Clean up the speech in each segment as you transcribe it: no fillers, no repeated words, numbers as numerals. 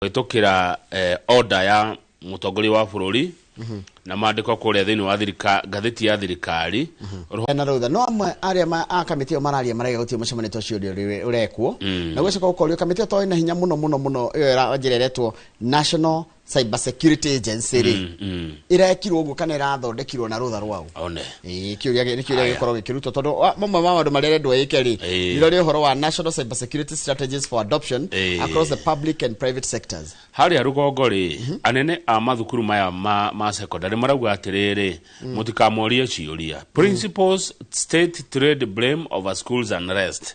Kũhĩtũkĩra order ya mũtongoria wa bũrũri na maandĩko kũrĩa thĩinĩ wa ngathĩti ya thirikari. Na rũtha no amwe arĩa a kamĩtĩ ĩyo mararia maraiga gũtirĩ mũcemanio ta ũcio ũrĩa ũrekwo, na gũcoka gũkorio kamĩtĩ ĩyo to ĩna hinya mũno mũno mũno. Ĩyo njĩra ĩretwo National Cyber Security Agency rĩ, ĩrekirwo ũguo kana ĩrathondekirwo na rũtha rwao? One. Ĩĩ, kĩũria nĩ kĩũria Aya. gĩkorwo gĩkĩrutwo tondũ mamwe ma maũndũ marĩa arendwo ĩke rĩ, nĩrĩo ũhoro wa national cyber security strategies for adoption across the public and private sectors. Harĩa rũgongo rĩ, anene a mathukuru maya ma secondary marauga atĩrĩrĩ, mũtikamorie ciũria. Principals state trade blame over schools unrest.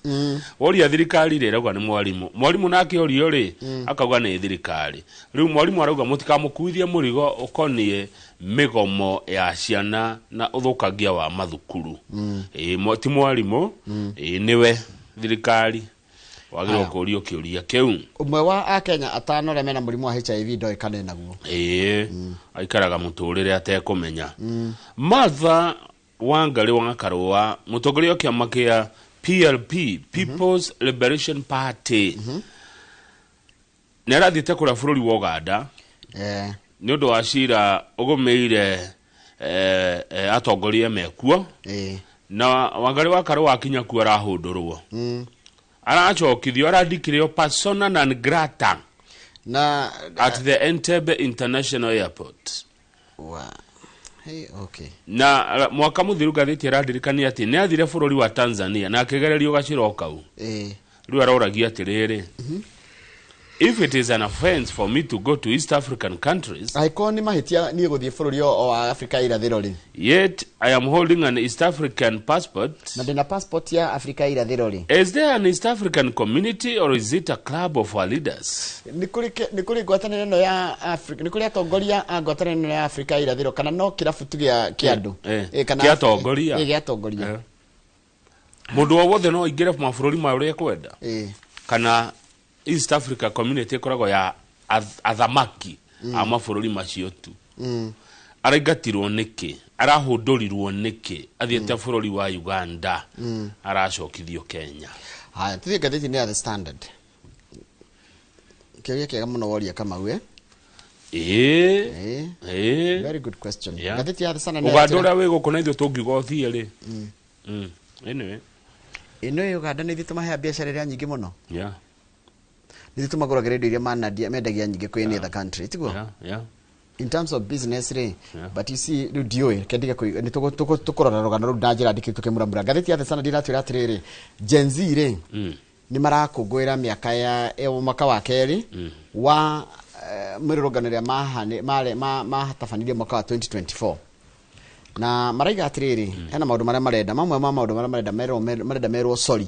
Woria thirikari rĩ, ĩrauga nĩ mwarimũ. Mwarimũ nake orio rĩ, akauga nĩ thirikari. Rĩu mwarimũ arauga mũtikamũkuithie mũrigo ũkoniĩ mĩgomo ya ciana na ũthũkangia wa mathukuru. Ĩĩ, ti mwarimũ, ĩĩ, nĩwe thirikari wagĩrĩirwo Aya. kũũrio kĩũria kĩu. Ũmwe wa akenya atano arĩa mena mũrimũ wa HIV ndoĩ kana enaguo. Ĩĩ, aikaraga mũtũrĩre atekũmenya. Martha Wangari wa Karũa, mũtongoria wa kĩama kĩa PLP, People's Liberation Party, nĩ arathiĩte kũrĩa bũrũri wa Uganda nĩ ũndũ wa cira ũgũmĩire atongoria mekuo. Na Wangari wa Karũa akinya kuo arahũndũrwo, aracokithio, aradikĩrĩo persona non grata na at the Entebbe International Airport. Wa hey, okay. Na mwaka mũthiru ngathĩti ĩrandirikania atĩ nĩ athire bũrũri wa Tanzania na akĩgererio gacĩra o kau. Rĩu aroragia atĩrĩrĩ, if it is an offense for me to go to East African countries, Angĩkorwo nĩ mahĩtia niĩ gũthiĩ bũrũri o wa Afrika ya irathĩro rĩ, yet I am holding an East African passport, na ndĩna passport ya Afrika ya irathĩro rĩ, is there an East African community or is it a club of our leaders? Nĩ kũrĩ ngwatanĩro ĩno ya Afrika, nĩ kũrĩ atongoria a ngwatanĩro ĩno ya Afrika ya irathĩro kana no kĩrabu tu gĩa kĩa andũ? Kana Kĩa atongoria. Gĩa atongoria. Mũndũ o wothe no aingĩre mabũrũri ma ũrĩa ekwenda, kana East Africa Community ĩkoragwo ya athamaki a mabũrũri macio tu? Araingatirwo nĩkĩ? Arahũndũrirwo nĩkĩ athiĩte bũrũri wa Uganda? Aracokithio Kenya. Haya, tuthiĩ ngathĩti-inĩ ya The Standard. Kĩũria kĩega mũno woria, Kamau, eh? Ĩĩ. Ĩĩ. Ĩĩ. Very good question. Yeah. Ngathĩti ya The Standard nĩ Uganda ĩratwĩra- ũrĩa wĩ gũkũ na ithuĩ tũngiuga ũthiĩ rĩ. Anyway. Ĩno Uganda nĩ ithuĩ tũmaheaga biacara ĩrĩa nyingĩ mũno. Nĩ ithuĩ tũmagũragĩra indo iria mendagia nyingĩ kwĩ any other country, tiguo? Yeah. In terms of business rĩ. Yeah. But you see, rĩu ndiũĩ, reke ndige nĩ tũkũrora rũgano rũu na njĩra ndikĩru tũkĩmuramura. Ngathĩti ya The Standard iratwĩra atĩrĩrĩ, Gen Z rĩ, nĩ marakũngũĩra mĩaka ya mwaka wa kerĩ wa mĩrũrũngano ĩrĩa matabanirie mwaka wa 2024, na maraiga atĩrĩrĩ, hena maũndũ marĩa marenda. Mamwe ma maũndũ marĩa marenda merwo, marenda merwo sorry.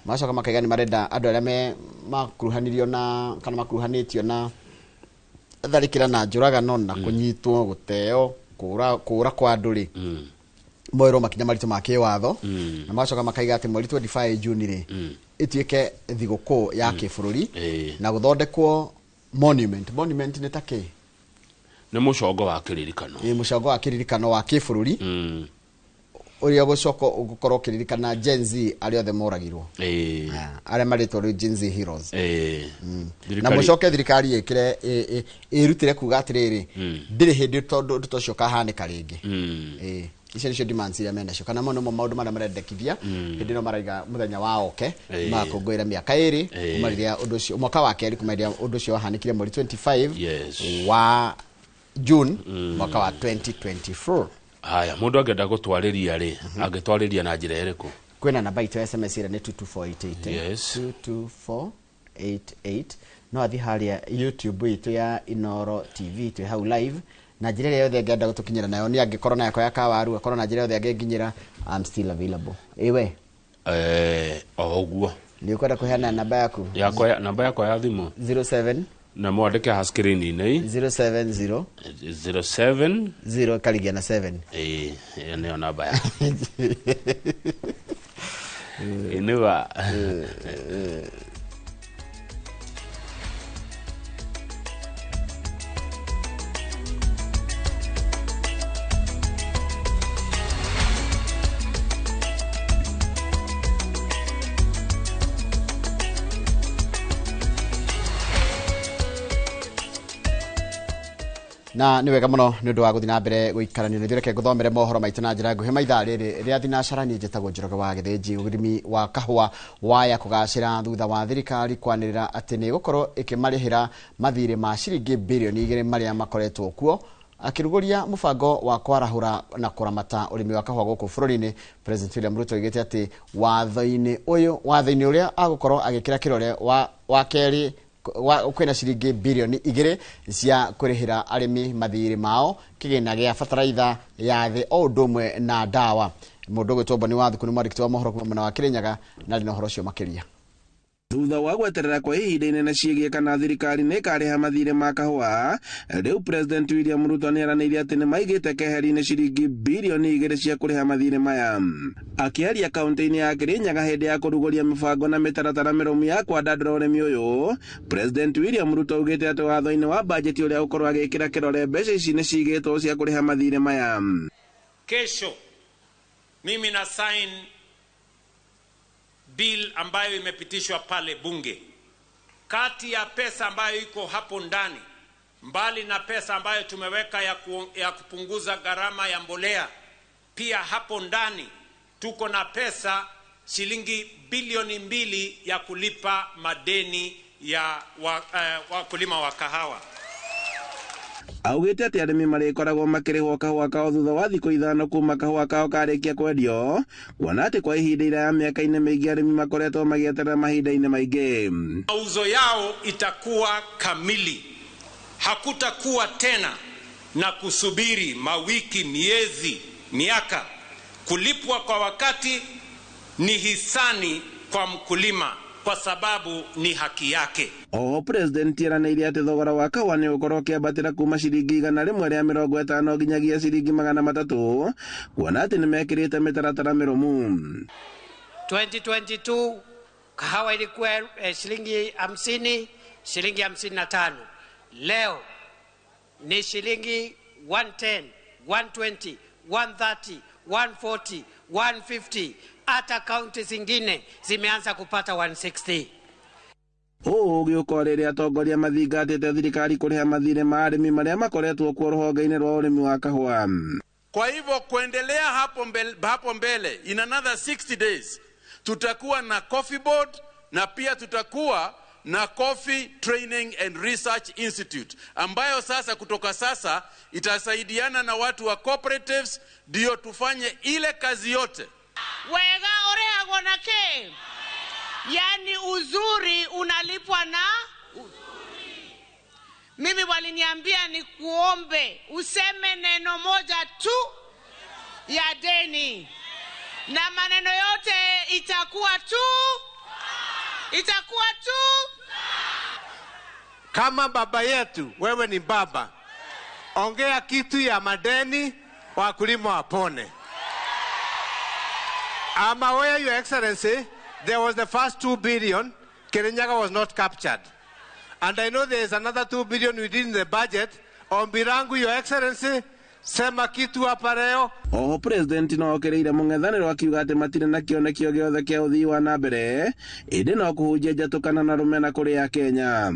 Magacoka makaiga nĩ marenda andũ arĩa me makuruhanirio na kana makuruhanĩtio na tharĩkĩra na njũragano na kũnyitwo, gũteo, kũra kũra kwa andũ rĩ, moerwo makinya maritũ ma kĩwatho. Na magacoka makaiga atĩ mweri 25 Juni rĩ, ĩtuĩke thigũkũ ya kĩbũrũri na gũthondekwo monument. Monument nĩ ta kĩ? Nĩ mũcongo wa kĩririkano. Ĩ, mũcongo wa kĩririkano wa kĩbũrũri ũrĩa ũgũcoka ũgũkorwo ũkĩririkana Gen Z arĩa othe moragirwo. Ah, arĩa marĩtwo rĩu Gen Z heroes. Na mũcoke thirikari ĩkĩre ĩrutĩre kuga atĩrĩrĩ, ndĩrĩ hĩndĩ tondũ ũndũ ta ũcio ũkahanĩka rĩngĩ. Ĩ, icio nĩcio demands iria menacio, kana mo nĩmo maũndũ marĩa marendekithia hĩndĩ ĩno maraiga mũthenya wa oke magakũngũĩra mĩaka 2 kuma rĩrĩa ũndũ ũcio, mwaka wa kerĩ kuma rĩrĩa ũndũ ũcio wahanĩkire mweri 25 wa June mwaka wa 2024. Haya, mũndũ angĩenda gũtwarĩria rĩ, angĩtwarĩria na njĩra ĩrĩkũ? Kwĩna namba itũ ya SMS ĩrĩa nĩ 22488. 22488. No athiĩ harĩa YouTube itũ ya Inoro TV, twĩ hau live. Na njĩra ĩrĩa yothe angĩenda gũtũkinyĩra nayo, nĩ angĩkorwo na yakwa ya kawaru, akorwo na njĩra yothe angĩnginyĩra, I'm still available. Ĩwe. O ũguo. Nĩ ũkwenda kũheana namba yaku? Yakwa namba yakwa ya thimũ. 07 Na mwandĩke ha screen-inĩ. 070 07 0 karigia na 7. Ĩĩ, ĩyo nĩyo namba ya Ĩnĩwa. Na nĩ wega mũno nĩ ũndũ wa gũthiĩ na mbere gũikarania na ithuĩ. Reke ngũthomere mohoro maitũ na njĩra nguhĩ maithaa rĩrĩ rĩa thinacara. Niĩ njĩtagwo Njoroge wa Gĩthĩnji. Ũrĩmi wa kahũa waya kũgacĩra thutha wa thirikari kwanĩrĩra atĩ nĩ ĩgũkorwo ĩkĩmarĩhĩra mathirĩ ma ciringi birioni 2 marĩa makoretwo kuo. Akĩrugũria mũbango wa kwarahũra na kũramata ũrĩmi wa kahũa gũkũ bũrũri-inĩ, President William Ruto oigĩte atĩ watho-inĩ ũyũ, watho-inĩ ũrĩa agũkorwo agĩkĩra kĩrore wa kerĩ kwĩna ciringi birioni 2 cia kũrĩhĩra arĩmi mathirĩ mao, kĩgĩna gĩa bataraitha ya thĩ o ũndũ ũmwe na ndawa. Mũndũ ũgwĩtwo Boni wa Thuku nĩ mwandĩki wa mohoro kuma mwena wa Kĩrĩnyaga na arĩ na ũhoro ũcio makĩria. Thutha wa gweterera kwa ihinda inene ciĩgiĩ kana thirikari nĩ ĩkarĩha mathirĩ ma kahũa, rĩu President William Ruto nĩ aranĩirie atĩ nĩ maigĩte keheri-inĩ ciringi birioni 2 cia kũrĩha mathirĩ maya. Akĩaria kaunti-inĩ ya Kĩrĩnyaga hĩndĩ ya kũrugũria mĩbango na mĩtaratara mĩrũmu ya kwandandũra ũrĩmi ũyũ, President William Ruto augĩte atĩ watho-inĩ wa bajeti ũrĩa ũkorwo agĩkĩra kĩrore, mbeca ici nĩ cigĩtwo cia kũrĩha mathirĩ maya. Kesho mimi na sign bill ambayo imepitishwa pale bunge. Kati ya pesa ambayo iko hapo ndani, mbali na pesa ambayo tumeweka ya kupunguza gharama ya mbolea, pia hapo ndani tuko na pesa shilingi bilioni 2 ya kulipa madeni ya wakulima wa kahawa. Augĩte atĩ arĩmi marĩkoragwo makĩrĩhwo kahũa kao thutha wa thikũ 5 kuma kahũa kao karĩkia kwendio, kuona atĩ kwa ihinda iraya mĩaka-inĩ mĩingĩ arĩmi makoretwo magĩeterera mahinda-inĩ maingĩ. Mauzo yao itakuwa kamili, hakutakuwa tena na kusubiri mawiki, miezi, miaka. Kulipwa kwa wakati ni hisani kwa mkulima, kwa sababu ni haki yake. Oho president eranĩire atĩ thogora wa kahũa nĩ ũgũkorwo ũkĩambatĩra kuma ciringi 150 nginyagia ciringi 300, kuona atĩ nĩ mekĩrĩte mĩtaratara mĩrũmu. 2022 kahawa ilikuwa shilingi 50, shilingi 55. Leo ni shilingi 110, 120, 130, 140, 150. Hata kaunti zingine zimeanza kupata 160. Ũũ ũgĩũka rĩrĩa atongoria mathingatĩte thirikari kũrĩha mathirĩ ma arĩmi marĩa makoretwo kuo rũhonge-inĩ rwa ũrĩmi wa kahũa. Kwa hivyo kuendelea hapo mbele in another 60 days tutakuwa na coffee board na pia tutakuwa na Coffee Training and Research Institute ambayo sasa kutoka sasa itasaidiana na watu wa cooperatives ndio tufanye ile kazi yote. Wega ũrĩhagwo na kĩ? Yani uzuri unalipwa na mimi. Waliniambia nikuombe useme neno moja tu ya deni na maneno yote itakuwa tu, itakuwa tu. Kama baba yetu, wewe ni baba, ongea kitu ya madeni, wakulima wapone. I'm aware, Your Excellency, there was the first 2 billion, Kirinyaga was not captured. And I know there is another 2 billion within the budget. Ombi langu, Your Excellency, sema kitu hapa leo. Oho president no okĩrĩire mũng'ethanĩro akiuga atĩ matirĩ na kĩoneki o gĩothe kĩa ũthii wa na mbere, ĩndĩ no kũhunjia njatũkana na rũmena kũrĩ Akenya.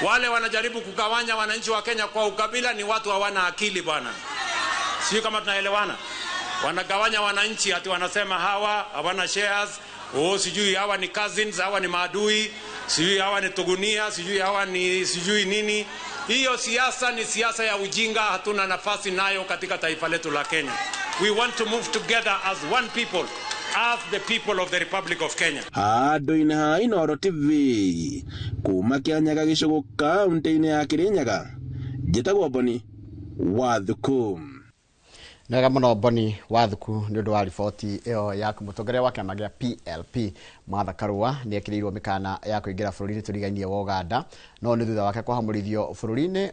Wale wanajaribu kugawanya wananchi wa Kenya kwa ukabila ni watu hawana akili bwana. Sio kama tunaelewana? Wanagawanya wananchi ati wanasema hawa hawana shares, oh, sijui hawa ni cousins, hawa ni maadui, sijui hawa ni tugunia, sijui hawa ni sijui nini. Hiyo siasa ni siasa ya ujinga, hatuna nafasi nayo katika taifa letu la Kenya. We want to move together as one people, as the people of the Republic of Kenya. Handũ-inĩ ha Inooro TV kuma Kĩanyaga gĩcũgũ kaũntĩ-inĩ ya Kĩrĩnyaga, njĩtagwo Boni wa Thuku. Nĩ wega mũno Boni wa Thuku nĩ ũndũ wa riboti ĩyo yaku. Mũtongoria wa kĩama gĩa PLP Martha Karua nĩ ekĩrĩirwo mĩkana ya kũingĩra bũrũri-inĩ tũrigainie wa Uganda, no nĩ thutha wake kũhamũrithio bũrũri-inĩ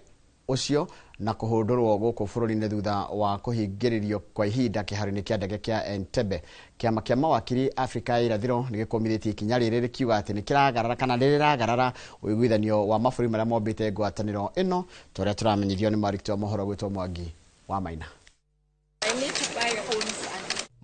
ũcio na kũhũndũrwo gũkũ bũrũri-inĩ thutha wa kũhingĩrĩrio kwa ihinda kĩharo-inĩ kĩa ndege kĩa Entebbe. Kĩama kĩa mawakiri Afrika ya irathĩro nĩ gĩkũmithĩtie ikinya rĩrĩ rĩkiuga atĩ nĩ kĩragarara kana nĩ rĩragarara ũiguithanio wa mabũrũri marĩa mombĩte ngwatanĩro ĩno, ta ũrĩa tũramenyithio nĩ mwandĩki wa mohoro gwĩtwo Mwangi wa Maina.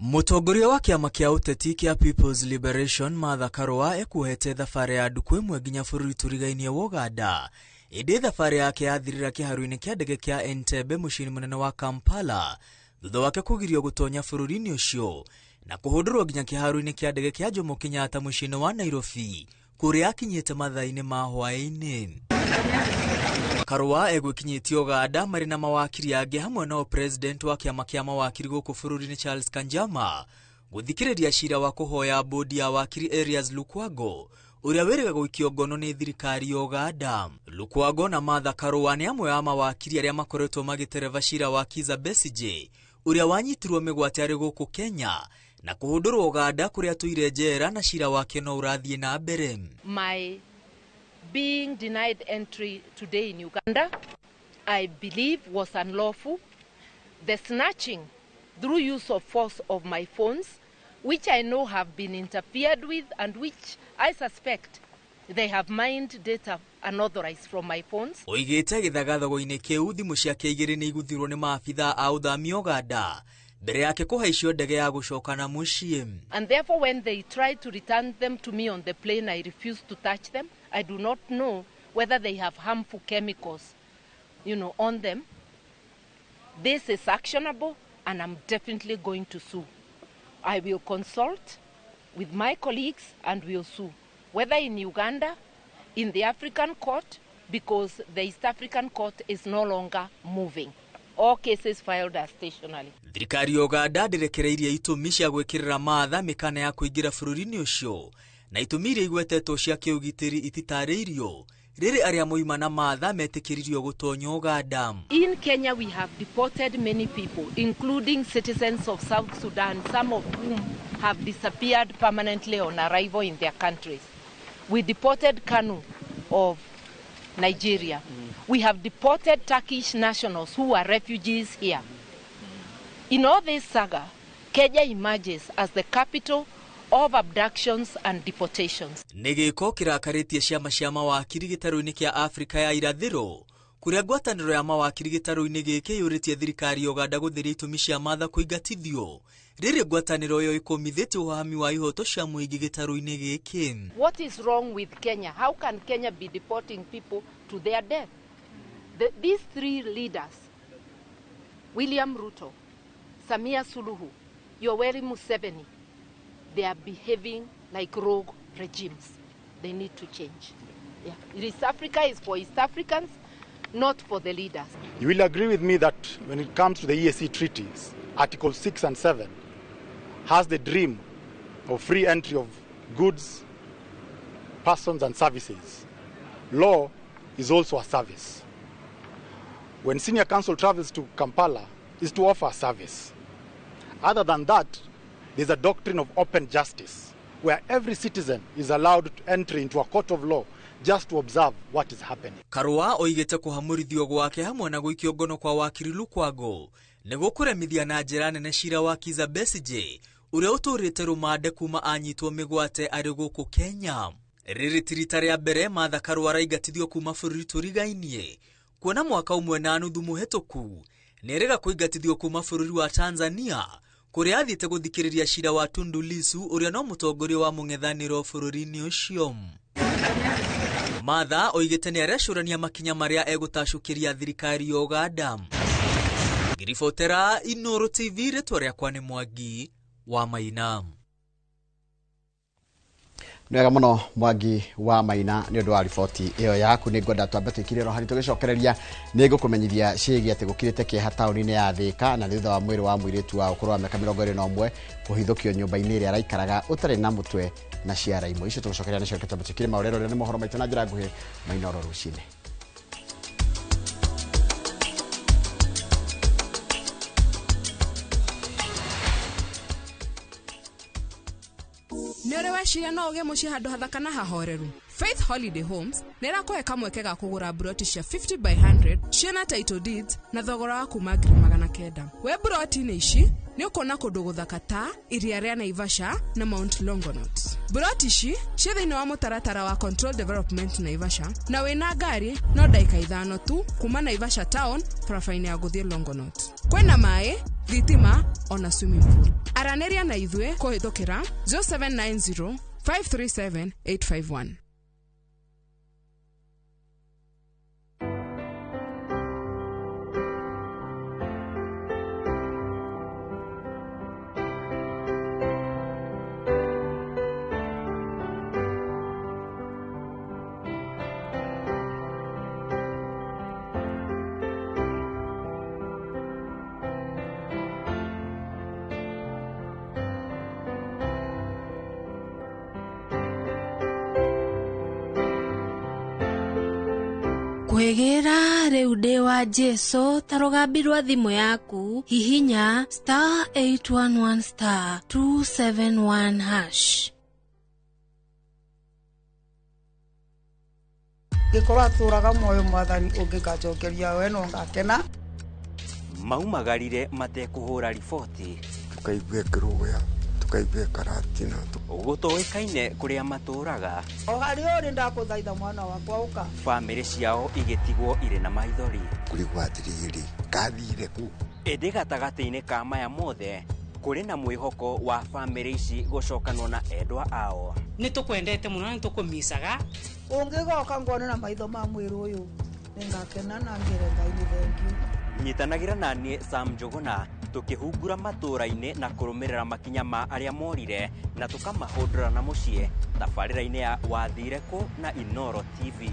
Mũtongoria wa kĩama kĩa ũteti kĩa People's Liberation Martha Karua ekuohete thabarĩ ya ndukũ ĩmwe nginya bũrũri tũrigainie wa Uganda, Ĩndĩ thabarĩ yake yathirĩra kĩharo-inĩ kĩa ndege kĩa Entebbe mũciĩ-inĩ mũnene wa Kampala thutha wake kũgirio gũtonya bũrũri-inĩ ũcio na kũhũndũrwo nginya kĩharo-inĩ kĩa ndege kĩa Jomo Kenyatta mũciĩ-inĩ wa Nairobi kũrĩa akinyĩte mathaa-inĩ ma hwaĩ-inĩ. Karũa egwĩkinyĩtie Uganda marĩ na mawakiri angĩ hamwe nao president wa kĩama kĩa mawakiri gũkũ bũrũri-inĩ Charles Kanjama gũthikĩrĩria cira wa kũhoya bodi ya wakiri Erias Lukwago ũrĩa wĩrĩga gũikio ngono nĩ thirikari ya Uganda. Lukwago na Martha Karũa nĩ amwe a mawakiri arĩa makoretwo magĩtereba cira wa Kizza Besigye ũrĩa wanyitirwo mĩgwate arĩ gũkũ Kenya na kũhũndũrwo Uganda kũrĩa atũire njera na cira wake no ũrathiĩ na mbere. My being denied entry today in Uganda, I believe, was unlawful. The snatching through use of force of my phones, which I know have been interfered with and which I suspect they have mined data unauthorized from my phones. Oigĩte gĩthagathago-inĩ kĩu thimũ ciake igĩrĩ nĩ iguthirwo nĩ maabitha a ũthami Uganda mbere yake kũhaicio ndege ya gũcoka na mũciĩ. And therefore, when they tried to return them to me on the plane, I refused to touch them. I do not know whether they have harmful chemicals on them. This is actionable, and I'm definitely going to sue. I will consult with my colleagues and will sue, whether in Uganda, in the African court, because the East African court is no longer moving. All cases filed are stationary. Thirikari ya Uganda ndĩrekereirie itũmi cia gwĩkĩrĩra Martha mĩkana ya kũingĩra bũrũri-inĩ ũcio na itũmi iria igwetetwo cia kĩũgitĩri ititarĩirio rĩrĩ arĩa moima na Martha metĩkĩririo gũtonya Uganda. In Kenya, we have deported many people, including citizens of South Sudan, some of whom have disappeared permanently on arrival in their countries. We deported Kanu of Nigeria. We have deported Turkish nationals who are refugees here. In all this saga, Kenya emerges as the capital of abductions and deportations. Nĩ gĩko kĩrakarĩtie ciama cia mawakiri gĩtarũ-inĩ kĩa Afrika ya irathĩro kũrĩa ngwatanĩro ya mawakiri gĩtarũ-inĩ gĩkĩ yũrĩtie thirikari ya Uganda gũtheria itũmi cia Martha kũingatithio rĩrĩ ngwatanĩro ĩyo ĩkũmithĩtie ũhahami wa ihoto cia mũingĩ gĩtarũ-inĩ gĩkĩ. What is wrong with Kenya? How can Kenya be deporting people to their death? These three leaders, William Ruto, Samia Suluhu, Yoweri Museveni, they are behaving like rogue regimes. They need to change. Yeah. East Africa is for East Africans, not for the leaders. You will agree with me that when it comes to the EAC treaties, Article 6 and 7 has the dream of free entry of goods, persons and services. Law is also a service. When senior counsel travels to Kampala, is to offer a service. Other than that, there's a doctrine of open justice, where every citizen is allowed to enter into a court of law just to observe what is happening. Karũa oigĩte kũhamũrithio gwake hamwe na gũikio ngono kwa wakiri Lukwago nĩ gũkũremithia na njĩra nene cira wa Kizza Besigye ũrĩa ũtũũrĩte rũmande kuma anyitwo mĩgwate arĩ gũkũ Kenya. Rĩrĩ ti rita rĩa mbere Martha Karũa araingatithio kuma bũrũri tũrigainie kuona mwaka ũmwe na nuthu mũhetũku nĩerĩga kũingatithio kuma bũrũri wa Tanzania kũrĩa athiĩte gũthikĩrĩria cira wa Tundu Lissu ũrĩa no mũtongoria wa mũng'ethanĩro bũrũri-inĩ ũcio. Martha oigĩte nĩ arecũrania makinya marĩa egũtacũkĩria thirikari ya Uganda. Ngĩribotera Inooro TV, rĩtwa rĩakwa nĩ Mwangi wa Maina. Nĩ wega mũno Mwangi wa Maina nĩ ũndũ wa riboti ĩyo yaku. Nĩ ngwenda twambe twĩkire roho tũgĩcokereria nĩ ngũkũmenyithia ciĩgiĩ atĩ gũkirĩte kĩeha taũni-inĩ ya Thĩka na thutha wa mwĩrĩ wa mũirĩtu wa ũkũrũ wa mĩaka 21 kũhithũkio nyũmba-inĩ ĩrĩa araikaraga ũtarĩ na mũtwe na ciara imwe. Icio tũgũcokeria nacio reke twambe twĩkire maũrero rĩrĩa nĩ mohoro maitũ na njĩra nguhĩ ma Inooro rũcinĩ. Nĩ ũrĩ weciria no ũgĩe mũciĩ handũ hathaka na hahoreru? Faith Holiday Homes nĩ ĩrakũhe kamweke ga kũgũra mburoti cia 50 by 100 ciĩna title deeds na thogora wa kuma 900,000. We mburoti-inĩ ici nĩ ũkuona kũndũ gũthaka ta iria rĩa Naivasha na Mount Longonot. Mburoti ici ciĩ thĩinĩ wa mũtaratara wa Control Development Naivasha na wĩna ngari no ndagĩka 5 tu kuma Naivasha town barabara-inĩ ya gũthiĩ Longonot. Kwĩna maĩ, thitima ona swimming pool. Aranĩria na ithuĩ kũhĩtũkĩra 0790 537 851. Kwĩgĩra rĩu ndĩ wa Jesu ta rũgambi rwa thimũ yaku hihinya star 811 star 271 hash. Gĩkorwo atũraga muoyo mwathani ũngĩkanjokeria we no ngakena. Maumagarire matekũhũra riboti tukaigua kĩrũgũya tukaigua karatina gũtoĩkaine kũrĩa matũraga o harĩa ũrĩ ndakũthaitha mwana wakwa ũka. Bamĩrĩ ciao igĩtigwo irĩ na maithori kũrigwo atĩrĩrĩ kathire kũ. Ĩndĩ gatagatĩ-inĩ ka maya mothe kũrĩ na mwĩhoko wa bamĩrĩ ici gũcokanwo na endwa ao. Nĩ tũkwendete mũno na nĩ tũkũmicaga. Ũngĩgoka ngone na maitho ma mwĩrĩ ũyũ nĩngakena na ngĩre Ngai nĩ thengiũ. Nyitanagĩra na niĩ Sam Njũgũna tũkĩhungura matũũra-inĩ na kũrũmĩrĩra makinya ma arĩa morire na tũkamahũndũra na mũciĩ tabarĩra-inĩ ya Wathire Kũ na Inoro TV.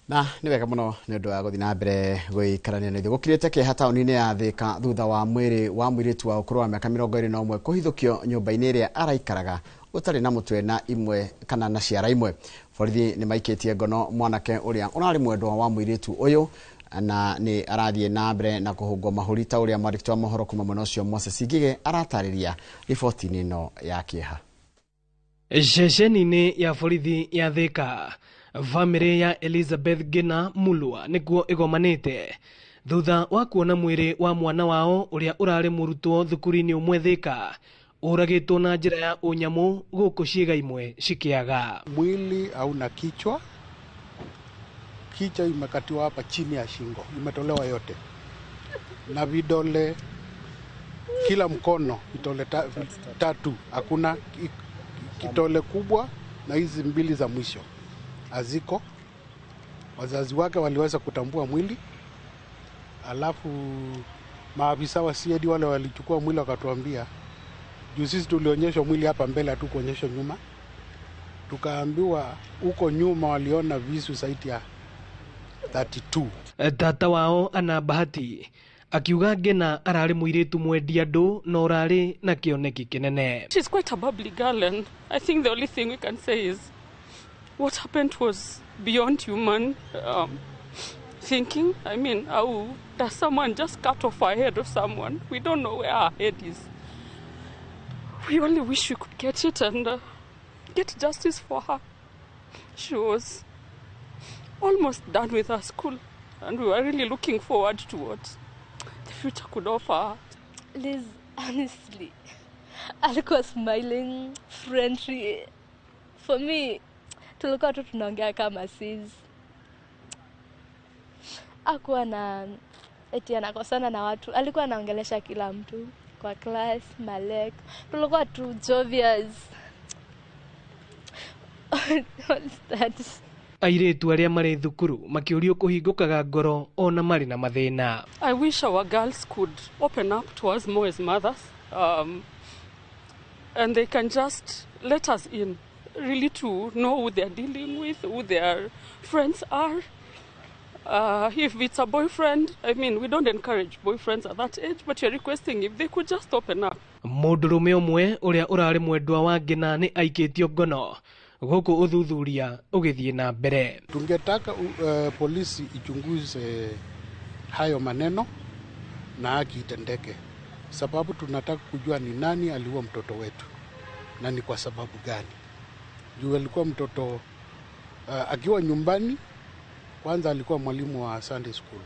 Na nĩ wega mũno nĩ ũndũ wa gũthiĩ na mbere gũikarania na ithuĩ. Gũkirĩte kĩeha taũni-inĩ ya Thĩka thutha wa mwĩrĩ wa mũirĩtu wa ũkũrũ wa mĩaka 21 kũhithũkio nyũmba-inĩ ĩrĩa araikaraga ũtarĩ na mũtwe na imwe kana na ciara imwe. Borithi nĩ maikĩtie ngono mwanake ũrĩa ũrarĩ mwendwa wa mũirĩtu ũyũ na nĩ arathiĩ na mbere na kũhũngwo mahũri ta ũrĩa mwandĩki wa mohoro kuma mwena ũcio Moses Ngige aratarĩria riboti-inĩ ĩno ya kĩeha. Ceceni-inĩ ya borithi ya Thĩka, bamĩrĩ ya Elizabeth Ngina Mulwa nĩkuo ĩgomanĩte thutha wa kuona mwĩrĩ wa mwana wao ũrĩa ũrarĩ mũrutwo thukuru-inĩ ũmwe Thĩka ũragĩtwo na njĩra ya ũnyamũ gũkũ ciĩga imwe cikĩaga. Mwili hauna kichwa, kichwa imekatiwa hapa chini ya shingo, imetolewa yote na vidole, kila mkono vidole tatu, hakuna kitole kubwa na hizi mbili za mwisho aziko. Wazazi wake waliweza kutambua mwili, alafu maafisa wa CID wale walichukua mwili wakatuambia, juu sisi tulionyeshwa mwili hapa mbele, hatukuonyeshwa nyuma. Tukaambiwa huko nyuma waliona visu zaidi ya 32. Tata wao ana bahati akiuga Ngina ararĩ mũirĩtu mwendi andũ na ũrarĩ na kĩoneki kĩnene. She's quite a bubbly girl and I think the only thing we can say is what happened was beyond human thinking. I mean, how does someone just cut off a head of someone? We don't know where our head is. We only wish we could get it and get justice for her. She was almost done with her school and we were really looking forward to what the future could offer her. Liz, honestly, alikuwa smiling, friendly. For me, tulikuwa tu tunaongea kama sis. Hakuwa na eti anakosana na watu, alikuwa anaongelesha kila mtu kwa class, Malek. Tulikuwa tu jovial. All that. Airĩtu arĩa marĩ thukuru makĩũrio kũhingũkaga ngoro ona marĩ na mathĩna. I wish our girls could open up to us more as mothers, and they can just let us in, really to know who they're dealing with, who their friends are. If it's a boyfriend, I mean, we don't encourage boyfriends at that age, but you're requesting if they could just open up. Mũndũrũme ũmwe ũrĩa ũrarĩ mwendwa wa Ngina nĩ aikĩtio ngono gũkũ ũthuthuria ũgĩthiĩ na mbere. Tungetaka polisi ichunguze hayo maneno na haki itendeke, sababu tunataka kujua ni nani aliua mtoto wetu na ni kwa sababu gani. Juu alikuwa mtoto akiwa nyumbani, kwanza alikuwa mwalimu wa Sunday school.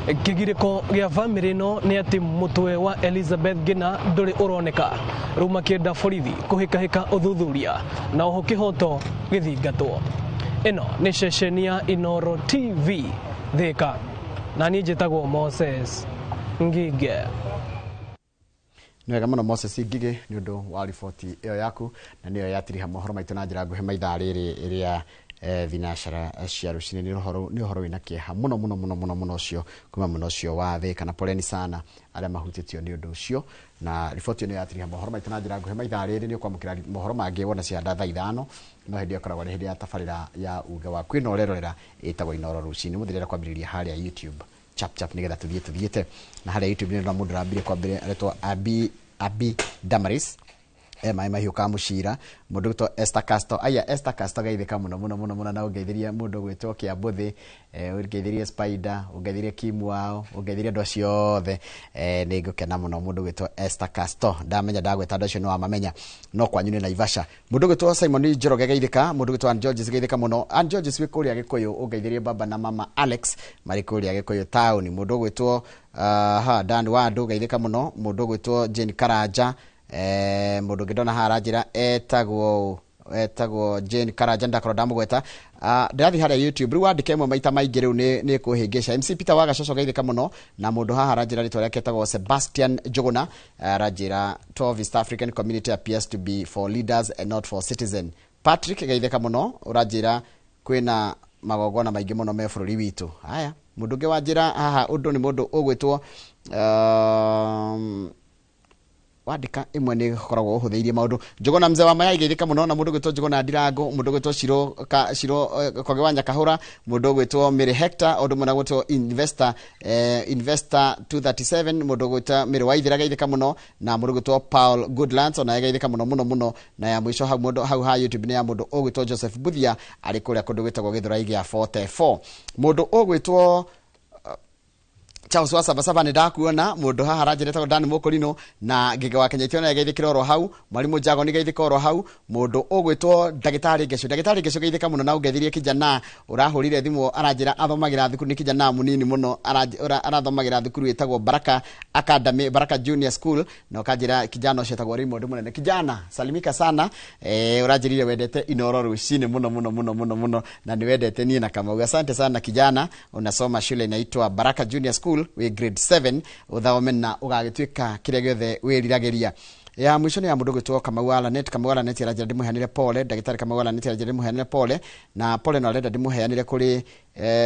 Kĩgirĩko gĩa bamĩrĩ ĩno nĩ atĩ mũtwe wa Elizabeth Ngina ndũrĩ ũroneka rĩu makĩenda borithi kũhĩkahĩka ũthuthuria na oho kĩhoto gĩthingatwo. Ĩno nĩ ceceni ya Inoro TV Thĩka, na niĩ njĩtagwo Moses Ngige. Nĩ wega mũno Moses Ngige nĩ ũndũ wa riboti ĩyo yaku, na nĩyo yatiriha mohoro maitũ na njĩra nguhĩ maithaa rĩrĩ rĩa thinacara cia rũcinĩ. Nĩ ũhoro wĩna kĩeha mũno mũno mũno mũno mũno ũcio kuma mũno ũcio wa Thĩka, na poleni sana arĩa mahutĩtio nĩ ũndũ ũcio. Na riboti ĩno yatiriha mohoro maitũ na njĩra nguhĩ maithaa rĩrĩ. Nĩ ũkwamũkĩra mohoro mangĩ wona cia thaa 5, no hĩndĩ ĩyo ĩkoragwo nĩ hĩndĩ ya tabarĩra ya uge waku ĩno ũrerorera ĩtagwo Inoro Rũcinĩ. Mũthirĩra kwambĩrĩria harĩa YouTube channel. Chap chap nigetha tuthie tuthiete na haria YouTube ni mundu rambirie kwa mbere aretwo Abi Damaris maĩ mahiũ ka mũcira mũndũ gwĩtwo Esther Casto. Aya Esther Casto geithĩka mũno mũno mũno mũno na ũngeithĩrie mũndũ gwĩtwo Kĩambũthĩ, ũngeithĩrie Spider, ũngeithĩrie Kim wao, ũngeithĩrie andũ acio othe, nĩ ngũkena mũno mũndũ gwĩtwo Esther Casto. Ndamenya ndagwĩta andũ acio nĩ wamamenya, no kwanyu nĩ Naivasha. Mũndũ gwĩtwo Simon Njoroge geithĩka, mũndũ gwĩtwo Ann Georges geithĩka mũno. Ann Georges wĩ kũrĩa Gĩkũyũ, ũngeithĩrie baba na mama Alex marĩ kũrĩa Gĩkũyũ town. Mũndũ gwĩtwo Dan Wandũ geithĩka mũno. Mũndũ gwĩtwo Jane Karanja, mundu ũngĩ ndona haha aranjĩra etagwo Jane Karanja, ndakorwo ndamũgweta. Ndĩrathiĩ harĩa YouTube rĩu wandĩke ĩmwe maita maingĩ rĩu nĩ kũhĩngĩca. MC Peter wa Gacoco geithĩka mũno. Na mũndũ haha aranjĩra rĩtwa rĩake etagwo Sebastian Njũgũna, aranjĩra 12 East African Community appears to be for leaders and not for citizen. Patrick geithĩka mũno, ũranjĩra kwĩna magongona maingĩ mũno me bũrũri witũ. Haya, mũndũ ũngĩ wanjĩra haha ũndũ nĩ mũndũ ũgwĩtwo wandĩka ĩmwe nĩ koragwo ũhũthĩirie maũndũ. Njũgũna mzee wa mayai geithĩka mũno. Na mũndũ ũgwĩtwo Njũgũna Ndirango, mũndũ ũgwĩtwo Ciro Koge wa Nyakahũra, mũndũ ũgwĩtwo Mary Hector, ũndũ mũna ũgwĩtwo Investor Investor 237, mũndũ ũgwĩtwo Mary Waithera geithĩka mũno. Na mũndũ ũgwĩtwo Paul Goodlands ona geithĩka mũno mũno mũno. Na ya mũico hau mũndũ hau ha YouTube nĩ ya mũndũ ũgwĩtwo Joseph Buthia arĩ kũrĩa kũndũ gwĩtagwo Gĩthũrai gĩa 44. Mũndũ ũgwĩtwo Charles wa Sabasaba nĩ ndakuona. Mũndũ haha aranjĩra etagwo Dan Mũkũrinũ na Ngĩge wa Kenya Itiona geithĩkĩra oro hau. Mwarimu Jago nĩ geithĩka oro hau. Mũndũ ũgwĩtwo Ndagĩtarĩ Ngecũ, Ndagĩtarĩ Ngecũ geithĩka mũno na ũngeithirie kijana ũrahũrire thimũ aranjĩra athomagĩra thukuru, nĩ kijana mũnini mũno arathomagĩra thukuru ĩtagwo Baraka Academy, Baraka Junior School, na ũkanjĩra kijana ũcio etagwo Raymond Mũnene. Kijana salimika sana, ũranjĩrire wendete Inoro rũcinĩ mũno mũno mũno mũno mũno na nĩ wendete niĩ na Kamau. Asante sana kijana, unasoma shule inaitwa Baraka Junior School, wĩ grade 7, ũthome na ũgagĩtuĩka kĩrĩa gĩothe wĩriragĩria. Ya mwisho nĩ ya mũndũ gwĩtwo Kamau wa Lanet. Kamau wa Lanet aranjĩra ndĩmũheanĩre pole. Ndagĩtarĩ Kamau wa Lanet aranjĩra ndĩmũheanĩre pole, na pole no arenda ndĩmũheanĩre kũrĩ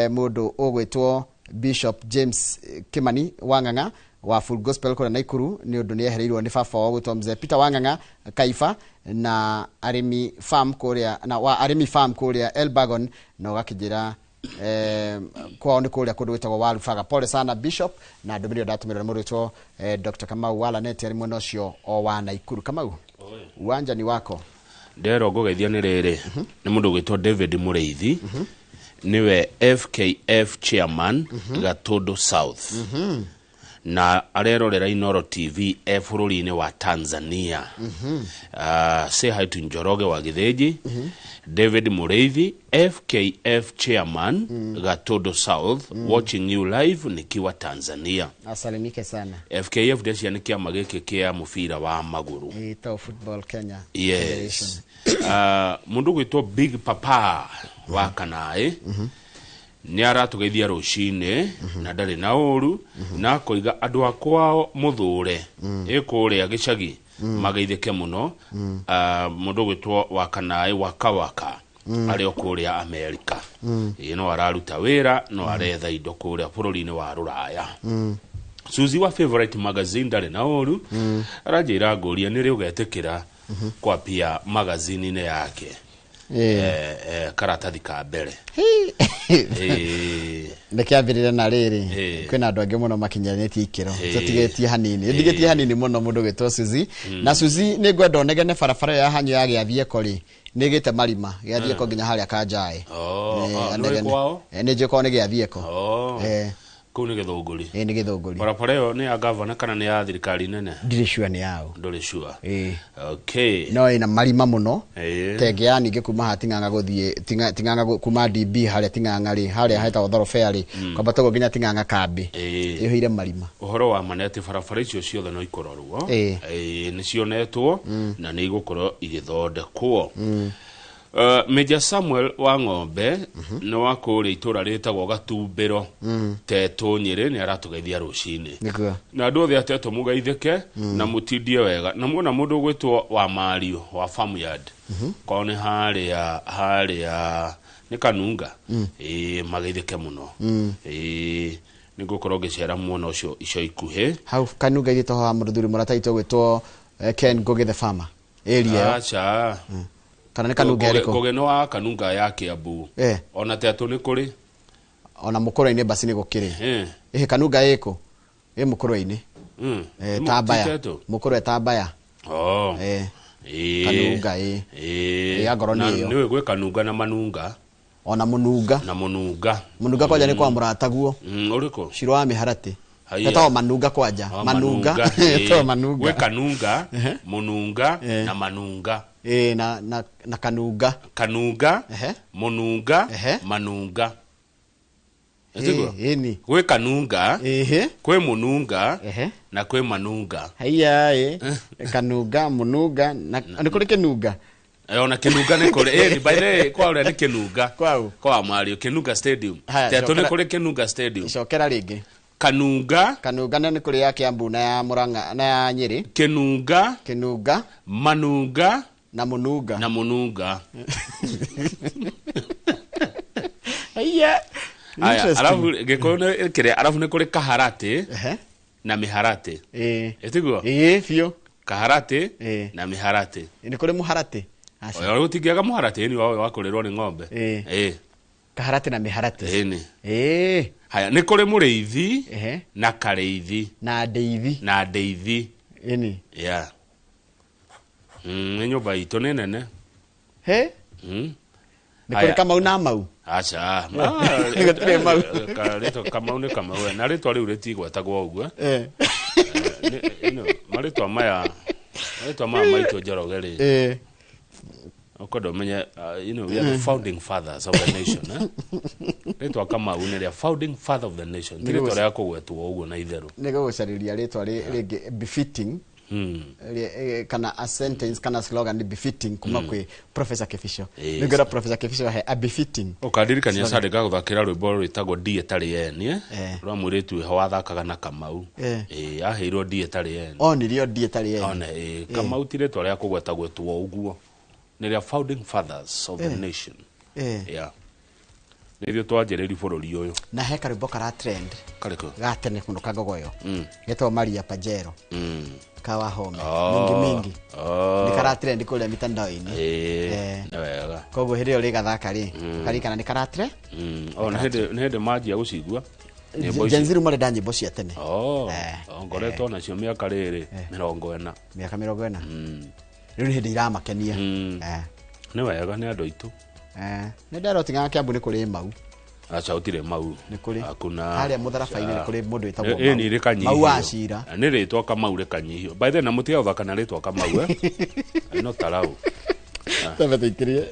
mũndũ ũgwĩtwo Bishop James Kimani Wang'ang'a wa Full Gospel kũrĩa Naikuru, nĩ ũndũ nĩ ehereirwo nĩ baba wao gwĩtwo Mzee Peter Wang'ang'a Kaifa na arĩmi farm kũrĩa, na wa arĩmi farm kũrĩa Elbagon, na ũgakĩnjĩra kwao nĩ kũrĩa kũndũ gwĩtagwo Warubaga. Pole sana Bishop, na ndũmĩrĩri ĩyo ndatũmĩrwo nĩ mũndũ wĩtwo Dr. Kamau wa Lanet arĩ mwena ũcio o wa Naikuru. Kamau, uwanja ni wako. Ndero ngũgeithio nĩ rĩrĩ nĩ mũndũ ũgwĩtwo David Mũrĩithi, nĩwe FKF chairman Gatũndũ South, na arerorera Inoro TV e bũrũri-inĩ wa Tanzania. Say hi to Njoroge wa Gĩthĩnji. David Mũrĩithi, FKF chairman Gatũndũ South, watching you live nikiwa Tanzania. Asalimike sana. FKF ndeciria nĩ kĩama gĩkĩ kĩa mũbira wa magũrũ. Ĩtagwo Football Kenya. Yes. Mũndũ ũgwĩtwo Big Papa wa Kanaĩ nĩ aratũgeithia rũcinĩ na ndarĩ na ũru, na akoiga andũ a kwao mũthũre ĩ kũrĩa gĩcagi mageithĩke mũno. Mũndũ ũgwĩtwo wa Kanaĩ Waka Waka arĩ o kũrĩa Amerika, ĩ no araruta wĩra, no aretha indo kũrĩa bũrũri-inĩ wa Rũraya. Suzy wa Favorite Magazine ndarĩ na ũru, aranjĩra ngũria nĩ rĩ ũgetĩkĩra kwapia magazine-inĩ yake karatathi ka mbere. Nĩkĩambĩrĩre na rĩrĩ kwĩna andũ angĩ mũno makinyanĩtie ikĩro, tũtigĩtie hanini, ndigĩtie hanini mũno mũndũ gwĩtwo Suzy. Na Suzy nĩ ngwenda ũnegene barabara ĩyo ya hanyu ya Gĩathieko rĩ nĩ ĩgĩte marima Gĩathieko nginya harĩa Kanjaĩ. Nĩ njũĩ kwao nĩ Gĩathieko. Kũu nĩ Gĩthũngũri. Nĩ Gĩthũngũri. Barabara ĩyo nĩ ya gavana kana nĩ ya thirikari nene? Ndirĩ sure nĩ yao. Ndũrĩ sure. Okay. No ĩna marima mũno. Tenge ya ningĩ kuma haha Ting'ang'a gũthiĩ Ting'ang'a kuma DB harĩa Ting'ang'a rĩ, harĩa hetagwo Thoroughfare rĩ, kwambata ũguo nginya Ting'ang'a kambĩ. Ĩihũire marima. Ũhoro wa ma nĩ atĩ barabara icio ciothe no ikororwo. Nĩ cionetwo na nĩ igũkorwo igĩthondekwo. Major Samuel wa Ng'ombe nĩ wa kũrĩa itũra rĩtagwo Gatumbĩro Tetũ Nyĩrĩ nĩ aratũgeithia rũcinĩ. Na andũ othe atetũ mũgeithĩke na mũtindie wega. Na muona mũndũ ũgwĩtwo wa Mario wa Farmyard kwao nĩ harĩa nĩ Kanunga, mageithĩke mũno. Nĩ ngũkorwo ngĩcera mwena ũcio ico ikuhĩ. Hau Kanunga ithe toho wa mũthuri mũrata witũ ũgwĩtwo Ken Ngugi the farmer area ĩyo. Aca. Kana nĩ Kanunga ĩrĩkũ? Ngugi nĩ wa Kanunga ya Kiambu. Ona Tetũ nĩ kũrĩ. Ona mũkũrwe-inĩ basi nĩ gũkĩrĩ. Ĩhĩ Kanunga ĩkũ? Ĩ mũkũrwe-inĩ. Tambaya. Mũkũrwe Tambaya. Oh. Kanunga ĩ. Ĩ angorwo nĩ ĩyo. Nĩwe gwĩ Kanunga na Manunga. Ona Mũnunga. Na Mũnunga. Mũnunga kwanja nĩ kwa mũrataguo. Ũrĩkũ? Ciro wa mĩharatĩ. Haiya. Etagwo Manunga kwanja. Oh, Manunga. Etagwo Manunga. Gwĩ Kanunga, Mũnunga na Manunga. Ĩ na Kanunga. Kanunga, Mũnunga, Manunga. Etiguo? Ĩni. Gwĩ Kanunga, kwĩ Mũnunga na kwĩ Manunga. Haiya ĩ. Kanunga, Mũnunga na nĩ kũrĩ Kĩnunga. Ona Kĩnunga nĩ kũrĩ. Ĩ by the way kwa ũrĩa nĩ Kĩnunga. Kwau. Kwa Mario Kĩnunga Stadium. Haya, Tetũ nĩ cokera- kũrĩ Kĩnunga Stadium. Cokera rĩngĩ. Kanunga. Kanunga na nĩ kũrĩ ya Kiambu na ya Murang'a na ya Nyĩrĩ. Kĩnunga. Kĩnunga. Manunga. Na Mũnunga. Na Mũnunga. Haiya. Aya, Interesting. alafu Gĩkũyũ nĩ kĩrĩa alafu nĩ kũrĩ Kaharatĩ na Mĩharatĩ. Ĩtiguo? Ĩĩ biũ. Kaharatĩ na Mĩharatĩ. Nĩ kũrĩ Mũharatĩ. Aca. Oyo gũtingĩaga Mũharatĩ nĩ wa kũrĩrwo nĩ ng'ombe. Ĩĩ. Kaharatĩ na Mĩharatĩ. Ĩĩ. Ĩĩ. Haya, nĩ kũrĩ mũrĩithi na karĩithi. Na ndĩithi. Na ndĩithi. Ĩni. Yeah. Nĩ nyũmba itũ nĩ nene. He? Nĩ kũrĩ Kamau na Mau. Aca. Nĩ gũtirĩ Mau. Rĩtwa Kamau nĩ Kamau na rĩtwa rĩu rĩtigwetagwo ũguo. Marĩtwa maya maitũ Njoroge rĩ. Okwenda ũmenye you know, we are the founding fathers of the nation. Rĩtwa Kamau nĩ rĩa founding father of the nation. Ti rĩtwa rĩa kũgwetwo ũguo na itherũ. Nĩ gũgũcarĩria rĩtwa rĩngĩ befitting kana a sentence kana slogan befitting kuma kwĩ Professor Kibisho. Nĩngwĩra Professor Kibisho he a befitting. Ũkandirikania Sunday ngagũthakĩra rwĩmbo rwĩtagwo D ĩtarĩ N rwa mũirĩtu wĩho wathakaga na Kamau. Ĩ aheirwo D ĩtarĩ N. Onirio D ĩtarĩ N. One ĩ Kamau ti rĩtwa rĩa kũgwetagwetwo ũguo. Nĩ rĩa founding fathers of the nation. Yeah. Nĩ ithuĩ twanjĩrĩirie bũrũri ũyũ. Na he karwĩmbo kara trend. Karĩkũ? Ga tene mũno kagogoyo. Getagwo Maria Pajero. Kawa home. Mingi mingi. Nĩ kara trend kũrĩa mitandao-inĩ. Nĩ wega. Koguo hĩndĩ ĩyo rĩgathaka rĩ, ũkaririkana nĩ kara trend. O nĩ hĩndĩ manjia gũcigua. Gen Z marenda nyĩmbo cia tene. Ngoretwo nacio mĩaka rĩrĩ 40. Mĩaka 40. Rĩu nĩ hĩndĩ iramakenia. Nĩ wega nĩ andũ aitũ. Nĩ nderwo tiga Kiambu nĩ kũrĩ Mau. Aca gũtirĩ Mau. Nĩ kũrĩ. Hakuna. Harĩa mũtharaba-inĩ nĩ kũrĩ mũndũ wĩtagwo Mau. Ĩ nĩ Mau wa Cira. Nĩ rĩtwa Kamau rĩkanyihio. By the way na mũtige gũthaka na rĩtwa Kamau. No tarau. Tambe tũikĩrie.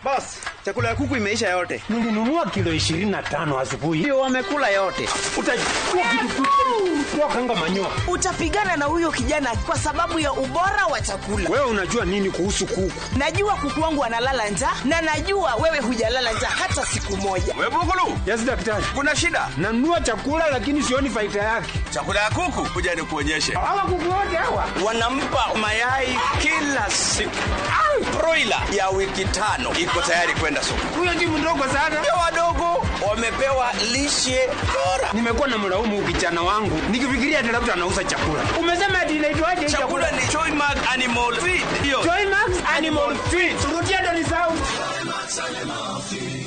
Boss, chakula ya kuku imeisha yote. Nilinunua kilo 25 asubuhi. Ndio wamekula yote. Utachukua kitu kwa kanga manyoa. Utapigana na huyo kijana kwa sababu ya ubora wa chakula. Wewe unajua nini kuhusu kuku? Najua kuku wangu analala njaa na najua wewe hujalala njaa hata siku moja. Wewe Bugulu? Yes daktari. Kuna shida? Nanunua chakula lakini sioni faida yake. Chakula ya kuku kuja nikuonyeshe. Hawa kuku wote hawa wanampa mayai kila siku. Broiler ya wiki 5 iko tayari kwenda soko. Huyo ni mdogo sana. Ndio wadogo wamepewa lishe bora. Nimekuwa na mlaumu kijana wangu nikifikiria ati labda anauza chakula. Umesema ati inaitwaje chakula? Ni Joymax Animal Feed. Hiyo. Joymax Animal Feed. Rudia ndo nisahau. Joymax Animal Feed.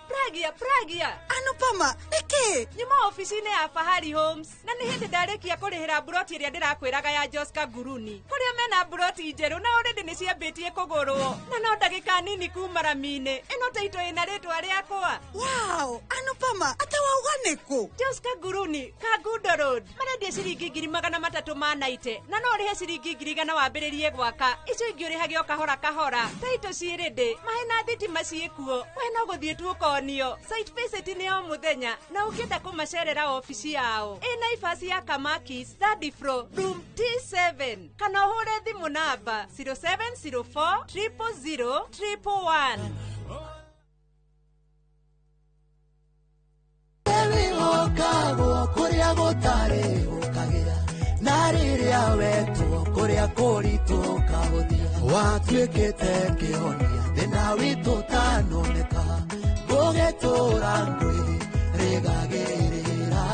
Pragia, Pragia. Anupama, niki? Nyuma ofici-inĩ ya Fahari Homes na nĩ hĩndĩ ndarĩkia kũrĩhĩra mburoti ĩrĩa ndĩrakwĩraga ya Joska Nguruni kũrĩa mena mburoti njerũ na already nĩ ciambĩtie kũgũrwo na no ndagĩka nini kuma rami-inĩ ĩno taito ĩna rĩtwa rĩakwa. Wow, Anupama, ate wauga nĩkũ? Joska Nguruni, Kangundo Road, marendia ciringi 390 na no ũrĩhe ciringi 100,000 wambĩrĩrie gwaka icio ingĩ ũrĩhage o kahora kahora. Taito ciĩ ready, maĩ na thitima ciĩkuo, we no gũthiĩ tu ũkonio. Site visit nĩ o mũthenya na ũngĩenda kũmacerera ofici yao ĩ Naivas ya Kamakis, third floor, room T7 kana ũhũre thimũ namba 0704 000 111. Kũrĩa gũtarĩ ũkagĩra na rĩrĩa wetwo kũrĩa kũritũ ũkahũthia watuĩkĩte kĩhonia thĩna witũ ũtanoneka Ngĩtũra ngwĩrĩgagĩrĩra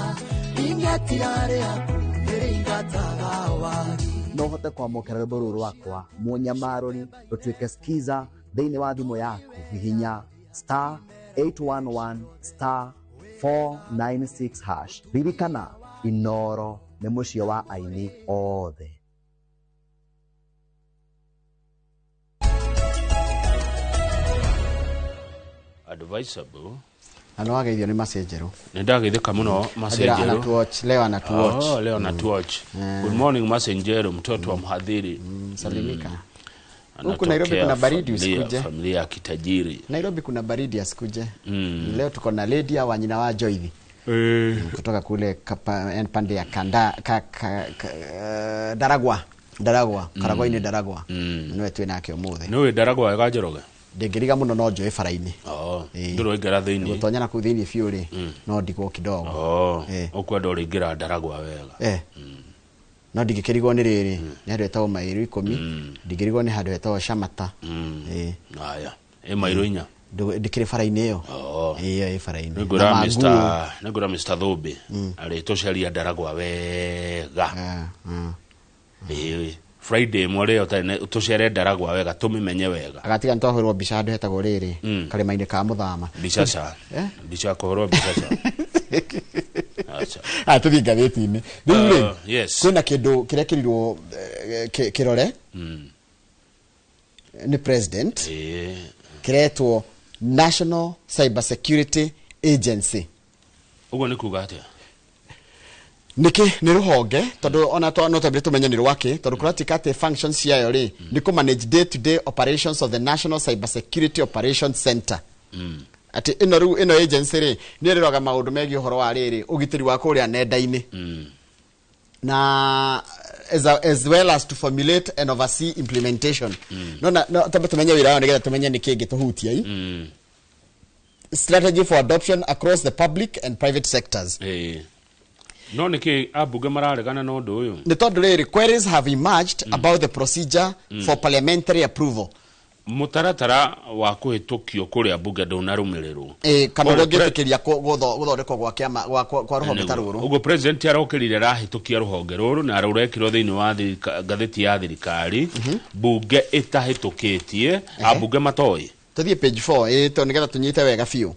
ing'atia rĩaku nĩrĩingataga wagi. No hote kwamũkĩra rwĩmbo rũrũ rwakwa mũnyamarũri rũtuĩke skiza thĩinĩ wa thimũ yaku. Hihinya star 811 star 496 hash. Ririkana, Inoro nĩ mũciĩ wa aini othe. Advisable. Na nĩ wageithio nĩ macenjerũ. Nĩ ndageithĩka mũno macenjerũ. Anatuwatch leo, anatuwatch. Oh, leo anatuwatch. Good morning Masenjero, mtoto wa mhadhiri. Salimika. Huku Nairobi kuna baridi, usikuje. Familia ya kitajiri. Nairobi kuna baridi, asikuje. Leo tuko na lady wa nyina wa Joyce. Kutoka kule pande ya Kanda Daragwa. Daragwa, Karagoini Daragwa. Niwe twĩ nake ũmũthĩ. Nĩũĩ Daragwa wega Njoroge? Ndĩngĩriga mũno no njũĩ bara-inĩ. Oh, ndũrĩ waingĩra thĩinĩ. Gũtonya na kũu thĩinĩ biũ rĩ, no ndigwo kidogo. Oh, ũkwenda ũrĩingĩra Daragwa wega. No ndingĩkĩrigwo nĩ rĩrĩ, nĩ handũ hetagwo Maĩru 10, ndingĩrigwo nĩ handũ hetagwo Shamata. Haya, ĩ Maĩru 4. Ndĩkĩrĩ bara-inĩ ĩyo. Ĩyo ĩ bara-inĩ. Nĩngwĩra Mr. Thũmbĩ arĩtũcaria Daragwa wega. Friday ĩmwe rĩo tũcere Daragwa wega tũmĩmenye wega. Agatiga nĩtwahũrwo mbica handũ hetagwo rĩrĩ, karĩma-inĩ ka Mũthama. Mbica ca. Mbica kũhũrwo mbica ca. Aya tũthiĩ ngathĩti-inĩ. Rĩu rĩ, kwĩna kĩndũ kĩrĩa kĩrirwo kĩrore nĩ president, kĩretwo National Cyber Security Agency. Ũguo nĩ kuga atĩa? Nĩkĩ nĩ rũhonge, tondũ ona no twambire tũmenye nĩ rwakĩ, tondũ kũratuĩka atĩ functions ciayo rĩ nĩ kũ manage day to day operations of the National Cyber Security Operations Center. Atĩ ĩno rĩu ĩno agency rĩ nĩ ĩrĩroraga maũndũ megiĩ ũhoro wa rĩrĩ ũgitĩri wa kũrĩa nenda-inĩ, na as well as to formulate and oversee implementation. No twambe tũmenye wĩra wayo nĩgetha tũmenye nĩkĩ ĩngĩtũhutia i. Strategy for adoption across the public and private sectors. No nĩkĩ ambunge mararegana na ũndũ ũyũ? Nĩ tondũ rĩrĩ, queries have emerged about the procedure for parliamentary approval. Mũtaratara wa kũhĩtũkio kũrĩa mbunge ndũnarũmĩrĩrwo. Kana ũrĩa ũngĩtĩkĩria gũthondekwo gwa kĩama kwa rũhonge ta rũrũ. Ũguo president arokĩrire arahĩtũkia rũhonge rũrũ na rũrekĩrwo thĩinĩ wa ngathĩti ya thirikari, mbunge ĩtahĩtũkĩtie, ambunge matoĩ. Tũthiĩ page 4 tondũ nĩgetha tũnyite wega biũ.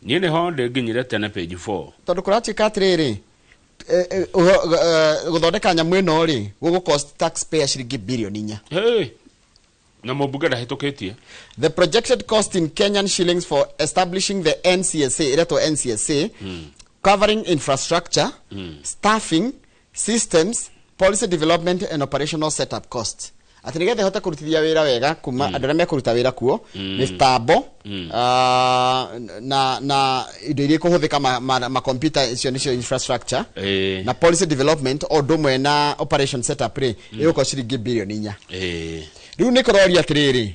Niĩ nĩho ndĩnginyire tene page 4. Tondũ kũratuĩka atĩrĩrĩ, gũthondeka nyamũ ĩno rĩ gũgũ cost taxpayer ciringi bilioni 4. Na mũmbunge ndahĩtũkĩtie. The projected cost in Kenyan shillings for establishing the NCSA, ĩretwo NCSA, covering infrastructure, staffing, systems, policy development and operational setup costs. Atĩ nĩgetha ĩhote kũrutithia wĩra wega kuma andũ arĩa mekũruta wĩra kuo, mĩtambo, na indo iria ikũhũthĩka makompyuta icio nĩcio infrastructure, na policy development o ũndũ ũmwe na operation setup rĩ, ĩgũkorwo ciringi bilioni 4. Rĩu nĩ kũroria atĩrĩrĩ,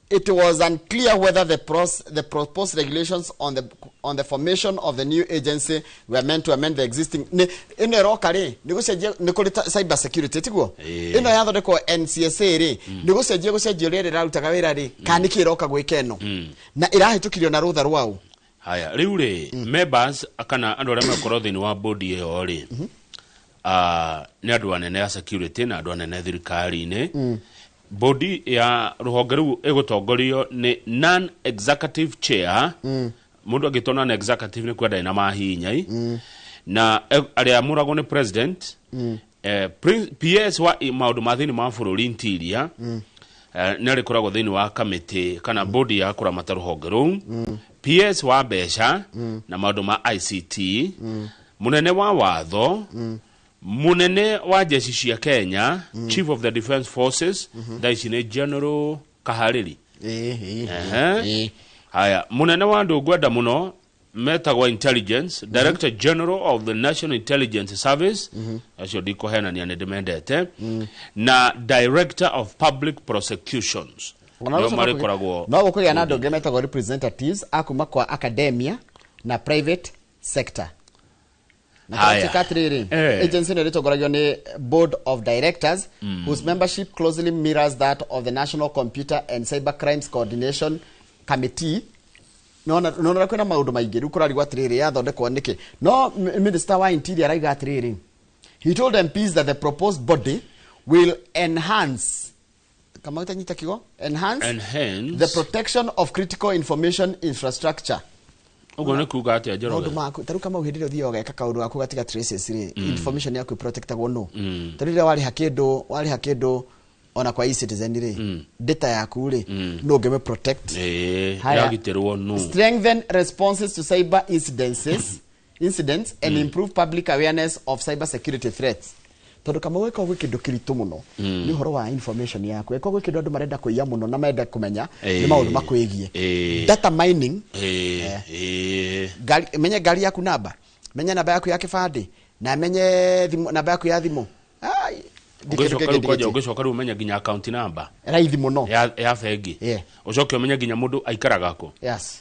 it was unclear whether the proposed regulations on the formation of the new agency were meant to amend the existing. Ĩno ĩroka rĩ nĩ gũcenjia, nĩ kũrĩ cyber security tiguo? Ĩno yathondekwo NCSA rĩ nĩ gũcenjia ũrĩa ĩrarutaga wĩra rĩ, kana nĩkĩ ĩroka gwĩka ĩno na ĩrahĩtũkirio na rũtha rwaũ. Haya, rĩu rĩ members kana andũ arĩa mekorwo thĩinĩ wa board ĩyo rĩ, nĩ andũ anene a security na andũ anene thirikari-inĩ. Bodi ya rũhonge rũu ĩgũtongorio nĩ non executive chair. Mũndũ angĩtwo non executive nĩ kwenda ĩna mahinya, na arĩa amũragwo nĩ president, PS wa maũndũ ma thĩinĩ ma bũrũri interior, nĩ arĩkoragwo thĩinĩ wa kamĩtĩ kana bodi ya kũramata rũhonge rũu, PS wa mbeca na maũndũ ma ICT, mũnene wa watho, munene wa jeshi cia Kenya, Chief of the Defence Forces, thaa ici nĩ General Kahariri. Haya, munene wa andũ ngwenda mũno metagwo intelligence, Director General of the National Intelligence Service, acio ndikũhenania nĩ ndĩmendete, na Director of Public Prosecutions. Nĩo marĩkoragwo no gũkũgĩa na andũ angĩ metagwo representatives a kuma kwa academia na private sector. Na katika atĩrĩrĩ, agency ĩno ĩrĩtongoragio nĩ board of directors, whose membership closely mirrors that of the National Computer and Cyber Crimes Coordination Committee. Nona nona kwĩna maũndũ maingĩ. Rĩu kũrarigwo atĩrĩrĩ, yathondekwo nĩkĩ? No minister wa interior araiga atĩrĩrĩ, he told MPs that the proposed body will enhance, kama utanyita kigo, enhance, Enhance. the protection of critical information infrastructure. Ũguo nĩ kuga atĩa, Njoroge? Maũndũ maku tarĩu kama hĩndĩ ĩrĩa ũthiaga ũgeka kaũndũ gaku gatiga traces rĩ, information yaku protectagwo no tarĩu rĩrĩa warĩha kĩndũ ona kwa e-Citizen rĩ, data yaku rĩ, no ũngĩmĩ protect. Haya. Yagitĩrwo nũ? Strengthen responses to cyber incidents and improve public awareness of cyber security threats, tondũ kama gwĩka gwĩ kĩndũ kĩritũ mũno nĩ ũhoro wa information yaku. Ĩkorwo gwĩ kĩndũ andũ marenda kũiya mũno na marenda kũmenya nĩ maũndũ makwĩgiĩ, data mining. Ngari, menye ngari yaku namba, menye namba yaku ya kĩbandĩ, na menye thimũ, namba yaku ya thimũ. Ai, ndi kĩndũ Ũngĩcoka kĩngĩ rĩu kwanja ndigĩtie. ũngĩcoka rĩu ũmenye nginya account number Raithi mũno. ya bengi, ũcoke ũmenye nginya mũndũ aikaraga kũ,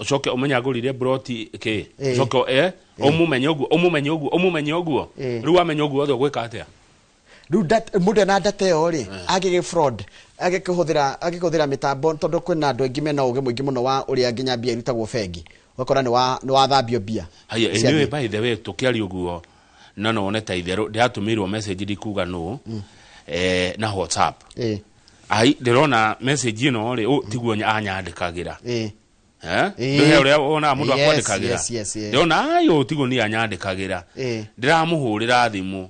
ũcoke ũmenye agũrire broti kĩ, ũcoke ũmũmenye ũguo, ũmũmenye ũguo, ũmũmenye ũguo. Rĩu wamenya ũguo othe ũgwĩka atĩa? Rĩu mũndũ ena data ĩyo rĩ, agĩgĩ fraud, agĩkĩhũthĩra mĩtambo, tondũ kwĩna andũ aingĩ mena ũgĩ mũingĩ mũno wa ũrĩa nginya mbia irutagwo bengi, ũgakora nĩ wathambio mbia. Haya. Ciathiĩ. Anyway, by the way, tũkĩaria ũguo no none ta itherũ ndĩratũmĩirwo message, ndikuga nũ, na WhatsApp. Ai, ndĩrona message ĩno rĩ, tiguo anyandĩkagĩra. Eh? Ndũhe ũrĩa wonaga mũndũ akwandĩkagĩra. Yes. Ndĩrona ai, ũyũ tiguo niĩ anyandĩkagĩra. Ndĩramũhũrĩra thimũ,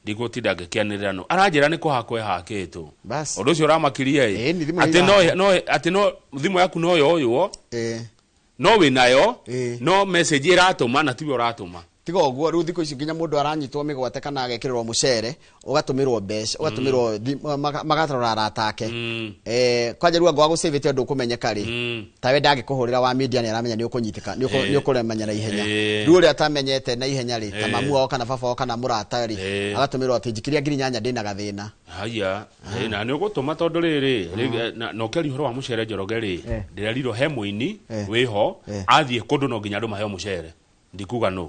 ndigũtinda ngĩkĩanĩrĩra, no aranjĩra nĩ kũhakwo ĩhakĩtwo. Bas. Ũndũ ũcio ũramakirie ĩ Nĩ thimũ atĩ nĩ no atĩ no thimũ yaku no yoywo, no wĩnayo, no message ĩratũma na tiwe ũratũma. Tiga ũguo, rĩu thikũ ici nginya mũndũ aranyitwo mĩgwate kana agekĩrĩrwo mũcere, ũgatũmĩrwo mbeca, ũgatũmĩrwo magatarora arata ake. Kwanja rĩu anga wagũcĩvĩte ũndũ ũkũmenyeka rĩ, tawe ndangĩkũhũrĩra wa media, nĩ aramenya nĩ ũkũnyitĩka, nĩ ũkũremenya na ihenya. Rĩu ũrĩa atamenyete na ihenya rĩ, ta mamu wao kana baba wao kana mũrata rĩ, agatũmĩrwo atĩ njikiria 8,000, ndĩna gathĩna. Haya, na nĩ ũgũtũma tondũ rĩrĩ na ũkĩaria ũhoro wa mũcere, Njoroge rĩ, ndĩrerirwo he mũini wĩho athiĩ kũndũ no nginya andũ maheo mũcere, ndikuga nũ.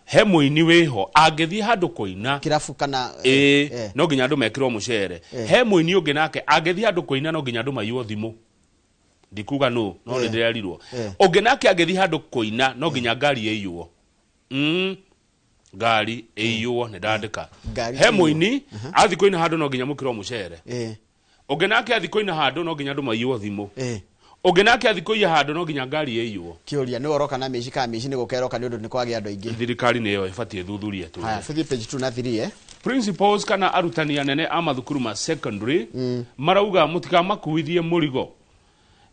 He mũini wĩho angĩthiĩ handũ kũina kĩrabu kana ĩĩ, no nginya andũ mekĩrwo mũcere. He mũini ũngĩ nake angĩthiĩ handũ kũina no nginya andũ maiywo thimũ, ndikuga nũ, no nĩ ndĩrerirwo. Ũngĩ nake angĩthiĩ handũ kũina no nginya ngari ĩiywo. Ngari ĩiywo, nĩ ndandĩka. Ngari He ĩiywo. mũini athiĩ kũina handũ no nginya mũkĩrwo mũcere. Ũngĩ nake athiĩ kũina handũ no nginya andũ maiywo thimũ. Ũngĩ nake athiĩ kũiya handũ no nginya ngari ĩiywo. Kĩũria nĩ ũroka na mĩici, kana mĩici nĩ gũkeroka nĩ ũndũ nĩ kwagĩa andũ aingĩ? Thirikari nĩyo ĩbatiĩ thuthurie tu. Haya, tũthiĩ page 2 na 3. Principals kana arutani anene a mathukuru ma secondary marauga mũtikamakuithie mũrigo,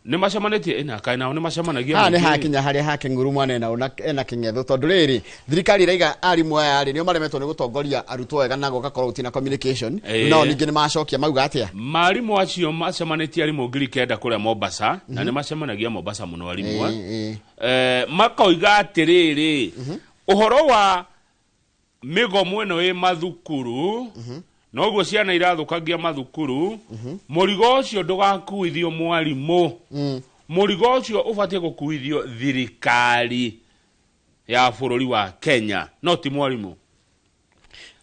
nĩ macemanĩtie ĩna kaĩ nao nĩ macemanagia Haha nĩ mũingĩ. hakinya harĩa hake nguru mwana ena kĩng'etho, tondũ rĩrĩ thirikari ĩraiga arimũ aya rĩ, nĩo maremetwo nĩ gũtongoria arutwo wega na gũgakorwo gũtirĩ na communication. Nao ningĩ nĩ macokia mauga atĩa? Marimũ acio macemanĩtie, arimũ 9,000 kũrĩa Mombasa, na nĩ macemanagia Mombasa mũno arimũ. Makoiga atĩrĩrĩ, ũhoro wa mĩgomo ĩno ĩ mathukuru, noguo ciana irathũkangia mathukuru, mũrigo ũcio ndũgakuithio mwarimũ, mũrigo ũcio ũbatiĩ gũkuithio thirikari ya bũrũri wa Kenya, no ti mwarimũ.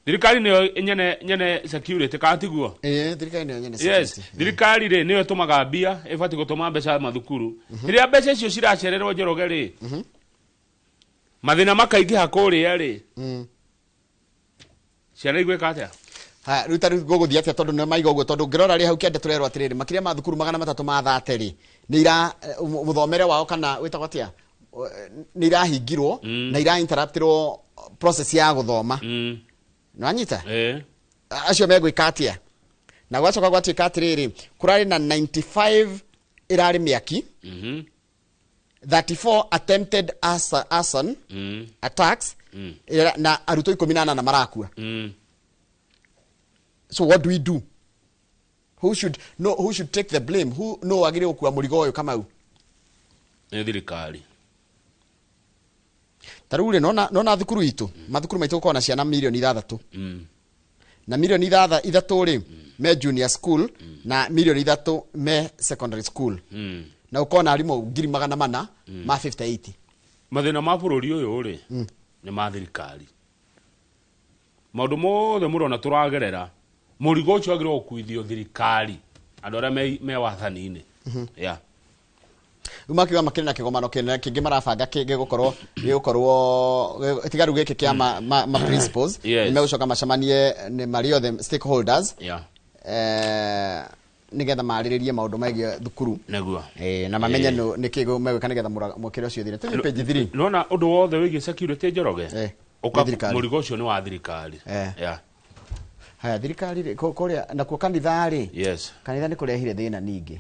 Thirikari nĩyo nyene security, kana tiguo? Ĩĩ, thirikari nĩyo nyene Yes. security. Thirikari rĩ, nĩyo ĩtũmaga mbia, ĩbatiĩ gũtũma mbeca mathukuru. Rĩrĩa mbeca icio ciracererwo, Njoroge rĩ, mathĩna makaingĩha kũrĩa rĩ, ciana igwĩka atĩa? Haya, rĩu ta rĩu gũgũthiĩ atĩa, tondũ nĩ maiga ũguo? Tondũ ngĩrora rĩ, hau kĩanda tũrerwo atĩrĩrĩ, makĩria ma thukuru 330 rĩ, nĩ ira mũthomere wao kana wĩtagwo atĩa, nĩ irahingirwo na ira interruptirwo process ya gũthoma. Nĩ wanyita? Acio megwĩka atĩa? Na gwacoka gwatuĩka atĩrĩrĩ, kũrarĩ na 95 ĩrarĩ mĩaki, 34 attempted arson attacks, na arutwo 18 marakua. So what do we do? Who should, no, who should take the blame? Who no wagĩrĩirwo gũkua mũrigo ũyũ, Kamau? Nĩ thirikari. Ta rĩu rĩ, nona thukuru itũ, mathukuru maitũ gũkorwo na ciana 6 mirioni na 3 mirioni rĩ me junior school na 3 mirioni me secondary school, na ũkorwo na arimũ 400,000 ma 58. Mathĩna ma bũrũri ũyũ rĩ, nĩ ma thirikari. Maũndũ mothe mũrona tũragerera, mũrigo ũcio wagĩrĩirwo gũkuithio thirikari, andũ arĩa me wathani-inĩ. Yeah. Rĩu makiuga makĩrĩ na kĩgomano kĩnene kĩngĩ marabanga gĩgũkorwo tiga rĩu gĩkĩ kĩa ma principles. Yes. Nĩmegũcoka macemanie nĩ marĩ othe stakeholders, nĩgetha marĩrĩrie maũndũ megiĩ thukuru. Nĩguo. Na mamenye nĩkĩ megwĩka nĩgetha mũkĩre ũcio ũthire. Tũthiĩ page 3. Nona ũndũ wothe wĩgiĩ security, Njoroge, Nĩ thirikari. Mũrigo ũcio nĩ wa thirikari. Yeah. Haya, thirikari rĩ, kũrĩa nakuo kanitha rĩ, kanitha nĩ kũrehire thĩna ningĩ.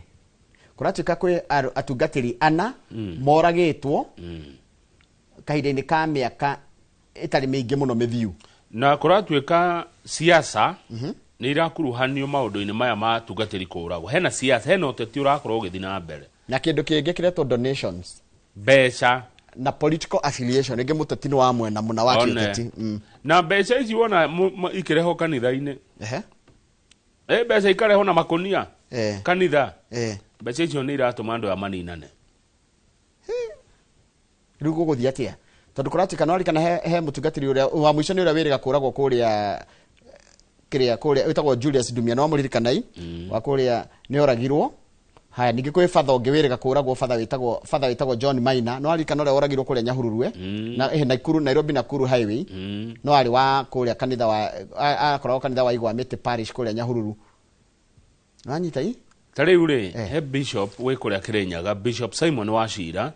Kũratuĩka kwĩ atungatĩri ana moragĩtwo kahinda-inĩ ka mĩaka ĩtarĩ mĩingĩ mũno mĩthiu. Na kũratuĩka siasa nĩ irakuruhanio maũndũ-inĩ maya ma atungatĩri kũragwo. Hena siasa, hena ũteti ũrakorwo ũgĩthiĩ na mbere. Na kĩndũ kĩngĩ kĩretwo donations, mbeca, na political affiliation. Rĩngĩ mũteti nĩ wa mwena mũna wa One. kĩũteti. Na mbeca ici wona ikĩrehwo kanitha-inĩ, mbeca ikarehwo na makũnia kanitha, mbeca icio nĩ iratũma andũ aya maninane. Rĩu gũgũthiĩ atĩa? Tondũ kũratuĩka no arikana he mũtungatĩri ũrĩa wa mũico nĩ ũrĩa wĩrĩga kũragwo kũrĩa kĩrĩa kũrĩa wĩtagwo Julius Dumia, no mũririkanai, wa kũrĩa nĩ oragirwo. Haya, ningĩ kwĩ batha ũngĩ wĩrĩga kũragwo, batha wĩtagwo John Maina, no aririkana ũrĩa woragirwo kũrĩa Nyahururu, na Nakuru, Nairobi Nakuru highway. No arĩ wa kũrĩa kanitha wa akoragwo kanitha wa Igwa Mĩtĩ Parish kũrĩa Nyahururu. Nĩwanyita i? Ta rĩu rĩ, he bishop wĩ kũrĩa Kĩrĩnyaga, Bishop Simon Wachira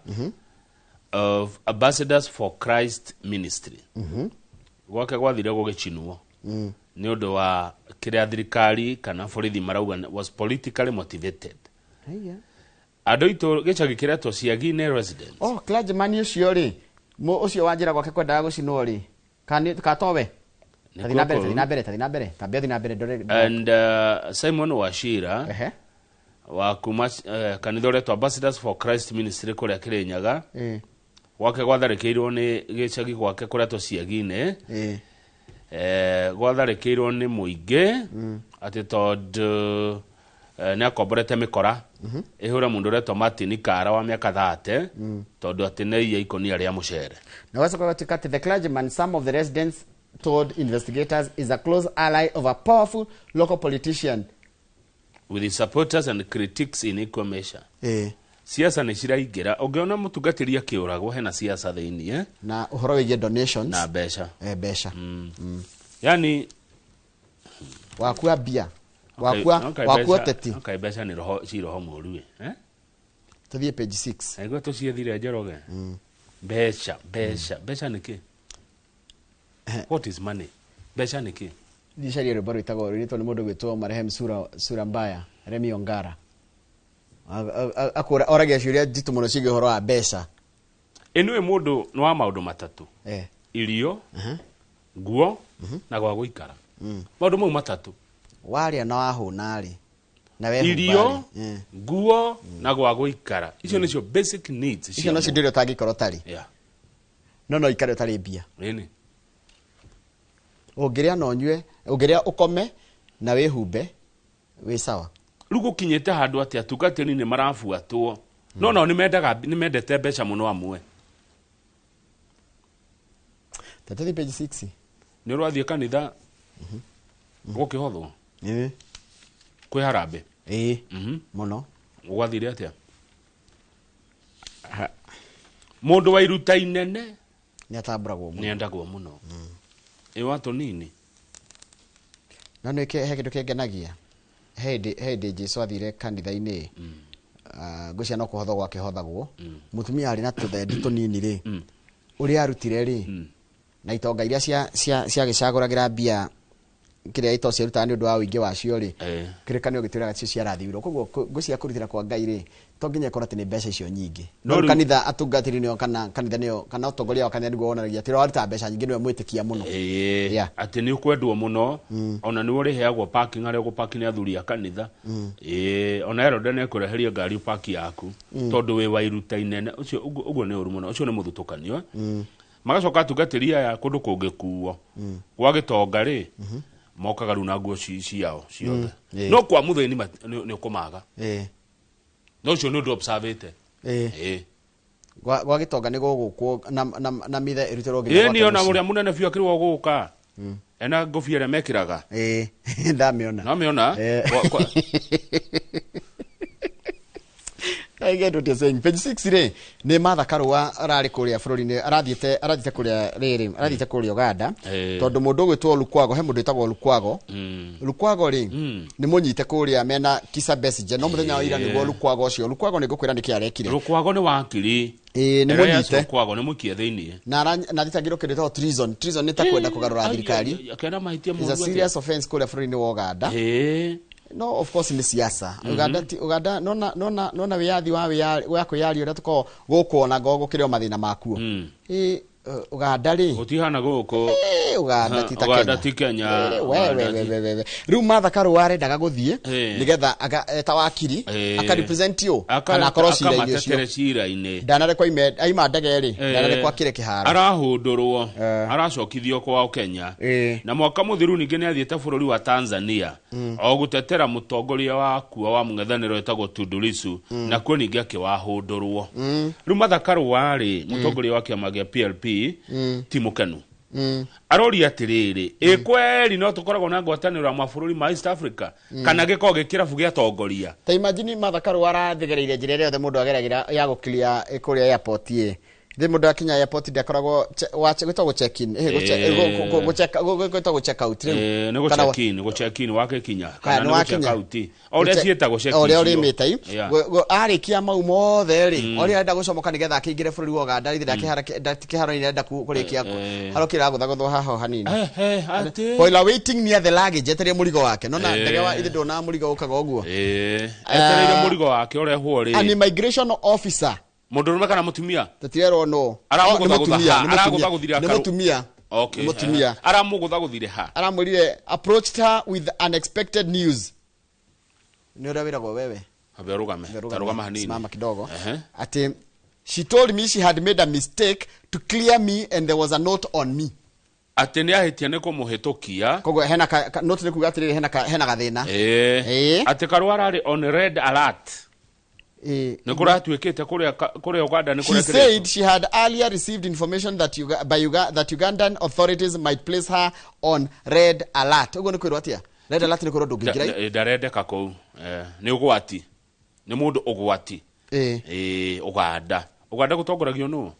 of Ambassadors for Christ Ministry, gwake gwathire gũgĩcinwo nĩ ũndũ wa kĩrĩa thirikari kana borithi marauga was politically motivated. Haiya. Andũ aitũ gĩcagi kĩretwo Ciagine residence. Oh, clergyman ũcio rĩ, ũcio wa njĩra gwake kwendaga gũcinwo rĩ, katowe? Tathi na mbere, tathi na mbere, tathi na mbere, tambia thi na mbere ndore. And Simon Wachira wa kuma kanitha ũretwo Ambassadors for Christ Ministry kũrĩa Kĩrĩnyaga, gwake gwatharĩkĩirwo nĩ gĩcagi gwake kũretwo Ciagine, gwatharĩkĩirwo nĩ mũingĩ atĩ tondũ nĩ akomborete mĩkora ĩhũre mũndũ ũretwo Martin Kara wa mĩaka 30, tondũ atĩ nĩ iya ikũnia rĩa mũcere. Na wacoka gũgatuĩka atĩ the clergyman, some of the residents told investigators, is a close ally of a powerful local politician with his supporters and critics in equal measure. Siasa nĩ ciraingĩra. Ũngĩona mũtungatĩri akĩũragwo, hena siasa thĩinĩ, eh? Na ũhoro wĩgiĩ donations na mbeca. Mbeca. Yani wakua mbia, wakua wakua teti. Okay, mbeca nĩ roho, ci roho mũru, eh? Tũthiĩ page 6. Aigua tũciethire, Njoroge. Mbeca, mbeca, mbeca nĩ kĩ? What is money? Mbeca nĩ kĩ? Ndicarie rwĩmbo rwĩtagwo, rwĩtwo nĩ mũndũ gwĩtwo marehemu Sura Mbaya, Remi Ongara. Akũra oragia ciũria nditũ mũno ciĩgiĩ ũhoro wa mbeca. Ĩnĩwe mũndũ nĩ wa maũndũ matatũ: irio, nguo na gwa gũikara. Maũndũ mau matatũ. Warĩa na wahũna rĩ, na wehumba Irio, rĩ. Nguo na gwa gũikara, icio nĩcio basic needs Icio cia nocio mũndũ. ndĩrĩa ũtangĩkorwo ũtarĩ. No ikare ũtarĩ mbia. Ĩni. Ũngĩrĩa na ũnyue, ũngĩrĩa, ũkome na wĩhumbe, wĩ sawa. Rĩu gũkinyĩte handũ atĩ atungatĩri nĩ marabuatwo, no nao nĩ mendete mbeca mũno amwe. Tatũthiĩ page 6. Nĩ ũrathiĩ kanitha gũkĩhothwo, kwĩ harambĩ. Ĩĩ, mũno. Gwathire atĩa? Mũndũ wa iruta inene nĩ atambũragwo mũno. Nĩ endagwo mũno. Ĩ wa tũnini? No nĩ he kĩndũ kĩngenagia. He hĩndĩ Jesu athire kanitha-inĩ, ngwĩciria no kũhothwo gwakĩhothagwo, mũtumia arĩ na tũthendi tũnini rĩ, ũrĩa arutire rĩ, na itonga iria ciagĩcagũragĩra mbia kĩrĩa ito ciarutaga nĩ ũndũ wa ũingĩ wacio rĩ, kĩrĩkanĩro gĩtwĩraga cio ciarathimirwo. Koguo ngwĩciria kũrutĩra kwa Ngai rĩ, to nginya ĩkorwo atĩ nĩ mbeca icio nyingĩ. No no rĩu- kanitha atungatĩri nĩo kana kanitha nĩo kana ũtongoria wa kanitha nĩguo wonanagia atĩ ũrĩa waruta mbeca nyingĩ nĩwe mwĩtĩkia mũno. Ĩĩ, atĩ nĩ ũkwendwo mũno, ona nĩ ũrĩheagwo parking harĩa ũgũpaki nĩ athuri a kanitha. Ĩĩ, ona Herode nĩ ekũreheria ngari ũpaki yaku, tondũ wĩ wa iruta inene. Ũcio ũguo nĩ ũru mũno, ũcio nĩ mũthutũkanio. Magacoka atungatĩri aya kũndũ kũngĩkuo gwa gĩtonga rĩ, mokaga rĩu na nguo ciao ciothe. No kwa mũthĩni nĩ ũkũmaga. No ũcio nĩ ũndũ observĩte. Ĩĩ. Gwa gĩtonga nĩ gũgũkwo na mithe ĩrutĩrwo nginya Ĩĩ, gwake nĩ ona mũciĩ. ũrĩa mũnene biũ akĩrĩgwo gũka ena ngũbia ĩrĩa mekĩraga. Ĩĩ, ndamĩona. Namĩona. I get what you're saying. Page 6 rĩ nĩ Martha Karua ararĩ kũrĩa bũrũri-inĩ, arathiĩte kũrĩa rĩrĩ, arathiĩte kũrĩa Uganda. Tondũ mũndũ ũgwĩtwo Lukwago, he mũndũ wĩtagwo Lukwago. Lukwago rĩ nĩ mũnyite kũrĩa mena Kizza Besigye, no mũthenya wa ira nĩguo Lukwago ũcio, Lukwago nĩ ngũkwĩra nĩkĩ arekire. Lukwago nĩ wakiri. Ĩĩ, nĩ Elias mũnyite. Lukwago nĩ mũikie thĩinĩ. Na arathitangĩrwo kĩndũ gĩtagwo treason. Treason nĩ ta kwenda kũgarũra thirikari. Akĩenda mahĩtia Is a moru atĩa? serious offense kũrĩa bũrũri-inĩ wa Uganda. No of course nĩ siasa. Uganda ti Uganda, nona wĩyathi wa kwĩyaria ũrĩa tũkoragwo gũkũ ona ngo gũkĩrĩ o mathĩna makuo. Ĩ Uganda rĩ gũtihana gũkũ. Uganda ti ta Uganda Kenya. ti Kenya. We we we we we. Rĩu Martha Karua arendaga gũthiĩ nĩgetha eta wakiri aka represent you kana akorwo cira-inĩ ũcio. Akamatetere cira-inĩ. Ndanarekwo aima ndege rĩ, ndanarekwo akĩre kĩharo. Arahũndũrwo, aracokithio kwao Kenya. Na mwaka mũthiru ningĩ nĩ athiĩte bũrũri wa Tanzania o gũtetera mũtongoria wakuo wa mũng'ethanĩro wĩtagwo Tundu Lissu, nakuo ningĩ akĩwahũndũrwo. Rĩu Martha Karua rĩ, mũtongoria wa kĩama gĩa PLP, ti mũkenu. Aroria atĩrĩrĩ, ĩ kweri no tũkoragwo na ngwatanĩro ya mabũrũri ma East Africa kana gĩkoragwo gĩ kĩrabu gĩa tongoria? Ta imagine Martha Karua arathigereire njĩra ĩrĩa yothe mũndũ ageragĩra ya gũkiria kũrĩa airport ĩ. Thĩ mũndũ akinya airport ndakoragwo gwĩtagwo check in, gwĩtagwo check out rĩu. Nĩ Kana gũ check in, gũ check in wakĩkinya Haya, kana nĩ nĩ gũ check wakinya. out, o ũrĩa ciĩtagwo check O ũrĩa icio. ũrĩmĩte i. Arĩkia mau mothe rĩ, ũrĩa arenda gũcomoka nĩgetha akĩingĩre bũrũri wa Uganda rĩ, kĩharo-inĩ arenda kũrĩkia harokĩra gũthagũthwo haha o hanini. Atĩ. While waiting near the luggage, etereire mũrigo wake. Nona ndege wa ithe ndona mũrigo ũkaga ũguo. Etereire mũrigo wake ũrehwo An rĩ. immigration officer. Mũndũrũme kana mũtumia? Tũtirerwo no. Aramũgũthagũtha ha? Aragũthagũthire Nĩ akarũ- mũtumia. Okay. Nĩ mũtumia. Aramũgũthagũthire ha? Aramwĩrire approached her with unexpected news. Nĩ ũrĩa wĩragwo wewe. Ambe ũrũgame. Tarũgama hanini. Simama kidogo. Ati she told me she had made a mistake to clear me and there was a note on me. Atĩ nĩ ahĩtia nĩ kũmũhĩtũkia. Koguo hena ka note nĩ kuga atĩrĩrĩ, hena gathĩna. Atĩ Karua ararĩ on red alert. Nĩ kũratuĩkĩte kũrĩa Uganda nĩ She kũrekĩrĩtwo. said she had earlier received information that that Ugandan authorities might place her on red alert. Ũguo nĩ kwĩrwo atĩa? Red alert nĩ kwĩrwo ndũngĩingĩra. Ndarendeka kũu. Nĩ ũgwati. Nĩ mũndũ ũgwati. Uganda. Uganda gũtongoragio nũ?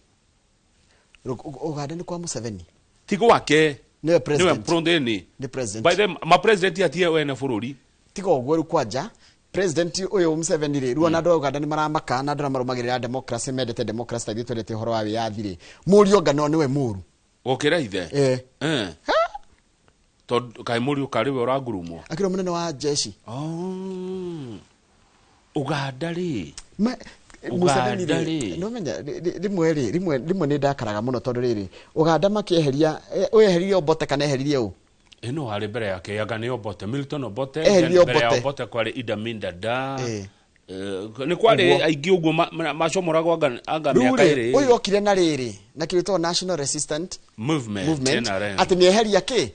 Uganda nĩ kwa Museveni. Ti gwake. Nĩwe president. Nĩwe president. Nĩ president. By the ma president atie wene bũrũri. Tiga ũguo rĩu kwanja president ũyũ Museveni rĩ, rĩu ona andũ a Uganda nĩ maramaka na andũ arĩa marũmagĩrĩra democracy, mendete democracy ta ithuĩ twendete ũhoro wa wĩyathi rĩ, mũriũ anga no nĩwe mũru. Gũkĩra ithe. Tondũ kaĩ mũriũ karĩ we ũrangurumwo. Akĩrwo mũnene wa jeshi. Uganda rĩ. Museveni Uganda rĩ, rĩ. nĩũmenya, rĩmwe rĩ, rĩmwe nĩ ndakaraga mũno tondũ rĩrĩ, Uganda makĩeheria, ũyũ eheririe Obote kana eheririe ũ? Ĩno harĩ mbere yake anga nĩ Obote, Milton Obote. Eheririe Mbere ya Obote. Obote kwarĩ Idi Amin Dada. Nĩ kwarĩ Ũguo. aingĩ ũguo macomoragwo anga Rĩu mĩaka rĩ, ĩrĩ. ũyũ okire na rĩrĩ na kĩndũ gĩtagwo National Resistant Movement, Movement, NRM. atĩ nĩ eheria kĩ?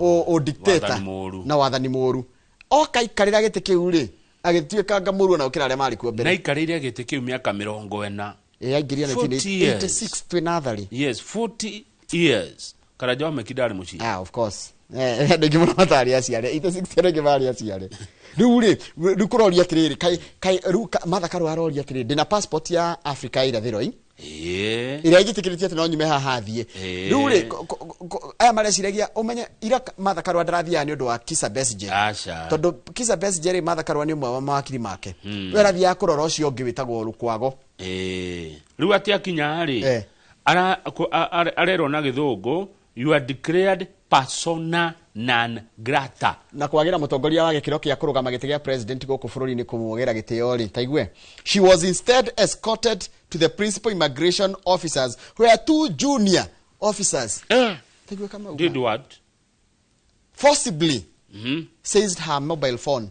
O dictator Wathani mũru. na wathani mũru. Oka ikarĩra gĩtĩ kĩu rĩ, agĩtuĩka anga mũru ona gũkĩra arĩa marĩ kuo mbere. Na aikarĩire gĩtĩ kĩu mĩaka 40. Aingĩria 40 years. 1986 twĩ natharĩ. Yes, 40 years. Karanja wa Meki ndarĩ mũciĩ. Ah, of course. Andũ aingĩ mũno matarĩ aciare. 86 andũ aingĩ marĩ aciare. Rĩu rĩ, rĩu kũroria atĩrĩrĩ, kaĩ rĩu Martha Karua aroria atĩrĩrĩ, ndĩna passport ya Africa ya irathĩro ĩ? Ĩrĩa ĩnjĩtĩkĩrĩtie atĩ no nyume haha thiĩ. Rĩu rĩ, aya mareciragia ũmenye ira Martha Karua ndarathiaga nĩ ũndũ wa Kizza Besigye. Aca. Tondũ Kizza Besigye rĩ, Martha Karua nĩ ũmwe wa mawakiri make. We arathiaga kũrora ũcio ũngĩ wĩtagwo Lukwago. Rĩu atĩ akinya rĩ, arerwo na gĩthũngũ, you are declared persona non grata. Na kwagĩra mũtongoria wa gĩkĩro kĩa kũrũgama gĩtĩ gĩa president gũkũ bũrũri-inĩ kũmwogera gĩtĩo rĩ, taigue. She was instead escorted to the principal immigration officers where two junior officers taigue kama uga. Did what? Forcibly seized her mobile phone.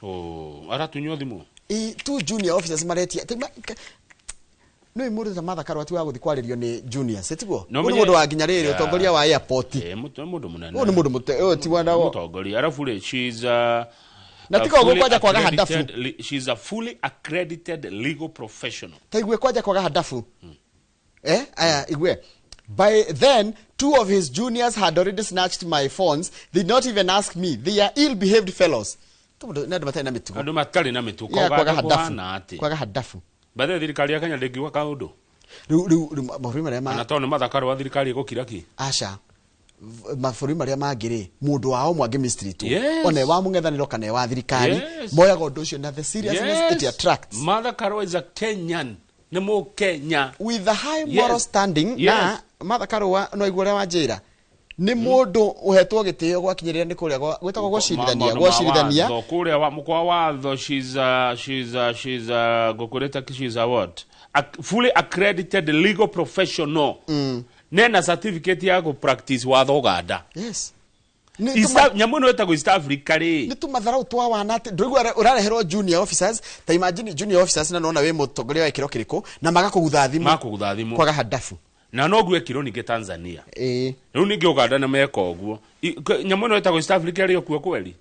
Oh, aratunywo thimũ. Two junior officers maretia nĩ mũndũ ta Martha Karua ti wa gũthiĩ kwarĩrio nĩ juniors, tiguo? No Ũyũ nĩ menye- mũndũ wa nginya rĩrĩ ũtongoria wa airport. Mũndũ mũnene. Ũyũ nĩ mũndũ ũyũ ti wa Mũtongoria. Arabu rĩ, she's a Na a tiga ũguo fully kwanja kwaga hadafu. She's a fully accredited legal professional. Ta igue kwanja kwaga hadafu. Aya igue. By then, two of his juniors had already snatched my phones. They did not even ask me. They are ill-behaved fellows. Tondũ nĩ andũ matarĩ na mĩtugo. Andũ matarĩ na mĩtugo. Yeah, kwaga Uganda hadafu. kũhana atĩ. Kwaga hadafu. Bathe thirikari ya Kenya ndĩngiuga kaũndũ. Rĩu mabũrũri marĩa ma Na tondũ nĩ Martha Karua thirikari ĩgũkira ki. Aca, mabũrũri marĩa mangĩ rĩ, mũndũ wao mwangĩ mistritwo Yes. ona wa mũng'ethanĩro kana wa thirikari, Yes. moyaga ũndũ ũcio na the seriousness it attracts. Martha Karua is a Kenyan. Nĩ Mũkenya. With a high moral standing. Yes. Na Martha Karua no igua ũrĩa wanjĩra nĩ mũndũ ũhetwo gĩtĩo gwakinyĩrĩra nĩ kũrĩa gwĩtagwo gwacirithania Maũndũ ma gwacirithania. watho, kũrĩa wa mũkwa watho, she's a ngũkwĩrĩte ki she's a what, a fully accredited legal professional. Nena certificate ya gũ practice watho Uganda. Yes. Nyamũ ĩno ĩtagwo East Africa rĩ. Nĩ tũmatharau twa wana atĩ ndũraigua ũrareherwo junior officers, ta imagine junior officers, na nona wĩ mũtongoria wa gĩkĩro kĩrĩkũ na magakũgutha thimũ. Makũgutha thimũ. Kwaga hadafu. Na noguo ekirwo ningĩ Tanzania. Ĩĩ. Rĩu ningĩ Uganda nĩ meka ũguo. Nyamũ ĩno ĩtagwo East Africa ĩrĩ o kuo kweri,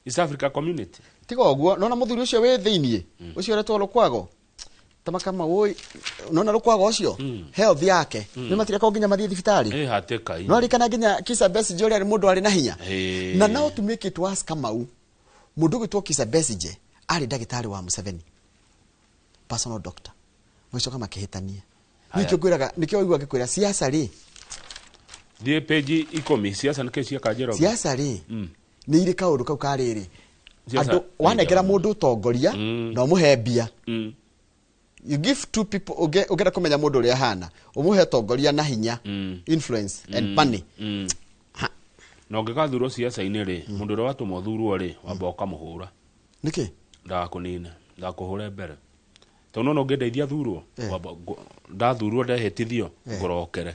East Africa Community. Tiga ũguo, nona mũthuri ũcio wĩ thĩiniĩ ũcio ũretwo Lukwago tamakama woi, nona Lukwago ũcio, health yake nĩ matireka nginya mathiĩ thibitarĩ. Ĩ hatĩka. No arikana nginya Kizza Besigye ũrĩa arĩ mũndũ arĩ na hinya. Ĩĩ. Na now to make it worse, Kamau, mũndũ ũgwĩtwo Kizza Besigye arĩ ndagĩtarĩ wa Museveni, personal doctor, magĩcoka makĩhĩtania. Haya. Nĩkĩo ngwĩraga, nĩkĩo waigua ngĩkwĩra siasa rĩ, Thiĩ page 10, siasa nĩkĩ cieka Njoroge? Siasa rĩ, nĩ irĩ kaũndũ kau ka rĩrĩ, Siasa andũ nĩ wanengera njega. mũndũ ũtongoria na ũmũhe mbia. You give two people, ũngĩenda kũmenya mũndũ ũrĩa ahana, ũmũhe ũtongoria na hinya, influence and money. Na ũngĩgathurwo ciaca-inĩ rĩ, mũndũ ũrĩa watũma ũthurwo rĩ, wamba ũkamũhũra. Nĩkĩ? Ndagakũnine, ndagakũhũre mbere, tondũ nona ũngĩndeithia thurwo, wamba ndathurwo ndehĩtithio, ngũrokere.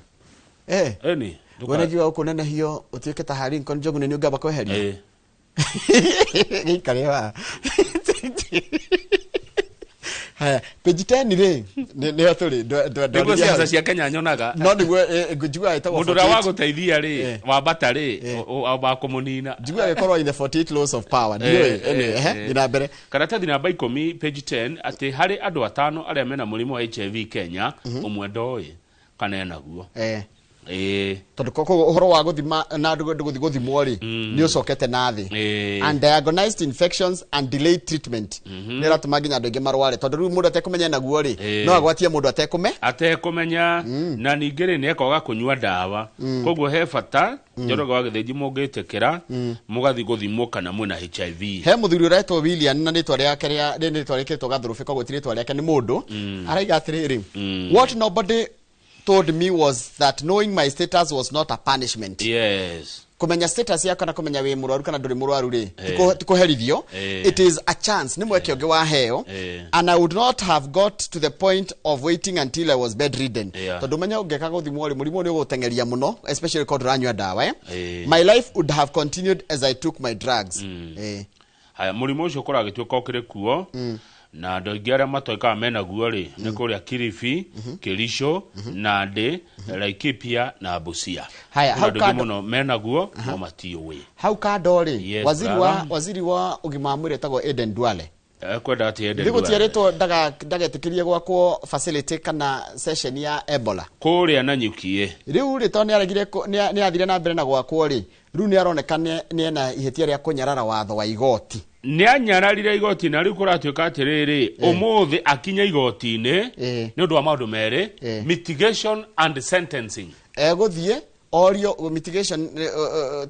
Ĩni. Wena ũkũnenehio ũtuĩke ta Harry Lincoln Njogu nĩ ũngĩamba kweherio. Gĩikare haha. Haya, page 10 rĩ, nĩho tũrĩ. Nĩguo ciaca cia Kenya nyonaga. No nĩguo njiguaga ĩtagwo Mũndũ ũrĩa 48 wagũteithia rĩ, wambata rĩ, wamba kũmũnina. Njiguaga ĩkorwo in the 48 laws of power, ndiũĩ. Anyway, ehe, thiĩ na mbere. Karatathi namba 10, page 10, atĩ harĩ andũ atano arĩa mena mũrimũ wa HIV Kenya, ũmwe ndoĩ kana enaguo. Ĩĩ. Tondũ koguo ũhoro wa gũthima na andũ gũthiĩ gũthimwo rĩ, nĩ ũcokete na thĩ. Undiagnosed infections and delayed treatment nĩ ĩratũma nginya andũ aingĩ marware, tondũ rĩu mũndũ atekũmenya naguo rĩ, no agwatie mũndũ atekũme atekũmenya, na ningĩ rĩ, nĩekoga kũnyua ndawa. Koguo he bata, Njoroge wa Gĩthĩnji, mũngĩtĩkĩra mũgathiĩ gũthimwo kana mwĩna HIV. He mũthuri ũretwo William, na rĩtwa rĩake rĩa rĩ rĩtwa rĩkĩrĩtwo gathũrũbĩ, koguo ti rĩtwa rĩake, nĩ mũndũ araiga atĩrĩrĩ, "What nobody told me was that knowing my status was not a punishment." Kũmenya status yaku kana kũmenya wĩ mũrwaru kana ndũrĩ mũrwaru rĩ, ti kũherithio. It is a chance, nĩ mweke ũngĩ waheo. "And I would not have got to the point of waiting until I was bedridden." Tondũ menya ũngĩka gũthimwo rĩ, mũrimũ nĩ ũgũteng'eria mũno, especially korwo ndũranyua ndawa, eh? "My life would have continued as I took my drugs." Haya, mũrimũ ũcio ũkoragĩtuĩka ũkĩrĩ kuo, na andũ aingĩ arĩa matoĩkaga menaguo rĩ, nĩ kũrĩa Kilifi, Kericho, Nandi, Laikipia na Busia. Haya, Kwĩna hau andũ aingĩ kando- mũno menaguo no matiũĩ. Hau kando rĩ, Yes, waziri wa brother. waziri wa ũgima wa mwĩrĩ etagwo Aden Duale. Ekwenda atĩ Eden Thĩ Duale. gũtiarĩtwo ndagetĩkĩrie gwakwo facility kana session ya Ebola kũrĩa Nanyuki. Rĩu rĩ, tondũ nĩaregire nĩathire na mbere na gwakwo rĩ, rĩu nĩaroneka nĩ ena ihĩtia rĩa kũnyarara watho wa igoti. Nĩ anyararire igoti, na rĩu kũratuĩka atĩrĩrĩ, ũmũthĩ akinya igoti-inĩ nĩ ũndũ wa maũndũ merĩ, mitigation and sentencing. Egũthiĩ orio mitigation,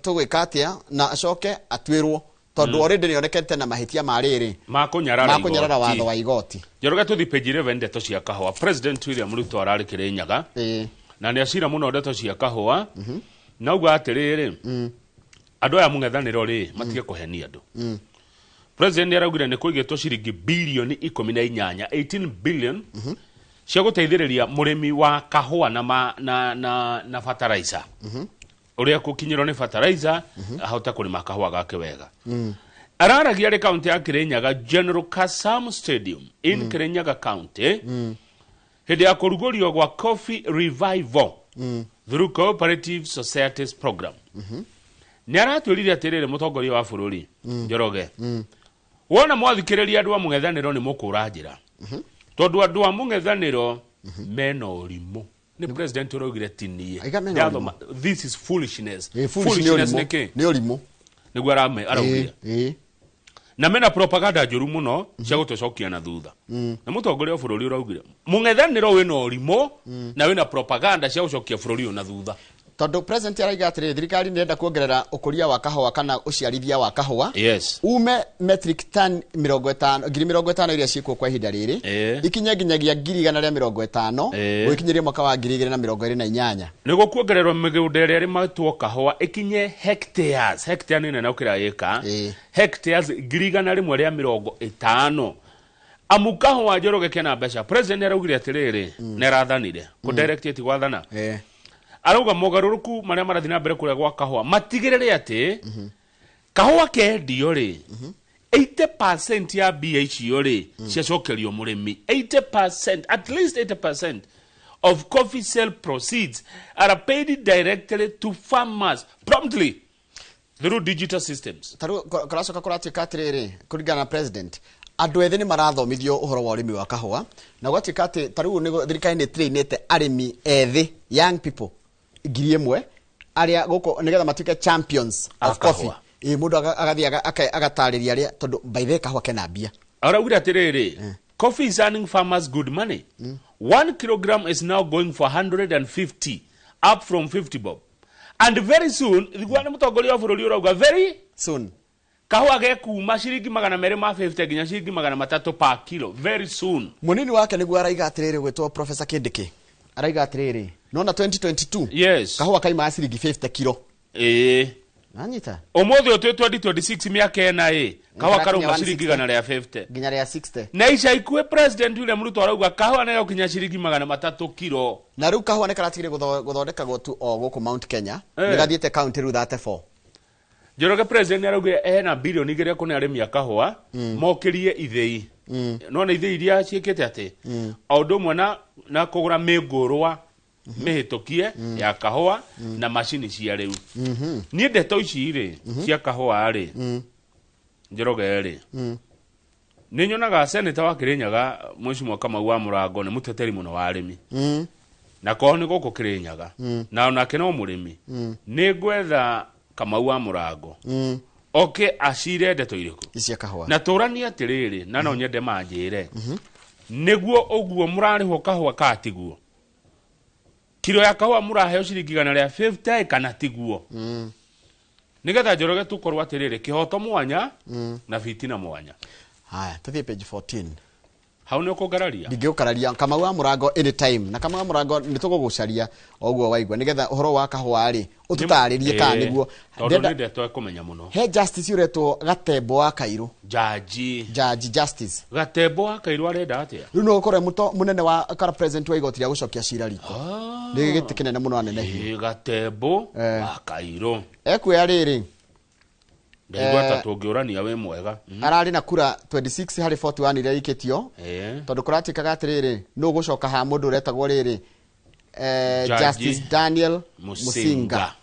tũgwĩka atĩa, na acoke atuĩrwo, tondũ already nĩonekete na mahĩtia ma rĩrĩ, ma kũnyarara ma kũnyarara igoti. watho wa igoti. Njoroge, tũthi page 11, ndeto cia kahũa. President William Ruto ararĩ Kĩrĩnyaga na nĩ acira mũno ndeto cia kahũa, na uga atĩrĩrĩ, andũ aya mũng'ethanĩro rĩ, matige kũhenia andũ. President nĩ araugire nĩ kũigĩtwo ciringi bilioni 18, 18 billion, cia gũteithĩrĩria mũrĩmi wa kahũa na, ma, na, na, na fertilizer, ũrĩa kũkinyĩrwo nĩ fertilizer ahote kũrĩma kahũa gake wega. Araragia arĩ kaunti ya Kirinyaga, General Kasam Stadium in Kirinyaga County, hĩndĩ ya kũrugũrio gwa Coffee Revival through Cooperative Societies Program. Nĩ aratwĩrire atĩrĩrĩ, mũtongoria wa bũrũri, Njoroge, wona mwathikĩrĩria andũ a mũng'ethanĩro nĩ mũkũra njĩra, tondũ andũ a mũng'ethanĩro mena ũrimũ. Nĩ president ũraugire, ti niĩ. Aiga mena Ndathoma, this is foolishness. Ĩ, foolish nĩ Foolishness ũrimũ. nĩ kĩ? Nĩ ũrimũ. Nĩguo araugire. Na mena propaganda njũru mũno cia gũtũcokia na thutha. Na mũtongoria wa bũrũri ũraugire mũng'ethanĩro wĩna ũrimũ na wĩna propaganda cia gũcokia bũrũri ũyũ na thutha. Tondũ president araiga atĩrĩrĩ, thirikari nĩ ĩrenda kuongerera ũkũria wa kahũa kana ũciarithia wa kahũa ume metric ton 50 50,000 iria ciĩkuo kwa ihinda rĩrĩ, ikinye nginyagia 150,000 gũgĩkinyĩria mwaka wa 2028. Nĩguo kuongererwo mĩgũnda ĩrĩa ĩrĩmatwo kahũa ĩkinye hectares, hectare nĩ nene gũkĩra ĩka, hectares 150,000. Amu kahũa Njoroge kena mbeca. President nĩaraugire atĩrĩrĩ, nĩarathanire kũ direct ti gwathana, arauga mogarũrũku marĩa marathiĩ na mbere kũrĩa gwa kahũa matigĩrĩre atĩ kahũa kendio rĩ, 80% ya mbia icio rĩ ciacokerio mũrĩmi. 80%, at least 80% of coffee sale proceeds are paid directly to farmers promptly through digital systems. Tarĩu kũracoka kũratuĩka atĩrĩrĩ, kũringana na president, andũ ethĩ nĩ marathomithio ũhoro wa ũrĩmi wa kahũa, na gwatuĩka atĩ tarĩu thirikari nĩ trainĩte arĩmi ethĩ, young people 1,000 arĩa gũkũ nĩgetha matuĩke champions of coffee. Ĩ mũndũ agathiĩ agatarĩria arĩa, tondũ by the way kahũa kena mbia. Araugire atĩrĩrĩ, coffee is earning farmers good money. 1 kilogram is now going for 150, up from 50 bob, and very soon, thigua nĩ mũtongoria wa bũrũri ũrauga very soon kahũa gekuma ciringi 250 nginya ciringi 300 per kilo very soon. Mũnini wake nĩguo araiga atĩrĩrĩ, gwĩtwo Professor Kindiki, araiga atĩrĩrĩ, nona 2022 kahũa kaima ciringi 50 kilo. Nanyita Ũmũthĩ ũtũ 2026, mĩaka ĩna ĩ kahũa karauma ciringi 150 nginya rĩa 60. Na ica ikuhĩ President William Ruto arauga kahũa nĩ gũkinya ciringi 300 kilo. Na rĩu kahũa nĩ karatigire gũthondekagwo tu o gũkũ Mount Kenya, nĩ gathiĩte county rĩu 34. Njoroge president nĩaraugire ena bilioni 2 kũne arĩmi a kahũa mokĩrie ithĩi. Nona ithĩi iria ciĩkĩte atĩ o ũndũ ũmwe na kũgũra mĩngũrwa mĩhĩtũkie ya kahũa na macini cia rĩu. Niĩ ndeto ici rĩ cia kahũa rĩ, Njoroge rĩ, nĩ nyonaga senator wa Kirinyaga Mheshimiwa Kamau wa Mũrango nĩ mũteteri mũno wa arĩmi, na korwo nĩ gũkũ Kirinyaga na onake no mũrĩmi, nĩ ngwetha Kamau wa Mũrango oke acire ndeto irĩkũ ici kahũa, na tũranie atĩrĩrĩ, na no nyende manjĩre nĩguo ũguo mũrarĩhwo kahũa katiguo kilo ya kahũa mũraheo ciringi 150 kana tiguo, nĩgetha Njoroge tũkorwo atĩrĩrĩ kĩhoto mwanya na fitina mwanya. Haya, tũthiĩ page 14. Hau nĩ ũkũngararia? Ndingĩgũkararia. Kamau wa Mũrango anytime, na Kamau wa Mũrango nĩ tũgũgũcaria o ũguo waigua, nĩgetha ũhoro wa kahũa rĩ ũtũtarĩrie kana nĩguo. Tondũ nĩ ndeto ĩkũmenya mũno. He justice ũretwo Gatembo wa Kairũ. Jaji justice Gatembo wa Kairũ arenda atĩa? Rĩu no ũkorwo mũto mũnene wa kana president wa igoti rĩa gũcokia cira riko. Nĩ gĩtĩ kĩnene mũno anene. Gatembo wa Kairũ ekuoya rĩrĩ, ndaigua ta tũngĩũrania wĩ mwega. Ararĩ na kura 26 harĩ 41 iria ikĩtio, tondũ kũratuĩkaga atĩrĩrĩ, nũ ũgũcoka ha mũndũ ũretagwo rĩrĩ, Justice Daniel Musinga.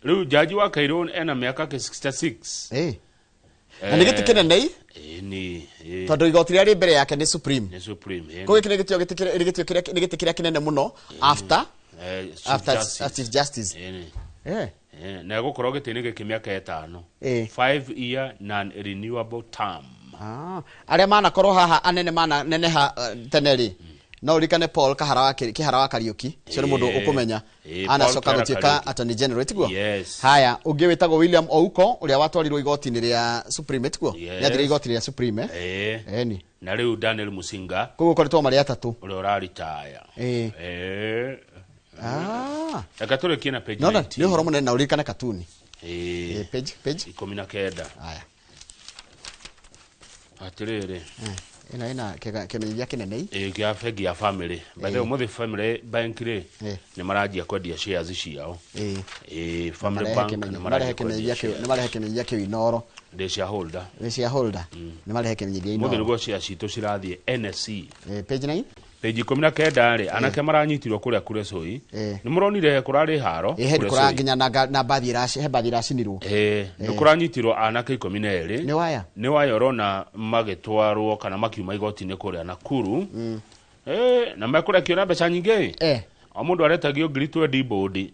Rĩu jaji wa Kairũ ena mĩaka 66. Na nĩ gĩtĩ kĩnene, tondũ igoti rĩrĩa rĩ mbere yake nĩ Supreme. Nĩ Supreme. Koguo gĩkĩ nĩ gĩtĩ kĩrĩa kĩnene mũno after Chief Justice. Na gũkorwo gĩtĩ-inĩ gĩkĩ mĩaka 5. 5 year non renewable term. Arĩa manakorwo haha anene mananeneha tene rĩ, no ũririkane Paul Kihara wa Kariuki, ũcio nĩ mũndũ ũkũmenya, anacoka gũtuĩka Attorney General, tiguo? Haya, ũngĩ wĩtagwo William Ouko ũrĩa watwarirwo igoti-inĩ rĩa Supreme, tiguo? Nĩathire igoti rĩa Supreme. Eni. Na rĩu Daniel Musinga. Koguo koretwo marĩ atatũ. Ũrĩa ũraritaya. Reke tũrĩkie na page 19. Nĩ ũhoro mũnene na ũririkane katuni. Page 19. Haya. Atĩrĩrĩ. Ĩna kĩmenyithia kĩnene. Gĩa bengi ya Family. By the way, ũmũthĩ Family Bank rĩ nĩ maranjia kwendia shares ciao. Family Bank nĩ maranjia kwendia shares. Nĩ marehe kĩmenyithia kĩu Inooro. Ndĩ shareholder. Ndĩ shareholder. Nĩ marehe kĩmenyithia Inooro. Ũmũthĩ nĩguo shares citũ cirathiĩ NSE. Page 9. Page 19 rĩ, anake maranyitirwo kũrĩa Kuresoi. Nĩ mũronire kũrarĩ haro. Hĩndĩ kũra nginya na bathi he bathi iracinirwo. Nĩ kũranyitirwo anake 12. Nĩ waya. Nĩ waya ũrona magĩtwarwo kana makiuma igoti-inĩ kũrĩa Nakuru. Na mekũrekio na mbeca nyingĩ. O mũndũ aretagio 20,000 bodi.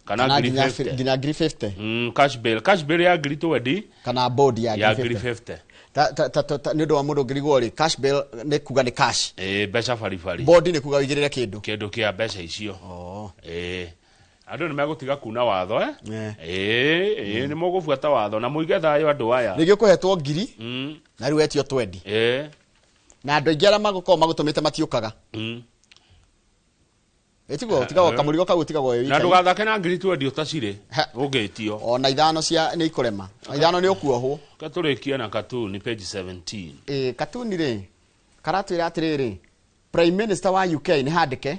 Kana 50,000. Nginya 50,000. Cash bail. Cash bail ya 20,000. Kana bodi ya 50,000. Ta ta ta nĩ ũndũ wa mũndũ ũngĩrigwo rĩ, cash bail nĩ kuga nĩ cash. Mbeca baribari. Bond nĩ kuga ũigĩrĩre kĩndũ. Kĩndũ kĩa mbeca icio. Andũ nĩ megũtiga kuna watho nĩ mũgũbuata watho na mũige thayũ andũ aya. Rĩngĩ ũkũhetwo ngiri na rĩu wetio 20. Na andũ aingĩ arĩa magũkorwo magũtũmĩte matiũkaga. Ĩtigwo tigagwo kamũrigo kau tigagwo wĩ wika. Na ndũgathake na ngiri 20 ũtacirĩ ũngĩtio. Ona ithano cia nĩ ikũrema. Ithano nĩ ũkuohwo. Katũrĩkie na katuni page 17. Katuni rĩ karatwĩra atĩrĩrĩ, Prime Minister wa UK nĩ handĩke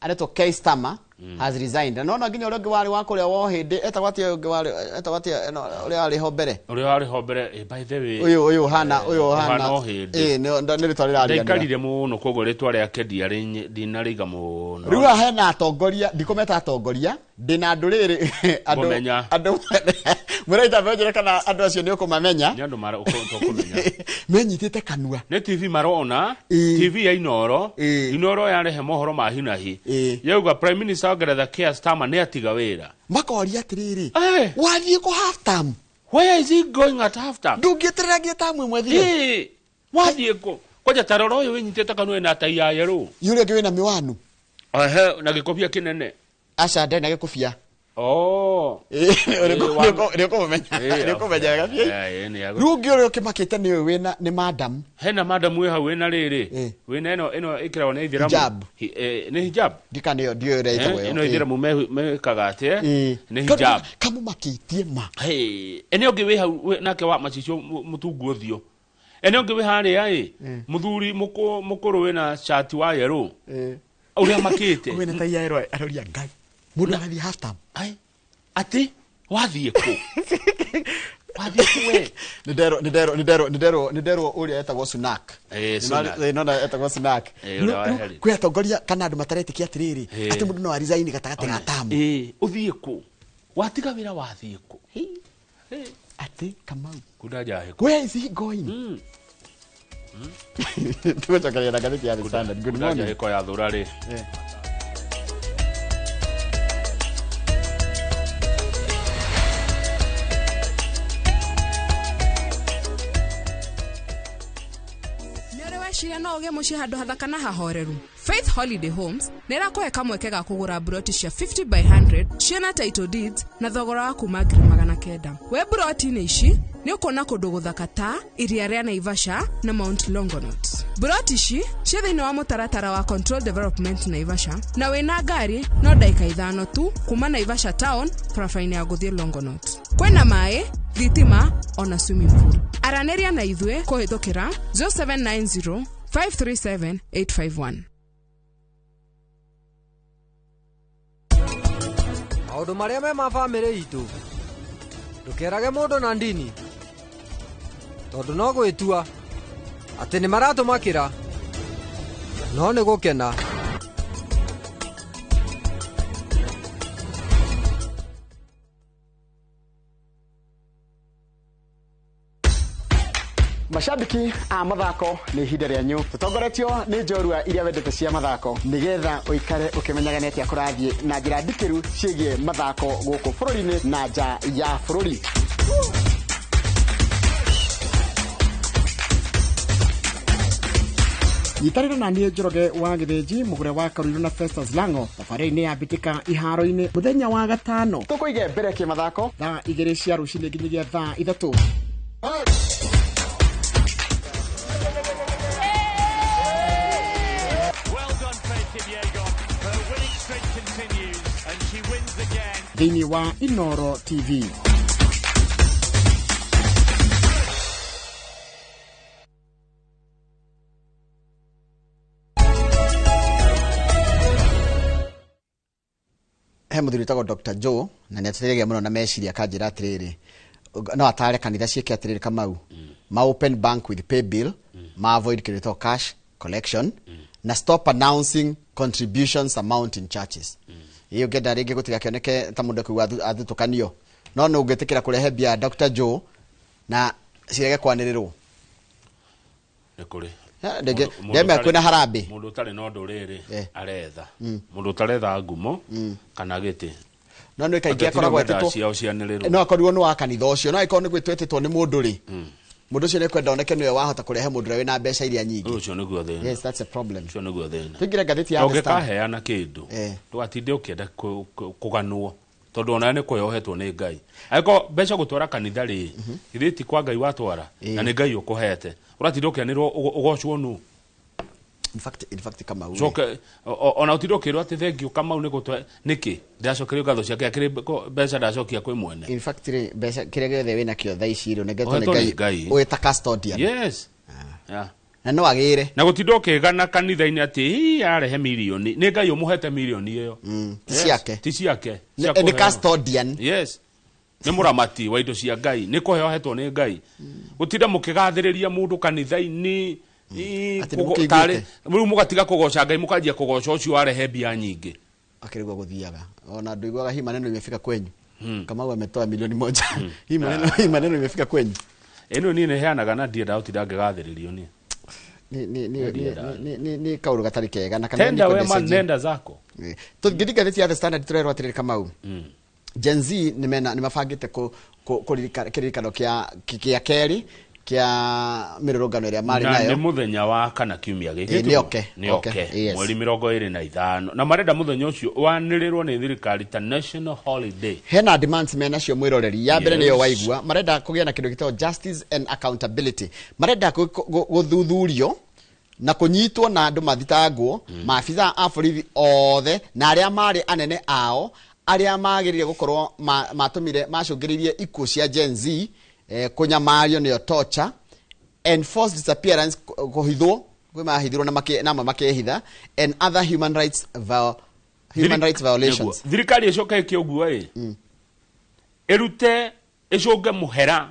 aretwo Keir Starmer has resigned. No no nginya ũrĩa ũngĩ warĩ wa kũrĩa wa hĩndĩ etagwo atĩa ũngĩ warĩ etagwo atĩa ũrĩa warĩ ho mbere. Ũrĩa warĩ ho mbere by the way. Ũyũ hana ũyũ hana. Nĩ rĩtwa rĩrariganĩra. Ndaikarire mũno koguo rĩtwa rĩake ndinarĩiga mũno. Rĩu hena atongoria ndikũmeta atongoria ndĩna andũ rĩrĩ andũ mũraita mbenjere kana andũ acio nĩ ũkũmamenya. Nĩ andũ ũkũmenya. Menyitĩte kanua. Nĩ TV marona TV ya Inoro. Inoro yarehe mohoro ma hinahi. Yauga Prime Minister wa Ngeretha Keir Starmer nĩ atiga wĩra. Makoria atĩrĩrĩ, wathiĩ kũ half term? Where is he going at half term? Ndũngĩeterera nginya tamu ĩmwe thire. Wathiĩ kũ? Kwanja ta rora ũyũ wĩnyitĩte kanua na tai ya yerũ. Yũrĩa ũngĩ wĩna mĩwanu. Ehe, na gĩkobia kĩnene. Aca ndarĩ na gĩkobia. Nĩ ũkũmũmenya. Nĩ ũkũmenya wega biũ. Rĩu ũngĩ ũrĩa ũkĩmakĩte nĩ ũyũ wĩna nĩ madam. Hena madam wĩ hau wĩna rĩrĩ. Wĩna ĩno ĩkĩragwo nĩ ithĩramu. Hijab. Nĩ hijab. Ndika nĩyo ndiũĩ ũrĩa ĩtagwo ĩyo. Ĩno ithĩramu mekaga atĩa? Nĩ hijab. Kamũmakĩtie ma. Ene ũngĩ wĩ hau nake wa macicio mũtungu ũthiũ. Ene ũngĩ wĩ harĩa ĩ mũthuri mũkũrũ wĩna shati wa yerũ. Ũrĩa makĩte. Wĩna tai ya yerũ aroria Ngai. Mũndũ agathiĩ half term. Atĩ wathiĩ kũ? Wathiĩ kũ we? Nĩ nderwo ũrĩa etagwo Sunak. Nona etagwo Sunak. Kwĩ atongoria kana andũ mataretĩkia atĩrĩrĩ atĩ mũndũ no arizaini gatagatĩ ga tamu. Ũthiĩ kũ? Watiga wĩra wathiĩ kũ? Atĩ Kamau. Kunda njahĩ. Where is he going? Tũgũcokeria na ngathĩti ya The Standard. Good morning. Kunda njahĩ ya thũra rĩ. No ũgĩe mũciĩ handũ hathaka na hahoreru. Faith Holiday Homes nĩ ĩrakũhe kamweke ga kũgũra broti cia 50 by 100 ciĩna title deeds na thogora wa kuma 900,000. We broti-inĩ ici nĩ ũkuona kũndũ gũthaka ta iria rĩa Naivasha na Mount Longonot. Broti ici ciĩ thĩinĩ wa mũtaratara wa Control Development Naivasha na wĩna ngari no ndagĩka 5 tu kuma Naivasha town barabara-inĩ ya gũthiĩ Longonot. Kwĩna maĩ, thitima ona swimming pool. Aranĩria na ithuĩ kũhĩtũkĩra 0790 537 851. Maũndũ marĩa me ma bamĩrĩ itũ ndũkerage mũndũ na ndini tondũ no gwĩtua atĩ nĩ maratũmakĩra no nĩ gũkena. Mashabiki a mathako nĩ ihinda rĩanyu tũtongoretio nĩ njorua iria wendete cia mathako nĩgetha ũikare ũkĩmenyaga nĩ atĩa kũrathiĩ na njĩra ndikĩru ciĩgiĩ mathako gũkũ bũrũri-inĩ na nja ya bũrũri. Nyitanĩra na niĩ Njoroge wa Gĩthĩnji mũgũre wa Karuiru na Festus Lango thabarĩ-inĩ ya mbĩtĩka iharo-inĩ mũthenya wa gatano tũkũige mbere kĩmathako thaa 2 cia rũcinĩ nginyagia thaa 3. Thĩinĩ wa Inoro TV. He mũthuri wĩtagwo Dr. Joe na nĩ ateithagia mũno na meciria akanjĩra atĩrĩrĩ no atare kanitha ciĩke atĩrĩrĩ Kamau ma open bank with pay bill ma avoid kĩndũ cash collection na stop announcing contributions amount in churches. Iyo ngenda rĩngĩ gũtigakĩoneke ta mũndũ akuga athutũkanio no nĩ ũngĩtĩkĩra kũrehe mbia Dr. Joe na cirege kwanĩrĩrwo nĩ kũrĩ ndeme kwĩna harambĩ mũndũ ũtarĩ na ũndũ rĩrĩ aretha mũndũ ũtaretha ngumo kana gĩtĩ no nĩ kaingĩ akoragwo etĩtwo no akorirwo nĩ wa kanitha ũcio no angĩkorwo nĩ gwĩtwo etĩtwo nĩ mũndũ rĩ Mũndũ ũcio nĩ kwenda oneke nĩwe wahota kũrehe mũndũ ũrĩa wĩna mbeca iria nyingĩ. Ũcio nĩguo thĩna. Yes, that's a problem. Ũcio nĩguo thĩna. Tũingĩre ngathĩti ya The Standard. Ũngĩkaheana kĩndũ, ndũgatinde ũkĩenda kũganwo, tondũ onawe nĩ kũheohetwo nĩ Ngai. Angĩkorwo mbeca gũtwara kanitha rĩ, githĩ ti kwa Ngai watwara, na nĩ Ngai ũkũhete, ũratinda ũkĩanĩrwo ũgocwo nũ? In fact Kamau. Coke ona ũtinde ũkĩrwo atĩ thengiũ Kamau nĩ gũtwe nĩkĩ ndĩracokerio ngatho ciake, akĩrĩ mbeca ndacokia kwĩ mwene. In fact rĩ, mbeca kĩrĩa gĩothe wĩnakĩo thaa ici rĩ, ũnengetwo nĩ Ũhetwo nĩ Ngai Ngai. wĩ ta custodian. Yes. Yeah. Na no agĩre. Na gũtinda ũkĩgana kanitha-inĩ atĩ hii arehe mirioni, nĩ Ngai ũmũhete mirioni ĩyo. Ti Yes, ciake. ti ciake. Nĩ Cia nĩ kũheo. custodian. Yes, nĩ mũramati wa indo cia Ngai, nĩ kũheo ahetwo nĩ Ngai. Gũtinda mũkĩgathĩrĩria mũndũ kanitha-inĩ Atĩ nĩ mũkĩiguĩte. Rĩu mũgatiga kũgoca Ngai, mũkanjia kũgoca ũcio warehe mbia nyingĩ. Akĩrĩguo gũthiaga ona nduiguaga hii maneno imefika kwenyu. Kamau ametoa 1,000,000. Hii maneno imefika kwenyu. Ĩno niĩ nĩheanaga na ndiendaga gũtinda ngĩgathĩrĩrio niĩ. Nĩ kaũndũ gatarĩ kega na kanitha Tenda nĩ wema, kwenda cenjie. nenda zako. Tũngĩthiĩ ngathĩti ya The Standard, tũrerwo atĩrĩrĩ, Kamau, Gen Z nĩ mabangĩte kĩririkano kĩa kerĩ kĩa mĩrũrũngano ĩrĩa marĩ Na nayo. nĩ mũthenya wa kana kiumia gĩkĩ. Ĩ, nĩ oke, Nĩ oke, oke, yes. mweri 25, na marenda mũthenya ũcio wanĩrĩrwo nĩ thirikari ta national holiday. Hena demands menacio, mwĩroreri. Ya mbere nĩyo waigua, marenda kũgĩa na kĩndũ gĩtagwo justice and accountability. Marenda gũthuthurio na kũnyitwo na andũ mathitangwo, maabitha a borithi othe na arĩa marĩ anene ao, arĩa magĩrĩire gũkorwo matũmire macũngĩrĩirie ikuũ cia Gen Z, kũnyamario nĩyo torture, enforced disappearance, kũhithwo kwĩ mahithirwo na amwe makehitha, and other human rights violations. Nĩguo. Thirikari ĩcoke ĩke ũguo ĩ, ĩrute ĩcũnge mũhera.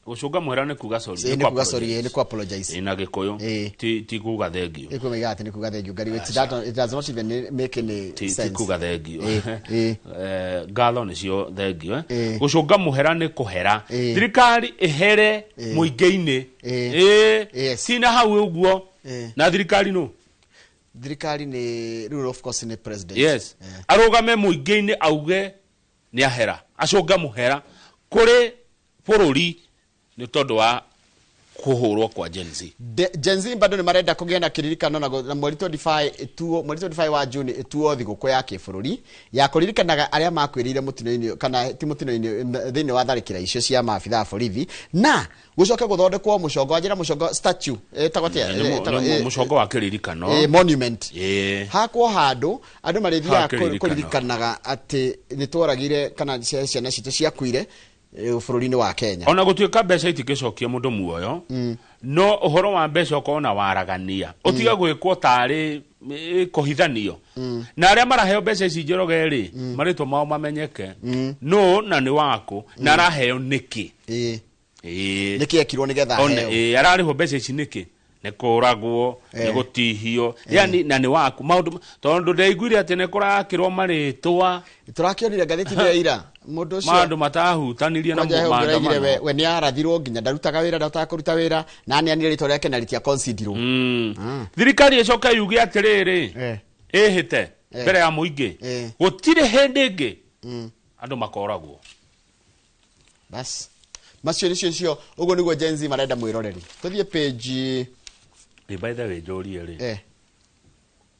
Gũcũnga mũhera nĩ kuga sorry. Ĩ, nĩ kuga sorry, ĩ, nĩ ku apologize. Ĩ, na Gĩkũyũ ti kuga thengio. Ĩkuo maigaga atĩ nĩ kuga thengio Ngai, which it does not even make any Ti sense. kuga thengio. Ĩ. Ngatho nĩcio thengio, eh. Gũcũnga mũhera nĩ kũhera. Thirikari ĩhere mũingĩ-inĩ. Ĩ, sina hau ũguo. Na thirikari nũ? Thirikari nĩ rĩu of course nĩ president. Yes, arũgame mũingĩ-inĩ auge nĩ ahera, acũnge mũhera kũrĩ bũrũri nĩ tondũ wa kũhũrwo kwa Gen Z. Gen Z bado nĩ marenda kũgĩa na kĩririkano na mweri 25 ĩtuo, mweri 25 wa June ĩtuo thigũkũ ya kĩbũrũri ya kũririkanaga arĩa makuĩrĩire mũtino-inĩ, kana ti mũtino-inĩ, thĩinĩ wa tharĩkĩra icio cia maabitha a borithi, na gũcoke gũthondekwo mũcongo wa njĩra, mũcongo, statue ĩtagwo atĩa? Nĩ Ĩtagwo- nĩ mũcongo wa kĩririkano. Monument. Hakwo handũ andũ marĩthiaga Ha kĩririkano. kũririkanaga atĩ nĩ tworagire kana ciana citũ ciakuire bũrũri-inĩ wa Kenya. Ona gũtuĩka mbeca itingĩcokia mũndũ muoyo, no ũhoro wa mbeca ũkorwo na waragania, ũtige gwĩkwo tarĩ kũhithanio, na arĩa maraheo mbeca ici, Njoroge rĩ, marĩtwa mao mamenyeke, no na nĩ waku na araheo nĩkĩ. Ĩĩ. Nĩkĩ ekirwo nĩgetha aheo? Ĩĩ, ararĩhwo mbeca ici nĩkĩ? Nĩ kũragwo, nĩ gũtihio, yani na nĩ waku maũndũ, tondũ ndaiguire atĩ nĩ kũrakĩrwo marĩtwa. Tũrakĩonire ngathĩti-inĩ ya ira mũndũ ũcio. Maũndũ matahutanirie na Kwanja he ũngĩ ũraigire maandamano. we nĩ arathirwo nginya ndarutaga wĩra, ndahotaga kũruta wĩra, na aneanire rĩtwa rĩake na rĩtia considerwo. Thirikari ĩcoke yuge atĩrĩrĩ, ĩhĩte mbere ya mũingĩ, gũtirĩ hĩndĩ ĩngĩ andũ makoragwo. Bas, macio nĩcio cio, ũguo nĩguo Gen Z marenda. Mwĩroreri, tũthiĩ page Ĩ, by the way, njũrie rĩ,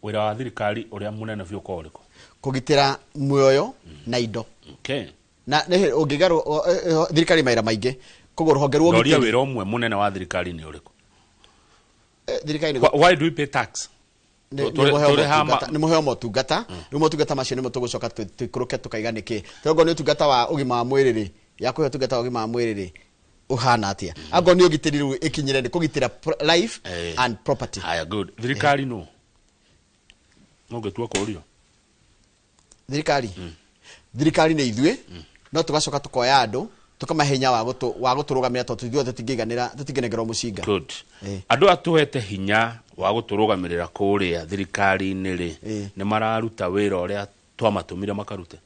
wĩra wa thirikari ũrĩa mũnene biũ ũkoragwo ũrĩkũ? Kũgitĩra muoyo na indo. Na nĩ ũngĩgarwo thirikari mawĩra maingĩ, koguo rũhonge rwa Ndoria, ũgitĩri. wĩra ũmwe mũnene wa thirikari nĩ ũrĩkũ? Thirikari nĩ Why do we pay tax? Nĩ mũheo motungata. Rĩu motungata macio nĩmo tũgũcoka tũikũrũke tũkaiga nĩkĩ. Tondũ nĩ ũtungata wa ũgima wa mwĩrĩ rĩ, ya kũhe ũtungata wa ũgima wa mwĩrĩ rĩ, ũhana atĩa? Angorwo nĩ ũgitĩri rĩu ĩkinyĩre nĩ kũgitĩra life and property. Haya, good. Thirikari nũ ũngĩtua kũũrio? Thirikari nĩ ithuĩ, no tũgacoka tũkoya andũ tũkamahe hinya wa gũtũrũgamĩra, tondũ ithuothe tũtingĩiganĩra, tũtingĩnengerwo mũcinga. Good. Andũ a tũhete hinya wa gũtũrũgamĩrĩra kũrĩa thirikari-inĩ rĩ, nĩ mararuta wĩra ũrĩa twamatũmire makarute?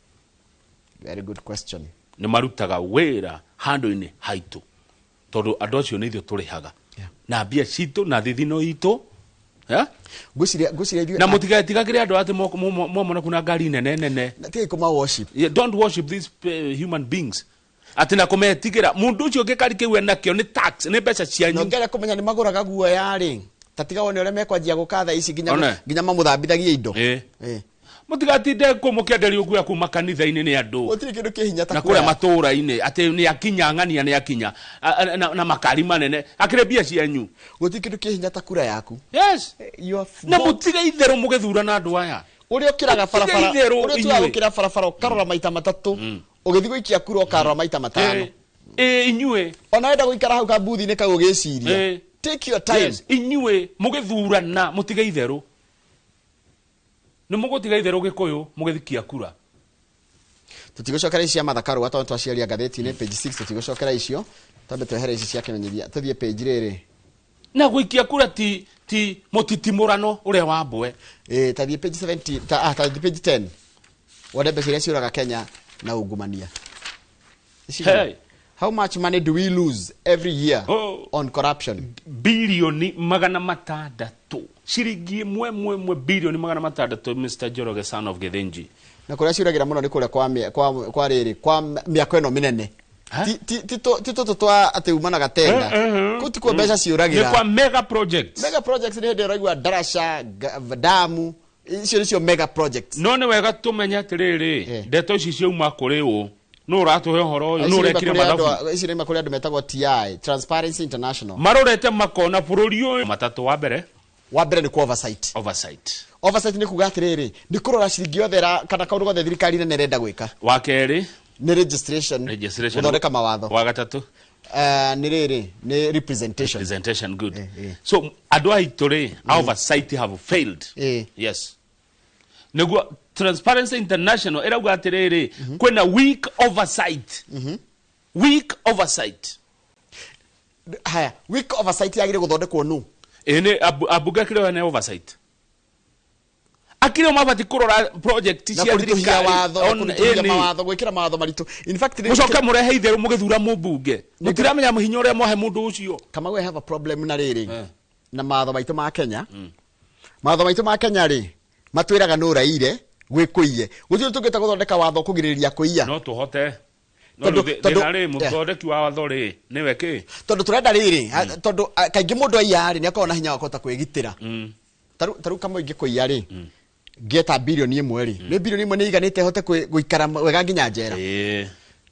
Very good question. Nĩ marutaga wĩra handũ-inĩ haitũ? Tondũ andũ acio nĩ ithuĩ tũrĩhaga na mbia citũ na thithino itũ. Yeah? Ngwĩciria ithuĩ Na mũtigetigagĩre andũ atĩ mwamona kuna ngari nene nene. Tigai kũma worship. Yeah, don't worship these human beings. Atĩ na kũmetigĩra mũndũ ũcio gĩkari kĩu enakĩo nĩ tax, nĩ mbeca cianyu. Na ũngĩaria kũmenya nĩ magũraga guoya rĩ, ta tiga wone ũrĩa mekwanjia gũka thaa ici nginya One. nginya mamũthambithagie indo. Ĩ. Mũtigatinde kũ mũkĩenderio guoya kuma kanitha-inĩ nĩ andũ. Gũtirĩ kĩndũ kĩ hinya ta na kũrĩa kuoya. matũũra-inĩ atĩ nĩ akinya ng'ania nĩ akinya na makari manene akĩrĩ mbia cianyu. Gũtirĩ kĩndũ kĩ hinya ta kura yaku. Yes. Na vote. mũtige itherũ mũgĩthurana andũ aya. Ũrĩa ũkĩraga Mũtige barabara, itherũ ũrĩa ũtuaga inyuĩ. gũkĩra barabara ũkarora maita matatũ, ũgĩthiĩ gũikia kura ũkarora maita matano. Ĩ inyuĩ. Ona wenda gũikara hau kambuthi-inĩ kau ũgĩciria. Take your time. Yes, inyuĩ mũgĩthurana mũtige itherũ. Nĩ mũgũtiga itherũ Gĩkũyũ mũgĩthikia kura. Tũtigũcokera ici cia Martha Karua tondũ twaciaria ngathĩti-inĩ page 6, tũtigũcokera icio, twambe twehere ici cia kĩmenyithia tũthiĩ page rĩrĩ. Na gũikia kura ti mũtitimũrano ũrĩa wa mbwe. Ĩ ta thiĩ page 70, ta thiĩ page 10 wone mbeca iria ciũraga Kenya na ungumania. Ici Hey. How much money do we lose every year on corruption? Bilioni 600. Ciringi ĩmwe ĩmwe ĩmwe bilioni 600, Mr. Njoroge son of Githinji. Na kũrĩa ciũragĩra mũno nĩ kũrĩa kwa rĩrĩ kwa mĩako ĩno mĩnene. Ti tũtũ twa atĩ umanaga tenda. Kũu ti kuo mbeca ciũragĩra. Nĩ kwa mega projects. Mega projects nĩ hĩndĩ ũraigua ndaraca, damu, icio nĩcio mega projects. No nĩ wega tũmenye atĩrĩrĩ, ndeto ici ciauma kũrĩ ũ? Nũ ũratũhe ũhoro ũyũ? Nũ ũrekire mathabu? Ici nĩ kũrĩ andũ metagwo TI, Transparency International. Marorete makona bũrũri ũyũ matatũ. Wa mbere, wa mbere nĩ ku oversight. Oversight. Oversight nĩ kuga atĩrĩrĩ, nĩ kũrora ciringi yothe kana kaũndũ gothe thirikari nene ĩrenda gwĩka. Wa kerĩ nĩ registration, registration, gũthondeka mawatho. Wa gatatũ nĩ rĩrĩ, nĩ representation. Representation, good. So andũ aitũ rĩ, oversight have failed. Yes. Nĩguo Transparency International ĩrauga atĩrĩrĩ, kwĩna weak oversight. Weak oversight. Haya, weak oversight yagĩrĩire gũthondekwo nũ? Ĩ nĩ ambunge akĩrĩ o nĩ oversight. Akĩrĩ o mabatiĩ kũrora project Na cia kũritũhia thirikari. watho, na kũritũhia Ĩni. mawatho, gwĩkĩra mawatho maritũ. In fact, nĩ- Mũcoke mũrehe itherũ mũgĩthura mũmbunge. Mũtiramenya hinya ũrĩa mwahe mũndũ ũcio. Kamau, I have a problem na rĩrĩ na mawatho maitũ ma Kenya. Mawatho maitũ ma Kenya rĩ, matwĩraga nũ ũraire gwĩkũiye. Gũtirĩ tũngĩhota gũthondeka watho kũgirĩrĩria kũiya. No tũhote. No Tondũ- rĩu tondũ- thĩna rĩ, mũthondeki wa watho rĩ, nĩwe kĩ? Tondũ tũrenda rĩrĩ, tondũ kaingĩ mũndũ aiya rĩ, nĩ akoragwo na hinya wa kũhota kwĩgitĩra. Ta rĩu Kamau ingĩkũiya rĩ, ngĩeta bilioni ĩmwe rĩ, nĩ bilioni ĩmwe nĩ iganĩte hote gũikara wega nginya njera.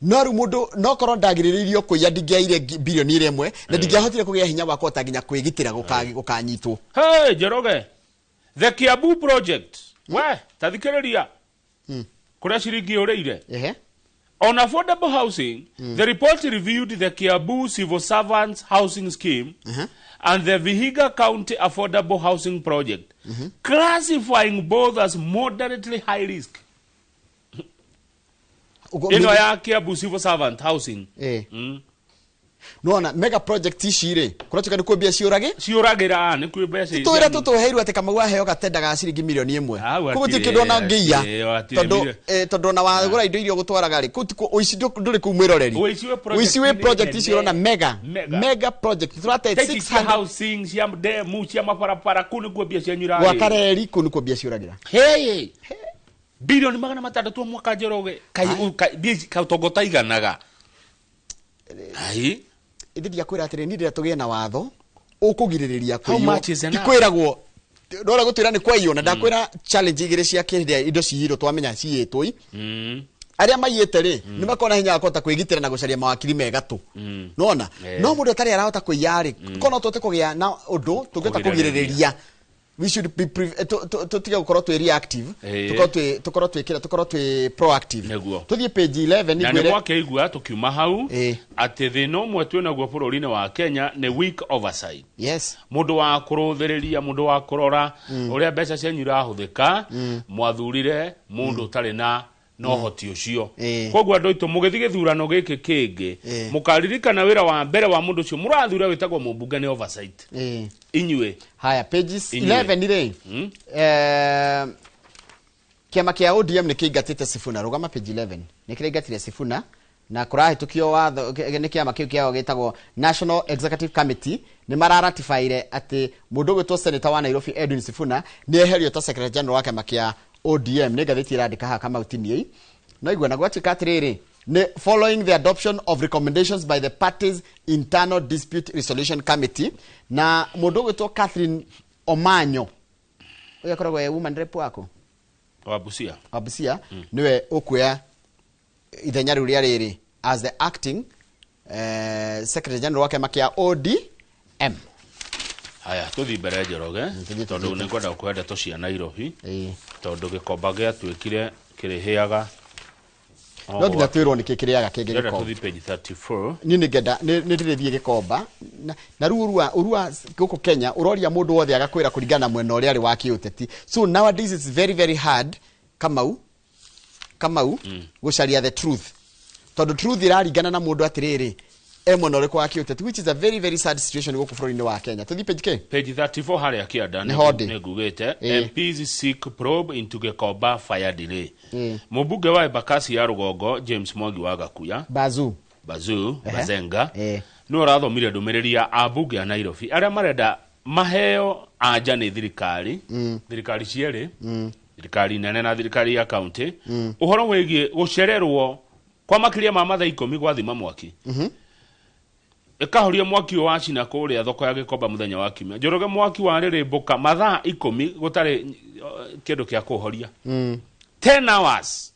No rĩu mũndũ no korwo ndagirĩrĩirio kũiya ndingĩaire bilioni ĩrĩa ĩmwe, na ndingĩahotire kũgĩa hinya wa kũhota nginya kwĩgitĩra gũkanyitwo. Hey, Njoroge, the Kiambu project. We, ta thikĩrĩria. Kũrĩa ciringi yũrĩire. On affordable housing, the report reviewed the Kiambu Civil Servants Housing Scheme and the Vihiga County Affordable Housing Project, classifying both as moderately high risk. Ĩno ya Kiambu Civil Servant Housing. Nona mega project ici rĩ, kũratuĩka nĩ kuo mbia ciũragĩ? Ciũragĩra, nĩ kuo mbeca Ti tũwĩra tũtũheirwo atĩ Kamau aheo gatenda ga ciringi milioni ĩmwe. Koguo gũtirĩ kĩndũ ona ũngĩiya. Tondũ ona wagũra indo iria ũgũtwaraga rĩ, kũu ti kuo ũici ndũrĩ kũu mwĩroreri. Ũici wĩ project Ũici wĩ project ici ũrona mega. Mega. Mega project. Tũrate Ta ici cia 600 housing, cia ndemu, cia mabarabara, kũu nĩkuo mbia cianyu irarĩrwo. Gwaka reri kũu nĩkuo mbia ciũragĩra. Hey! Bilioni 600 mwaka Njoroge. Mbia ici kaũtongo taiganaga. Ai. Ithe ndiakwĩra atĩrĩ, niĩ ndĩrenda tũgĩe na watho ũkũgirĩrĩria How kũiywo. much is enough? Ti kwĩragwo ndora gũtwĩra nĩ kwaiywo, na ndakwĩra challenge igĩrĩ cia kĩrĩa indo ciyirwo twamenya ciyĩtwo i. Arĩa maiyĩte rĩ, nĩ makoragwo na hinya wa kũhota kwĩgitĩra na gũcaria mawakiri mega tũ. Nĩwona? No mũndũ ũtarĩ arahota kũiya rĩ, korwo no tũhote kũgĩa na ũndũ tũngĩhota kũgirĩrĩria. We should be tũtige gũkorwo twĩ reactive, tũkorwo twĩ kĩrĩa, tũkorwo twĩ proactive. Nĩguo. Tũthiĩ page 11 Na nĩ ngwĩre. mwakĩigua tũkiuma hau atĩ thĩna ũmwe twĩnaguo bũrũri-inĩ wa Kenya nĩ weak oversight. Yes. Mũndũ wa kũrũthĩrĩria, mũndũ wa kũrora ũrĩa mbeca cianyu irahũthĩka, mwathurire mũndũ ũtarĩ na ũhoti ũcio. Koguo andũ aitũ mũgĩthiĩ gĩthurano gĩkĩ kĩngĩ, mũkaririkana wĩra wa mbere wa mũndũ ũcio mũrathura wĩtagwo mũmbunge nĩ oversight. Inyuĩ. Haya, pages Inyuĩ. 11 rĩ. Kĩama kĩa ODM nĩ kĩingatĩte Sifuna. Rũgama page 11. Nĩ kĩraingatire Sifuna na kũrahĩtũkio watho nĩ kĩama kĩu kĩao gĩtagwo National Executive Committee. Nĩ mararatifaire atĩ mũndũ ũgwĩtwo Senator wa Nairobi Edwin Sifuna nĩ eherio ta Secretary General wa kĩama kĩa ODM. Nĩ ngathĩti ĩrandĩka haha Kamau Tiniei. No igua na gwatuĩka atĩrĩrĩ, Nĩ following the adoption of recommendations by the party's internal dispute resolution committee, na mũndũ ũgwĩtwo Catherine Omanyo, ũrĩa akoragwo e woman rep wako Wa Busia. Wa Busia, nĩwe ũkuoya ithenya rĩu rĩa rĩrĩ as the acting secretary general wa kĩama kĩa ODM. Haya, tũthiĩ mbere, Njoroge, tondũ nĩ ngwenda gũkũhe ndeto cia Nairobi, tondũ gĩkomba gĩatuĩkire kĩrĩhĩaga. No nginya twĩrwo nĩkĩ kĩrĩaga kĩngĩ. Ndĩrenda Gĩkomba. Tũthiĩ page 34. Niĩ nĩ ngenda nĩ ndĩrĩthiĩ Gĩkomba na rĩu ũrua gũkũ Kenya ũroria mũndũ wothe agakwĩra kũringana na mwena ũrĩa arĩ wa kĩũteti. So nowadays it's very very hard, Kamau, gũcaria the truth, tondũ truth ĩraringana na mũndũ atĩrĩrĩ e mwena ũrĩkũ wa kĩũteti, which is a very very sad situation gũkũ bũrũri-inĩ wa Kenya. Tũthiĩ page k Page 34 harĩa kĩanda. Nĩ ho ndĩ. Nĩ ngugĩte MPs seek probe into Gĩkomba fire delay. Mũmbunge wa Embakasi ya rũgongo James Mwangi wa Gakuya, Bazu. Bazu. Bazenga nĩ ũrathomire ndũmĩrĩri ya ambunge a Nairobi arĩa marenda maheo anja nĩ thirikari, thirikari cierĩ, thirikari nene na thirikari ya kaunti, ũhoro wĩgiĩ gũcererwo kwa makĩria ma mathaa 10 gwa thima mwaki ĩkahoria mwaki ũyũ wacina kũrĩa thoko ya Gĩkomba mũthenya wa kiumia. Njoroge, mwaki warĩrĩmbũka mathaa 10 gũtarĩ kĩndũ kĩa kũhoria. 10 hours.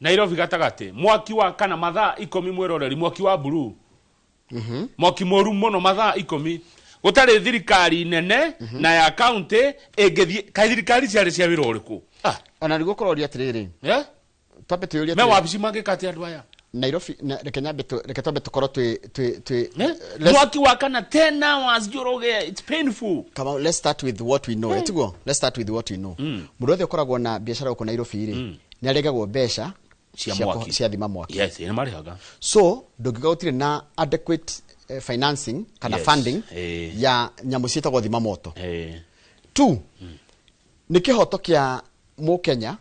Nairobi gatagatĩ, mwaki wa kana mathaa 10, mwĩroreri, mwaki wa blue, mwaki mũru mũno, mathaa 10 gũtarĩ thirikari nene na ya kaunti ĩngĩthiĩ. Kaĩ thirikari ciarĩ cia wĩra ũrĩkũ? Ona nĩguo kũroria atĩrĩrĩ, Eh? twambe twĩyũrie Me atĩrĩrĩ, wabici mangĩka atĩa andũ aya? Nairobi reke nyambe reke twambe tũkorwo twĩ Mwaki wa kana 10 hours, Njoroge, it's painful. Come on, let's start with what we know. Etiguo, let's start with what we know. Mũndũ wothe ũkoragwo na biacara gũkũ Nairobi rĩ, nĩ aregagwo mbeca cia mwaki. Cia thima mwaki. Yes, nĩ marĩhaga. So ndũngiuga gũtirĩ na adequate financing kana funding ya nyamũ ciĩtagwo thima moto. Two, nĩ kĩhoto kĩa mũkenya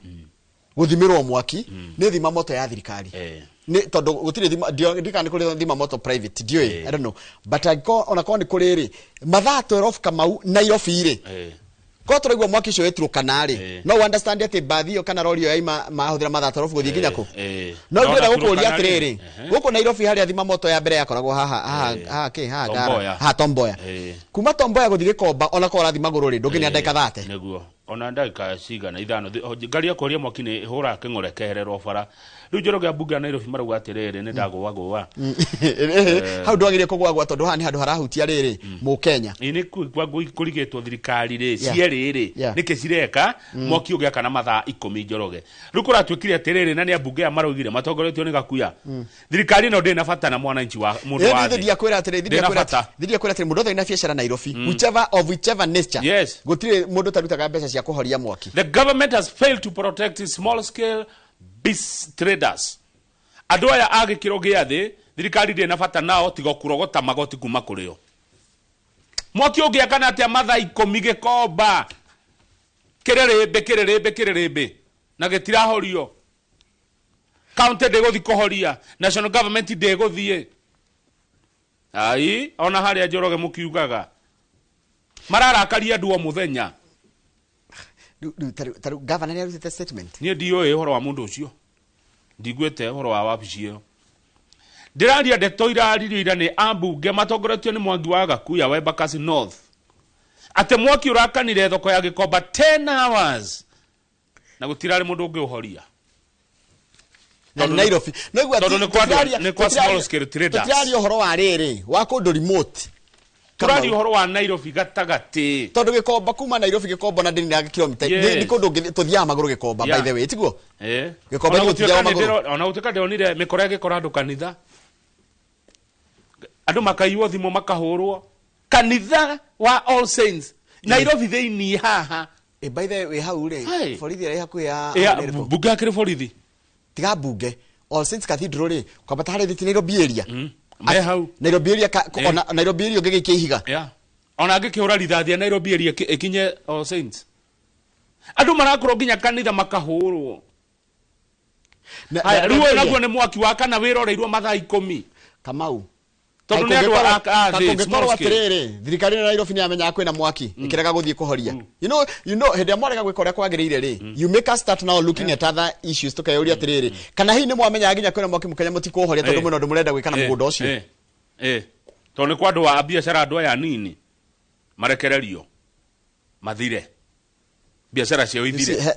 gũthimĩrwo mwaki nĩ thima moto ya thirikari, nĩ tondũ gũtirĩ thima ndikana nĩ kũrĩ thima moto private, ndiũĩ, I don't know, but angĩkorwo onakorwo nĩ kũrĩ rĩ, mathaa 12, Kamau, Nairobi rĩ, korwo tũraigua mwaki ũcio wĩturũkana rĩ, no understand atĩ mbathi ĩyo kana rori ĩyo yaima mahũthĩra mathaa 12 gũthiĩ nginya kũ. No ndĩrenda gũkũria atĩrĩrĩ, gũkũ Nairobi harĩa thima moto ya mbere yakoragwo haha haha haha kĩ haha Ngara, Tomboya. haha Tomboya, kuma Tomboya gũthiĩ Gĩkomba, ona korwo ũrathiĩ magũrũ rĩ, ndũngĩnia ndagĩka 30. Nĩguo, ona ndagĩka cigana ithano. Ngari ya kũhoria mwaki nĩ ĩhũraga kĩng'ore kehererwo bara. Rĩu, Njoroge, ambunge a Nairobi marauga atĩrĩrĩ, nĩ ndagũagũa. Hau ndwagĩrĩire kũgwagwa tondũ haha nĩ handũ harahutia rĩrĩ mũkenya. Ĩ nĩ kũrigĩtwo thirikari rĩ cierĩ rĩ, nĩkĩ cireka mwaki ũgĩakana mathaa 10, Njoroge? Rĩu kũratuĩkire atĩrĩrĩ, na nĩ ambunge aya maraugire matongoretio nĩ Gakuya, thirikari ĩno ndĩrĩ na bata na mwananchi wa mũndũ wa thĩ. Ndiakwĩra atĩrĩ, Ndĩrĩ na bata. Ndiakwĩra atĩrĩ, mũndũ wothe wĩna biacara Nairobi, whichever of whichever nature, gũtirĩ mũndũ ũtarutaga mbeca cia kũhoria mwaki. The government has failed to protect small scale biz traders. Andũ aya a gĩkĩro gĩa thĩ, thirikari ndĩrĩ na bata nao tiga kũrogota magoti kuma kũrĩ o. Mwaki ũngĩakana atĩa mathaa 10 Gĩkomba? Kĩrĩrĩmbĩ, kĩrĩrĩmbĩ, kĩrĩrĩmbĩ na gĩtirahorio. County ndĩgũthiĩ kũhoria, national government ndĩgũthiĩ. Ai, ona harĩa, Njoroge, mũkiugaga mararakaria andũ o mũthenya. Rĩu tarĩu governor nĩ arutĩte statement. Niĩ ndiũĩ ũhoro wa mũndũ ũcio, ndiguĩte ũhoro wa wabici ĩyo. Ndĩraria ndeto iraririo ira nĩ ambunge matongoretio nĩ Mwangi wa Gakuya wa Embakasi North, atĩ mwaki ũrakanire thoko ya Gĩkomba 10 hours na gũtirarĩ mũndũ ũngĩ ũhoria. Na Nairobi no igua. Tondũ nĩ kwa small scale traders. Tũtiraria ũhoro wa rĩrĩ wa kũndũ remote. Tũraria ũhoro wa Nairobi gatagatĩ. Tondũ Gĩkomba, kuma Nairobi Gĩkomba na ndĩrĩ na kilomita nĩ kũndũ tũthiaga magũrũ Gĩkomba, by the way, tiguo? Gĩkomba Ona nĩ gũthiaga gũtuĩka nĩ magũrũ. Ona gũtuĩka ndĩronire mĩkora ĩgĩkora andũ kanitha, andũ makaiywo thimũ, makahũrwo kanitha wa All Saints Nairobi thĩinĩ haha. By the way, hau rĩ, Hai. borithi ĩrĩa ĩ hakuhĩ ya Ya, hau nĩ ĩrĩkũ? Mbunge akĩrĩ borithi. Tiga mbunge, All Saints Cathedral rĩ, kwambata harĩ thiti Nairobi area. Me hau. Nairobi area ona Nairobi area ũngĩgĩikia ihiga. Yeah. Ona angĩkĩhũra rithathi ya Nairobi area ĩkinye All Saints, andũ marakorwo nginya kanitha makahũrwo. Haya, rĩu ũyũ naguo nĩ mwaki wa kana wĩroreirwo mathaa 10. Kamau, Tondũ nĩ andũ a thĩ, kũngĩkorwo small scale. atĩrĩrĩ, thirikari ya Nairobi nĩ yamenyaga kwĩna mwaki, ĩkĩrega gũthiĩ kũhoria. You know hĩndĩ ĩrĩa mwarega gwĩka ũrĩa kwagĩrĩire rĩ, you make us start now looking at other issues, tũkeyũria atĩrĩrĩ, kana hihi nĩ mwamenyaga nginya kwĩna mwaki mũkenya mũtikũũhoria tondũ mwĩna ũndũ mũrenda gwĩka na mũgũnda ũcio? Tondũ nĩ kwa andũ a biacara, andũ aya nini marekererio mathire, biacara ciao You see, ithire,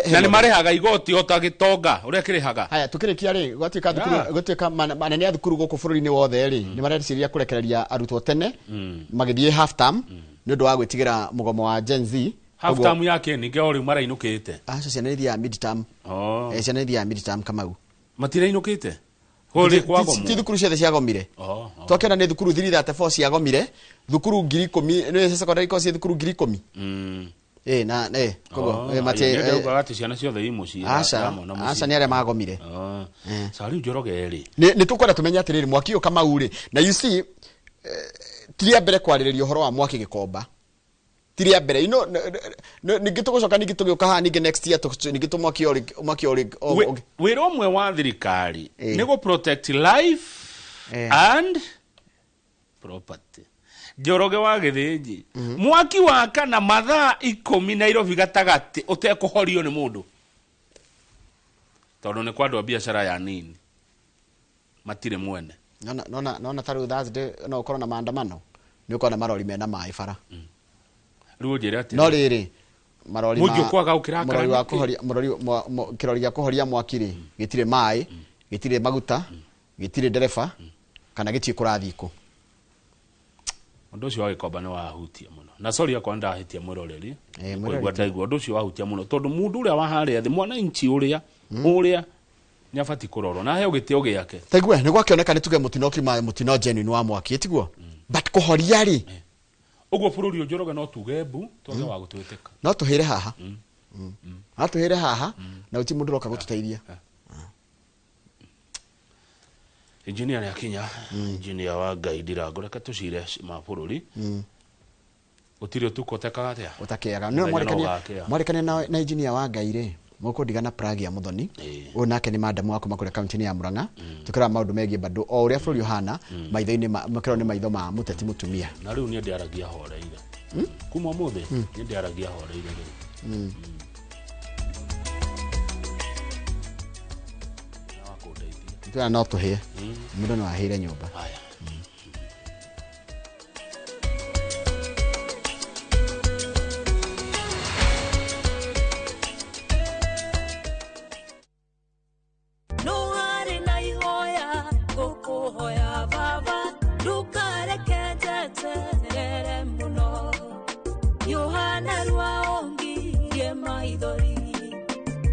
he na nĩ marĩhaga igoti o ta gĩtonga ũrĩa kĩrĩhaga. Haya, tukĩrĩkia rĩ, gwatuĩka thukuru, gwatuĩka anene a thukuru gũkũ bũrũri-inĩ wothe rĩ, nĩ mareciria kũrekereria arutwo tene magĩthiĩ half term nĩ ũndũ wa gwĩtigĩra mũgomo wa Gen Z. Half term yake ningĩ o rĩu marainũkĩte? Acio ciana ithiaga mid term. Oh. Ciana ithiaga mid term, Kamau. Matirainũkĩte kũrĩ kwagomwo? Ti thukuru ciothe ciagomire. Oh. Twakĩona nĩ thukuru 334 ciagomire, thukuru 10,000 nĩ secondary course, thukuru 10,000. Na koguo Oh, mati nĩ ndaugaga atĩ ciana ciothe i mũciĩ. Aca. Ramona mũciĩ. Aca, nĩ arĩa magomire. Oh. Sa rĩu Njoroge rĩ, Nĩ tũkwenda tũmenye atĩrĩrĩ, mwaki ũyũ, Kamau rĩ, na you see, ti rĩa mbere kwarĩrĩria ũhoro wa mwaki Gĩkomba, ti rĩa mbere. Ningĩ tũgũcoka ningĩ tũgĩũka haha ningĩ next year, ningĩ tũmwaki ũrĩ mwaki ũrĩ Wĩra ũmwe wa thirikari nĩ gũ protect life and property. Njoroge wa Gĩthĩnji, mwaki wakana mathaa 10 Nairobi gatagatĩ ũtekũhorio nĩ mũndũ, tondũ nĩ kwa andũ a biacara ya nini matirĩ mwene. Nona ta rĩu Thursday no ũkorwo na maandamano, nĩ ũkorwo na marori mena maĩ bara. Rĩu ũnjĩre atĩrĩ, No rĩrĩ, marori Mũingĩ ũkwaga ũkĩrakara marori wa nĩkĩ? kũhoria marori kĩrori gĩa kũhoria mwaki rĩ, gĩtirĩ maĩ, gĩtirĩ maguta, gĩtirĩ ndereba, kana gĩtiĩ kũrathiĩ kũ. Ũndũ ũcio wa Gĩkomba nĩ wahutia mũno, na sorry akwa ndahĩtia mwĩroreri. Mwĩroreri. Kũigua ndaigua ũndũ ũcio wahutia mũno, tondũ mũndũ ũrĩa wa harĩa thĩ, mwananchi ũrĩa ũrĩa nĩ abatiĩ kũrorwo na aheo gĩtĩo gĩake. Taigue nĩ gwakĩoneka nĩ tuge mũtino ũkiuma mũtino genuine wa mwaki, tiguo? But kũhoria rĩ? Ũguo bũrũri ũyũ, Njoroge, no tuge mbu twage wa gũtwĩtĩka. No tũhĩre haha. No tũhĩre haha na gũtirĩ mũndũ ũroka gũtũteithia. Engineer nĩ akinya, engineer wa Ngai Ndirango. Reke tũcire ma bũrũri. Gũtirĩ ũtukũ ũtekaga atĩa? Ũtakĩaga. No Mũthenya no mwarekania ũgakĩa. Mwarekania na engineer wa Ngai rĩ, mũkũndigana Prag ya Muthoni ũyũ, nake nĩ madamu wa kuma kũrĩa kaunti-inĩ ya Murang'a. Tũkĩrora maũndũ megiĩ bado o ũrĩa bũrũri ũhana maitho-inĩ makĩrorwo nĩ maitho ma mũteti mũtumia. Na rĩu niĩ ndĩaragia horeire kuma ũmũthĩ, niĩ ndĩaragia horeire rĩu. Na wa kũndeithia. Tũra no tũhĩe. Mũndũ no ahĩre nyũmba. Haya. No harĩ na ihoya ngũkũhoya baba, ndũkareke njeterere mũno, Yohana rwaongirie maithori,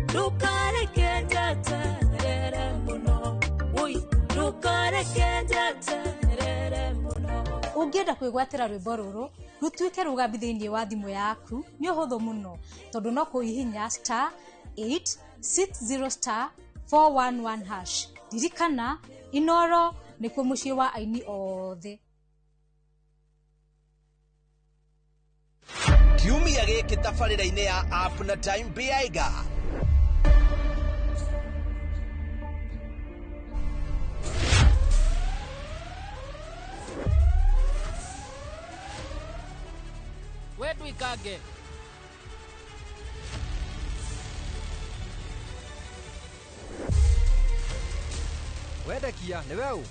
ndũkareke njeterere mũno, woi, ndũkareke njeterere mũno. Ũngĩenda kwĩgwatĩra rwĩmbo rũrũ rũtuĩke rũgambi thĩinĩ wa thimũ yaku, nĩ ũhũthũ mũno, tondũ no kũhihinya *860*411#. Ririkana, Inoro nĩkuo mũciĩ wa aini othe. Kiumia gĩkĩ tabarĩra-inĩ ya App na Time Biaiga. We ndwikange. Wendekia nĩ we ũ?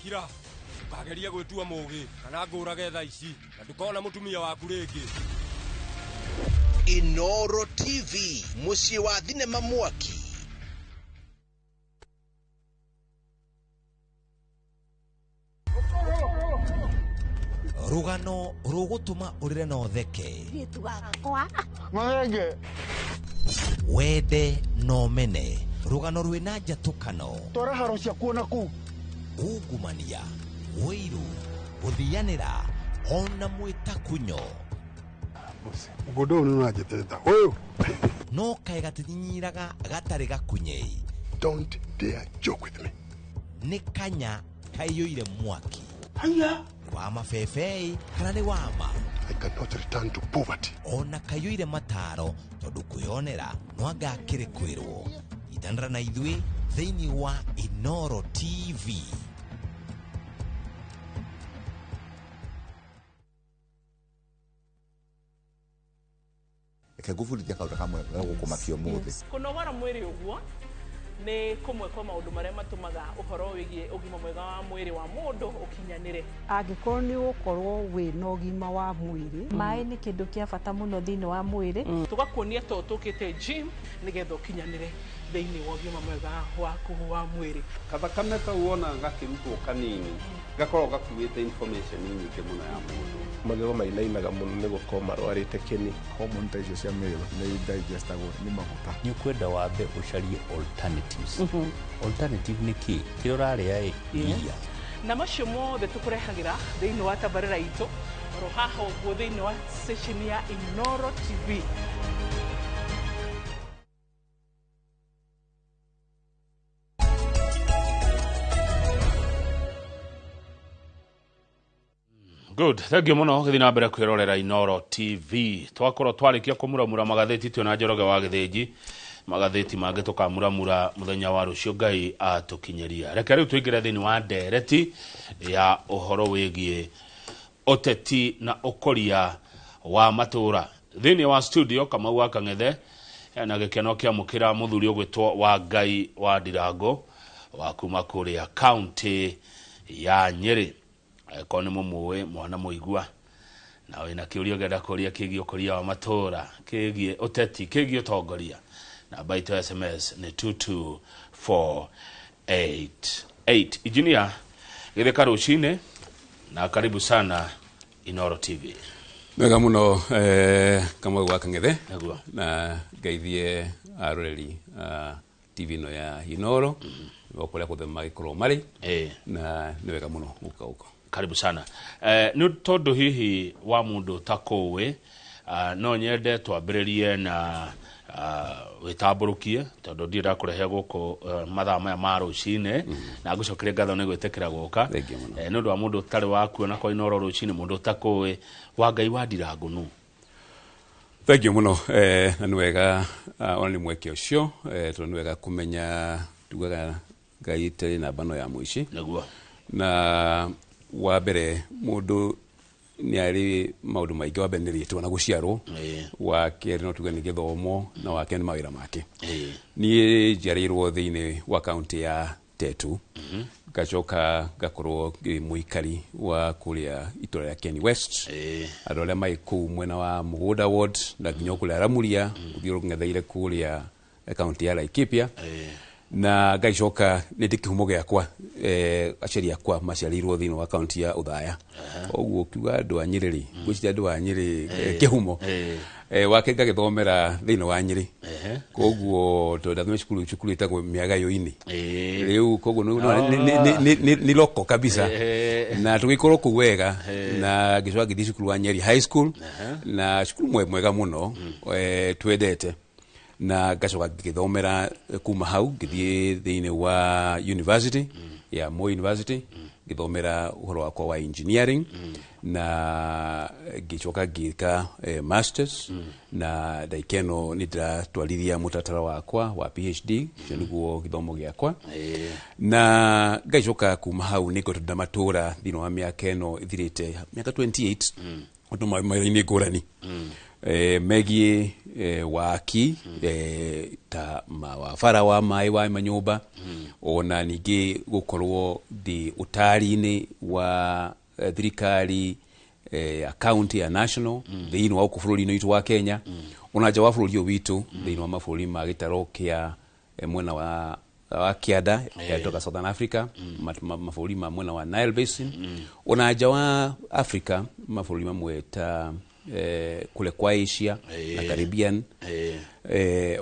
Kira ndũkagerie gwĩtua mũgĩ kana ngũrage thaa ici na ndũkona mũtumia waku rĩngĩ. Inoro TV, mũciĩ wa thinema mwaki. Rũgano rũgũtũma ũrĩre na ũtheke, wende na ũmene, rũgano rwĩna njatũkano, Twara haro ciakuo na kũu. Ungumania, wĩiru, gũthianĩra ona mwĩtakunyo. Mũgũnda ũyũ nĩ ũranjĩtĩrĩta ũyũ. No kaĩ gatinyinyiraga gatarĩ gakunyei. Don't dare joke with me. Nĩ kanya kaiyũire mwaki. Haya. Wa mabebei kana nĩ wama? I cannot return to poverty. Ona kaiyũire mataro, tondũ kwĩonera no anga akĩrĩ kwĩrwo. Itanĩra na ithuĩ thĩinĩ wa Inoro TV. Reke ngũbundithie kaũndũ kamwe gegũkũmakia ũmũthĩ. Kũnogora mwĩrĩ ũguo nĩ kũmwe kwa maũndũ marĩa matũmaga ũhoro wĩgiĩ ũgima mwega wa mwĩrĩ wa mũndũ ũkinyanĩre. Angĩkorwo nĩ ũgũkorwo wĩna ũgima wa mwĩrĩ. Maĩ nĩ kĩndũ kĩa bata mũno thĩinĩ wa mwĩrĩ. Tũgakuonia to tũkĩte gym nĩgetha ũkinyanĩre thĩinĩ wa ũgima mwega waku wa mwĩrĩ. Kathakame kau wonaga gakĩrutwo kanini gakoragwo gakuĩte information nyingĩ mũno ya mũndũ. Magego mainainaga mũno nĩ gũkorwo marwarĩte kĩni. Hormone ta icio cia male nĩ digestagwo nĩ maguta. Nĩ ũkwenda wambe ũcarie alternatives. Alternative nĩ kĩ? Kĩrĩa ũrarĩa ĩ iria. Na macio mothe tũkũrehagĩra thĩinĩ wa tabarĩra itũ oro haha ũguo thĩinĩ wa session ya Inooro TV. Good, thank you muno githii na mbere kwirorera Inooro TV. Twakorwo twarikia kumuramura magatheti twina Njoroge wa Githinji, magatheti mangi tukamuramura muthenya wa rucio Ngai atukinyeria. Reke riu tuingire thiini wa ndereti ya uhoro wigie uteti na ukoria wa matura. Thiini wa studio Kamau wa Kang'ethe na gikeno kia mukira muthuri ugwitwo wa Ngai wa Ndirango wa kuma kuria county ya Nyeri. Ko nĩ mũmũĩ mwana mũigua na wĩna kĩũria ũngĩenda kũria kĩgiĩ ũkũria wa matũra, kĩgiĩ ũteti, kĩgiĩ ũtongoria, namba itũ ya SMS nĩ 22488. Engineer githĩka rũcinĩ na karibu sana Inooro TV. Wega mũno Kamau wa Kang'ethe na ngeithie aroreri a TV ĩno ya Inooro o kũrĩa guothe magĩkorwo marĩ na nĩ wega mũno gũka gũkũ. Karibu sana. Nĩ tondũ hihi wa mũndũ ũtakũĩ, no nyende twambĩrĩrie na wĩtambũrũkie tondũ ndirĩ ndakũrehe gũkũ mathaa maya ma rũcinĩ na ngũcokerie ngatho nĩ gwĩtĩkĩra gũka. Nĩ ũndũ wa mũndũ ũtarĩ wakuona kwa Inooro rũcinĩ, mũndũ ũtakũĩ wa Ngai wa Ndirango nũ? Thank you mũno na nĩ wega ona nĩ mweke ũcio tondũ nĩ wega kũmenya tugaga Ngai ĩtarĩ namba no ya mũici. Nĩguo. Na wa mbere mũndũ nĩ arĩ maũndũ maingĩ. Wa mbere nĩ rĩtwa na gũciarwo, wa kerĩ no tuge nĩ gĩthomo, na wa kerĩ nĩ mawĩra make. Niĩ njiarĩirwo thĩinĩ wa kaunti ya Tetu, ngacoka ngakorwo ngĩ mũikari wa kũrĩa itũra rĩa Keni West, andũ arĩa marĩ kũu mwena wa Mũgũnda Ward na nginya kũrĩa Ramuria, ũthiĩ ũng'etheire kũrĩa kaunti ya Laikipia. Na ngaicoka nĩ ndĩ kĩhumo gĩakwa, aciari akwa maciarĩirwo thĩinĩ wa kaunti ya Othaya. Ũguo ũkiuga andũ a Nyĩrĩ rĩ, ngwĩciria andũ a Nyĩrĩ kĩhumo wake ngagĩthomera thĩinĩ wa Nyĩrĩ. Koguo tondũ ndathomire cukuru ĩtagwo Mĩagayũ-inĩ. Rĩu koguo nĩ loko kabisa. Na tũgĩkorwo kũu wega na ngĩcoka ngĩthiĩ cukuru wa Nyeri High School na cukuru mwega mũno twendete. Na ngacoka ngĩthomera kuma hau ngĩthiĩ thĩinĩ wa university ya Moi University, ngĩthomera ũhoro wakwa wa engineering na ngĩcoka ngĩka masters na ndagĩka ĩno nĩ ndĩratwarithia mũtaratara wakwa wa PhD, ũcio nĩguo gĩthomo gĩakwa. Na ngaicoka kuma hau nĩ ngoretwo ndamatũra thĩinĩ wa mĩaka ĩno ĩthirĩte mĩaka 28 ũndũ mawĩra-inĩ ngũrani megiĩ waki ta mawabara wa maĩ wa manyũmba, ona ningĩ gũkorwo ndĩ ũtari-inĩ wa thirikari ya county ya national thĩinĩ wa gũkũ bũrũri-inĩ witũ wa Kenya, ona nja wa bũrũri ũyũ witũ thĩinĩ wa mabũrũri ma gĩtaro kĩa mwena wa kĩanda ya Southern Africa, mabũrũri ma mwena wa Nile Basin, ona nja wa Africa mabũrũri mamwe ta kule kwa Asia na Caribbean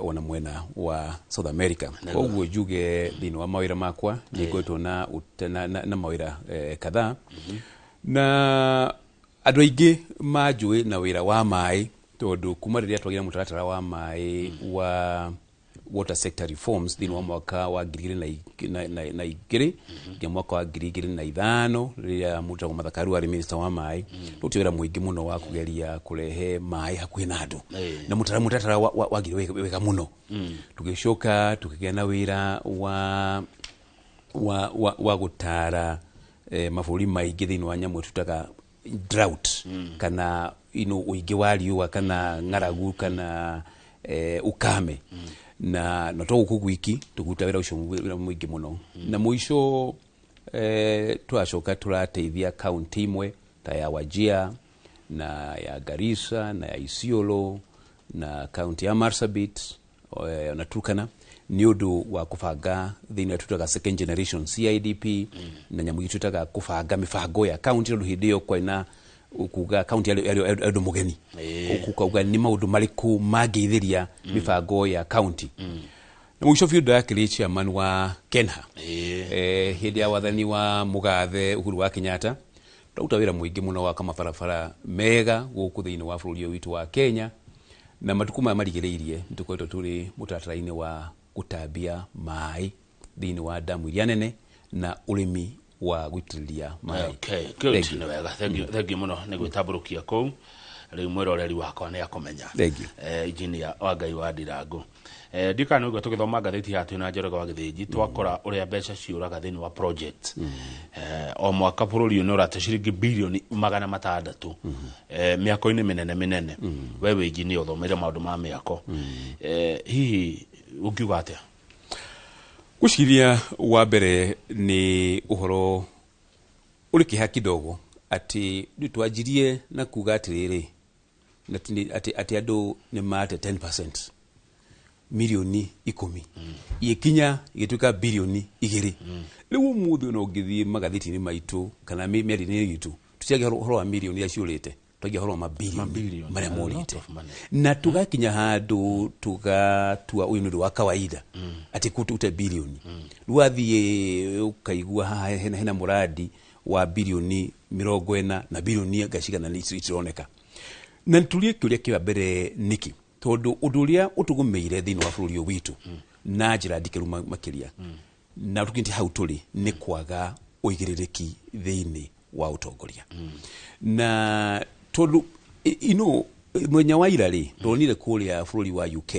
ona mwena wa South America. Koguo njuge thĩinĩ wa mawĩra makwa nĩ ngoretwo na mawĩra kadhaa na andũ aingĩ manjũĩ na wĩra wa maĩ tondũ kuma rĩrĩa twagĩire mũtaratara wa maĩ wa water sector reforms thĩinĩ wa mwaka wa 2002 nginya mwaka wa 2005 rĩrĩa mũtagwo Martha Karua arĩ minister wa maĩ, tũrutire wĩra mũingĩ mũno wa kũgeria kũrehe maĩ hakuhĩ na andũ na mũtaratara wagire wega mũno. Tũgĩcoka tũkĩgĩa na wĩra wa gũtara mabũrũri maingĩ thĩinĩ wa nyamũ tũtaga drought kana ino ũingĩ wa riũa kana ng'aragu kana ukame na to gũkũ gwiki tũkũruta wĩra ũcio wĩra mũingĩ mũno. Na mũico tũracoka tũrateithia kaunti imwe ta ya Wajir na ya Garissa na ya Isiolo na kaunti ya Marsabit na Turkana nĩ ũndũ wa kũbanga thĩinĩ wa tũtaga second generation CIDP na nyamũ ingĩ tũtaga kũbanga mĩbango ya kaunti tondũ hĩndĩ ĩyo kwarĩ na kuga kaunti yarĩ ũndũ mũgeni, kuga nĩ maũndũ marĩkũ mangĩithĩria mĩbango ya kaunti. Na mũico biũ ndakĩrĩ chairman wa Kenha hĩndĩ ya wathani wa mũgathe Uhuru wa Kenyatta. Twaruta wĩra mũingĩ mũno wa kamabarabara mega gũkũ thĩinĩ wa bũrũri ũyũ witũ wa Kenya, na matukũ maya marigĩrĩirie nĩ tũkoretwo tũrĩ mũtaratara-inĩ wa gũtambia maĩ thĩinĩ wa damu iria nene na ũrĩmi wa gũitĩrĩria maĩ. Okay, good. Thank you. Nĩ wega, thank you, thank you mũno nĩ gwĩtambũrũkia kũu. Rĩu mwĩroreri wakwa nĩ akũmenya. Thank you. Engineer wa Ngai wa Ndirangu. Ndikana nĩguo tũgĩthoma ngathĩti ya twĩna Njoroge wa Gĩthĩnji twakora ũrĩa mbeca ciũraga thĩinĩ wa project. O mwaka bũrũri ũyũ nĩ ũrate ciringi bilioni 600 mĩako-inĩ mĩnene mĩnene. We wĩ engineer ũthomeire maũndũ ma mĩako. Hihi ũngiuga atĩa? Gwĩciria wa mbere nĩ ũhoro ũrĩ kĩeha kidogo atĩ nĩ twanjirie na kuga atĩrĩrĩ atĩ andũ nĩ mate 10% milioni 10 igĩkinya igĩtuĩka bilioni 2. Rĩu ũmũthĩ ona ũngĩthiĩ magathĩti-inĩ maitũ kana mĩario-inĩ itũ tũtiagia ũhoro wa milioni iria ciũrĩte, twagia ũhoro wa mabilioni marĩa morĩte, na tũgakinya handũ tũgatua ũyũ nĩ ũndũ wa kawaida atĩ kũrute bilioni. Rĩu wathiĩ ũkaigua haha hena mũradi wa bilioni 40 na bilioni anga cigana nĩ itironeka. Na nĩtũrie kĩũria kĩa mbere nĩkĩ, tondũ ũndũ ũrĩa ũtũgũmĩire thĩinĩ wa bũrũri ũyũ witũ na njĩra ndikĩru makĩria na tũkinyĩte hau tũrĩ nĩ kwaga ũigĩrĩrĩki thĩinĩ wa ũtongoria. Na tondũ ino mũthenya wa ira rĩ tuonire kũrĩa bũrũri wa UK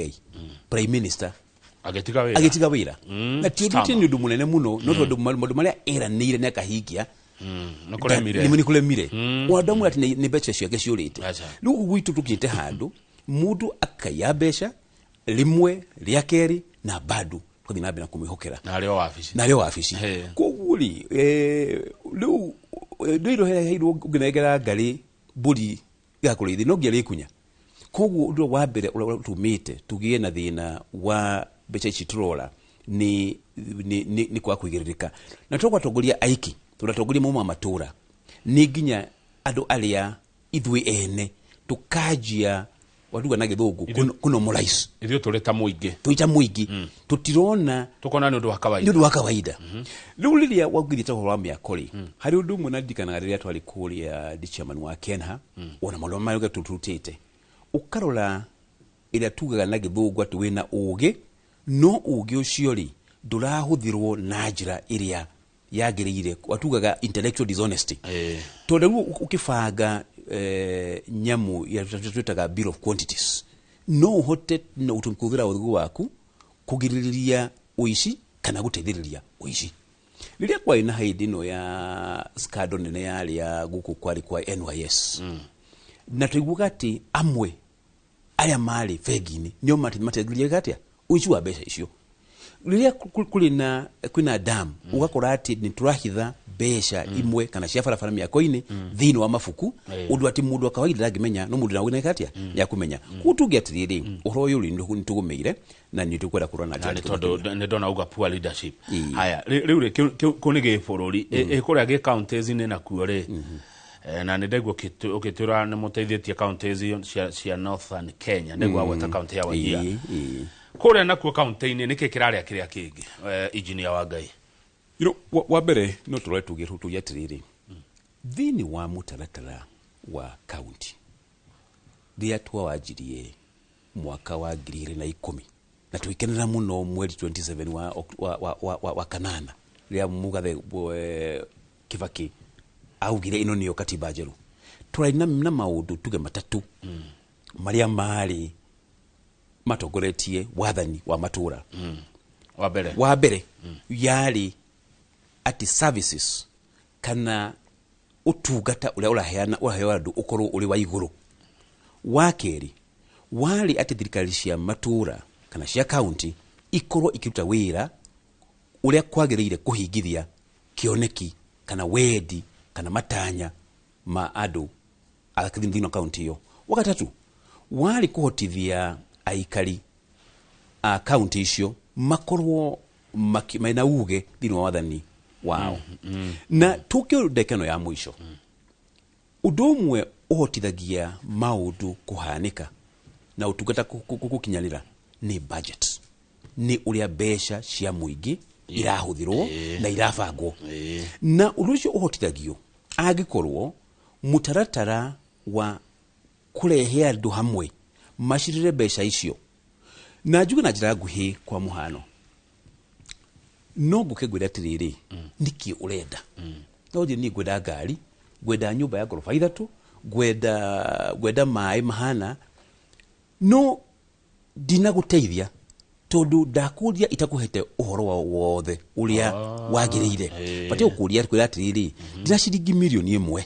Prime Minister agĩtiga wĩra, agĩtiga wĩra. Na ti ũndũ Starmer. nĩ ũndũ mũnene mũno, no tondũ maũndũ marĩa eranĩire nĩ akahingia Nĩ kũremire. Nĩ kũremire. Ona ndamwĩra atĩ nĩ mbeca ciake ciũrĩte. Acha. Rĩu gũkũ gwitũ tũkinyĩte handũ mũndũ akaiya mbeca rĩmwe rĩa kerĩ na bado tũgathiĩ na mbere na kũmwĩhokera na arĩ o wabici, na arĩ o wabici. Koguo rĩ rĩu ndũirwo heirwo ũngĩnengera ngarĩ mbũri ĩgakũrĩithia no nginya rĩkunya. Koguo ũndũ wa mbere ũrĩa ũtũmĩte tũgĩe na thĩna wa mbeca ici tũrora nĩ kwaga kũigĩrĩrĩka. Na to gwatongoria aiki, tondũ atongoria mauma matũra nĩ nginya andũ arĩa ithuĩ ene tũkanjia waruga na gĩthũngũ kunomalize. Ithuĩ tũrĩ ta mũingĩ, tũrĩ ta mũingĩ tũtirona, tũkona nĩ ũndũ wa kawaida, nĩ ũndũ wa kawaida. Rĩu rĩrĩa waugithĩte ũhoro wa mĩako rĩ, harĩ ũndũ ũmwe na ndirikanaga rĩrĩa twarĩ kũrĩa ndĩ chairman wa Kenha, ona maũndũ marĩa tũrutĩte, ũkarora ĩrĩa tugaga na gĩthũngũ atĩ wĩna ũgĩ, no ũgĩ ũcio rĩ ndũrahũthĩrwo na njĩra ĩrĩa yagĩrĩire, watugaga intellectual dishonesty. Tondũ rĩu ũkĩbanga nyamũ ya twĩtaga bill of quantities, no ũhote na kũhũthĩra ũthũ waku kũgirĩrĩria ũici kana gũteithĩrĩria ũici. Rĩrĩa kwarĩ na hĩndĩ ĩno ya scandal nene yarĩ ya gũkũ kwarĩ kwa NYS, na tũiguaga atĩ amwe arĩa marĩ bengi-inĩ nĩo mateithĩrĩria atĩa ũici wa mbeca icio. Rĩrĩa kũrĩ na kwĩna dam, ũgakora atĩ nĩ tũrahitha mbeca imwe kana cia barabara mĩako-inĩ thĩinĩ wa mabuku, ũndũ atĩ mũndũ wa kawaida ndangĩmenya, no mũndũ na atĩa nĩ akũmenya. Koguo tuge atĩrĩrĩ, ũhoro ũyũ rĩ nĩ tũgũmĩire na nĩ tũkwenda kũrora na Na njĩra nĩ nditũ tondũ makĩria. nĩ ndona uga poor leadership. Haya, rĩu rĩ kũu nĩ gĩbũrũri, kũrĩa gĩ counties-inĩ nakuo rĩ, na nĩ ndaigua ũkĩtwĩra nĩ mũteithĩtie counties cia Northern Kenya, ndaigua gweta county ya Wajir. Kũrĩa nakuo county-inĩ nĩkĩ kĩrarĩa kĩrĩa kĩngĩ, engineer wa Ngai? Wa mbere no tũrore tuge atĩrĩrĩ, thĩinĩ wa mũtaratara wa county rĩrĩa twawanjirie mwaka wa 2010 na tũgĩkenera mũno mweri 27 wa kanana rĩrĩa mũgathe Kibaki augire ĩno nĩyo katiba njerũ, tũrarĩ na maũndũ tuge matatũ marĩa marĩ matongoretie wathani wa matũra. Wa mbere. Wa mbere yarĩ atĩ services kana ũtungata ũrĩa ũraheana ũraheo andũ ũkorwo ũrĩ wa igũrũ. Wa kerĩ warĩ atĩ thirikari cia matũra kana cia kaunti ikorwo ikiruta wĩra ũrĩa kwagĩrĩire kũhingithia kĩoneki kana wendi kana matanya ma andũ a thĩinĩ wa kaunti ĩyo. Wa gatatũ warĩ kũhotithia aikari a kaunti icio makorwo mena uge thĩinĩ wa wathani wao. Na tũkĩo ndagĩka ĩno ya mũico, ũndũ ũmwe ũhotithagia maũndũ kũhanĩka na ũtungata gũkinyanĩra nĩ budget, nĩ ũrĩa mbeca cia mũingĩ irahũthĩrwo na irabangwo. Na ũndũ ũcio ũhotithagio angĩkorwo mũtaratara wa kũrehe andũ hamwe macirĩre mbeca icio. Na njuge na njĩra nguhĩ, kwa mũhano, no ngũke ngwĩre atĩrĩrĩ, nĩkĩ ũrenda? No njĩre niĩ ngwenda ngari, ngwenda nyũmba ya ngoroba 3, ngwenda maĩ mahana, no ndinagũteithia tondũ ndakũria itakũhete ũhoro wa wothe ũrĩa wagĩrĩire. Batiĩ gũkũria kwĩra atĩrĩrĩ, ndĩna ciringi mirioni 1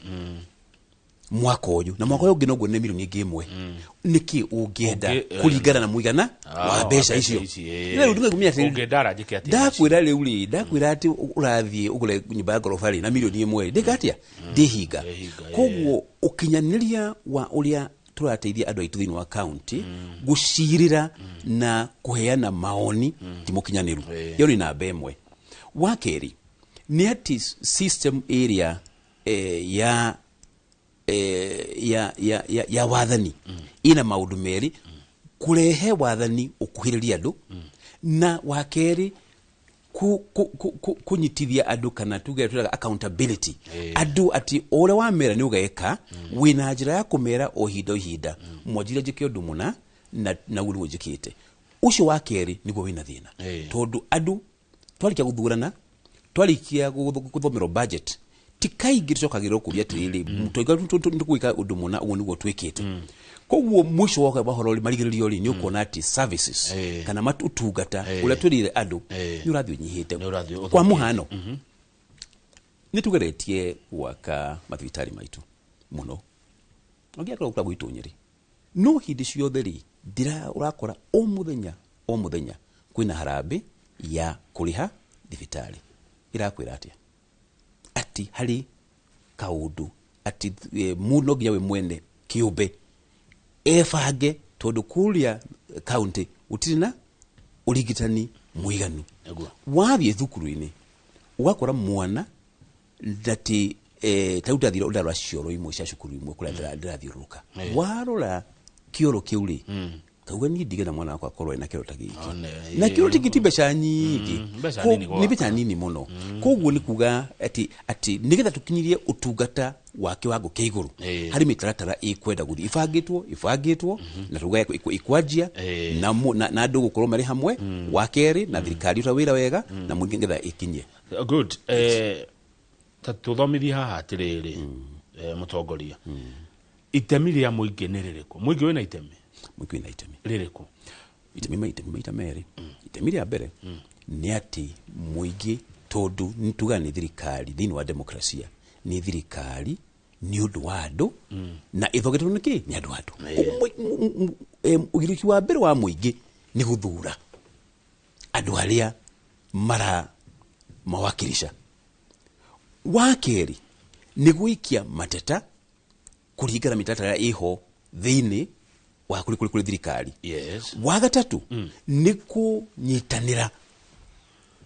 mwaka ũyũ na mwaka ũyũ ũngĩ no nguone mirioni ĩngĩ 1, nĩkĩ ũngĩenda kũringana na mũigana wa mbeca icio? Rĩu ndingĩkumenya atĩrĩrĩ, Ũngĩenda aranjĩke atĩa? Ndakwĩra rĩu rĩ, ndakwĩra atĩ ũrathiĩ ũgũre nyũmba ya ngoroba rĩ na mirioni 1, ndĩka atĩa? Ndĩhinga. Koguo ũkinyanĩria wa ũrĩa tũrateithia andũ aitũ thĩinĩ wa kaunti gũcirĩra na kũheana maoni ti mũkinyanĩru. Ĩyo nĩ namba 1. Wa kerĩ nĩ atĩ system ĩrĩa ya wathani ina maũndũ merĩ, kũrehe wathani ũkuhĩrĩria andũ, na wa kerĩ kũnyitithia andũ kana tuge twĩraga accountability. Andũ atĩ o ũrĩa wamera nĩ ũgeka, wĩna njĩra ya kũmera o ihinda o ihinda, mwanjire njĩke ũndũ mũna na ũguo nĩguo njĩkĩte. Ũcio wa kerĩ nĩguo wĩna thĩna, tondũ andũ twarĩkia gũthurana, twarĩkia gũthomerwo budget, ti kaingĩ tũcokagĩrĩrwo kũria atĩrĩrĩ, tũiga nĩtũgwĩka ũndũ mũna, ũguo nĩguo twĩkĩte. Koguo mũico wa ũhoro rĩ, marigĩrĩrio rĩ, nĩ ũkuona atĩ services kana ũtungata ũrĩa twĩrĩire andũ nĩ ũrathiĩ ũnyihĩte. Kwa mũhano, nĩ tũgeretie gwaka mathibitarĩ maitũ mũno, ũngĩakorwo kũrĩa gwitũ Nyĩrĩ, no hĩndĩ ciothe rĩ, ũrakora o mũthenya o mũthenya kwĩna harambĩ ya kũrĩha thibitarĩ. Ĩrakwĩra atĩa? Atĩ harĩ kaũndũ atĩ mũndũ no nginya we mwene kĩũmbe ebange, tondũ kũrĩa kaunti gũtirĩ na ũrigitani mũiganu. Wathiĩ thukuru-inĩ ũgakora mwana ndati ta rĩu ndathire ndarora cioro imwe cia cukuru imwe kũrĩa ndĩrathiũrũrũka, warora kĩoro kĩu rĩ, kauga niĩ ndigena mwana wakwa akorwo ena kĩoro ta gĩkĩ, na kĩoro ti mbeca nyingĩ, nĩ mbeca nini mũno. Koguo nĩ kuga atĩ nĩgetha tũkinyirie ũtungata wa kĩwango kĩa igũrũ harĩ mĩtaratara ĩkwenda gũthiĩ ĩbangĩtwo na tuga ĩkwanjia na andũ gũkorwo marĩ hamwe, wa kerĩ na thirikari ũta wĩra wega na mũingĩ nĩgetha ĩkinye. Good. Ta tũthomithie haha atĩrĩrĩ, mũtongoria, itemi rĩa mũingĩ nĩ rĩrĩkũ? Mũingĩ wĩna itemi? Mũingĩ wĩna itemi rĩrĩkũ? Itemi maita merĩ. Itemi rĩa mbere nĩ atĩ mũingĩ, tondũ nĩ tugaga nĩ thirikari thĩinĩ wa demokrasia, nĩ thirikari nĩ ũndũ wa andũ na ĩthondeketwo nĩ kĩ? Nĩ andũ andũ. Ũgirĩki wa mbere wa mũingĩ nĩ gũthura andũ arĩa mara mawakilisha. Wa kerĩ nĩ gũikia mateta kũringana mĩtaratara ĩho thĩinĩ wa kũrĩ thirikari. Wa gatatũ nĩ kũnyitanĩra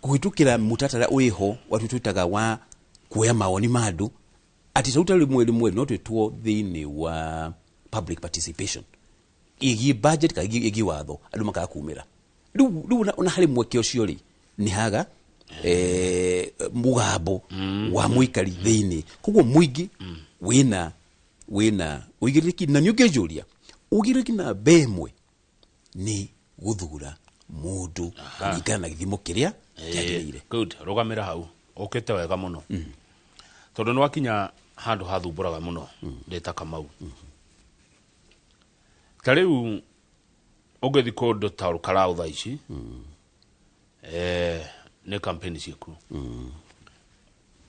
kũhĩtũkĩra mũtaratara wĩho wa twĩtaga wa kuoya mawoni ma andũ, atĩ ta rĩmwe rĩmwe no twĩtwo thĩinĩ wa public participation ĩgiĩ budget kana ĩgiĩ watho, andũ makaga kumĩra. Rĩu ona harĩ mweke ũcio rĩ, nĩ haga mũgambo wa mũikari thĩinĩ. Koguo mũingĩ wĩna ũigĩrĩrĩki, na nĩ ũngĩnjũria ũigĩrĩrĩki namba 1 nĩ gũthura mũndũ kũringana na gĩthimo kĩrĩa kĩagĩrĩire. Good. Rũgamĩra hau, ũkĩte wega mũno, tondũ nĩ wakinya handũ hathumbũraga mũno ndĩ ta Kamau. Ta rĩu ũngĩthiĩ kũndũ ta Olkalau thaa ici, nĩ campaign ciĩkuo.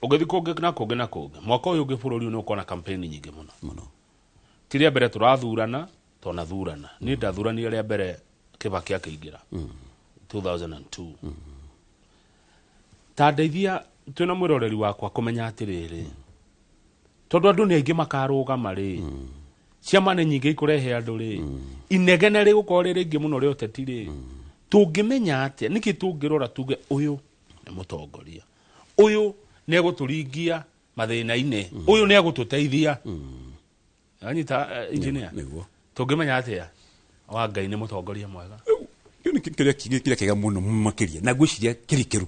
Ũngĩthiĩ kũngĩ na kũngĩ na kũngĩ, mwaka ũyũ ũngĩ bũrũri ũyũ nĩ ũkorwo na campaign nyingĩ mũno. Ti rĩa mbere tũrathurana, Twathurana, niĩ ndathuranire rĩa mbere Kibaki akĩingĩra 2002. Ta ndeithia twĩna mwĩroreri wakwa kũmenya atĩrĩrĩ, tondũ andũ nĩ aingĩ makarũgama rĩ, ciama nĩ nyingĩ ikũrehe andũ rĩ, inegene rĩgũkorwo rĩ rĩingĩ mũno rĩa ũteti rĩ, tũngĩmenya atĩa? Nĩkĩ tũngĩrora tuge ũyũ nĩ mũtongoria, ũyũ nĩ egũtũringia mathĩna-inĩ, ũyũ nĩ egũtũteithia? Anyita, engineer? Nĩguo. Tũngĩmenya atĩa wa Ngai nĩ mũtongoria mwega? Kĩu nĩ kĩrĩa kĩega mũno makĩria, na ngwĩciria kĩrikĩru,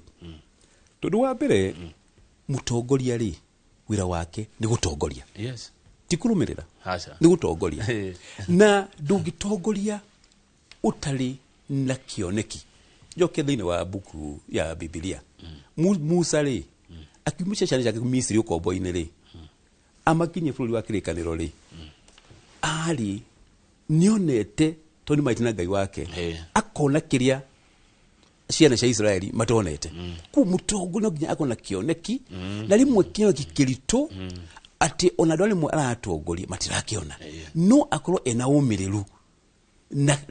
tondũ wa mbere mũtongoria rĩ, wĩra wake nĩ gũtongoria, ti kũrũmĩrĩra. Aca. Nĩ gũtongoria, na ndũngĩtongoria ũtarĩ na kĩoneki. Njoke thĩinĩ wa mbuku ya Bibilia, Musa rĩ, akiumia ciana ciake Misiri ũkombo-inĩ rĩ, amakinyie bũrũri wa kĩrĩkanĩro rĩ, arĩ nĩonete, tondũ nĩ na Ngai wake, akona kĩrĩa ciana cia Israeli matonete. Koguo mũtongoria no nginya akorwo na kĩoneki, na rĩmwe kĩoneki kĩritũ atĩ ona andũ arĩa rĩmwe aratongoria matirakĩona, no akorwo ena ũmĩrĩru na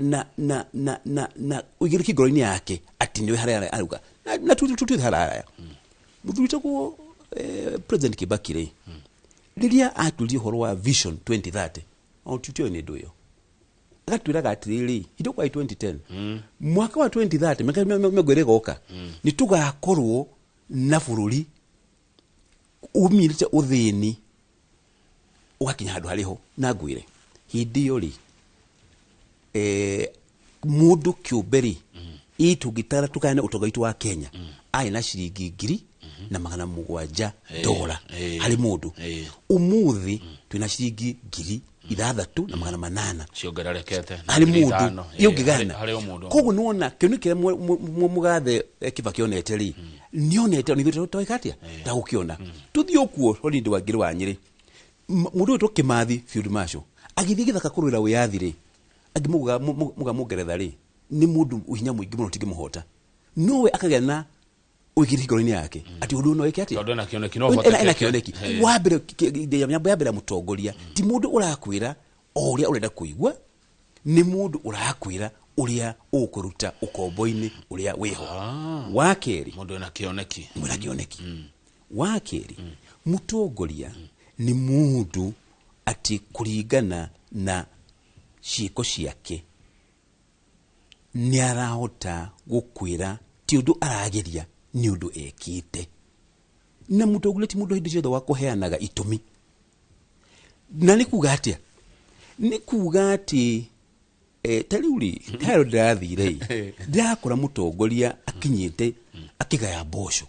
ũigĩrĩki ngoro-inĩ yake atĩ nĩwe harĩa arauga na tuthiĩ haraya. Mũthuri wĩtagwo President Kibaki rĩ, rĩrĩa atwĩrire ũhoro wa Vision 2030, o tutioĩ nĩ ndũ ĩyo, agatwĩraga atĩrĩrĩ, hĩndĩ kwa 2010, mwaka wa 2030, mĩaka 20 ĩgoka, nĩ tũgakorwo na bũrũri umĩrĩte ũthĩni ũgakinya handũ harĩ ho. Na ngwĩre hĩndĩ ĩyo rĩ, mũndũ kĩũmbe rĩ, ĩ tũngĩtara tũgayane ũtonga witũ wa Kenya, arĩ na ciringi 1700 dora harĩ mũndũ. Ũmũthĩ twĩna ciringi 6800 Ciongererekete na harĩ ngiri mũndũ. ithano. Ĩũngĩgana. Harĩ o mũndũ. Koguo nĩwona kĩoneki kĩrĩa mũgathe Kibaki onete rĩ, nĩonete nĩ tweka atĩa ta gũkĩona. Tũthiĩ ũkuo holiday wa Ngĩrĩ wa Nyĩrĩ, mũndũ ũyũ Kĩmathi Field Marshal agĩthiĩ gĩthaka kũrũĩra wĩyathi rĩ, angĩmũga mũga mũngeretha rĩ, nĩ mũndũ hinya mũingĩ mũno, tũtingĩmũhota, nowe akagĩa na ũigĩrĩki ngoro-inĩ yake atĩ ũndũ ũyũ no ĩke atĩa. Tondũ ena kĩoneki no Ena ũhotekeke. kĩoneki. Wa mbere, nyambo ya mbere ya mũtongoria ti mũndũ ũrakwĩra o ũrĩa ũrenda kũigua, nĩ mũndũ ũrakwĩra ũrĩa ũkũruta ũkombo-inĩ ũrĩa wĩho. Wa kerĩ, Mũndũ ena kĩoneki. Mwĩna kĩoneki. Wa kerĩ, mũtongoria nĩ mũndũ atĩ kũringana na ciĩko ciake nĩ arahota gũkwĩra ti ũndũ arageria, nĩ ũndũ ekĩte. Na mũtongoria ti mũndũ hĩndĩ ciothe wa kũheanaga itũmi. Na nĩ kuga atĩa? Nĩ kuga atĩ ta rĩu rĩ, harĩa ndĩrathire ĩ, ndĩrakora mũtongoria akinyĩte akĩgaya mboco.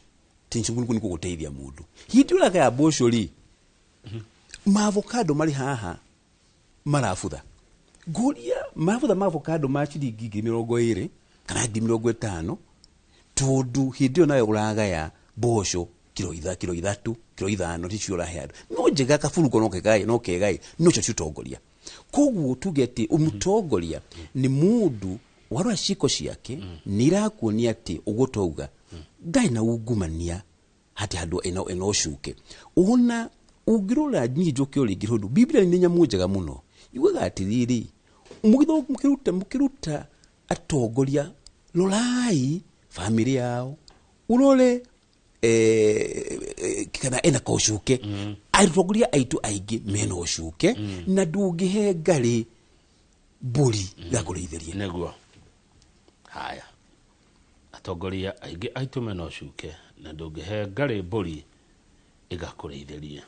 Tension nĩ gũgũteithia mũndũ hĩndĩ ĩrĩa ũragaya mboco rĩ, maavocado marĩ haha marabutha. Ngũria mabutha maavocado ma ciringi 20,000 kana 50,000, tondũ hĩndĩ ĩyo nawe ũragaya mboco kiro 3, kiro 5, ticio ũrahe andũ. No njega kaburuko no kegaĩ, no kegaĩ, no cio ti ũtongoria. Koguo tuge atĩ mũtongoria nĩ mũndũ warora ciĩko ciake nĩ irakuonia atĩ ũguo twauga ndarĩ na ungumania, hati handũ ena ũcuke. Ona ũngĩrora niĩ njoke o rĩngĩ, tondũ Biblia nĩ nyamũ njega mũno, yugaga atĩrĩrĩ, mũkĩruta atongoria, rorai bamĩrĩ yao, ũrore kana ena kocuke. Atongoria aitũ aingĩ mena ũcuke, na ndũngĩhe ngarĩ mbũri gakũrĩithĩrie. Nĩguo. Haya, atongoria aingĩ aitũ mena ũcuke na ndũngĩhe ngarĩ mbũri ĩgakũrĩithĩrie.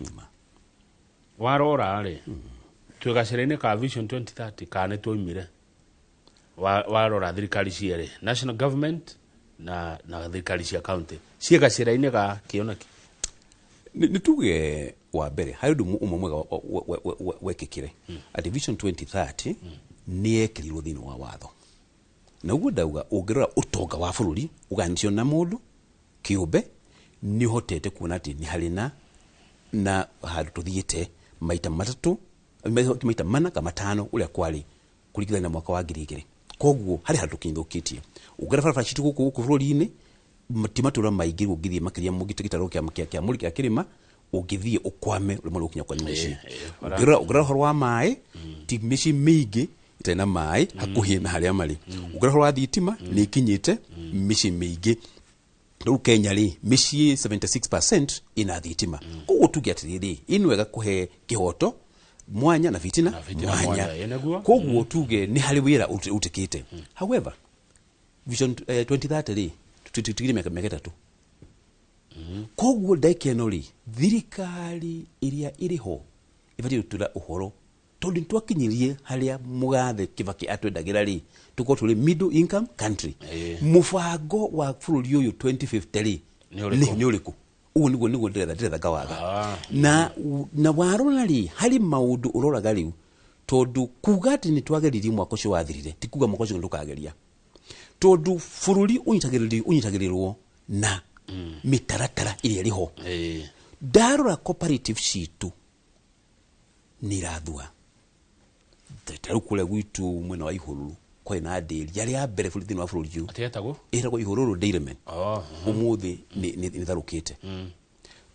Warora rĩ, twĩ gacĩra-inĩ ka Vision 2030 kana nĩ twoimire? Warora thirikari cierĩ, national government na thirikari cia county, ciĩ gacĩra-inĩ ga kĩoneki? Nĩ tuge wa mbere harĩ ũndũ ũmwe mwega wekĩkire, atĩ Vision 2030 nĩ yekĩrirwo thĩinĩ wa watho. Na ũguo ndauga, ũngĩrora ũtonga wa bũrũri ũganĩtio na mũndũ kĩũmbe, nĩ ũhotete kuona atĩ nĩ harĩ na handũ tũthiĩte maita matatũ, maita mana kana matano ũrĩa kwarĩ kũringithania na mwaka wa 2000. Koguo harĩ handũ tũkinyithũkĩtie. Ũngĩrora barabara citũ gũkũ bũrũri-inĩ, ti matũra maingĩ ũngĩthiĩ makĩria gĩtarũ kĩa kĩrĩma, ũngĩthiĩ ũkwame ũremwo nĩ gũkinya kwanyu mũciĩ. Ũngĩrora ũhoro wa maĩ, ti mĩciĩ mĩingĩ ikinyĩte na maĩ hakuhĩ na harĩa marĩ. Ũngĩrora ũhoro wa thitima nĩ ikinyĩte mĩciĩ mĩingĩ. Rĩu Kenya rĩ, mĩciĩ 76% ĩna thitima. Koguo tuge atĩrĩrĩ, ĩ nĩ wega kũhe kĩhoto mwanya na fitina fitina mwanya. mwanya, ĩ nĩguo. Koguo tuge nĩ harĩ wĩra ũrutĩkĩte. However, Vision 2030 rĩ, tũtigire mĩaka 3. Koguo ndagĩka ĩno rĩ, thirikari ĩrĩa ĩrĩ ho ĩbatiĩ gũtwĩra ũhoro, tondũ nĩtwakinyirie harĩa mũgathe Kibaki atwendagĩra rĩ, tũkorwo tũrĩ middle income country. Mũbango wa bũrũri ũyũ 2050 rĩ, Nĩ ũrĩkũ? Nĩ ũrĩkũ? Ũguo nĩguo ndĩretha ngawaga. Na warora rĩ, harĩ maũndũ ũroraga rĩu, tondũ kuga atĩ nĩ twageririe mwaka ũcio wathirire ti kuga mwaka ũcio ndũkageria, tondũ bũrũri ũnyitagĩrĩrwo na mĩtaratara ĩrĩa ĩrĩ ho. Ndarora cooperative citũ nĩ irathua. Ta rĩu kũrĩa gwitũ mwena wa Ihũrũrũ kwarĩ na ndĩri yarĩ ya mbere bũrũri thĩinĩ wa bũrũri ũyũ. Atĩ ĩtagwo? Ĩtagwo Ihũrũrũ Dairymen. Ũmũthĩ nĩ ĩtharũkĩte.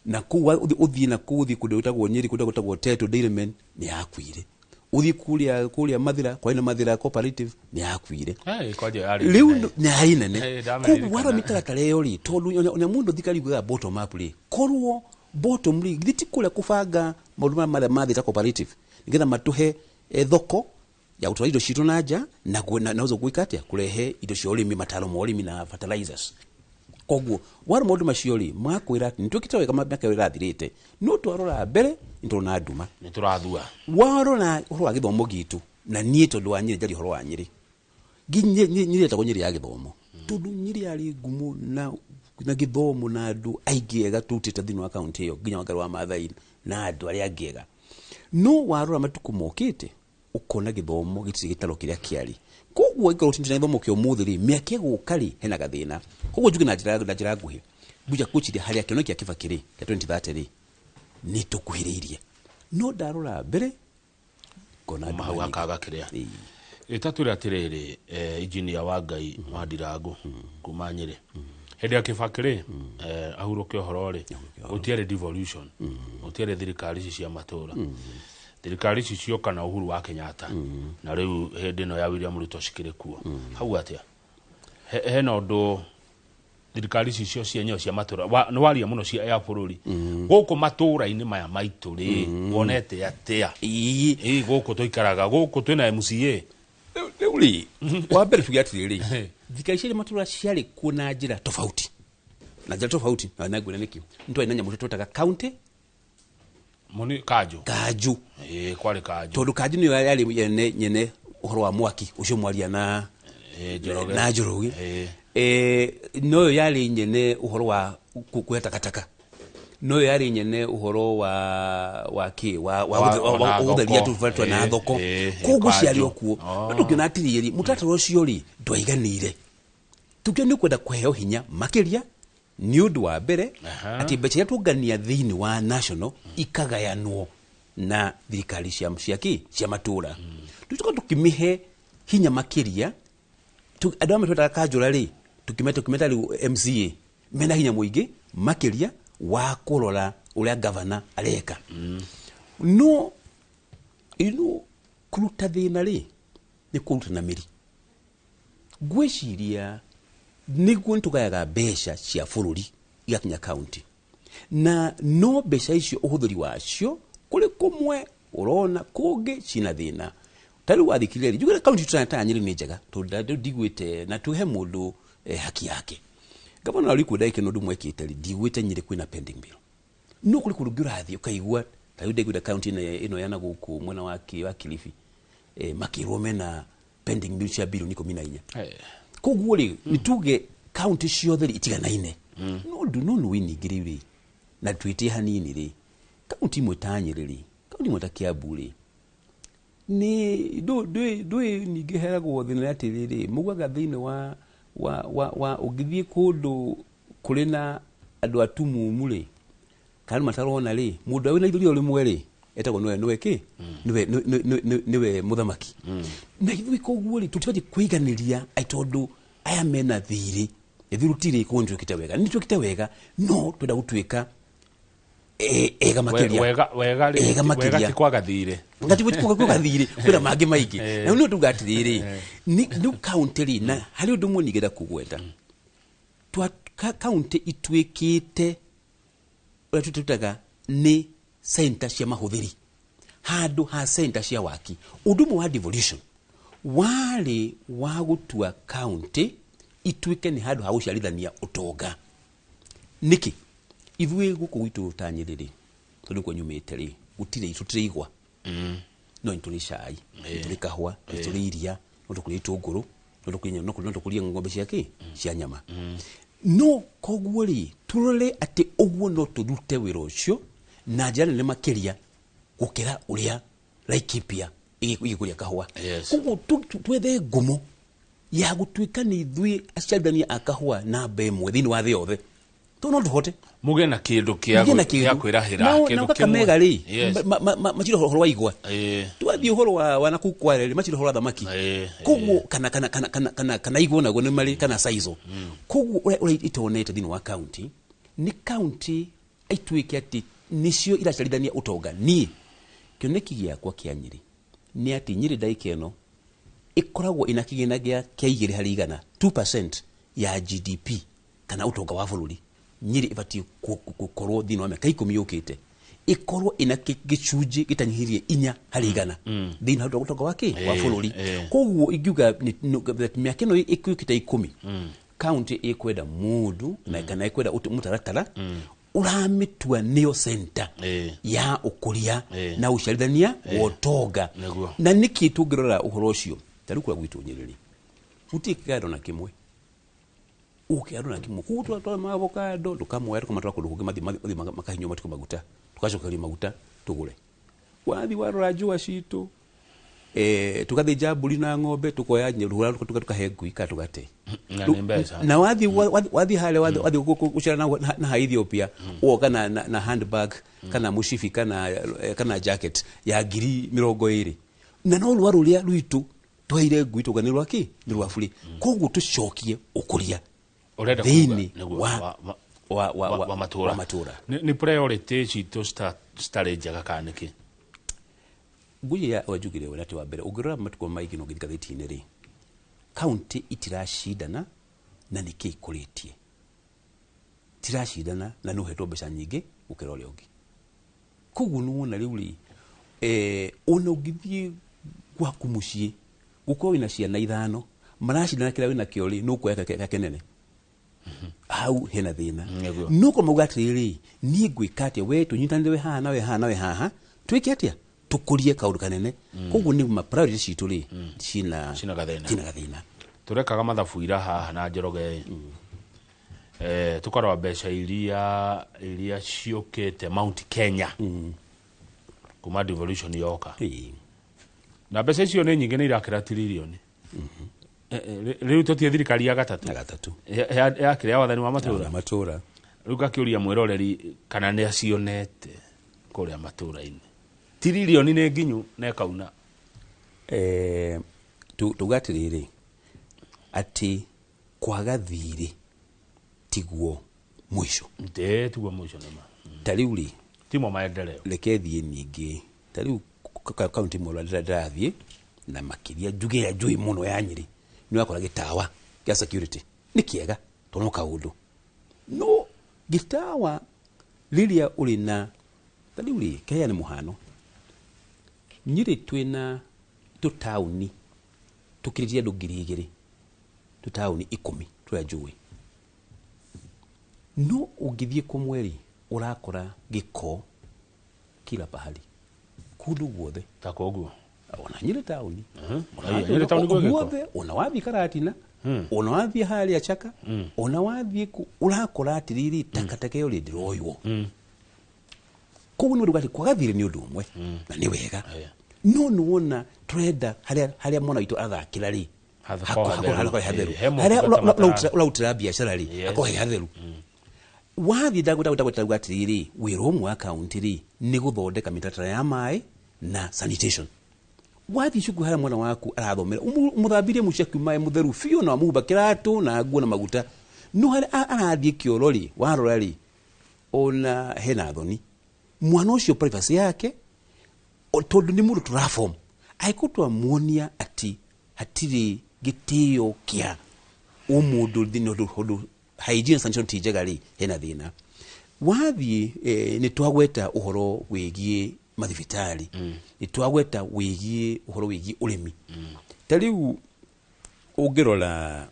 Na kũu ũthiĩ na kũu ũthiĩ kũndũ gwĩtagwo Nyĩrĩ, kũndũ gwĩtagwo Teto Dairymen nĩ yakuire. Ũthiĩ kũrĩa Mathira, kwarĩ na Mathira Cooperative nĩ yakuire. Kwanja yarĩ Rĩu nene. nĩ yarĩ nene. Ndamĩririkana. Koguo warora mĩtaratara ĩyo rĩ, tondũ ona mũndũ thirikari yugaga bottom up rĩ, korwo bottom rĩ, githĩ ti kũrĩa kũbanga maũndũ maya marĩa mathiĩ ta cooperative nĩgetha matũhe thoko ya gũtwara indo citũ na nja, na na gwĩka atĩa, kũrehe indo cia ũrĩmi, mataro ma ũrĩmi na fertilizers. Koguo warora maũndũ macio rĩ, makwĩra atĩ nĩtwĩkĩte wega mĩaka ĩyo ĩrathirĩte, no twarora mbere nĩtũrona nduma. Nĩ tũrathua. Warora ũhoro wa gĩthomo gitũ, na niĩ tondũ wa Nyĩrĩ njaria ũhoro wa Nyĩrĩ, Nyĩrĩ ĩtagwo Nyĩrĩ ya gĩthomo, tondũ Nyĩrĩ yarĩ ngumo na gĩthomo na andũ aingĩ ega tũrutĩte thĩinĩ wa kaũntĩ ĩyo, nginya Wangari wa Maathai na andũ arĩa angĩ ega. No warora matukũ mokĩte ũkona gĩthomo gĩtirĩ gĩtaro kĩrĩa kĩarĩ. Koguo angĩkorwo tũtirĩ na gĩthomo kĩa ũmũthĩ rĩ, mĩaka ĩgũka rĩ, hena gathĩna. Koguo njuge na njĩra nguhĩ, Mbuja ngwĩciria harĩa kĩoneki kĩa Kibaki rĩ, kĩa 2030 rĩ, nĩ tũkuhĩrĩirie. No ndarora mbere ngona Kuma hau nduma nyingĩ. hakaga kĩrĩa. Ĩtatwĩre atĩrĩrĩ, engineer wa Ngai wa Ndirango kuma Nyĩrĩ, hĩndĩ ya Kibaki rĩ, ahurũke ũhoro rĩ, gũtiarĩ devolution, gũtiarĩ thirikari ici cia matũra. Thirikari ici cioka na Uhuru wa Kenyatta, na rĩu hĩndĩ ĩno ya William Ruto cikĩrĩ kuo. Hau atĩa? Hena ũndũ thirikari ici cio cienyewe cia matũra, nĩ waria mũno cia ya bũrũri. Gũkũ matũra-inĩ maya maitũ rĩ, wonete atĩa? Ĩĩ, gũkũ tũikaraga, gũkũ twĩna MCA. Rĩu rĩ, wa mbere tuge atĩrĩrĩ, thirikari cia matũra ciarĩ kuo na njĩra tofauti. Na njĩra tofauti, na ngwĩre nĩkĩ. Nĩ twarĩ na nyamũ twetaga county Muni kanjũ. Kanjũ. Ĩĩ, kwarĩ kanjũ. Tondũ kanjũ nĩyo yarĩ nyene ũhoro wa mwaki ũcio mwaria na Njoroge. Na Njoroge. Noyo yarĩ nyene ũhoro wa kuoya takataka. Noyo yarĩ nyene ũhoro wa kĩ? Wa, wa Wa- wa na gũtheria thoko. tũbarabara twa na thoko. Koguo Kanjũ. ciarĩ o kuo. No tũngĩona atĩrĩrĩ, mũtaratara ũcio rĩ, ndwaiganĩire. Tũngĩona nĩ ũkwenda kũheo hinya makĩria, nĩ ũndũ wa mbere, atĩ mbeca iria tuongania thĩinĩ wa national ikagayanwo na thirikari cia kĩ? Cia matũra. Tũcoka tũkĩmĩhe hinya makĩria, andũ amwe twetaga kanjũra rĩ, tũkĩmeta rĩu MCA, mena hinya mũingĩ makĩria wa kũrora ũrĩa gavana areka. No ino kũruta thĩna rĩ, nĩ kũruta na mĩri. Ngwĩciria nĩguo nĩtũgayaga mbeca cia bũrũri igakinya county, na no mbeca icio ũhũthĩri wacio kũrĩ kũmwe ũrona kũngĩ cina thĩna. Ta rĩu wathikĩrĩria rĩ, njuge county ta Nyĩrĩ nĩ njega, tondũ ndiguĩte na tuhe mũndũ haki yake. Gavana wa Riku ndagĩka ĩno ũndũ mwekĩte rĩ, ndiguĩte Nyĩrĩ kwĩna pending bill. No kũrĩ kũndũ ũngĩ ũrathiĩ ũkaigua, ta rĩu ndaiguĩte county ĩno ya nagũkũ mwena wa Kilifi, makĩrwo mena pending bill cia bilioni 14. Koguo rĩ, nĩ tuge county ciothe rĩ itiganaine. No ndũ, no nĩ ningĩ rĩu rĩ, na twĩtie hanini rĩ, county imwe ta Nyĩrĩ rĩ, county imwe ta Kiambu rĩ, nĩ ndũĩ ningĩ heragwo thĩna atĩrĩrĩ, maugaga thĩinĩ wa ũngĩthiĩ kũndũ kũrĩ na andũ atumumu rĩ, kana andũ matarona rĩ, mũndũ wĩna ithurio rĩmwe rĩ, etagwo nĩwe kĩ? Nĩwe mũthamaki. Na ithuĩ koguo rĩ, tũtibatiĩ kũiganĩria atĩ tondũ aya mena thirĩ, ithuĩ tũtirĩ, koguo nĩtwĩkĩte wega. Nĩtwĩkĩte wega, no twenda gũtuĩka Ega makĩria. Wega wega rĩ, Ega makĩria. wega ti kwaga thirĩ. Ngati gũtirĩ kwaga thirĩ kwĩna mangĩ maingĩ. Na nĩ ũndũ atĩrĩrĩ, nĩ kaunti rĩ, na harĩ ũndũ ũmwe ningĩenda kũgweta. Twa kaunti ituĩkĩte ũrĩa tũtutaga nĩ center cia mahũthĩri handũ ha center cia waki. Ũndũ ũmwe wa devolution warĩ wa gũtua kaunti ituĩke nĩ handũ ha gũciarithania ũtonga. Nĩkĩ? Ithuĩ gũkũ gwitũ ta Nyĩrĩ rĩ, tondũ nĩkuo nyumĩte rĩ, gũtirĩ tũtirĩ igwa. No nĩ tũrĩ cai, nĩ tũrĩ kahũa, nĩ tũrĩ iria, no tũkũrie itũngũrũ, no tũkũrie no tũkũrie ng'ombe cia kĩ? Cia nyama. No koguo rĩ, tũrore atĩ ũguo no tũrute wĩra ũcio na njĩra nene makĩria gũkĩra ũrĩa Laikipia ĩgĩkũria kahũa. Koguo twethe ngumo ya gũtuĩka nĩ ithuĩ aciarithania a kahũa namba ĩmwe thĩinĩ wa thĩ yothe. To no tũhote. Mũgĩe na kĩndũ kĩa Mũgĩe na kĩa kĩndũ. kwĩrahĩra, Nao kĩndũ Kakamega rĩ, Yes. matirĩ ũhoro wa igwa. Twathiĩ ũhoro wa nakũu Kware rĩ, matirĩ ũhoro wa thamaki. Koguo kana igwa naguo nĩ marĩ, kana saizo. Koguo ũrĩa itonete thĩinĩ wa kaunti, nĩ kaunti ituĩke atĩ nĩcio iraciarithania ũtonga. Niĩ kĩoneki gĩakwa kĩa Nyĩrĩ nĩ atĩ Nyĩrĩ ndagĩka ĩno ĩkoragwo ĩna kĩgĩna kĩa 2 harĩ igana, 2% ya GDP kana ũtonga wa bũrũri. Nyĩrĩ ĩbatiĩ gũkorwo thĩinĩ wa mĩaka 10 yũkĩte ĩkorwo ĩna gĩcunjĩ gĩtanyihĩrie 4 harĩ igana thĩinĩ wa ũtonga wa kĩ wa bũrũri. Koguo ingiuga that mĩaka ĩno ĩkĩũkĩte 10, kaunti ĩkwenda mũndũ na kana ĩkwenda mũtaratara ũramĩtua nĩyo center ya ũkũria na ũciarithania wa ũtonga. Na nĩkĩ tũngĩrora ũhoro ũcio, ta rĩu kũrĩa gwitũ Nyĩrĩ rĩ, gũtirĩ kĩgando na kĩmwe, ũkĩandũ na kĩmwe. Koguo twatwara avocado tũkamoya tũkamatwara kũndũ kũngĩ, mathiĩ makahinywo matuĩke maguta, tũgacokeria maguta tũgũre. Wathiĩ warora njũa citũ, tugathĩnja mbũri na ng'ombe, tukoya rũra tukahe ngui kana tũgate. Na nĩ mbeca. Na wathiĩ harĩa wathiĩ gũcera na ha Ethiopia, ũgoka na handbag kana mũcibi kana jacket ya 20,000, na no rũa rũrĩa rwitũ twaheire ngui tũga nĩ rwa kĩ, nĩ rwa burĩ. Koguo tũcokie ũkũria Ũrenda thĩinĩ kuga nĩguo, wa wa matũra. Wa matũra. Nĩ priority citũ citarĩ njega kana nĩkĩ? Ngũyĩ ya wanjugire ũrĩa atĩ wa mbere ũngĩrora matukũ maingĩ na ũngĩthiĩ ngathĩti-inĩ rĩ, kaunti itiracindana na nĩkĩ ikũrĩtie, tiracindana na nĩ ũhetwo mbeca nyingĩ gũkĩra ũrĩa ũngĩ. Koguo nĩ wona rĩu rĩ, ona ũngĩthiĩ gwaku mũciĩ gũkorwo wĩna ciana ithano maracindana kĩrĩa wĩna kĩo rĩ, nĩ ũkuoya kĩrĩa kĩnene, hau hena thĩna. No korwo mauga atĩrĩrĩ, niĩ ngwĩka atĩa, we tũnyitanĩre, we haha na we haha na we haha, twĩke atĩa tũkũrie kaũndũ kanene. Koguo nĩ ma priority citũ rĩ, cina cina gathĩna. Cina gathĩna. Tũrekaga mathabu ira haha na Njoroge, tũkarora mbeca iria ciũkĩte Mount Kenya kuma devolution yoka, na mbeca icio nĩ nyingĩ, nĩ irakĩra tiririoni. Rĩu tũtie thirikari ya gatatũ ya gatatũ ya kĩrĩa wathani wa matũra. Ya matũra. Rĩu ngakĩũria mwĩroreri kana nĩ acionete kũrĩa matũra-inĩ. Tiririoni nĩ nginyu na ĩkauna. Tuga atĩrĩrĩ, atĩ kwaga thirĩ tiguo mũico. Ndĩ tiguo mũico nĩma. Ta rĩu rĩ, timo maendeleo. Reke thiĩ ningĩ ta rĩu kaunti ĩmwe ndĩrathiĩ na makĩria njuge ĩrĩa njũĩ mũno ya Nyĩrĩ, nĩ wakora gĩtawa gĩa security nĩ kĩega tondũ no kaũndũ, no gĩtawa rĩrĩa ũrĩ na ta rĩu rĩ, kĩheane mũhano, Nyĩrĩ twĩna tũtaũni tũkĩrĩtie andũ 2,000, tũtaũni 10 tũrĩa njũĩ, no ũngĩthiĩ kũmwe rĩ, ũrakora gĩko kila pahali, kũndũ guothe. Ta koguo ona Nyĩrĩ taũni. Nyĩrĩ taũni gwĩ gĩko? Guothe, ona wathiĩ Karatina, ona wathiĩ harĩa Chaka, ona wathiĩ kũ, ũrakora atĩrĩrĩ, takataka ĩyo rĩ ndĩroywo. Koguo nĩ ũndũ atĩ kwaga thirĩ nĩ ũndũ ũmwe na nĩ wega, no nĩ wona tũrenda harĩa mwana witũ athakĩra rĩ, Hakorwo hatheru. hakorwo he hatheru. He harĩa motungata ũrautĩra biacara rĩ, hakorwo he hatheru. Wathiĩ ndagwĩtauga atĩrĩrĩ, wĩra ũmwe wa kaunti rĩ, nĩ gũthondeka mĩtaratara ya maĩ na sanitation. Wathiĩ cukuru harĩa mwana waku arathomera, ũmũthambirie mũcaki maĩ mũtheru biũ na wamũhumba kĩratũ na nguo na maguta, no harĩa arathiĩ kĩoro rĩ, warora rĩ, ona hena thoni. Mwana ũcio privacy yake tondũ nĩ mũndũ tũraform angĩkorwo twamuonia atĩ hatirĩ gĩtĩo kĩa ũmũndũ thĩinĩ ũndũ hygiene and sanitation ti njega rĩ, hena thĩna. Wathiĩ nĩ twagweta ũhoro wĩgiĩ mathibitarĩ, nĩ twagweta wĩgiĩ ũhoro wĩgiĩ ũrĩmi. Ta rĩu ũngĩrora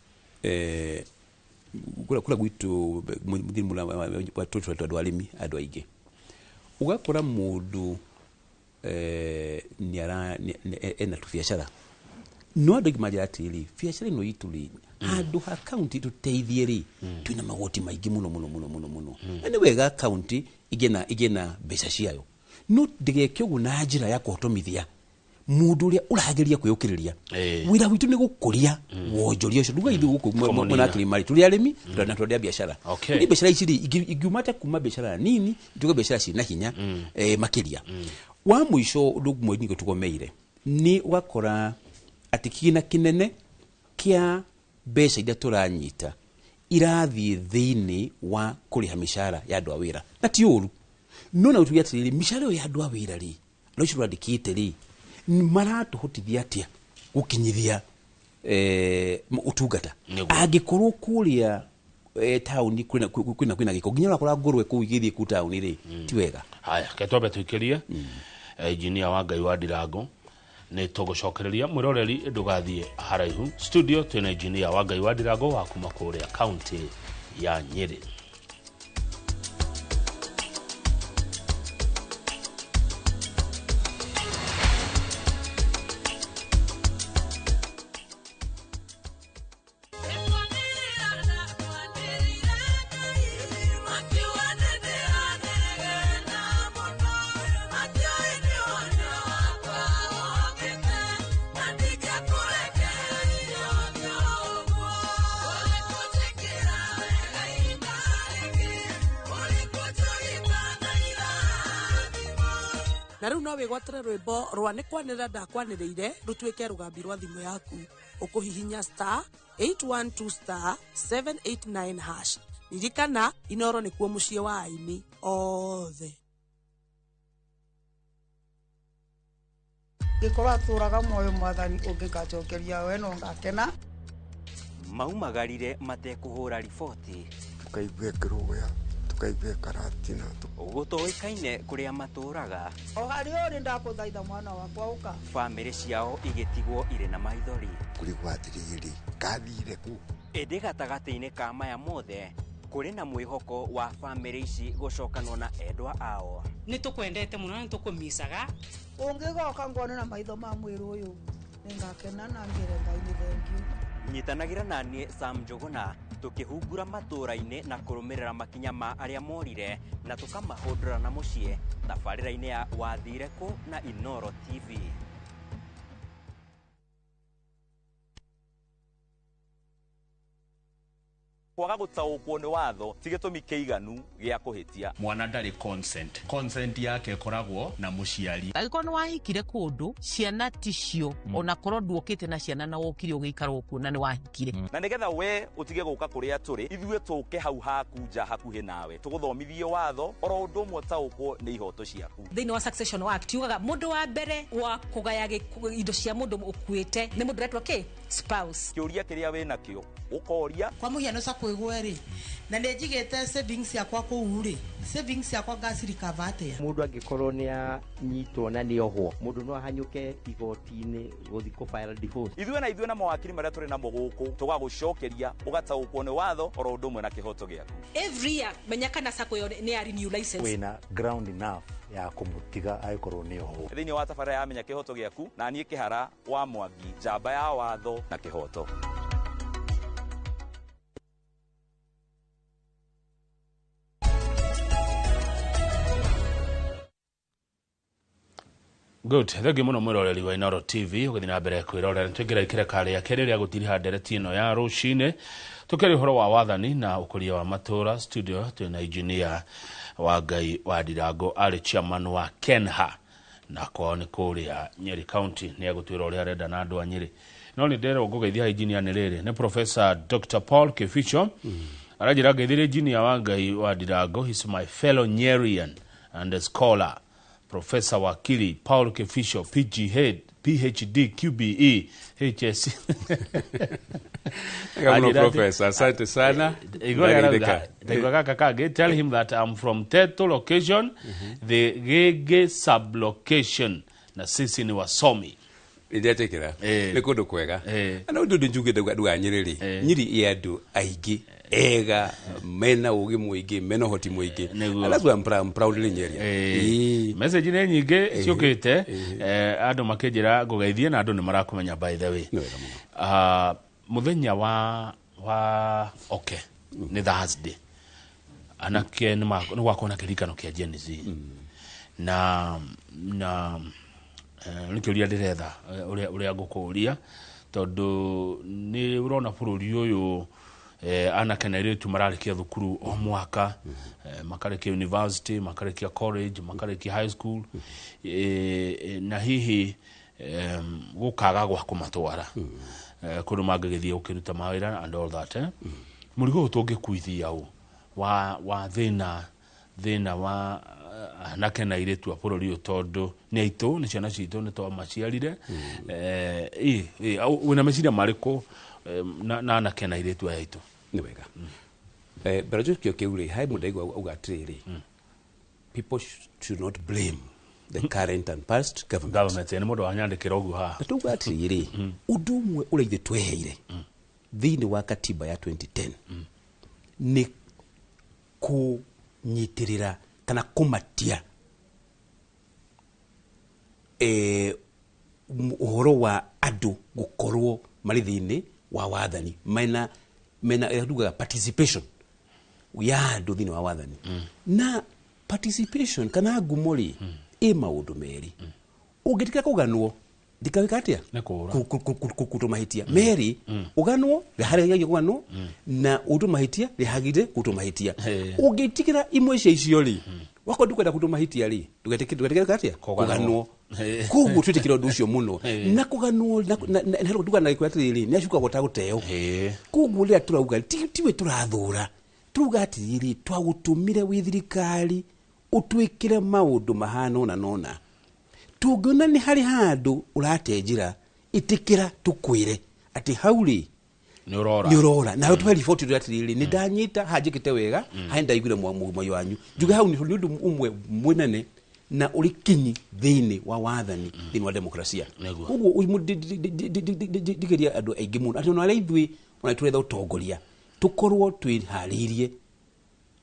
kũrĩa gwitũ tũrĩ andũ arĩmi, andũ aingĩ, ũgakora mũndũ ena tũbiacara, no andũ aingĩ manjĩra atĩrĩrĩ, biacara ĩno itũ rĩ, handũ ha kaunti tũteithie rĩ, twĩna magoti maingĩ mũno mũno mũno mũno mũno. Na nĩ wega kaunti ĩgĩe na mbeca ciayo, no ndĩgeke ũguo na njĩra ya kũhotomithia mũndũ ũrĩa ũrageria kwĩyũkĩrĩria. Wĩra witũ nĩ gũkũria wonjoria ũcio. Nduga ithuĩ gũkũ mwena wa Kĩrĩma rĩ, tũrĩ arĩmi na tũrĩ a biacara. Nĩ biacara ici rĩ, ingiuma ta kuma biacara nini ituĩke biacara ciĩna hinya makĩria. Wa mũico ũndũ ũmwe ningĩ tũgomeire nĩ ũgakora atĩ kĩgĩna kĩnene kĩa mbeca iria tũranyita irathiĩ thĩinĩ wa kũrĩha mĩcara ya andũ a wĩra, na ti ũru, no na gũtuge atĩrĩrĩ, mĩcara ĩyo ya andũ a wĩra rĩ, andũ acio tũrandĩkĩte rĩ, maratũhotithia atĩa gũkinyithia ũtungata? Angĩkorwo kũrĩa taũni kwĩna kwĩna gĩko nginya ũrakora ngũrwe kũu igĩthiĩ kũu taũni rĩ, ti wega. Haya, ke twambe tũikĩrie engineer wa Ngai wa Ndirango, nĩ tũgũcokereria mwĩroreri, ndũgathiĩ haraihu. Studio twĩna engineer wa Ngai wa Ndirango wa kuma kũrĩa kaunti ya Nyĩrĩ. Na rĩu no wĩgwatĩre rwĩmbo rwa nĩ kwanĩrĩra ndakwanĩrĩire rũtuĩke rũgambi rwa thimũ yaku. Ũkũhihinya star 812 star 789 hash. Ririkana, Inoro nĩkuo mũciĩ wa aini othe. Ngĩkorwo atũraga muoyo mwathani ũngĩgacokeria we no ngakena. Maumagarire matekũhũra riboti, tukaigua kĩrũya, tukaigua karatina, gũtoĩkaine kũrĩa matũraga. O harĩa ũrĩ ndakũthaitha mwana wakwa ũka. Bamĩrĩ ciao igĩtigwo irĩ na maithori. Kũrigwo atĩrĩrĩ, kathire kũ? Ĩndĩ gatagatĩ-inĩ ka maya mothe kũrĩ na mwĩhoko wa bamĩrĩ ici gũcokanwo na endwa ao. Nĩ tũkwendete mũno na nĩ tũkũmicaga. Ũngĩgoka ngone na maitho ma mwĩrĩ ũyũ, nĩngakena na ngĩre Ngai nĩ thengiũ. Nyitanagĩra na niĩ Sam Njũgũna tũkĩhungura matũũra-inĩ na kũrũmĩrĩra makinya ma arĩa morire na tũkamahũndũra na mũciĩ tabarĩra-inĩ ya Wathire Kũ na Inoro TV. Kwaga gũtaũkwo nĩ watho ti gĩtũmi kĩiganu gĩa kũhĩtia. Mwana ndarĩ consent, consent yake ĩkoragwo na mũciari. Angĩkorwo nĩ wahikire kũndũ, ciana ticio, ona korwo nduokĩte na ciana na wokire ũgĩikara okuo na nĩ wahikire. Na nĩgetha we ũtige gũka kũrĩa tũrĩ, ithuĩ tũke hau haku nja hakuhĩ nawe, tũgũthomithie watho oro ũndũ ũmwe ũtaũkwo nĩ ihoto ciaku. Thĩinĩ wa Succession Act yugaga mũndũ wa mbere wa kũgaya indo cia mũndũ ũkuĩte nĩ mũndũ ũretwo kĩ? Spouse. Kĩũria kĩrĩa wĩ nakĩo ũkoria. Kwa mũhiano sacco ĩgwe rĩ, na nĩ njigĩte savings yakwa kũu rĩ, savings yakwa ngacirikava atĩa? Mũndũ angĩkorwo nĩ anyitwo na nĩ ohwo, mũndũ no ahanyũke igoti-inĩ gũthiĩ kũ file divorce. Ithuĩ na ithuĩ na mawakiri marĩa tũrĩ namo gũkũ tũgagũcokeria ũgataũkwo nĩ watho oro ũndũ ũmwe na kĩhoto gĩaku. Every year menya kana sacco ĩyo nĩ ya renew license. Wĩna ground enough ya kũmũtiga angĩkorwo nĩ ohwo. Thĩinĩ wa tabarĩra ya Menya Kĩhoto Gĩaku na niĩ Kĩhara wa Mwangi, njamba ya watho na kĩhoto. Good, thengiũ mũno mwĩroreri wa Inoro TV ũgĩthiĩ na mbere kwĩrorera. Nĩtũingĩra ikĩreka rĩa kerĩ rĩa gũtiriha ndereti ĩno ya rũcinĩ, tũkĩaria ũhoro wa wathani na ũkũria wa matũũra. Studio twĩna engineer wa Ngai wa Ndirango, arĩ chairman wa KENHA na kwao nĩ kũrĩa Nyeri County. Nĩ egũtwĩra ũrĩa arenda na andũ a Nyeri. No nĩ nderwo ngũgeithia engineer nĩ rĩrĩ, nĩ Professor Dr. Paul Kificho. Aranjĩra ngeithĩrie engineer wa Ngai wa Ndirango, he's my fellow Nyerian And scholar Professor Wakili Paul Kefisho, PG head, PhD, QBE, HSC. Wega mũno, Professor, asante sana. Ndageithĩka. Taigua gaka kangĩ, tell him that I'm from Teto location, the Gege sublocation, na sisi ni wasomi. Ndetĩkĩra nĩ kũndũ kwega na ũndũ njugĩte andũ a Nyĩrĩ rĩ, Nyĩrĩ ĩ andũ aingĩ ega mena ũgĩ mũingĩ, mena ũhoti mũingĩ. And that's why I'm proudly Nyeri. Message nĩ nyingĩ ciũkĩte, andũ makĩnjĩra ngũgeithie na andũ nĩ marakũmenya, by the way. Ah, mũthenya wa okay nĩ Thursday, anake nĩ gwakorwo na kĩririkano kĩa Gen Z na nĩ kĩũria ndĩretha ũrĩa ngũkũria, tondũ nĩ ũrona bũrũri ũyũ, anake na airĩtu mararĩkia thukuru o mwaka, makarĩkia university, makarĩkia college, makarĩkia high school, na hihi gũkaga gwa kũmatwara kũndũ mangĩgĩthiĩ gũkĩruta mawĩra and all that. Mũrigo ũyũ tũngĩkuithia ũ wa thĩna wa anake na airĩtu a bũrũri ũyũ, tondũ nĩ aitũ, nĩ ciana citũ, nĩ twamaciarire. Wĩna meciria marĩkũ na anake na airĩtu aya aitũ? Nĩ wega. Mbere njũkio kĩu rĩ, harĩ mũndũ ndaigua auga atĩrĩrĩ, people should not blame the current and past government. Government nĩ mũndũ wanyandĩkĩra ũguo haha. Na tuga atĩrĩrĩ, ũndũ ũmwe ũrĩa ithuĩ tweheire thĩinĩ wa katiba ya 2010 nĩ kũnyitĩrĩra kana kũmatia ũhoro wa andũ gũkorwo marĩ thĩinĩ wa wathani, mena ĩrĩa tugaga participation ya andũ thĩinĩ wa wathani. Na participation kana ngumo rĩ, ĩ maũndũ merĩ. Ũngĩtĩkĩra kũganwo ndikawĩka atĩa? Nĩ kũũra. Kũrutwo mahĩtia merĩ. Ũganwo harĩa gĩagĩrĩire kũganwo na ũrutwo mahĩtia rĩhagĩrĩire kũrutwo mahĩtia. Ũngĩtigĩra imwe cia icio rĩ, wakorwo ndũkwenda kũrutwo mahĩtia rĩ, ndũgetĩkĩre atĩa? Kũganwo. Kũganwo. Koguo twĩtĩkĩra ũndũ ũcio mũno na kũganwo na nduga na gĩkũyũ atĩrĩrĩ, nĩ acukagwo ta gũteo. Koguo rĩrĩa tũrauga tiwe tũrathũra, turauga atĩrĩrĩ, twagũtũmire wĩ thirikari ũtwĩkĩre maũndũ mahana ũna na ũna. Tũngĩona nĩ harĩ handũ ũrate njĩra, ĩtĩkĩra tũkwĩre atĩ hau rĩ nĩ ũrora. Nĩ ũrora nawe, tũhe riboti tũrĩa atĩrĩrĩ, nĩ ndanyita hanjĩkĩte wega, harĩa ndaiguire mwario wanyu njuge hau nĩ ũndũ ũmwe mũnene na ũrĩ kinyi thĩinĩ wa wathani, thĩinĩ wa demokrasia. Koguo ndigeria andũ aingĩ mũno atĩ ona arĩa ithuĩ ona tũretha ũtongoria tũkorwo twĩharĩirie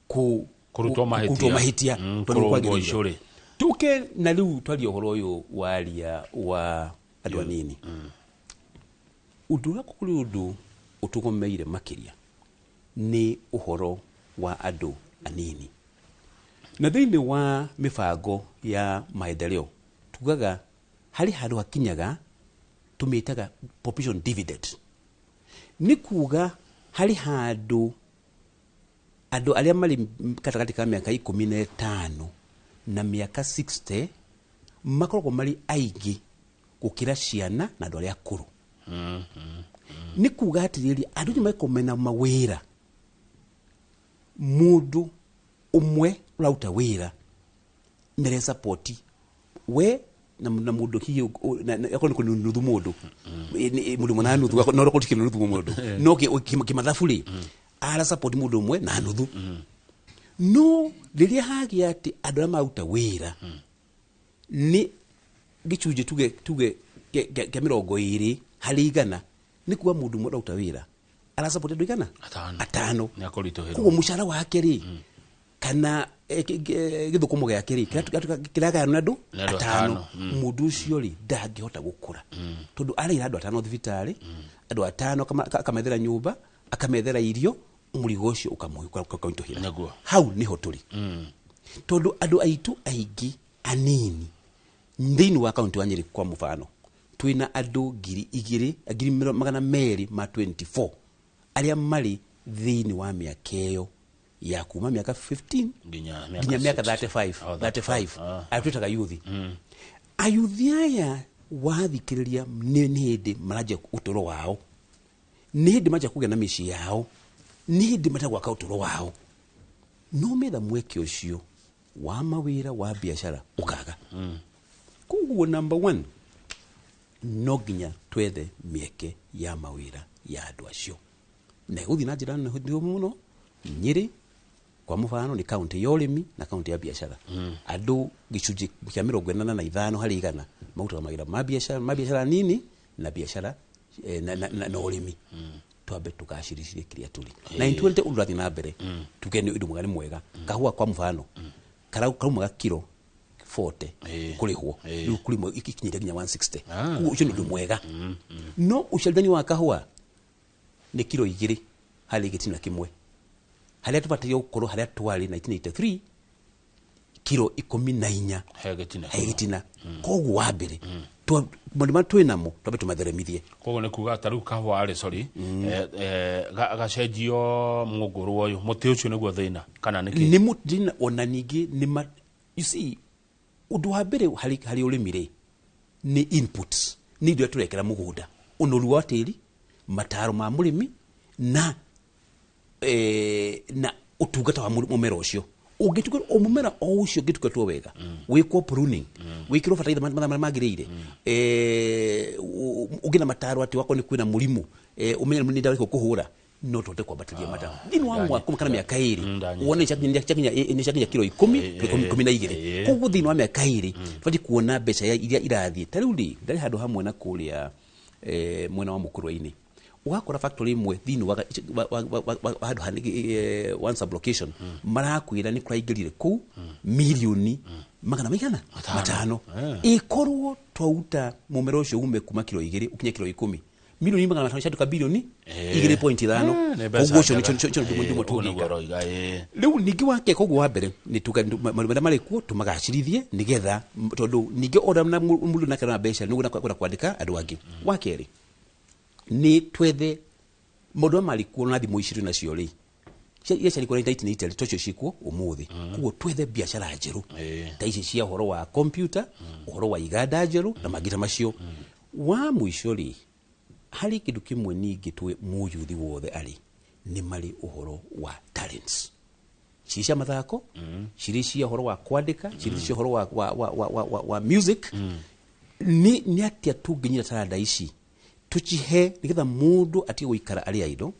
kũrutwo mahĩtia. Kũrutwo mahĩtia tondũ nĩ kũrũngwo kwagĩrĩire. icũrĩ. Tuke na rĩu twaria ũhoro ũyũ waria wa andũ anini, ũndũ ũrĩa kũrĩ ũndũ ũtũgomeire makĩria nĩ ũhoro wa andũ anini, na thĩinĩ wa mĩbango ya maendeleo tugaga harĩ handũ hakinyaga tũmĩtaga population dividend. Nĩ kuga harĩ handũ andũ arĩa marĩ gatagatĩ ka mĩaka 15 na mĩaka 60 makoragwo marĩ aingĩ gũkĩra ciana na andũ arĩa akũrũ. Nĩ kuga atĩrĩrĩ, andũ nĩ makorwo mena mawĩra, mũndũ ũmwe ũraruta wĩra nĩ support we na mũndũ hihi akorwo nĩ kũ nuthu mũndũ. Mũndũ ũmwe na nuthu, no ũkorwo ti nuthu mũndũ, no kĩmathabu rĩ, ara support mũndũ ũmwe na nuthu. No rĩrĩa hagĩa atĩ andũ arĩa maruta wĩra nĩ gĩcunjĩ tuge kĩa 20%, nĩ kuga mũndũ ũmwe ũraruta wĩra ara support andũ igana? Atano. Atano. Nĩ akũritũhĩrwo. Koguo mũcara wake rĩ, kana gĩthũkũmo gĩake rĩ, kĩragayanwo na andũ Nĩ andũ atano. atano. Mũndũ ũcio rĩ, ndangĩhota gũkũra tondũ arĩra andũ atano thibitarĩ, andũ atano akamethera nyũmba, akamethera irio, mũrigo ũcio ũkamũritũhĩra. Hau nĩho tũrĩ, tondũ andũ aitũ aingĩ anini thĩinĩ wa kaunti wa Nyĩrĩ, kwa mũbano, twĩna andũ 2,000, 224,000 arĩa marĩ thĩinĩ wa mĩaka ĩyo ya kuma mĩaka 15 nginya nginya mĩaka 60. 35. Oh, 35. Ah. Arĩa twĩtaga yuthi. Ayuthi aya wathikĩrĩria nĩ hĩndĩ maranjia ũtũro wao, nĩ hĩndĩ manjia kũgĩa na mĩciĩ yao, nĩ hĩndĩ mataka gwaka ũtũro wao, no metha mweke ũcio Wa mawĩra wa biacara ũkaga. Koguo number one, no nginya twethe mĩeke ya mawĩra ya andũ acio, na ĩgũthiĩ na njĩra nene mũno. Nyĩrĩ kwa mũbano nĩ kaunti ya ũrĩmi na kaunti ya biacara. Andũ gĩcunjĩ kĩa 85 harĩ igana marutaga mawĩra ma biacara nini na biacara na ũrĩmi. Twambe tũgacĩrithie kĩrĩa tũrĩ na 20 ũndũ ũrathiĩ na mbere. Tuge nĩ ũndũ mwega, nĩ mwega. Kahũa kwa mũbano karaumaga kiro 40 kũrĩhwo, rĩu kũrĩmwe ikinyĩte nginya 160. Koguo ũcio nĩ ũndũ mwega, no ũciarithania wa kahũa nĩ kiro 2 harĩ gĩtina kĩmwe, harĩa tũbataire gũkorwo harĩa twarĩ 1983 kiro 14 he gĩtina. He gĩtina. Koguo wa mbere, maũndũ marĩa twĩ namo twambe tũmatheremithie. Koguo nĩ kuga ta rĩu kahũa rĩ, sorry, gacenjio mũngũrũ ũyũ, mũtĩ ũcio nĩguo thĩna kana nĩ kĩ? Nĩ mũtĩ, ona ningĩ nĩ ma, you see, ũndũ wa mbere harĩ ũrĩmi rĩ nĩ inputs, nĩ indo iria tũrekĩra mũgũnda, ũnoru wa tĩri, mataro ma mũrĩmi na ũtungata wa mũmera ũcio. Ũngĩtuĩka o mũmera o ũcio ũngĩtungatwo wega, wĩkwo pruning, wĩkĩrwo bataraitha mathaa marĩa magĩrĩire, ũngĩ na mataro atĩ wakorwo nĩ kwĩna mũrimũ, ũmenye nĩ ndawa ĩrĩkũ ũkũhũra, no tũhote kwambatĩria mataro thĩinĩ wa mwaka ũmwe kana mĩaka 2, wone nĩ ciakinya kiro 10, 12. Koguo thĩinĩ wa mĩaka 2 tũbatiĩ kuona mbeca iria irathiĩ. Ta rĩu rĩ, ndarĩ handũ hamwe na kũrĩa mwena wa Mũkũrwe-inĩ, ũgakora factory ĩmwe thĩinĩ wa handũ one sublocation marakwĩra nĩ kũraingĩrire kũu mirioni magana maigana 500. Ĩkorwo twauta mũmera ũcio ume kuma kiro 2 ũkinye kiro 10, milioni 500 ciatuka bilioni 2.5. Nĩ mbeca Koguo ũcio njega. nĩcio ndimo Ũguo nĩguo tũngĩka. ũroiga, ĩĩ. Rĩu ningĩ wake, koguo wa mbere nĩ tuga maũndũ marĩa marĩ kuo tũmagacĩrithie, nĩgetha tondũ ningĩ ona na mũndũ nake na mbeca nĩguo kwenda kwandĩka andũ angĩ. Wa kerĩ nĩ twethe maũndũ marĩa marĩ kuo na thimũ ici twĩ nacio rĩ, iria ciarĩ kuo 1980 tocio cikuo ũmũthĩ. Koguo twethe biacara njerũ ta ici cia ũhoro wa computer, ũhoro wa iganda njerũ na mangĩ ta macio. Wa mũico rĩ, harĩ kĩndũ kĩmwe ningĩ twĩ mũyuthi wothe arĩ nĩ marĩ ũhoro wa talents, cirĩ cia mathako, cirĩ cia ũhoro wa kwandĩka, cirĩ cia ũhoro wa music. Nĩ atĩa tũngĩnyita taranda ici tũcihe nĩgetha mũndũ atige gũikara arĩ idle,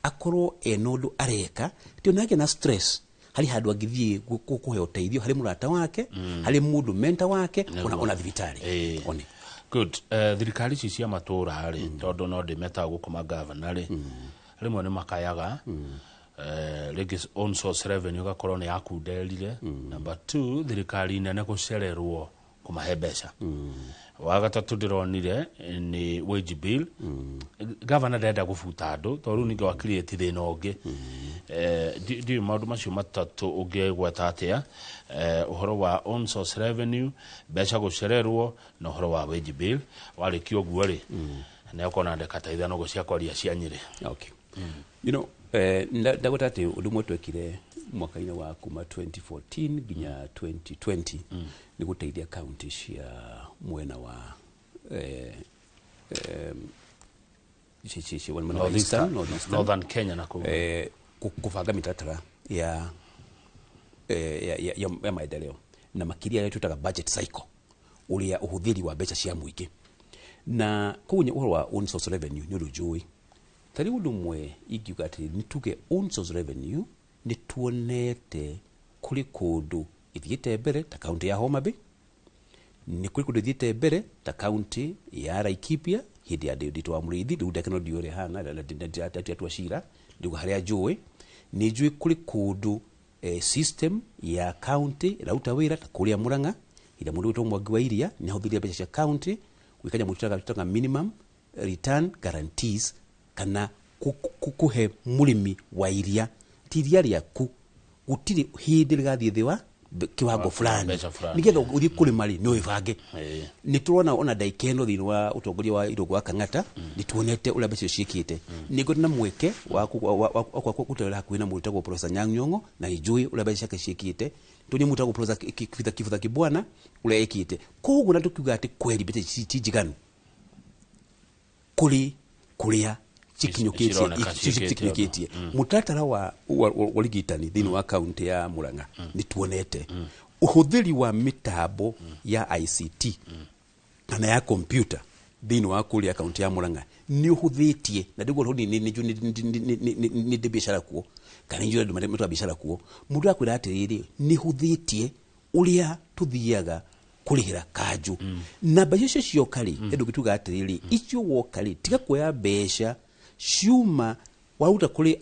akorwo ena ũndũ areka, ti onake na stress, harĩ handũ angĩthiĩ kũheo ũteithio harĩ mũrata wake, harĩ mũndũ mentor wake, ona thibitarĩ one. Good. Thirikari ici cia matũra rĩ, tondũ no ndĩmetaga gũkũ magavana rĩ, rĩmwe nĩ makayaga rĩngĩ own source revenue ũgakorwo nĩ yakunderire. Number two, thirikari nene gũcererwo kũmahe mbeca. Wa gatatũ ndĩronire nĩ wage bill. Gavana ndenda gũbuta andũ tondũ rĩu ningĩ wa create thĩna ũngĩ. Ndiũĩ maũndũ macio matatũ ũngĩgweta atĩa, ũhoro wa own source revenue, mbeca gũcererwo na ũhoro wa wage bill. Warĩkia ũguo rĩ, nĩ ũkona ndeka ta 5 ũguo cia kwaria cia Nyĩrĩ. Okay. Ndagweta atĩ ũndũ ũmwe twekire mwaka-inĩ wa kuma 2014 nginya 2020 nĩ gũteithia kaunti cia mwena wa mwena wa Northeastern, Eastern, Northeastern. Northern Kenya na kũu. Kũbanga mĩtaratara ya maendeleo na makĩria ĩrĩa twĩtaga budget cycle, ũrĩa ũhũthĩri wa mbeca cia mũingĩ. Na koguo ũhoro wa own source revenue nĩ ũndũ njũĩ. Ta rĩu ũndũ ũmwe ingiuga atĩ nĩ tuge own source revenue nĩ tuonete kũrĩ kũndũ ĩthiĩte mbere ta kaunti ya Homa Bay, nĩ kũrĩ kũndũ ĩthiĩte mbere ta kaunti ya Laikipia hĩndĩ ya Nditũ wa Mũrĩithi. Rĩu ndakĩno ndiũĩ ũrĩa ĩhana, ndiratua cira rĩu. Harĩa njũĩ, nĩ njũĩ kũrĩ kũndũ system ya county ĩraruta wĩra ta kũrĩa Murang'a, ĩrĩa mũndũ wĩtwo Mwangi wa Iria nĩ ahũthĩrire mbeca cia county gwĩka nyamũ twĩtaga minimum return guarantees, kana kũhe mũrĩmi wa iria ti iria rĩaku gũtirĩ hĩndĩ rĩgathiĩ thĩ wa kiwango fulani, mbeca fulani. Nĩgetha ũthiĩ kũrĩma rĩ, nĩ wĩbange. Nĩ tũrona ona ndagĩka ĩno thĩinĩ wa ũtongoria wa Irũngũ wa Kang'ata nĩ tuonete ũrĩa mbeca icio ciĩkĩte. Nĩ ngorete na mweke wa gũterera hakuhĩ na mũndũ wĩtagwo Professor Anyang' Nyong'o, na nĩ njũĩ ũrĩa mbeca ciake ciĩkĩte. Tũnie mũndũ wĩtagwo Professor Kivutha Kibwana ũrĩa ĩkĩte. Koguo na tũkiuga atĩ kweri mbeca ici ti njiganu, kũrĩ kũrĩa cikinyũkĩtie Cironeka ciĩkĩte cikinyũkĩtie ũndũ. Mũtaratara wa ũrigitani thĩinĩ wa kaunti ya Murang'a nĩ tuonete ũhũthĩri wa mĩtambo ya ICT kana ya kompyuta thĩinĩ wa kũrĩa kaunti ya Murang'a nĩ ũhũthĩtie na ndiguo nĩ ndĩ biacara kuo kana njũĩ andũ marĩa biacara kuo mũndũ akwĩra atĩrĩrĩ nĩ hũthĩtie ũrĩa tũthiaga kũrĩhĩra kanjũ namba icio cioka rĩ andũ gĩtuga atĩrĩrĩ icio woka rĩ tiga kuoya mbeca ciuma waruta kũrĩ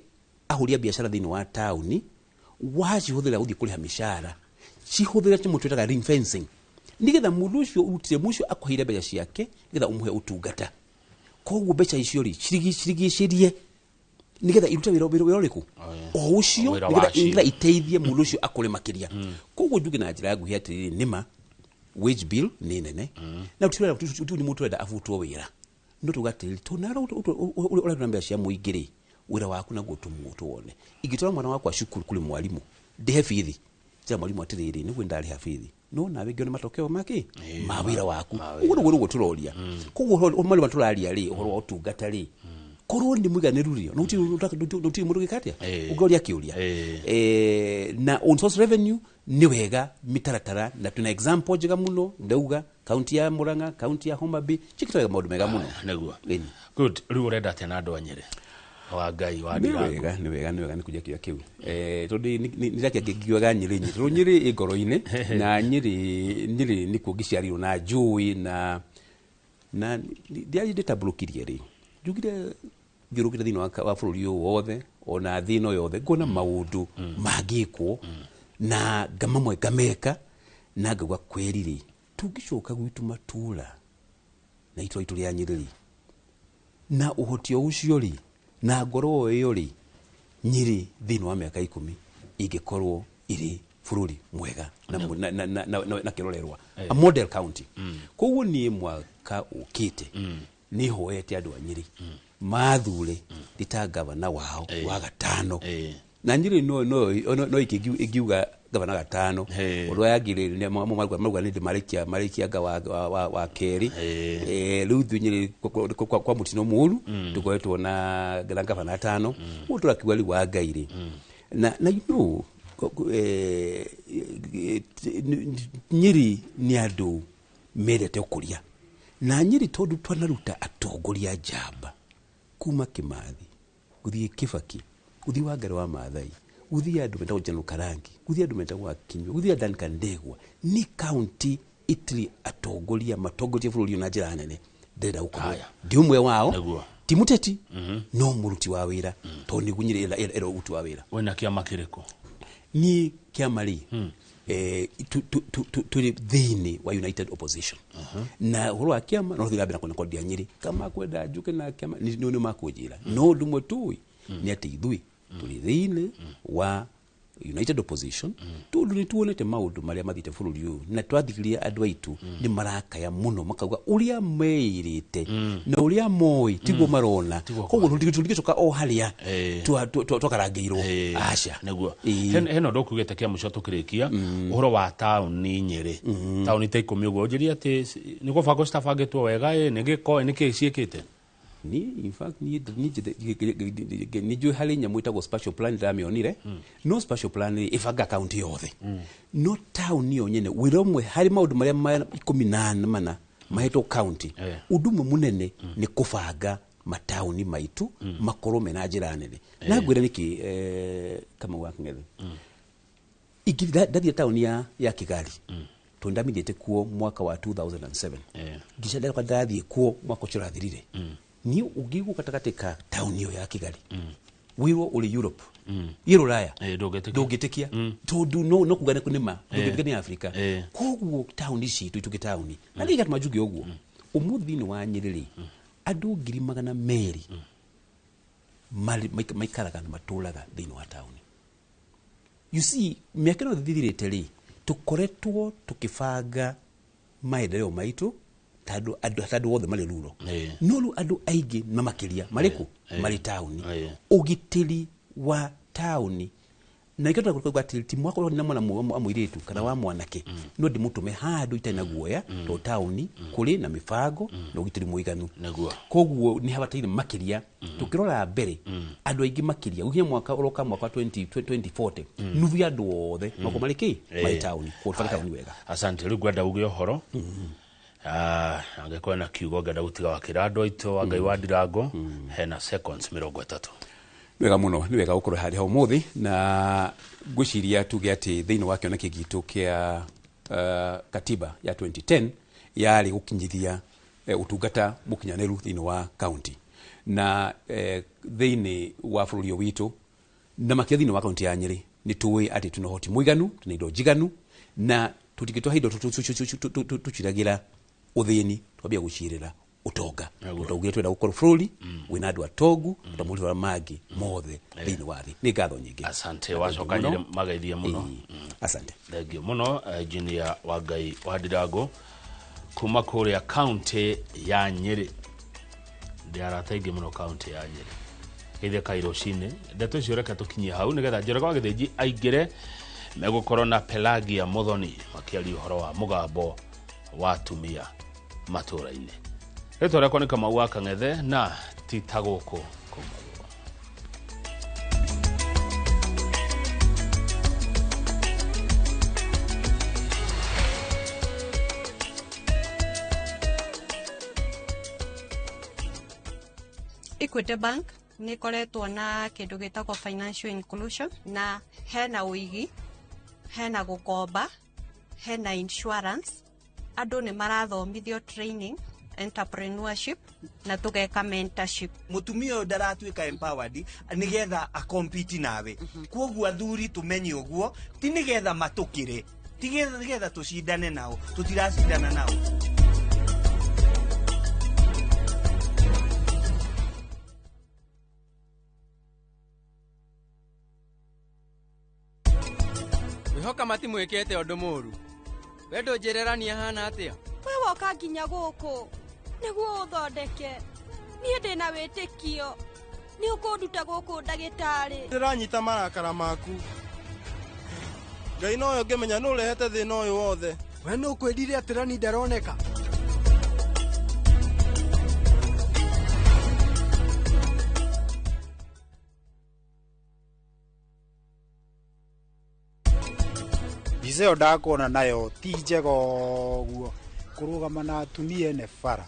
ahũri a biacara thĩinĩ wa taũni wacihũthĩra gũthiĩ kũrĩha mĩcara cihũthĩra kĩmwe twĩtaga ring fencing nĩgetha mũndũ ũcio ũrutire mũndũ ũcio akũheire mbeca ciake nĩgetha ũmũhe ũtungata koguo mbeca icio rĩ cirigicĩrie nĩgetha irute wĩra wĩra ũrĩkũ o ũcio Wĩra nĩgetha wacio. nĩgetha iteithie mũndũ ũcio akũre makĩria koguo njuge na njĩra ya nguhĩ atĩrĩrĩ nĩma wage bill nĩ nene na tũtirĩ nĩ mũndũ ũrenda abutwo wĩra no tuga atĩrĩrĩ tondũ nawe ũrenda mbeca cia mũingĩ rĩ wĩra waku naguo tũwone ingĩtwara mwana wakwa cukuru kũrĩ mwarimũ ndĩhe bithi njĩra mwarimũ atĩrĩrĩ nĩguo ndarĩha bithi no nawe ngĩone matokeo make ma wĩra waku ũguo nĩguo nĩguo tũroria koguo ũhoro marĩa tũraria rĩ ũhoro wa ũtungata rĩ korwo nĩ mũiganĩru rĩ no gũtirĩ mũndũ gĩka atĩa ũngĩoria kĩũria na on source revenue nĩ wega mĩtaratara na tuna example njega mũno ndauga kaunti ya Murang'a kaunti ya Homa Bay cikĩte wega maũndũ mega mũno nĩguo Ĩni. Good. Rĩu ũrenda atĩa na andũ a Nyĩrĩ wa Ngai wa nĩ Ndirango wega nĩ wega nĩ wega nĩ kũnjia kĩũria kĩu tondũ nĩrakĩa ngĩngiugaga Nyĩrĩ Nyĩrĩ tondũ Nyĩrĩ ĩ ngoro-inĩ na Nyĩrĩ Nyĩrĩ nĩkuo ngĩciarirwo na njũĩ na na ndiarĩ ndĩtambũrũkirie rĩ njugire thiũrũkĩte thĩinĩ wa bũrũri ũyũ wothe ona thĩ ĩno yothe ngona maũndũ mangĩkwo na ngamamwe ngameka na ngauga kweri rĩ tũngĩcoka gwitũ matũra na itũra itũ rĩa Nyĩrĩ rĩ na ũhoti o ũcio rĩ na ngoro o ĩyo rĩ Nyĩrĩ thĩinĩ wa mĩaka 10 ingĩkorwo ĩrĩ bũrũri mwega na, na, na, na, na, na, na kĩrorerwa a model county koguo niĩ mwaka ũkĩte nĩ hoete andũ a Nyĩrĩ mathure ndĩ ta gavana wao wa gatano na Nyĩrĩ no ingiuga gavana gatano ũndũ aya angĩ marauga nĩ ndĩ marĩkia nga wa kerĩ rĩu ithuĩ Nyĩrĩ kwa mũtino mũru tũkoretwo na gavana atano ũguo tũrakiuga rĩu wa Ngai rĩ na you know Nyĩrĩ nĩ andũ mendete ũkũria na Nyĩrĩ tondũ twanaruta atongoria njamba kuma Kĩmathi gũthiĩ Kĩbaki gũthiĩ Wangari wa Maathai gũthiĩ andũ metagwo General Karangi gũthiĩ andũ metagwo Akinyua gũthiĩ Duncan Ndegwa nĩ kaunti ĩtirĩ atongoria matongoria bũrũri ũyũ na njĩra nene ndĩrenda gũkorwo ndi ũmwe wao ti mũteti no mũruti wa wĩra tondũ nĩguo Nyĩrĩ ĩra ũruti wa wĩra wĩna kĩama kĩrĩkũ niĩ kĩama rĩ tũrĩ thĩinĩ wa United Opposition na ũhoro wa kĩama no thiĩ na mbere na kwendia Nyĩrĩ kama kwenda njuke na kĩama nĩ makũnjĩra no ũndũ ũmwe tũĩ nĩ atĩ ithuĩ tũrĩ thĩinĩ wa United Opposition tondũ nĩ tuonete maũndũ marĩa mathiĩte bũrũri ũyũ na twathikĩrĩria andũ aitũ nĩ marakaya mũno makauga ũrĩa meĩrĩte na ũrĩa moĩ tiguo marona koguo tũtingĩcoka o harĩa twakarangĩirwo aca nĩguo hena ũndũ ũkugĩte kĩa mũico tũkĩrĩkia ũhoro wa taũni Nyĩrĩ taũni ta 10 ũguo ũnjĩrie atĩ nĩ gũbangwo citabangĩtwo wega nĩ gĩko nĩ kĩĩ ciĩkĩte ni in fact ni ni njũĩ harĩ nyamũ ĩtagwo spatial plan ndĩramĩonire no spatial plan rĩ ĩbanga kaunti yothe no taũni yo nyene wĩra ũmwe harĩ maũndũ marĩa 14 mahetwo kaunti ũndũ ũmwe mũnene nĩ kũbanga mataũni maitũ makorwo mena njĩra nene na ngwĩra nĩkĩ Kamau wa Kang'ethe ndathiĩ taũni ya Kigali tondũ ndamithiĩte kuo mwaka wa 2007 ngica ndakwa ndathiĩ kuo mwaka ũcio ũrathirire niĩ ũngĩigwo gatagatĩ ka taũni ĩyo ya Kigali wĩrwo ũrĩ Europe ĩ Rũraya ndũngĩtĩkia tondũ no kuga nĩ ma ndũngĩtĩkia nĩ Afrika koguo taũni citũ ituĩke taũni na nĩ gatũma njuge ũguo ũmũthĩ thĩinĩ wa Nyĩrĩ rĩ andũ 200,000 maikaraga na matũraga thĩinĩ wa taũni you see mĩaka ĩno thirĩte rĩ tũkoretwo tũkĩbanga maendeleo maitũ tondũ andũ othe marĩ ruro no rĩu andũ aingĩ na makĩria marĩ kũ marĩ taũni ũgitĩri wa taũni Na ikĩo tũkuga atĩ ti mwaka ũrĩa na mwana wa mũirĩtu kana wa mwanake no ndĩmũtũme handũ itarĩ na guoya, tondũ taũni kũrĩ na mĩbango na ũgitĩri mũiganu. Nĩguo. Koguo nĩ habataire makĩria tũkĩrora mbere andũ aingĩ makĩria gũkinya mwaka ũroka, mwaka wa 2040, nuthu ya andũ othe makorwo marĩ kĩ marĩ taũni. Koguo tũbake taũni wega. Asante. Rĩu ngwenda uge ũhoro. Angĩkorwo na kiugo ngenda gũtiga wakĩra andũ aitũ wa Ngai wa Ndirango, hena seconds 30. Wega mũno, nĩ wega gũkorwo harĩ hau ũmũthĩ, na ngwĩciria tuge atĩ thĩinĩ wa kĩoneki gitũ kĩa katiba ya 2010 yarĩ gũkinyithia ũtungata mũkinyanĩru thĩinĩ wa kaunti na thĩinĩ wa bũrũri ũyũ witũ, na makĩria thĩinĩ wa kaunti ya Nyĩrĩ. Nĩ tũĩ atĩ tũna ũhoti mũiganu, tũna indo njiganu, na tũtingĩtwaha indo tũciragĩra ũthĩni, twambia gũcirĩra ũtonga. Tũtaugire twenda gũkorwo bũrũri wĩna andũ atongu ta mabũrũri marĩa mangĩ mothe thĩinĩ wa thĩ. Nĩ ngatho nyingĩ. Asante. Wacoka Nyĩrĩ mageithie mũno. Asante. Thank you mũno, engineer wa Ngai wa Ndirango kuma kũrĩa kaunti ya Nyĩrĩ. Ndĩ arata aingĩ mũno kaunti ya Nyĩrĩ. Geithia kai rũcinĩ. Ndeto icio reke tũkinyie hau nĩgetha Njoroge wa Gĩthĩnji aingĩre. Megũkorwo na Pelagia Muthoni makĩaria ũhoro wa mũgambo wa atumia matũũra-inĩ. Rĩtwa rĩakwa nĩ Kamau wa Kang'ethe, na ti ta gũkũ kumagwo. Equity Bank nĩ ĩkoretwo na kĩndũ gĩtagwo financial inclusion, na hena ũigi, hena gũkomba, hena insurance, andũ nĩ marathomithio training, entrepreneurship, na tũgeka mentorship. Mutumia ũyũ ndaratuĩka empowered nĩgetha akompiti nawe. Kwoguo athuri tũmenye ũguo ti nĩgetha matũkĩre, ti nĩgetha tũcindane nao, tũtiracindana nao. Mwĩhoka matimwĩkĩte ũndũ mũũru. We ndũnjĩrĩrania hana atĩa? We woka nginya gũkũ nĩguo ũthondeke. Niĩ ndĩna wĩtĩkio nĩ ũkũnduta gũkũ ndagĩtarĩ. Ndĩranyita marakara maku. Ngai noyo ngĩmenya nũ ũrehete thĩna ũyũ wothe. We nũ ũkwĩrire atĩ Rani ndaroneka? Mbica ĩyo ndakuona nayo ti njega ũguo. Kũrũgama na atumia ene bara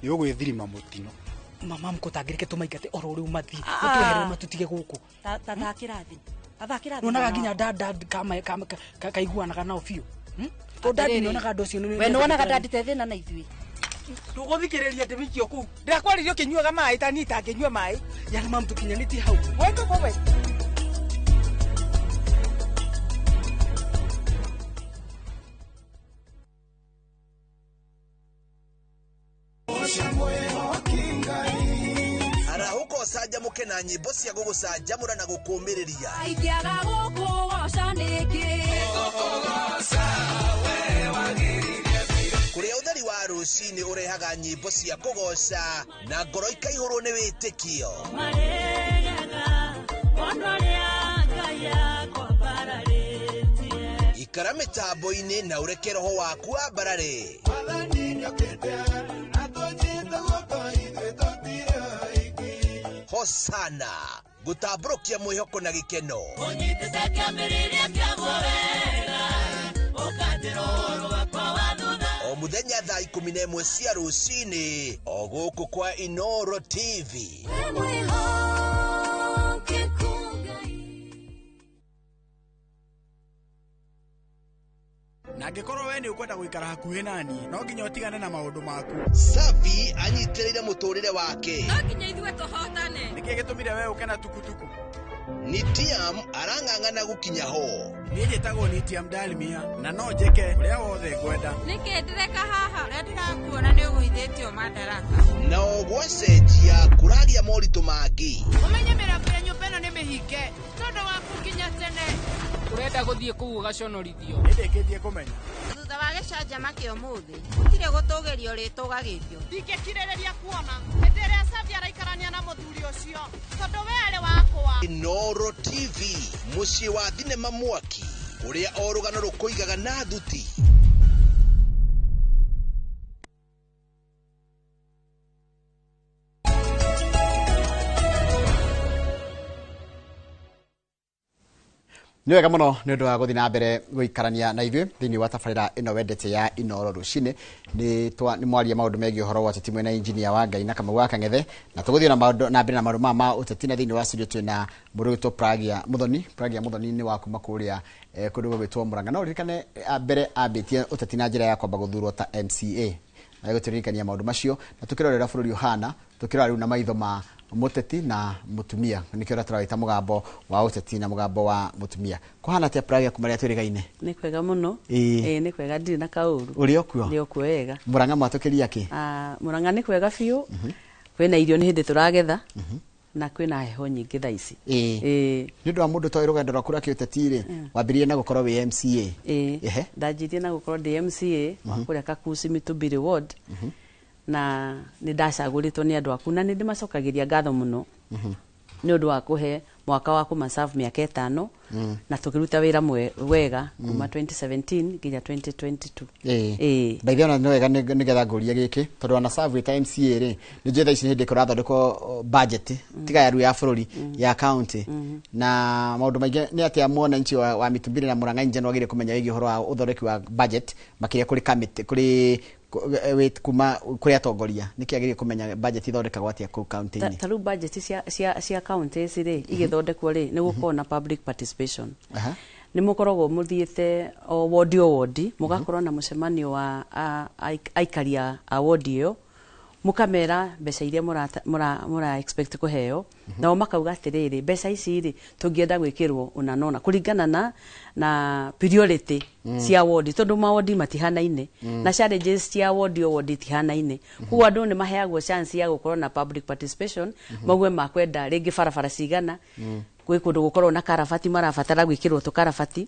nĩ ũgwĩthirima mũtino. Mama mũkũtangĩrĩke tũmaingate oro rĩu mathiĩ matweherere matutige gũkũ. Tathakĩra thĩ, tathakĩra thĩ. Nyonaga nginya dad kaiguanaga nao biũ. Tondũ dadi nyonaga andũ acio. We nĩwonaga dadi te thĩna na ithuĩ. Tũgũthikĩrĩria ndĩmikio kũu. Ndĩrakwaririe ũkĩnyuaga maĩ ta niĩ itangĩnyua maĩ. Yani mamu tũkinyanĩtie hau. Wetũkũ we. Arahũka ũcanjamũke na nyĩmbo cia gũgũcanjamũra na gũkũũmĩrĩria. Ingĩaga gũkũgoca nĩkĩ? Kũrĩa ũtheri wa rũcinĩ ũrehaga nyĩmbo cia kũgoca na ngoro ikaihũrwo nĩ wĩtĩkio. Ikara mĩtambo-inĩ na ũreke roho waku wambarare. Hosana gũtambũrũkia mwĩhoko na gĩkeno. O mũthenya thaa 11 cia rũcinĩ o gũkũ kwa Inoro TV. Na angĩkorwo we nĩ ũkwenda gũikara hakuhĩ na niĩ, no nginya ũtigane na maũndũ maku. Safi anyitĩrĩire mũtũrĩre wake. No nginya ithuĩ tũhotane. Nĩkĩ gĩtũmire we ũke na tukutuku? Nitiam arang'ang'ana gũkinya ho. Niĩ njĩtagwo Nitiam Dalmia na no njĩke ũrĩa wothe ngwenda. Nĩkĩ ndĩreka haha? Ũrĩa ndĩrakuona nĩ ũgũithĩtio madaraka. Na ogwacenjia kũragĩa moritũ mangĩ. Ũmenye mĩrango ya nyũmba ĩno nĩ mĩhinge tondũ waku nginya tene. Ũrenda gũthiĩ kũu ũgaconorithio. Nĩndĩkĩtie kũmenya. Thutha wa Gĩcanjama kĩa ũmũthĩ gũtirĩ gũtũgĩrio rĩtũgagĩrio. Ndingĩkirĩrĩria kuona hĩndĩ ĩrĩa Savi araikarania na mũthuri ũcio tondũ we arĩ wakwa. Inoro TV, mũciĩ wa thinema mwaki ũrĩa o rũgano rũkũigaga na thuti. Nĩ wega mũno nĩ ũndũ wa gũthiĩ na mbere gũikarania na ithuĩ thĩinĩ wa tabarĩra ĩno wendete ya Inoro rũcinĩ. Nĩ mwaria maũndũ megiĩ ũhoro wa ũteti mwena injinia wa Ngai na Kamau wa Kang'ethe, na tũgũthiĩ na maũndũ na mbere na maũndũ maya ma ũteti. Na thĩinĩ wa studio twĩna mũndũ ũgwĩtwo Pragia Muthoni. Pragia Muthoni nĩ wa kuma kũrĩa kũndũ gũgwĩtwo Murang'a. No ũririkane mbere ambĩtie ũteti na njĩra ya kwamba gũthurwo ta MCA, na gũtũririkania maũndũ macio, na tũkĩrorera bũrũri ũhana, tũkĩrora rĩu na maitho ma mũteti na mũtumia, nĩkĩo ũrĩa tũrawĩta mũgambo wa ũteti na mũgambo wa mũtumia. Kũhana atĩa Pragia kuma rĩrĩa twĩrĩgaine? Nĩ kwega mũno. Ĩĩ. Ĩĩ nĩ kwega, ndirĩ na kaũru. Ũrĩ o kuo? Ndĩ o kuo wega. Murang'a mwatũkĩria kĩ? Murang'a nĩ kwega biũ. Kwĩna irio nĩ hĩndĩ tũragetha na kwĩna heho nyingĩ thaa ici. Ĩĩ. Nĩ ũndũ wa mũndũ toĩ rũgendo rwaku rwa kĩũteti rĩ, wambĩrĩirie na gũkorwo wĩ MCA. Ĩĩ. Ehe. Ndanjirie na gũkorwo ndĩ MCA wa kũrĩa Kakuci Mĩtũmbĩrĩ ward, na nĩ ndacagũrĩtwo nĩ andũ aku na nĩ ndĩmacokagĩria ngatho mũno nĩ ũndũ wa kũhe mwaka wa kũmaserve mĩaka 5 na tũkĩruta wĩra wega kuma 2017 nginya 2022. Ĩĩ. By the way, nĩ wega nĩgetha ngũrie gĩkĩ tondũ ona serve ta MCA rĩ, nĩ njũĩ thaa ici nĩ hĩndĩ kũrathondekwo budget tiga ya ya bũrũri, ya county na maũndũ maingĩ. Nĩ atĩa mwananchi wa Mĩtũmbĩrĩ na Murang'a in general wagĩrĩire kũmenya wĩgiĩ ũhoro wa ũthondeki wa budget, makĩria kũrĩ kamĩtĩ, kũrĩ kuma kũrĩ atongoria? Nĩkĩ agĩrĩire kũmenya budget ithondekagwo atĩa kũu county-inĩ? Ta rĩu budget cia counties rĩ, igĩthondekwo rĩ, nĩ gũkorwo na public participation. Nĩ mũkoragwo mũthiĩte o wodi o wodi, mũgakorwo na mũcemanio wa aikari a wodi ĩyo, mũkamera mbeca iria mũra expect kũheo, nao makauga atĩrĩrĩ, mbeca ici rĩ, tũngĩenda gwĩkĩrwo ũna na ũna kũringana na priority cia wodi, tondũ mawodi matihanaine na challenges cia wodi o wodi itihanaine. Koguo andũ nĩ maheagwo chance ya gũkorwo na public participation, mauge makwenda rĩngĩ barabara cigana, gwĩ kũndũ gũkorwo na karabati marabatara gwĩkĩrwo tũkarabati,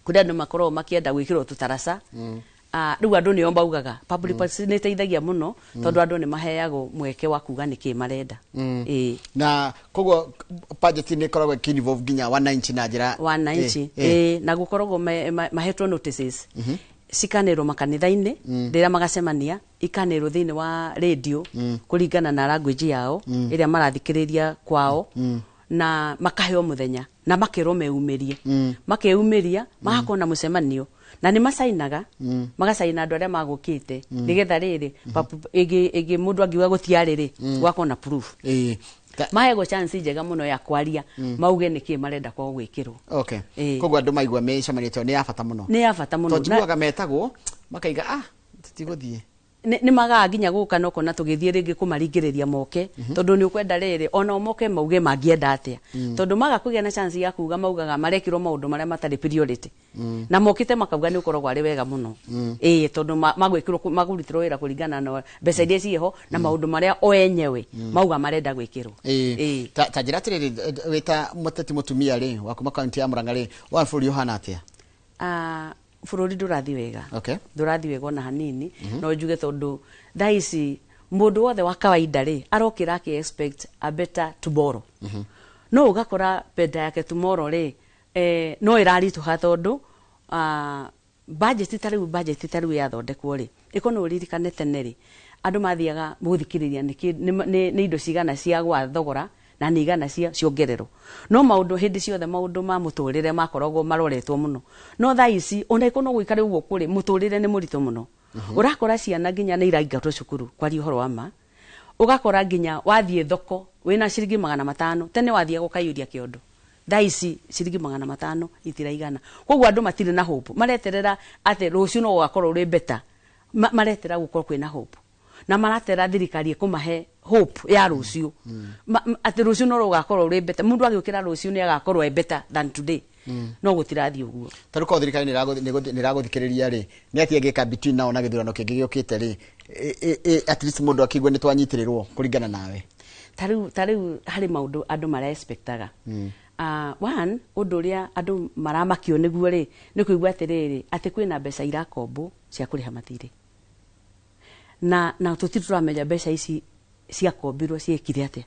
kũrĩ andũ makoragwo makĩenda gwĩkĩrwo tũtaraca. Rĩu andũ nĩo maugaga public participation nĩ ĩteithagia mũno tondũ andũ nĩ maheagwo mweke wa kuga nĩkĩ marenda. Ĩĩ. Na koguo budget nĩ ĩkoragwo ĩkĩ-involve nginya wananchi na njĩra Wananchi, ĩĩ, na gũkoragwo mahetwo notices, cikanĩrwo makanitha-inĩ rĩrĩa magacemania, ikanĩrwo thĩinĩ wa radio kũringana na language yao ĩrĩa marathikĩrĩria kwao, na makaheo mũthenya na makerwo meyumĩrie. Makeyumĩria, magakorwo na mũcemanio na nĩ macainaga, magacaina andũ arĩa magũkĩte, nĩgetha rĩrĩ ĩngĩ mũndũ angiuga gũtiarĩ rĩ, gũgakorwo na proof. Maheagwo chance njega mũno ya kwaria, mauge nĩkĩ marenda kwao gwĩkĩrwo. Okay. Koguo andũ maigua mĩcemanio ĩyo nĩ ya bata mũno. Nĩ ya bata mũno. Tondũ njiguaga metagwo makaiga tũtigũthiĩ. Nĩ magaga nginya gũka na ũkona tũgĩthiĩ rĩngĩ kũmaringĩrĩria moke, tondũ nĩ ũkwenda rĩrĩ ona moke mauge mangĩenda atĩa, tondũ maga kũgĩa na chance ya kuga maugaga marekirwo maũndũ marĩa matarĩ priority, na mokĩte makauga nĩ ũkoragwo arĩ wega mũno. Ĩĩ, tondũ magwĩkĩrwo magũrutĩrwo wĩra kũringana na mbeca iria ciĩho na maũndũ marĩa o enyewe mauga marenda gwĩkĩrwo. Ĩĩ. Ta njĩra atĩrĩrĩ, wĩ ta mũteti mũtumia rĩ, wa kuma kaunti ya Murang'a rĩ, wa bũrũri ũhana atĩa? Bũrũri ndũrathiĩ wega. Ndũrathiĩ wega ona hanini. No njuge tondũ thaa ici mũndũ wothe wa kawaida rĩ, arokĩra akĩ expect a better tomorrow. No ũgakora better yake tomorrow rĩ, no ĩraritũha tondũ budget ta rĩu, budget ta rĩu yathondekwo rĩ, ĩko no ũririkane tene rĩ, andũ mathiaga gũthikĩrĩria nĩ indo cigana cia gwa thogora na nĩ igana cia ciongererwo, no maũndũ hĩndĩ ciothe maũndũ ma mũtũrĩre makoragwo maroretwo mũno. No thaa ici ona ĩkorwo no gũikare ũguo kũrĩ, mũtũrĩre nĩ mũritũ mũno. Ũrakora ciana nginya nĩ iraingatwo cukuru, kwaria ũhoro wa ma, ũgakora nginya wathiĩ thoko wĩna ciringi 500, tene wathiaga ũkaiyũria kĩondo, thaa ici ciringi 500 itiraigana. Koguo andũ matirĩ na hope, mareterera atĩ rũciũ no gũgakorwo rwĩ better. Maretera gũkorwo kwĩna hope, na maratera thirikari ĩkũmahe hope ya rũciũ, atĩ rũciũ no rũgakorwo rwĩ better, mũndũ agĩũkĩra rũciũ nĩ agakorwo e better than today. No gũtirathiĩ ũguo. Ta rĩu korwo thirikari nĩ ĩragũthikĩrĩria rĩ, nĩ atĩa ĩngĩka between now na gĩthurano kĩngĩ gĩũkĩte rĩ, at least mũndũ akĩigue nĩ twanyitĩrĩrwo kũringana nawe? Ta rĩu harĩ maũndũ andũ mara expectaga. One ũndũ ũrĩa andũ maramakio nĩguo rĩ nĩ kũigua atĩrĩrĩ atĩ kwĩna mbeca irakombwo cia kũrĩha mathirĩ na tũtirĩ tũramenya mbeca ici ciakombirwo ciĩkire atĩa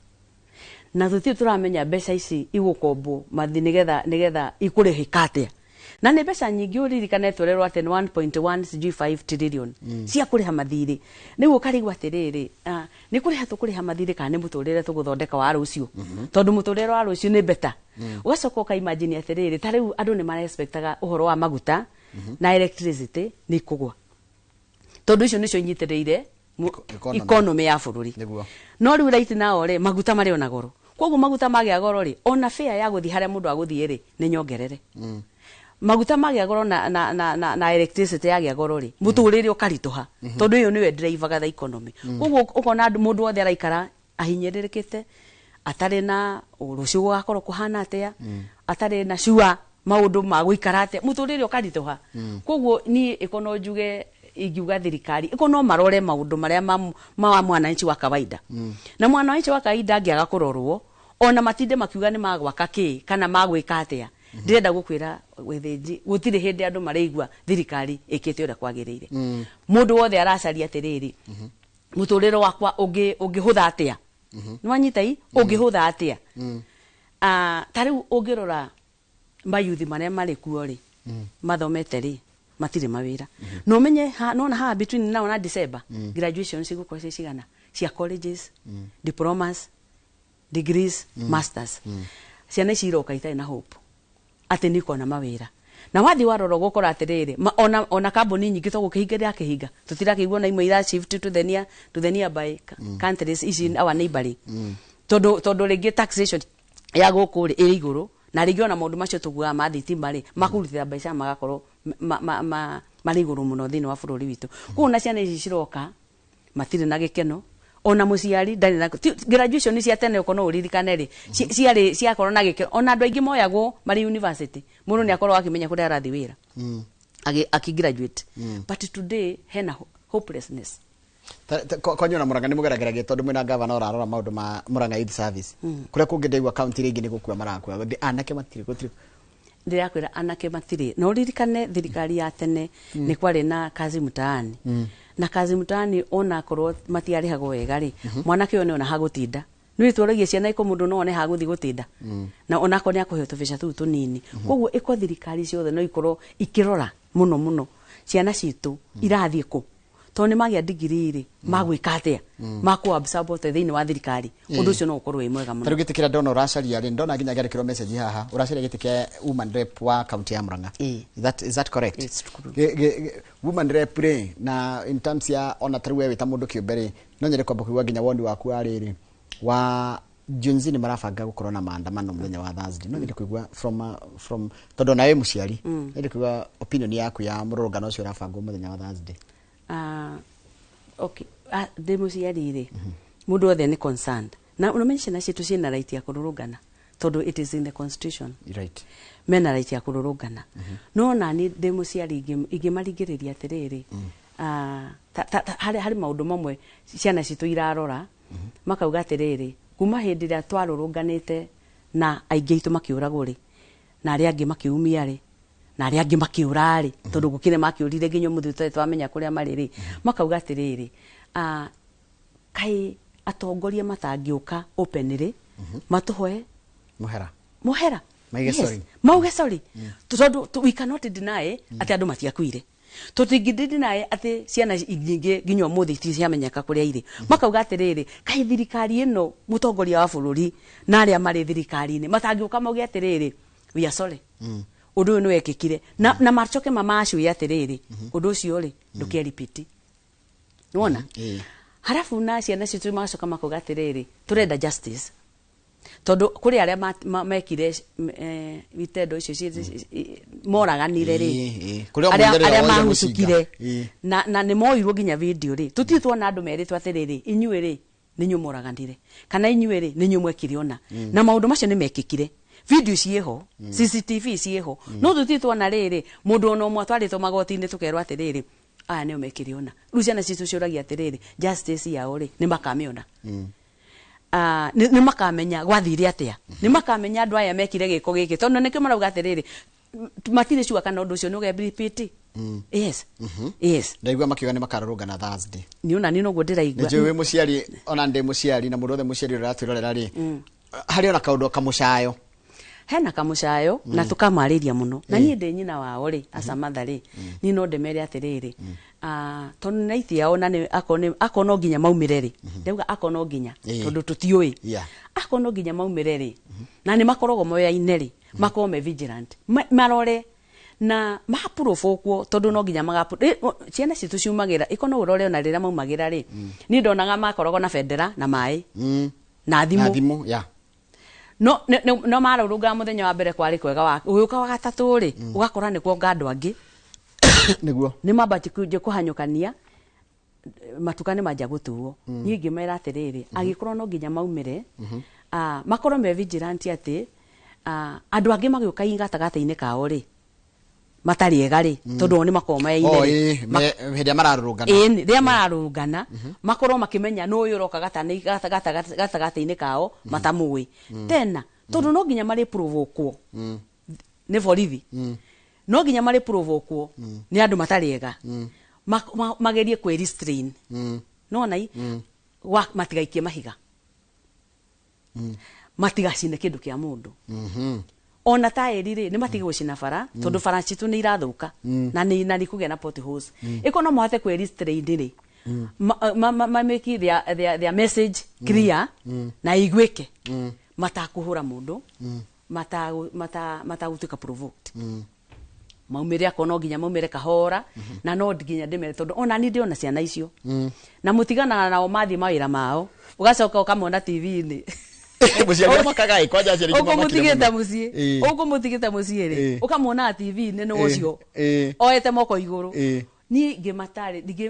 na tũtirĩ tũramenya mbeca ici igũkombwo mathi nĩgetha ikũrĩhĩka atĩa na nĩ mbeca nyingĩ ũririkane tũrerwo atĩ nĩ 1.1 sijui 5 trillion cia kũrĩha mathirĩ rĩu ũkarigwo atĩrĩrĩ nĩ kũrĩha tũkũrĩha mathirĩ kana nĩ mũtũrĩre tũgũthondeka wa rũciũ tondũ mũtũrĩre wa rũciũ nĩ better ũgacoka ũkaimagine atĩrĩrĩ ta rĩu andũ nĩ mara-expectaga ũhoro wa maguta na electricity nĩ ikũgwa tondũ icio nĩcio inyitĩrĩire economy ya bũrũri no rĩu right now rĩ maguta marĩ ona goro koguo maguta magĩa goro rĩ ona fare ya gũthiĩ harĩa mũndũ agũthiĩ rĩ nĩ nyongerere maguta magĩa goro na electricity yagĩa goro rĩ mũtũrĩre ũkaritũha tondũ ĩyo nĩyo ĩndrivaga the economy koguo ũkona mũndũ wothe araikara ahinyĩrĩrĩkĩte atarĩ na rũciũ gũgakorwo kũhana atĩa atarĩ na sure maũndũ ma gũikara atĩa mũtũrĩre ũkaritũha koguo niĩ ĩko no njuge ingiuga thirikari ĩko no marore maũndũ marĩa ma mwananchi wa kawaida na mwananchi wa kawaida angĩaga kũrorwo ona matinde makiuga nĩ magwaka kĩ kana magwĩka atĩa ndĩrenda gũkwĩra Gĩthĩnji gũtirĩ hĩndĩ andũ maraigua thirikari ĩkĩte ũrĩa kwagĩrĩire mũndũ wothe aracaria atĩrĩrĩ mũtũrĩre wakwa ũngĩhũtha atĩa nĩwanyita i ũngĩhũtha atĩa ta rĩu ũngĩrora mayuthi marĩa marĩ kuo rĩ mathomete rĩ matirĩ mawĩra no ũmenye nona haha between now na December graduation cigũkorwo ciĩ cigana cia colleges diplomas degrees masters ciana ici iroka itarĩ na hope atĩ nĩ ikona mawĩra na wathi warora ũgũkora atĩrĩrĩ ona kambuni nyingĩ to gũkĩhinga irakĩhinga tũtirakĩigua na imwe ira shift to the nearby countries ici our neighboring tondũ rĩngĩ taxation ya gũkũ rĩ ĩrĩ igũrũ na rĩngĩ ona maũndũ macio tũguaga ma thitima rĩ makũrutĩra mbeca magakorwo marĩ igũrũ mũno thĩinĩ wa bũrũri witũ koguo na ciana ici ciroka matirĩ na gĩkeno ona mũciari ndarĩ na graduation cia tene ũkorwo no ũririkane rĩ ciarĩ ciakorwo na gĩkeno ona andũ aingĩ moyagwo marĩ university mũndũ nĩ akorwo akĩmenya kũrĩa arathiĩ wĩra akĩ graduate but today hena hopelessness. Kwanyu na Murang'a nĩ mũgerageragia tondũ mwĩna gavana ũrarora maũndũ ma Murang'a Youth Service kũrĩa kũngĩ ndaigua kaunti rĩngĩ nĩ gũkua marakua anake matirĩ gũtirĩ ndĩrakwĩra anake matirĩ na ũririkane thirikari ya tene nĩ kwarĩ na kazi mtaani na kazi mtaani ona korwo matiarĩhagwo wega rĩ mwanake ũyũ nĩ ona hagũtinda nĩ twaragia ciana iko mũndũ no one hagũthiĩ gũtinda na onako nĩ akũheo tũbeca tũu tũnini koguo ĩko thirikari ciothe no ikorwo ikĩrora mũno mũno ciana citũ irathiĩ kũ tondũ nĩ magĩa degree rĩ magwĩka atĩa makũ absorb thĩinĩ wa thirikari ũndũ ũcio no ũkorwo wĩ mwega mũno. Tarĩu gĩtĩ kĩrĩa ndona ũracaria rĩ ndona nginya ngĩandĩkĩrwo message haha ũracaria gĩtĩ kĩa woman rep wa kaunti ya Murang'a. Is that correct? It's true. Woman rep rĩ na in terms ya ona tarĩu we wĩ ta mũndũ kĩũmbe rĩ no nyende kwamba kũigua nginya woni waku wa rĩrĩ wa Gen Z nĩ marabanga gũkorwo na maandamano mũthenya wa Thursday no nyende kũigua from tondũ ona wĩ mũciari nyende kũigua opinion yaku ya mũrũrũngano ũcio ũrabangwo mũthenya wa Thursday. Okay ndĩ mũciari rĩ mũndũ wothe nĩ concerned na ũmenye ciana citũ ciĩna right ya kũrũrũngana tondũ it is in the constitution. Right. Mena right ya kũrũrũngana no nani ndĩ mũciari ingĩmaringĩrĩria atĩrĩrĩ harĩ maũndũ mamwe ciana citũ irarora makauga atĩrĩrĩ kuma hĩndĩ ĩrĩa twarũrũnganĩte na aingĩ aitũ makĩũragwo rĩ na arĩa angĩ makĩumia rĩ na arĩa angĩ makĩũra rĩ tondũ gũkĩrĩ makĩũrire nginya ũmũthĩ tũtarĩ twamenya kũrĩa marĩ rĩ makauga atĩrĩrĩ kaĩ atongoria matangĩũka openly matũhoe mũhera Mauge sorry. Mauge sorry tondũ we cannot deny atĩ andũ matiakuire tũtingĩ deny atĩ ciana nyingĩ nginya ũmũthĩ itirĩ kũrĩa irĩ makauga atĩrĩrĩ kaĩ thirikari ĩno mũtongoria wa bũrũri na arĩa marĩ thirikari-inĩ matangĩũka mauge atĩrĩrĩ we are sorry ũndũ ũyũ nĩ wekĩkire na macoke mamacũĩ atĩrĩrĩ ũndũ ũcio rĩ ndũke repeat nĩwona harabu na ciana citũ magacoka makauga atĩrĩrĩ tũrenda justice tondũ kũrĩ arĩa mekire itendo icio moraganire rĩ arĩa mahucukire na nĩ moirwo nginya video rĩ tũtirĩ tuona andũ merĩtwo atĩrĩrĩ inyuĩ rĩ nĩ inyuĩ moraganire kana inyuĩ rĩ nĩ inyuĩ mwekire ona na maũndũ macio nĩ mekĩkire video ciĩho CCTV ciĩho no tũtirĩ tuona rĩrĩ mũndũ ona ũmwe atwarĩtwo magoti-inĩ tũkerwo atĩrĩrĩ aya nĩo mekire ona rĩu ciana citũ ciũragia atĩrĩrĩ justice yao rĩ nĩ makamĩona. Nĩ makamenya gwathire atia, nĩ makamenya andũ aya mekire gĩko gĩkĩ, tondũ nĩkĩo marauga atĩrĩrĩ, matirĩ sure kana ũndũ ũcio nĩ ũge repeat. Yes. Yes. Ndaigua makiuga nĩ makarũrũngana Thursday. Nĩ ona niĩ noguo ndĩraigua. Nĩ njũĩ wĩ mũciari, ona ndĩ mũciari, na mũndũ wothe mũciari ũrĩa ũratwĩrorera rĩ, harĩ ona kaũndũ kamũcayo. Hena kamũcayo na tũkamarĩria mũno, na niĩ ndĩ nyina wao rĩ, acamatha rĩ, niĩ no ndĩmere atĩrĩrĩ, tondũ nĩ aithi ao, na nĩ akorwo no nginya maumĩre rĩ, ndauga akorwo no nginya, tondũ tũtiũĩ, akorwo no nginya maumĩre rĩ, na nĩ makoragwo moyaine rĩ, makorwo me vigilant, marore na mapurobokwo, tondũ no nginya ciana citũ ciumagĩra iko, no ũrore ona rĩrĩa maumagĩra rĩ, niĩ ndonaga makoragwo na bendera na maĩ na thimũ. Na thimũ, yeah. No no mararũrũngana mũthenya wa mbere kwarĩ kwega, wa ũgĩũka wa gatatũ rĩ, ũgakora nĩ kuonga andũ angĩ. Nĩguo. Nĩ mambati kũhanyũkania, matuka nĩ manjia gũtuo. Niĩ ngĩmera atĩrĩrĩ, angĩkorwo no nginya maumĩre, makorwo me vigilant atĩ andũ angĩ magĩũka gatagatĩ-inĩ kao rĩ, matarĩ ega rĩ, tondũ o nĩ makoragwo meyaine Oh, rĩ. Hĩndĩ ĩrĩa mararũrũngana. Ĩĩ, rĩrĩa mararũrũngana, makorwo makĩmenya nũ ũyũ ũroka gatagatĩ-inĩ kao matamũĩ. Tena tondũ no nginya marĩ provokwo nĩ borithi, no nginya marĩ provokwo nĩ andũ matarĩ ega, magerie kwĩ restrain. Nona i matigaikie mahiga, matigacine kĩndũ kĩa mũndũ. Ona taĩri rĩ, nĩ matige gũcina bara, tondũ bara citũ nĩ irathũka na nĩ kũgĩa na potholes. Ĩko no mahote kwĩ restrain rĩ, ma make their message clear na iguĩke, matakũhũra mũndũ, matagũtuĩka provoked. Maumĩre akorwo no nginya maumĩre kahora, na no nginya ndĩmere, tondũ ona niĩ ndĩona ciana icio na mũtiganaga nao mathiĩ mawĩra mao, ũgacoka ũkamona TV-inĩ. Mũciari amakaga ĩ, kwanja aciari nĩ mamakire Ũkũmũtigĩte mũno. mũciĩ, ũkũmũtigĩte mũciĩ rĩ, ũkamwona TV-inĩ nĩ ũcio oete moko igũrũ. Niĩ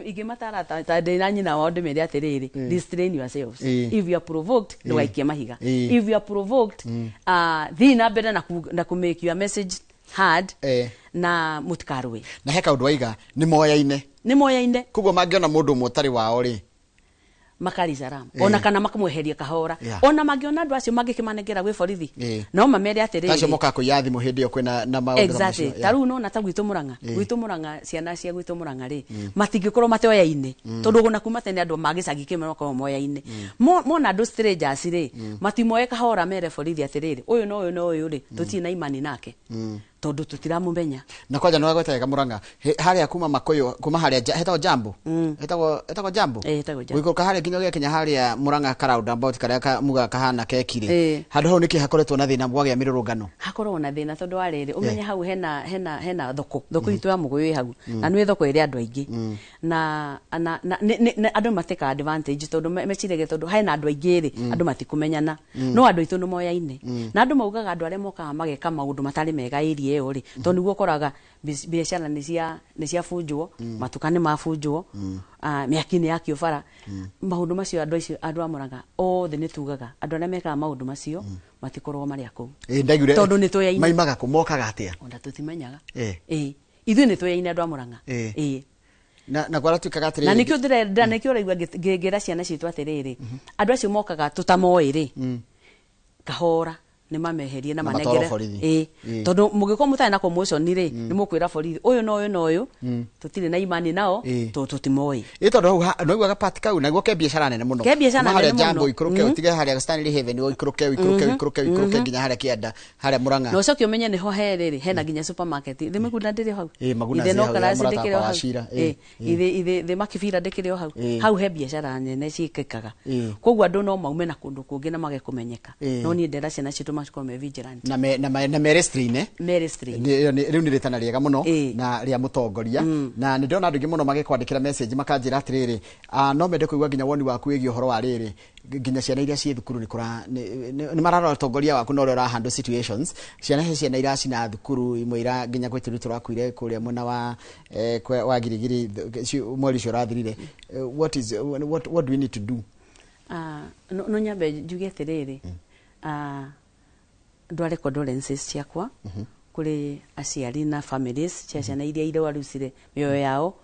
ingĩmatara ta ndĩ na nyina wao, ndĩmere atĩrĩrĩ, restrain yourselves. If you are provoked, ndũgaikie mahiga. If you are provoked, thiĩ na mbere na ku make your message heard, na mũtikarũe. Na he kaũndũ waiga, nĩ moyaine. Nĩ moyaine. Koguo mangĩona mũndũ ũmwe ũtarĩ wao rĩ, makaricaram ona kana makamweheria kahora. Ona mangĩona andũ acio mangĩkĩmanengera gwĩ borithi, no mamere tacio atĩrĩrĩ, mokaga kũiya thimũ hĩndĩ ĩyo kwĩna na maũndũ ta macio. Ta rĩu nona ta gwitũ Mũrang'a, gwitũ Mũrang'a, ciana cia gwitũ Mũrang'a rĩ, matingĩkorwo mateoyaine, tondũ ona kuma tene andũ ma gĩcagi kĩmwe makoragwo moyaine. Mona andũ strangers rĩ, matimoe kahora, mere borithi atĩrĩrĩ, ũyũ na ũyũ na ũyũ rĩ, tũtirĩ na imani nake, tondũ tũtiramũmenya. Na kwanja nĩ wagweta wega Mũrang'a. Harĩa kuma Makũyũ, kuma harĩa hetagwo Jambo, hetagwo Jambo. Ĩĩ, hetagwo Jambo. Gũikũrũka harĩa nginya ũgĩkinya harĩa Mũrang'a ka roundabout karĩa mugaga kahana keki rĩ, handũ hau nĩkĩ hakoretwo na thĩna gwagĩa mĩrũrũngano? Hakoragwo na thĩna tondũ wa rĩrĩ, ũmenye hau hena thoko itũ ya Mũgũyũ ĩ hau, na nĩ thoko ĩrĩ andũ aingĩ, na andũ mateka advantage, tondũ meciragia tondũ hena andũ aingĩ rĩ, andũ matikũmenyana. No andũ aitũ nĩ moyaine, na andũ maugaga andũ arĩa mokaga mageka maũndũ matarĩ mega area ĩyo rĩ, tondũ nĩguo ũkoraga biacara nĩ ciabunjwo, matuka nĩ mabunjwo, mĩaki nĩ yakio bara, maũndũ macio andũ acio, andũ a Mũrang'a othe nĩ tugaga andũ arĩa mekaga maũndũ macio matikoragwo marĩ a kũu. Ĩ, ndaiguire. Tondũ nĩ tũyaine. Maimaga kũ, mokaga atĩa? Ona tũtimenyaga. Ĩ, ithuĩ nĩ tũyaine andũ a Mũrang'a. Ĩ. Na kwaratuĩkaga atĩrĩrĩ, Na nĩkĩo ndĩrenda, nĩkĩo ũraigua ngĩra ciana citũ atĩrĩrĩ, andũ acio mokaga tũtamoĩ rĩ, kahora nĩ mameherie na Na matwarwo manengere borithi. Ĩ, tondũ mũngĩkorwo mũtarĩ na commotion rĩ, nĩ mũkwĩra borithi ũyũ na ũyũ na ũyũ, tũtirĩ na imani nao, tondũ tũtimoĩ. Ĩ, tondũ hau nĩwaiguaga part kau naguo ke biacara nene mũno. Ke biacara Kuma harĩa nene mũno. Jambo ikũrũke, ũtige harĩa Stanley Haven, ũikũrũke, ũikũrũke, ũikũrũke, ũikũrũke nginya harĩa kĩanda harĩa Mũrang'a. Na ũcoke ũmenye nĩho he rĩrĩ hena nginya supermarket thĩ Mĩgunda ndĩrĩ hau. Ĩ, Maguna Ithe ciĩ no hau, ya Karasi mũrata ndĩkĩrĩ wakwa o wa hau. Cira. Ĩ, ithe Makibira ndĩkĩrĩ o hau. Hau he biacara nene ciĩkĩkaga. Koguo andũ no maume na kũndũ kũngĩ na mage kũmenyeka. No niĩ ndĩra ciana citũ makorwo me vigilant. Na me restrain. Me restrain. Rĩu nĩ rĩtana rĩega mũno na rĩa mũtongoria, na nĩ ndĩrona andũ aingĩ mũno magĩkwandĩkĩra message makanjĩra atĩrĩrĩ, no mende kũigua nginya woni waku wĩgiĩ ũhoro wa rĩrĩ, nginya ciana iria ciĩ thukuru nĩ kũra nĩ mararora ũtongoria waku na ũrĩa ũra handle situations. Ciana, he ciana iracina thukuru imwe ira nginya gwĩ tũirĩtu tũrakuire kũrĩa mwena wa Girigiri mweri ũcio ũrathirire. What do we need to do? No nyambe njuge atĩrĩrĩ, ndware condolences ciakwa kũrĩ aciari na families cia ciana iria irwarucire mĩoyo yao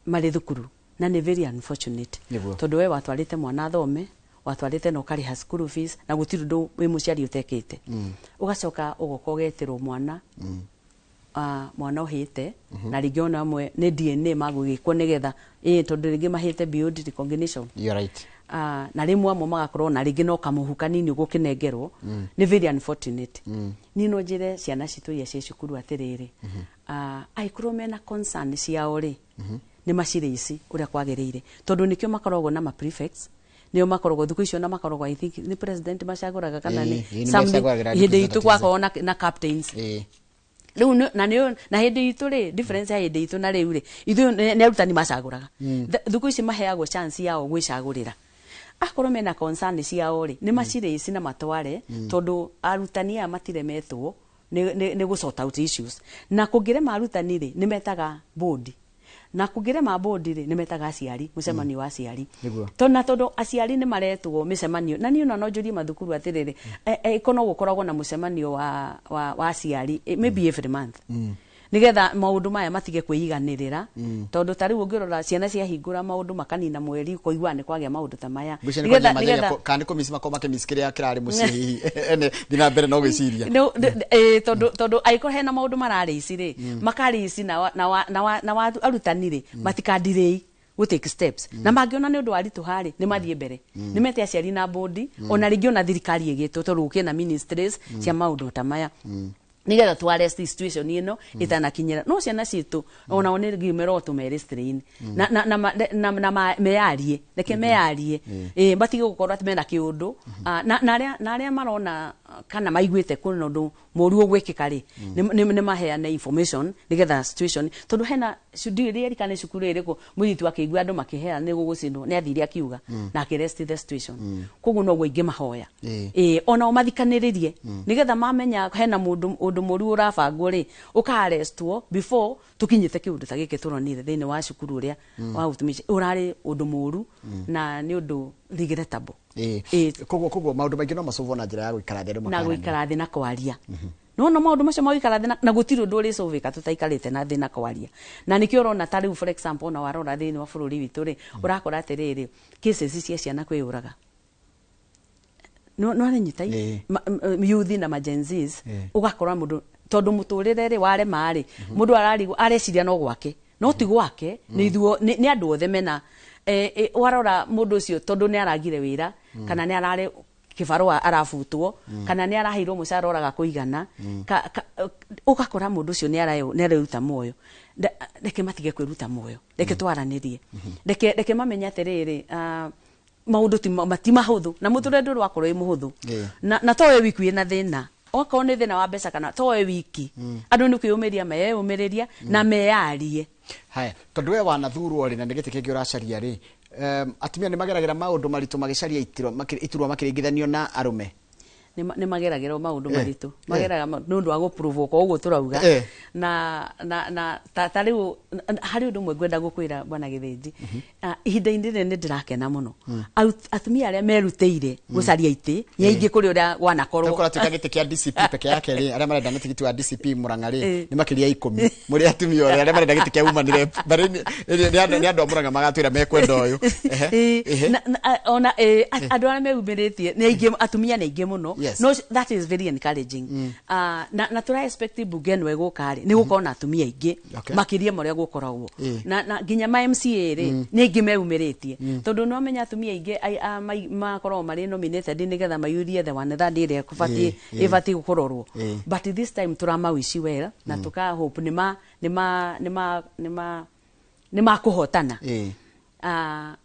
marĩ thukuru, na nĩ very unfortunate, tondũ we watwarĩte mwana athome, Watwarĩte na ũkarĩha school fees na gũtirĩ ũndũ wĩ mũciari ũtekĩte. Ũgacoka ũgoka ũgetĩrwo mwana, mwana ũhĩte, na rĩngĩ ona amwe nĩ DNA magũgĩkwo nĩgetha ĩ tondũ rĩngĩ mahĩte beyond recognition. You're right. Na rĩmwe amwe magakorwo na rĩngĩ no kamũhu kanini ũgũkĩnengerwo. Nĩ very unfortunate. Niĩ no njĩre ciana citũ iria ciĩ cukuru atĩrĩrĩ, angĩkorwo mena concern ciao rĩ, nĩ macirĩici ũrĩa kwagĩrĩire, tondũ nĩkĩo makoragwo na ma prefects, nĩo makoragwo thikũ icio na makoragwo, I think nĩ president macagũraga kana nĩ Ĩĩ, nĩ macagũragĩra hĩndĩ itũ representatives. gwakoragwo na captains. Rĩu na nĩo na hĩndĩ itũ rĩ, difference ya hĩndĩ itũ na rĩu rĩ, ithuĩ nĩ arutani macagũraga. Thikũ ici maheagwo chance yao gwĩcagũrĩra. Akorwo mena concern ciao rĩ, nĩ macirĩci na matware, tondũ arutani aya matiremetwo nĩ gũ sort out issues. Na kũngĩrema arutani rĩ, nĩ metaga board, na kũngĩrema board rĩ, nĩ metaga aciari, mũcemanio wa aciari. Na tondũ aciari nĩ maretwo mĩcemanio, na niĩ ona no njũrie mathukuru atĩrĩrĩ, ko no gũkoragwo na mũcemanio wa aciari, maybe every month, nigetha maũndũ maya matige kwĩiganĩrĩra. Tondũ ta rĩu ũngĩrora ciana ciahingũra maũndũ makanina mweri, ũkoigua nĩ kwagĩa maũndũ ta maya. Ngwĩciria nĩ kwanjia manjagia kana nĩ kũmici makorwo makĩmici kĩrĩa kĩrarĩ mũciĩ hihi ene thiĩ na mbere no gwĩciria. No, tondũ angĩkorwo hena maũndũ mararĩici rĩ, makarĩici na arutani rĩ, matikandirĩi gũ take steps, na mangĩona nĩ ũndũ wa ritũha rĩ, nĩ mathiĩ mbere, nĩ mete aciari na board, ona rĩngĩ ona thirikari ĩgĩtwo, tondũ gũkĩrĩ na ministries cia maũndũ ta maya, nigetha tu arrest situation ĩno ĩtanakinyĩra. No ciana citũ onao nĩ ngĩmerwo tũmere strain na meyarie, reke meyarie, matige gũkorwo atĩ mena kĩũndũ. Na arĩa marona kana maiguĩte kwĩna ũndũ mũru ũgwĩkĩka rĩ, nĩ maheane information nĩgetha situation, tondũ hena ndiũĩ kana nĩ cukuru ĩrĩkũ, mũirĩtu akĩigua andũ makĩheana nĩ gũgũcindwo, nĩ athire akiuga na akĩrest the situation. Koguo noguo ingĩmahoya, onao mathikanĩrĩrie, nĩgetha mamenya hena mũndũ ũndũ mũru ũrabangwo rĩ, ũka-arrestwo before tũkinyĩte kĩũndũ ta gĩkĩ tũronire thĩinĩ wa cukuru ũrĩa wa ũtumishi ũrarĩ ũndũ mũru, na nĩ ũndũ regrettable. Koguo maũndũ maingĩ no macũvwo na njĩra ya gũikara thĩ andũ na makaranĩria. Gũikara thĩ na kwaria. No maũndũ macio ma gũikara thĩ na gũtirĩ ũndũ ũrĩcũvĩka tũtaikarĩte na thĩ na kwaria. Na nĩkĩo ũrona ta rĩu, for example, ona warora thĩinĩ wa bũrũri witũ rĩ, ũrakora atĩrĩrĩ, cases cia ciana kwĩyũraga no nĩnyita youth na ma Gen Zs. Ũgakora mũndũ, tondũ mũtũrĩre rĩ warema rĩ, mũndũ ararigwo areciria no gwake, no ti gwake, nĩ ithuo nĩ andũ othe mena warora mũndũ ũcio, tondũ nĩ aragire wĩra, kana nĩ ararĩ kĩbarũa arabutwo, kana nĩ araheirwo mũcara ũraga kũigana, ũgakora mũndũ ũcio nĩ areruta muoyo. Reke matige kwĩruta muoyo, reke twaranĩrie, reke mamenye atĩrĩrĩ, maũndũ ti mahũthũ na mũtũrĩre ndũrĩ wakorwo wĩ mũhũthũ. Na to we wiki wĩna thĩna, okorwo nĩ thĩna wa mbeca kana to we wiki, andũ nĩ kwĩyũmĩria meyũmĩrĩria na meyarie. Haya, tondũ we wanathurwo rĩ, na nĩ gĩtĩ kĩngĩ ũracaria rĩ, atumia nĩ mageragĩra maũndũ maritũ magĩcaria iturwa makĩringithanio na arũme? Nĩ mageragĩra maũndũ maritũ, mageraga nĩ ũndũ wa gũprovoke ũguo tũrauga. Na ta rĩu harĩ ũndũ ũmwe ngwenda gũkwĩra, bwana Gĩthĩnji. Ihinda-inĩ rĩrĩ nĩ ndĩrakena mũno. Atumia arĩa merutĩire gũcaria itĩ nĩ aingĩ kũrĩ ũrĩa gwanakorwo. Rĩu kũratuĩka gĩtĩ kĩa DCP peke yake rĩ, arĩa marenda nĩ tigiti wa DCP Murang'a rĩ, nĩ makĩria 10 mũrĩ atumia othe arĩa marenda gĩtĩ kĩa woman rep. Barĩ nĩ andũ a Murang'a magatwĩra mekwenda ũyũ. Ehe. Ona andũ arĩa meyumĩrĩtie nĩ aingĩ, atumia nĩ aingĩ mũno. No that is very encouraging. Na tũra expect bunge ĩno ĩgũka rĩ, nĩ gũkorwo na atumia aingĩ makĩria ma ũrĩa gũkoragwo. Na nginya ma MCA rĩ, nĩ aingĩ meyumĩrĩtie, tondũ nĩ wamenya atumia aingĩ makoragwo marĩ nominated nĩgetha maiyũrie the one third ĩrĩa ĩbatiĩ kũrorwo. But this time tũramawici well na tũka hope nĩ makũhotana.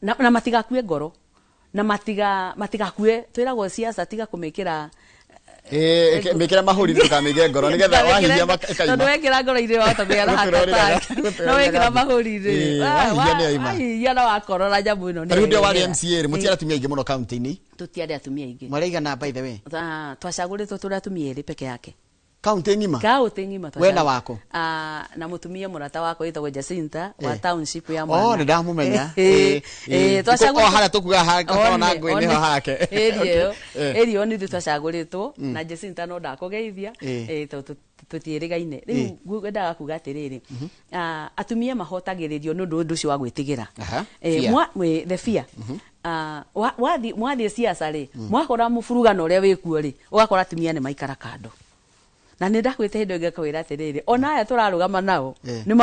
Na matigakue ngoro na matigakue, twĩragwo siasa tiga kũmĩkĩra. Mĩkĩra mahũri, ndũkamĩige ngoro nĩgetha wahihinya ĩkaima. Tondũ wekĩra ngoro irĩ wahota kũgĩa na heart Gũtũra attack. ũrĩraga, No wekĩra gũtũra mahũri rĩ, wahihinya nĩ yaima. Wahihinya na wakorora nyamũ ĩno nĩ Ta rĩu hĩndĩ ĩyo warĩ ĩrehera. MCA rĩ, mũtiarĩ atumia aingĩ mũno kaunti-inĩ? Tũtiarĩ atumia aingĩ. Mwaraigana, by the way? Twacagũrĩtwo tũrĩ atumia erĩ peke yake. Kaunti ng'ima? Kaunti ng'ima. We na wako? Na mũtumia mũrata wakwa wĩtagwo Jacinta wa township ya Oh, Murang'a. nĩ ndamũmenya. Twacagũrĩtwo O harĩa tũkuga na ngũĩ nĩho hake. Ĩri ĩyo. Okay. Ĩri ĩyo nĩ ithuĩ twacagũrĩtwo na Jacinta no ndakũgeithia, tondũ tũtiĩrĩgaine. Rĩu ngwendaga kuga atĩrĩrĩ, atumia mahotagĩrĩrio nĩ ũndũ ũcio wa gwĩtigĩra. Fear. The fear. Wathi mwathiĩ ciaca rĩ, mwakora mũburugano ũrĩa wĩkuo rĩ, ũgakora atumia nĩ maikara kando. Na nĩ ndakwĩte hĩndĩ ĩngĩ ngakwĩra atĩrĩrĩ, ona aya tũrarũgama nao nĩ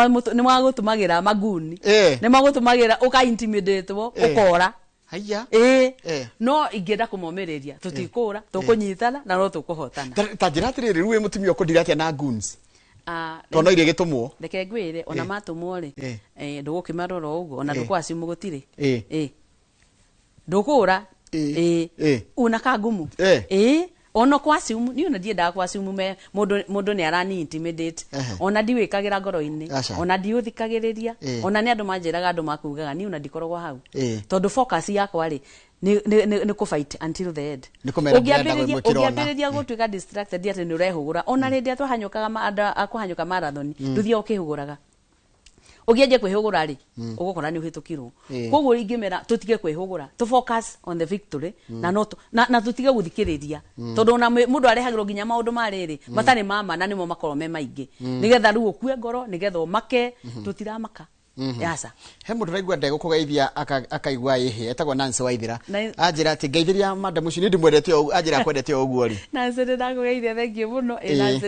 magũtũmagĩra maguni, nĩ magũtũmagĩra ũka intimidatwo, ũkora. Haiya. Ĩĩ, no ingĩenda kũmomĩrĩria, tũtikũra, tũkũnyitana na no tũkũhotana. Ta njĩra atĩrĩrĩ, rĩu wĩ mũtumia ũkũndira atĩa na goons? Tondũ no iria gĩtũmwo. Reke ngwĩre, ona matũmwo rĩ, ndũgũkĩmarora ũguo, ona ndũkwacimu gũtirĩ. Ndũkũra. Una kangumu. Ona kwacimu niĩ ona ndiendaga kwacimu me mũndũ nĩ arani intimidate. Ona ndiwĩkagĩra ngoro-inĩ, ona ndiũthikagĩrĩria, ona nĩ andũ manjĩraga, andũ makugaga niĩ ona ndikoragwo hau, tondũ focus yakwa rĩ nĩ kũ fight until the end. Nĩ kũmera ndĩrenda gwĩkĩra ona. Ũngĩambĩrĩria gũtuĩka distracted atĩ nĩ ũrehũgũra, ona rĩrĩa twahanyũkaga andũ a kũhanyũka marathon, ndũthiaga ũkĩhũgũraga. Ũngĩanjia kwĩhũgũra rĩ, ũgũkora nĩ ũhĩtũkirwo. Koguo ingĩmera tũtige kwĩhũgũra, tũ focus on the victory, na no na tũtige gũthikĩrĩria, tondũ ona mũndũ arehagĩrwo nginya maũndũ ma rĩrĩ matarĩ ma ma, na nĩmo makoragwo me maingĩ, nĩgetha rĩu ũkue ngoro, nĩgetha ũmake. Tũtiramaka. Yaca. He mũndũ ũraigua ndegũkũgeithia akaigua ĩhĩ, etagwo Nancy Waithera. Anjĩra atĩ ngeithĩria madam ũcio, niĩ ndĩmwendete o ũguo, anjĩra akwendete o ũguo rĩ. Nancy, nĩ ndakũgeithia, thank you mũno. Ĩ, Nancy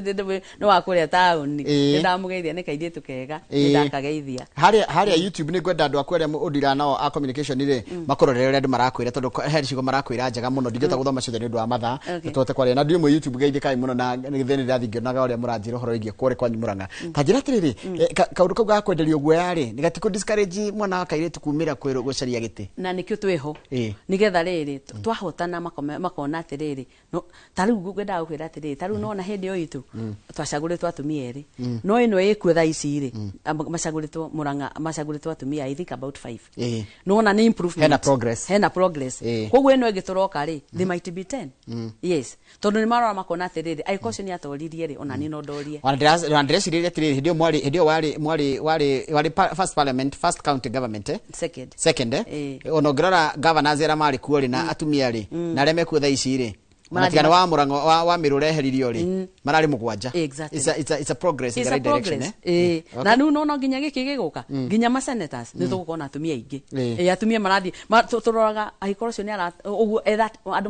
nĩ wa kũrĩa taũni. Nĩ ndamũgeithia, nĩ kairĩtu kega, nĩ ndakageithia. Harĩa YouTube nĩ ngwenda andũ aku arĩa ũndira nao a communication rĩ, makũrorere ũrĩa andũ marakwĩra, tondũ he ciugo marakwĩra njega mũno, ndingĩhota gũthoma ciothe nĩ ũndũ wa mathaa, tũhote kwaria na ndiũmwe YouTube. Geithĩkai mũno, na nĩ ndĩrathiĩ ngĩonaga ũrĩa mũranjĩra ũhoro wĩgiĩ kũrĩa kwanyu Mũrang'a. Ta njĩra atĩrĩrĩ, kaũndũ kau ga kwenderio guoya rĩ, nĩ gatikũ discourage mwana wa kairĩtu kumĩra kwĩrwo gũcaria gĩtĩ? Na nĩkĩo twĩho, nĩgetha rĩrĩ twahotana makona atĩrĩrĩ, no ta rĩu ngwendaga gũkwĩra atĩrĩrĩ, ta rĩu nona hĩndĩ ĩyo itũ twacagũrĩtwo atumia erĩ, no ĩno ĩkuo thaa ici rĩ, macagũrĩtwo Mũrang'a, macagũrĩtwo atumia I think about 5. Nona nĩ improvement. Hena progress. Hena progress. Koguo ĩno ĩngĩ tũroka rĩ, they might be 10. Yes, tondũ nĩ marora makona atĩrĩrĩ, angĩkorwo ũcio nĩ atoririe rĩ, ona niĩ no ndorie. Ona ndĩrecirĩria atĩrĩrĩ, hĩndĩ ĩyo mwarĩ, hĩndĩ ĩyo warĩ mwarĩ warĩ warĩ first parliament, first county government, eh? Second. Second, eh? Ona ũngĩrora governors arĩa marĩ kuo rĩ, na atumia rĩ, na arĩa mekuo thaa ici rĩ, ona Marathiĩ tigana wa Mũrang'a wa Mĩrũ ũreheririo rĩ, mararĩ 7. Exactly. It's a progress in It's the a right direction. progress. Eh? Ĩĩ. Na rĩu nona nginya gĩkĩ gĩgũka, nginya ma senators nĩ tũgũkorwo na atumia aingĩ. Ĩĩ, atumia marathiĩ tũroraga angĩkorwo ũcio nĩ ara ũguo etha andũ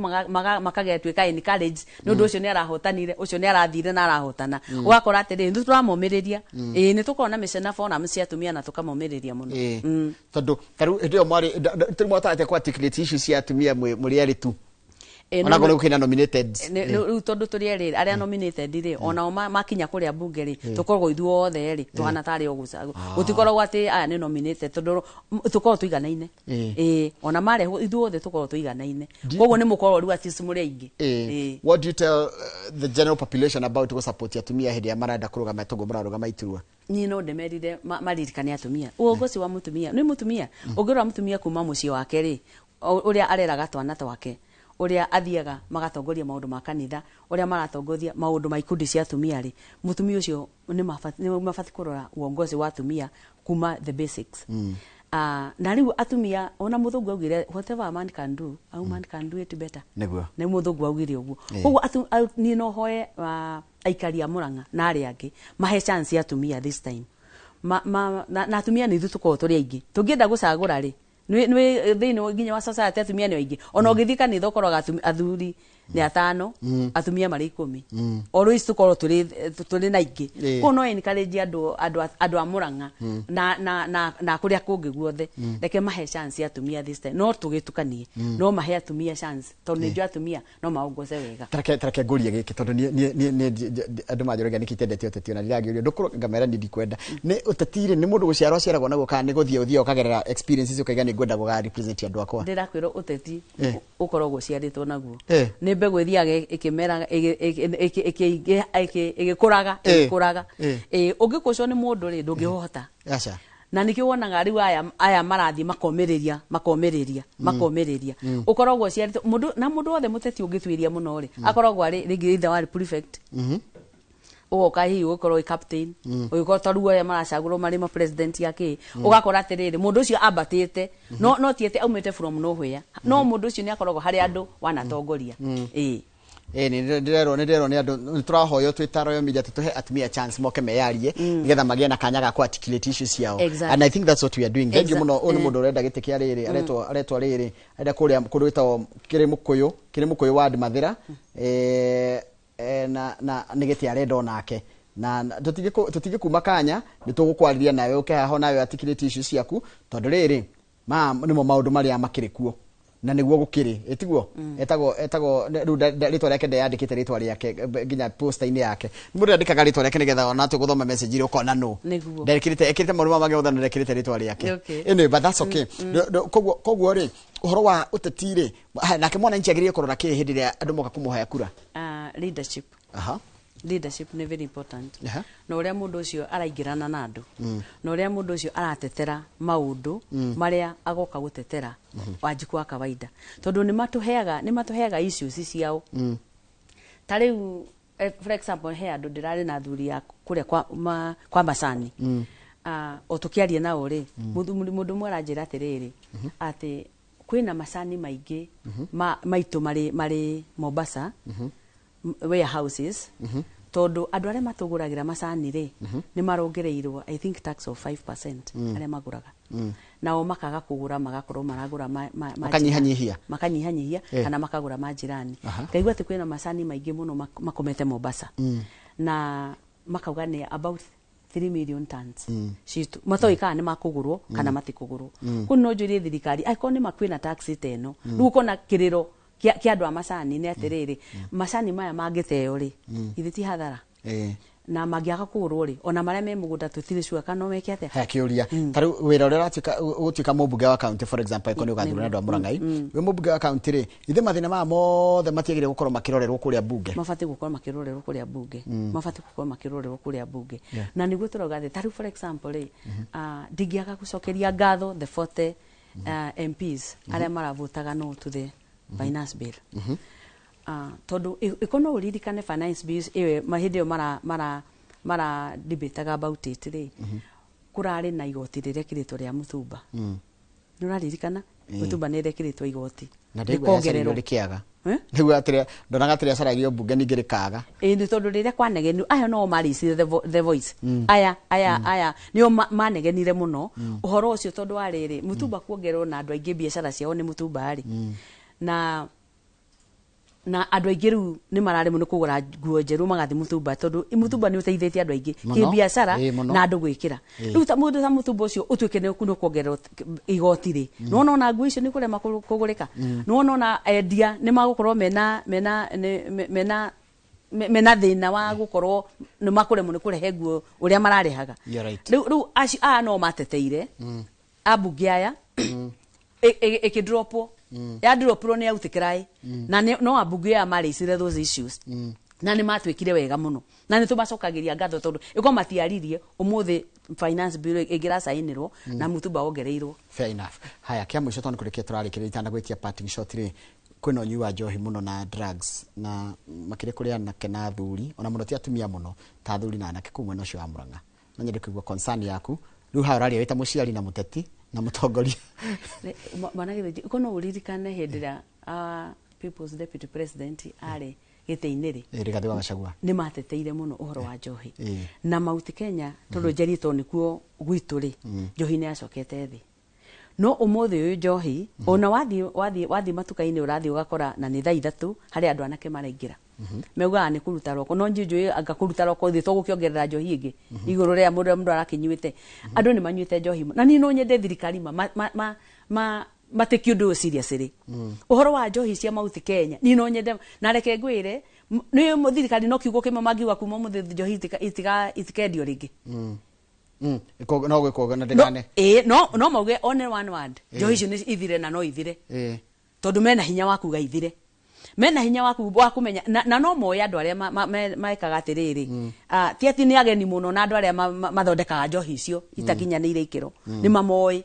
makagetuĩka encourage nĩ ũndũ ũcio nĩ arahotanire, ũcio nĩ arathire na arahotana. Ũgakora atĩrĩrĩ, nĩ tũramomĩrĩria. Ĩĩ, nĩ tũkoragwo na mĩcena forum cia atumia na tũkamomĩrĩria mũno. Tondũ tarĩu hĩndĩ ĩyo mwarĩ rĩu mwatarĩte kũ articulate issues cia atumia mũrĩ erĩ tu, Ĩĩ, ona korwo kwĩna nominated. Rĩu tondũ tũrĩ erĩ arĩa nominated rĩ, onao makinya kũrĩa bunge rĩ, tũkoragwo ithuothe rĩ tũhana tarĩ o gũcagwo, gũtikoragwo atĩ aya nĩ nominated, tondũ tũkoragwo tũiganaine. Ĩĩ, ona marehwo ithuothe tũkoragwo tũiganaine, koguo nĩ mũkoragwo rĩu at least mũrĩ aingĩ. What do you tell the general population about gũ support atumia hĩndĩ ĩrĩa marenda kũrũgama toguo mũrarũgama iturwa? Niĩ no ndĩmerire maririkane atumia, uongozi wa mũtumia nĩ mũtumia. Ũngĩrora mũtumia kuma mũciĩ wake rĩ, ũrĩa areraga twana twake, ũrĩa athiaga magatongoria maũndũ ma kanitha, ũrĩa maratongoria maũndũ ma ikundi cia atumia rĩ, mũtumia ũcio nĩ mabatiĩ kũrora uongozi wa atumia kuma the basics. Na rĩu atumia, ona mũthũngũ augire, "Whatever a man can do, a woman can do it better." Nĩ mũthũngũ augire ũguo. Koguo niĩ no hoe aikari a Mũrang'a na arĩa angĩ mahe chance atumia this time, na atumia nĩ ithuĩ tũkoragwo tũrĩ aingĩ tũngĩenda gũcagũra rĩ, nĩ thĩinĩ nginya wa society atumia nĩ aingĩ. Ona ũngĩthiĩ kanitha ũkoraga athuri nĩ 5, atumia marĩ 10. Always tũkorwo tũrĩ na aingĩ. Koguo no encourage andũ a Mũrang'a na kũrĩa kũngĩ guothe, reke mahe chance atumia this time, no tũgĩtukanie, no mahe atumia chance tondũ nĩ njũĩ atumia no maongoze wega. Tareke ngũrie gĩkĩ, tondũ niĩ andũ manjũragia nĩkĩ itendete ũteti, ona ndirangĩũrio ndũkũrũ ngamera niĩ ndikwenda. Nĩ ũteti rĩ, nĩ mũndũ gũciarwo aciaragwo naguo, kana nĩ gũthiĩ ũthiaga ũkagerera experiences ũkaiga nĩ ngwenda gũga represent andũ akwa? Ndĩrakwĩra ũteti ũkoragwo ũciarĩtwo naguo. Nĩ mbegũ ĩthiaga ĩkĩmeraga, ĩgĩkũraga, ĩgĩkũraga. Ũngĩkũcwo nĩ mũndũ rĩ, ndũngĩhota. Aca. Na nĩkĩo wonaga rĩu aya marathiĩ makomĩrĩria, makomĩrĩria, makomĩrĩria. Ũkoragwo ũciarĩtwo mũndũ, na mũndũ wothe mũteti ũngĩtuĩria mũno rĩ, akoragwo arĩ rĩngĩ either warĩ prefect, ũgoka hihi ũgĩkorwo wĩ captain, ũgĩkorwo ta rĩu arĩa maracagũrwo marĩ ma president ya kĩ, ũgakora atĩrĩrĩ, mũndũ ũcio ambatĩte, no ti atĩ aumĩte from nowhere, no mũndũ ũcio nĩ akoragwo harĩ andũ wanatongoria. Ĩĩ. Nĩ ndĩrerwo nĩ andũ nĩ tũrahoywo twĩ ta Royal Media tũhe atumia chance moke meyarie nĩgetha magĩe na kanya ga ku articulate issues ciao. Exactly. And I think that's what we are doing. Thank you mũno. Ũyũ nĩ mũndũ ũrenda gĩtĩ kĩa rĩrĩ, aretwo rĩrĩ, arenda kũrĩa kũndũ gwĩtagwo Kĩrĩmũkũyũ ward Mathĩra, na nĩ gĩtĩ arenda onake na tũtingĩkuma kanya, nĩ tũgũkwarĩria nawe ũke haha nawe articulate issues ciaku, tondũ rĩrĩ ma nĩmo maũndũ marĩa makĩrĩ kuo na nĩguo gũkĩrĩ ĩtiguo. Etagwo rĩu rĩtwa rĩake ndeyandĩkĩte rĩtwa rĩake nginya poster-inĩ yake. Nĩ mũndũ andĩkaga rĩtwa rĩake nĩgetha ona tũgũthoma message iria ũkona nũ. Nĩguo. Ndekĩrĩte ekĩrĩte maũndũ maya mangĩ mothe na ndekĩrĩte rĩtwa rĩake. Okay. Anyway, but that's okay. Koguo rĩ, ũhoro wa ũteti rĩ, nake mwananchi agĩrĩire kũrora kĩ hĩndĩ ĩrĩa andũ moka kũmũhoya kura? Leadership. Leadership nĩ very important. Na ũrĩa mũndũ ũcio araingĩrana na andũ, na ũrĩa mũndũ ũcio aratetera maũndũ marĩa agoka gũtetera wanjiku wa kawaida, tondũ nĩ matũheaga issues ciao. Ta rĩu, for example, he andũ ndĩrarĩ na athuri a kũrĩa kwa macani. O tũkĩaria nao rĩ, mũndũ ũmwe aranjĩra atĩrĩrĩ, atĩ kwĩna macani maingĩ maitũ marĩ Mombasa warehouses, tondũ andũ arĩa matũgũragĩra macani rĩ, nĩ marongereirwo I think tax of 5% arĩa magũraga, nao makaga kũgũra, magakorwo maragũra ma Makanyihanyihia. Makanyihanyihia kana makagũra majirani. Ngaigua atĩ kwĩna macani maingĩ mũno makomete Mombasa, na makauga nĩ about 3 million tons citũ matoĩ kana nĩ makũgũrwo kana matikũgũrwo. Kũu no njũrie thirikari, angĩkorwo nĩ makwĩna tax ta ĩno, rĩu ũkona kĩrĩro kĩa andũ a macani nĩ atĩrĩrĩ, macani maya mangĩteo rĩ, ithe ti hathara, na mangĩaga kũgũrwo rĩ, ona marĩa me mũgũnda tũtirĩ sure kana no meke atĩa. Haya, kĩũria ta rĩu wĩra ũrĩa ũratuĩka ũgũtuĩka mũmbunge wa county, for example, angĩkorwo nĩ ũgathurwo nĩ andũ a Mũrang'ai wĩ mũmbunge wa county rĩ, ithe mathĩna maya mothe matiagĩrĩire gũkorwo makĩrorerwo kũrĩa mbunge? Mabatiĩ gũkorwo makĩrorerwo kũrĩa mbunge. Mabatiĩ gũkorwo makĩrorerwo kũrĩa mbunge. Na nĩguo tũrauga atĩ ta rĩu, for example rĩ, ndingĩaga gũcokeria ngatho the 40 MPs arĩa maravotaga no to the finance bill. Tondũ ĩko no ũririkane finance bills ĩyo hĩndĩ ĩyo mara debataga about it rĩ, kũrarĩ na igoti rĩrekĩrĩtwo rĩa mũtumba. Nĩ ũraririkana? Mũtumba nĩ ĩrekĩrĩtwo igoti Na ndaigua yacaragio rĩkongererwo. Rĩkĩaga. Ndaigua atĩrĩa ndonaga atĩrĩa acaragio mbunge ningĩ rĩkaga. Ĩĩ, nĩ tondũ rĩrĩa kwanegenio aya no maricire the voice. Aya nĩo manegenire mũno ũhoro ũcio, tondũ wa rĩrĩ mũtumba kuongererwo na andũ aingĩ biacara ciao nĩ mũtumba rĩ, na andũ aingĩ rĩu nĩ mararemwo nĩ kũgũra nguo njerũ magathiĩ mũtumba, tondũ mũtumba nĩ ũteithĩtie andũ aingĩ Mũno. kĩbiacara Ĩĩ, mũno. na andũ gwĩkĩra. Rĩu ta mũndũ ta mũtumba ũcio ũtuĩke nĩ kuongererwo igoti rĩ, nĩwona ona nguo icio nĩ kũrema kũgũrĩka. Nĩwona ona endia nĩ magũkorwo mena thĩna wa gũkorwo nĩ makũremwo nĩ kũrehe nguo ũrĩa mararehaga. You're right. Rĩu acio aya no mateteire ambunge aya ĩkĩdropwo, yadropirwo nĩ outcry, na no ambunge aya marĩcire those issues, na nĩ matuĩkire wega mũno, na nĩ tũmacokagĩria ngatho, tondũ ĩko matiaririe ũmũthĩ finance bill ĩngĩracainĩrwo na mũtumba wongereirwo. Fair enough. Haya, kĩa mũico, tondũ kũrĩkia tũrarĩkĩrĩria itanagwĩtia parting shot rĩ, kwĩna ũnyui wa njohi mũno na drugs, na makĩria kũrĩ anake na athuri, ona mũno ti atumia mũno ta athuri na anake kũu mwena ũcio wa Murang'a. No nyende kũigua concern yaku rĩu haha ũraria wĩ ta mũciari na mũteti na mũtongoria. Mwana Gĩthĩnji, ĩko no ũririkane hĩndĩ ĩrĩa People's Deputy President arĩ gĩtĩ-inĩ rĩ, Rigathĩ wa Gachagua, nĩ mateteire mũno ũhoro wa njohi na Mount Kenya, tondũ njarie tondũ nĩkuo gwitũ rĩ, njohi nĩ yacokete thĩ. No ũmũthĩ ũyũ njohi, ona wathiĩ matuka-inĩ ũrathiĩ ũgakora na nĩ thaa 3 harĩ andũ anake maraingĩra, maugaga nĩ kũruta roko, no njui njũĩ anga kũruta roko thĩ to gũkĩongerera njohi ĩngĩ igũrũ rĩa mũndũ arakĩnyuĩte. Andũ nĩ manyuĩte njohi mũno. Na niĩ no nyende thirikari ma matĩki ũndũ ũyũ seriously, ũhoro wa njohi cia Mount Kenya. Niĩ no nyende, na reke ngwĩre, nĩ thirikari no kiugo kĩmwe mangiuga kuma ũmũthĩ njohi itikendio rĩngĩ. No gwĩkwo na ndĩgane. Ĩĩ, no mauge one one word, njohi icio nĩ ithire, na no ithire, tondũ mena hinya wa kuga ithire, mena hinya wa kũmenya, na no moĩ andũ arĩa mekaga atĩrĩrĩ. Ti atĩ nĩ ageni mũno na andũ arĩa mathondekaga njohi icio itakinyanĩire ikĩro nĩ mamoĩ,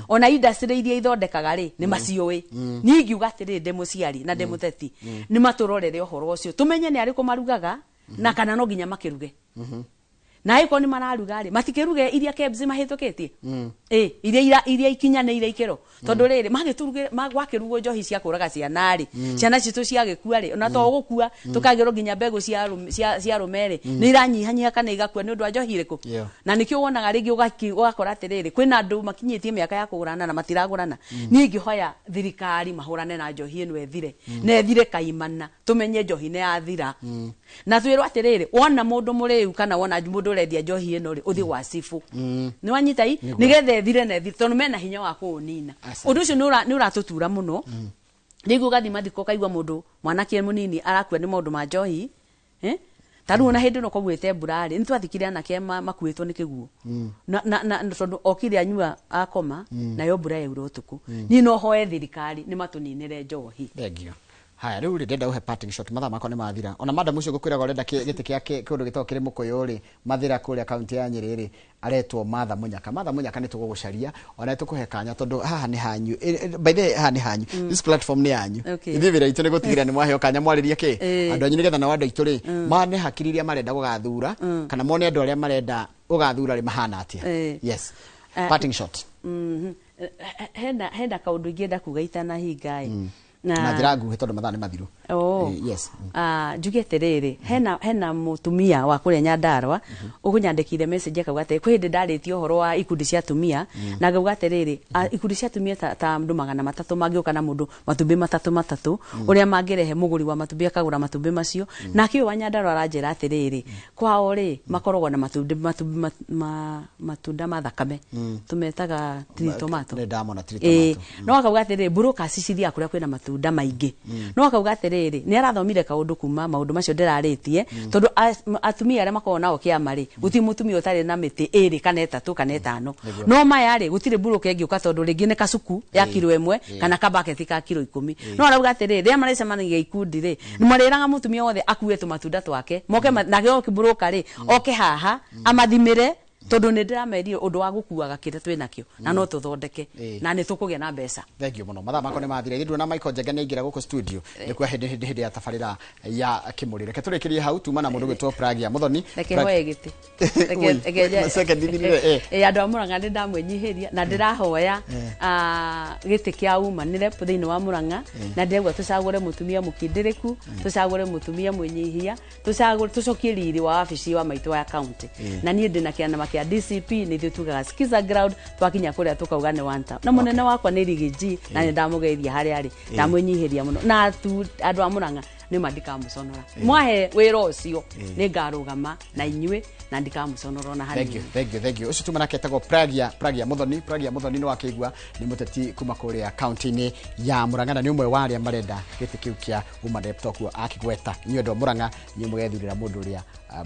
ona industry iria ithondekaga rĩ, nĩ maciũĩ. Niĩ ingiuga atĩrĩrĩ, ndĩ mũciari na ndĩ mũteti, nĩ matũrorere ũhoro ũcio, tũmenye nĩ arĩkũ marugaga na kana no nginya makĩruge. Na angĩkorwo nĩ mararuga rĩ, matikĩruge iria KEBS mahĩtũkĩtie. Iria iria ikinyanĩire ikĩro, tondũ rĩrĩ magĩturuge gwakĩrugwo njohi cia kũraga ciana rĩ, ciana citũ ciagĩkua rĩ, ona to gũkua, tũkagĩrwo nginya mbegũ cia arũme rĩ, nĩ iranyihanyiha kana igakua nĩ ũndũ wa njohi ĩrĩkũ. Na nĩkĩo wonaga rĩngĩ ũgakora atĩrĩrĩ, kwĩna andũ makinyĩtie mĩaka ya kũgũrana na matiragũrana. Niĩ ingĩhoya thirikari mahũrane na njohi ĩno ĩthire, na ĩthire kaimana, tũmenye njohi nĩ yathira. Na twĩrwo atĩrĩrĩ, wona mũndũ mũrĩu kana wona mũndũ ũrendia njohi ĩno rĩ, ũthiĩ gwa cibũ. Nĩ wanyita i? Nĩgetha ĩthire na ĩthire, tondũ mena hinya wa kũũnina. Ũndũ ũcio nĩ ũratũtura mũno. Rĩngĩ ũgathiĩ mathiko ũkaigua mũndũ mwanake mũnini arakua nĩ maũndũ ma njohi. Ta rĩu ona hĩndĩ ĩno kwaugĩte mbura rĩ, nĩ twathikire anake makuĩtwo nĩ kĩguũ. Na tondũ okire anyua akoma, nayo mbura yaura ũtukũ. Niĩ no hoe thirikari nĩ matũninĩre njohi. Thengiũ. Haya, rĩu rĩ, ndĩrenda ũhe parting shot, mathaa makwa nĩ mathira. Ona madam ũcio ngũkwĩraga ũrenda gĩtĩ kĩa kĩũndũ gĩtagwo kĩrĩ mũkũyũ rĩ, Mathĩra kũrĩa kaunti ya Nyĩrĩ rĩ, aretwo Martha Mũnyaka. Martha Mũnyaka nĩ tũgũgũcaria, ona tũkũhe kanya tondũ haha nĩ hanyu. By the way, haha nĩ hanyu. This platform nĩ yanyu. Ithuĩ wĩra witũ nĩ gũtigĩrĩra nĩ mwaheo kanya mwarĩrie kĩ andũ anyu, nĩgetha nao andũ aitũ rĩ, mane hakiri iria marenda gũgathura, kana mone andũ arĩa marenda gũgathura rĩ mahana atĩa. Yes. Parting shot. Hena kaũndũ ingĩenda kuga itanahinga ĩ. Na njĩra nguhĩ tondũ mathaa nĩ mathiru. Yes. Njuge atĩrĩrĩ, hena mũtumia wa kũrĩa Nyandarũa ũkũnyandĩkire message akauga atĩrĩ, kwĩ hĩndĩ ndarĩtie ũhoro wa ikundi cia atumia, na ngauga atĩrĩrĩ, ikundi cia atumia ta andũ 300 mangĩũka na mũndũ matumbĩ matatũ matatũ, ũrĩa mangĩrehe mũgũri wa matumbĩ akagũra matumbĩ macio. Nake ũyũ wa Nyandarũa aranjĩra atĩrĩrĩ, kwao rĩ makoragwo na matumbĩ matunda ma thakame, tũmetaga tritomato. No akauga atĩrĩrĩ, brokers cithiaga kũrĩa kwĩna matunda maingĩ. No akauga atĩrĩrĩ, nĩ arathomire kaũndũ kuma maũndũ macio ndĩrarĩtie, tondũ atumia arĩa makoragwo nao kĩama rĩ, gũtirĩ mũtumia ũtarĩ na mĩtĩ 2 kana 3 kana 5. No maya rĩ, gũtirĩ broker ĩngĩũka tondũ rĩngĩ nĩ kacuku ya kiro 1 kana kabaketi ka kiro 10. No arauga atĩrĩrĩ, rĩrĩa marecemanagia ikundi rĩ, nĩ marĩraga mũtumia wothe akue tũmatunda twake, moke nake oke broker rĩ, oke haha amathimĩre, tondũ nĩ ndĩramerire ũndũ wa gũkuaga kĩrĩa twĩnakĩo na no tũthondeke na nĩ tũkũgĩa na mbeca. Thank you mũno. Mathaa makwa nĩ mathira. Ithuĩ na Michael Njenga nĩ aingĩra gũkũ studio nĩ kwa hĩndĩ ya tabarĩra ya Kĩmũrĩ. Reke tũrĩkĩrie hau tuma na mũndũ gwĩtwo Pragia Muthoni. Reke hoe gĩtĩ. Andũ a Murang'a nĩ ndamwĩnyihĩria na ndĩrahoya gĩtĩ kĩa umanĩre thĩinĩ wa Murang'a, na ndĩraigua tũcagũre mũtumia mũkindĩrĩku, tũcagũre mũtumia mwĩnyihia, tũcokie riri wa wabici wa maitũ wa county. Na niĩ ndĩna kĩama kĩa DCP, nĩ ithuĩ tugaga skiza ground, twakinya kũrĩa tũkauga nĩ one town. Na mũnene wakwa nĩ Rigiji, na nĩ ndamũgeithia harĩa arĩ, ndamwĩnyihĩria mũno. Na andũ a Murang'a nĩ ma ndikamũconora. Mwahe wĩra ũcio nĩ ngarũgama na inyuĩ na ndikamũconora ona hanini. Thank you, thank you, thank you. Ũcio tuma nake etagwo Pragia Muthoni. Pragia Muthoni nĩ wakĩigua nĩ mũteti kuma kũrĩa kaunti-inĩ ya Murang'a, na nĩ ũmwe wa arĩa marenda gĩtĩ kĩu kĩa woman rep tokuo akĩgweta. Inyuĩ andũ a Murang'a inyuĩ mũgethurĩra mũndũ ũrĩa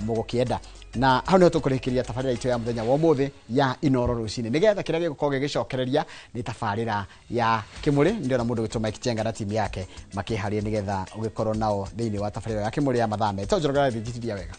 mũgũkĩenda. Na hau nĩho tũkũrĩkĩria tabarĩra itũ ya mũthenya wa ũmũthĩ ya Inooro rũcinĩ, nĩgetha kĩrĩa gĩgũkorwo gĩgĩcokereria nĩ tabarĩra ya Kĩmũrĩ. Ndĩrona mũndũ gwĩtwo Mike Chenga na timu yake makĩharĩria nĩgetha ũgĩkorwo nao thĩinĩ wa tabarĩra ya Kĩmũrĩ ya mathaa merĩ. Tondũ njoroge thĩnjitithia wega.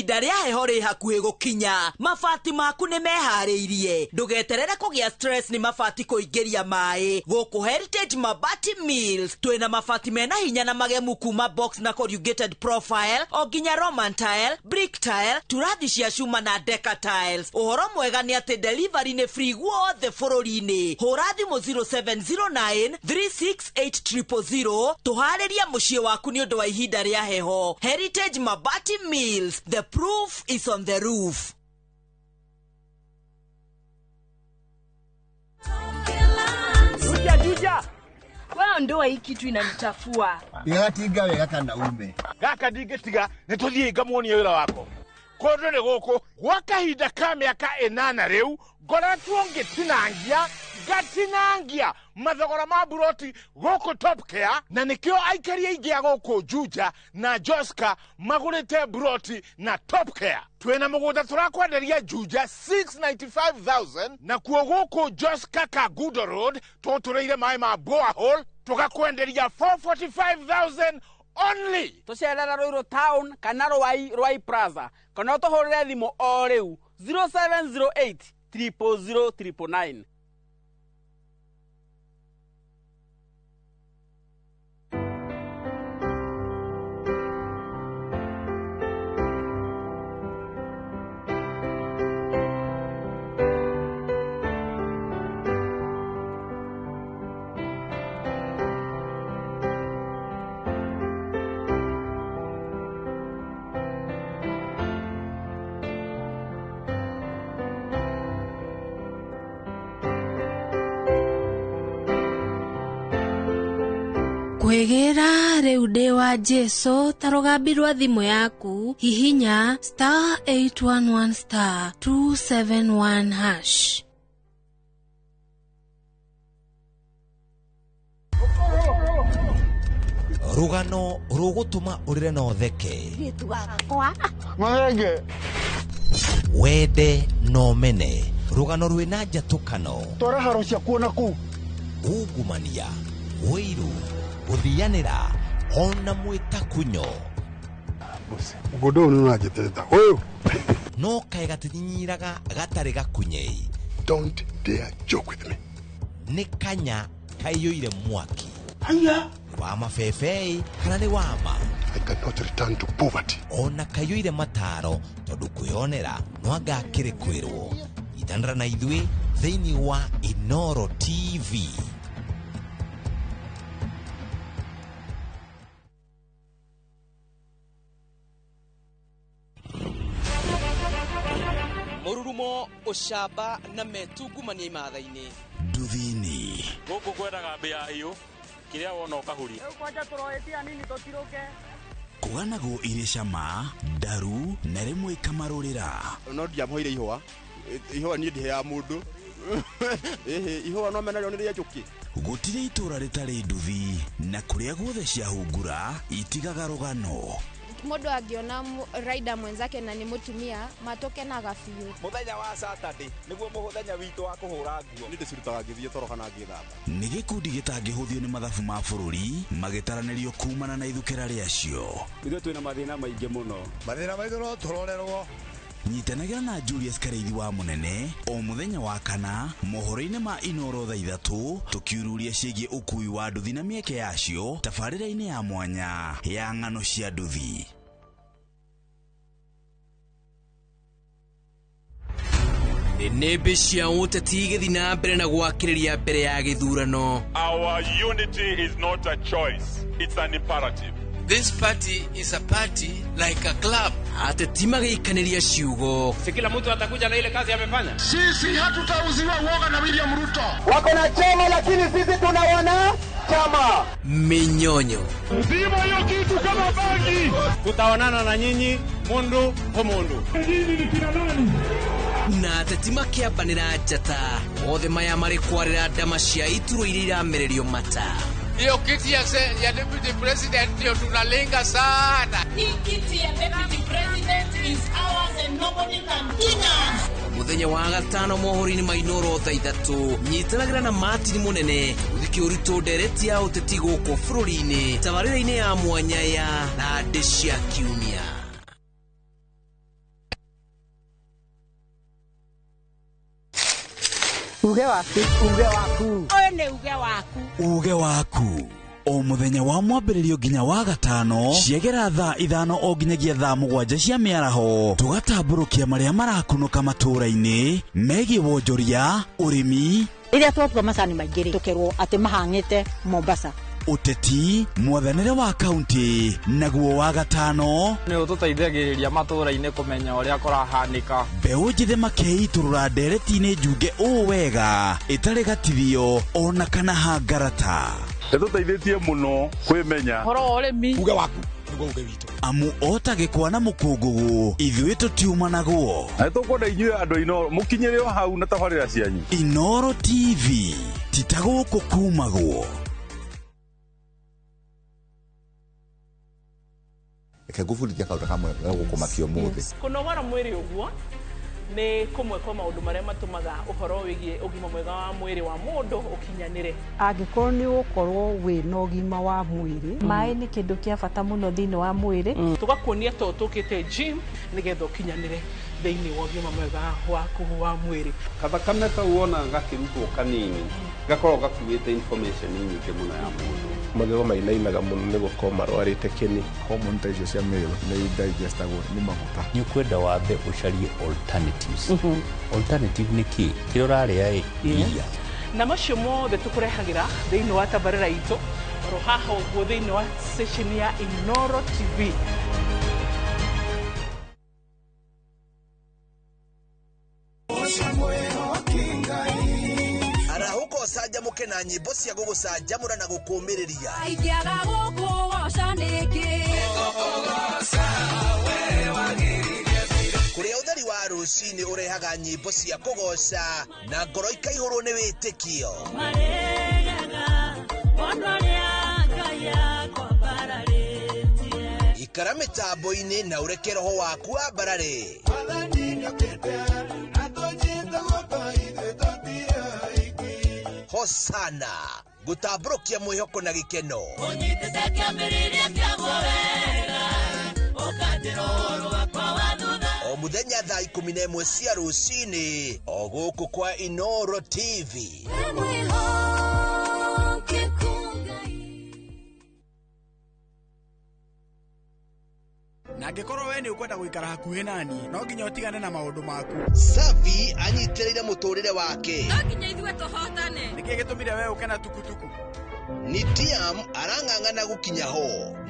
Ihinda rĩa heho rĩ hakuhĩ gũkinya, mabati maku nĩ meharĩirie. Ndũgeterere kũgĩa stress nĩ mabati kũingĩria maĩ. Gũkũ Heritage Mabati Mills twĩna mabati mena hinya na magemu kuma box na corrugated profile o nginya Roman tile, brick tile, turathi cia cuma na deca tiles. Ũhoro mwega nĩ atĩ delivery nĩ free guothe bũrũri-inĩ. Hũra thimũ 0709 368 000 tũharĩrie mũciĩ waku nĩ ũndũ wa ihinda rĩa heho. Heritage Mabati Mills, the proof is on the roof. Juja, juja. Wewe ndoa hii kitu inanichafua. Ndigatinga wega kana ume. Gaka ndingĩtiga nĩ tũthiĩ ngamuonie wĩra wako. Kũndũ nĩ gũkũ gwa kahinda ka mĩaka 8 rĩu ngoretwo ngĩtinangia ngatinangia mathogora ma buroti gũkũ Top Care, na nĩkĩo aikari aingĩ a gũkũ Juja na Joska magũrĩte buroti na Top Care. Twĩna mũgũnda tũrakwenderia Juja 695,000, nakuo gũkũ Joska Kangundo Road tũtũrĩire maĩ ma borehole tũgakwenderia 445,000 only. Tũcerera Ruiru town kana Ruai, Ruai Plaza kana ũtũhũrĩre thimũ o rĩu 0708 000 999. Kwĩgĩra rĩu ndĩ wa Jesu ta rũgambi rwa thimũ yaku, hihinya star 811 star 271 hash. Rũgano rũgũtũma ũrĩre na ũtheke, wende na ũmene, rũgano rwĩna njatũkano, Twara haro ciakuo na kũu. ungumania, ũiru, gũthianĩra ona mwĩtakunyo. Mũgũnda ũyũ nĩ ũranjĩtĩrĩta ũyũ. No kaĩ gatinyinyiraga gatarĩ gakunyei. Don't dare joke with me. Nĩ kanya kaiyũire mwaki. Haya. Wa mabebei kana nĩ wama. I cannot return to poverty. Ona kaiyũire mataro tondũ kwĩonera no anga akĩrĩ kwĩrwo. Itanĩra na ithuĩ thĩinĩ wa Inoro TV. Mũrurumo, ũcamba na metungumania imatha-inĩ. Nduthi-inĩ. Gũkũ kwendaga mbĩa hiũ, kĩrĩa wona ũkahuria. Rĩu kwanja tũroetia nini tũtirũke. Kũganagwo irĩ cama, ndaru na rĩmwe ikamarũrĩra. No ndiamũheire ihũa, ihũa niĩ ndiheaga mũndũ. Ĩhĩ, ihũa no mena rĩo nĩ rĩa njũkĩ. Gũtirĩ itũra rĩtarĩ nduthi, na kũrĩa guothe ciahungura itigaga rũgano. Mũndũ angĩona rider mwenzake na nĩ mũtumia matũkenaga biũ. Mũthenya wa Saturday nĩguo mũthenya witũ wa kũhũra nguo. Nĩ ndĩcirutaga ngĩthiĩ toro kana ngĩthamba. Nĩ gĩkundi gĩtangĩhũthio nĩ mathabu ma bũrũri magĩtaranĩrio kumana na ithukĩra rĩacio. Ithuĩ twĩna mathĩna maingĩ mũno. Mathĩna maitũ no tũrorerwo. Nyitanagĩra na Julius Kareithi wa Mũnene o mũthenya wa kana mohoro-inĩ ma Inoro thaa 3 tũkiururia ciĩgiĩ ũkui wa nduthi na mĩeke yacio tabarĩra-inĩ ya mwanya ya ng'ano cia nduthi. Nĩmbĩ cia ũteti igĩthiĩ na mbere na gwakĩrĩria mbere ya gĩthurano. Our unity is not a choice, it's an imperative. This party is a party like a club. Ateti magĩikanĩria ciugo. Si kila mtu atakuja na ile kazi amefanya. Sisi hatutauziwa uoga na William Ruto. Wako na chama lakini sisi tuna wana chama. Minyonyo. Zima hiyo kitu kama bangi. Tutaonana na nyinyi mundu kwa mundu. Nyinyi ni kina nani? Na ateti makĩambanĩra njata. Othe maya marĩ kwarĩra ndama cia ituro iria iramererio mata. Hiyo kiti ya deputy president ndio tunalenga sana. Hii kiti ya deputy president is ours and nobody can touch us. Mũthenya wa gatano mohoro-inĩ ma Inoro thaa 3 nyitanagĩra na Martin Mũnene ũthike ũritũ ndereti ya ũteti gũkũ bũrũri-inĩ tabarĩra-inĩ ya mwanya ya Thandĩ cia Kiumia. Uge waku. Uge waku. Ũyũ nĩ uge waku. Uge waku o muthenya wa mwambĩrĩrio nginya wa gatano ciegera thaa 5 o nginyagia thaa 7 cia mĩaraho tũgatambũrũkia marĩa marakunũka matũũra-inĩ megiĩ wonjoria, ũrĩmi, rĩrĩa twatua macani maingĩ rĩ tũkerwo atĩ mahang'ĩte Mombasa, ũteti, mwathanĩre wa kaunti, naguo wa gatano nĩ ũtũteithagĩrĩria matũũra-inĩ kũmenya ũrĩa kũrahanĩka. Mbeũ njĩthĩ makeitũrũra ndereti-inĩ njunge ũũ wega ĩtarĩ gatithio ona kana hangarata. Nĩtũteithĩtie mũno kwĩmenya ũhoro wa ũrĩmi. Uge waku nĩguo uge witũ. Amu ota gĩkwa na mũkũngũgũ ithuĩ tũtiumanagwo. Na nĩtũkwenda inyuĩ andũ Inooro mũkinyĩre o hau na tabarĩra cianyu. Inooro TV ti ta gũkũ kumagwo. Reke ngũbundithia kaũndũ kamwe gegũkũmakia ũmũthĩ. Kũnogora mwĩrĩ ũguo nĩ kũmwe kwa maũndũ marĩa matũmaga ũhoro wĩgiĩ ũgima mwega wa mwĩrĩ wa mũndũ ũkinyanĩre. Angĩkorwo nĩ ũgũkorwo wĩna ũgima wa mwĩrĩ. Maĩ nĩ kĩndũ kĩa bata mũno thĩinĩ wa mwĩrĩ. Tũgakuonia to tũkĩte gym nĩgetha ũkinyanĩre thĩinĩ wa ũgima mwega waku wa mwĩrĩ. Kathakame kau wonaga gakĩrutwo kanini gakoragwo gakuĩte information nyingĩ mũno ya mũndũ. Magego mainainaga mũno nĩ gũkorwo marwarĩte kĩni. Hormone ta icio cia male nĩ digestagwo nĩ maguta. Nĩ ũkwenda wambe ũcarie alternatives. Alternative nĩ kĩ? Kĩrĩa ũrarĩa ĩ iria. Na macio mothe tũkũrehagĩra thĩinĩ wa tabarĩra itũ oro haha ũguo thĩinĩ wa session ya Inooro TV. Arahũka ũcanjamũke na nyĩmbo cia gũgũcanjamũra na gũkũũmĩrĩria. Ingĩaga gũkũgoca nĩkĩ? Kũrĩa ũtheri wa rũcinĩ ũrehaga nyĩmbo cia kũgoca na ngoro ikaihũrwo nĩ wĩtĩkio. Ikara mĩtambo-inĩ na ũreke roho waku wambarare. Hosana gũtambũrũkia mwĩhoko na gĩkeno. Ũnyitĩte kĩambĩrĩria kĩaguo wega, ũkanjĩra ũhoro wakwa wa thutha. O mũthenya thaa 11 cia rũcinĩ o gũkũ kwa Inooro TV. Na angĩkorwo we nĩ ũkwenda gũikara hakuhĩ nani no nginya ũtigane na maũndũ maku. Safi anyitĩrĩire mũtũrĩre wake. No nginya ithuĩ tũhotane. Nĩkĩ gĩtũmire we ũke na tukutuku? Nitiam arang'ang'ana gũkinya ho.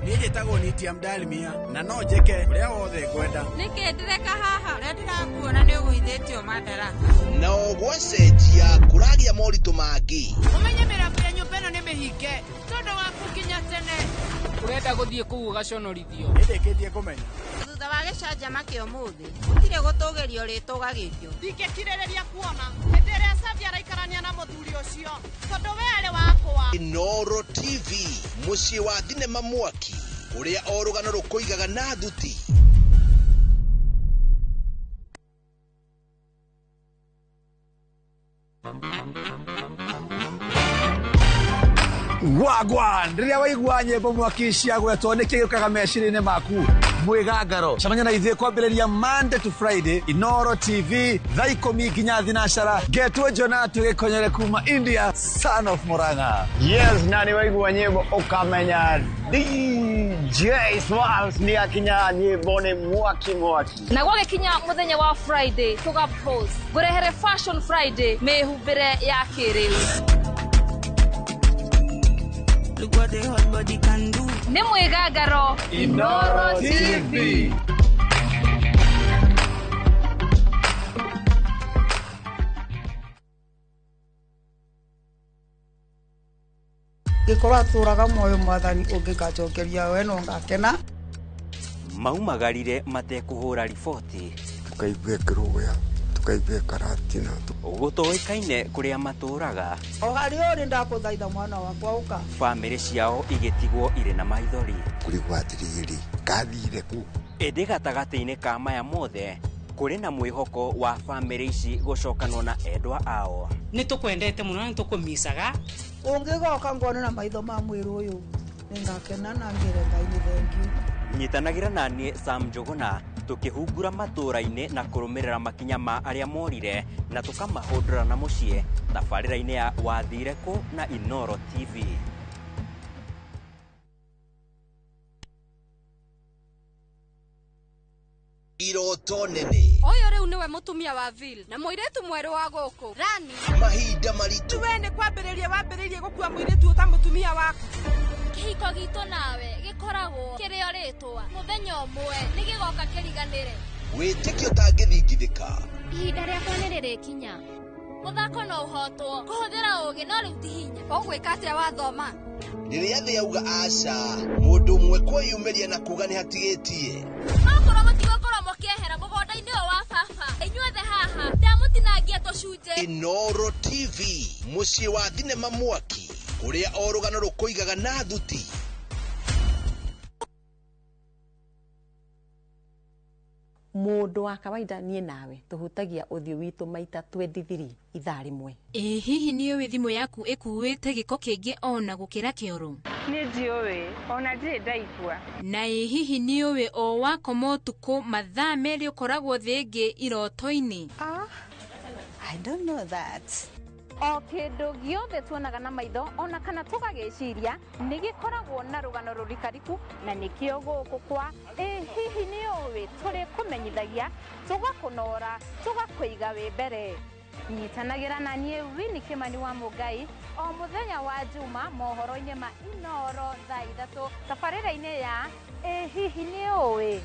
Niĩ njĩtagwo Nitiam Dalmia na no njĩke ũrĩa wothe ngwenda. Nĩkĩ ndĩreka haha? Ũrĩa ndĩrakuona nĩ ũgũithĩtio madaraka. Nao gwacenjia kũragĩa moritũ mangĩ. Ũmenye mĩrango ya nyũmba ĩno nĩ mĩhinge tondũ waku nginya tene. Ũrenda gũthiĩ kũu ũgaconorithio. Nĩndĩkĩtie kũmenya. Thutha wa gĩcanjama kĩa ũmũthĩ gũtirĩ gũtũgĩrio rĩtũgagĩrio. Ndingĩkirĩrĩria kuona hĩndĩ ĩrĩa Safi araikarania na mũthuri ũcio tondũ we arĩ wakwa. Inooro TV mũciĩ wa thinema mwaki ũrĩa o rũgano rũkũigaga na thuti. Wagwan rĩrĩa waigua nyĩmbo mwaki ciagwetwo nĩkĩ gĩũkaga meciria-inĩ maku mwĩgangaro cemania na ithuĩ kwambĩrĩria Monday to Friday Inooro TV thaa 10 nginya 9 ngetwo Jona tũgĩkonyere kuma India, son of Murang'a. Yes, na nĩ waigua nyĩmbo ũkamenya DJ Smalls nĩ akinya nyĩmbo nĩ mwaki mwaki. Na gwagĩkinya mũthenya wa Friday tũga pose ngũrehere Fashion Friday mĩhumbĩre ya kĩrĩu. Nĩ mwĩgangaro Inooro TV. Ngĩkorwo atũraga muoyo mwathani ũngĩkanjokeria we no ngakena. Maumagarire matekũhũra riboti tukaigua ĩkĩrũgũya tukaigua ĩkaratina gũtoĩkaine kũrĩa matũraga. O harĩa ũrĩ ndakũthaitha mwana wakwa ũka. Bamĩrĩ ciao igĩtigwo irĩ na maithori. Kũrigwo atĩrĩrĩ kathire kũ. Ĩndĩ gatagatĩ-inĩ ka maya mothe kũrĩ na mwĩhoko wa bamĩrĩ ici gũcokanwo na endwa ao. Nĩ tũkwendete mũno na nĩ tũkũmicaga. Ũngĩgoka ngone na maitho ma mwĩrĩ ũyũ nĩngakena na ngĩre Ngai nĩ thengiũ. Nyitanagĩra na niĩ Sam Njũgũna Tũkĩhungura matũũra-inĩ na kũrũmĩrĩra makinya ma arĩa morire na tũkamahũndũra na mũciĩ tabarĩra-inĩ ya Wathire Kũ na Inooro TV. Iroto nene. Ũyũ rĩu nĩwe mũtumia wa Vil na mũirĩtu mwerũ wa gũkũ Rani. Mahinda maritũ. We nĩ kwambĩrĩria wambĩrĩirie gũkua mũirĩtu ũta mũtumia waku. Kĩhiko gitũ nawe gĩkoragwo kĩrĩ o rĩtwa, mũthenya ũmwe nĩ gĩgoka kĩriganĩre. Wĩtĩkio ũtangĩthingithĩka. Ihinda rĩakwa nĩ rĩrĩkinya. Mũthako no ũhotwo, kũhũthĩra ũũgĩ no rĩu ti hinya. Ũgwĩka atĩa wathoma? Rĩrĩa thĩ yauga aca, mũndũ ũmwe kwĩyumĩria na kuga nĩ hatigĩtie. Okorwo mũtigũkorwo mũkĩehera mũgũnda-inĩ ũyũ wa baba, inyuothe haha ndamũtinangia tũcunjĩ. Inooro TV, mũciĩ wa thinema mwaki, kũrĩa o rũgano rũkũigaga na thuti. Mũndũ wa kawaida niĩ nawe tũhutagia ũthiũ witũ maita 23 ithaa rĩmwe. Ĩ hihi nĩ ũĩ thimũ yaku ĩkuĩte gĩko kĩingĩ ona gũkĩra kĩoro? Nĩ njũĩ ona ndirĩ ndaigua. Na ĩ hihi nĩ ũĩ o wakoma ũtukũ mathaa 2 ũkoragwo thĩ ĩngĩ iroto-inĩ? I don't know that. O kĩndũ gĩothe tuonaga na maitho ona kana tũgagĩciria nĩ gĩkoragwo na rũgano rũrikariku, na nĩkĩo gũkũ kwa Ĩ hihi nĩ ũĩ tũrĩkũmenyithagia, tũgakũnora, tũgakũiga wĩ mbere. Nyitanagĩra na niĩ Winnie Kimani wa Mũngai o mũthenya wa Juma mohoro-inĩ ma Inooro thaa 3 tabarĩra-inĩ ya Ĩ hihi nĩ ũĩ.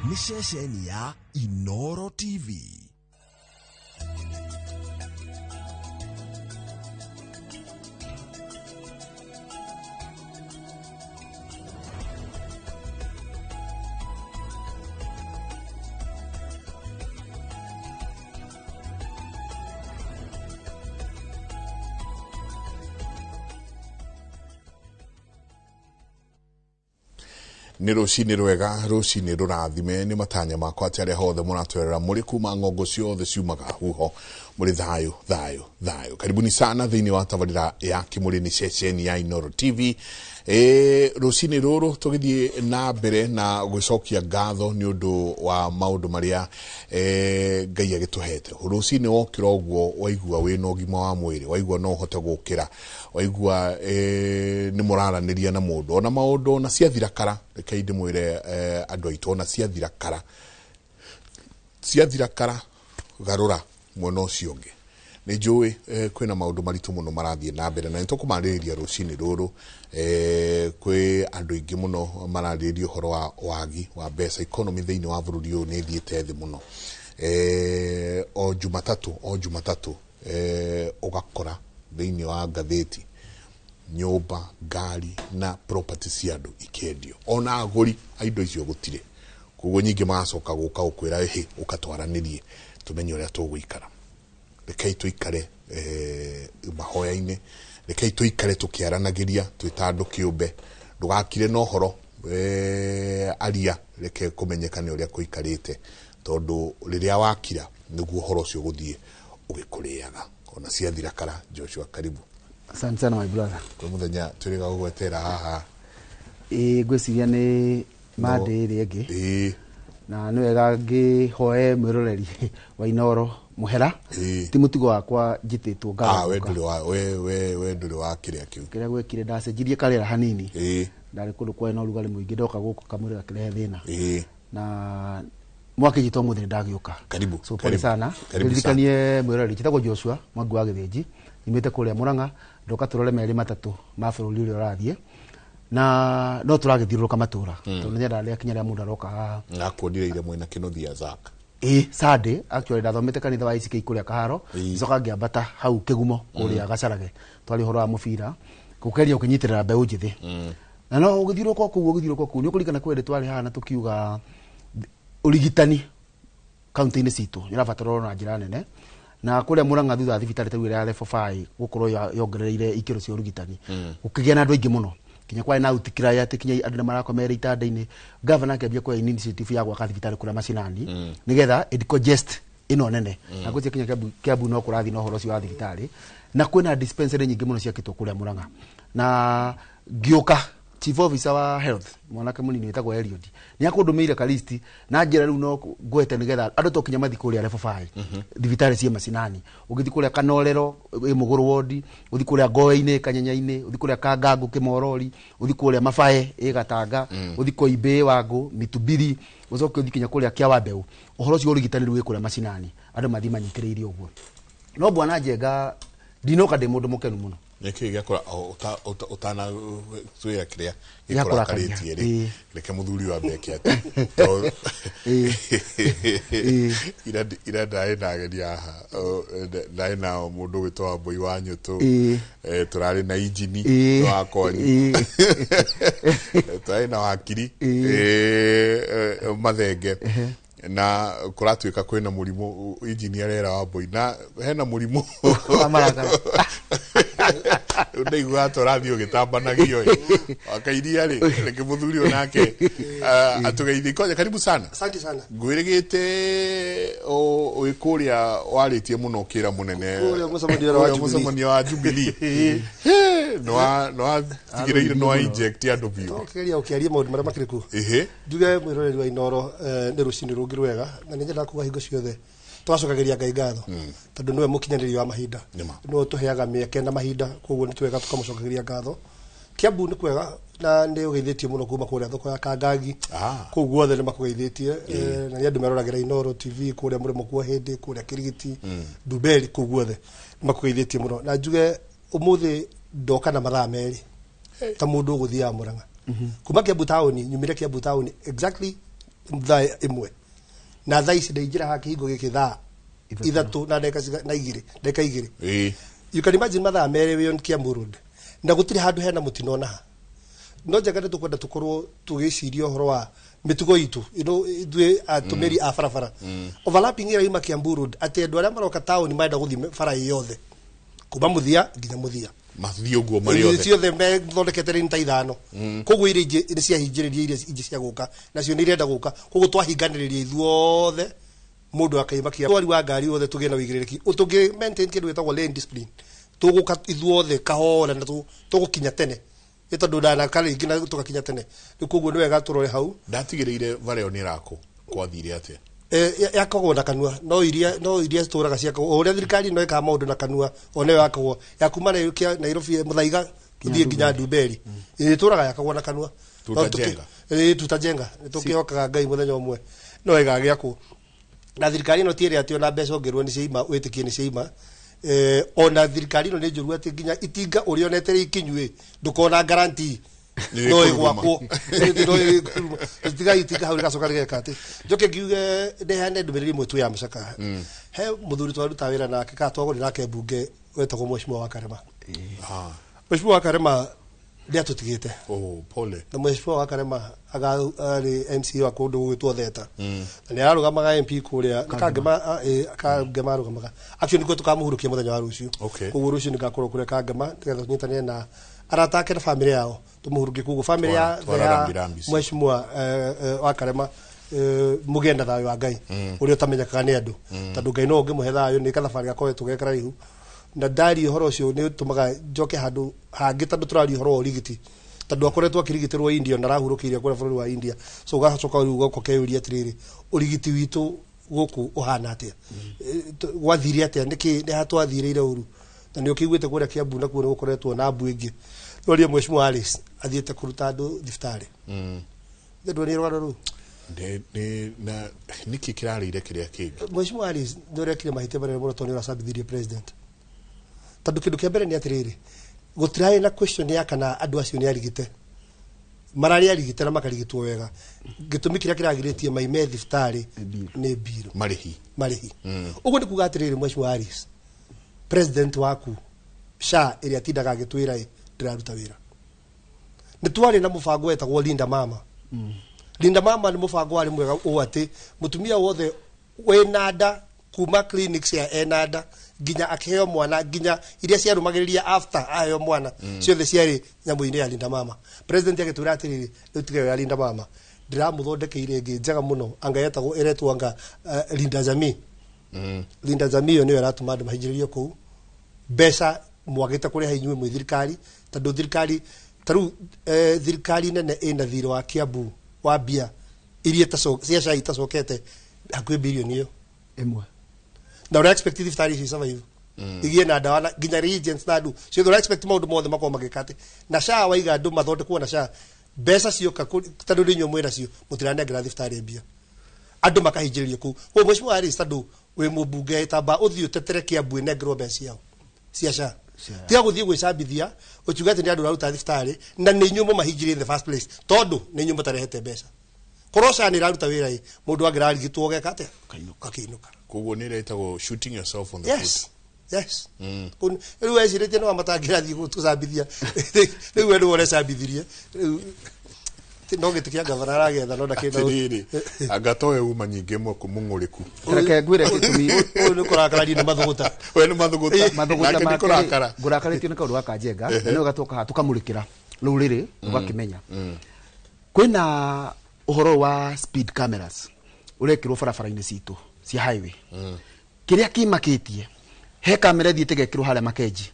Nĩ ceceni ya Inooro TV. Nĩ rũcinĩ rwega, rũcinĩ rũrathime. Nĩ matanya makwa atĩ arĩa hothe mũratwerera mũrĩ kuma ng'ongo ciothe ciumaga huho mũrĩ thayũ thayũ thayũ. Karibuni sana thĩinĩ wa tabarĩra ya Kĩmũrĩ nĩ ceceni ya Inooro TV. Rũcinĩ rũrũ tũgĩthiĩ na mbere na gwĩcokia ngatho nĩ ũndũ wa maũndũ marĩa Ngai agĩtũhete. Rũcinĩ wokĩra ũguo waigua wĩna ũgima wa mwĩrĩ, waigua no ũhote gũkĩra, waigua nĩ mũraranĩria na mũndũ ona maũndũ ona ciathira kara. Reke ndĩmwĩre andũ aitũ, ona ciathira kara garũra mwena ũcio ũngĩ. Nĩ njũĩ kwĩna maũndũ maritũ mũno marathiĩ na mbere na nĩ tũkũmarĩrĩria rũcinĩ rũrũ. Kwĩ andũ aingĩ mũno mararĩrĩria ũhoro wa wagi wa mbeca. Economy thĩinĩ wa bũrũri ũyũ nĩ ĩthiĩte thĩ mũno. O Jumatatũ ũgakora thĩinĩ wa ngathĩti nyũmba, ngari na property cia andũ ikĩendio, ona agũri a indo icio gũtirĩ. Koguo nyingĩ magacoka gũka gũkwĩra ĩhĩ ũkatwaranĩrie tũmenye ũrĩa tũgũikara. Rekei tũikare mahoya-inĩ, rekei tũikare tũkĩaranagĩria twĩ ta andũ kĩũmbe. Ndũgakire na ũhoro aria, reke kũmenyeka nĩ ũrĩa kũikarĩte, tondũ rĩrĩa wakira nĩguo ũhoro ũcio ũgũthiĩ ũgĩkũrĩaga ona ciathira kara. Joshua, karibu. Asante sana my brother. Kwa mũthenya tũrĩga gũgwetera haha. Ĩ ngwĩciria nĩ Monday ĩrĩa ĩngĩ. Na nĩ wega ngĩhoe mwĩroreri wa Inooro mũhera. Ti mũtugo wakwa njĩtĩtwo ngaga. We ndũrĩ wa we ndũrĩ wa kĩrĩa kĩu. Kĩrĩa gwekire ndacenjirie karĩra hanini. Ndarĩ kũndũ kwarĩ na ũrugarĩ mũingĩ, ndoka gũkũ kamwĩrĩ gakĩrehe thĩna. Na mwakĩnyitwo mũthĩ ndagĩũka. Karibu. So pole sana. Ndirikanie mwĩroreri, njĩtagwo Joshua Mwangi wa Gĩthĩnji, nyumĩte kũrĩa Mũrang'a, ndoka tũrore merĩ matatũ ma bũrũri ũrĩa ũrathiĩ. Na no tũragĩthiũrũrũka matũra tondũ nĩnyendaga rĩrĩa kinya rĩa mũndũ aroka haha. Nakuonire ira mwena Kĩnuthia Zack. Sunday actually ndathomete kanitha wa ICK kũrĩa Kaharo, ngicoka ngĩambata hau Kĩgumo kũrĩa Gacarage, twarĩ ũhoro wa mũbira gũkeria ũkĩnyitĩrĩra mbeũ njĩthĩ. Na no ũgĩthiũrũrũka kũu ũgĩthiũrũrũka kũu nĩ ũkũririkana kwĩ hĩndĩ twarĩ haha na tũkiuga ũrigitani kaunti-inĩ citũ nĩ ũrabatarwo na njĩra nene. Na kũrĩa Mũrang'a thutha wa thibitarĩ ta ĩrĩa ya level 5 gũkorwo yongereire ikĩro cia ũrigitani, gũkĩgĩa na andũ aingĩ mũno. Kinya kwarĩ na outcry atĩ kinya andũ nĩ marakomere itanda-inĩ. Gavana akĩambia kuoya initiative ya gwaka thibitarĩ kũrĩa macinani nĩgetha ĩdecongest ĩno nene. Na ngwĩciria kinya Kiambu no kũrathiĩ na ũhoro ũcio wa thibitarĩ, na kwĩna dispensary nyingĩ mũno ciakĩtwo kũrĩa Murang'a. Na ngĩũka, chief officer wa health, mwanake mũnini wĩtagwo Eliud, nĩ akũndũmĩire ka list na njĩra rĩu no ngwete nĩgetha andũ to kinya mathiĩ kũrĩa level 5 thibitarĩ ciĩ macinani. Ũgĩthiĩ kũrĩa Kanorero ĩ Mũgũrũ ward, ũthiĩ kũrĩa Ngoe-inĩ Kanyenya-inĩ, ũthiĩ kũrĩa Kangango Kĩmorori, ũthiĩ kũrĩa Mabae ĩ Gatanga, ũthiĩ Koimbĩ Wangũ Mitubiri, ũcoke ũthiĩ kinya kũrĩa Kĩawambeũ. Ũhoro ũcio wa ũrigitani rĩu wĩ kũrĩa macinani, andũ mathiĩ manyitĩrĩire ũguo. No bwana Njenga, ndinoka ndĩ mũndũ mũkenu mũno. Nĩkĩ gĩakũra ũtana twĩra kĩrĩa Gĩakũrakaria. gĩkũrakarĩtie rĩ, reke mũthuri wa mbeke atĩ tondũ ira ndarĩ na ageni haha, ndarĩ na mũndũ ũgwĩtwo Wambũi wa Nyũtũ, tũrarĩ na injini wa kwanyu, tũrarĩ na wakiri Mathenge, na kũratuĩka kwĩna mũrimũ injini arera Wambũi na hena mũrimũ wa marakara. Rĩu ndaiguaga ta ũrathiĩ ũgĩtambanagio ĩ wakairia rĩ. Reke mũthuri ũyũ nake atũgeithie. Koja, karibu sana. Asante sana. Ngwĩrĩgĩte wĩ kũrĩa warĩtie mũno ũkĩra mũnene Kũrĩa mũcemanio wa kũrĩa Jubilee. Mũcemanio wa Jubilee. Nĩwatigĩrĩire nĩwa inject andũ biũ. Tũkĩgeria gũkĩaria maũndũ marĩa makĩrĩ kuo. Njuge mwĩroreri wa Inoro, nĩ rũcinĩ rũngĩ rwega, na nĩ nyendaga kuga hingo ciothe twacokagĩria Ngai ngatho tondũ nĩwe mũkinyanĩri wa mahinda, nĩwe ũtũheaga mĩeke na mahinda, koguo nĩ twega tũkamũcokagĩria ngatho. Kiambu nĩ kwega na nĩ ũgeithĩtio mũno kuma kũrĩa thoko ya Kangangi, kũu guothe nĩ makũgeithĩtie, na nĩ andũ meroragĩra Inoro TV kũrĩa mũrĩmo kwa hĩndĩ, kũrĩa Kĩrigiti, Ndumberi, kũu guothe nĩ makũgeithĩtie mũno. Na njuge ũmũthĩ ndoka na mathaa 2 ta mũndũ ũgũthiaga Mũrang'a kuma Kiambu taũni. Nyumire Kiambu taũni exactly thaa 1, na thaa ici ndaingĩra haha kĩhingo gĩkĩ thaa 3 na ndagĩka na igĩrĩ, ndagĩka 2. You can imagine mathaa 2 wĩ on Kiambu Road na gũtirĩ handũ hena mũtino ona ha. No njega nĩ tũkwenda tũkorwo tũgĩciria ũhoro wa mĩtugo itũ ithuĩ atũmĩri a barabara. Overlapping ĩraima Kiambu Road atĩ andũ arĩa maroka taũni marenda gũthiĩ bara ĩ yothe kuma mũthia nginya mũthia. Mathiĩ ũguo marĩ othe. Ciothe methondekete rĩni ta 5. Koguo iria ingĩ nĩ ciahingĩrĩria, iria ingĩ cia gũka nacio nĩ irenda gũka, koguo twahinganĩrĩria ithuothe mũndũ akaimakia twari wa ngari wothe tũgĩe na ũigĩrĩrĩki tũngĩ maintain kĩndũ gĩtagwo lane discipline, tũgũka ithuothe kahora na tũgũkinya tene, nĩ tondũ ndanaka rĩngĩ na tũgakinya tene rĩu, koguo nĩ wega tũrore hau. Ndatigĩrĩire vareo nĩ ĩrakũ kwathire atĩa? Yakagwo na kanua, no iria citũraga ciakagwo o ũrĩa thirikari ĩno ĩkaga maũndũ na kanua, ona ĩyo yakagwo ya kuma Nairobi Mũthaiga gũthiĩ nginya Ndumberi ĩtũraga yakagwo na kanua. Tutajenga. Tutajenga. Nĩ tũkĩhokaga Ngai mũthenya ũmwe no ĩgagĩakwo na thirikari ĩno ti ĩrĩa atĩ ona mbeca ũngĩrwo nĩ ciaima wĩtĩkie nĩ ciaima. Ona thirikari ĩno nĩ njũru atĩ nginya itinga ũrĩa onete ikinyuĩ ndũkona guarantee Nĩ no ĩkũruruma. ĩgwakwo no ĩkũruruma. Tiga itinga hau rĩgacoka rĩgeka atĩ njoke ngiuge ndeheane ndũmĩrĩri ĩmwe tu ya mũcakaya. He mũthuri twaruta wĩra nake kana twagũrĩ nake mbunge wetagwo Mheshimiwa wa Karema. Mheshimiwa wa Karema nĩ atũtigĩte. Oh, pole. Na Mheshimiwa wa Karema arĩ MCA wa kũndũ gũgwĩtwo Theta na nĩ ararũgamaga MP kũrĩa nĩ Kangema, Kangema arũgamaga. Actually nĩkuo tũkamũhurũkia mũthenya wa rũciũ. Koguo rũciũ nĩngakorwo kũrĩa Kangema nĩgetha tũnyitanĩre na arata ake na famĩlĩ yao tũmũhurũkie. Koguo famĩlĩ ya Twara ya rambirambi ici. Mheshimiwa wa Karema, mũgĩe na thayũ wa Ngai ũrĩa ũtamenyekaga nĩ andũ, tondũ Ngai no ũngĩmũhe thayũ. Nĩ kathabarĩ gakoretwo ge karaihu, na ndaria ũhoro ũcio nĩ ũtũmaga njoke handũ hangĩ, tondũ tũraria ũhoro wa ũrigiti, tondũ akoretwo akĩrigitĩrwo India na arahurũkĩire kũrĩa bũrũri wa India. So ũgacoka rĩu ũgoka ũkeyũria atĩrĩrĩ, ũrigiti witũ gũkũ ũhana atĩa? Gwathire atĩa? Nĩkĩ nĩ ha twathirĩire ũru? Na nĩ ũkĩiguĩte kũrĩa Kiambu nakuo nĩ gũkoretwo na mbu ĩngĩ. Twaria Mheshimiwa Alice athiĩte kũruta andũ thibitarĩ. Nĩ rũgano rũu. Na nĩkĩ kĩrarĩire kĩrĩa kĩngĩ? Mheshimiwa Alice nĩ ũrekire mahĩtia manene mũno tondũ nĩ ũracambithirie president, tondũ kĩndũ kĩa mbere nĩ atĩrĩrĩ, gũtirarĩ na question ya kana andũ acio nĩ arigite, mararĩ arigite na makarigitwo wega. Gĩtũmi kĩrĩa kĩragirĩtie maime thibitarĩ nĩ mbirũ. Marĩhi. Marĩhi. Ũguo nĩ kuga atĩrĩrĩ, Mheshimiwa Alice, president waku SHA ĩrĩa atindaga agĩtwĩra ĩ ndĩraruta wĩra. Nĩ twarĩ na mũbango wetagwo Linda Mama. Linda Mama nĩ mũbango warĩ mwega ũũ atĩ mũtumia wothe wĩna nda Kuma clinics ya enada nginya akiheo mwana, nginya iria ciarumagĩrĩria after aheo mwana, ciothe ciarĩ nyamũ-inĩ ya Linda Mama. President agĩtwĩra atĩrĩrĩ, rĩu tiga ĩyo ya Linda Mama, ndĩramũthondekeire ĩngĩ njega mũno, anga yetagwo ĩretwo anga Linda Jamii. Linda Jamii ĩyo nĩyo ĩratũma andũ mahinyĩrĩrio kũu. Mbeca mwagĩte kũrĩha inyuĩ mwĩ thirikari, tondũ thirikari ta rĩu thirikari nene ĩna thirĩ wa Kiambu wa mbia iria cia SHA itacokete hakuhĩ birioni ĩyo ĩmwe. Na ũra expect thibitarĩ icio survive, igie na ndawa na nginya reagents na andũ ciothe? Ũra expect maũndũ mothe makorwo magĩka atĩ na SHA waiga andũ mathondekwo na SHA, mbeca cioka tondũ nĩ inyuĩ mwĩnacio, mũtiranengera thibitarĩ mbia, andũ makahingĩrĩrio kũu. Koguo mheshimiwa Harris, tondũ wĩ mũmbunge, tamba ũthiĩ ũtetere Kiambu ĩnengerwo mbeca ciao cia SHA. Tiga gũthiĩ gwĩcambithia ũkiuga atĩ nĩ andũ ũraruta thibitarĩ na nĩ inyuĩ mũmahingĩrie in the first place, tondũ nĩ inyuĩ mũtarehete mbeca. Korwo SHA nĩ ĩraruta wĩra ĩ, mũndũ angĩrarigitwo geka atĩa? Gakĩinũka. Koguo nĩ ĩretagwo shooting yourself on the Yes. foot. Yes. Rĩu wecirĩtie no matangĩrathiĩ gũtũcambithia, rĩu we nĩwe ũrecambithirie. Rĩu no gĩtĩ kĩa gavana aragetha, no ndakĩenda. Atĩrĩrĩ, anga towe uma nyingĩ mũng'ũrĩku. Reke ngwĩre gĩtũmi. Ũyũ nĩ kũrakarania, nĩ mathũgũta. We nĩ mathũgũta. Mathũgũta. Nake nĩ Make kũrakara. Ngũrakarĩtio nĩ kaũndũ gaka njenga, na nĩwe gatoka haha tũkamũrĩkĩra rũrĩrĩ rũgakĩmenya. Kwĩna ũhoro wa speed cameras ũrekĩrwo barabara-inĩ citũ cia highway. Kĩrĩa kĩmakĩtie, he kamera ĩthiĩte ĩgekĩrwo harĩa Makenji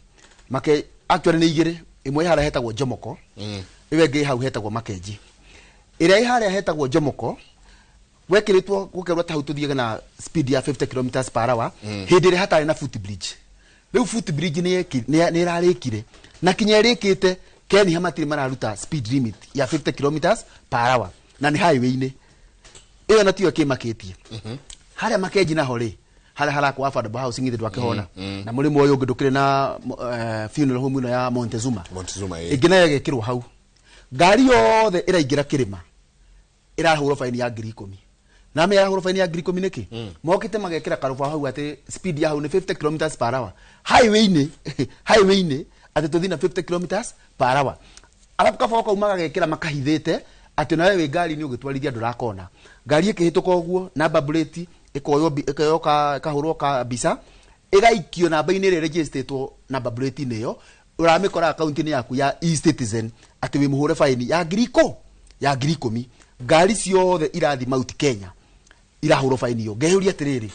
make, actually nĩ igĩrĩ, ĩmwe ĩ harĩa hetagwo Jomoko, ĩyo ĩngĩ ĩ hau hetagwo Makenji. Ĩrĩa ĩ harĩa hetagwo Jomoko wekĩrĩtwo gũkerwo ta hau tũthiage na speed ya 50 kilometers per hour, hĩndĩ ĩrĩa hatarĩ na footbridge. Rĩu footbridge nĩ ĩrarĩkire na kinya ĩrĩkĩte Kenya matirĩ mararuta speed limit ya 50 kilometers per hour na nĩ highway-inĩ ĩyo, na tiyo kĩmakĩtie. Harĩa Makenji naho rĩ, harĩa harakwo affordable housing ithe ndwakĩhona, na mũrĩmo ũyũ ũngĩ ndũkĩrĩ na funeral home ĩno ya Montezuma. Montezuma, ĩĩ. Ĩngĩ nayo ĩgekĩrwo hau, ngari yothe ĩraingĩra kĩrĩma ĩrahũrwo faini ya 10,000. Na me ĩrahũrwo faini ya 10,000 nĩkĩ? Mokĩte magekĩra karũbaũ hau atĩ speed ya hau nĩ 50 kilometers per hour highway-inĩ, atĩ tũthiĩ na 50 kilometers per hour. Arabu kabaũ kau magagekĩra makahithĩte atĩ nawe wĩ ngari-inĩ ũgĩtwarithia ndũrakona ngari ĩkĩhĩtũka ũguo, number plate ĩkoywo ĩkoywo ĩkahũrwo ka mbica, ĩgaikio namba-inĩ ĩrĩa ĩregisterĩtwo number plate-inĩ ĩyo, ũramĩkora akaunti-inĩ yaku ya eCitizen atĩ wĩ mũhũre baini ya ngiri ikũ ya 10,000. Ngari ciothe irathi Mount Kenya irahũrwo baini ĩyo. Ngeyũria atĩrĩrĩ,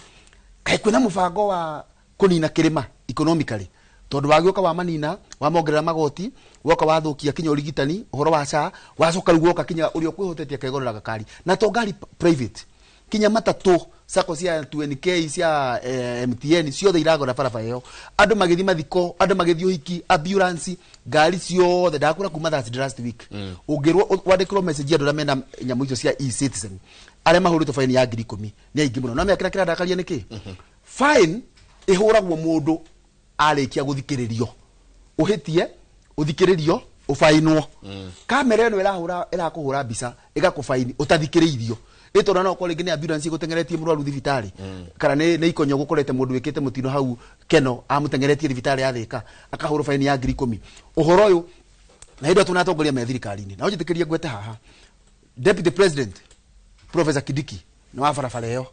kaĩ kwĩna mũbango wa kũnina kĩrĩma economically? Tondũ wagĩũka wamanina, wamongerera magoti, woka wathũkia kinya ũrigitani, ũhoro wa SHA, wacoka rĩu woka kinya ũrĩa ũkwĩhotetie akegorera gakari, na to ngari private, kinya matatũ, sacco cia 2NK cia MTN ciothe iragora barabara ĩyo, andũ magĩthiĩ mathiko, andũ magĩthiĩ ũhiki, ambulance, ngari ciothe. Ndakũra kuma Thursday last week, ũngĩrwo wandĩkĩrwo message, andũ arĩa mena nyamũ icio cia eCitizen arĩa mahũrĩtwo faini ya 10,000 nĩ aingĩ mũno. No mĩakĩra kĩrandakaria nĩkĩ fine ĩhũragwo mũndũ arĩkia gũthikĩrĩrio, ũhĩtie, ũthikĩrĩrio, ũbainwo. Kamera ĩno ĩrahũra, ĩrakũhũra mbica, ĩgakũbaini ũtathikĩrĩirio, ĩtondũ no okorwo rĩngĩ nĩ ambulance ĩgũteng'eretie mũrwaru thibitarĩ, kana nĩ ikonyo gũkorete mũndũ wĩkĩte mũtino hau Keno amũteng'eretie thibitarĩ ya Thĩka, akahũrwo baini ya 10,000. Ũhoro ũyũ na hĩndĩ ĩyo twĩna atongoria me thirikari-inĩ, na ũnjĩtĩkĩrie ngwete haha Deputy President Professor Kindiki nĩ wa barabara ĩyo,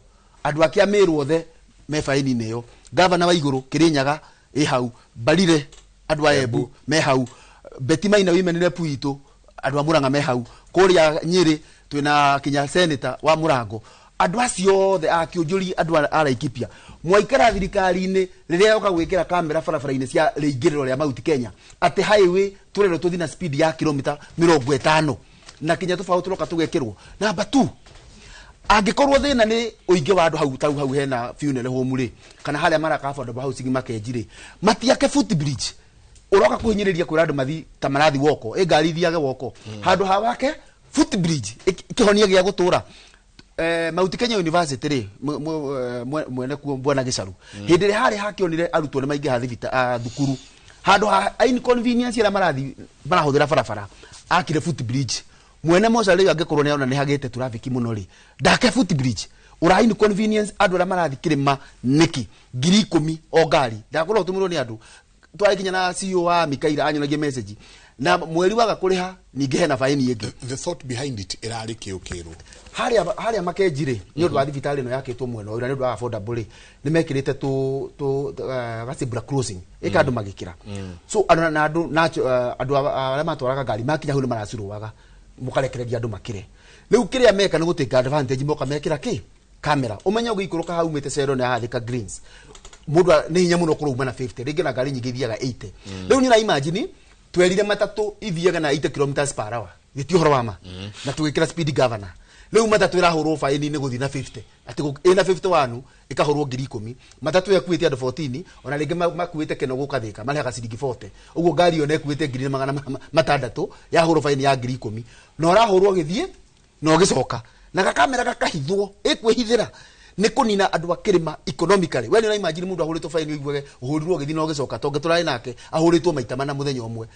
andũ ake a Meru othe me baini-inĩ ĩyo, gavana wa igũrũ Kĩrĩnyaga ĩ hau, Mbarire andũ a Embu me hau, Betty Maina women rep witũ, andũ a Murang'a me hau, kũrĩa Nyĩrĩ twĩna kinya senator wa Mũrango. Andũ acio othe a Kĩũnjũri, andũ a Laikipia, mwaikara thirikari-inĩ rĩrĩa yoka gwĩkĩra kamera barabara-inĩ cia rĩingĩrĩro rĩa Mount Kenya, atĩ highway tũrerwo tũthiĩ na speed ya kilomita 50, na kinya tũbaũ tũroka tũgekĩrwo. Number 2, angĩkorwo thĩna nĩ ũingĩ wa andũ hau tau hau hena funeral home rĩ, kana harĩa maraka affordable housing Makenji rĩ, matiake footbridge. Ũroka kũhinyĩrĩria kwĩra andũ mathi ta marathi woko, ĩ ngari ithiage woko, handũ ha wake footbridge kĩhonia gĩa gũtũra. Mount Kenya University rĩ, mwene kuo bwana Gĩcaru, hĩndĩ ĩrĩa harĩ hakĩonire arutwo nĩ maingĩha thukuru, handũ ha inconvenience ĩrĩa marathi marahũthĩra barabara, akire footbridge. Mwene mocarĩ angĩkorwo nĩ arona nĩ hagĩte traffic mũno rĩ, ndake footbridge? Ũra inconvenience andũ arĩa marathi kĩrĩma nĩkĩ? 10,000 o ngari. Ndakorwo ũtũmĩrwo nĩ andũ Twarikinya na CEO wa Mikaira anyonagie message na mweri waga kuriha ningĩ hena faini ĩngĩ. The thought behind it ĩrarĩ kĩ ũkĩrwo haria Makenji rĩ, nĩ ũndũ wa thibitarĩ ĩno yakĩtwo mwena ũyũ na nĩ ũndũ wa affordable rĩ, nĩ mekĩrĩte tũ gacibra crossing ĩka andũ magĩkĩra. So andũ na andũ na andũ arĩa matwaraga ngari makinya hau nĩ maracirũaga, mũkarekereria andũ makĩre. Rĩu kĩrĩa meka nĩ gũtake advantage, moka mekĩra kĩ kamera ũmenye ũgĩikũrũka hau umĩte Cero na haha Thika Greens, mũndũ nĩ hinya mũno kũrauma na 50, rĩngĩ na ngari nyingĩ ithiaga 80. Rĩu nĩ imagine twerire matatũ ithiaga na 80 kilometers per hour, gĩti ũhoro wa ma, na tũgĩkĩra speed governor. Rĩu matatũ ĩrahũrwo baini nĩ gũthiĩ na 50, atĩ ĩna 51 ĩkahũrwo 10,000. Matatũ ĩkuĩte andũ 14, ona rĩngĩ makuĩte keno gũka Thika marĩhaga ciringi 40. Ũguo ngari ĩyo ĩkuĩte 1,600 yahũrwo baini ya 10,000, na ũrahũrwo gĩthiĩ na ũgĩcoka na gakamera gakahithwo ĩkwĩhithĩra nĩ kũnina andũ a kĩrĩma economically. We nĩ imagine mũndũ ahũrĩtwo baini ũiguage ũhũrirwo ũgĩthiĩ na ũgĩcoka, tondũ tũrarĩ nake ahũrĩtwo maita mana mũthenya ũmwe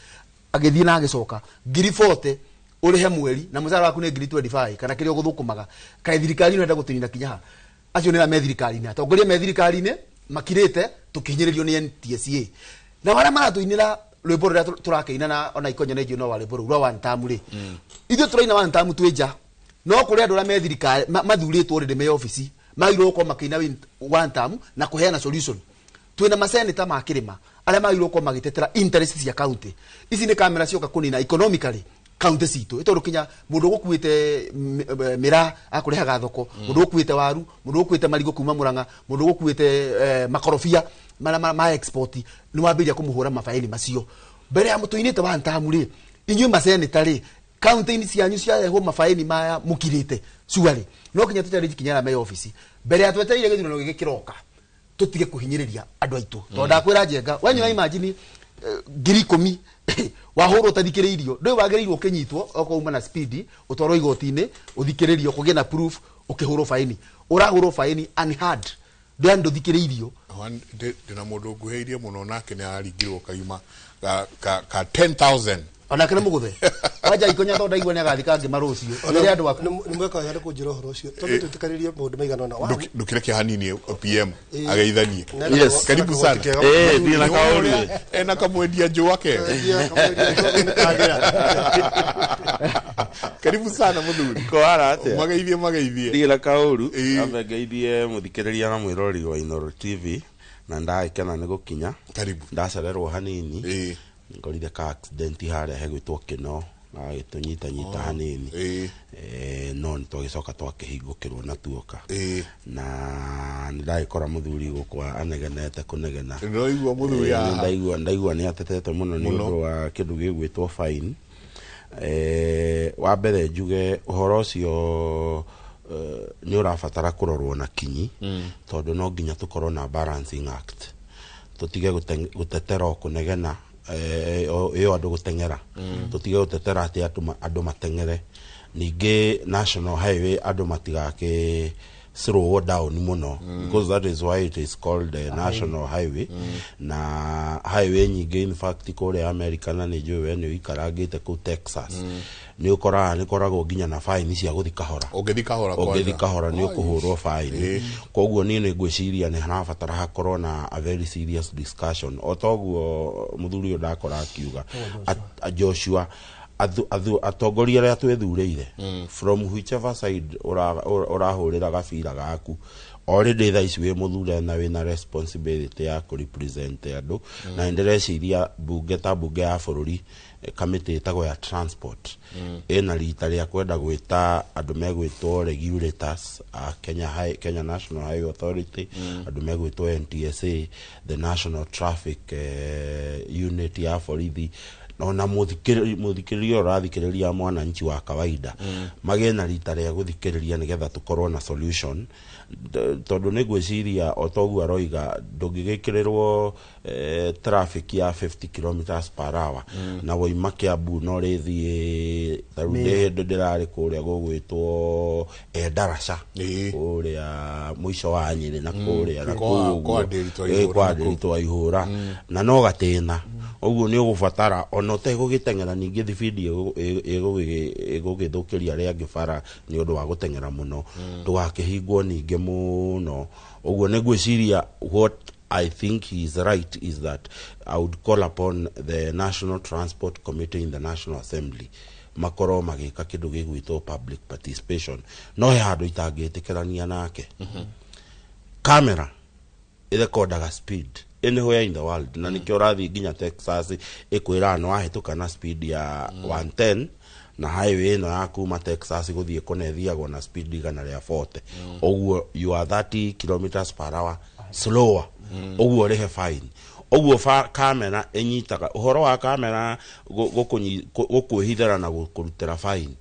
agĩthiĩ na agĩcoka, 40,000 ũrĩhe mweri na mũcara waku nĩ 25,000 kana kĩrĩa ũgũthũkũmaga. Kaĩ thirikari ĩno ĩrenda gũtũnina kinya ha? Acio nĩ arĩa me thirikari-inĩ, atongoria me thirikari-inĩ makirĩte tũkĩhinyĩrĩrio nĩ NTSA, na arĩa maratũinĩra rwĩmbo rũrĩa tũrakĩina na ona ikonyo nĩ njũĩ no wa rwĩmbo rũu rwa one term rĩ, ithuĩ tũraina one term twĩ nja, no kũrĩ andũ arĩa me thirikari mathurĩtwo already me obici magĩrĩirwo gũkorwo makĩina one term na kũheana solution. Twĩna maseneta ma kĩrĩma arĩa magĩrĩirwo gũkorwo magĩtetera interest cia county ici. Nĩ kamera cioka kũnina economically county citũ, ĩtondũ kinya mũndũ ũgũkuĩte mĩraa akũrehaga thoko, mũndũ ũgũkuĩte waru, mũndũ ũgũkuĩte marigũ kuma Murang'a, mũndũ ũgũkuĩte makorobia marĩa ma export, nĩ wambĩrĩria kũmũhũra mabaini macio. Mbere ya mũtũinĩte one term rĩ, inyuĩ maseneta rĩ, county-inĩ cianyu ciarehwo mabaini maya mũkirĩte cuarĩ, no kinya tũchallenge kinya arĩa me obici mbere ya twetereire gĩthurano gĩkĩ kĩroka, tũtige kũhinyĩrĩria andũ aitũ. Tondũ ndakwĩra Njenga, we nĩ imagine 10,000 wahũrwo ũtathikĩrĩirio, ndũĩ wagĩrĩirwo ũkĩnyitwo okorwo uma na speed ũtwarwo igoti-inĩ ũthikĩrĩrio kũgĩe na proof, ũkĩhũrwo baini ũrahũrwo baini unheard, ndũĩ ndũthikĩrĩirio. Ndĩna mũndũ nguhĩrĩirie mũno nake nĩ araringirwo kaima ka 10,000. Onake nĩ mũgũthe wanja ikonya, tondũ ndaigua nĩ agathi kangĩma rũciũ rĩrĩa andũ aku nĩ mweka wega nĩ kũnjĩra ũhoro ũcio, tondũ twĩtĩkanĩrie maũndũ maigana ũna. Ndũkĩreke hanini PM ageithanie. Yes. Karibu sana. Ndina kaũru. Ena kamwendia njũ wake. Karibu sana mũthuri. Kwara atĩa? Mageithie mageithie. Ndina kaũru. Ambe ngeithie mũthikĩrĩria na mwĩroreri wa Inooro TV, na ndagĩkena nĩ gũkinya. Karibu. Ndacererwo hanini. Ngorire ka accident harĩa hegwĩtwo Kĩno, gagĩtũnyitanyita hanini, no nĩ twagĩcoka twakĩhingũkĩrwo na tuoka, na nĩ ndagĩkora mũthuri gũkũ anegenete kũnegena. Ndĩraigua mũthuri haha. Ndaigua nĩ atetete mũno nĩ ũndũ wa kĩndũ gĩgwĩtwo fine. Wa mbere njuge ũhoro ũcio nĩ ũrabatara kũrorwo na kinyi, tondũ no nginya tũkorwo na balancing act, tũtige gũtetera o kũnegena ĩyo andũ gũteng'era, tũtige gũtetera atĩ andũ mateng'ere. Ningĩ national highway andũ matigakĩ slow down mũno, because that is why it is called the national highway. Na highway nyingĩ in fact kũrĩa America, na nĩ njũĩ we nĩ ũikarangĩte kũu Texas, nĩ ũkoraga nĩ koragwo nginya na fine cia gũthi kahora. Ũngĩthi kahora ũngĩthi kahora nĩ ũkũhũrwo fine. Koguo niĩ nĩ ngwĩciria nĩ harabatara hakorwo na a very serious discussion, o toguo mũthuri ũyũ ndakora akiuga Joshua, atongoria arĩa twĩthurĩire from whichever side ũrahũrĩra gabira gaku, already thaa ici wĩ mũthure na wĩna responsibility ya kũ represent andũ. Na nĩndĩreciria bunge ta bunge ya bũrũri, kamĩtĩ ĩtagwo ya transport ĩna rita rĩa kwenda gwĩta andũ megwĩtwo regulators a Kenya National Highway Authority, andũ megwĩtwo NTSA, the National Traffic Unit ya borithi, ona mũthikĩrĩria ũrathikĩrĩria mwananchi wa kawaida, magĩe na rita rĩa gũthikĩrĩria nĩgetha tũkorwo na solution. Tondũ nĩ ngwĩciria o toguo aroiga, ndũngĩgĩkĩrĩrwo traffic ya 50 kilometers per hour na woima Kiambu no rĩthiĩ ta rĩu ndĩ hĩndĩ ndĩrarĩ kũrĩa gũgwĩtwo Ndaraca kũrĩa mũico wa Nyĩrĩ na kũrĩa na kũu kwa Ndĩritũ wa Ihũra, na no gatĩna ũguo nĩ ũgũbatara ona ũtegũgĩteng'era, ningĩ thibindi ĩgũgĩthũkĩria arĩa angĩ bara nĩ ũndũ wa gũteng'era mũno, ndũgakĩhingwo ningĩ mũno. Ũguo nĩ ngwĩciria what I think he is right is that I would call upon the National Transport Committee in the National Assembly makorwo magĩka kĩndũ gĩgwĩtwo public participation. No he handũ itangĩtĩkĩrania nake. Camera ĩrekondaga speed anywhere in the world, na nĩkĩo ũrathiĩ nginya Texas ĩkwĩraga nĩ wahĩtũka na speed ya 110, na highway ĩno ya kuma Texas gũthiĩ kũna ĩthiagwo na speed 140. Ũguo you are 30 kilometers per hour slower, ũguo ũrĩhe fine. Ũguo kamera ĩnyitaga ũhoro wa kamera gũkwĩhithĩra na gũkũrutĩra fine,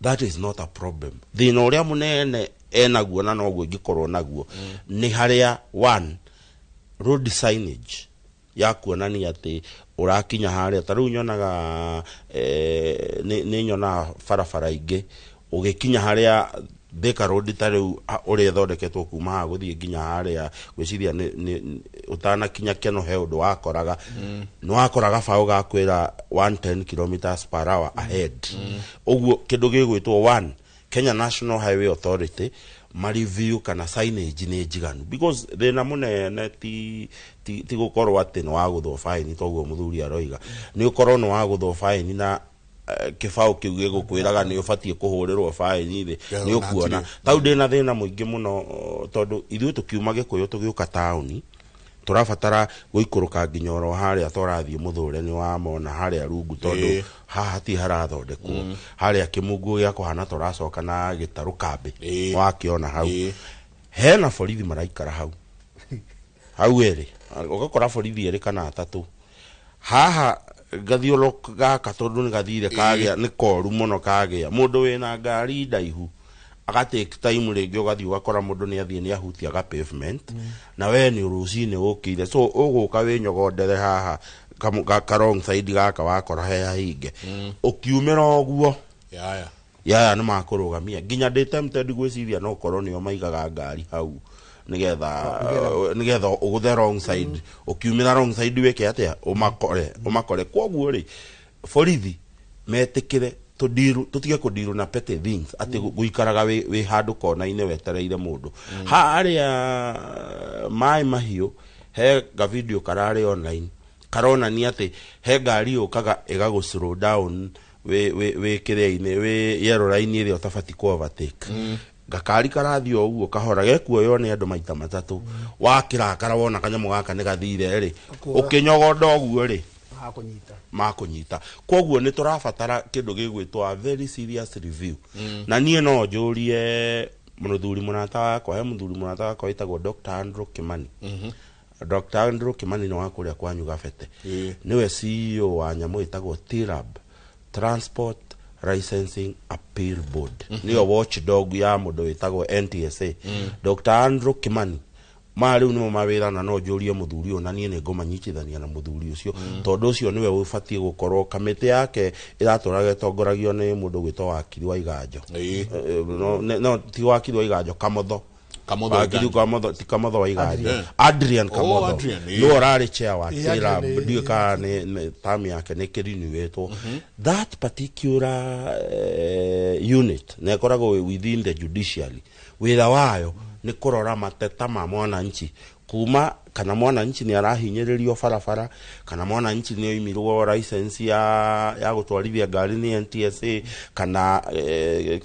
that is not a problem. Thĩna ũrĩa mũnene enaguo na noguo ingĩkorwo naguo nĩ harĩa one road signage ya kuonania atĩ ũrakinya harĩa. Ta rĩu nyonaga nĩ nyonaga barabara ingĩ ũgĩkinya harĩa Thika Road, ta rĩu ũrĩa ĩthondeketwo kuma haha gũthiĩ nginya harĩa, gwĩciria nĩ ũtanakinya Keno he ũndũ wakoraga, nĩ wakoraga baũ gakwĩra 110 kilometers per hour ahead. Ũguo kĩndũ gĩgwĩtwo one Kenya National Highway Authority mareview kana signage nĩ njiganu, because thĩna mũnene ti gũkorwo atĩ nĩ wagũthwo fine, toguo mũthuri aroiga, nĩ ũkorwo nĩ wagũthwo fine na kĩbaũ kĩu gĩgũkwĩraga nĩ ũbatiĩ kũhũrĩrwo fine thĩ, nĩ ũkuona tau ndĩna thĩna mũingĩ mũno, tondũ ithuĩ tũkiuma Gĩkũyũ tũgĩũka taũni tũrabatara gũikũrũka nginya oro harĩa tũrathiĩ mũthũre nĩ wamona harĩa rungu, tondũ haha hatirĩ harathondekwo, harĩa kĩmungu gĩa kũhana tũracoka na gĩtarũ kambĩ wakĩona hau hena borithi maraikara hau hau erĩ, ũgakora borithi erĩ kana atatũ haha gathiũrũ gaka, tondũ nĩ gathire kagĩa nĩ koru mũno kagĩa mũndũ wĩna ngari ndaihu agatake time rĩngĩ ũgathiĩ ũgakora mũndũ nĩ athiĩ nĩ ahutia ga pavement, na we nĩ rũcinĩ ũkĩire, so ũgũka wĩnyogondere haha ka wrong side gaka wakora he hahinge, ũkiumĩra ũguo yaya nĩ makũrũgamia. Nginya ndĩ tempted gwĩciria no korwo nĩo maigaga ngari hau nĩgetha ũgũthe wrong side, ũkiumĩra wrong side wĩke atĩa, ũmakore. Kwoguo rĩ, borithi metĩkĩre tũtige kũndirũ na petty things atĩ gũikaraga wĩ handũ kona-inĩ wetereire mũndũ. Harĩa maĩ mahiũ he ga video kararĩ online karonania atĩ he ngari yũkaga ĩgagũ slow down wĩ kĩrĩa-inĩ wĩ yellow line ĩrĩa ũtabatiĩ kũ overtake, gakari karathiĩ o ũguo kahora gekuoywo nĩ andũ maita matatũ, wakĩrakara wona kanyamũ gaka nĩ gathire rĩ, ũkĩnyogonda ũguo rĩ makũnyita. Kwoguo nĩ tũrabatara kĩndũ gĩgwĩtwo a very serious review. Na niĩ no njũrie mũthuri mũrata wakwa, he mũthuri mũrata wakwa wĩtagwo Dr. Andrew Kimani. Dr. Andrew Kimani nĩ wa kũrĩa kwanyu Gabete, nĩwe CEO wa nyamũ ĩtagwo TRAB, Transport Licensing Appeal Board, nĩyo watchdog ya mũndũ wĩtagwo NTSA. Dr. Andrew Kimani ma rĩu nĩmo mawĩra, na no njũrie mũthuri ũyũ, na niĩ nĩ ngũmanyitithania na mũthuri ũcio, tondũ ũcio nĩwe ũbatiĩ gũkorwo kamĩtĩ yake ĩratũraga ĩtongoragio nĩ mũndũ gwĩtwo wakiri wa Iganjo, no ti wakiri wa Iganjo, Kamotho, ti Kamotho wa Iganjo, Adrian Kamotho nĩwe ũrarĩ chair wa TRAB, ndiũĩ kana nĩ term yake nĩ kĩrinĩwĩtwo. That particular unit na ĩkoragwo within the judiciary, wĩra wayo nĩ kũrora mateta ma mwananchi kuma kana mwananchi nĩ arahinyĩrĩrio barabara, kana mwananchi nĩ oimirwo license ya gũtwarithia ngari nĩ NTSA, kana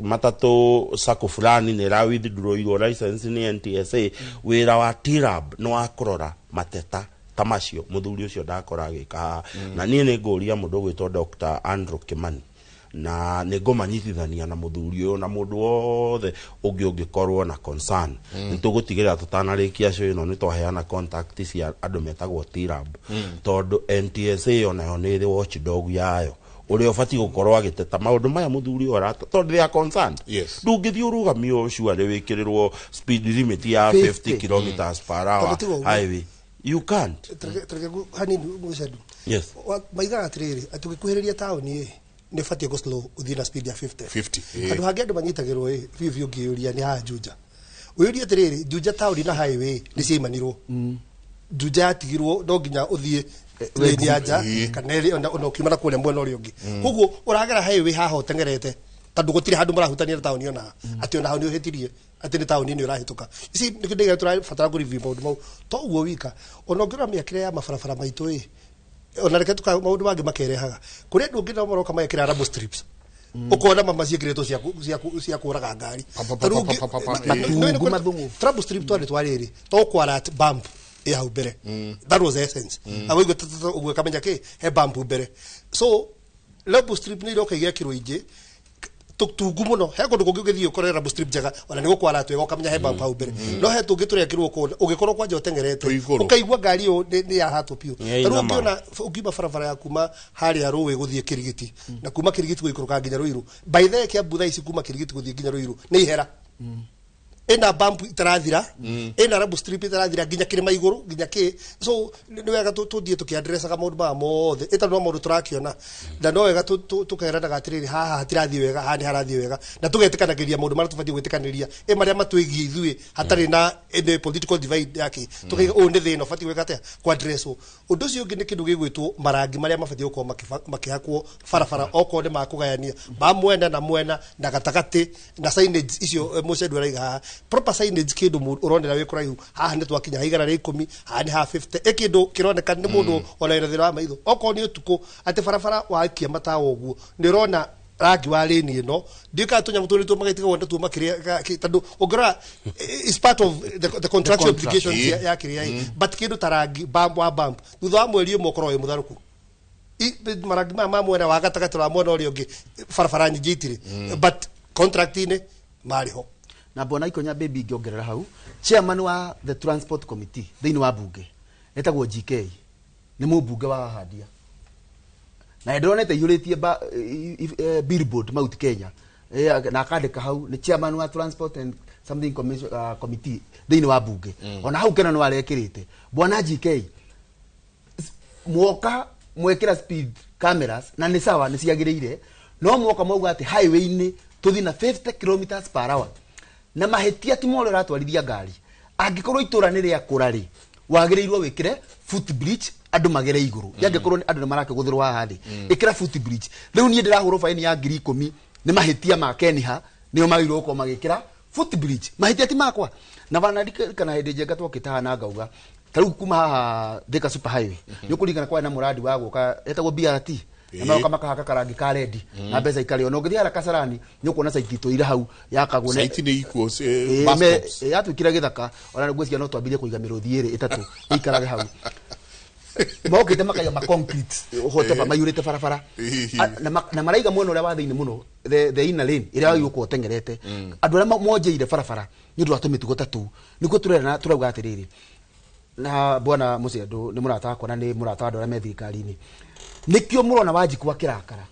matatũ sacco fulani nĩ ra withdrawirwo license nĩ NTSA. Wĩra wa TRAB nĩ wa kũrora mateta ta macio mũthuri ũcio ndakora agĩka haha. Na niĩ nĩ ngũria mũndũ ũgwĩtwo Dr. Andrew Kimani, na nĩ ngũmanyitithania na mũthuri ũyũ na mũndũ wothe ũngĩ ũngĩkorwo na concern. Nĩ tũgũtigĩrĩra tũtanarĩkia show ĩno nĩ twaheana contact cia andũ metagwo TRAB, tondũ NTSA onayo nĩ ĩrĩ watchdog yayo ũrĩa ũbatiĩ gũkorwo agĩteta maũndũ maya mũthuri ũyũ arata, tondũ they are concerned. Ndũngĩthiĩ ũrũgamio ũcio wĩkĩrĩrwo speed limit ya 50 kilometers per hour highway, you can't. Hanini mũcendu. Yes. Maigaga atĩrĩrĩ, atĩ ũgĩkuhĩrĩria taũni nĩ ũbatiĩ gũ slow ũthiĩ na speed ya 50. Handũ hangĩ andũ manyitagĩrwo biũ biũ ũngĩũria nĩ haha Juja. Ũyũrie atĩrĩrĩ, Juja taũni na highway nĩ ciaimanirwo. Juja yatigirwo no nginya ũthiĩ lane ya nja kana ona ũkiuma na kũrĩa mwena ũrĩa ũngĩ. Koguo ũragera highway haha ũteng'erete Tondũ gũtirĩ handũ marahutania na taũni ona atĩ ona hau nĩ ũhĩtirie atĩ nĩ taũni-inĩ ũrahĩtũka. Ici nĩkĩo ndĩga tũrabatara kũ review maũndũ mau. To ũguo wika, ona ũngĩrora mĩakĩre ya mabarabara maitũ ĩ, ona reke tuka maũndũ mangĩ makerehaga. Kũrĩ andũ ũngĩ nao maroka magekĩra rubber strips. Ũkona mama ciĩkĩrĩtwo cia kũraga ngari. Pa, pa, pa, pa, pa, Matungu rubber strip twarĩ twarĩrĩ to kwara bump ĩ hau mbere. That was the essence. Na wĩigua ũguo kamenya kĩ he bump mbere. So rubber strip nĩ iroka igekĩrwo ingĩ tungu muno. He kundu kungi ugithii ukore rubber strip njega ona ni gukwara twega ukamenya he bump hau mbere. No he tungi turekirwo ku ugikorwo kwanja utengerete ukaigua ngari iyo ni ya hatwo piu. Tarĩu ũngĩona ũngiuma barabara ya kuma harĩa rũĩ gũthiĩ Kirigiti na kuma Kirigiti gũikũrũka nginya Ruiru, by the way Kiambu thaa ici kuma Kirigiti gũthiĩ nginya Ruiru nĩ ihera. Ina bump itarathira, ina rubber strip itarathira nginya kirima iguru nginya ki. So ni wega tuthie tukiadressaga maundu maya mothe ita no maundu turakiona na no wega tukeranaga atiriri haha hatirathie wega, haha ni harathie wega, na tugetikanagiria maundu maria tubatie gwitikanĩria i maria matwigie ithuĩ hatarĩ na any political divide yake. Tukaiga ũyũ nĩ thĩna ũbatie gwĩka atĩa ku address ũndũ ũcio. Ũngĩ nĩ kĩndũ gĩgwĩtwo marangi marĩa mabatie gũkorwo makĩhakwo barabara, okorwo nĩ makũgayania ma mwena na mwena na gatagatĩ na signage icio mũcendu araiga haha proper signage, kindu uronera wi kuraihu haha ni twakinya ha 110, haha ni ha 50, e kindu kironeka ni mundu ona ina thina wa maitho. Okorwo ni utuku ati barabara wakia matawa uguo ni urona rangi wa lane ino ndika tunyamu turi tu magaitika wona tu makiria tondu ungirora is part of the contractual obligations ya kiria, but kindu ta rangi bump wa bump thutha wa mweri umwe ukorwo wi mutharuku. Marangi ma mwena wa gatagati wa mwena uria ungi barabara nyingi itiri, but contract ini mari ho. Na mbona ikonya baby ingiongerera hau, chairman wa the transport committee thiini wa bunge etagwo GK ni mubunge wa Hadia, na ndonete ihuritie billboard Mount Kenya na akandika hau ni chairman wa transport and something commission committee thiini wa bunge. Ona hau kena no arekirite bwana GK mwoka mwekira speed cameras na ni sawa ni ciagiriire, no mwoka mwauga ati highway ini tuthi na 50 kilometers per hour na mahitia ti moro ratwarithia ngari. Angikorwo itura ni ria kura ri wagiriirwo wikire footbridge andu magere iguru, yangikorwo andu ni marakiguthirwo haha thi ikira footbridge. Riu nie ndirahurwo faini ya 10,000 ni mahitia ma Keniha nio magirwo gukorwo magikira footbridge, mahitia ti makwa. Na bana kana hindi njenga twokite haha na ngauga tariu kuma haha Thika super highway ni ukuringana kwa na muradi wa guka etagwo BRT na maroka makahaka karangi ka red na mbeca ikarĩo. Na ũngĩthiĩ harĩa Kasarani nĩ ũkuona site tũire hau yakagwo ne site nĩ ikuo bus stops yatuĩkire gĩthaka. Ona ngwĩciria no twambirie kũiga mĩrũthi ĩrĩ ĩtatũ ĩikarage hau. Mokĩte makaiga ma concrete whatever maiyũrĩte barabara na maraiga mwena ũrĩa wa thĩinĩ mũno the inner lane ĩrĩa wagĩrĩirwo gũkorwo ũteng'erete. Andũ arĩa monjeire barabara nĩ ũndũ wa tũmĩtugo ta tũu nĩkuo tũrerana tũrauga atĩrĩrĩ na bwana Mũcendũ nĩ mũrata wakwa na nĩ mũrata wa andũ arĩa me thirikari-inĩ, nikio murona Wanjiku akirakara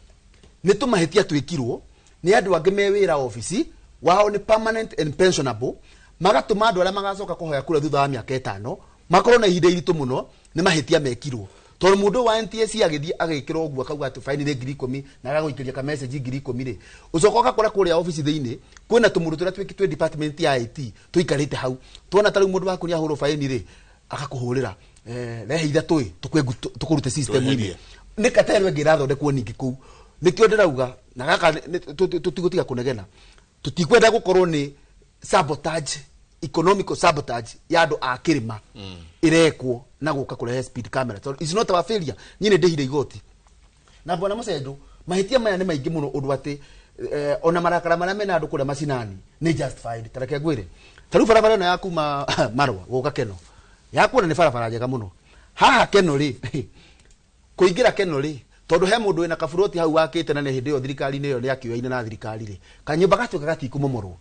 ni tumahitia twikirwo ni andu angi me wira office wao ni permanent and pensionable, magatuma andu aria magacoka kuhoya kura thutha wa miaka 5 makorwo na ihinda iritu muno ni mahitia mekirwo. Tondu mundu wa NTSA agithie agikirwo uguo akauga ati fine ni 10,000 na agaguikiria ka message 10,000 ri ucoka ugakora kuria office thiini kwina tumundu turia twikitwe department ya IT tuikarite hau tuona tariu mundu waku ni ahurwo fine ri akakuhurira rehe ithatu tukurute system ini ni katerwe ngirathondekwo ningi kuu. Nikio ndirauga na gaka tutigutiga kunegena, tutikwenda gukorwo ni sabotage, economical sabotage ya andu a kirima irekwo na guka kurehe speed camera. So it's not our failure. Nyine ndihire igoti na bwana Mũcendũ mahitia maya ni maingi muno undu ati ona marakara maria mena andu kuria macinani ni justified. Tareke ngwire tariu barabara ĩno ya kuma Marwa guka Keno yakuona ni barabara njega muno. Haha Keno ri kuingira Keno ri tondu he mundu wina kaburoti hau wakite na nĩ hĩndĩ ĩyo thirikari-inĩ ĩyo nĩakĩoyaine na thirikari rĩ kanyũmba gatuĩka gatikumomorwo.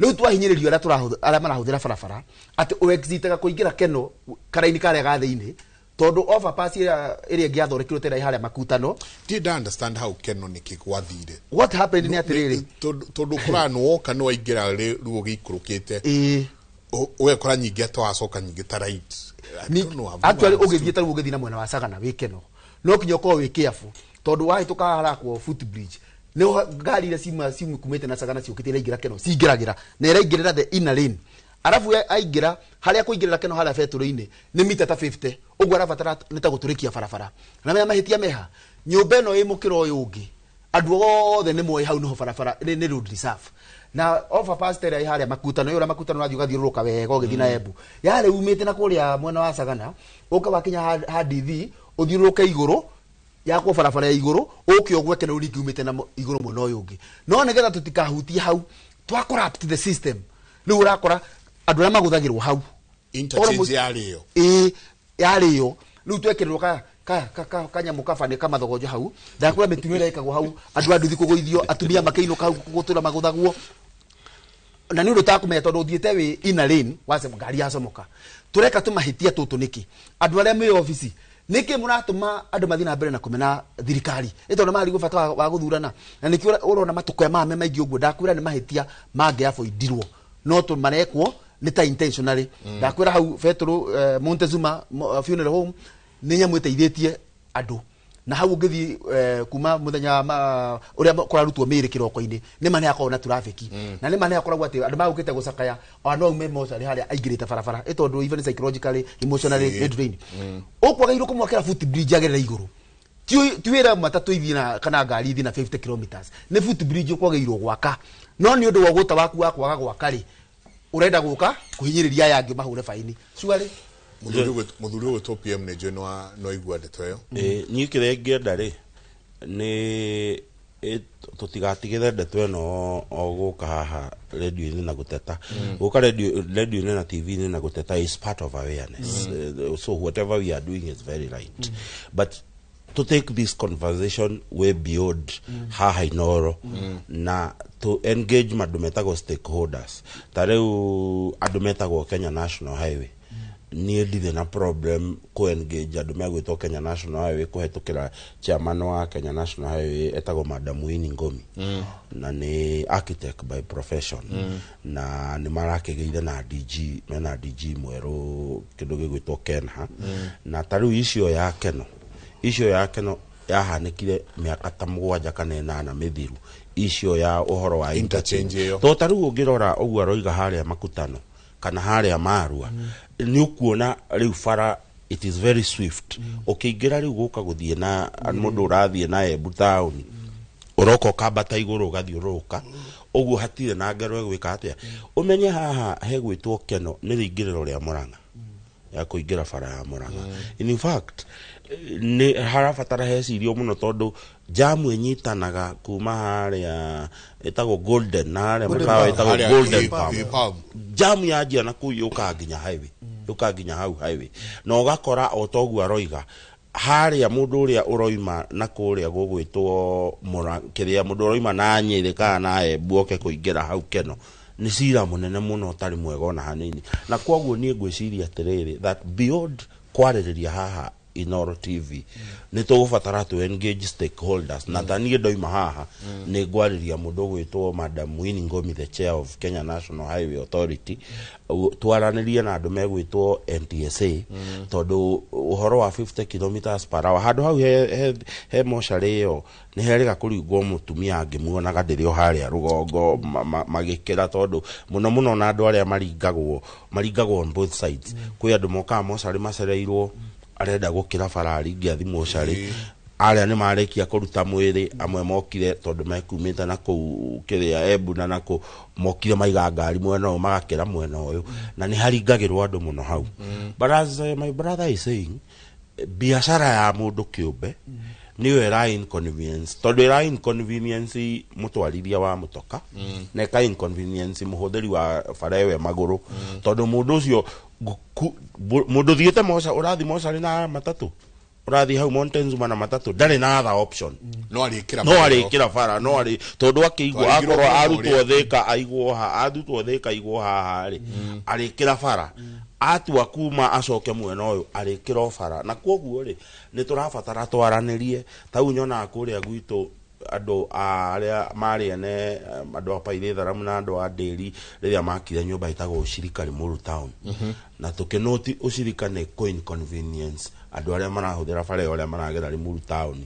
Rĩu twahinyĩrĩrio arĩa marahũthĩra barabara atĩ ũexitaga kũingĩra Keno karaini karĩa ga thĩinĩ tondu overpass ĩrĩa ĩngĩathondekirwo tena harĩa makutano. Did I understand how Keno nĩkĩ gwathire? What happened nĩ atĩrĩrĩ tondu kũra nĩwoka nĩwaingĩra rĩu ũgĩikũrũkĩte ũgekora nyingĩ atwacoka nyingĩ ta right. Actually ũgĩthiĩ ta rĩu ũgĩthiĩ na mwena wa Sagana wĩ Keno no kinya ũkorwo wĩ careful tondu wahĩtũka harakwo footbridge nĩ ngari iria ciuma kumĩte na Sagana ciũkĩte iraingĩra Keno cingĩragĩra na iraingĩrĩra the inner lane, arabu aingĩra harĩa kũingĩrĩra Keno harĩa betũrũ-inĩ nĩ mita ta 50 ũguo arabatara nĩ ta gũtũrĩkia barabara. Na maya mahĩtia meha nyũmba ĩno ĩ mũkĩra ũyũ ũngĩ Andũ othe nĩ moĩ hau nĩho barabara nĩ road reserve. Na overpass ĩrĩa ĩ harĩa makutano ĩyo makutano ũrathiĩ ũgathiũrũrũka wega ũgĩthiĩ na Embu. Yarĩ umĩte na kũrĩa mwena wa Sagana, ũka wakinya ha DV, ũthiũrũrũke igũrũ, yakwo barabara ya igũrũ, ũke ũgwe Keno rĩngĩ umĩte na igũrũ mwena ũyũ ũngĩ. No nĩgetha tũtikahutie hau, twa corrupt the system. Rĩu ũrakora andũ arĩa magũthagĩrwo hau. Interchange yarĩ ĩyo. Ĩĩ, yarĩ ĩyo. Rĩu twekĩrĩrwo ka kanyamũ kabane kamathogonjo hau. Ndakwĩra mĩtino ĩrĩa ĩkagwo hau, andũ a nduthi kũgũithio, atumia makĩinũka hau gũtũra magũthagwo. Na nĩ ũndũ ũtakũmenya tondũ ũthiĩte wĩ in a lane, wacemo ngari yacomoka. Tũreka tũmahĩtia tũtũ nĩkĩ? Andũ arĩa me obici, nĩkĩ mũratũma andũ mathiĩ na mbere na kũmena thirikari? Ĩ tondũ marigwo bata wa gũthurana. Na nĩkĩo ũrona matukũ maya me maingĩ ũguo, ndakwĩra nĩ mahĩtia mangĩaboindirwo. No tũ marekwo nĩ ta intentionally. Ndakwĩra hau Petro, Montezuma funeral home nĩ nyamũ ĩteithĩtie andũ. Na hau ũngĩthiĩ kuma mũthenya ũrĩa kũrarutwo mĩĩrĩ kĩroko-inĩ, nĩ ma nĩ hakoragwo na traffic. Na nĩ ma nĩ hakoragwo atĩ andũ magũkĩte gũcakaya, ona no aume mocarĩ harĩa aingĩrĩte barabara. Ĩ tondũ even psychologically, emotionally, nĩ drain. Ũkwagĩrĩirwo kũmwakĩra foot bridge agerere igũrũ. Ti wĩra matatũ ithiĩ na kana ngari ithiĩ na 50 kilometers. Nĩ foot bridge ũkwagĩrĩirwo gwaka. No nĩ ũndũ wa ũgũta waku wa kwaga gwaka rĩ, ũrenda gũka kũhinyĩrĩria aya angĩ mahũre baini. Surely Mũthuri ũgwĩtwo PM nĩ njũĩ no aigua ndeto ĩyo. Niĩ kĩrĩa ingĩenda rĩ, nĩ tũtigatigĩre ndeto ĩno o gũka haha radio-inĩ na gũteta. Gũka radio-inĩ na TV-inĩ na gũteta is part of awareness. So whatever we are doing is very right. But to take this conversation way beyond haha Inoro na to engage andũ metagwo stakeholders. Ta rĩu andũ metagwo Kenya National Highway. Niĩ ndirĩ na problem kũ engage andũ megwĩtwo Kenya National Highway kũhetũkĩra chairman wa Kenya National Highway etagwo Madam Winnie Ngomi. Na nĩ architect by profession. Na nĩ marakĩgĩire na DG, mena DG mwerũ kĩndũ gĩgwĩtwo Kenha. Na ta rĩu icio ya Keno, icio ya Keno yahanĩkire mĩaka ta 7 kana 8 mĩthiru. Icio ya ũhoro wa interchange ĩyo. To ta rĩu ũngĩrora ũguo aroiga harĩa Makutano kana harĩa Marua, nĩ ũkuona rĩu bara it is very swift. Ũkĩingĩra rĩu gũka gũthiĩ na mũndũ ũrathiĩ na Embu town, ũroka ũkambata igũrũ ũgathiũrũrũka, ũguo hatirĩ na ngero ĩgwĩka atĩa. Ũmenye haha hegwĩtwo Keno nĩ rĩingĩrĩro rĩa Murang'a, ya kũingĩra bara ya Murang'a. In fact, nĩ harabatara hecirio mũno tondũ jamu ĩnyitanaga kuma harĩa ĩtagwo Golden na harĩa mũkawa ĩtagwo Golden Palm. Jamu yanjia na kũu yũkaga nginya highway, yũkaga nginya hau highway. Na ũgakora o toguo aroiga harĩa mũndũ ũrĩa ũroima na kũrĩa gũgwĩtwo kĩrĩa mũndũ ũroima na Nyĩrĩ kana na Embu oke kũingĩra hau Keno nĩ cira mũnene mũno ũtarĩ mwega ona hanini. Na kwoguo niĩ ngwĩciria atĩrĩrĩ, that beyond kwarĩrĩria haha Inoro TV, nĩ tũgũbatara to engage stakeholders. Na ta niĩ ndoima haha, nĩ ngwarĩria mũndũ ũgwĩtwo Madam Winnie Ngomi, the chair of Kenya National Highway Authority, twaranĩrie na andũ megwĩtwo NTSA, tondũ ũhoro wa 50 kilometers per hour, handũ hau he mocarĩ ĩyo, nĩ herĩga kũringwo mũtumia angĩmuonaga ndĩrĩ o harĩa rũgongo magĩkĩra, tondũ mũno mũno na andũ arĩa maringagwo on both sides. Kwĩ andũ mokaga mocarĩ macereirwo, arenda gũkĩra bara aringe athi mocarĩ, arĩa nĩ marĩkia kũruta mwĩrĩ, amwe mokire tondũ mekumĩte na kũu kĩrĩa Embu na nakũ, mokire maiga ngari mwena ũyũ magakĩra mwena ũyũ, na nĩ haringagĩrwo andũ mũno hau. But as my brother is saying, biacara ya mũndũ kĩũmbe nĩyo ĩra inconvenience, tondũ ĩra inconvenience mũtwarithia wa mũtoka, na ĩka inconvenience mũhũthĩri wa bara ĩyo magũrũ, tondũ mũndũ ũcio mũndũ ũthiĩte moca, ũrathiĩ mocarĩ na matatũ, ũrathiĩ hau Montezuma na matatũ, ndarĩ na other option. No arĩkĩra No arĩkĩra bara, no arĩ, tondũ akĩigua akorwo arutwo Thĩka aigwo ha, arutwo Thĩka aigwo haha rĩ, arĩkĩra bara. Atua kuma acoke mwena ũyũ, arĩkĩra o bara. Na kwoguo rĩ, nĩ tũrabatara twaranĩrie. Ta rĩu nyonaga kũrĩa gwitũ andũ arĩa marĩ ene, andũ a Paithĩtharamu na andũ a Ndĩri rĩrĩa makire nyũmba ĩtagwo Ushirika Limuru Town. Na tũkĩnoti Ushirika nĩ kũ inconvenience andũ arĩa marahũthĩra bara ĩyo arĩa maragera Limuru Town.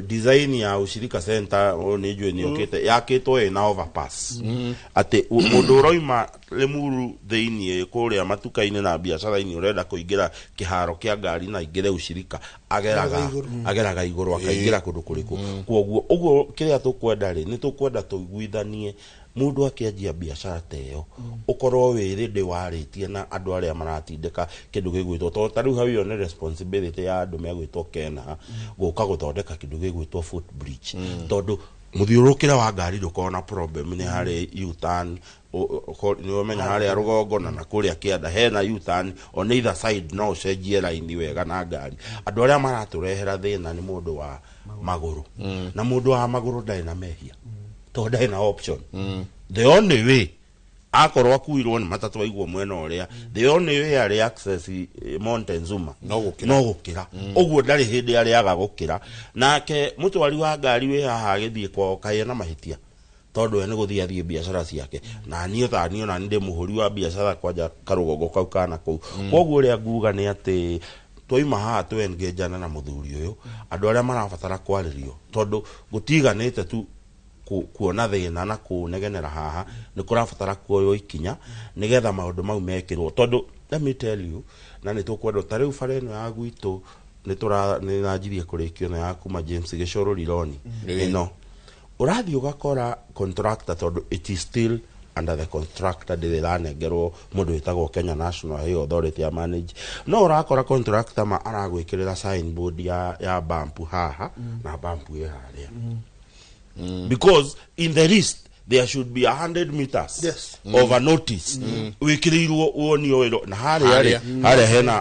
Design ya Ushirika Center, ũyũ nĩ njũĩ nĩ yũkĩte, yakĩtwo ĩna overpass. Atĩ mũndũ ũroima Limuru thĩiniĩ kũrĩa matuka-inĩ na biacara-inĩ ũrenda kũingĩra kĩharo kĩa ngari na aingĩre Ushirika, Ageraga ageraga igũrũ akaingĩra kũndũ kũrĩkũ. Kwoguo ũguo kĩrĩa tũkwenda rĩ, nĩ tũkwenda tũiguithanie mũndũ akĩanjia biacara ta ĩyo, ũkorwo wĩ ready warĩtie na andũ arĩa maratindĩka kĩndũ gĩgwĩtwo, tondũ ta rĩu hau ĩyo nĩ responsibility ya andũ megwĩtwo Kena gũka gũthondeka kĩndũ gĩgwĩtwo footbridge, tondũ mũthiũrũrũkĩre wa ngari ndũkorwo na problem. Nĩ harĩ U-turn, nĩ ũmenya harĩa rũgongo na kũrĩa kĩanda hena U-turn on either side, no ũcenjie raini wega na ngari. Andũ arĩa maratũrehera thĩna nĩ mũndũ wa magũrũ, na mũndũ wa magũrũ ndarĩ na mehia tondũ ndarĩ na option. The only way, akorwo akuirwo nĩ matatũ aigwo mwena ũrĩa, the only way arĩ access Montezuma no gũkĩra. No gũkĩra. Ũguo ndarĩ hĩndĩ arĩaga gũkĩra. Nake mũtwari wa ngari wĩ haha agĩthiĩ kwao kaĩ ena mahĩtia, tondũ we nĩ gũthiĩ athiĩ biacara ciake, na niĩ ta niĩ ona nĩ ndĩ mũhũri wa biacara kwanja karũgongo kau kana kũu. Koguo ũrĩa nguga nĩ atĩ twaima haha twengenjana na mũthuri ũyũ, andũ arĩa marabatara kwarĩrio, tondũ gũtiganĩte tu kuona thĩna na kũnegenera haha, nĩ kũrabatara kuoywo ikinya nĩgetha maũndũ mau mekĩrwo. Tondũ let me tell you, na nĩ tũkwendwo ta rĩu bara ĩno ya gwitũ nĩ tũra nĩ nanjirie kũrĩkio na ya kuma James Gĩcũrũ Rironi ĩno, ũrathiĩ ũgakora contractor, tondũ it is still under the contractor, ndĩrĩ ĩranengerwo mũndũ wĩtagwo Kenya National Highway Authority ya manage, no ũrakora contractor ma aragwĩkĩrĩra signboard ya bump haha na bump ĩ harĩa, because in the list there should be 100 meters of a notice wikiriirwo wonio wĩro na harĩa rĩ,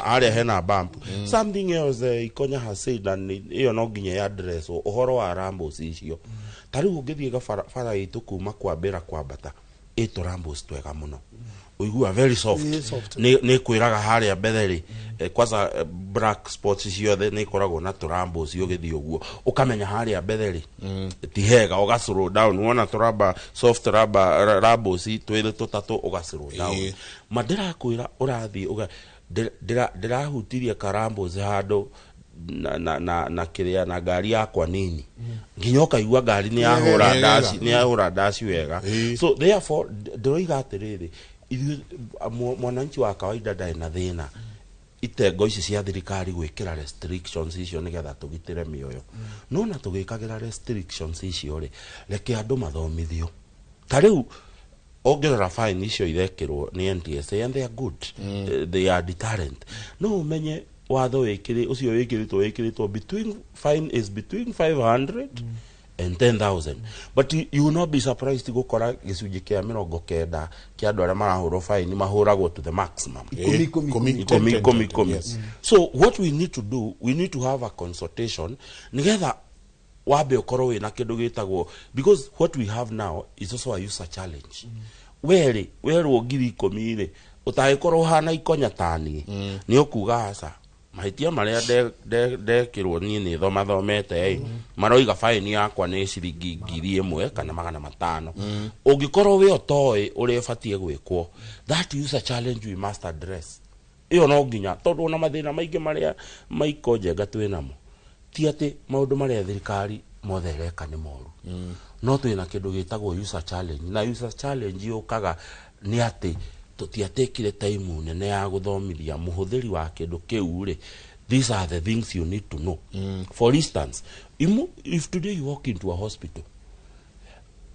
harĩa hena bump. Something else Ikonya has said, and ĩyo no nginya ya address ũhoro wa rambos icio. Ta rĩu ũngĩthiĩ gabara bara itũ kuma kwambĩra kwambata ĩtũ rambos twega mũno, ũigua very soft. Ĩ, soft. Nĩ kwĩraga harĩa mbere rĩ, kwanza black spots ciothe nĩ ikoragwo na tũrambos, ũgĩthiĩ ũguo ũkamenya harĩa mbere rĩ ti hega, ũga slow down. Wona tũramba soft ramba rambos twĩrĩ tũtatũ, ũga slow down. Ma ndĩrakwĩra ũrathiĩ ũga ndĩrahutirie karambos handũ na kĩrĩa na ngari yakwa nini nginya ũkaigua ngari nĩ yahũra Nĩ ndaci, nĩ yahũra ndaci wega. So therefore ndĩroiga atĩrĩrĩ, ithuĩ mwananchi wa kawaida ndarĩ na thĩna itengo ici cia thirikari gwĩkĩra restrictions icio nĩgetha tũgitĩre mĩoyo, no na tũgĩkagĩra restrictions icio rĩ, reke andũ mathomithio. Ta rĩu ongerera fine icio irekĩrwo nĩ NTSA, and they are good. They are deterrent. No ũmenye watho wĩkĩrĩ ũcio wĩkĩrĩtwo between, fine is between 500 and 10,000, but you will not be surprised gũkora gĩcunjĩ kĩa 90 kĩa andũ arĩa marahũrwo fine mahũragwo to the maximum. Ikũmi, ikũmi, ikũmi. Ikũmi, ikũmi, ikũmi. Yes. So what we need to do, we need to have a consultation nigetha wambe ũkorwo wĩna kĩndũ gĩtagwo, because what we have now is also a user challenge. Werĩ werwo 10,000 rĩ, ũtangĩkorwo ũhana Ikonya taniĩ, nĩ ũkuga aca, mahĩtia marĩa ndekĩrwo niĩ nĩ thomathomete ĩ maroiga faini yakwa nĩ ciringi 1,500. Ũngĩkorwo wĩ ũtoĩ ũrĩa ĩbatiĩ gwĩkwo, that user challenge we must address. Ĩyo no nginya, tondũ ona mathĩna maingĩ marĩa maiko njenga twĩ namo ti atĩ maũndũ marĩa thirikari mothe ĩreka nĩ moru, no twĩna kĩndũ gĩtagwo user challenge, na user challenge yũkaga nĩ atĩ tũtiatekire time nene ya gũthomithia mũhũthĩri wa kĩndũ kĩu rĩ, these are the things you need to know. For instance, if today you walk into a hospital,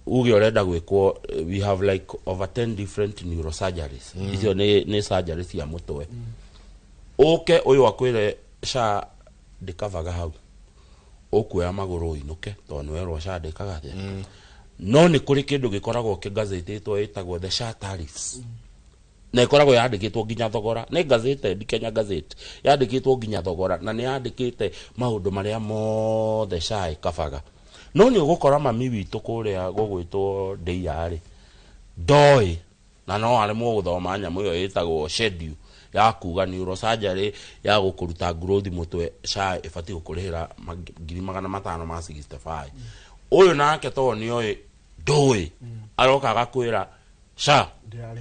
uge ũrenda gwĩkwo, we have like over 10 different neurosurgeries. Icio nĩ surgery cia mũtwe. Ũke ũyũ akwĩre SHA ndĩkavaga hau, ũkuoya magũrũ ũinũke tondũ nĩ werwo SHA ndĩkaga atĩa. No nĩ kũrĩ kĩndũ gĩkoragwo kĩgazetĩtwo ĩtagwo the SHA tariffs, na ĩkoragwo yandĩkĩtwo nginya thogora nĩ gazetted Kenya Gazette, yandĩkĩtwo nginya thogora na nĩ yandĩkĩte maũndũ marĩa mothe SHA ĩkabaga. No nĩ ũgũkora mami witũ kũrĩa gũgwĩtwo ndĩia rĩ, ndoĩ na no aremwo gũthoma nyamũ ĩyo ĩtagwo schedule ya kuga neurosurgery ya gũkũruta growth mũtwe SHA ĩbatiĩ gũkũrĩhĩra 565,000. Ũyũ nake tondũ nĩoĩ ndũĩ, aroka agakwĩra SHA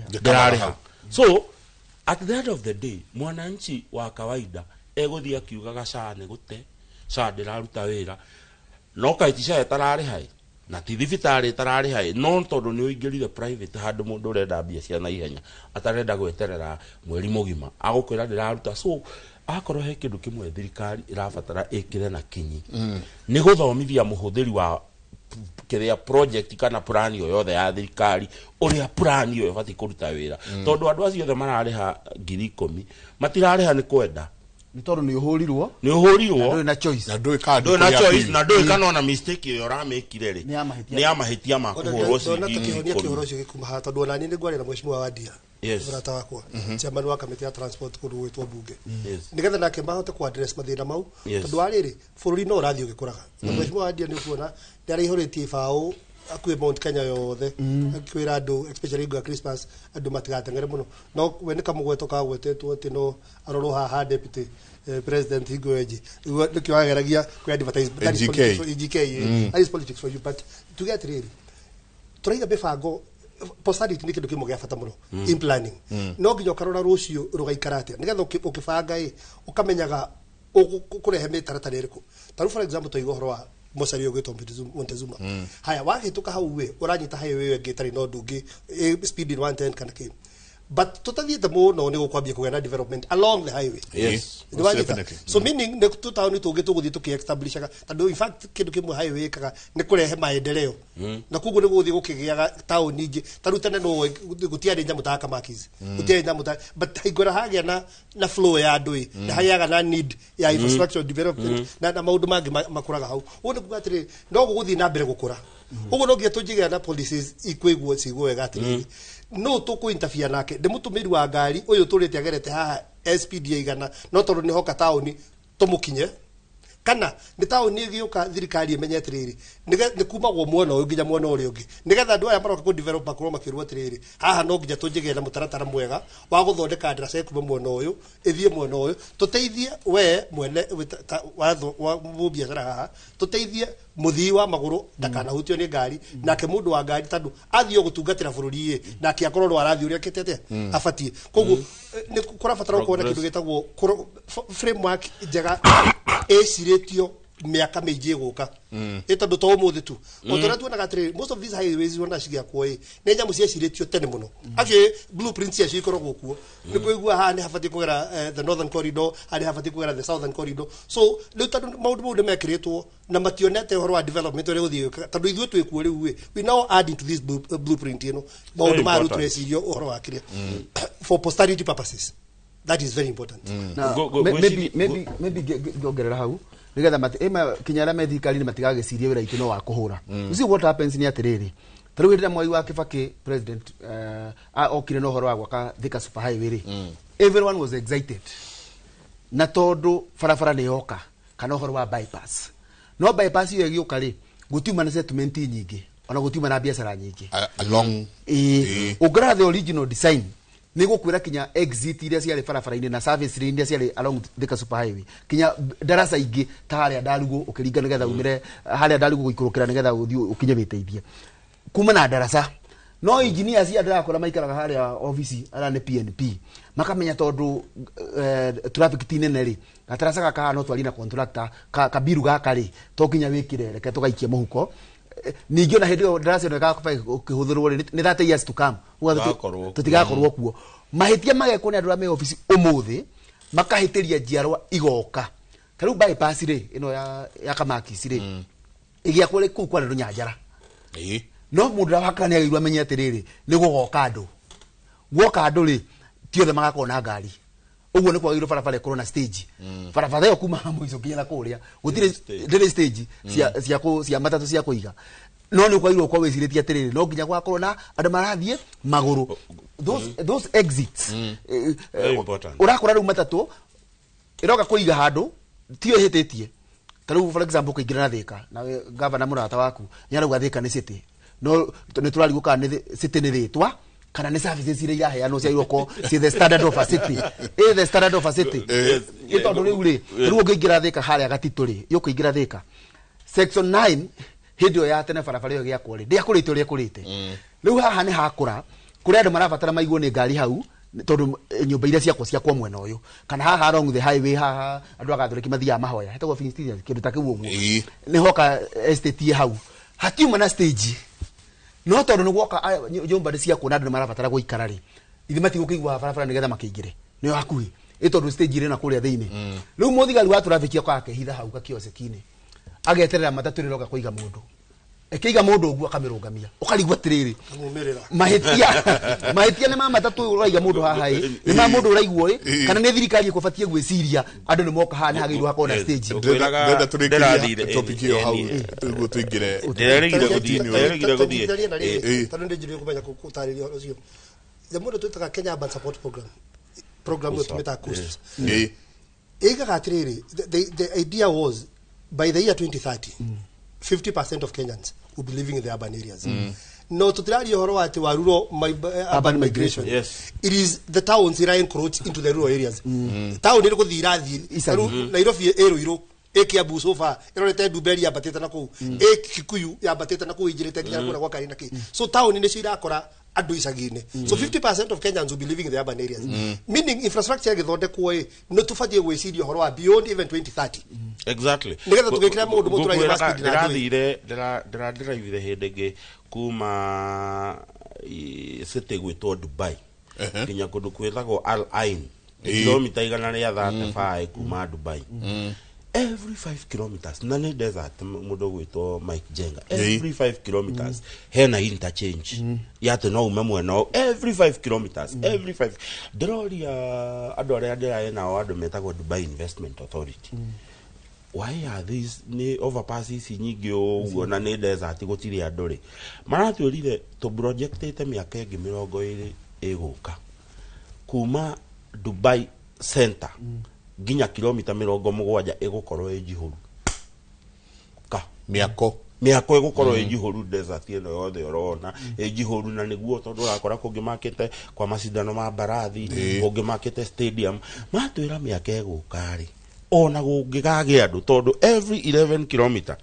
ndĩrarĩha. So at the end of the day, mwananchi wa kawaida egũthiĩ akiugaga SHA nĩ gũte, SHA ndĩraruta wĩra, no kaĩ ti SHA ĩtararĩha ĩ, na ti thibitarĩ ĩtararĩha ĩ, no tondũ nĩ ũingĩrire private handũ mũndũ ũrenda mbia cia naihenya, atarenda gweterera mweri mũgima, agũkwĩra ndĩraruta. So Akorwo he kĩndũ kĩmwe thirikari ĩrabatara ĩkĩre na kinyi nĩ gũthomithia mũhũthĩri wa kĩrĩa project kana plan o yothe ya thirikari ũrĩa plan ĩyo ĩbatiĩ kũruta wĩra, tondũ andũ acio othe mararĩha 10,000 matirarĩha nĩ kwenda, nĩ tondũ nĩ ũhũrirwo, nĩ ũhũrirwo ndũrĩ na choice, na ndũĩ kana ndũĩ na choice, na ndũĩ kana ona mistake ĩyo ũramĩkire rĩ Nĩ ya mahĩtia. Nĩ ya mahĩtia ma kũhũrwo Ndona ciringi tũkĩhonia 10,000. kĩhoro ũcio gĩkuma haha, tondũ ona niĩ nĩ ngwaria na mheshimiwa Wadia, Yes. mũrata wakwa, chairman wa kamĩtĩ ya transport kũndũ gwĩtwo bunge, Yes. nĩgetha nake mahote ku address mathĩna mau, Yes. tondũ wa rĩrĩ bũrũri no ũrathiĩ ũgĩkũraga, na mheshimiwa Wadia nĩ ũkuona nĩ araihũrĩtie ibaũ akuĩ Mount Kenya yothe akwĩra andũ, especially hingo ya Christmas, andũ matigateng'ere mũno. No we nĩ kamũgweto kagwetetwo atĩ no arorwo haha deputy president hingo ĩyo ĩngĩ. Nĩguo nĩkĩo ageragia kũ advertise. That is NGK. politics for EGK, that is politics for you. But tuge atĩrĩrĩ, tũraiga mĩbango, posterity nĩ kĩndũ kĩmwe gĩa bata mũno in planning. No nginya ũkarora rũciũ rũgaikara atĩa, nĩgetha ũkĩbanga ĩ ũkamenyaga ũkũrehe mĩtaratara ĩrĩkũ. Ta rĩu, for example, twaiga ũhoro wa mocarĩ ũgwĩtwo Montezuma. Haya, wahĩtũka hau ĩ ũranyita highway ĩyo ĩngĩ ĩtarĩ na ũndũ ũngĩ, speed in 110 kana kĩ, but tũtathiĩte mũno nĩ gũkwambia kũgĩa na development along the highway. Yes. Nĩ wanyita? Definitely. So meaning nĩ tũtaũni tũngĩ tũgũthiĩ tũkĩ-establishaga, tondũ in fact kĩndũ kĩmwe highway ĩkaga nĩ kũrehe maendeleo, na koguo nĩ gũgũthiĩ gũkĩgĩaga taũni ingĩ. Ta rĩu tene no gũtiarĩ nyamũ ta Kamakis, gũtiarĩ nyamũ ta, but hingo ĩrĩa hagĩa na flow ya andũ ĩ, nĩ hagĩaga na need ya infrastructure development na maũndũ mangĩ makũraga hau. Ũguo nĩ kuga atĩrĩrĩ, no gũgũthiĩ na mbere gũkũra. Ũguo no nginya tũngĩgĩa na policies ikwĩguo ciguo wega atĩrĩrĩ, no tũkũ interfere nake ndĩ mũtũmĩri wa ngari ũyũ tũrĩte agerete haha SPD ya 100, no tondũ nĩ hoka taũni tũmũkinye, kana nĩ taũni ĩgĩũka thirikari ĩmenye atĩrĩrĩ, nĩ kumagwo mwena ũyũ nginya mwena ũrĩa ũngĩ, nĩgetha andũ aya maroka kũ develop makorwo makĩrwo atĩrĩrĩ, haha no nginya tũnjĩgĩe na mũtaratara mwega wa gũthondeka ndaraca ĩkume mwena ũyũ ĩthiĩ mwena ũyũ, tũteithie we mwene watho wa mũbiacara haha, tũteithie mũthii wa magũrũ ndakanahutio nĩ ngari, nake mũndũ wa ngari tondũ athiĩ o gũtungatĩra bũrũri ĩ, nake akorwo no arathiĩ ũrĩa akĩte atĩa abatiĩ. Koguo nĩ kũrabatara gũkorwo na kĩndũ gĩtagwo framework njega ĩcirĩtio mĩaka mĩingĩ ĩgũka, ĩ tondũ to ũmũthĩ tu o ta ũrĩa tuonaga atĩrĩrĩ, most of these highways wona cigĩakwo ĩ nĩ nyamũ ciecirĩtio tene mũno. Actually blueprint ciacio ikoragwo kuo, nĩ kũigua haha nĩ habatiĩ kũgera the northern corridor, haha nĩ habatiĩ kũgera the southern corridor. So rĩu tondũ maũndũ mau nĩ mekĩrĩtwo na mationete ũhoro wa development ũrĩa ũgũthiĩ gwĩka, tondũ ithuĩ twĩ kuo rĩu ĩ, we now add into this blueprint ĩno maũndũ maya rĩu Important. tũrecirio ũhoro wa kĩrĩa for posterity purposes. That is very important. Na maybe ngĩongerera hau nigetha kinya arĩa me thirikari-inĩ matigagĩcirie wĩra witũ no wa kũhũra. You see, what happens nĩ atĩrĩrĩ, ta rĩu hĩndĩ ĩrĩa Mwai wa Kibaki president okire na ũhoro wa gwaka Thika super highway rĩ, everyone was excited, na tondũ barabara nĩ yoka kana ũhoro wa bypass. No bypass ĩyo ĩgĩũka rĩ, gũtiuma na settlement nyingĩ, ona gũtiuma na biacara nyingĩ along. Ĩĩ, ũngĩrora the original design nĩ gũkwĩra kinya exit iria ciarĩ barabara-inĩ na service lane iria ciarĩ along Thika super highway, kinya ndaraca ingĩ ta harĩa Ndarugu ũkĩringa nĩgetha umĩre harĩa Ndarugu gũikũrũkĩra nĩgetha ũthiĩ ũkinye wĩteithie kuma na ndaraca. No engineers cia ndĩrakora maikaraga harĩa obici arĩa nĩ PNP makamenya tondũ traffic ti nene rĩ, gataraca gaka haha no twarie na contractor kabiru gaka rĩ, to nginya wĩkĩre, reke tũgaikie mũhuko. Ningĩ ona hĩndĩ ĩyo ndaraca ĩno ĩgakorwo ĩkĩhũthĩrwo rĩ, nĩ 30 years to come. Uga Tũgakorwo kuo. Tũtigakorwo kuo. Mahĩtia magekwo nĩ andũ arĩa me obici ũmũthĩ makahĩtĩria njiarwa igoka. Ta rĩu bypass rĩ, ĩno ya Kamakis rĩ, ĩgĩakwo rĩ, kũu kwarĩ rũnyanjara, no mũndũ ũrĩa wakaga nĩ agĩrĩirwo amenye atĩrĩrĩ, nĩ gũgoka andũ, guoka andũ rĩ, ti othe magakorwo na ngari. Ũguo nĩ kwagĩrĩirwo barabara ĩkorwo na stage. Barabara ĩyo kuma mũico nginya na kũrĩa gũtirĩ ndĩrĩ stage cia matatũ cia kũiga, no nĩ kwagĩrĩirwo gũkorwo wĩcirĩtie atĩrĩrĩ, no nginya gũgakorwo na andũ marathiĩ magũrũ, those exits. Very important. Ũrakora rĩu matatũ ĩroka kũiga handũ tiyo ĩhĩtĩtie. Ta rĩu, for example, ũkĩingĩra na Thika, nawe gavana mũrata waku nĩ arauga Thika nĩ city, no nĩ tũrarigwo kana nĩ city nĩ rĩtwa kana nĩ services iria iraheanwo ciagĩrĩirwo gũkorwo ci the standard of a city, ĩ the standard of a city. Ĩ tondũ rĩu rĩ, rĩu ũngĩingĩra Thika harĩa Gatitũ rĩ, ũkĩingĩra Thika section 9 hĩndĩ ĩyo ya tene barabara ĩyo ĩgĩakwo rĩ, ndĩakũrĩte ũrĩa ĩkũrĩte rĩu. Haha nĩ hakũra kũrĩa andũ marabatara maigwo nĩ ngari hau, tondũ nyũmba iria ciakwo ciakwo mwena ũyũ kana haha along the highway haha andũ agathoreki mathiaga mahoya hetagwo Philistines, kĩndũ ta kĩu ũguo nĩ hoka estate ĩ hau hatiuma na stage, no tondũ nĩ gwoka nyũmba nĩ ciakwo na andũ nĩ marabatara gũikara rĩ, ithe matigũkĩigua barabara nĩgetha makĩingĩre nĩyo hakuhĩ. Ĩ tondũ stage ĩrĩ na kũrĩa thĩinĩ. Rĩu mũthigari wa traffic oka akehitha hau gakioseki-inĩ, ageterera matatũ ĩrĩa ĩroka kũiga mũndũ, ĩkĩiga mũndũ ũguo akamĩrũgamia, ũkarigwo atĩrĩrĩ, Kamumĩrĩra. Mahĩtia nĩ ma matatũ ũraiga mũndũ haha ĩ, nĩ ma mũndũ ũraigwo ĩ, kana nĩ thirikari ĩkũbatiĩ gwĩciria andũ nĩ moka haha nĩ hagĩrĩirwo hakorwo na stage? Ndĩrenda tũrĩkĩrie Ndĩrathire, topic ĩyo hau nĩguo tũingĩre Ndĩrerĩgire gũthiĩ, ndĩrerĩgire gũthiĩ. Tanyitithania na rĩrĩ, tondũ nĩ njũrĩ kũmenya gũtarĩria ũhoro ũcio. Nyamũ ĩno twĩtaga Kenya Urban Support Program, program ĩyo tũmĩtaga KUSP, ĩigaga atĩrĩrĩ, the idea was by the year 2030, 50% of Kenyans will be living in the urban areas. No tũtiraria ũhoro wa atĩ wa rural urban migration. It is the towns ira encroach into the rural areas. Town ĩrĩ gũthiĩ irathiĩ. Icagi. Rĩu Nairobi ĩ Ruiru, ĩ Kiambu, so far ĩrorete Ndumberi yambatĩte na kũu, ĩ Kikuyu yambatĩte na kũu, ĩingĩrĩte nginya kũrĩa gwa Karina kĩ. So town nĩcio irakora andũ icagi-inĩ. So 50% of Kenyans will be living in the urban areas, meaning infrastructure ĩgĩthondekwo ĩ, nĩ tũbatiĩ gwĩciria ũhoro wa beyond even 2030. Nĩgetha tũgĩkĩra maũndũ mau tũragia ma speed na ndũĩ. Ndĩrathire, ndĩradrive hĩndĩ ĩngĩ kuma city gwĩtwo Dubai nginya kũndũ kwĩtagwo Al Ain, kilomita 135 kuma Dubai. Every 5 kilometers, na nĩ desert, mũndũ gwĩtwo Mike Jenga, every 5 kilometers hena interchange ya atĩ no ume mwena ũyũ, every 5 kilometers, every 5. Ndĩroria andũ arĩa ndĩrarĩ nao, andũ metagwo Dubai Investment Authority, why are these nĩ overpass ici nyingĩ ũguo na nĩ desert, gũtirĩ andũ rĩ? Maratwĩrire tũprojectĩte mĩaka ĩngĩ 20 ĩgũka, kuma Dubai center nginya kilomita 70 ĩgũkorwo ĩ njihũru ka Mĩako. Mĩako ĩgũkorwo ĩ njihũru, desert ĩno yothe ũrona ĩ njihũru. Na nĩguo tondũ ũrakora kũngĩ makĩte kwa macindano ma mbarathi, kũngĩ makĩte stadium. Matwĩra mĩaka ĩgũka rĩ, ona gũngĩkagĩa andũ, tondũ every 11 kilometer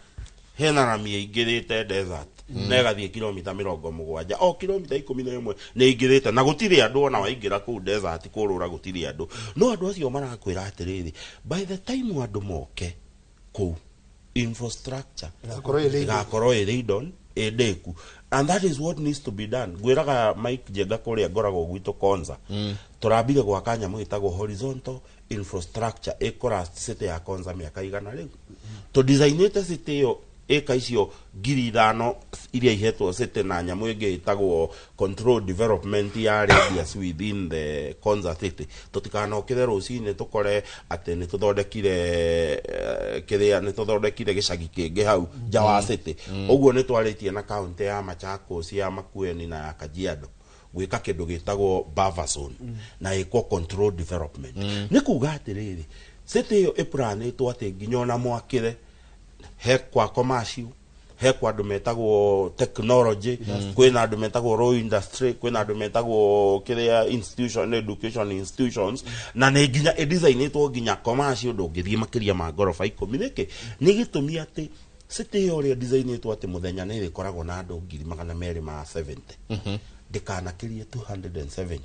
hena rami ĩingĩrĩte desert na ĩgathiĩ kilomita 70, o kilomita 11 nĩ ĩingĩrĩte na gũtirĩ andũ. Ona waingĩra kũu desert kũrũra gũtirĩ andũ. No andũ acio marakwĩra atĩrĩrĩ, by the time andũ moke kũu, infrastructure Ĩgakorwo ĩ laid. Ĩgakorwo ĩ laid on, ĩ ndĩku, and that is what needs to be done. Ngwĩraga Mike Njenga, kũrĩa ngoragwo gwitũ Konza, tũrambire gwaka nyamũ ĩtagwo horizontal infrastructure ĩkũra city ya Konza mĩaka 100 rĩu. Tũdesignĩte city ĩyo ĩka icio 5,000 iria ihetwo city na nyamũ ĩngĩ ĩtagwo control development ya radius within the Konza City, tũtikanokĩre rũcinĩ tũkore atĩ nĩ tũthondekire kĩrĩa, nĩ tũthondekire gĩcagi kĩngĩ hau nja wa city. Ũguo nĩ twarĩtie na kaunti ya Machakos, ya Makueni na ya Kajiado gwĩka kĩndũ gĩtagwo buffer zone na ĩkwo control development. Nĩ kuga atĩrĩrĩ, city ĩyo ĩplanĩtwo atĩ nginya ona mwakĩre he kwa commercial, he kwa andũ metagwo technology, kwĩna andũ metagwo raw industry, kwĩna andũ metagwo kĩrĩa institution, education institutions, na nĩ nginya ĩdesignĩtwo nginya commercial ndũngĩthiĩ makĩria ma ngoroba 10. Nĩkĩ? Nĩ gĩtũmi atĩ city ĩyo ũrĩa designĩtwo atĩ mũthenya nĩ ĩrĩkoragwo na andũ 270,000, ndĩkanakĩrie 270.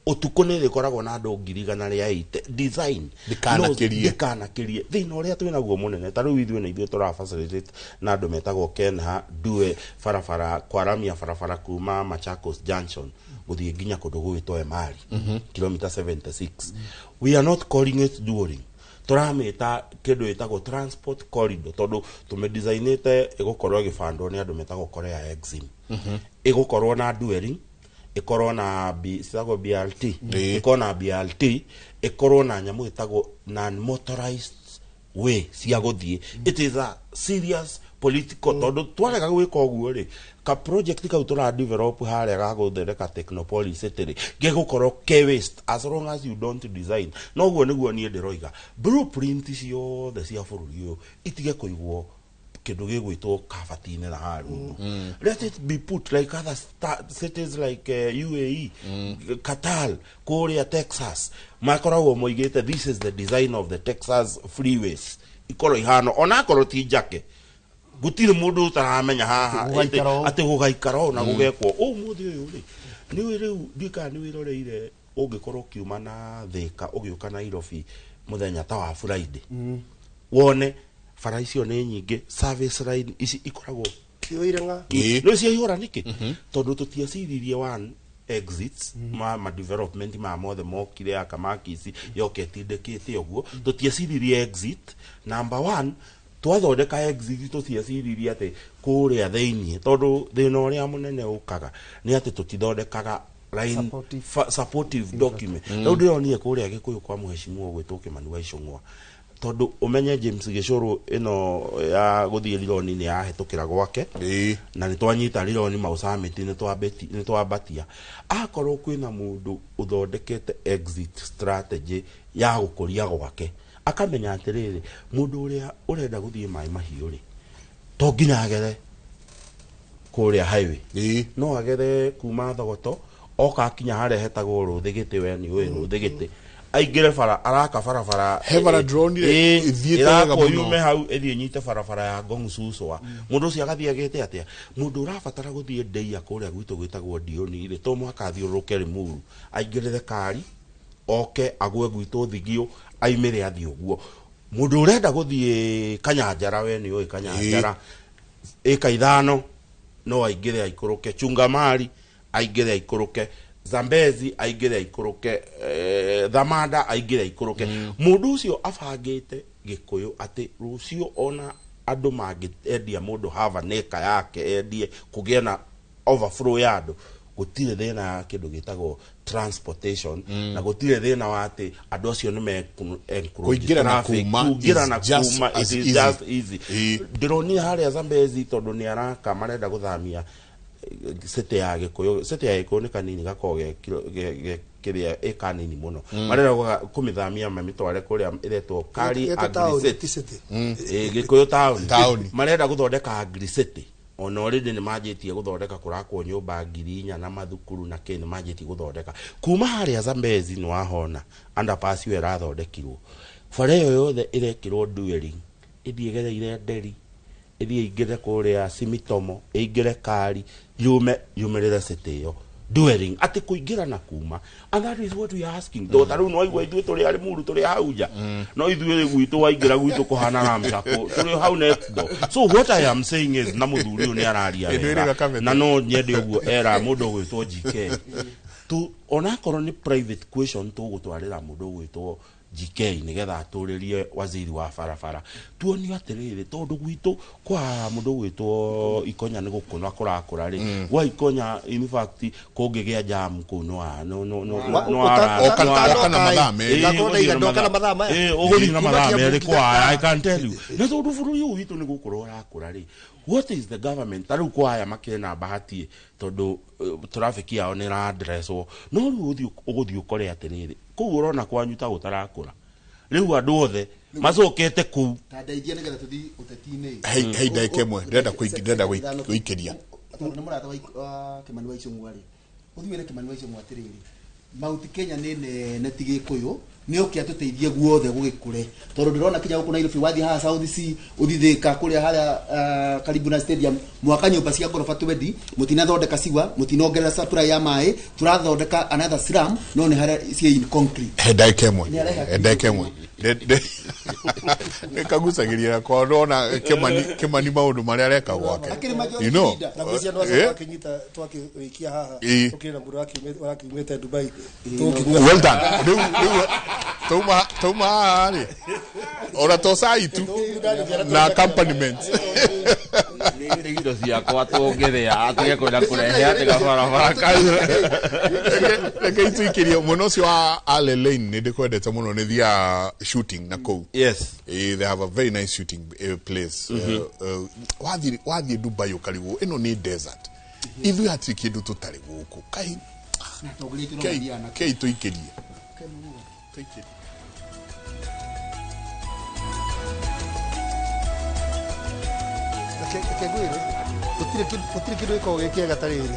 Ũtukũ nĩ ĩrĩkoragwo na andũ 180,000. Design Ndĩkanakĩrie. No, ndĩkanakĩrie. Thĩna ũrĩa twĩnaguo mũnene ta rĩu ithuĩ na ithuĩ tũra facilitate na andũ metagwo Kenha Ndue barabara, kwaramia barabara kuma Machakos Junction gũthiĩ nginya kũndũ gũgwĩtwo Emali, kilomita 76. We are not calling it dualling, tũramĩta kĩndũ ĩtagwo transport corridor, tondũ tũmĩdesignĩte ĩgũkorwo ĩgĩbandwo nĩ andũ metagwo Korea Exim. Ĩgũkorwo na dualling, ĩkorwo na B, citagwo BRT, ĩkorwo na BRT, ĩkorwo na nyamũ ĩtagwo non motorized way cia gũthiĩ. It is a serious political, tondũ twarega gwĩka ũguo rĩ, ka project kau tũra develop harĩa ga gũthondeka Technopolis city rĩ, gĩgũkorwo ke waste as long as you don't design. Noguo nĩguo niĩ ndĩroiga blueprint ciothe cia bũrũri ũyũ itige kũigwo kĩndũ gĩgwĩtwo kabati-inĩ na harungu. Let it be put like other cities like UAE, Qatar, kũrĩa Texas makoragwo moigĩte this is the design of the Texas freeways, ikorwo ihano onakorwo ti njake, gũtirĩ mũndũ ũtaramenya haha Gũgaikara ũũ. Atĩ gũgaikara ũũ na gũgekwo ũmũthĩ ũyũ rĩ, nĩũĩ rĩu ndiũĩ kana nĩ wĩroreire, ũngĩkorwo ũkiuma na Thĩka ũgĩũka Nairobi mũthenya ta wa Friday, wone bara icio nĩ nyingĩ, service line ici ikoragwo Ciũire ng'a. Nĩ ciaihũra. Nĩkĩ? Tondũ tũtieciririe one Exits ma development ma mothe mokire ya kamakisi yoke tindĩkĩte ũguo. Tũtieciririe exit number 1, twathondeka exit tũtieciririe atĩ kũrĩa thĩiniĩ, tondũ thĩna ũrĩa mũnene ũkaga nĩ atĩ tũtithondekaga line supportive document. Rĩu ndĩronire kũrĩa Gĩkũyũ kwa mũheshimiwa ũgwĩtwo Kĩmani wa Icũng'wa, tondũ ũmenye James Gĩcũrũ ĩno ya gũthiĩ Rironi nĩ yahĩtũkĩra gwake, na nĩ twanyita Rironi Mau Summit, nĩ twambatia. Akorwo kwĩna mũndũ ũthondekete exit strategy ya gũkũria gwake, akamenya atĩrĩrĩ, mũndũ ũrĩa ũrenda gũthiĩ Maĩ Mahiũ rĩ, to nginya agere kũrĩa highway, no agere kuma Thogoto oka akinya harĩa hetagwo Rũthĩ Gĩtĩ, we nĩ ũĩ Rũthĩ Gĩtĩ, aingĩre bara, araka barabara. He bara ndĩronire ĩthiĩte wega ĩrakwo mũno. Yume hau ĩthiĩ nyite barabara ya Ngong Suswa. Mũndũ ũcio agathiĩ agĩte atĩa? Mũndũ ũrabatara gũthiĩ Ndeia kũrĩa gwitũ gwĩtagwo Ndiũni rĩ, to mũhaka athiũrũrũke Limuru, aingĩrĩre kari oke agwe gwitũ Thigio, aimĩre athiĩ ũguo. Mũndũ ũrenda gũthiĩ Kanyanjara, we nĩ ũĩ Kanyanjara, ĩka 5 no aingĩre aikũrũke Chungamari, aingĩre aikũrũke Zambezi, aingĩre aikũrũke Thamanda, aingĩre aikũrũke. Mũndũ ũcio abangĩte Gĩkũyũ atĩ rũciũ ona andũ mangĩendia mũndũ hava neka yake endie kũgĩe na overflow ya andũ, gũtirĩ thĩna ya kĩndũ gĩtagwo transportation, na gũtirĩ thĩna wa atĩ andũ acio nĩ me Kũingĩra na kuma kũingĩra is na just kuma as it is easy. Just easy. Ndĩronire harĩa Zambezi tondũ nĩ araka marenda gũthamia city ya Gĩkũyũ. City ya Gĩkũyũ nĩ kanini gakoragwo ge kĩrĩa ĩka nini mũno. Marenda kũmĩthamia mamĩtware kũrĩa ĩretwo Kari Ĩretwo Agri town, City. ti city. Gĩkũyũ town. Town. Marenda gũthondeka Agri City, ona already nĩ manjĩtie gũthondeka, kũrakwo nyũmba 4,000 na mathukuru na kĩ, nĩ manjĩtie gũthondeka kuma harĩa Zambezi. Nĩ wahona underpass ĩyo ĩrathondekirwo, bara ĩyo yothe ĩrekĩrwo dueling, ĩthiĩ ĩgereire Nderi, ĩthiĩ ĩingĩre kũrĩa Simitomo, ĩingĩre Kari, yume yumĩrĩre city ĩyo, dueling atĩ kũingĩra na kuma. And that is what we are asking. Mm. Ta rĩu no aigua ithuĩ tũrĩ arĩ muru tũrĩ hau nja, no ithuĩ gwitũ waingĩra gwitũ kũhana ramsako, tũrĩ hau next door. So what I am saying is, na mũthuri ũyũ nĩ araria Ĩndũ ĩrĩ wega gakabete. na no nyende ũguo era mũndũ ũgwĩtwo GK tu, onakorwo nĩ private question tũgũtwarĩra mũndũ ũgwĩtwo GK nĩgetha atũrĩrie waziri wa barabara, tuonio atĩrĩrĩ, tondũ gwitũ kwa mũndũ ũgwĩtwo Ikonya nĩ gũkũra kũrakũra rĩ, gwa Ikonya in fact kũngĩgĩa jam kũu no no no no no Oka na mathaa merĩ. Ndoka na mathaa maya. Ũgũthiĩ na Kuma mathaa Kiambu merĩ nginya kwa, I can tell you, na tondũ bũrũri ũyũ witũ nĩ gũkũra ũrakũra rĩ, what is the government? Ta rĩu kwa aya makĩrĩ na bahati tondũ traffic yao nĩ ĩradresswo, no rĩu ũgũthiĩ ũkore atĩrĩrĩ, kũu ũrona kwanyu ta gũtarakũra, rĩu andũ othe macokete kũu. Ta ndeithia nĩgetha tũthiĩ ũteti-inĩ. Hei ndagĩka ĩmwe ndĩrenda ndĩrenda gũikĩria. Tondũ nĩ mũrata wa Kĩmani wa Icũng'wa rĩ, ũthiĩ wĩre Kĩmani wa Icũng'wa atĩrĩrĩ, Mount Kenya nĩ nene ti Gĩkũyũ, nĩ oke atũteithie guothe gũgĩkũre, tondũ ndĩrona kinya gũkũ Nairobi, wathiĩ haha South C, ũthiĩ Thĩka kũrĩa harĩa karibu na stadium, mwaka nyũmba cia ngoroba 20, mũtinathondeka siwa, mũtinongerera supply ya maĩ, tũrathondeka another slum, no nĩ harĩa ciĩ in concrete. He ndagĩka ĩmwe. Nĩ areha. He ndagĩka ĩmwe. Nĩkagucagĩria kwa ndona Kĩmani maũndũ marĩa areka gwake. Akĩrĩ majority You know, leader. Na ngwĩciria andũ acio twakĩnyita twakĩrĩkia haha, tũkĩrĩ na mũndũ ũrakiumĩte Dubai. Well done. Rĩu tauma haha rĩ, ona to cai tu na accompaniment. Nĩ indo ciakwa tũngĩrĩa atige kwenda kũrehe atĩ gabarabara kau. Reke ituikĩrie mwena ũcio wa Ale Lane, nĩ ndĩkwendete mũno, nĩ thiaga shooting na kũu. Yes. They have a very nice shooting place. Wathiĩ Dubai ũkarigwo ĩno nĩ desert, ithuĩ hatirĩ kĩndũ tũtarĩ gũkũ kai. Na atongoria aitũ no mathiaga na Kei tũikĩrie. Tũikĩrie. Reke ngwĩre, gũtirĩ kĩndũ gĩkoragwo gĩ kĩega ta rĩrĩ.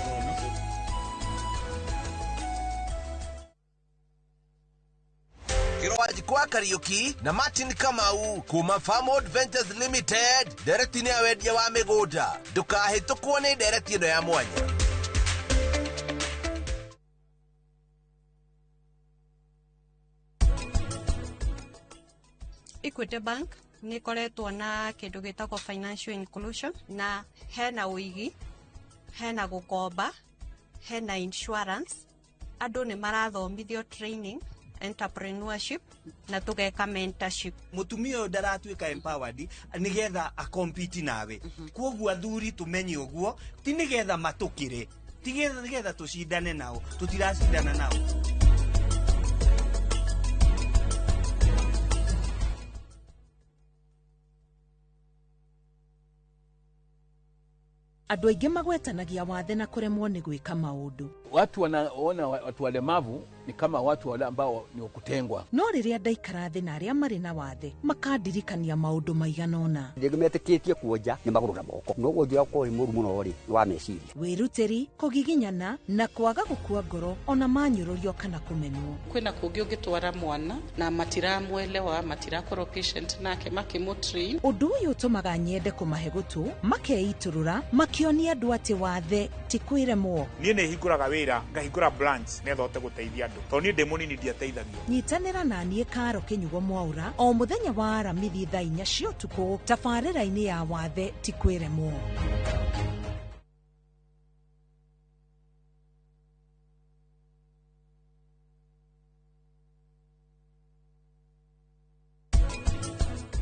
Wanjikwa Kariuki na Martin Kamau kuma Farmwood Ventures Limited, ndereti-inĩ ya wendia wa mĩgũnda. Ndũkahĩtũkwo nĩ ndereti ĩno ya mwanya. Equity Bank nĩ ĩkoretwo na kĩndũ gĩtagwo financial inclusion, na hena ũigi, hena gũkomba, Hena insurance, andũ nĩ marathomithio training, entrepreneurship na tũgeka mentorship. Mutumia ũyũ ndaratuĩka empowered nĩgetha akompiti nawe. Kwoguo athuri tũmenye ũguo ti nĩgetha matũkĩre, ti nĩgetha tũcindane nao, tũtiracindana nao. Andũ aingĩ magwetanagia wathe na kũremwo nĩ gwĩka maũndũ. Watu wanaona watu walemavu ni kama watu wale ambao ni wakutengwa. No rĩrĩa ndaikara thĩ na arĩa marĩ na wathe makandirikania maũndũ maigana ũna. Rĩngĩ metĩkĩtie kuonja nĩ magũrũ na moko, no wonjia ũkorwo wĩ mũru mũno rĩ nĩ wa meciria. Wĩrutĩri, kũgiginyana na kwaga gũkua ngoro ona manyũrũrio kana kũmenwo. Kwĩna kũngĩ ũngĩtwara mwana na matiramwelewa, matirakorwo patient nake makĩmũtrain. Ũndũ ũyũ ũtũmaga nyende kũmahe gũtũ, makeitũrũra, makĩonia andũ atĩ wathe ti kwĩremwo. Niĩ nĩ hingũraga wĩra, ngahingũra branch nĩgetha hote gũteithia andũ, tondũ niĩ ndĩ mũnini ndiateithagio. Nyitanĩra na niĩ Karo Kĩnyugo Mwaura o mũthenya wa Aramithi thaa 4 cia ũtukũ tabarĩra-inĩ ya wathe ti kwĩremwo.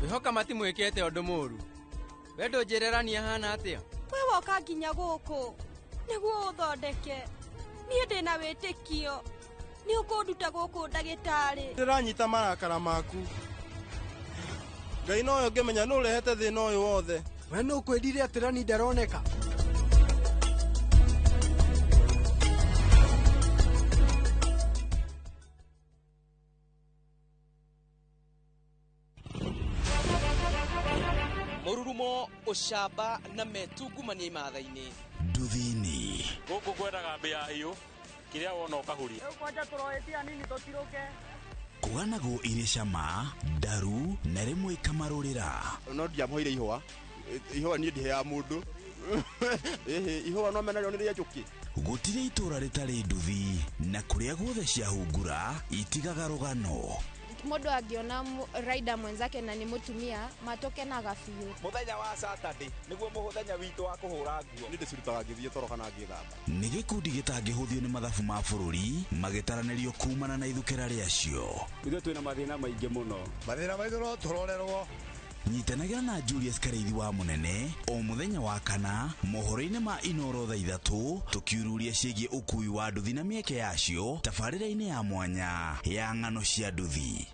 Wĩhoka matimwĩkĩte ũndũ mũũru. We ndũnjĩrĩrania hana atĩa? We woka nginya gũkũ nĩguo ũthondeke. Niĩ ndĩna wĩtĩkio nĩ ũkũnduta gũkũ ndagĩtarĩ. Ndĩranyita marakara maku. Ngai nowe ũngĩmenya nũ ũrehete thĩna ũyũ wothe. We nũ ũkwĩrire atĩ Rani ndaroneka? Mũrurumo, ũcamba na metungumania imatha-inĩ. Nduthini. Gũkũ kwendaga mbĩa hiũ, kĩrĩa wona ũkahuria. Rĩu kwanja tũroetia nini tũtirũke. Kũganagwo irĩ cama, ndaru na rĩmwe ikamarũrĩra. No ndiamũheire ihũa, ihũa niĩ ndiheaga mũndũ. Ihũa no menarĩo nĩ rĩa njũkĩ. Gũtirĩ itũũra rĩtarĩ nduthi na kũrĩa guothe ciahungura itigaga rũgano. Mũndũ angĩona rider mwenzake na nĩ mũtumia matokenaga biũ. Mũthenya wa Saturday nĩguo mũthenya witũ wa kũhũra nguo. Nĩ ndĩcirutaga ngĩthiĩ toro kana ngĩthamba. Nĩ gĩkundi gĩtangĩhũthio nĩ mathabu ma bũrũri magĩtaranĩrio kumana na ithukĩra rĩacio. Ithuĩ twĩna mathĩna maingĩ mũno. Mathĩna maitũ no tũrorerwo. Nyitanagĩra na Julius Karĩithi wa Mũnene o mũthenya wa kana mohoro-inĩ ma Inoro thaa 3 tũkiururia ciĩgiĩ ũkui wa nduthi na mĩeke yacio tabarĩra-inĩ ya mwanya ya ng'ano cia nduthi.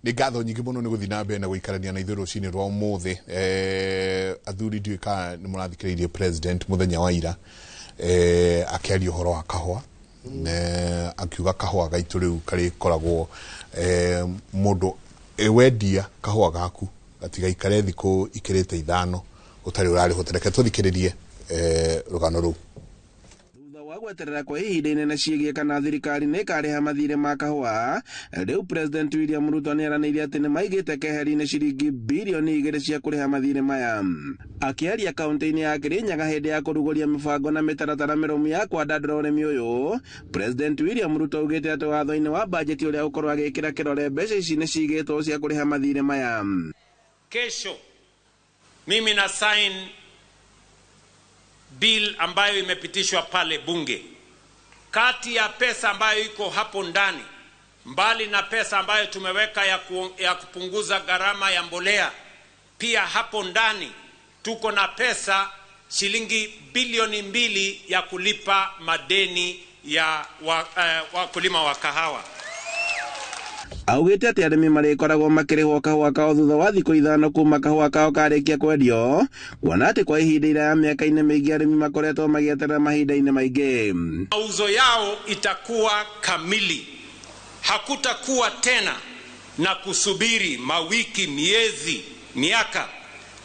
Nĩ ngatho nyingĩ mũno nĩ gũthiĩ na mbere na gũikarania na ithuĩ rũcinĩ rwa ũmũthĩ. Athuri ndiũĩ kana nĩ mũrathikĩrĩirie president mũthenya wa ira akĩaria ũhoro wa kahũa, akiuga kahũa gaitũ rĩu karĩkoragwo mũndũ wendia kahũa gaku gatigaikare thikũ ikĩrĩte 5 ũtarĩ ũrarĩhwo. Reke tũthikĩrĩrie rũgano rũu. Wa gweterera kwa ihinda inene ciĩgiĩ kana thirikari nĩ ĩkarĩha mathirĩ ma kahũa, rĩu President William Ruto nĩaranĩirie atĩ nĩ maigĩte keheri-inĩ ciringi birioni 2 cia kũrĩha mathirĩ maya. Akĩaria kaunti-inĩ ya Kirinyaga hĩndĩ ya kũrugũria mĩbango na mĩtaratara mĩrũmu ya kwandandũra ũrĩmi ũyũ, President William Ruto augĩte atĩ watho-inĩ wa bajeti ũrĩa ũkorwo agĩkĩra kĩrore mbeca ici nĩ cigĩtwo cia kũrĩha mathirĩ maya. Kesho mimi na sign bill ambayo imepitishwa pale bunge. Kati ya pesa ambayo iko hapo ndani, mbali na pesa ambayo tumeweka ya kupunguza gharama ya mbolea, pia hapo ndani tuko na pesa shilingi bilioni 2 ya kulipa madeni ya wakulima wa kahawa. Augĩte atĩ arĩmi marĩkoragwo makĩrĩhwo kahũa kao thutha wa thikũ 5 kuma kahũa kao karĩkia kwendio, kuona atĩ kwa ihinda iraya mĩaka-inĩ mĩingĩ arĩmi makoretwo magĩeterera mahinda-inĩ maingĩ. Mauzo yao itakuwa kamili, hakutakuwa tena na kusubiri mawiki, miezi, miaka.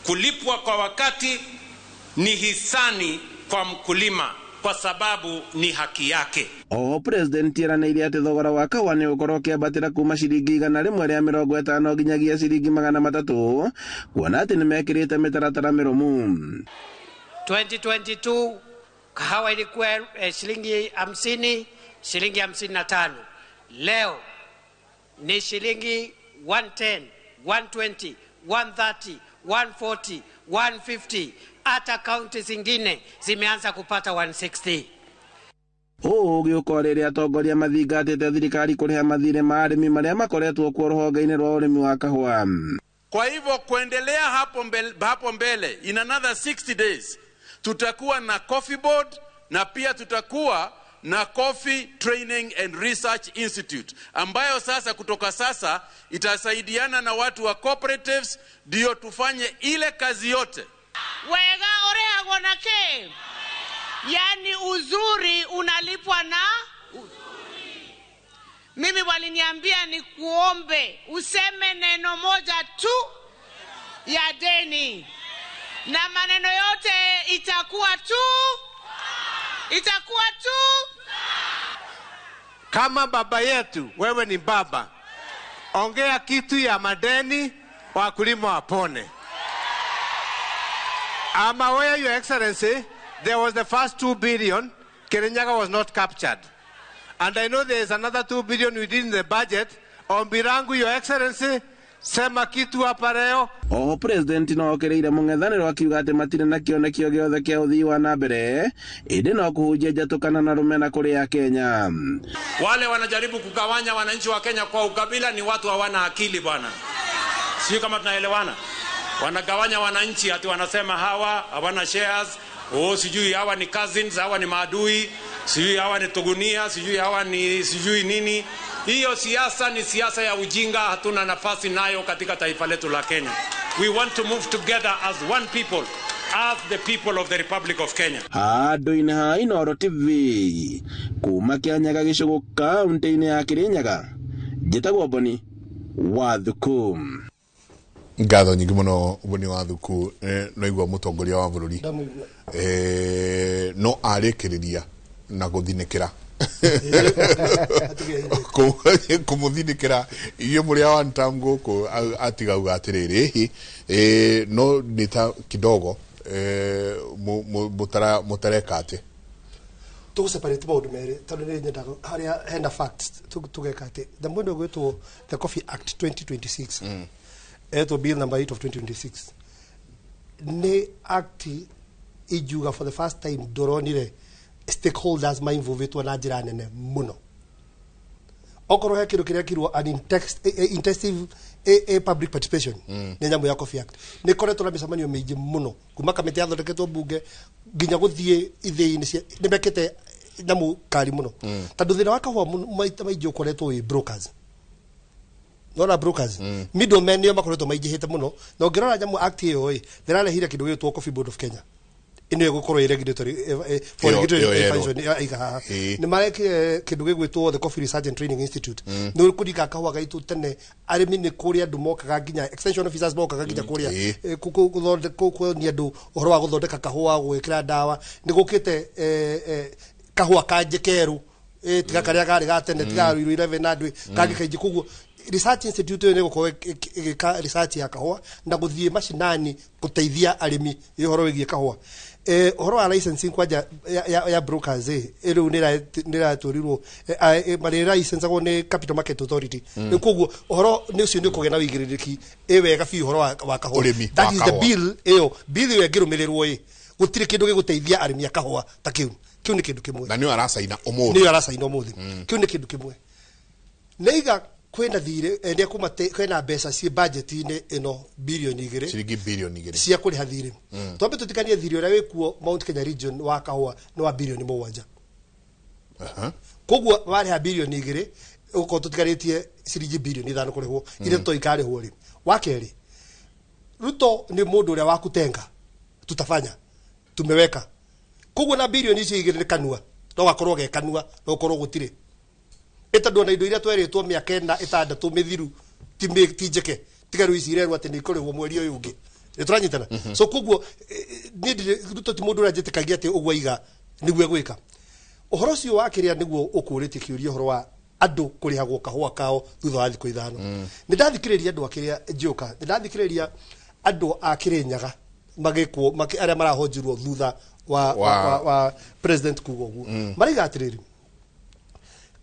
Kulipwa kwa wakati ni hisani kwa mkulima kwa sababu ni haki yake. Oho president eranĩire atĩ thogora wa kahũa nĩ ũgũkorwo ũkĩambatĩra kuma ciringi 150 nginyagia ciringi 300, kuona atĩ nĩmekĩrĩte mĩtaratara mĩrũmu. 2022 kahawa ilikuwa shilingi 50, shilingi 55. Leo ni shilingi 110, 120, 130, 140, 150, hata kaunti zingine zimeanza kupata 160. Ũũ ũgĩũka rĩrĩa atongoria mathingatĩte thirikari kũrĩha mathirĩ ma arĩmi marĩa makoretwo kuo rũhonge-inĩ rwa ũrĩmi wa kahũa. Kwa hivyo kuendelea hapo mbele in another 60 days tutakuwa na Coffee Board na pia tutakuwa na Coffee Training and Research Institute ambayo sasa kutoka sasa itasaidiana na watu wa cooperatives ndio tufanye ile kazi yote. Wega orehagwo na kĩ? Yani uzuri unalipwa na uzuri. Mimi waliniambia ni kuombe useme neno moja tu ya deni, na maneno yote itakuwa tu, itakuwa tu. Kama baba yetu, wewe ni baba, ongea kitu ya madeni, wakulima wapone. I'm aware, Your Excellency, there was the first 2 billion, Kirinyaga was not captured. And I know there is another 2 billion within the budget. Ombi langu, Your Excellency, sema kitu hapa leo. Oho president no okereire mũng'ethanĩro akiuga atĩ matirĩ na kĩoneki o gĩothe kĩa ũthii wa na mbere ĩndĩ no kũhunjia njatũkana na rũmena kũrĩ Akenya. Wale wanajaribu kugawanya wananchi wa Kenya kwa ukabila ni watu hawana akili bwana. Sio kama tunaelewana. Wanagawanya wananchi ati wanasema hawa hawana shares, oh sijui hawa ni cousins, hawa ni maadui, sijui hawa ni tugunia, sijui hawa ni sijui nini. Hiyo siasa ni siasa ya ujinga, hatuna nafasi nayo katika taifa letu la Kenya. We want to move together as one people, as the people of the Republic of Kenya. Handũ-inĩ ha Inooro TV kuma Kĩanyaga gĩcũgũ kaũntĩ-inĩ ya Kĩrĩnyaga, njĩtagwo Boni wa Thuku. Ngatho nyingĩ mũno Boni wa Thuku. No igua mũtongoria wa bũrũri no arĩkĩrĩria na gũthinĩkĩra kũmũthinĩkĩra inyuĩ mũrĩ a one term gũkũ atigauga atĩrĩrĩ no nĩ ta kidogo mũtareka atĩ tũgũ separate maũndũ merĩ tondũ nĩ nyendaga harĩa hena facts tũgeka atĩ the mũndũ ũgwĩtwo the Coffee Act 2026 etwo bill number 8 of 2026 nĩ act ingiuga for the first time ndũronire stakeholders mainvolvetwo na njĩra nene mũno. Okorwo he kĩndũ kĩrĩa kĩrwo an intensive public participation nĩ nyamũ ya Coffee Act nĩ koretwo na mĩcemanio mĩingĩ mũno kuma kamĩtĩ yathondeketwo mbunge nginya gũthiĩ ithĩi-inĩ cia nĩ mekĩte nyamũ kari mũno tondũ thĩna wa kahũa maita maingĩ ũkoretwo wĩ brokers. Nona brokers middlemen nĩo makoretwo maingĩhĩte mũno na ũngĩrora nyamũ act ĩyo ĩ ndĩrarehire kĩndũ gĩgwĩtwo Coffee Board of Kenya ĩno ĩgũkorwo ĩ regulatory for regulatory function ĩiga haha nĩ marekire kĩndũ gĩgwĩtwo the Coffee Research and Training Institute. Nĩ kũringa kahũa gaitũ tene arĩmi nĩ kũrĩa andũ mokaga nginya extension officers mokaga nginya kũrĩa kuonia andũ ũhoro wa gũthondeka kahũa gwĩkĩra ndawa nĩ gũkĩte kahũa kanjĩ kerũ tiga karĩa karĩ ga tene tiga Ruiru 11 na andũ kangĩ kaingĩ. Koguo Research Institute ĩyo nĩ ĩgũkorwo ĩgĩka research ya kahũa na gũthiĩ macinani gũteithia arĩmi ũhoro wĩgiĩ kahũa. Ũhoro wa licensing kwanja ya brokers rĩu nĩ ĩratũrirwo marĩ licensagwo nĩ Capital Market Authority. Rĩu koguo ũhoro nĩ ũcio nĩ ũkũgĩa na wĩigĩrĩrĩki ĩ wega biũ ũhoro wa kahũa. That is the bill ĩyo bill ĩyo ĩngĩrũmĩrĩrwo ĩ gũtirĩ kĩndũ gĩgũteithia arĩmi a kahũa ta kĩu. Kĩu nĩ kĩndũ kĩmwe na nĩyo aracaina ũmũthĩ, nĩyo aracaina ũmũthĩ. Kĩu nĩ kĩndũ kĩmwe. Nĩiga kwĩna thirĩ nĩ kuma kwĩna mbeca ciĩ budget-inĩ ĩno bilioni 2 ciringi bilioni 2 cia kũrĩha thirĩ. Twambe tũtikanie thirĩ ũrĩa wĩkuo Mount Kenya region wa kahũa nĩ wa bilioni 7. Koguo warĩha bilioni 2 ũgũkorwo tũtigarĩtie ciringi bilioni 5 kũrĩhwo iria tũtoĩ ikarĩhwo rĩ. Wa kerĩ, Ruto nĩ mũndũ ũrĩa wa kutenga tutafanya tumeweka. Koguo na bilioni icio 2 nĩ kanua no gakorwo ge kanua no ũkorwo gũtirĩ ĩtondũ ona indo iria twerĩtwo mĩaka ĩna ĩtandatũ mĩthiru ti njeke tiga rĩu ici irerwo atĩ nĩ ikũrĩhwo mweri ũyũ ũngĩ. Nĩ tũranyitana? So koguo niĩ Ruto ti mũndũ ũrĩa njĩtĩkagia atĩ ũguo aiga nĩguo egwĩka. Ũhoro ũcio wa kĩrĩa nĩguo ũkũrĩtie kĩũria ũhoro wa andũ kũrĩhagwo kahũa kao thutha wa thikũ 5. Nĩ ndathikĩrĩria andũ a kĩrĩa njoka, nĩ ndathikĩrĩria andũ a Kĩrĩnyaga magĩkwo arĩa marahonjirwo thutha wa president kuga ũguo. Maraiga atĩrĩrĩ,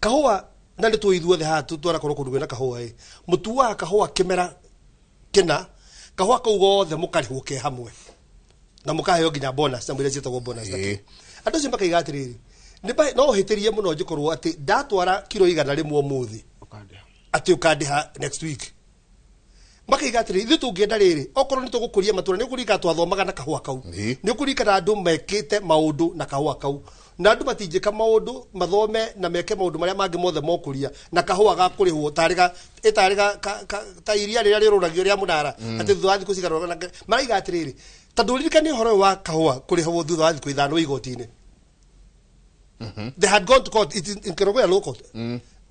kahũa na nĩ tũĩ ithuothe haha twanakorwo kũndũ kwĩna kahũa ĩ mũtuaga kahũa kĩmera kĩna kahũa kau gothe mũkarĩhwo ke hamwe na mũkaheo nginya bonus na mwĩrĩa ciĩtagwo bonus na kĩ. Andũ acio makaiga atĩrĩrĩ, no hĩtĩrie mũno njĩkorwo atĩ ndatwara kiro 100 ũmũthĩ atĩ ũkandĩha next week. Makaiga atĩrĩrĩ, ithuĩ tũngĩenda rĩrĩ, okorwo nĩ tũgũkũria matũra, nĩ ũkũririkana twathomaga na kahũa kau, nĩ ũkũririkana andũ mekĩte maũndũ na kahũa kau, na andũ matingĩka maũndũ mathome na meke maũndũ marĩa mangĩ mothe mokũria na kahũa ga kũrĩhwo tarĩ ta iria rĩrĩa rĩrũragio rĩa mũnara, atĩ thutha wa thikũ cigana. Maraiga atĩrĩrĩ, tondũ ũririkane ũhoro ũyũ wa kahũa kũrĩhwo thutha wa thikũ 5 igoti-inĩ. They had gone to court. It is in Kerogoya Law Court.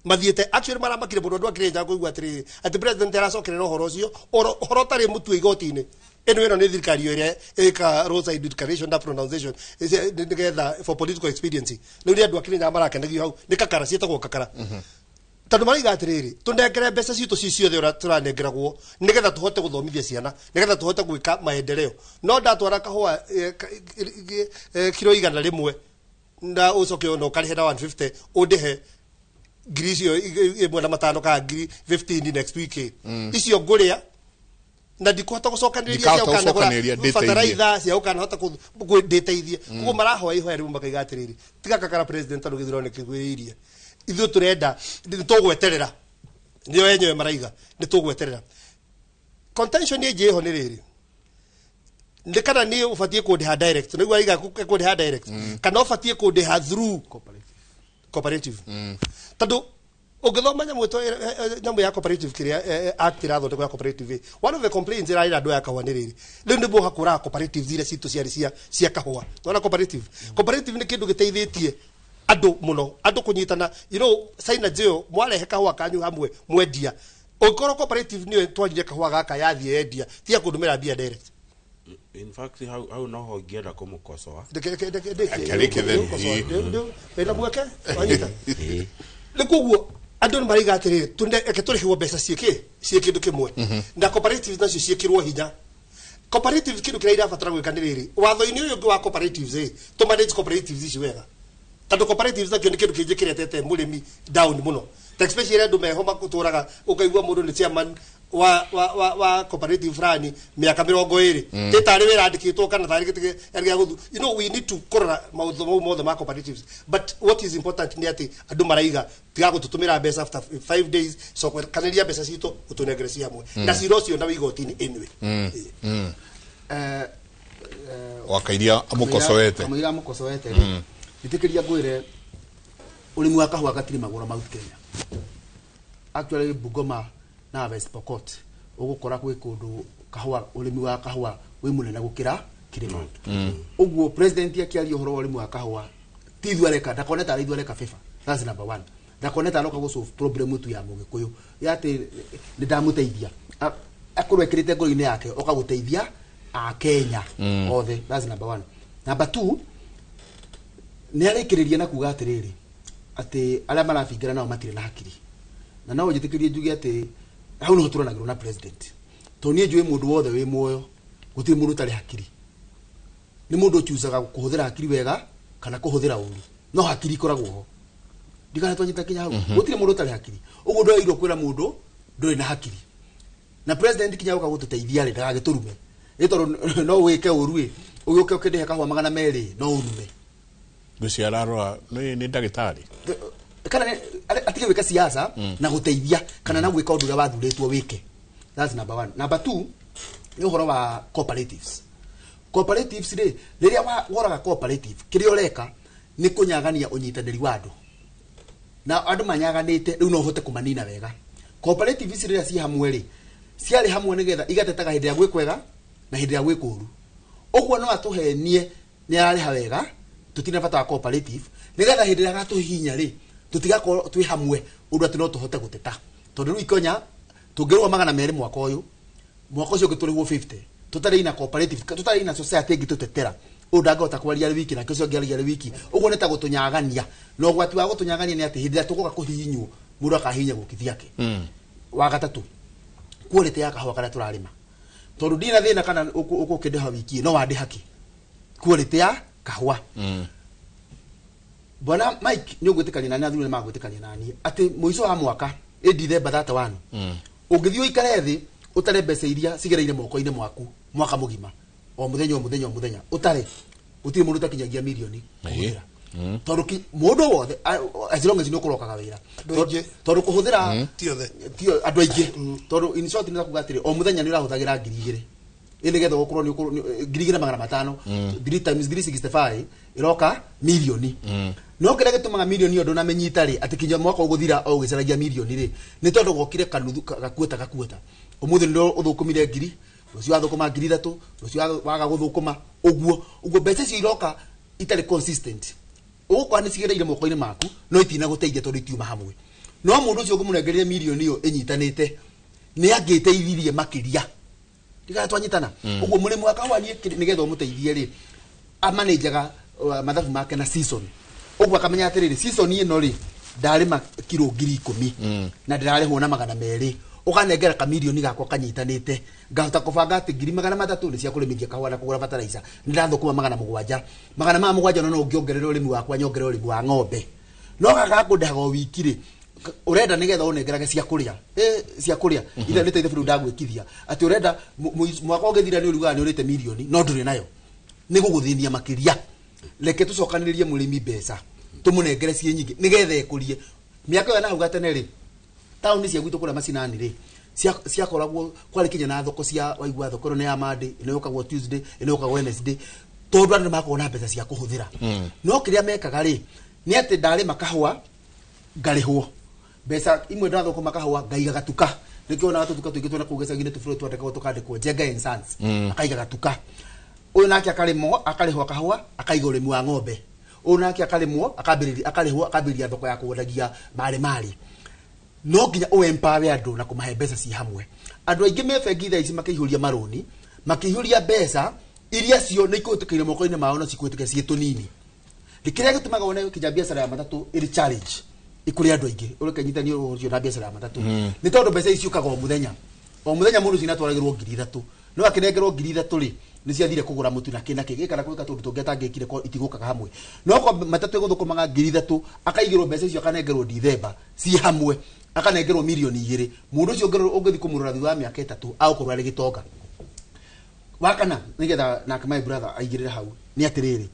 Mathiĩte actually maramakire mũno andũ a Kĩrĩnyaga kũigua atĩrĩrĩ, atĩ president aracokerera ũhoro ũcio, ũhoro ũtarĩ mũtue igoti-inĩ. Ĩno nĩ thirikari ĩrĩa ĩka roadside declaration na pronunciation nĩgetha for political expediency. Rĩu nĩ andũ a Kĩrĩnyaga marakenagio hau, nĩ kakara ciĩtagwo kakara. Tondũ maraiga atĩrĩrĩ, tũnengere mbeca citũ ci ciothe ũrĩa tũranengeragwo nĩgetha tũhote gũthomithia ciana, nĩgetha tũhote gwĩka maendeleo. No ndatwara kahũa kiro 100 na ũcoke na ũkarĩhe na 150 ũndĩhe ngiri icio 105 kana ngiri 15 next week. Icio ngũrĩa na ndikũhota gũcokanĩrĩria cia ũkanagũra bataraitha cia ũkanahota ndĩteithie. Koguo marahoya ihoya rĩu makaiga atĩrĩrĩ, tiga kakara president tondũ gĩthurano nĩkĩgwĩrĩirie, ithuĩ tũrenda nĩtũgweterera, nĩo enyewe maraiga nĩtũgweterera. Contention ĩngĩ ĩho nĩ rĩrĩ, nĩ kana nĩ ũbatiĩ kũndĩha direct, nĩguo araiga kũndĩha direct, kana ũbatiĩ kũndĩha through cooperative. Tondũ ũngĩthoma nyamũ ya cooperative kĩrĩa act ĩrathondekwo ya cooperative, one of the complaints ĩrarĩ andũ ya kahũa nĩ rĩrĩ, rĩu nĩ mũha kũraga cooperative iria citũ ciarĩ cia kahũa. Nĩwona cooperative, cooperative nĩ kĩndũ gĩteithĩtie andũ mũno, andũ kũnyitana. You know, synergy ĩyo mwarehe kahũa kanyu hamwe mwendia, ũngĩkorwo cooperative nĩyo ĩtwarire kahũa gaka yathiĩ yendia, tiga kũndũmĩra mbia direct. In fact, hau noho ingĩenda kũmũkosoa. Wĩna mweke wanyita. Nĩ koguo andũ nĩ maraiga atĩrĩrĩ, reke tũrĩhwo mbeca ciĩ kĩndũ kĩmwe, na cooperatives nacio ciĩkĩrwo hinya. Cooperative kĩndũ kĩrĩa irabatara gwĩka nĩ rĩrĩ, watho-inĩ ũyũ ũngĩ wa cooperatives ĩ, tũ manage cooperatives ici wega, tondũ cooperatives nakĩo nĩ kĩndũ kĩngĩ kĩretete mũrĩmi down mũno, ta especially andũ meho makũtũraga ũkaigua mũndũ nĩ chairman wa cooperative fulani mĩaka 20 tarĩ wĩra andĩkĩtwo kana tarĩ gĩtĩ gĩa gũthu. You know, we need to kũrora maũndũ mau mothe ma cooperatives, but what is important nĩ atĩ andũ maraiga tiga gũtũtũmĩra mbeca after 5 days, cokanĩria mbeca citũ ũtũnengere ci hamwe, na cira ũcio na wĩ igoti-inĩ anyway. Wakairia amũkosoete, kamũira amũkosoete rĩ, ĩtĩkĩria ngwĩre ũrĩmi wa kahũa gatirĩ magũra Mount Kenya. Actually Bungoma na West Pokot ũgũkora gwĩ kũndũ kahũa, ũrĩmi wa kahũa wĩ mũnene gũkĩra kĩrĩma. Ũguo president akĩaria ũhoro wa ũrĩmi wa kahũa ti ithuĩ areka, ndakone tarĩ ithuĩ areka favor. That's number one. Ndakone tarĩ oka gũ solve problem tu ya mũgĩkũyũ ya atĩ nĩ ndamũteithia, akorwo ekĩrĩte ngoro-inĩ yake oka gũteithia a Kenya othe. That's number one. Number two, nĩ arĩkĩrĩria na kuga atĩrĩrĩ, atĩ arĩa marabingana nao matirĩ na hakiri, na no njĩtĩkĩrie njuge atĩ hau niho tũranagĩrwo na president, tondũ niĩ njũĩ mũndũ wothe wĩ muoyo gũtirĩ mũndũ ũtarĩ hakiri. Nĩ mũndũ ũchucaga kũhũthĩra hakiri wega kana kũhũthĩra ũru, no hakiri ikoragwo ho. Ndikana twanyita kinya hau, gũtirĩ mũndũ ũtarĩ hakiri. Ũguo ndwagĩrĩirwo kwĩra mũndũ ndũrĩ na hakiri. Na president kinya gũka gũtũteithia rĩ, ndagagĩtũrume, nĩ tondũ no wĩke ũru ĩ, ũgĩũke ũkĩndĩhe kahũa 200 no ũrume. Ngwĩciria ararora nĩ ndagĩtarĩ kana atige gwĩka siasa na gũteithia kana na gwĩka ũndũ ũrĩa wathurĩtwo wĩke. That's number one. Number two nĩ ũhoro wa cooperatives. Cooperatives rĩ, rĩrĩa woraga cooperative kĩrĩa ũreka nĩ kũnyagania ũnyitanĩri wa andũ, na andũ manyaganĩte rĩu no ũhote kũmanina wega. Cooperative ici rĩrĩa ciĩ hamwe rĩ, ciarĩ hamwe nĩgetha igatetaga hĩndĩ ya gwĩ kwega na hĩndĩ ya gwĩ kũũru. Ũguo no atũhenie nĩ ararĩha wega, tũtirĩ bata wa cooperative, nĩgetha hĩndĩ ĩrĩa agatũhihinya rĩ, tũtigakorwo twĩ hamwe ũndũ atĩ no tũhote gũteta. Tondũ rĩu ikonya tũngĩrĩhwo 200 mwaka ũyũ, mwaka ũcio ũngĩ tũrĩhwo 50, tũtarĩ na cooperative, tũtarĩ na society ĩngĩ tũtetera, ũyũ ndangĩhota kwaria arĩ wiki nake ũcio ũngĩ aragia arĩ wiki. Ũguo nĩ ta gũtũnyagania, na ũgwati wa gũtũnyagania nĩ atĩ hĩndĩ ĩrĩa tũgũka kũhihinywo mũndũ akahihinya gũkithia ake. Wa gatatũ, quality ya kahũa karĩa tũrarĩma, tondũ ndirĩ na thĩna kana ũkũkĩndĩha wiki no wandĩha kĩ, quality ya kahũa. Bwana Mike nĩ ũgwĩtĩkania nani, athuri nĩ magwĩtĩkania nani atĩ mũico wa mwaka ĩ December 31 ũngĩthiĩ ũikare thĩ Utare mbeca iria cigereire moko-inĩ mwaku mwaka mũgima o mũthenya o mũthenya o mũthenya utare gũtirĩ mũndũ ũtakinyagia mirioni kũhũthĩra tondũ mũndũ wothe as long as nĩ ũkũrokaga wĩra tondũ kũhũthĩra ti andũ aingĩ tondũ in short nĩ kuga atĩrĩ o mũthenya nĩ ũrahũthagĩra 2000 ĩ nĩgetha ũkorwo nĩ 2500 3 times 365 ĩroka mirioni. No kĩrĩa gĩtũmaga mirioni ĩyo ndũnamĩnyita rĩ atĩ kinya mwaka ũgũthira o ũgĩcaragia mirioni rĩ nĩ tondũ gokire kanuthu gakuota gakuota ũmũthĩ nĩ ũthũkũmire 1000 rũciũ wathũkũma 3000 rũciũ waga gũthũkũma ũguo ũguo mbeca icio iroka itarĩ consistent ũgũkora nĩ cigereire moko-inĩ maku no itinagũteithia tondũ itiuma hamwe. No mũndũ ũcio ũngĩmũnengeria mirioni ĩyo ĩnyitanĩte nĩ angĩteithirie makĩria ndigana twanyitana. Ũguo mũrĩmi wa kahũa niĩ nĩgetha ũmũteithie rĩ amanĩnjaga mathabu make na season ũguo akamenya atĩrĩrĩ season ĩno rĩ ndarĩma kiro 10,000 na ndĩrarĩhwo na 200 ũkanengera kamirioni gakwa kanyitanĩte ngahota kũbanga atĩ 300,000 nĩ cia kũrĩmithia kahũa na kũgũra fertilizer nĩ ndathũkũma 700 700 no ngĩongerera ũrĩmi wakwa nyongerera ũrĩmi wa ng'ombe no gaka kũndehaga o wiki rĩ urenda nigetha unengerage cia kuria cia kuria ira nĩ teithe buru ndagwĩkithia atĩ urenda mwaka ũgĩthira nĩ ũriugaga nĩ ũrĩte mirioni no ndũrĩ nayo nĩ gũgũthĩnia makĩria. Reke tũcokanĩrĩrie mũrĩmi mbeca tũmũnengere ciĩ nyingĩ nĩgetha ĩkũrie. Mĩaka ĩyo na hau gatene rĩ taũni cia gwitũ kũrĩa macinani rĩ ciakoragwo kwarĩ kinya na thoko cia waigua thoko ĩno nĩ ya Monday ĩno yũkagwo Tuesday ĩno yũkagwo Wednesday tondũ andũ nĩmakoragwo na mbeca cia kũhũthĩra. No kĩrĩa mekaga rĩ nĩ atĩ ndarĩma kahũa ngarĩhwo mbeca imwe ndathũkũma kahũa ngaiga gatuka nĩkĩo onaga tũtuka tũingĩ twona kũu gĩcagi-inĩ tũbũrũri twandĩkagwo tũkandĩkwo Njenga and Sons akaiga gatuka ũyũ nake akarĩmwo akarĩhwo kahũa akaiga ũrĩmi wa ng'ombe ũyũ nake akarĩmwo akambĩrĩria akarĩhwo akambĩrĩria thoko ya kwendagia marĩ marĩ. No nginya ũ empower andũ na kũmahe mbeca ci hamwe. Andũ aingĩ me bengi thaa ici makĩihũria marũni makĩihũria mbeca iria cio nĩ ikũhĩtũkĩire moko-inĩ mao no cikũhĩtũke ciĩ tũnini. Kĩrĩa gĩtũmaga wone kinya biacara ya matatũ ĩrĩ challenge ikũrĩ andũ aingĩ ũreke nyitanio ũcio na biacara ya matatũ nĩ tondũ mbeca ici ciũkaga o mũthenya o mũthenya mũndũ ũcio nĩatwaragĩrwo 3000 no akĩnengerwo 3000 rĩ nĩ ciathire kũgũra mũtu na kĩ na kĩ kana gwĩka tũndũ tũngĩ atangĩkire ko itigũkaga hamwe no kwa matatũ ĩgũthũkũmaga 3000 akaigĩrwo mbeca icio akanengerwo Dithemba ci hamwe akanengerwo mirioni 2 mũndũ ũcio ũngĩthiĩ kũmũrora thutha wa mĩaka 3 agũkorwo arĩ gĩtonga. Wakana nĩgetha nake my brother aigĩrĩre hau nĩ atĩrĩrĩ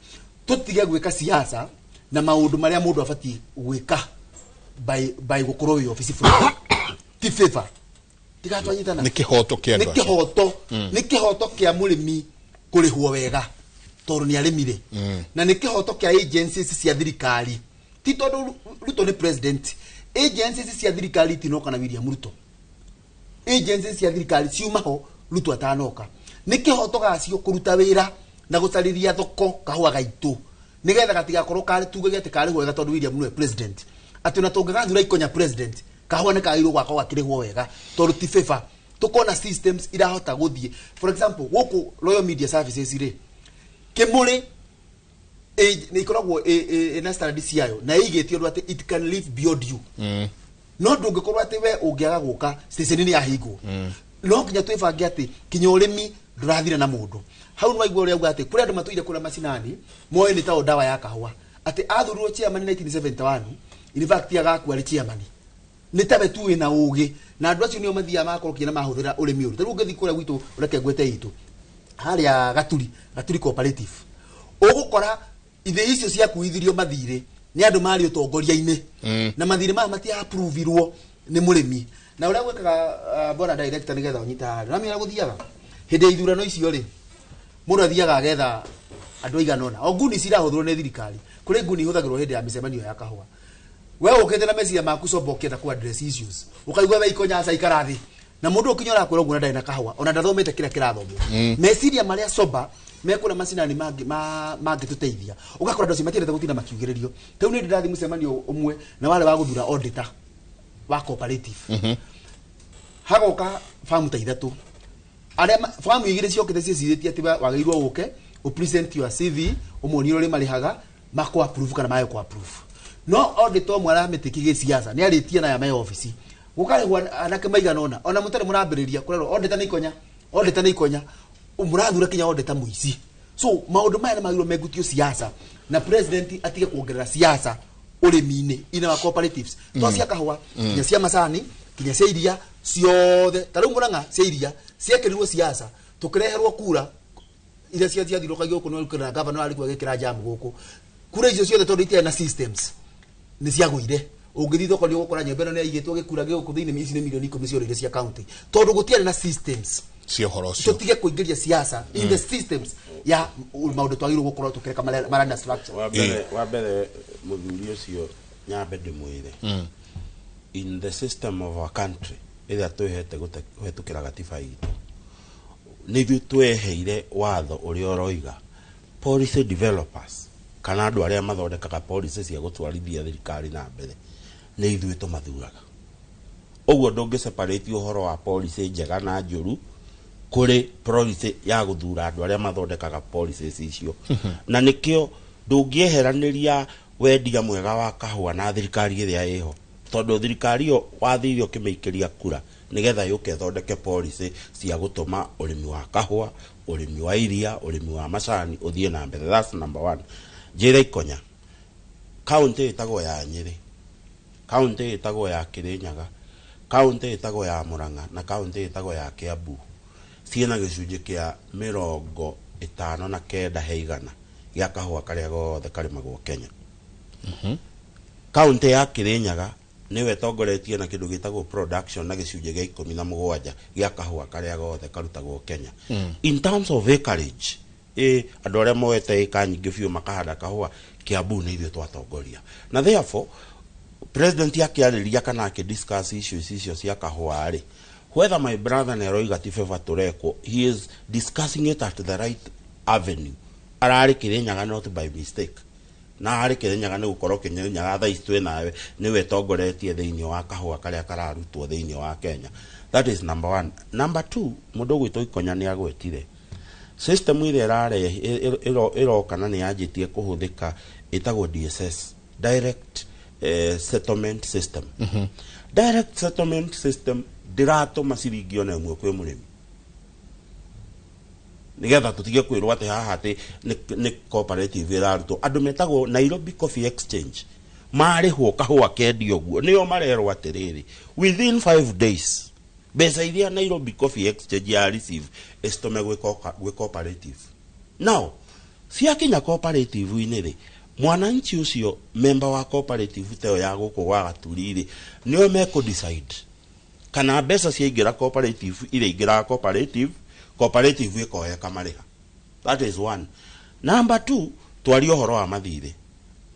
tũtige gwĩka siasa na maũndũ marĩa mũndũ abatiĩ gwĩka by gũkorwo wĩ obici fulani ti favor tigatwanyitana nĩ kĩhoto kĩa andũ nĩ kĩhoto nĩ kĩhoto kĩa mũrĩmi kũrĩhwo wega tondũ nĩ arĩmire na nĩ kĩhoto kĩa agencies cia thirikari ti tondũ Ruto nĩ president agencies cia thirikari itinoka na William Ruto agencies cia thirikari ciumaho Ruto atanoka nĩ kĩhoto gacio kũruta wĩra na gũcarĩria thoko kahũa gaitũ nĩgetha gatigakorwo karĩ tugage atĩ karĩhwo wega tondũ William nĩwe president atĩ ona tũngĩgathura Ikonya president kahũa nĩ kagĩrĩirwo gwakwo gakĩrĩhwo wega tondũ ti favor tũkona systems irahota gũthiĩ. For example gũkũ Royal Media Services rĩ Kĩmũrĩ nĩ ikoragwo ĩna standard ciayo na ĩigĩte ũndũ atĩ it can live beyond you no ndũngĩkorwo atĩ we ũngĩaga gũka station nĩ yahingwo no nginya twĩbange atĩ kinya ũrĩmi ndũrathira na mũndũ. Hau nĩ waigua ũrĩa auga atĩ kũrĩ andũ matũire kũrĩa macinani moĩ nĩ tao ndawa ya kahũa atĩ athurirwo chairman 1971 in fact agakua arĩ chairman nĩ tawe tu wĩna ũgĩ na andũ acio nĩo mathiaga magakorwo kinya mahũthĩra ũrĩmi ũrũ. Ta rĩu ũngĩthiĩ kũrĩa gwitũ ũreke ngwete itũ harĩa Gaturi Cooperative ũgũkora ithĩ icio ciakuithirio mathirĩ nĩ andũ marĩ ũtongoria-inĩ na mathirĩ maya matiaprovirwo nĩ mũrĩmi na ũrĩa gwĩkaga bwana director nĩgetha ũnyite haha na mĩra gũthiaga hĩndĩ ya ithurano icio rĩ mũndũ athiaga agetha andũ aigana ũna o nguni cirahũthĩrwo nĩ thirikari kũrĩ nguni ihũthagĩrwo hĩndĩ ya mĩcemanio ya kahũa we ũkĩte na meciria maku soba ũkĩenda ku address issues ũkaigua we Ikonya aca ikara thĩ na mũndũ ũkinya ũrakwĩra ũguo na ndarĩ na kahũa ona ndathomete kĩrĩa kĩrathomwo meciria marĩa soba mekũrĩa macinani mangĩtũteithia ũgakora andũ acio matiendete gũtinda makiugĩrĩrio. Ta rĩu nĩ ndĩrathiĩ mũcemanio ũmwe na warĩ wa gũthura auditor wa cooperative hagoka famu ta 3 arĩa famu 2 ciokĩte ciĩcirĩtie atĩ wagĩrĩirwo ũke ũ present your CV ũmonie ũrĩa marĩhaga makũ approve kana mayo kũ approve no auditor ũmwe aramĩtĩkia gĩciaca nĩ arĩtie na ya me obici gũkarĩhwo anake maigana ũna ona mũtarĩ mũrambĩrĩria kũrerwo auditor nĩ Ikonya auditor nĩ Ikonya mũrathura kinya auditor mũici. So maũndũ maya nĩ magĩrĩirwo megutio siasa na president atige kuongerera siasa ũrĩmi-inĩ ina wa cooperatives to cia kahũa kinya cia macani Kinya cia iria ciothe ta rĩu Murang'a cia iria ciekĩrirwo siasa tũkĩreherwo kura iria ciathirũkagio gũkũ nĩ na gavana arĩ kuo agĩkĩra jam gũkũ kura icio ciothe tondũ itiarĩ na systems nĩ ciagũire. Ũngĩthiĩ thoko nĩ ũgũkora nyũmba ĩno nĩ yaigĩtwo gĩkura gĩgũkũ thĩinĩ, ici nĩ milioni 10 ciorĩire cia county tondũ gũtiarĩ na systems cia ũhoro ũcio. Tũtige kũingĩria siasa in the systems ya maũndũ twagĩrĩirwo gũkorwo tũkĩreka marana structure. Wa mbere mũthuri ũcio nyambe ndĩmwĩre, in the system of our country ĩrĩa twĩhete kũhetũkĩra gatiba itũ, nĩ ithuĩ tweheire watho ũrĩa ũroiga policy developers kana andũ arĩa mathondekaga policy cia gũtwarithia thirikari na mbere nĩ ithuĩ tũmathuraga. Ũguo ndũngĩ separate ũhoro wa policy njega na njũru kũrĩ policy ya gũthura andũ arĩa mathondekaga policies icio. Na nĩkĩo ndũngĩeheranĩria wendia mwega wa kahũa na thirikari ĩrĩa ĩho, tondũ thirikari ĩyo wathire ũkĩmĩikĩria kura nĩgetha yũke ĩthondeke policy cia gũtũma ũrĩmi wa kahũa, ũrĩmi wa iria, ũrĩmi wa macani ũthiĩ na mbere. That's number one. Njĩra Ikonya, kaũntĩ ĩtagwo ya Nyĩrĩ, kaũntĩ ĩtagwo ya Kĩrĩnyaga, kaũntĩ ĩtagwo ya Murang'a na kaũntĩ ĩtagwo ya Kiambu ciĩna gĩcunjĩ kĩa 59% gĩa kahũa karĩa gothe karĩmagwo Kenya. Kaũntĩ ya Kĩrĩnyaga nĩwe ĩtongoretie na kĩndũ gĩtagwo production na gĩcunjĩ gĩa 17 gĩa kahũa karĩa gothe karutagwo Kenya. In terms of acreage, andũ arĩa moete ĩka nyingĩ biũ makahanda kahũa, Kiambu nĩ ithuĩ twatongoria. Na therefore president akĩarĩria kana akĩdiscuss issues icio cia kahũa rĩ, whether my brother nĩ aroiga ti favor tũrekwo, he is discussing it at the right avenue. Ararĩ Kĩrĩnyaga not by mistake, na arĩ Kĩrĩnyaga nĩ gũkorwo Kĩrĩnyaga thaa ici twĩ nawe nĩwe ĩtongoretie thĩinĩ wa kahũa karĩa kararutwo thĩinĩ wa Kenya. That is number one. Number two, mũndũ ũgwĩtwo Ikonya nĩ agwetire system ĩrĩa ĩroka na nĩ yanjĩtie kũhũthĩka ĩtagwo DSS, Direct Settlement System. Direct Settlement System ndĩratũma ciringi ona ĩmwe kwĩ mũrĩmi, nigetha tũtige kwĩrwo atĩ haha atĩ nĩ cooperative ĩrarutwo. Andũ metagwo Nairobi Coffee Exchange marĩhwo kahũa kendio ũguo, nĩo marerwo atĩrĩrĩ, within 5 days mbeca iria Nairobi Coffee Exchange ya receive ĩcitũme gwĩ cooperative. Now ciakinya cooperative-inĩ rĩ, mwananchi ũcio member wa cooperative ta ĩyo ya gũkũ gwa Gaturi rĩ, nĩo mekũ decide kana mbeca ciaingĩra cooperative iria ingĩraga cooperative, cooperative ĩkoya ĩkamarĩha. That is one. Number two, twarie ũhoro wa mathirĩ.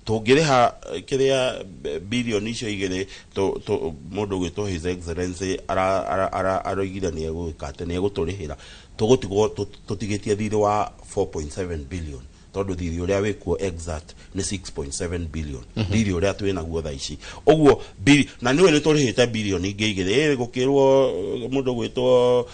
Tũngĩrĩha kĩrĩa bilioni icio igĩrĩ mũndũ ũgwĩtwo His Excellency aroigire nĩ egwĩka atĩ nĩ egũtũrĩhĩra, tũgũtigwo tũtigĩtie thirĩ wa 4.7 billion, tondũ thirĩ ũrĩa wĩkuo exact nĩ 6.7 billion, thirĩ ũrĩa twĩ naguo thaa ici. Ũguo na nĩũĩ nĩ tũrĩhĩte bilioni ingĩ igĩrĩ. Gũkĩrwo mũndũ ũgwĩtwo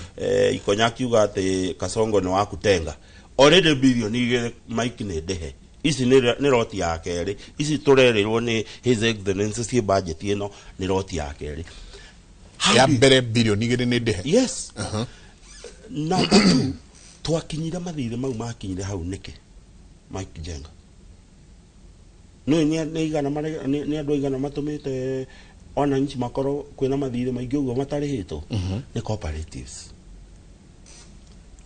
Ikonya akiuga atĩ Kasongo nĩ wa kutenga, already bilioni igĩrĩ Mike nĩ ndĩhe. Ici nĩ roti ya kerĩ, ici tũrerĩrwo nĩ His Excellency ciĩ budget ĩno nĩ roti ya kerĩ ya mbere bilioni igĩrĩ nĩ ndĩhe. Yes. Number two, twakinyire mathirĩ mau makinyire hau nĩkĩ? Mike Jenga nĩ nĩ andũ aigana matũmĩte wananchi makorwo kwĩna mathirĩ maingĩ ũguo matarĩhĩtwo? Nĩ cooperatives.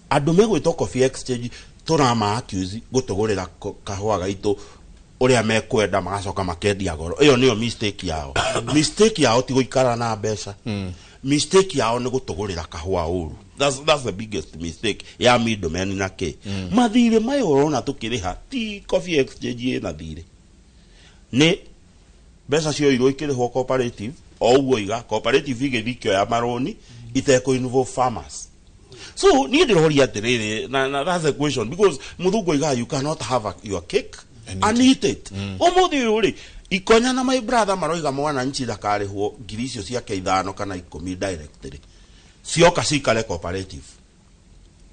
Andũ megwĩtwo Coffee Exchange tũrama accuse gũtũgũrĩra kahũa gaitũ ũrĩa mekwenda, magacoka makendia goro. Ĩyo nĩyo mistake yao. Mistake yao ti gũikara na mbeca, mistake yao nĩ gũtũgũrĩra kahũa ũru. That's the biggest mistake ya middlemen na kĩ. Mathirĩ maya ũrona tũkĩrĩha ti Coffee Exchange ĩna thirĩ, nĩ mbeca cioirwo ikĩrĩhwo cooperative o ũguo iga cooperative igĩthiĩ ikĩoya marũni itekũ involve farmers. So niĩ ndĩroria atĩrĩrĩ, na that's the question, because mũthungu oigaga you cannot have your cake and eat it. Ũmũthĩ ũyũ rĩ, Ikonya na my brother maroiga mwananchi ndakarĩhwo ngiri icio ciake 5 kana 10 directly, cioka cikare cooperative.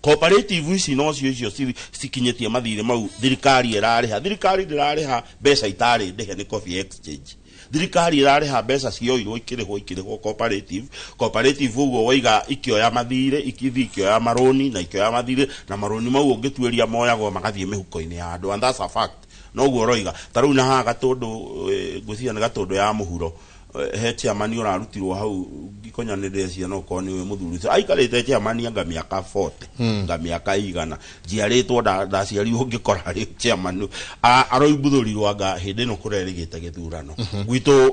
Cooperative ici nocio icio cikinyĩtie mathirĩ mau thirikari ĩrarĩha. Thirikari ndĩrarĩha mbeca itarĩ ndĩhe nĩ Coffee Exchange. Thirikari ĩrarĩha mbeca cioirwo ikĩrĩhwo cooperative. Cooperative ũguo waiga ikĩoya mathirĩ, ikĩthiĩ ikĩoya marũni na ikĩoya mathirĩ, na marũni mau ũngĩtuĩria moyagwo magathiĩ mĩhuko-inĩ ya andũ, and that's a fact. Noguo ũroiga ta rĩu na haha Gatũndũ, ngwĩciria nĩ Gatũndũ ya mũhuro, He chairman ũrarutirwo hau ngikonyanĩrĩre ciana okorwo nĩwe mũthuri ũcio aikarĩte chairman anga mĩaka 40 nga mĩaka igana njiarĩtwo ndaciarirwo ngĩkora arĩ chairman aroimbuthũrirwo anga hĩndĩ ĩno kũrerĩgĩte gĩthurano gwitũ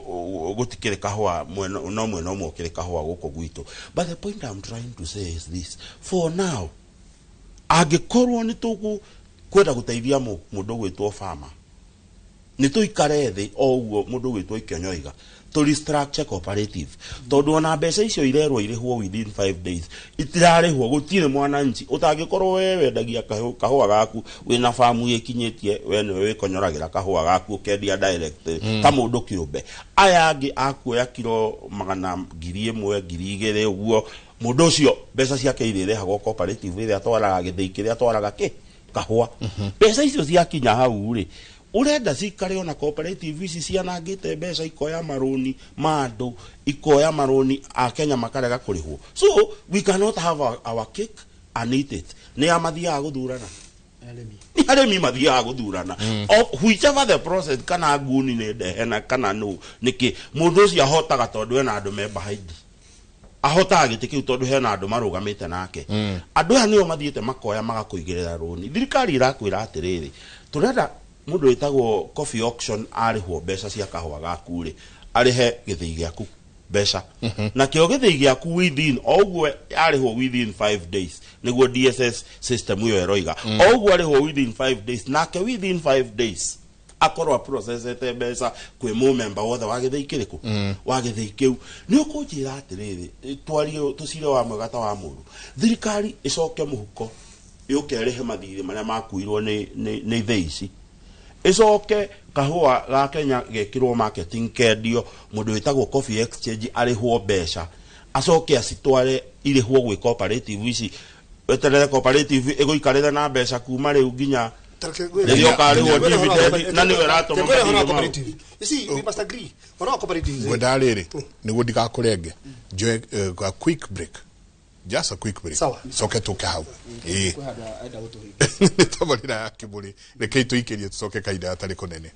gũtikĩrĩ kahũa mwena no mwena ũmwe ũkĩrĩ kahũa gũkũ gwitũ. But the point I'm trying to say is this: for now, angĩkorwo nĩ tũkwenda gũteithia mũndũ gwĩtwo farmer, nĩ tũikare thĩ o ũguo mũndũ gwĩtwo Ikĩonyoiga to restructure cooperative, tondũ ona mbeca icio irerwo irĩhwo within 5 days itirarĩhwo. Gũtirĩ mwananchi ũtangĩkorwo we wendagia kahũa gaku wĩna famu ĩkinyĩtie, we nĩwe wĩkonyoragĩra kahũa gaku ũkendia direct ta mũndũ kĩũmbe. Aya angĩ akuoya kiro magana 1,000 2,000 ũguo, mũndũ ũcio mbeca ciake irĩrehagwo cooperative ĩrĩa atwaraga gĩthĩi kĩrĩa atwaraga kĩ kahũa. Mbeca icio ciakinya hau rĩ, urenda cikare ona cooperative ici cianangĩte mbeca, ikoya marũni ma andũ, ikoya marũni a Kenya makarega kũrĩhwo. So we cannot have our cake and eat it. Nĩ a mathiaga gũthurana, nĩ arĩmi mathiaga gũthurana. Whichever the process, kana nguni nĩ ndehe na kana nũ nĩkĩ, mũndũ ũcio ahotaga tondũ ena andũ me behind, ahotaga gĩtĩ kĩu tondũ hena andũ marũgamĩte nake. Andũ aya nĩo mathiĩte makoya magakũigĩrĩra rũni. Thirikari ĩrakwĩra atĩrĩrĩ, tũrenda mũndũ wĩtagwo coffee auction arĩhwo mbeca cia kahũa gaku rĩ, arĩhe gĩthĩi gĩaku mbeca, nakĩo gĩthĩi gĩaku within o ũguo arĩhwo within 5 days, nĩguo DSS system ĩyo ĩroiga, o ũguo arĩhwo within 5 days, nake within 5 days akorwo aprocessete mbeca kwĩ mũmemba wothe wa gĩthĩi kĩrĩkũ wa gĩthĩi kĩu. Nĩ ũkũnjĩra atĩrĩrĩ, twarie tũcire wa mwega ta wa mũru, thirikari ĩcoke mũhuko yũke ĩrĩhe mathirĩ marĩa makuirwo nĩ ithĩi ici, ĩcoke kahũa ga Kenya gekĩrwo marketing kendio, mũndũ wĩtagwo coffee exchange arĩhwo mbeca, acoke acitware irĩhwo gwĩ cooperative ici, weterere cooperative ĩgũikarĩre na mbeca kuma rĩu nginya rĩrĩa ũkarĩhwo dividend, na nĩwe ĩratũma mathirĩ mau. You see, we must agree. Ũhoro wa cooperatives. Ngwenda rĩrĩ nĩguo ndigakũrenge, njoe a quick break, just a quick break. Sawa. Coke tũke hau. Ĩĩ, nĩ tabarĩra ya Kĩmũrĩ, rekei tũikĩrie tũcoke kahinda gatarĩ kũnene.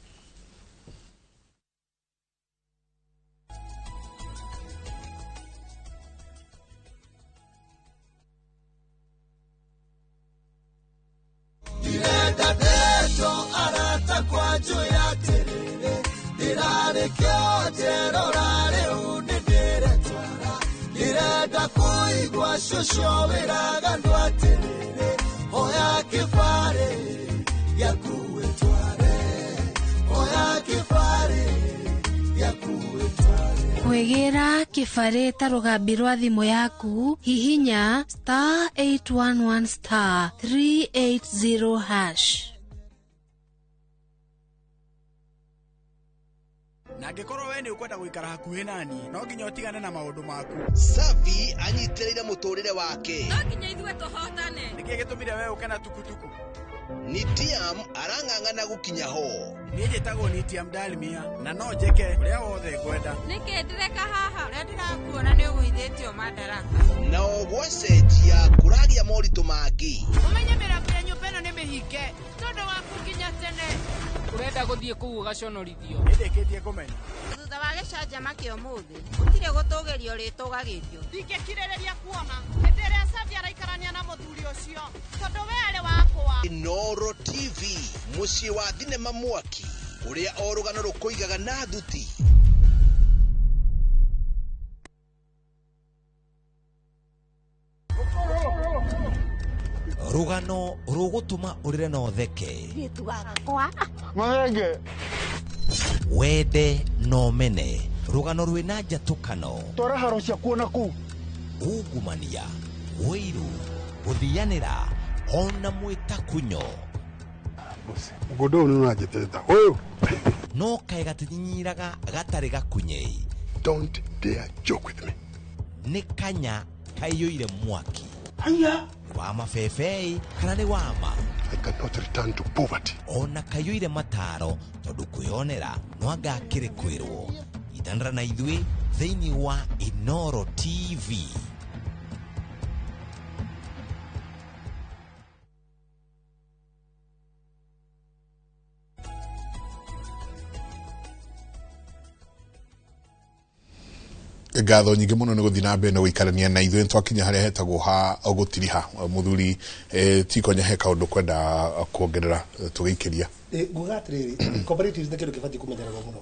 Ndirenda ndeto arata kwa njũĩ atĩrĩrĩ, ndĩrarĩ kĩonjerora rĩu nĩndĩretwara, ndĩrenda kũigua cũcũ wĩraga andũ atĩrĩrĩ, oya kĩbarĩ gĩaku wĩtware, oya kĩbarĩ gĩaku wĩtware. Kwĩgĩra kĩbarĩ ta rũgambi rwa thimũ yaku, hihinya star 811 star 380 hash. Na angĩkorwo we nĩ ũkwenda gũikara hakuhĩ nani, no nginya ũtigane na maũndũ maku. Savi anyitĩrĩire mũtũrĩre wake. No nginya ithuĩ tũhotane. Nĩkĩ gĩtũmire we ũke na tukutuku? Nitiam arang'ang'ana gũkinya ho. Niĩ njĩtagwo Nitiam Dalmia na no njĩke ũrĩa wothe ngwenda. Nĩkĩ ndĩreka haha? Ũrĩa ndĩrakuona nĩ ũgũithĩtio madaraka. Nao gwacenjia kũragĩa moritũ mangĩ. Ũmenye mĩrango ya nyũmba ĩno nĩ mĩhinge tondũ waku nginya tene. Ũrenda gũthiĩ kũu ũgaconorithio. Nĩndĩkĩtie kũmenya. Thutha wa gĩcanjama kĩa ũmũthĩ, gũtirĩ gũtũgĩrio rĩtũgagĩrio. Ndingĩkirĩrĩria kuona hĩndĩ ĩrĩa Savi araikarania na mũthuri ũcio, tondũ we arĩ wakwa. Inooro TV, mũciĩ wa thinema mwaki, ũrĩa o rũgano rũkũigaga na thuti. Rũgano rũgũtũma ũrĩre na ũtheke, wende na ũmene, rũgano rwĩna njatũkano, Twara haro ciaku ona kũu. ungumania, ũiru, gũthianĩra ona mwĩtakunyo. Mũgũnda ũyũ nĩ ũranjĩtĩta ũyũ. No kaĩ gatinyinyiraga gatarĩ gakunyei. Don't dare joke with me. Nĩ kanya kaiyũire mwaki. Haya. Wa mabebei kana nĩ wama. I cannot return to poverty. Ona kaiyũire mataro tondũ kwĩonera no anga akĩrĩ kwĩrwo. Itanĩra na ithuĩ thĩinĩ wa Inooro TV. Ngatho nyingĩ mũno nĩ gũthiĩ na mbere na gũikarania na ithuĩ. Twakinya harĩa hetagwo ha gũtiriha. Mũthuri Tikonya, he kaũndũ kwenda kuongerera tũgĩikĩria? Nguga atĩrĩrĩ, cooperatives nĩ kĩndũ kĩbatiĩ kũmenyererwo mũno,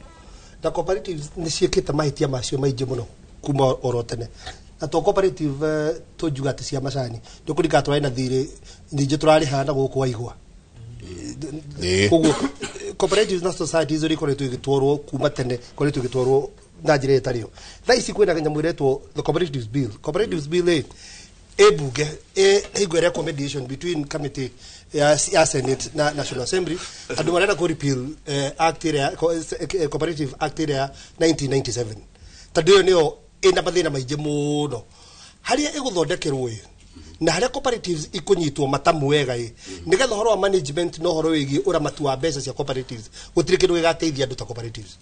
na cooperatives nĩ ciĩkĩte mahĩtia macio maingĩ mũno kuma oro tene. Na to cooperative tũngiuga atĩ cia macani nĩ kũringana, tũrarĩ na thirĩ ningĩ tũrarĩha na gũkũ waigua. Koguo cooperatives na societies ũrĩa ikoretwo igĩtwarwo kuma tene, ikoretwo igĩtwarwo na njĩra ĩtarĩ yo. Thaa ici kwĩna nyamũ ĩretwo the Cooperatives Bill. Cooperatives Bill ĩ bunge ĩ hingo ĩrekwo mediation between committee ya Senate na National Assembly. Andũ marenda kũ repeal act ĩrĩa Cooperative Act ĩrĩa ya 1997, tondũ ĩyo nĩyo ĩna mathĩna maingĩ mũno. Harĩa ĩgũthondekerwo ĩ na harĩa cooperatives ikũnyitwo matamu wega ĩ, nĩgetha ũhoro wa management na ũhoro wĩgiĩ ũramati wa mbeca cia cooperatives, gũtirĩ kĩndũ gĩgateithia andũ ta cooperatives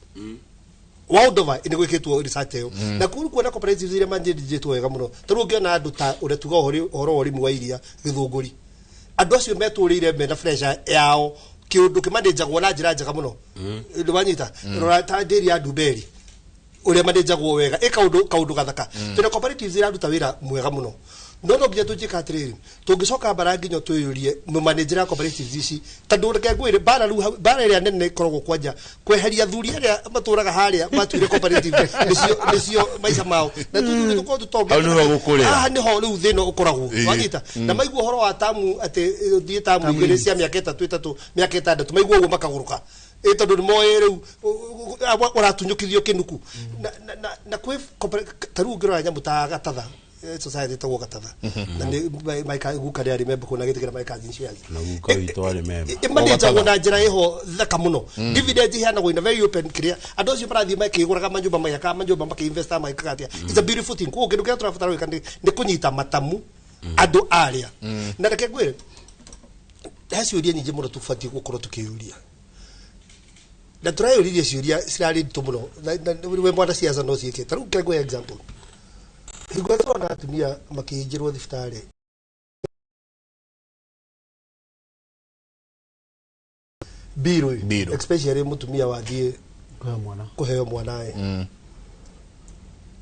world over. Nĩ gwĩkĩtwo research ĩyo na kũu kuona cooperatives iria manjĩtwo wega mũno. Ta rĩu ũngĩona andũ ta ũrĩa tuga ũhoro wa ũrĩmi wa iria Gĩthũngũri, andũ acio metũrĩire mena pressure yao, kĩũndũ kĩmanĩnjagwo na njĩra njega mũno. Nĩwanyita? Rora ta ndĩri ya Ndumberi ũrĩa manĩnjagwo wega, ĩ kaũndũ gathaka. Twĩna cooperatives iraruta wĩra mwega mũno, no nginya tũnjĩka atĩrĩrĩ, tũngĩcoka mbara nginya twĩyũrie mũmanĩnjĩra ya cooperatives ici, tondũ reke ngwĩre mbara rĩu mbara ĩrĩa nene ĩkoragwo kwanja kweheria athuri arĩa matũraga harĩa matuire cooperative nĩcio maica mao, na tũkorwo tũtonge. Hau nĩho gũkũrĩra. Haha nĩho rĩu thĩna ũkoragwo. Wanyita? Na maigua ũhoro wa tamu atĩ ũthiĩ tamu 2 cia mĩaka 3 3, mĩaka 6, maigua ũguo makagũrũka ĩ, tondũ nĩ moĩ rĩu ũratunyũkithio kĩnuku na kwĩ ta rĩu ũngĩrora nyamũ ta Gatatha, society ĩtagwo Gatatha, na nĩ guka nĩ arĩ member kũu na gĩtĩkĩra my cousin shares. Na guka witũ arĩ member. Ĩmanĩnjagwo na njĩra ĩho thaka mũno. Dividends iheanagwo in a very open kĩrĩa andũ acio marathiĩ makĩgũraga manyũmba, magĩakaga manyũmba, makĩinvesta, magĩkaga atĩa. It's a beautiful thing. Koguo kĩndũ kĩrĩa tũrabatara gwĩka nĩ kũnyita matamu andũ arĩa. Na reke ngwĩre, he ciũria nyingĩ mũno tũbatiĩ gũkorwo tũkĩyũria, na tũreyũririe ciũria cirarĩ nditũ mũno. Na we mwana ciaca no ciĩke. Ta rĩu kĩrĩa ngũhe example, hingo ĩrĩa tũrona atumia makĩhingĩrwo thibitarĩ mbirũ ĩ, especially mũtumia wathiĩ kũheo mwana, kũheo mwana ĩ,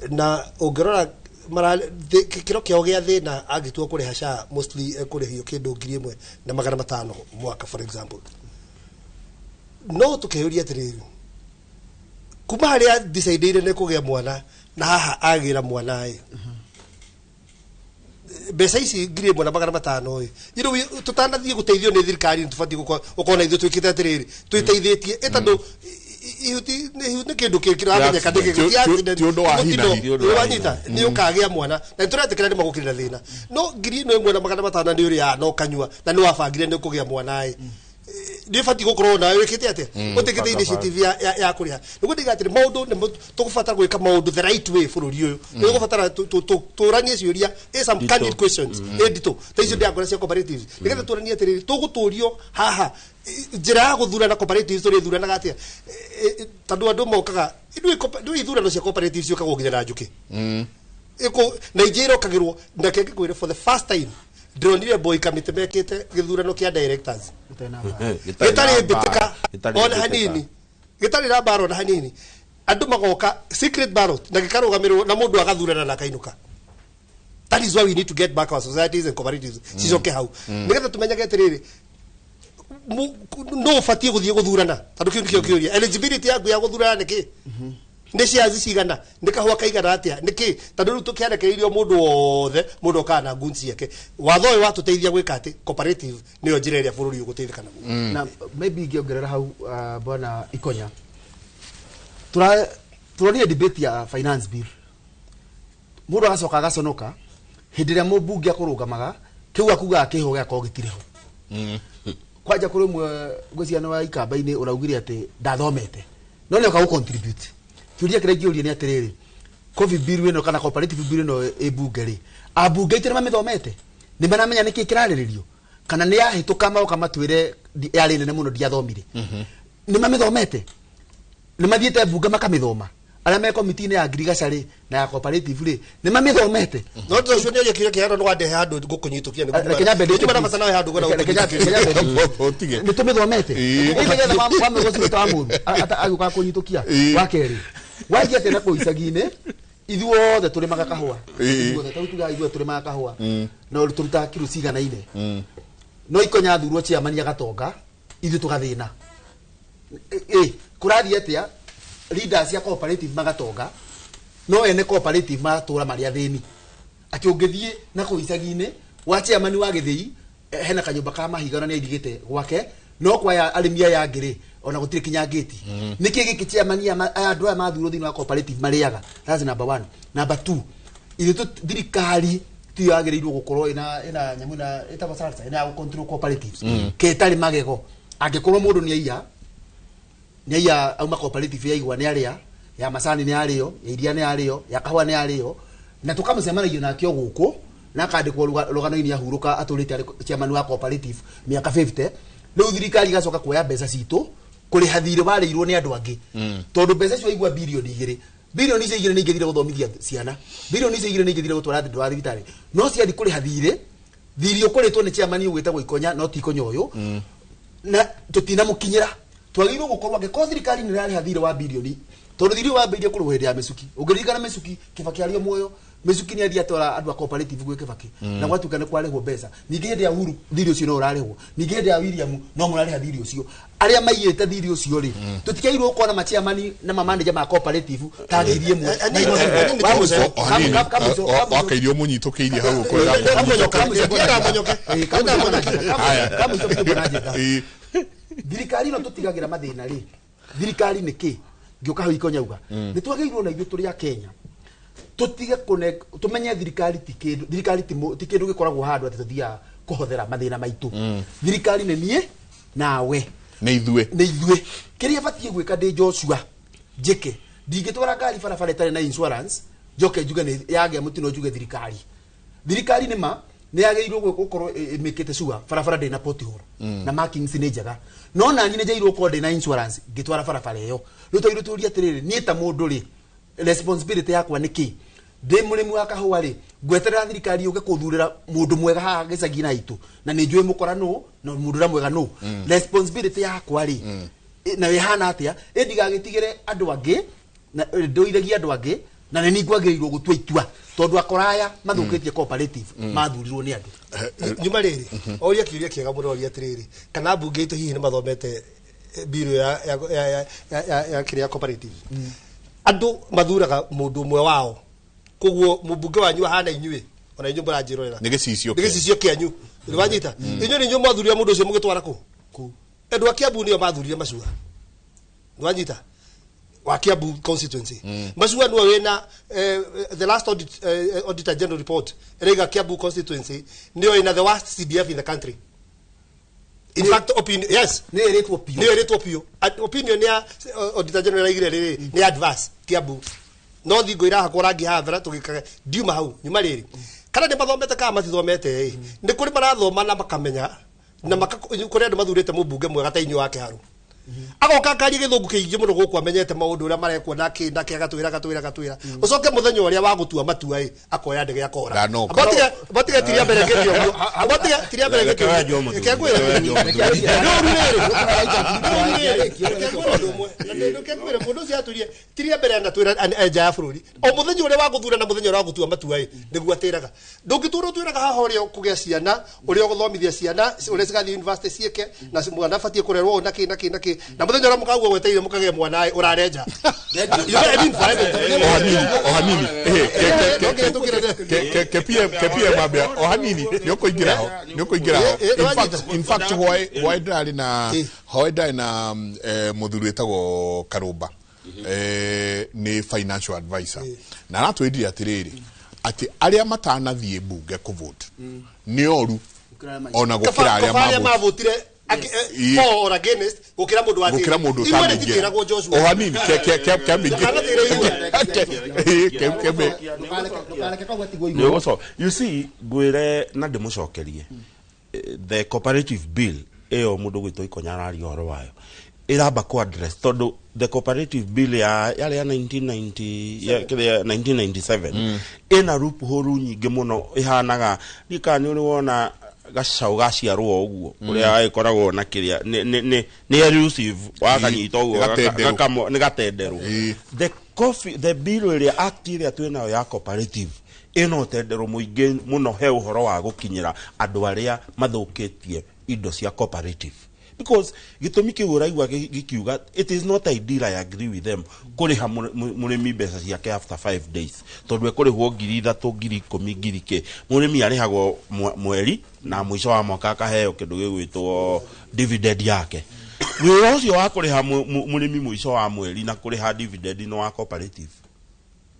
na ũngĩrora kĩro kĩao gĩa thĩna, angĩtua kũrĩha SHA mostly ekũrĩhio kĩndũ 1500 mwaka, for example. No tũkeyũria atĩrĩrĩ, kuma harĩa decideire nĩ kũgĩa mwana na haha agĩra mwana ĩ, mbeca ici 1500 ĩ, tũtanathiĩ gũteithio nĩ thirikari, nĩ tũbatiĩ gũkorwo na ithuĩ twĩkĩte atĩrĩrĩ, twĩteithĩtie ĩ, tondũ ihuti nĩ kĩndũ kĩramenyeka nĩ Ti ũndũ wa hi na hi. Wanyita? Nĩ ũkagĩa mwana na nĩ tũretĩkĩra nĩ magũkĩrĩra thĩna, no 1500 nĩ ũrĩaga na ũkanyua na nĩ wabangire nĩ ũkũgĩa mwana ĩ, nĩ ũbatiĩ gũkorwo nawe wĩkĩte atĩa, ũtĩkĩte initiative ya kũrĩha. Nĩguo ndiga atĩrĩ, maũndũ nĩ tũgũbatara gwĩka maũndũ the right way. Bũrũri ũyũ nĩ ũgũbatara tũranie ciũria some Nditũ. candid questions ĩ nditũ ta icio ndĩrakora cia cooperatives, nĩgetha tũranie atĩrĩrĩ, tũgũtũrio haha njĩra ya gũthurana cooperatives, tũrĩthuranaga atĩa? Tondũ andũ mokaga ndũĩ ithurano cia cooperatives ciũkagwo nginya na njũkĩ. Ĩkũ na ingĩ irokagĩrwo. Na kenge ngwĩre, for the first time ndĩronire boy committee mekĩte gĩthurano kĩa directors gĩtarĩ mbĩtĩka ona hanini, gĩtarĩ na mbara ona hanini. Andũ magoka secret ballot na gĩkarũgamĩrĩrwo na mũndũ agathurana na akainũka. That is why we need to get back our societies and cooperatives cicoke hau, nĩgetha tũmenyage atĩrĩrĩ, no ũbatiĩ gũthiĩ gũthurana, tondũ kĩu nĩkĩo kĩũria. Eligibility yaku ya gũthurana nĩ kĩ? Nĩ shares cigana? Nĩ kahũa kaigana atĩa? Nĩ kĩ? Tondũ rĩu tũkĩarekereirio mũndũ wothe, mũndũ okaga na guns ciake. Watho ũyũ watũteithia gwĩka atĩ cooperative nĩyo njĩra ĩrĩa bũrũri ũgũteithĩka naguo. Na maybe ingĩongerera hau, bwana Ikonya, turonire debate ya finance bill, mũndũ agacoka agaconoka hĩndĩ ĩrĩa mũmbunge akũrũgamaga kĩu akugaga kĩho gĩakorwo gĩtirĩ ho. Kwanja kũrĩ ũmwe ngwĩciria nĩ wa ikamba-inĩ ũraugire atĩ ndathomete no nĩ oka gũ-contribute. Kĩũria kĩrĩa ingĩũria nĩ atĩrĩrĩ, coffee bill ĩno kana cooperative bill ĩno ĩ mbunge rĩ, ambunge aitũ nĩ mamĩthomete? Nĩ maramenya nĩkĩ kĩrarĩrĩrio, kana nĩ yahĩtũka magoka matwĩre yarĩ nene mũno ndiathomire? Nĩ mamĩthomete? Nĩ mathiĩte mbunge makamĩthoma? Arĩa me komiti-inĩ ya ngirigaca rĩ na ya cooperative rĩ, nĩ mamĩthomete? No ũcio nĩ kĩũria kĩhano nĩ wandehe handũ ngũkũnyitũkia. Reke nyambe ndĩke, nĩ bata nawe handũ ngwenda. Reke nyambe ndĩke. Nĩ tũmĩthomete nĩgetha wamĩgocire ta mũru agĩũka kũnyitũkia. Wa kerĩ, wanjia atĩa na kũu icagi-inĩ Ithuothe tũrĩmaga kahũa. Ithuothe ta tuga ithuothe tũrĩmaga kahũa. No tũrutaga kiro ciganaine. No Ikonya thurwo chairman agatonga, ithuĩ tũgathĩna. Kũrathiĩ atĩa leaders ya cooperative magatonga, no ene cooperative magatũra marĩ athĩni. Atĩ ũngĩthiĩ na kũu icagi-inĩ wa chairman wa gĩthĩi, hena kanyũmba ka mahiga na nĩ airigĩte gwake, no kwaya arĩmi aya angĩ rĩ, ona gũtirĩ kinya ngĩti. Nĩkĩ gĩkĩ chairman aya andũ aya mathurwo thĩinĩ wa cooperative marĩaga? That's number one. Number two, ithuĩ thirikari tiyo yagĩrĩirwo gũkorwo ĩna nyamũ ĩna ĩtagwo SALSA, ĩna ya gũ-control cooperatives. Ke ĩtarĩ magego. Angĩkorwo mũndũ nĩ aiya auma cooperative ya igwa nĩ arĩa, ya macani nĩ arĩo, ya iria nĩ arĩo, ya kahũa nĩ arĩo, na tũkamũcemanagia nake o gũkũ, na akandĩkwo rũgano-inĩ ahurũka atũrĩte arĩ chairman wa cooperative mĩaka 50. Rĩu thirikari ĩgacoka kuoya mbeca citũ kũrĩha thirĩ warĩirwo nĩ andũ angĩ. Tondũ mbeca icio igua bilioni 2, bilioni icio 2 nĩ ingĩthire gũthomithia ciana, bilioni icio 2 nĩ ingĩthire gũtwara andũ a thibitarĩ, no ciathiĩ kũrĩha thirĩ, thirĩ ũkũrĩtwo nĩ chairman ũgwĩtagwo Ikonya, no ti Ikonya ũyũ, na tũtinamũkinyĩra. Twagĩrĩirwo gũkorwo angĩkorwo thirikari nĩ ĩrarĩha thirĩ wa bilioni, tondũ thirĩ wambĩrĩirie kũrĩhwo hĩndĩ ya Mĩcuki. Ũngĩririkana Mĩcuki, Kibaki arĩ o muoyo, Mĩcuki nĩ athiĩ atwara andũ a cooperative gwĩ Kibaki, na gwatuĩka nĩ kwarĩhwo mbeca. Ningĩ hĩndĩ ya Uhuru thirĩ ũcio no ũrarĩhwo, ningĩ hĩndĩ ya William no mũrarĩha thirĩ ũcio. Arĩa maiyĩte thirĩ ũcio rĩ, tũtikĩagĩrĩirwo gũkorwo na machairman na mamanager ma cooperative ta 1000. Wakairio mũnyitũkĩirie hau ũkwĩra. Thirikari ĩno tũtigagĩra mathĩna rĩ, thirikari nĩ kĩ? Ngĩũka hau Ikonya uga, nĩ twagĩrĩirwo na ithuĩ tũrĩ a Kenya tũtige tũmenye thirikari ti kĩndũ, thirikari ti kĩndũ gĩkoragwo handũ atĩ tũthiaga kũhothera mathĩna maitũ. Thirikari nĩ niĩ nawe, nĩ ithuĩ, nĩ ithuĩ. Kĩrĩa batiĩ gwĩka ndĩ Joshua njĩke, ndingĩtwara ngari barabara ĩtarĩ na insurance njoke njuge nĩ yagĩa mũtino njuge thirikari. Thirikari nĩ ma nĩ yagĩrĩirwo gũkorwo ĩmĩkĩte sure barabara ndĩ na pothole na markings nĩ njega, no nani nĩ njagĩrĩirwo gũkorwo ndĩ na insurance ngĩtwara barabara ĩyo. Rĩu twagĩrĩirwo tũrie atĩrĩrĩ, niĩ ta mũndũ rĩ, responsibility yakwa nĩ kĩ? Ndĩ mũrĩmi wa kahũa rĩ, ngweterera thirikari yũke kũthurĩra mũndũ mwega haha gĩcagi-inĩ haitũ, na nĩ njũĩ mũkora nũ na mũndũ ũrĩa mwega nũ. Responsibility yakwa rĩ, nayo ĩhana atĩa? Ĩ ndigagĩtigĩre andũ angĩ, na ndũithagie andũ angĩ, na nĩ niĩ ngwagĩrĩirwo gũtua itua, tondũ akora aya mathũkĩtie cooperative mathurirwo nĩ andũ. Nyuma rĩrĩ, oria kĩũria kĩega mũno, oria atĩrĩrĩ, kana mbunge itũ hihi nĩ mathomete bill ya kĩrĩa cooperative. Andũ mathuraga mũndũ ũmwe wao, koguo mũmbunge wanyu ahana inyuĩ, ona inyuĩ mũranjĩrorera. Nĩ gĩcicio Nĩ gĩcicio kĩanyu. Nĩ wanyita? Inyuĩ nĩ inyuĩ mwathurire mũndũ ũcio mũgĩtwara kũ? Andũ a Kiambu nĩo mathurire Macua. Nĩ wanyita? Wa Kiambu constituency. Macua nĩwe wĩna the last auditor general report ĩraiga Kiambu constituency nĩyo ĩna the worst CDF in the country. In fact, opinion, yes. Nĩ ĩrĩtwo piũ. Nĩ ĩrĩtwo piũ. Opinion ya auditor general ĩraigire rĩrĩ nĩ adverse Kiambu. No thingo irahakwo rangi haha mbere tũgĩkaga ndiuma hau nyuma rĩrĩ. Kana nĩ mathomete kana matithomete ĩ, nĩ kũrĩ marathoma na makamenya na kũrĩ andũ mathurĩte mũmbunge mwega ta inyuĩ wa Kĩharũ. Agoka akaria gĩthũngũ kĩingĩ mũno gũkũ amenyete maũndũ ũrĩa marekwo na kĩ na kĩ, agatwĩra agatwĩra agatwĩra. Ũcoke mũthenya ũrĩa wa gũtua matua ĩ, akoya ndege akora. Ndanoka. Abotige tiria mbere ngĩte ũguo. Abotige tiria mbere ngĩte ũguo. Reke ngwĩre. Rĩu rĩrĩ, reke ngwĩre ũndũ ũmwe. Na reke ngwĩre mũndũ ũcio atũrie tiria mbere anatwĩra nja ya bũrũri. O mũthenya ũrĩa wa gũthura na mũthenya ũrĩa wa gũtua matua ĩ, nĩguo atĩraga. Ndũngĩtũra ũtwĩraga haha ũrĩa ũkũgĩa ciana, ũrĩa ũgũthomithia ciana, ũrĩa cigathiĩ university ciĩke, na mwana abatiĩ kũrerwo ũũ na kĩ na kĩ na kĩ. Na mũthenya ũrĩa mũkaigua gwetereire mũkagĩa mwana ĩ, ũrarenja. You know what I mean? O hanini. Ke PM mambia o hanini nĩ ũkũingĩra ho, nĩ ũkũingĩra ho. In fact, why ndarĩ na why ndarĩ na mũthuri wĩtagwo Karũmba, nĩ financial advisor, na aratwĩrire atĩrĩrĩ, atĩ arĩa matanathiĩ mbunge kũvote nĩ oru ona gũkĩra arĩa Kaba arĩa mavote. mavotire for or against gũkĩra mũndũ wa Gũkĩra mũndũ Igua ũtangĩingĩra. rĩtitĩragwo Joshua. O hanini ke ke Ndũkanatĩre igua. ke Ndũkareke kau gatigwo Nĩ igũrũ. ũgũco- you see, ngwĩre na ndĩmũcokerie, the cooperative bill ĩyo mũndũ gwĩtwo Ikonya araria ũhoro wayo ĩramba kũ address, tondũ the cooperative bill ya yarĩ ya 1990 ya kĩrĩa 1997 ĩna loophole nyingĩ mũno ĩhanaga niĩ kana nĩ ũrĩ wona gacaũ gaciarwo ũguo ũrĩa ĩkoragwo na kĩrĩa nĩ elusive wakanyita ũguo. Nĩ gatenderũ. Nĩ gatenderũ. The Coffee the bill ĩrĩa, act ĩrĩa twĩnayo ya cooperative ĩna ũtendero mũingĩ mũno he ũhoro wa gũkinyĩra andũ arĩa mathũkĩtie indo cia cooperative, because gĩtũmi kĩu ũraigua gĩkiuga it is not ideal. I agree with them, kũrĩha mũrĩmi mbeca ciake after 5 days, tondũ ekũrĩhwo 3,000, 10,000, ngiri kĩ. Mũrĩmi arĩhagwo mweri na mũico wa mwaka akaheo kĩndũ gĩgwĩtwo dividend yake. Wĩra ũcio wa kũrĩha mũrĩmi mũico wa mweri na kũrĩha dividend nĩ wa cooperative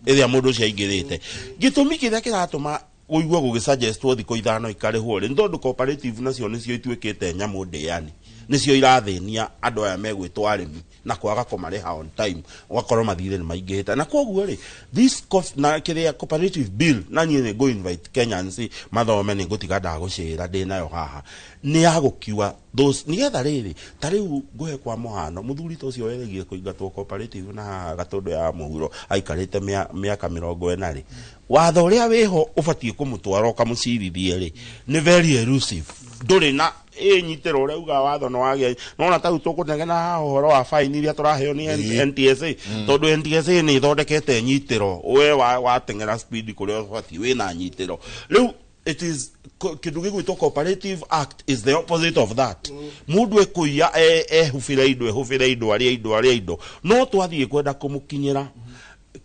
ĩrĩa mũndũ ũcio aingĩrĩte. Gĩtũmi kĩrĩa kĩratũma ũigue gũgĩsuggestwo thikũ 5 ikarĩhwo rĩ, nĩ tondũ cooperative nacio nĩcio ituĩkĩte nyamũ ndĩani, nĩcio irathĩnia andũ aya megwĩtwo arĩmi na kwaga kũmarĩha on time, ũgakorwo mathirĩ nĩ maingĩhĩte. Na koguo rĩ, this na kĩrĩa cooperative bill, na niĩ nĩ ngũ invite Kenyans mathome, nĩ ngũtiga ndagũcĩra ndĩ nayo haha, nĩ ya gũkiua those nĩgetha rĩrĩ, ta rĩu ngũhe kwa mũhano mũthuri ta ũcio weregie kũingatwo cooperative na haha Gatũndũ ya mũhuro aikarĩte mĩaka 40 rĩ, watho ũrĩa wĩho ũbatiĩ kũmũtwara ũkamũcirithie rĩ, nĩ very elusive, ndũrĩ na ĩnyitĩro. Ũrĩa uga watho nĩ wagĩa nona ta rĩu tũkũnegena haha ũhoro wa fine iria tũraheo nĩ NTSA, tondũ NTSA nĩ ĩthondekete nyitĩro, we wateng'era speed kũrĩa ũbatiĩ wĩna nyitĩro. Rĩu it is kĩndũ gĩgwĩtwo Cooperative Act is the opposite of that. Mũndũ ekũiya, ehubĩre indo, ehubĩre indo, arĩa indo, arĩa indo, no twathiĩ kwenda kũmũkinyĩra.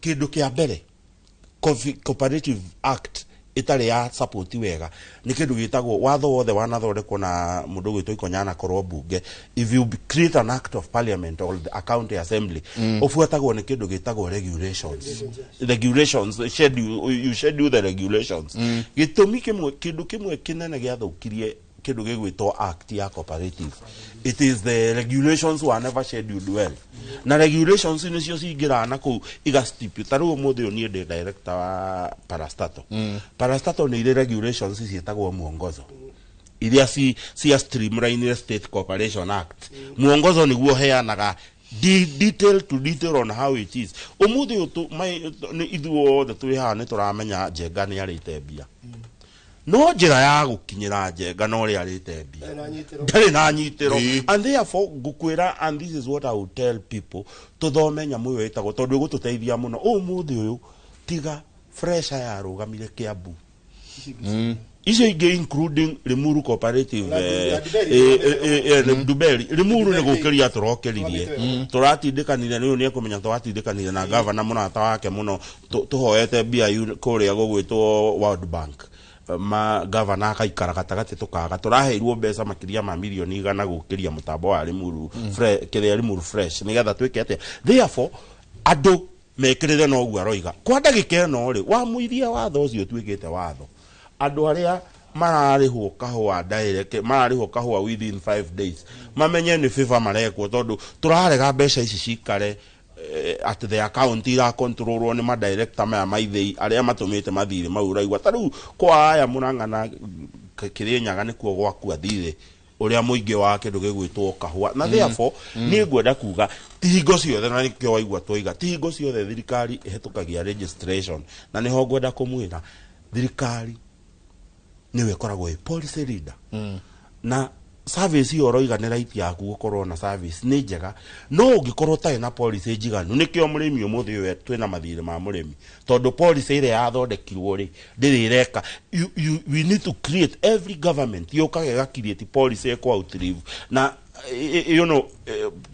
Kĩndũ kĩa mbere Cooperative Act ĩtarĩ ya support wega nĩ kĩndũ gĩtagwo watho wothe wanathondekwo na mũndũ gwĩtwo Ikonyana korwo mbunge. If you create an act of parliament or the county assembly, ũbuatagwo nĩ kĩndũ gĩtagwo regulations. Regulations schedule, you schedule the regulations. Gĩtũmi kĩmwe, kĩndũ kĩmwe kĩnene gĩathũkirie kĩndũ gĩgwĩtwo act ya cooperative, it is the regulations were never scheduled well, na regulations nĩcio cingĩraga na kũu igastipulate. Ta rĩu ũmũthĩ ũyũ niĩ ndĩ director wa parastatal. Parastatal nĩ irĩ regulations ciĩtagwo mwongozo iria cia streamline State Corporation Act. Mwongozo nĩguo ũheanaga detail to detail on how it is. Ũmũthĩ ũyũ nĩ ithuothe twĩ haha nĩ tũramenya Njenga nĩ arĩte mbia, no njĩra ya gũkinyĩra Njenga no ũrĩa arĩte mbia ndarĩ na nyitĩro. And therefore ngũkwĩra, and this is what I would tell people, tũthome nyamũ ĩyo ĩtagwo, tondũ ĩgũtũteithia mũno. Ũmũthĩ ũyũ tiga fresha yarũgamire Kiambu, icio ingĩ including Limuru Cooperative, Na na Nduberi. Nduberi, Limuru nĩ gũkĩria tũrokĩririe, tũratindĩkanire nĩ ũyũ nĩ ekũmenya, tũratindĩkanire na gavana mũrata wake mũno, tũhoete mbia kũrĩa gũgwĩtwo World Bank, ma gavana akaikara gatagatĩ, tũkaga tũraheirwo mbeca makĩria ma mirioni 100 gũkĩria mũtambo wa Limuru, kĩrĩa Limuru Fresh, nĩgetha twĩke atĩa. Therefore andũ mekĩrĩre noguo aroiga kwa ndagĩka ĩno rĩ, wamũiria watho ũcio ũtuĩkĩte watho, andũ arĩa mararĩhwo kahũa direct, mararĩhwo kahũa within 5 days, mamenye nĩ favor marekwo, tondũ tũrarega mbeca ici cikare at the account irakontrolwo nĩ madirector maya maithĩi arĩa matũmĩte mathirĩ mau. Ũraigua ta rĩu kwa aya Mũrang'a na Kĩrĩnyaga nĩkuo gwakua thirĩ ũrĩa mũingĩ wa kĩndũ gĩgwĩtwo kahũa na therefore niĩ ngwenda kuga ti hingo ciothe, na nĩkĩo waigua twoiga ti hingo ciothe thirikari ĩhetũkagia registration, na nĩho ngwenda kũmwĩra thirikari nĩwe ĩkoragwo ĩ policy leader na service ĩyo ũroiga nĩ right yaku gũkorwo na service nĩ njega, no ũngĩkorwo ũtarĩ na policy njiganu, nĩkĩo mũrĩmi ũmũthĩ ũyũ twĩna mathirĩ ma mũrĩmi, tondũ policy ĩrĩa yathondekirwo rĩ ndĩrĩ ĩreka. We need to create, every government yũkaga ĩga create policy ĩkũ outlive na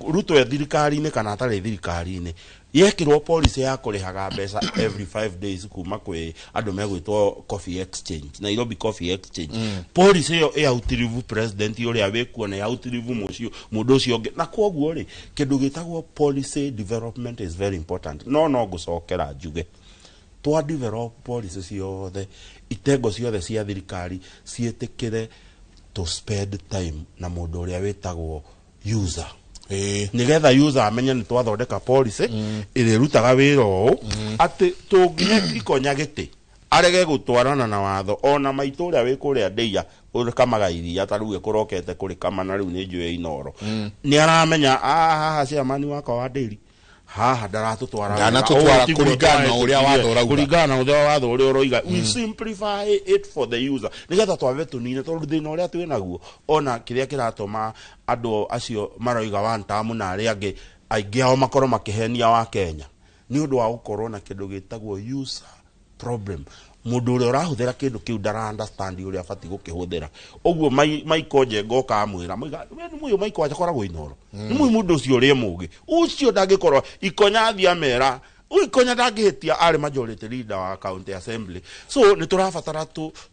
Ruto e thirikari-inĩ kana atarĩ thirikari-inĩ, yekĩrwo policy ya kũrĩhaga mbeca every 5 days kuma kwĩ andũ megwĩtwo Coffee Exchange, Nairobi Coffee Exchange, policy ĩyo ĩ outlive president ũrĩa wĩkuo na outlive mũcio mũndũ ũcio ũngĩ. Na koguo rĩ, kĩndũ gĩtagwo policy development is very important. No ngũcokera njuge twa develop policy ciothe, itengo ciothe cia thirikari ciĩtĩkĩre to spend time na mũndũ ũrĩa wĩtagwo user, nigetha user amenye nĩ twathondeka policy ĩrĩrutaga wĩra ũũ, atĩ tũnginya ikonya gĩtĩ arege gũtwarana na watho ona maitũ ũrĩa wĩ kũrĩa ndĩia ũkamaga iria ta rĩu ĩkũrokete kũrĩkama na rĩu nĩ njũĩ Inoro, nĩ aramenya, "Ah, haha chairman wakwa wa ndĩri haha ndaratũtwara wega." Ndanatũtwara Ũũ tiguo kũringana na ũrĩa watho ũrauga. Kũringana na ũrĩa watho ũrĩa ũroiga. We simplify it for the user nigetha twambe tũnine, tondũ thĩna ũrĩa twĩ naguo ona kĩrĩa kĩratũma andũ acio maroiga one term na arĩa angĩ aingĩ ao makorwo makĩhenia wa Kenya Nĩ ũndũ wa gũkorwo na kĩndũ gĩtagwo user problem. Mũndũ ũrĩa ũrahũthĩra kĩndũ kĩu ndara understand ũrĩa abatiĩ gũkĩhũthĩra. Ũguo Michael Njenga ũkamwĩra, we nĩ mũyũ Michael akoragwo Inoro. Nĩ mũyũ mũndũ ũcio ũrĩa mũũgĩ. Ũcio ndangĩkorwo Ikonya athiĩ amera Ikonya ndangĩhĩtia arĩ majority leader wa county assembly. So nĩ tũrabatara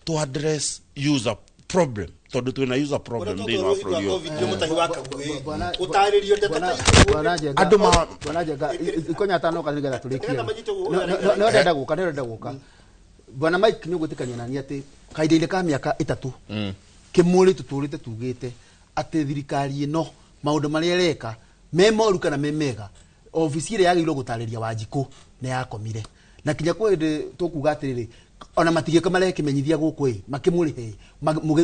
to address user problem tondũ twĩna user problem thĩinĩ wa bũrũri ũyũ. Andũ ma Bwana Njenga Ikonya atanoka nĩgetha tũrĩkie. No ndenda gũka, no ndenda gũka. Bwana Mike nĩ ũgwĩtĩkania nani atĩ kahinda-inĩ ka mĩaka 3 kĩmũrĩ tũtũrĩte tugĩte atĩ thirikari ĩno maũndũ marĩa ĩreka me moru kana me mega obici ĩrĩa yagĩrĩirwo gũtarĩria Wanjikũ nĩ yakomire na kinya kwĩ hĩndĩ tũkuga atĩrĩrĩ ona matigĩka marehe kĩmenyithia gũkũ ĩ makĩmũrĩhe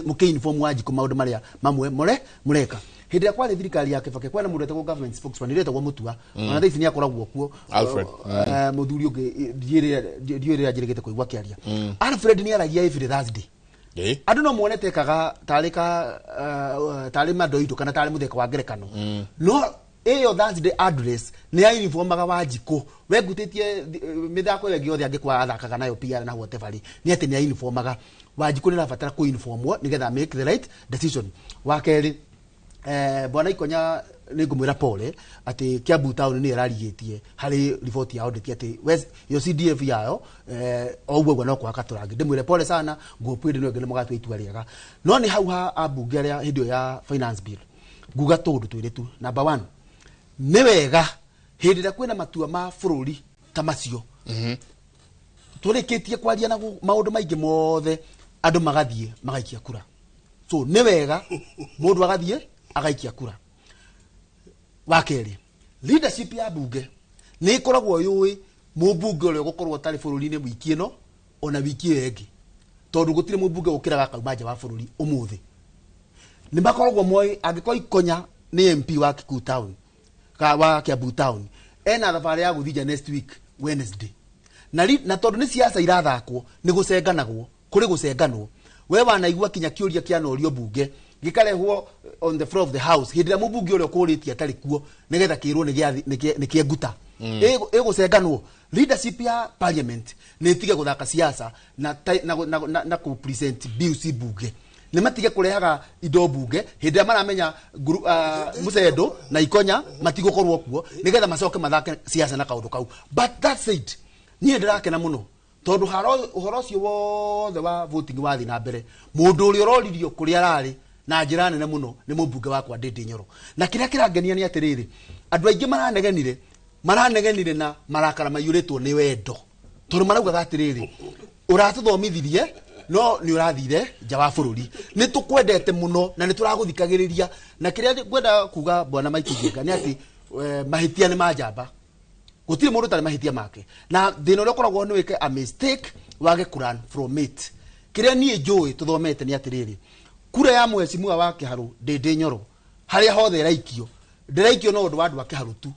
mũkĩ-inform Wanjikũ maũndũ marĩa mamwe more mũreka. Hĩndĩ ĩrĩa kwarĩ thirikari ya Kibaki kwĩna mũndũ wetagwo government spokesman ĩrĩa etagwo Mutua ona thaa ici nĩ akoragwo kuo Alfred. Mũthuri ũngĩ ndiũĩ rĩrĩa njĩrĩgĩte kũigua akĩaria. Alfred nĩ aragia every Thursday. Andũ no muone tekaga tarĩ ka tarĩ mandoindo kana tarĩ mũtheko wa ngerekano no ĩyo Thursday address nĩ ya uniformaga Wanjikũ we ngutĩtie mĩthako ĩyo ĩngĩ yothe angĩkorwo athakaga nayo PR na whatever rĩ nĩ atĩ nĩ ya uniformaga Wanjikũ nĩ arabatara kũ informwo nĩgetha make the right decision. Wa kerĩ Bwana Ikonya nĩ ngũmwĩra pole atĩ Kiambu town nĩ ĩrarigĩtie harĩ riboti ya audit atĩ yo CDF yayo o ũguo ũguo no kũhaka tũrangi. Ndĩmwĩre pole sana ngũpũ ĩndĩ no ĩngĩ nĩ mũgatua itua rĩega no nĩ hau ha ambunge arĩa hĩndĩ ĩyo ya finance bill nguga tũũndũ twĩrĩ tu. Number 1 nĩ wega hĩndĩ ĩrĩa kwĩna matua ma bũrũri ta macio tũrĩkĩtie kwaria na maũndũ maingĩ mothe andũ magathiĩ magaikia kura. So nĩ wega mũndũ agathiĩ agaikia kura. Wa kerĩ leadership ya bunge nĩ ĩkoragwo yũĩ mũmbunge ũrĩa ũgũkorwo ũtarĩ bũrũri-inĩ wiki ĩno ona wiki ĩyo ĩngĩ tondũ gũtirĩ mũmbunge ũkĩraga akauma nja wa bũrũri ũmũthĩ. Nĩ makoragwo moĩ angĩkorwo Ikonya nĩ MP wa Kikuyu town wa Kiambu town ena thabarĩ ya gũthiĩ nja next week Wednesday na tondũ nĩ siasa irathakwo nĩ gũcenganagwo kũrĩ gũcenganwo we wanaigua kinya kĩũria kĩanorio bunge gĩkarehwo on the floor of the house hĩndĩ ĩrĩa mũmbunge ũrĩa ũkũrĩtie atarĩ kuo nĩgetha kĩrwo nĩ kĩenguta ĩgũcenganwo. Leadership ya parliament nĩ ĩtige gũthaka siasa na na kũ present bills bunge nĩ matige kũrehaga indo bunge hĩndĩ ĩrĩa maramenya Mucendo na Ikonya matigũkorwo kuo nĩgetha macoke mathake siasa na kaũndũ kau. But that said niĩ ndĩrakena mũno tondũ ũhoro ũcio wothe wa voting wathiĩ na mbere mũndũ ũrĩa ũroririo kũrĩa ararĩ na njĩra nene mũno nĩ mũmbunge wakwa Ndindi Nyoro. Na kĩrĩa kĩrangenia nĩ atĩrĩrĩ andũ aingĩ maranegenire na marakara maiyũrĩtwo nĩ wendo tondũ maraugaga atĩrĩrĩ ũratũthomithirie no nĩ ũrathire nja wa bũrũri nĩ tũkwendete mũno na nĩ tũragũthikagĩrĩria. Na kĩrĩa ngwenda kuga Bwana Mike Njenga nĩ atĩ mahĩtia nĩ ma njamba gũtirĩ mũndũ ũtarĩ mahĩtia make na thĩna ũrĩa ũkoragwo nĩ wĩke a mistake wage kũ run from it. Kĩrĩa niĩ njũĩ tũthomete nĩ atĩrĩrĩ kura ya mheshimiwa wa Kĩharũ Ndindi Nyoro harĩa hothe ĩraikio ndĩraikio no ũndũ wa andũ a Kĩharũ tu.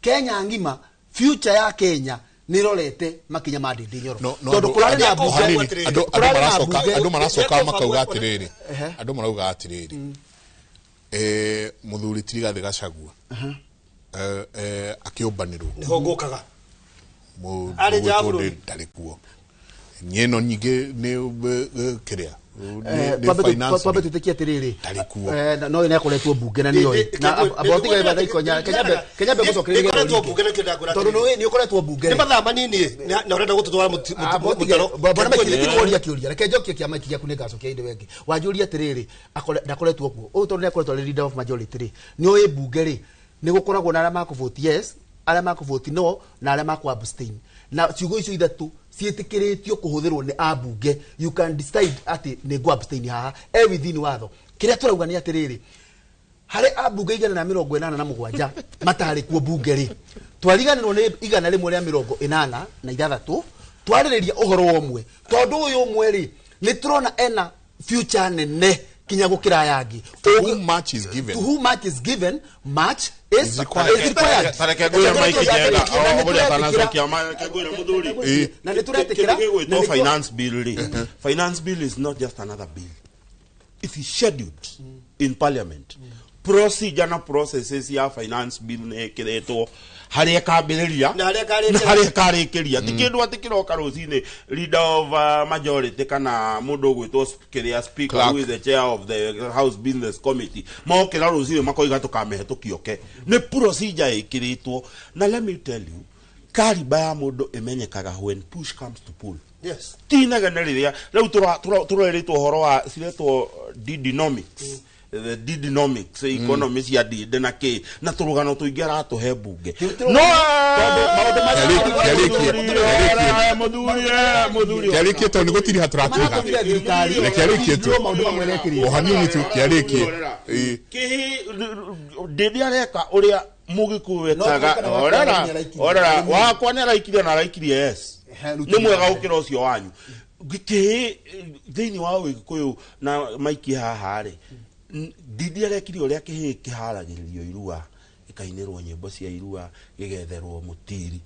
Kenya ng'ima future ya Kenya nĩrorete makinya ma Ndindi Nyoro tondũ kũrarĩ na bunge andũ maracoka makauga atĩrĩrĩ andũ marauga atĩrĩrĩ mũthuri ti Rigathĩ Gachagua akĩũmbanĩrwo nĩho ngũkaga arĩ nja wa bũrũri ndarĩ kuo niĩ no nyingĩ nĩ kĩrĩa twambe twĩtĩkie atĩrĩrĩ no nĩ akoretwo bunge na nĩoĩ na abotiga batha Ikonya Kenya mbe gũcokereria tondũ nĩ ũkoretwo bunge nĩ mathaa manini na ũrenda gũtũtwara mũtaro. Bwana Mike nĩ kĩũria reke njokie kĩa Mike gĩaku nĩ ngacokia inde wengĩ wanjũria atĩrĩrĩ ndakoretwo kuo ũyũ tondũ nĩ akoretwo arĩ leader of majority rĩ nĩ ũĩ bunge rĩ nĩ gũkoragwo na arĩa makũvote yes arĩa makũvote no na arĩa makũ abstain na ciugo icio ithatũ ciĩtĩkĩrĩtio kũhũthĩrwo nĩ ambunge. You can decide atĩ nĩ ngũ abstain haha e within watho. Kĩrĩa tũrauga nĩ atĩrĩrĩ harĩ ambunge 187 matarĩ kuo bunge rĩ twariganĩrwo nĩ 186 twarĩrĩria ũhoro ũmwe tondũ ũyũ ũmwe rĩ nĩ tũrona ena future nene kinya gũkĩra yangi. To whom much is given, to whom much is given much is required. Tareke ngwĩre Mike Njenga o ũrĩa atanacokia Mike ngwĩre mũthuri na nĩ tũretĩkĩra no finance bill rĩ finance bill is not just another bill. It is scheduled in parliament. Procedure na processes ya finance bill nä ĩkĩrĩtwo harĩa ĩkambĩrĩria Na harĩa ĩkarĩkĩria. na harĩa ĩkarĩkĩria. Ti kĩndũ atĩ kĩroka rũcinĩ leader of majority kana mũndũ ũgwĩtwo kĩrĩa speaker Clerk. who is the chair of the house business committee mokĩra rũcinĩ makoiga tũkamĩhetũkia oke. Nĩ procedure ĩkĩrĩtwo, na let me tell you, kariba ya mũndũ ĩmenyekaga when push comes to pull. Yes. Ti inegene rĩrĩa rĩu tũrerĩtwo ũhoro wa ciretwo didinomics, the didinomics economy cia ndinde na kĩ na tũrũgano tũingĩ aratũhe mbunge no maũndũ Kĩarĩkie. Mũthuri. Kĩarĩkie tondũ nĩ gũtiriha tũratiriha. Maratũmire thirikari. Reke arĩkie tu. Maũndũ mamwe rekĩrĩte. O hanini tu kĩarĩkie. Ĩĩ. Kĩhĩ ndĩndĩ areka ũrĩa mũgĩkũyũ No, ekaga. kana wakwa Orera nĩ araikirie. orera wakwa nĩ araikirie na araikirie yes. Ehe, Nĩ mwega gũkĩra ũcio wanyu. Kĩhĩ thĩinĩ wa ũgĩkũyũ na maikie haha rĩ, ndindi arekire ũrĩa kĩhĩ kĩharagĩrĩrio irua, gĩkainĩrwo nyĩmbo cia irua, gĩgetherwo mũtiri,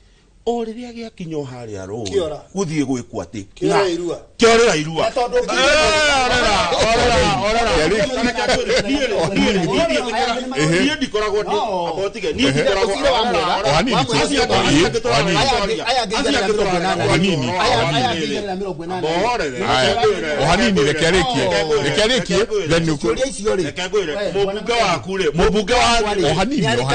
o rĩrĩa gĩakinya o harĩa rũĩ Kĩora. gũthiĩ gwĩkwo atĩ Kĩorĩra na- irua. kĩorĩra irua. Na tondũ Niĩ ndikoragwo abotige niĩ ndikoragwo. Ũcire wa mwega. O hanini tu. Acio angĩ O hanini. Aya angĩ 180. O hanini. Aya angĩ 180. Bohorere. Aya. O hanini reke arĩkie. Reke arĩkie then nĩ ũkũ- Ciũria icio rĩ. Reke ngwĩre, mũmbunge waku rĩ, mũmbunge wa O hanini, o hanini. O Nĩ arĩ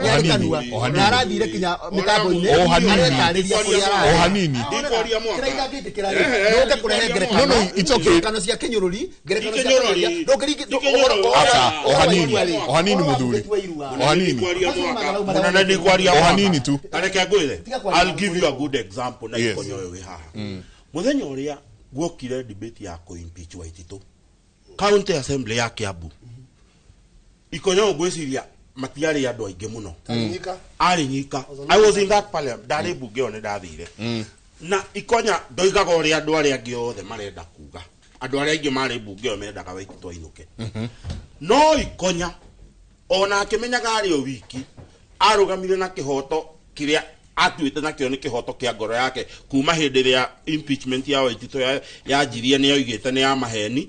hanini. kanua. O hanini. Na arathire kinya mĩtambo-inĩ. O hanini. Aretarĩria kũrĩa ararĩ. O hanini. Ndikwaria mwaka. Kĩrĩa itangĩtĩkĩra rĩ, nĩ ũke kũrehe ngerekano. No, no, it's okay. Ngerekano cia kĩnyũrũri, ngerekano cia Kĩnyũrũri. kũgeria. Ndũngĩringi- Kĩnyũrũri. Aca, o hanini. O hanini mũthuri. O hanini. Mũnene ndikwaria O mwaka. hanini tu. Ta reke ngwĩre, Tiga kwaria I'll give you a good example na Yes. ikonyo ũyũ wĩ haha. Mũthenya ũrĩa guokire debate ya kũ-impeach Waititu county assembly ya Kiambu, ikonyo ngwĩciria matiarĩ andũ aingĩ mũno. Nyika. Arĩ nyika. I was in that parliament, ndarĩ mbunge ĩyo, nĩ ndathire na ikonya ndoigaga ũrĩa andũ arĩa angĩ othe marenda kuga. Andũ arĩa aingĩ marĩ mbunge ĩyo mendaga Waititu ainũke, no ikonya ona akĩmenyaga arĩ o wiki arũgamire na kĩhoto kĩrĩa atuĩte nakĩo nĩ kĩhoto kĩa ngoro yake kuma hĩndĩ ĩrĩa impeachment ya Waititu yanjirie nĩ oigĩte nĩ ya maheni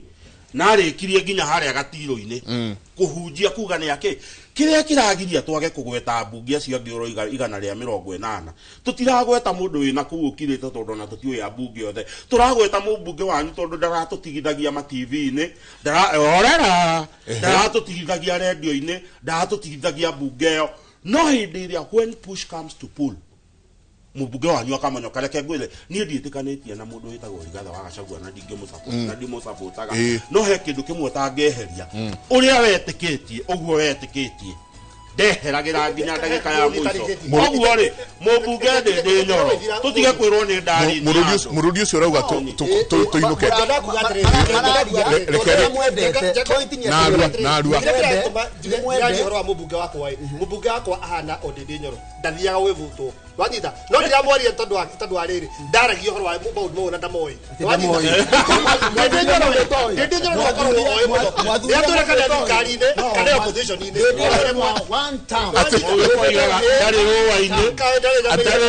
na arĩkirie nginya harĩa gatirũ-inĩ kũhunjia kuga nĩ akĩ kĩrĩa kĩragiria twage kũgweta mbunge acio angĩ ũroiga 180. Tũtiragweta mũndũ wĩna kũu ũkirĩte tondũ ona tũtiũĩ ambunge othe. Tũragweta mũmbunge wanyu tondũ ndaratũtigithagia ma TV-inĩ, orera ndaratũtigithagia rendio-inĩ, ndaratũtigithagia mbunge ĩyo. No hĩndĩ ĩrĩa when push comes to pull, mũmbunge wanyu akamonyoka. Reke ngwĩre, niĩ ndiĩtĩkanĩtie na mũndũ wĩtagwo Rigathĩ wa Gachagua na ndingĩmũsupport na ndimũsupportaga. No he kĩndũ kĩmwe ũtangĩeheria, ũrĩa wetĩkĩtie ũguo wetĩkĩtie ndeheragĩra nginya ndagĩka ya mũico. Ũguo rĩ, mũmbunge Ndĩndĩ Nyoro, tũtige kwĩrwo nĩ ndari. Mũrũri ũcio ũrauga tũinũke. Narua, narua. Ndĩraria ũhoro wa mũmbunge wakwa ĩ, mũmbunge wakwa ahana o Ndĩndĩ Nyoro, ndathiaga gwĩbutwo, wanyita. No ndiramwaria tondũ wa rĩrĩ, ndaragia ũhoro wa maũndũ mau na ndamoĩ. Wanyita? Ndĩndĩ Nyoro ĩ, Ndĩndĩ Nyoro no akorwo oĩ mũno rĩrĩa twĩra kana thirikari-inĩ kana opposition-inĩ. Ndarĩ rũa-inĩ, ndarĩ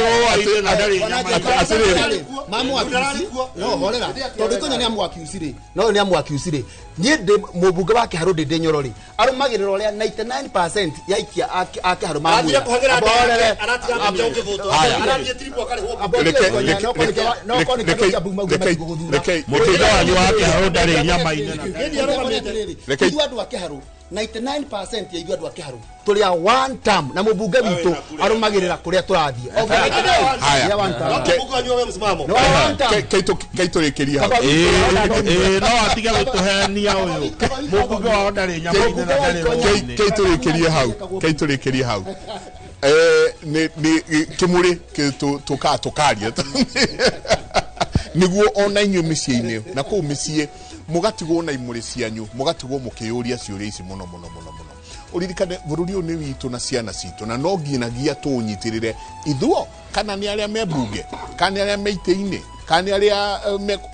rũa-inĩ na ndarĩ nyama-inĩ. Mamwakiuci no horera tondũ ikonya nĩ amwakiuci rĩ, no nĩ amwakiuci rĩ, niĩ ndĩ mũmbunge wa Kĩharũ Ndĩndĩ Nyoro rĩ, arũmagĩrĩra ũrĩa 99% ya aikia a Kĩharũ Arathiĩ mamwĩra. kũhagĩra Amba horere. andũ aratiga mbunge ũkĩbutwo, arathiĩ tiribu akarĩhwo mbunge. Mũmbunge wanyu wa Kĩharũ ndarĩ nyama-inĩ na Reke- Ithuĩ andũ a Kĩharũ, 99% ya ithuĩ andũ a Kĩharũ tũrĩ a one term na mũmbunge witũ arũmagĩrĩra kũrĩa tũrathiĩ. Haya. Ya one term. Mũmbunge wanyu we msimamo. No, one term. Kaitũrĩkĩria hau. Ĩĩ, no atige gũtũhenia ũyũ mũmbunge wao ndarĩ nyama-inĩ na ndarĩ rũa-inĩ. Kaitũrĩkĩrie hau, kaitũrĩkĩrie hau. Nĩ kĩmũrĩ tũkaa tũkaria nĩguo ona inyuĩ mĩciĩ-inĩ na kũu mĩciĩ mũgatigwo na imũrĩ cianyu, mũgatigwo mũkĩyũria ciũria ici mũno mũno mũno mũno. Ũririkane bũrũri ũyũ nĩ witũ na ciana citũ, na no nginyagia tũũnyitĩrĩre ithuo, kana nĩ arĩa me mbunge, kana nĩ arĩa me itĩ-inĩ, kana nĩ arĩa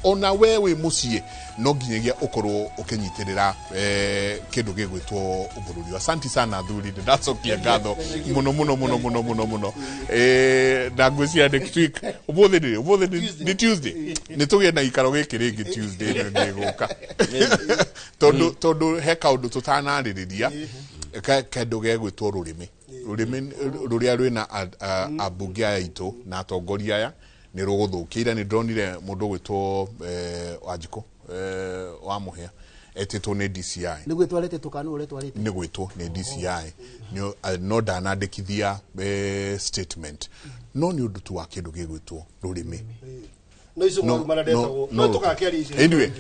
ona we wĩ mũciĩ, no nginyagia ũkorwo ũkĩnyitĩrĩra kĩndũ gĩgwĩtwo bũrũri. Asanti sana athuri, nĩ ndacokia ngatho mũno mũno mũno mũno mũno mũno. Na ngwĩciria next week, ũmũthĩ nĩ ũmũthĩ nĩ Tuesday, nĩ tũgĩe na gĩikaro gĩkĩ rĩngĩ Tuesday ĩno ĩgũka, tondũ he kaũndũ tũtanarĩrĩria. Kĩndũ gĩgwĩtwo rũrĩmĩ rũrĩmĩ rũrĩa rwĩna ambunge aya aitũ na atongoria aya nĩ rũgũthũkia. Ira nĩ ndonire mũndũ ũgwĩtwo Wanjikũ wa Mũhĩa etĩtwo nĩ DCI. Nĩguo ĩtwarĩte kana nĩwe ũretwarĩte? Nĩ gwĩtwo nĩ DCI. No ndanandĩkithia statement, no nĩ ũndũ tu wa kĩndũ gĩgwĩtwo rũrĩmĩ. No icio mwarumana ndetagwo no tũgakĩaria icio. Anyway,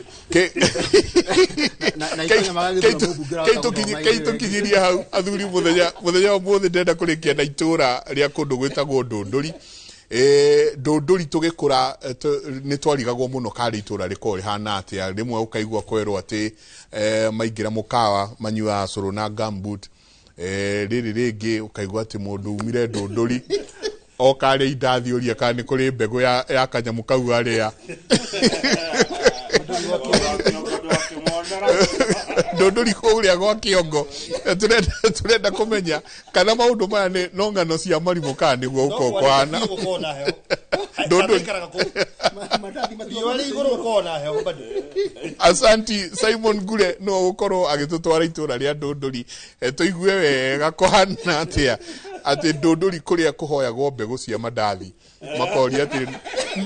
Na itonya magagĩthura mũmbunge wa Kaũntĩ kei tũkinyirie hau athuri. Mũthenya wa mũthĩ ndĩrenda kũrĩkia na itũra rĩa kũndũ gwĩtagwo Ndũndũri. Ndũndũri tũgĩkũra nĩ twarigagwo mũno karĩ itũra rĩkoragwo rĩhana atĩa. Rĩmwe ũkaigua kwerwo atĩ maingĩra mũkawa manyuaga cũrũ na gumboot. Rĩrĩ rĩngĩ ũkaigua atĩ mũndũ umire Ndũndũri oka arĩa indathi ũria kana nĩ kũrĩ mbegũ ya kanyamũ kau arĩa Ndũndũri kũrĩa gwa Kĩongo. Tũrenda kũmenya kana maũndũ maya nĩ no ng'ano cia marimũ kana nĩguo gũkorwo kũhana. Gũkorwo na heho. Ndũndũri. Riũa rĩ igũrũ gũkorwo na heho bado. Asanti Simon Ngure no gũkorwo agĩtũtwara itũra rĩa Ndũndũri. Tũigue wega kũhana atĩa atĩ Ndũndũri kũrĩa kũhoyagwo mbegũ cia mandathi makoria atĩ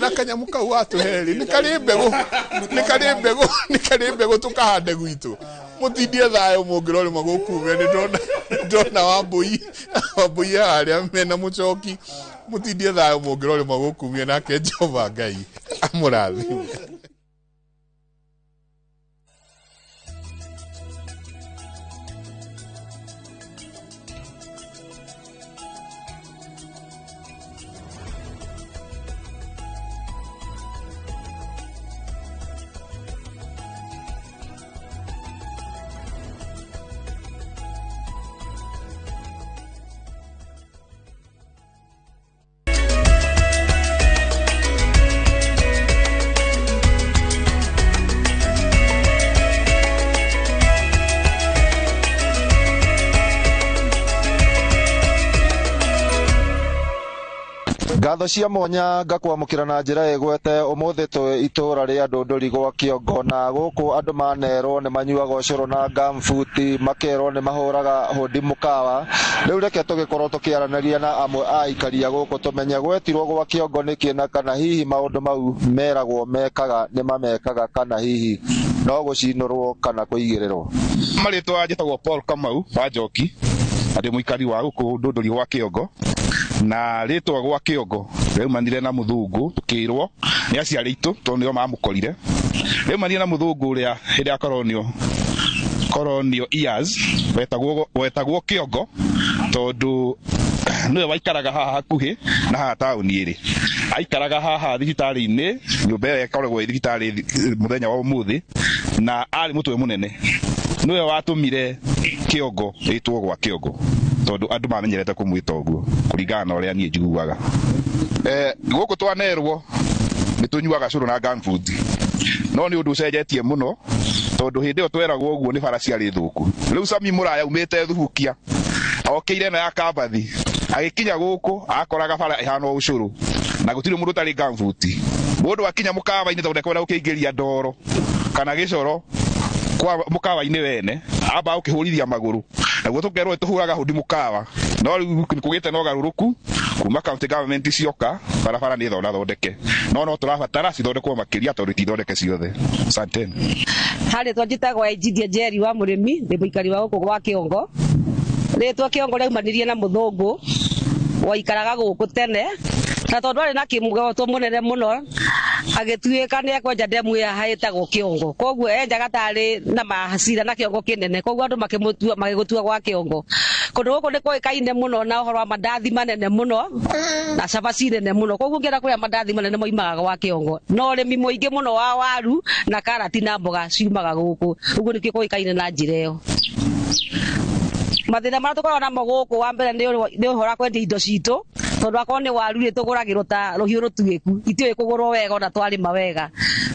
na kanyamũ kau watũhe-rĩ nĩ karĩ mbegũ, nĩ karĩ mbegũ, nĩ karĩ mbegũ tũkahande gwitũ. Mũtindie thayũ mũngĩrorĩma gũkume nĩ ndona Wambũi harĩa mena mũcoki. Mũtindie thayũ mũngĩrorĩma gũkumia nake Jehova Ngai amũrathime. Ngatho cia mwanya ngakwamũkĩra na njĩra ĩgwete ũmũthĩ twĩ itũra rĩa Ndũndũri gwa Kĩongo, na gũkũ andũ manerwo nĩ manyuaga ũcũrũ na gambuti, makerwo nĩ mahũraga hũndi mũkawa. Rĩu reke tũgĩkorwo tũkĩaranĩria na amwe a aikari a gũkũ tũmenye gwetirwo gwa Kĩongo nĩkĩ, na kana hihi maũndũ mau meragwo mekaga nĩ mamekaga, kana hihi no gũcinũrwo kana kũigĩrĩrwo. Marĩtwa njĩtagwo Paul Kamau wa Njoki, na ndĩ mũikari wa gũkũ Ndũndũri gwa Kĩongo. Na rĩtwa gwa Kĩongo rĩaumanire na mũthũngũ, tũkĩrwo nĩ aciari aitũ tondũ nĩo mamũkorire. Rĩaumanire na mũthũngũ ũrĩa hĩndĩ ya colonial years wetagwo Kĩongo, tondũ nĩwe waikaraga haha hakuhĩ na haha taũni ĩrĩ. Aikaraga haha thibitarĩ-inĩ, nyũmba ĩyo ĩkoragwo ĩ thibitarĩ mũthenya wa ũmũthĩ, na arĩ mũtwe mũnene. Nĩwe watũmire Kĩongo ĩtwo gwa Kĩongo, tondũ andũ mamenyerete kũmwĩta ũguo kũringana na ũrĩa niĩ njiguaga. Gũkũ twanerwo nĩ tũnyuaga cũrũ na gumboot, no nĩ ũndũ ũcenjetie mũno, tondũ hĩndĩ ĩyo tweragwo ũguo nĩ bara ciarĩ thũku. Rĩu Sami Mũraya aumĩte Thubukia okĩire ĩno ya Kambathi, agĩkinya gũkũ akoraga bara ĩhana o ũcũrũ na gũtirĩ mũndũ ũtarĩ gumboot. Mũndũ akinya mũkawa-inĩ tondũ ndekwenda gũkĩingĩria ndoro kana gĩcoro kwa mũkawa-inĩ wene, amba gũkĩhũrithia magũrũ, naguo tũkerwo tũhũraga hũndi mũkawa. No rĩu kũgĩte na ũgarũrũku kuma county government cioka, barabara nĩ thondeke, no tũrabatara cithondekwo makĩria tondũ itithondeke ciothe. Asanteni. Harĩ njĩtagwo Egidia Njeri wa mũrĩmi, ndĩ mũikari wa gũkũ gwa Kĩongo. Rĩtwa Kĩongo rĩaumanirie na mũthũngũ waikaraga gũkũ tene, na tondũ arĩ na kĩmugoto mũnene mũno agĩtuĩka nĩ ekwenja ndemu ĩyo ĩtagwo Kĩongo. Koguo enjaga tarĩ na mahacira na kĩongo kĩnene, koguo andũ makĩmũtua magĩgũtua gwa Kĩongo. Kũndũ gũkũ nĩ kũĩkaine mũno na ũhoro wa mandathi manene mũno na cabaci nene mũno, koguo ũngĩenda kũrĩa mandathi manene moimaga gwa Kĩongo. Na ũrĩmi mũingĩ mũno wa waru na karati na mboga ciumaga gũkũ, ũguo nĩkĩo kũĩkaine na njĩra ĩyo. Mathĩna marĩa tũkoragwo namo gũkũ, wa mbere nĩ ũhoro wa kwendia indo citũ, tondũ akorwo nĩ waru rĩ tũgũragĩrwo ta rũhiũ rũtuĩku, itiũĩ kũgũrwo wega ona twarĩma wega.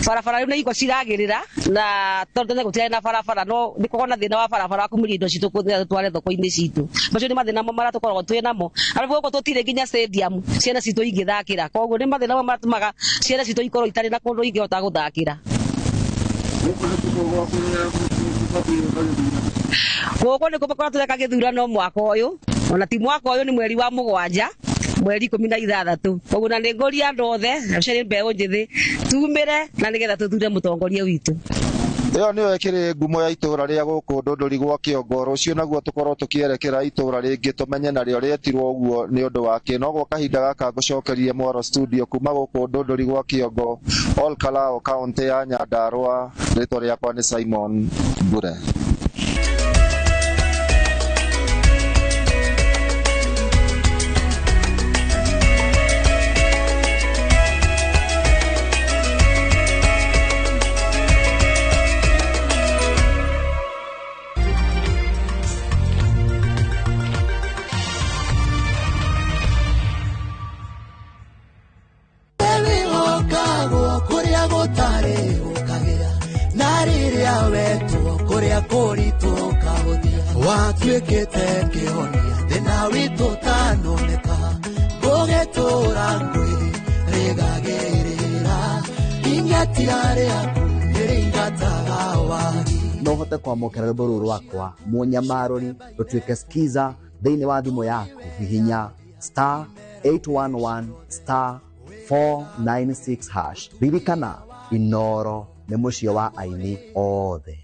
Barabara rĩu nĩ iko ciragĩrĩra, na tondũ tene gũtirarĩ na barabara, no nĩ kũgĩa na thĩna wa barabara wa kumĩria indo citũ kũrĩa tũtware thoko-inĩ citũ. Macio nĩ mathĩna mamwe marĩa tũkoragwo twĩ namo. Arabu gũkũ tũtirĩ nginya stadium ciana citũ ingĩthakĩra, koguo nĩ mathĩna mamwe marĩa matũmaga ciana citũ ikorwo itarĩ na kũndũ ingĩhota gũthakĩra. Gũkũ nĩ kũmakora tũreka gĩthurano mwaka ũyũ, ona ti mwaka ũyũ, nĩ mweri wa 7, mweri 16. Koguo na nĩ ngũria andũ othe, especially mbeũ njĩthĩ, tumĩre na nĩgetha tũthure mũtongoria witũ. Ĩyo nĩyo ĩkĩrĩ ngumo ya itũra rĩa gũkũ Ndũndũri gwa Kĩongo. Rũciũ naguo tũkorwo tũkĩerekera itũra rĩngĩ tũmenye narĩo rĩetirwo ũguo nĩ ũndũ wake. No gwa kahinda gaka ngũcokerie mwaro studio kuma gũkũ Ndũndũri gwa Kĩongo, Ol Kalou, kaũntĩ ya Nyandarũa. Rĩtwa rĩakwa nĩ Simon Mbure. Watuĩkĩte kĩhonia thĩna witũ tanoneka, gũgĩtũra ngwĩrĩ rĩgagĩrĩra ing'atia rĩaku nĩrĩingataga wagi. No ũhote kwamũkĩra rwĩmbo rũrũ rwakwa Mũnyamarũri rũtuĩke skiza thĩinĩ wa thimũ yaku, hihinya star 811 star 496 hash. Ririkana, Inoro nĩ mũciĩ wa aini othe.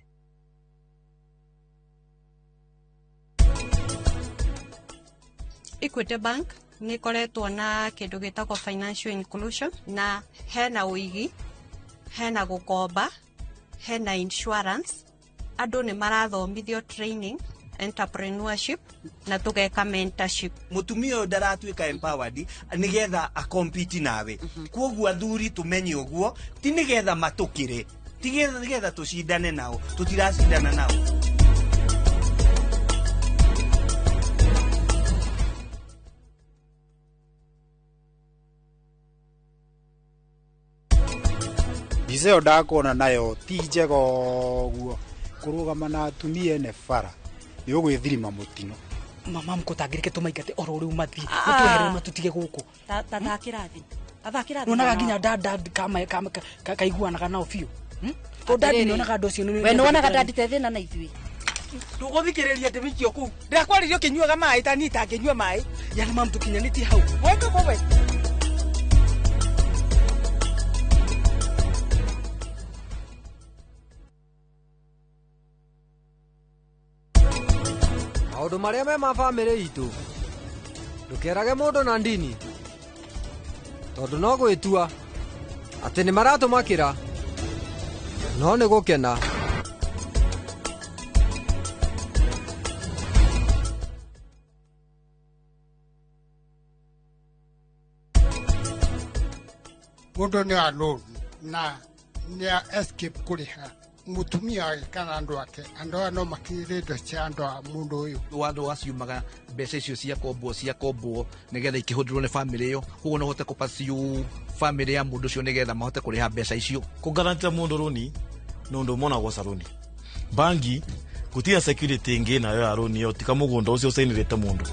Equity Bank nĩ ĩkoretwo na kĩndũ gĩtagwo financial inclusion, na hena ũigi, hena gũkomba, hena insurance, andũ nĩ marathomithio training, entrepreneurship na tũgeka mentorship. Mũtumia ũyũ ndaratuĩka empowered nĩgetha akompiti nawe. Kwoguo athuri tũmenye ũguo ti nĩgetha matũkĩre, ti nĩgetha tũcindane nao, tũtiracindana nao. Mbica ĩyo ndakuona nayo ti njega ũguo, kũrũgama na atumia ene bara nĩ ũgwĩthirima mũtino. Mama mũkũtangĩrĩke tũmaingate oro rĩu mathiĩ, matweherere matutige gũkũ. Ta thakĩra thĩ. Ta thakĩra thĩ. Nyonaga nginya dad kama kaiguanaga nao biũ. To dadi nyonaga andũ acio We nĩwonaga dadi te thĩna na ithuĩ. Tũgũthikĩrĩria ndĩmĩikio kũu. Ndĩrakwarĩrio ũkĩnyuaga maĩ ta niĩ itangĩnyua maĩ. Yani mam tũkinyanĩtie hau. Weka kowe. Maũndũ marĩa me ma bamĩrĩ itũ, ndũkerage mũndũ na ndini, tondũ no gwĩtua atĩ nĩ maratũmakĩra, no nĩ gũkena. Mũndũ nĩ alone na nĩ escape kũrĩha mũtumia wake kana andũ ake, andũ aya no makinyĩre indo cia andũ a mũndũ ũyũ. Watho waciumaga mbeca icio ciakombwo nĩgetha ikĩhũthĩrwo nĩ bamĩrĩ ĩyo, koguo no ũhote kũpaciũ bamĩrĩ ya mũndũ ũcio nĩgetha mahote kũrĩha mbeca icio. Kũgarantĩra mũndũ rũni nĩ ũndũ ũmwe na gwaca rũni. Bangi gũtirĩ security ĩngĩ nayo ya rũni ĩyo tiga mũgũnda ũcio ũcainĩrĩte mũndũ.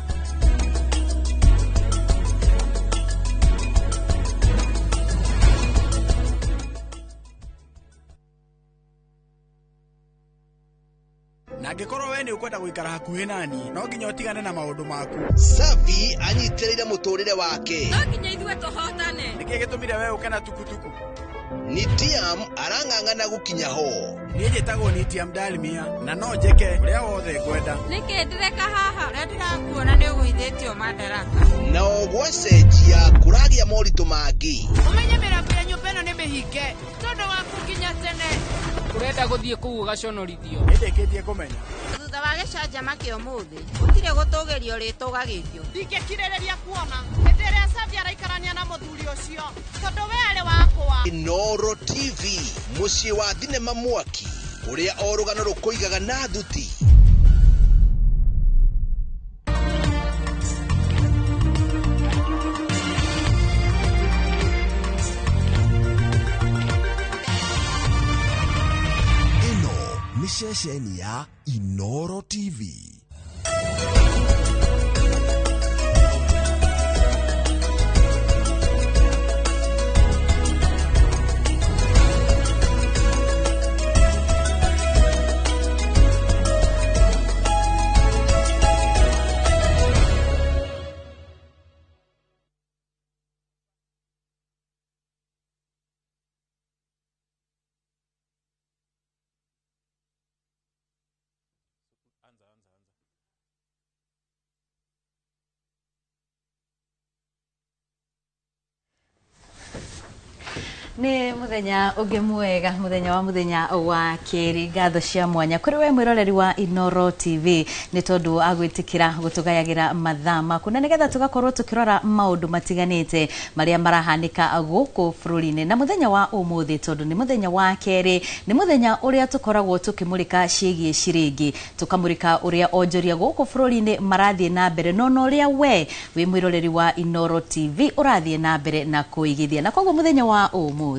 Na angĩkorwo we nĩ ũkwenda gũikara hakuhĩ nani, no nginya ũtigane na maũndũ maku. Savi anyitĩrĩire mũtũrĩre wake. No nginya ithuĩ tũhotane. Nĩkĩ gĩtũmire we ũke na tukutuku? Nitiam arang'ang'ana gũkinya ho. Niĩ njĩtagwo Nitiam Dalmia na no njĩke ũrĩa wothe ngwenda. Nĩkĩ ndĩreka haha? Ũrĩa ndĩrakuona nĩ ũgũithĩtio madaraka. Na ogwacenjia kũragĩa moritũ mangĩ. Ũmenye mĩrango ya nyũmba ĩno nĩ mĩhinge tondũ waku nginya tene. Ũrenda gũthiĩ kũu ũgaconorithio. Nĩndĩkĩtie kũmenya. Thutha wa gĩcanjama kĩa ũmũthĩ, gũtirĩ gũtũgĩrio rĩtũgagĩrio. Ndingĩkirĩrĩria kuona hĩndĩ ĩrĩa Savi araikarania na mũthuri ũcio, tondũ we arĩ wakwa. Inooro TV, mũciĩ wa thinema mwaki, ũrĩa o rũgano rũkũigaga na thuti. Ceceni ya Inooro TV. Nĩ mũthenya ũngĩ mwega, mũthenya wa mũthenya wa kerĩ. Ngatho cia mwanya kũrĩ we mwĩroreri wa Inooro TV nĩ tondũ agwĩtĩkĩra gũtũgayagĩra mathaa maku na nĩgetha tũgakorwo tũkĩrora maũndũ matiganĩte marĩa marahanĩka gũkũ bũrũri-inĩ. Na mũthenya wa ũmũthĩ, tondũ nĩ mũthenya wa kerĩ, nĩ mũthenya ũrĩa tũkoragwo tũkĩmũrĩka ciĩgiĩ ciringi, tũkamũrĩka ũrĩa onjoria gũkũ bũrũri-inĩ marathiĩ na mbere no na ũrĩa we wĩ mwĩroreri wa Inooro TV ũrathiĩ na mbere na kũigithia. Na koguo mũthenya wa ũmũthĩ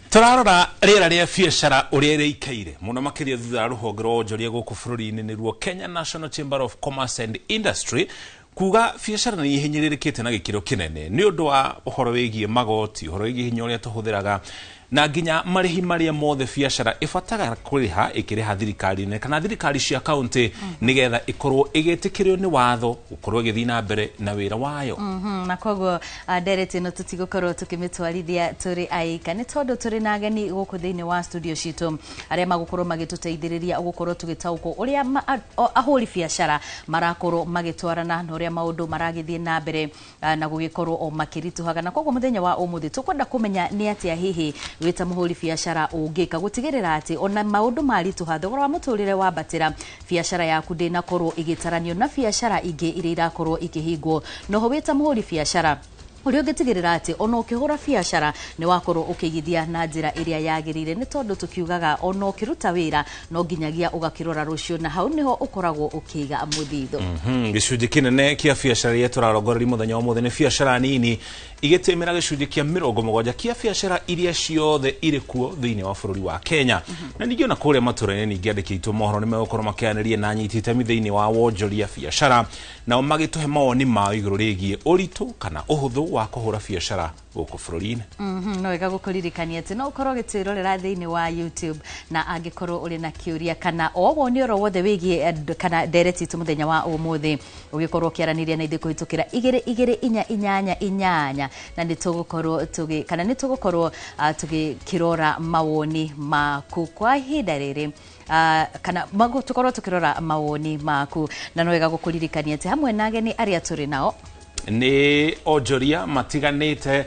turarora rĩera rĩa biacara ũrĩa rĩikaire mũno makĩria thutha wa rũhonge rwa wonjoria gũkũ bũrũri-inĩ nĩruo Kenya National Chamber of Commerce and Industry kuga biacara nĩ ihinyĩrĩrĩkĩte na gĩkĩro kĩnene nĩ ũndũ wa ũhoro wĩgiĩ magoti, ũhoro wĩgiĩ hinya ũrĩa tũhũthĩraga na nginya marĩhi marĩa mothe biacara ĩbataraga kũrĩha ĩkĩrĩha thirikari-inĩ kana thirikari cia kaunti nĩgetha ĩkorwo ĩgĩtĩkĩrio nĩ watho gũkorwo ĩgĩthiĩ na mbere na wĩra wayo. Na koguo ndereti ĩno tũtigũkorwo tũkĩmĩtwarithia tũrĩ aika nĩ tondũ tũrĩ na ageni gũkũ thĩinĩ wa studio citũ arĩa magũkorwo magĩtũteithĩrĩria gũkorwo tũgĩtaũkwo ũrĩa ahũri biacara marakorwo magĩtwarana na ũrĩa maũndũ maragĩthiĩ na mbere na gũgĩkorwo o makĩritũhaga. Na koguo mũthenya wa ũmũthĩ tũkwenda kũmenya nĩ atĩa hihi wĩta mũhũri biacara ũngĩka gũtigĩrĩra atĩ ona maũndũ maritũha, thogora wa mũtũrĩre wambatĩra, biacara yaku ndĩnakorwo ĩgĩtaranio na biacara ingĩ iria irakorwo ikĩhingwo. Noho wĩta mũhũri biacara ũrĩa ũngĩtigĩrĩra atĩ ona ũkĩhũra biacara nĩ wakorwo ũkĩigithia na njĩra ĩrĩa yagĩrĩire, nĩ tondũ tũkiugaga ona ũkĩruta wĩra no nginyagia ũgakĩrora rũciũ, na hau nĩho ũkoragwo ũkĩiga mũthithũ. Gĩcunjĩ kĩnene kĩa biacara iria tũrarongoreria mũthenya wa ũmũthĩ nĩ biacara nini igĩtĩmĩra gĩcunjĩ kĩa 70 kĩa biacara iria ciothe irĩ kuo thĩinĩ wa bũrũri wa Kenya. Na ningĩ ona kũrĩa matũra-inĩ ningĩ andĩki aitũ mohoro nĩ megũkorwo makĩaranĩria na anyiti itemi thĩinĩ wa wonjoria biacara, nao magĩtũhe mawoni mao igũrũ rĩgiĩ ũritũ kana ũhũthũ wa kũhũra biacara gũkũ bũrũri-inĩ. No wega gũkũririkania atĩ no ũkorwo ũgĩtwĩrorera thĩinĩ wa YouTube, na angĩkorwo ũrĩ na kĩũria kana o woni oro wothe wĩgiĩ kana ndereti itũ mũthenya wa ũmũthĩ, ũgĩkorwo ũkĩaranĩria na ithuĩ kũhĩtũkĩra 2 2 4 8 8, na nĩ tũgũkorwo tũgĩ kana nĩ tũgũkorwo tũgĩkĩrora mawoni maku kwa ihinda rĩrĩ, kana tũkorwo tũkĩrora mawoni maku. Na no wega gũkũririkania atĩ hamwe na ageni arĩa tũrĩ nao nĩ onjoria matiganĩte.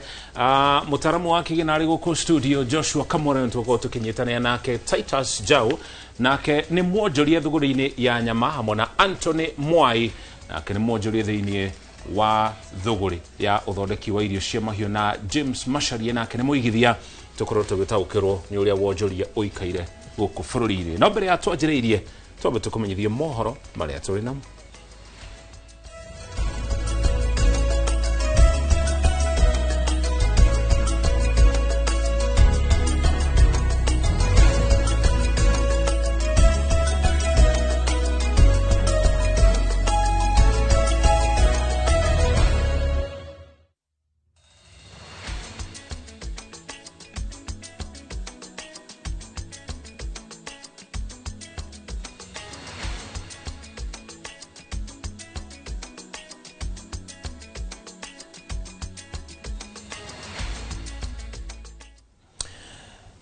Mũtaramu wa kĩgĩna arĩ gũkũ studio Joshua Kamore, nĩ tũgũkorwo tũkĩnyitanĩra nake Titus Jau, nake nĩ mwonjoria thũgũrĩ-inĩ ya nyama, hamwe na Anthony Mwai, nake nĩ mwonjoria thĩinĩ wa thũgũrĩ ya ũthondeki wa irio cia mahiũ, na James Macharia, nake nĩ mũigithia. Tũkorwo tũgĩtaũkĩrwo nĩ ũrĩa wonjoria ũikaire gũkũ bũrũri-inĩ. No mbere ya twanjĩrĩirie, twambe tũkũmenyithie mohoro marĩa tũrĩ namo.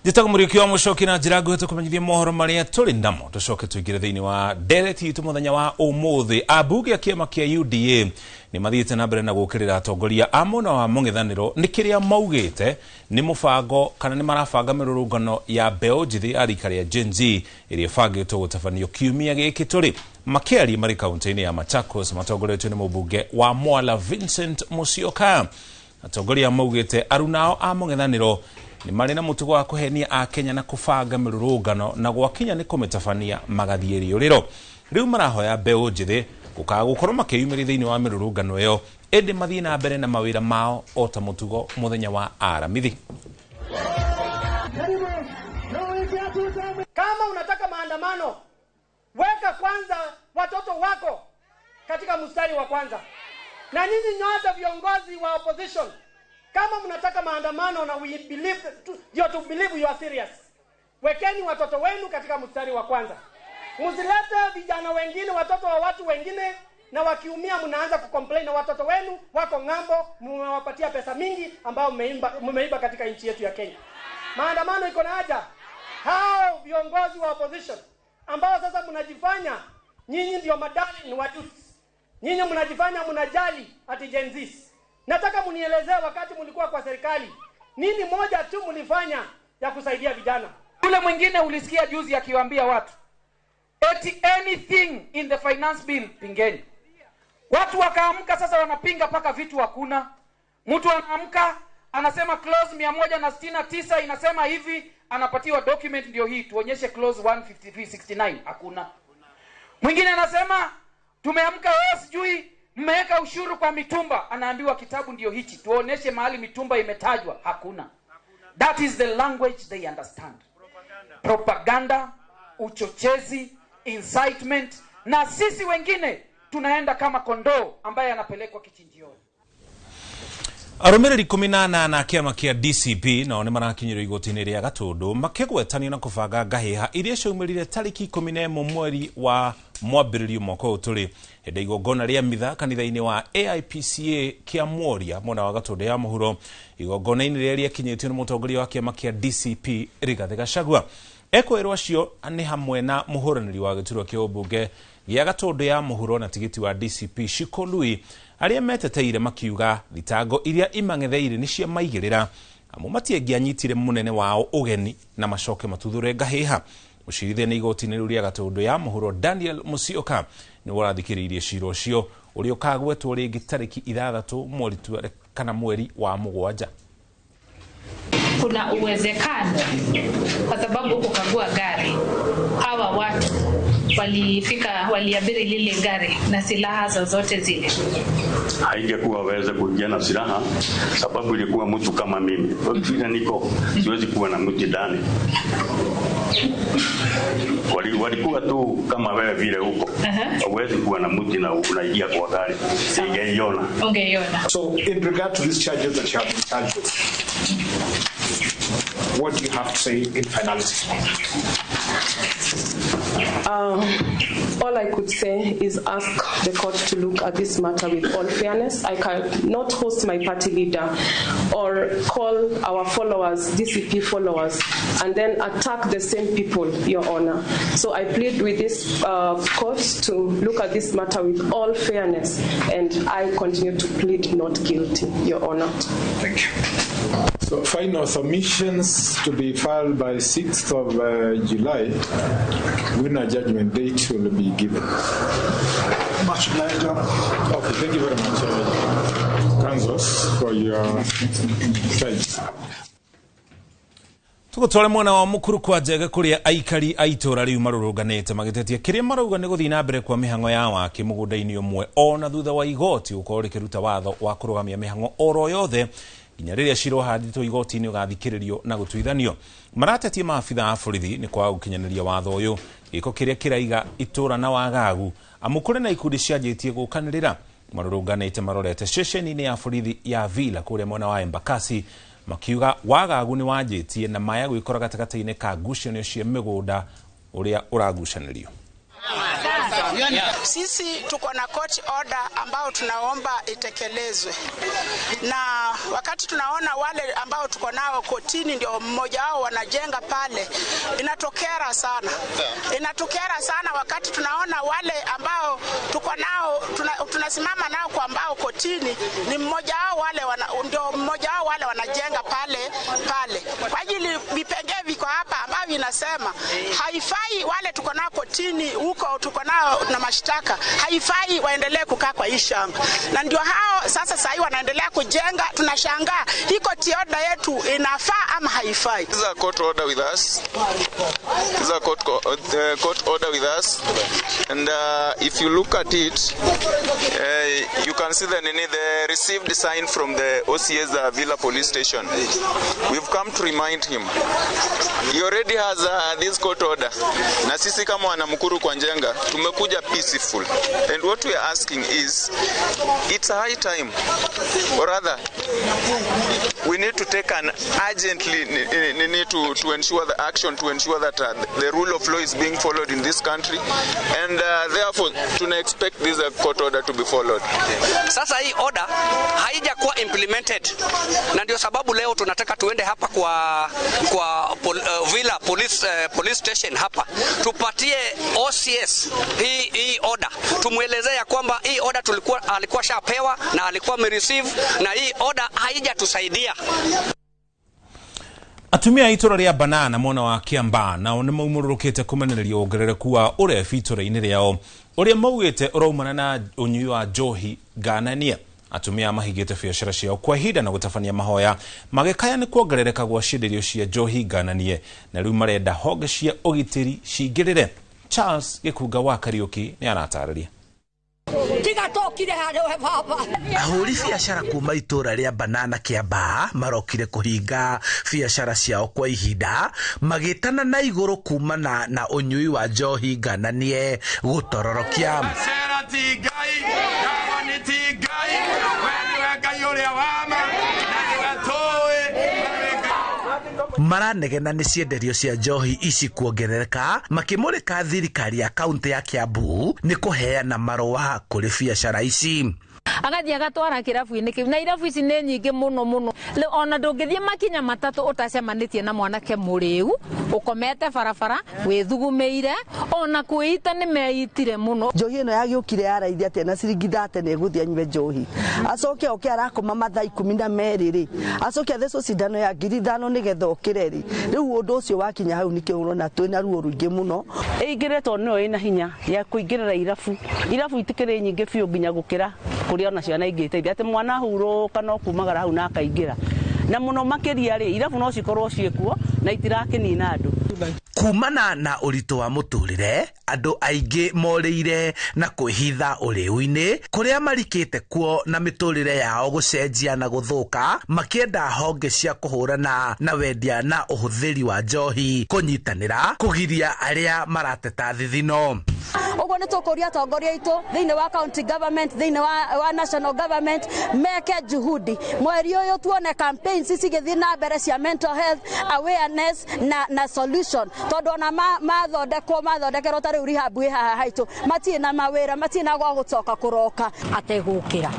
Njĩtagwo Mũriũki wa Mũcoki na njĩra nguhĩ tũkũmenyithie mohoro marĩa tũrĩ namo, tũcoke tũingĩre thĩinĩ wa ndereti itũ mũthenya wa ũmũthĩ. Ambunge a kĩama kĩa UDA nĩ mathiĩte na mbere na gũũkĩrĩra atongoria a mwena wa mũng'ethanĩro nĩ kĩrĩa maugĩte nĩ mũbango kana nĩ marabanga mĩrũrũngano ya mbeũ njĩthĩ ya rika rĩa Gen Z ĩrĩa ĩbangĩtwo gũtabanio kiumia gĩkĩ tũrĩ. Makĩaria marĩ kaunti-inĩ ya Machakos matongoretio nĩ mũmbunge wa Mwala Vincent Musyoka, atongoria maugĩte arunao a mũng'ethanĩro nĩ marĩ na mũtugo wa kũhenia a Kenya na kũbanga mĩrũrũngano na gwakinya nĩ kũmĩtabania magathiĩ rĩũrĩro. Rĩu marahoya mbeũ njĩthĩ gũkaga gũkorwo makĩyumĩria thĩinĩ wa mĩrũrũngano ĩyo, ĩndĩ mathiĩ na mbere na mawĩra mao o ta mũtugo mũthenya wa Aramithi. Kama unataka maandamano, weka kwanza watoto wako katika mstari wa kwanza. Na nyinyi nyote viongozi wa opposition, kama mnataka maandamano na we believe you to believe you are serious, wekeni watoto wenu katika mstari wa kwanza. Msilete vijana wengine, watoto wa watu wengine, na wakiumia mnaanza kucomplain na watoto wenu wako ng'ambo, mmewapatia pesa mingi ambao mmeiba katika nchi yetu ya Kenya. Maandamano iko na haja. Hao viongozi wa opposition ambao sasa mnajifanya nyinyi ndio madali ni watu, nyinyi mnajifanya mnajali ati Gen Z. Nataka mnielezee, wakati mlikuwa kwa serikali Nini moja tu mlifanya ya kusaidia vijana? Yule mwingine ulisikia juzi akiwaambia watu eti anything in the finance bill pingeni. Watu wakaamka sasa wanapinga paka vitu hakuna. Mtu anaamka anasema clause 169 inasema hivi, anapatiwa document ndio hii, tuonyeshe clause 15369, hakuna. Mwingine anasema tumeamka wewe sijui mmeweka ushuru kwa mitumba, anaambiwa kitabu ndio hichi, tuoneshe mahali mitumba imetajwa, hakuna. That is the language they understand. Propaganda, uchochezi, incitement, na sisi wengine tunaenda kama kondoo ambaye anapelekwa kichinjioni. Arũmĩrĩri 18 a kĩama kĩa DCP nao nĩ marakinyĩrio igoti-inĩ rĩa Gatũndũ makĩgwetanio na kũbanga ngahĩha iria ciaumĩrire tarĩki 11 mweri wa mwambĩrĩrio mwaka ũyũ tũrĩ hĩndĩ igongona rĩa mitha kanitha-inĩ wa AIPCA kĩa Mworia mwena wa Gatũndũ ya mũhuro. Igongona-inĩ rĩrĩa rĩakinyĩtio nĩ mũtongoria wa kĩama kĩa DCP Rigathĩ Gachagua. Ekũĩrwo acio nĩ hamwe na mũhũranĩri wa gĩturwa kĩa ũmbunge gĩa Gatũndũ ya mũhuro na tigiti wa DCP Shiko Lui, arĩa meteteire makiuga thitango iria imang'etheire nĩ cia maigĩrĩra amu matiangĩanyitire mũnene wao ũgeni na macoke matuthũre ngahĩha. Mũcirithania nĩ igoti-inĩ rĩu rĩa Gatũndũ ya mũhuro Daniel Musyoka nĩwe ũrathikĩrĩirie cira ũcio ũrĩa ũkagwetwo rĩngĩ tarĩki 6 mweri kana mweri wa 7. Kuna uwezekano kwa sababu kukagua gari hawa watu walifika, waliabiri lile gari na silaha zozote zile. Haingekuwa waweza kuingia na silaha sababu ilikuwa mtu kama mimi. Kwa vile niko siwezi kuwa na mtu ndani. Walikuwa tu kama wewe vile huko. Huwezi kuwa na mtu na unaingia kwa gari. Ungeiona. Ungeiona. So in regard to these charges that you have been charged with, what do you have to say in finality? All I could say is ask the court to look at this matter with all fairness. I cannot host my party leader or call our followers, DCP followers, and then attack the same people, Your Honor. So I plead with this court to look at this matter with all fairness, and I continue to plead not guilty, Your Honor. Thank you. So final submissions to be filed by 6th of July, when a judgment date will be given. Much obliged. Okay, thank you very much, Kansas, for your time. Tugutware mwena wa Mukuru kwa Njega kuria aikari a itũra rĩu marũrũnganĩte magĩtetia kĩrĩa marauga nĩ gũthiĩ na mbere kwa mĩhang'o ya waki mũgũnda-inĩ ũmwe ona thutha wa igoti gũkorwo rĩkĩruta watho wa kũrũgamia mĩhang'o oro yothe nginya rĩrĩa cira ũhandĩtwo igoti-inĩ ũgathikĩrĩrio na gũtuithanio. Maratetie maabitha a borithi nĩ kwaga gũkinyanĩria watho ũyũ, gĩko kĩrĩa kĩraiga itũra na wagagu amu kũrĩ na ikundi cianjĩtie gũkanĩrĩra. Marũrũnganĩte marorete ceceni-inĩ ya borithi ya Villa kũrĩa mwena wa Embakasi makiuga wagagu nĩ wanjĩtie na maya gwĩkora gatagatĩ-inĩ ka ngucanio cia mĩgũnda ũrĩa ũragucanĩrio. Sisi tuko na court order ambao tunaomba itekelezwe, na wakati tunaona wale ambao tuko nao kotini ndio mmoja wao wanajenga pale, inatokera sana. Inatokera sana wakati tunaona wale ambao tuko nao tunasimama nao kwa ambao kotini ni mmoja wao wale ndio mmoja wao wale wanajenga pale pale. Kwa ajili vipengee viko hapa ambavyo inasema haifai wale tuko nao kotini huko tuko nao na mashtaka, haifai waendelee kukaa kwa hii shamba. Na ndio hao sasa sahi wanaendelea kujenga. Tunashangaa hii court order yetu inafaa ama haifai. This is a court order with us. This is a court order with us, and if you look at it, you can see the received sign from the OCS Villa Police Station. We've come to remind him. He already has this court order. Na sisi kama wana Mukuru kwa Njenga tumekuja peaceful, and what we are asking is it's a high time, or rather we need to take an urgently need to ensure the action to ensure that the rule of law is being followed in this country, and therefore to expect this court order to be followed. Sasa hii order haijakuwa implemented, na ndio sababu leo tunataka tuende hapa kwa Villa police station hapa tupatie OCS hii order, tumuelezee ya kwamba hii order alikuwa shapewa na alikuwa amereceive, na hii order haijatusaidia. Atumia a itũra rĩa Banana mwena wa Kiambaa nao nĩ maumũrũrũkĩte kũmenereria wongerereku wa ũrebi itũra-inĩ rĩao ũrĩa maugĩte ũraumana na ũnyui wa njohi ngananie. Atumia mahingĩte biacara ciao kwa ihinda na gũtabania mahoya magĩkaya nĩ kuongerereka gwa cienderio cia njohi ngananie na rĩu marenda honge cia ũgitĩri cingĩrĩre. Charles Gĩkunga wa Kariũki nĩ aratarĩria. Tiga tokire harĩ we baba. Ahũri biacara kuma itũra rĩa Banana Kiambaa marokire kũhinga biacara ciao kwa ihinda magĩtana na igũrũ kumana na ũnyui wa njohi ngananie gũtororokia. Cera ti Ngai, ndawa nĩ ti Ngai, we nĩwe Ngai ũrĩa wa ma, na nĩwe tũĩ, Maranegena nĩ cienderio cia njohi ici kuongerereka makĩmũrĩka thirikari ya kaunti ya Kiambu nĩ kũheana marũa kũrĩ biacara ici. Agathiĩ agatwara kĩrabu-inĩ kĩu, na irabu ici nĩ nyingĩ mũno mũno. Rĩu ona ndũngĩthiĩ makinya matatũ ũtacemanĩtie na mwanake mũrĩu ũkomete barabara wĩthugumĩire, ona kwĩita nĩ meitire mũno. Njohi ĩno yagĩũkire ya raithi atĩa na ciringi 30 nĩ egũthiĩ anyue njohi, acoke oke arakoma mathaa 12 rĩ, acoke athecwo cindano ya 5,000 nĩgetha okĩre rĩ. Rĩu ũndũ ũcio wakinya hau nĩkĩo ũrona twĩna ruo rũingĩ mũno. Ĩingĩre tondũ nĩyo ĩna hinya ya kũingĩrĩra irabu. Irabu itikĩrĩ nyingĩ biũ nginya gũkĩra kũrĩa ona ciana ingĩteithia atĩ mwana ahurũka no kumagara hau na akaingĩra. Na mũno makĩria rĩ, irabu no cikorwo ciĩkuo na itirakĩnina andũ. Kumana na ũritũ wa mũtũrĩre, andũ aingĩ morĩire na kwĩhitha ũrĩu-inĩ kũrĩa marikĩte kuo na mĩtũrĩre yao gũcenjia na gũthũka, makĩenda honge cia kũhũrana na wendia na ũhũthĩri wa njohi kũnyitanĩra kũgiria arĩa marateta thithino. Ũguo nĩ tũkũria atongoria aitũ thĩinĩ wa county government, thĩinĩ wa national government meke juhudi mweri ũyũ tuone campaigns cigĩthiĩ na mbere cia mental health awareness na solution, tondũ ona mathondekwo mathondekerwo ta rĩu rehab ĩ haha haitũ matirĩ na mawĩra, matirĩ na gwa gũcoka kũroka. Ategũkĩra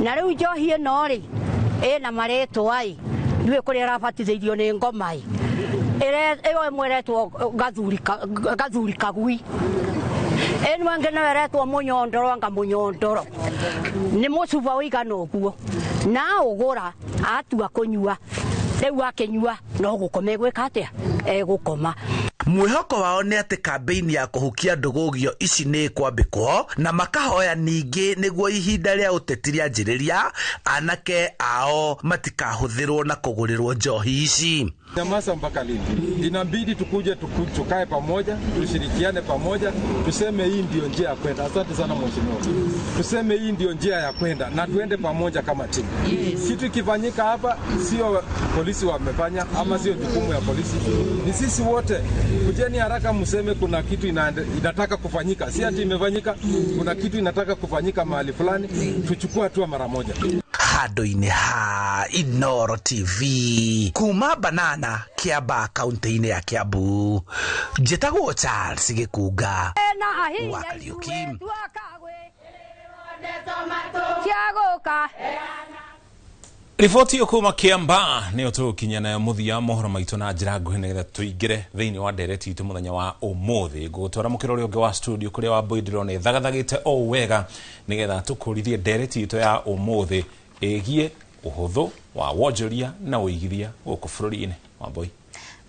na rĩu njohi ĩno rĩ ĩna marĩtwa ĩ ndiũĩ kũrĩa ĩrabatithĩirio nĩ ngoma ĩ ĩyo ĩmwe ĩretwo gathuri kagui, ĩno ĩngĩ nayo ĩretwo mũnyondoro, anga mũnyondoro nĩ mũcuba ũigana ũguo na ũgũra atua kũnyua rĩu akĩnyua no gũkoma egwĩka atĩa, egũkoma. Mwĩhoko wao nĩ atĩ kambĩini ya kũhukia ndũgũgio ici nĩ ĩkwambĩkwo na makahoya ningĩ nĩguo ihinda rĩa ũteti rĩanjĩrĩria anake ao matikahũthĩrwo na kũgũrĩrwo njohi ici. Nyamaza mpaka lini? Inabidi tukuje tukae pamoja, tushirikiane pamoja, tuseme hii ndio njia ya kwenda. Asante sana mheshimiwa. Tuseme hii ndio njia ya kwenda na tuende pamoja kama timu. Yes. Kitu kifanyika hapa sio polisi wamefanya ama sio jukumu ya polisi. Ni sisi wote. Kujeni haraka mseme kuna kitu inataka kufanyika. Si ati imefanyika, kuna kitu inataka kufanyika mahali fulani, tuchukue hatua mara moja. Handũ-inĩ ha Inooro TV kuma Banana Kiambaa kaunti-inĩ ya Kiambu, njĩtagwo Charles Gĩkunga wa Kariũki. Riboti ĩyo kuma Kiambaa nĩyo tũgũkinya nayo mũthia mohoro maitũ na njĩra nguhĩ nĩgetha tũingĩre thĩinĩ wa ndereti itũ mũthenya wa ũmũthĩ. Ngũgũtwara mũkĩra ũrĩa ũngĩ wa studio kũrĩa Wambui ndĩrona ĩthagathagĩte o wega nĩgetha tũkũrithie ndereti itũ ya ũmũthĩ ĩgiĩ ũhũthũ wa wonjoria na ũigithia gũkũ bũrũri-inĩ. Wambui.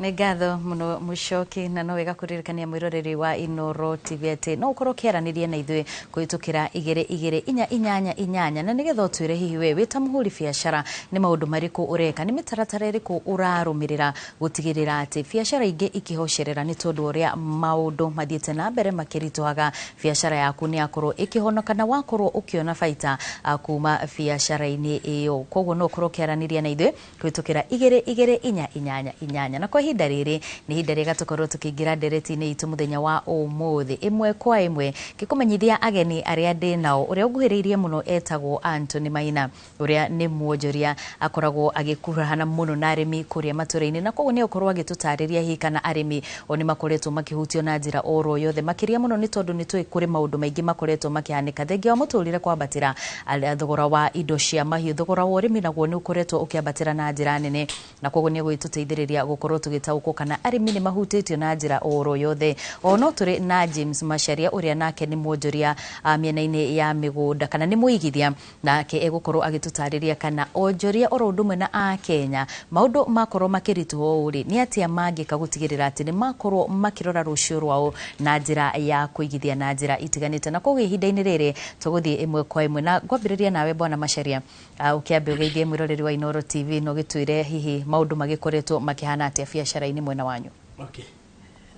Nĩ ngatho mũno Mũcoki, na no wega kũririkania mwĩroreri wa Inooro TV atĩ no ũkorwo ũkĩaranĩria na ithuĩ kũhĩtũkĩra 2 2 4 8 8 na nĩgetha ũtwĩre hihi we wĩ ta mũhũri biacara nĩ maũndũ marĩkũ ũreka, nĩ mĩtaratara ĩrĩkũ ũrarũmĩrĩra gũtigĩrĩra atĩ biacara ingĩ ikĩhocerera nĩ tondũ ũrĩa maũndũ mathiĩte na mbere makĩritũhaga, biacara yaku nĩ yakorwo ĩkĩhonoka na wakorwo ũkĩona baita kuma biacara-inĩ ĩyo. Koguo no ũkorwo ũkĩaranĩria na ithuĩ kũhĩtũkĩra 2 2 4 8 8 na kwa ihinda rĩrĩ nĩ ihinda rĩega tũkorwo tũkĩingĩra ndereti-inĩ itũ mũthenya wa ũmũthĩ ĩmwe kwa ĩmwe ngĩkũmenyithia ageni arĩa ndĩ nao. Ũrĩa ũnguhĩrĩirie mũno etagwo Anthony Maina, ũrĩa nĩ mwonjoria akoragwo agĩkuruhana mũno na arĩmi kũrĩa matũra-inĩ, na koguo nĩ ũkorwo agĩtũtarĩria hihi kana arĩmi o nĩ makoretwo makĩhutio na njĩra oro yothe, makĩria mũno nĩ tondũ nĩ tũĩ kũrĩ maũndũ maingĩ makoretwo makĩhanĩka thengia wa mũtũrĩre kwambatĩra thogora wa indo cia mahiũ, thogora wa ũrĩmi naguo nĩ ũkoretwo ũkĩambatĩra na njĩra nene, na koguo nĩ ũgũgĩtũteithĩrĩria gũkorwo tũgĩtaũkwo kana arĩmi nĩ mahutĩtio na njĩra oro yothe. O no tũrĩ na James Macharia ũrĩa nake nĩ mwonjoria mĩena-inĩ ya mĩgũnda kana nĩ mũigithia, nake egũkorwo agĩtũtarĩria kana onjoria oro ũndũ ũmwe na akenya maũndũ makorwo makĩritũha ũũ rĩ, nĩ atĩa mangĩka gũtigĩrĩra atĩ nĩ makorwo makĩrora rũciũ rwao na njĩra ya kũigithia na njĩra itiganĩte. Na koguo ihinda-inĩ rĩrĩ tũgũthiĩ ĩmwe kwa ĩmwe na ngwambĩrĩria nawe Bwana Macharia, ũkĩambe ũgeithie mwĩroreri wa Inooro TV na ũgĩtwĩre hihi maũndũ magĩkoretwo makĩhana atĩa biacara-inĩ mwena wanyu. Okay.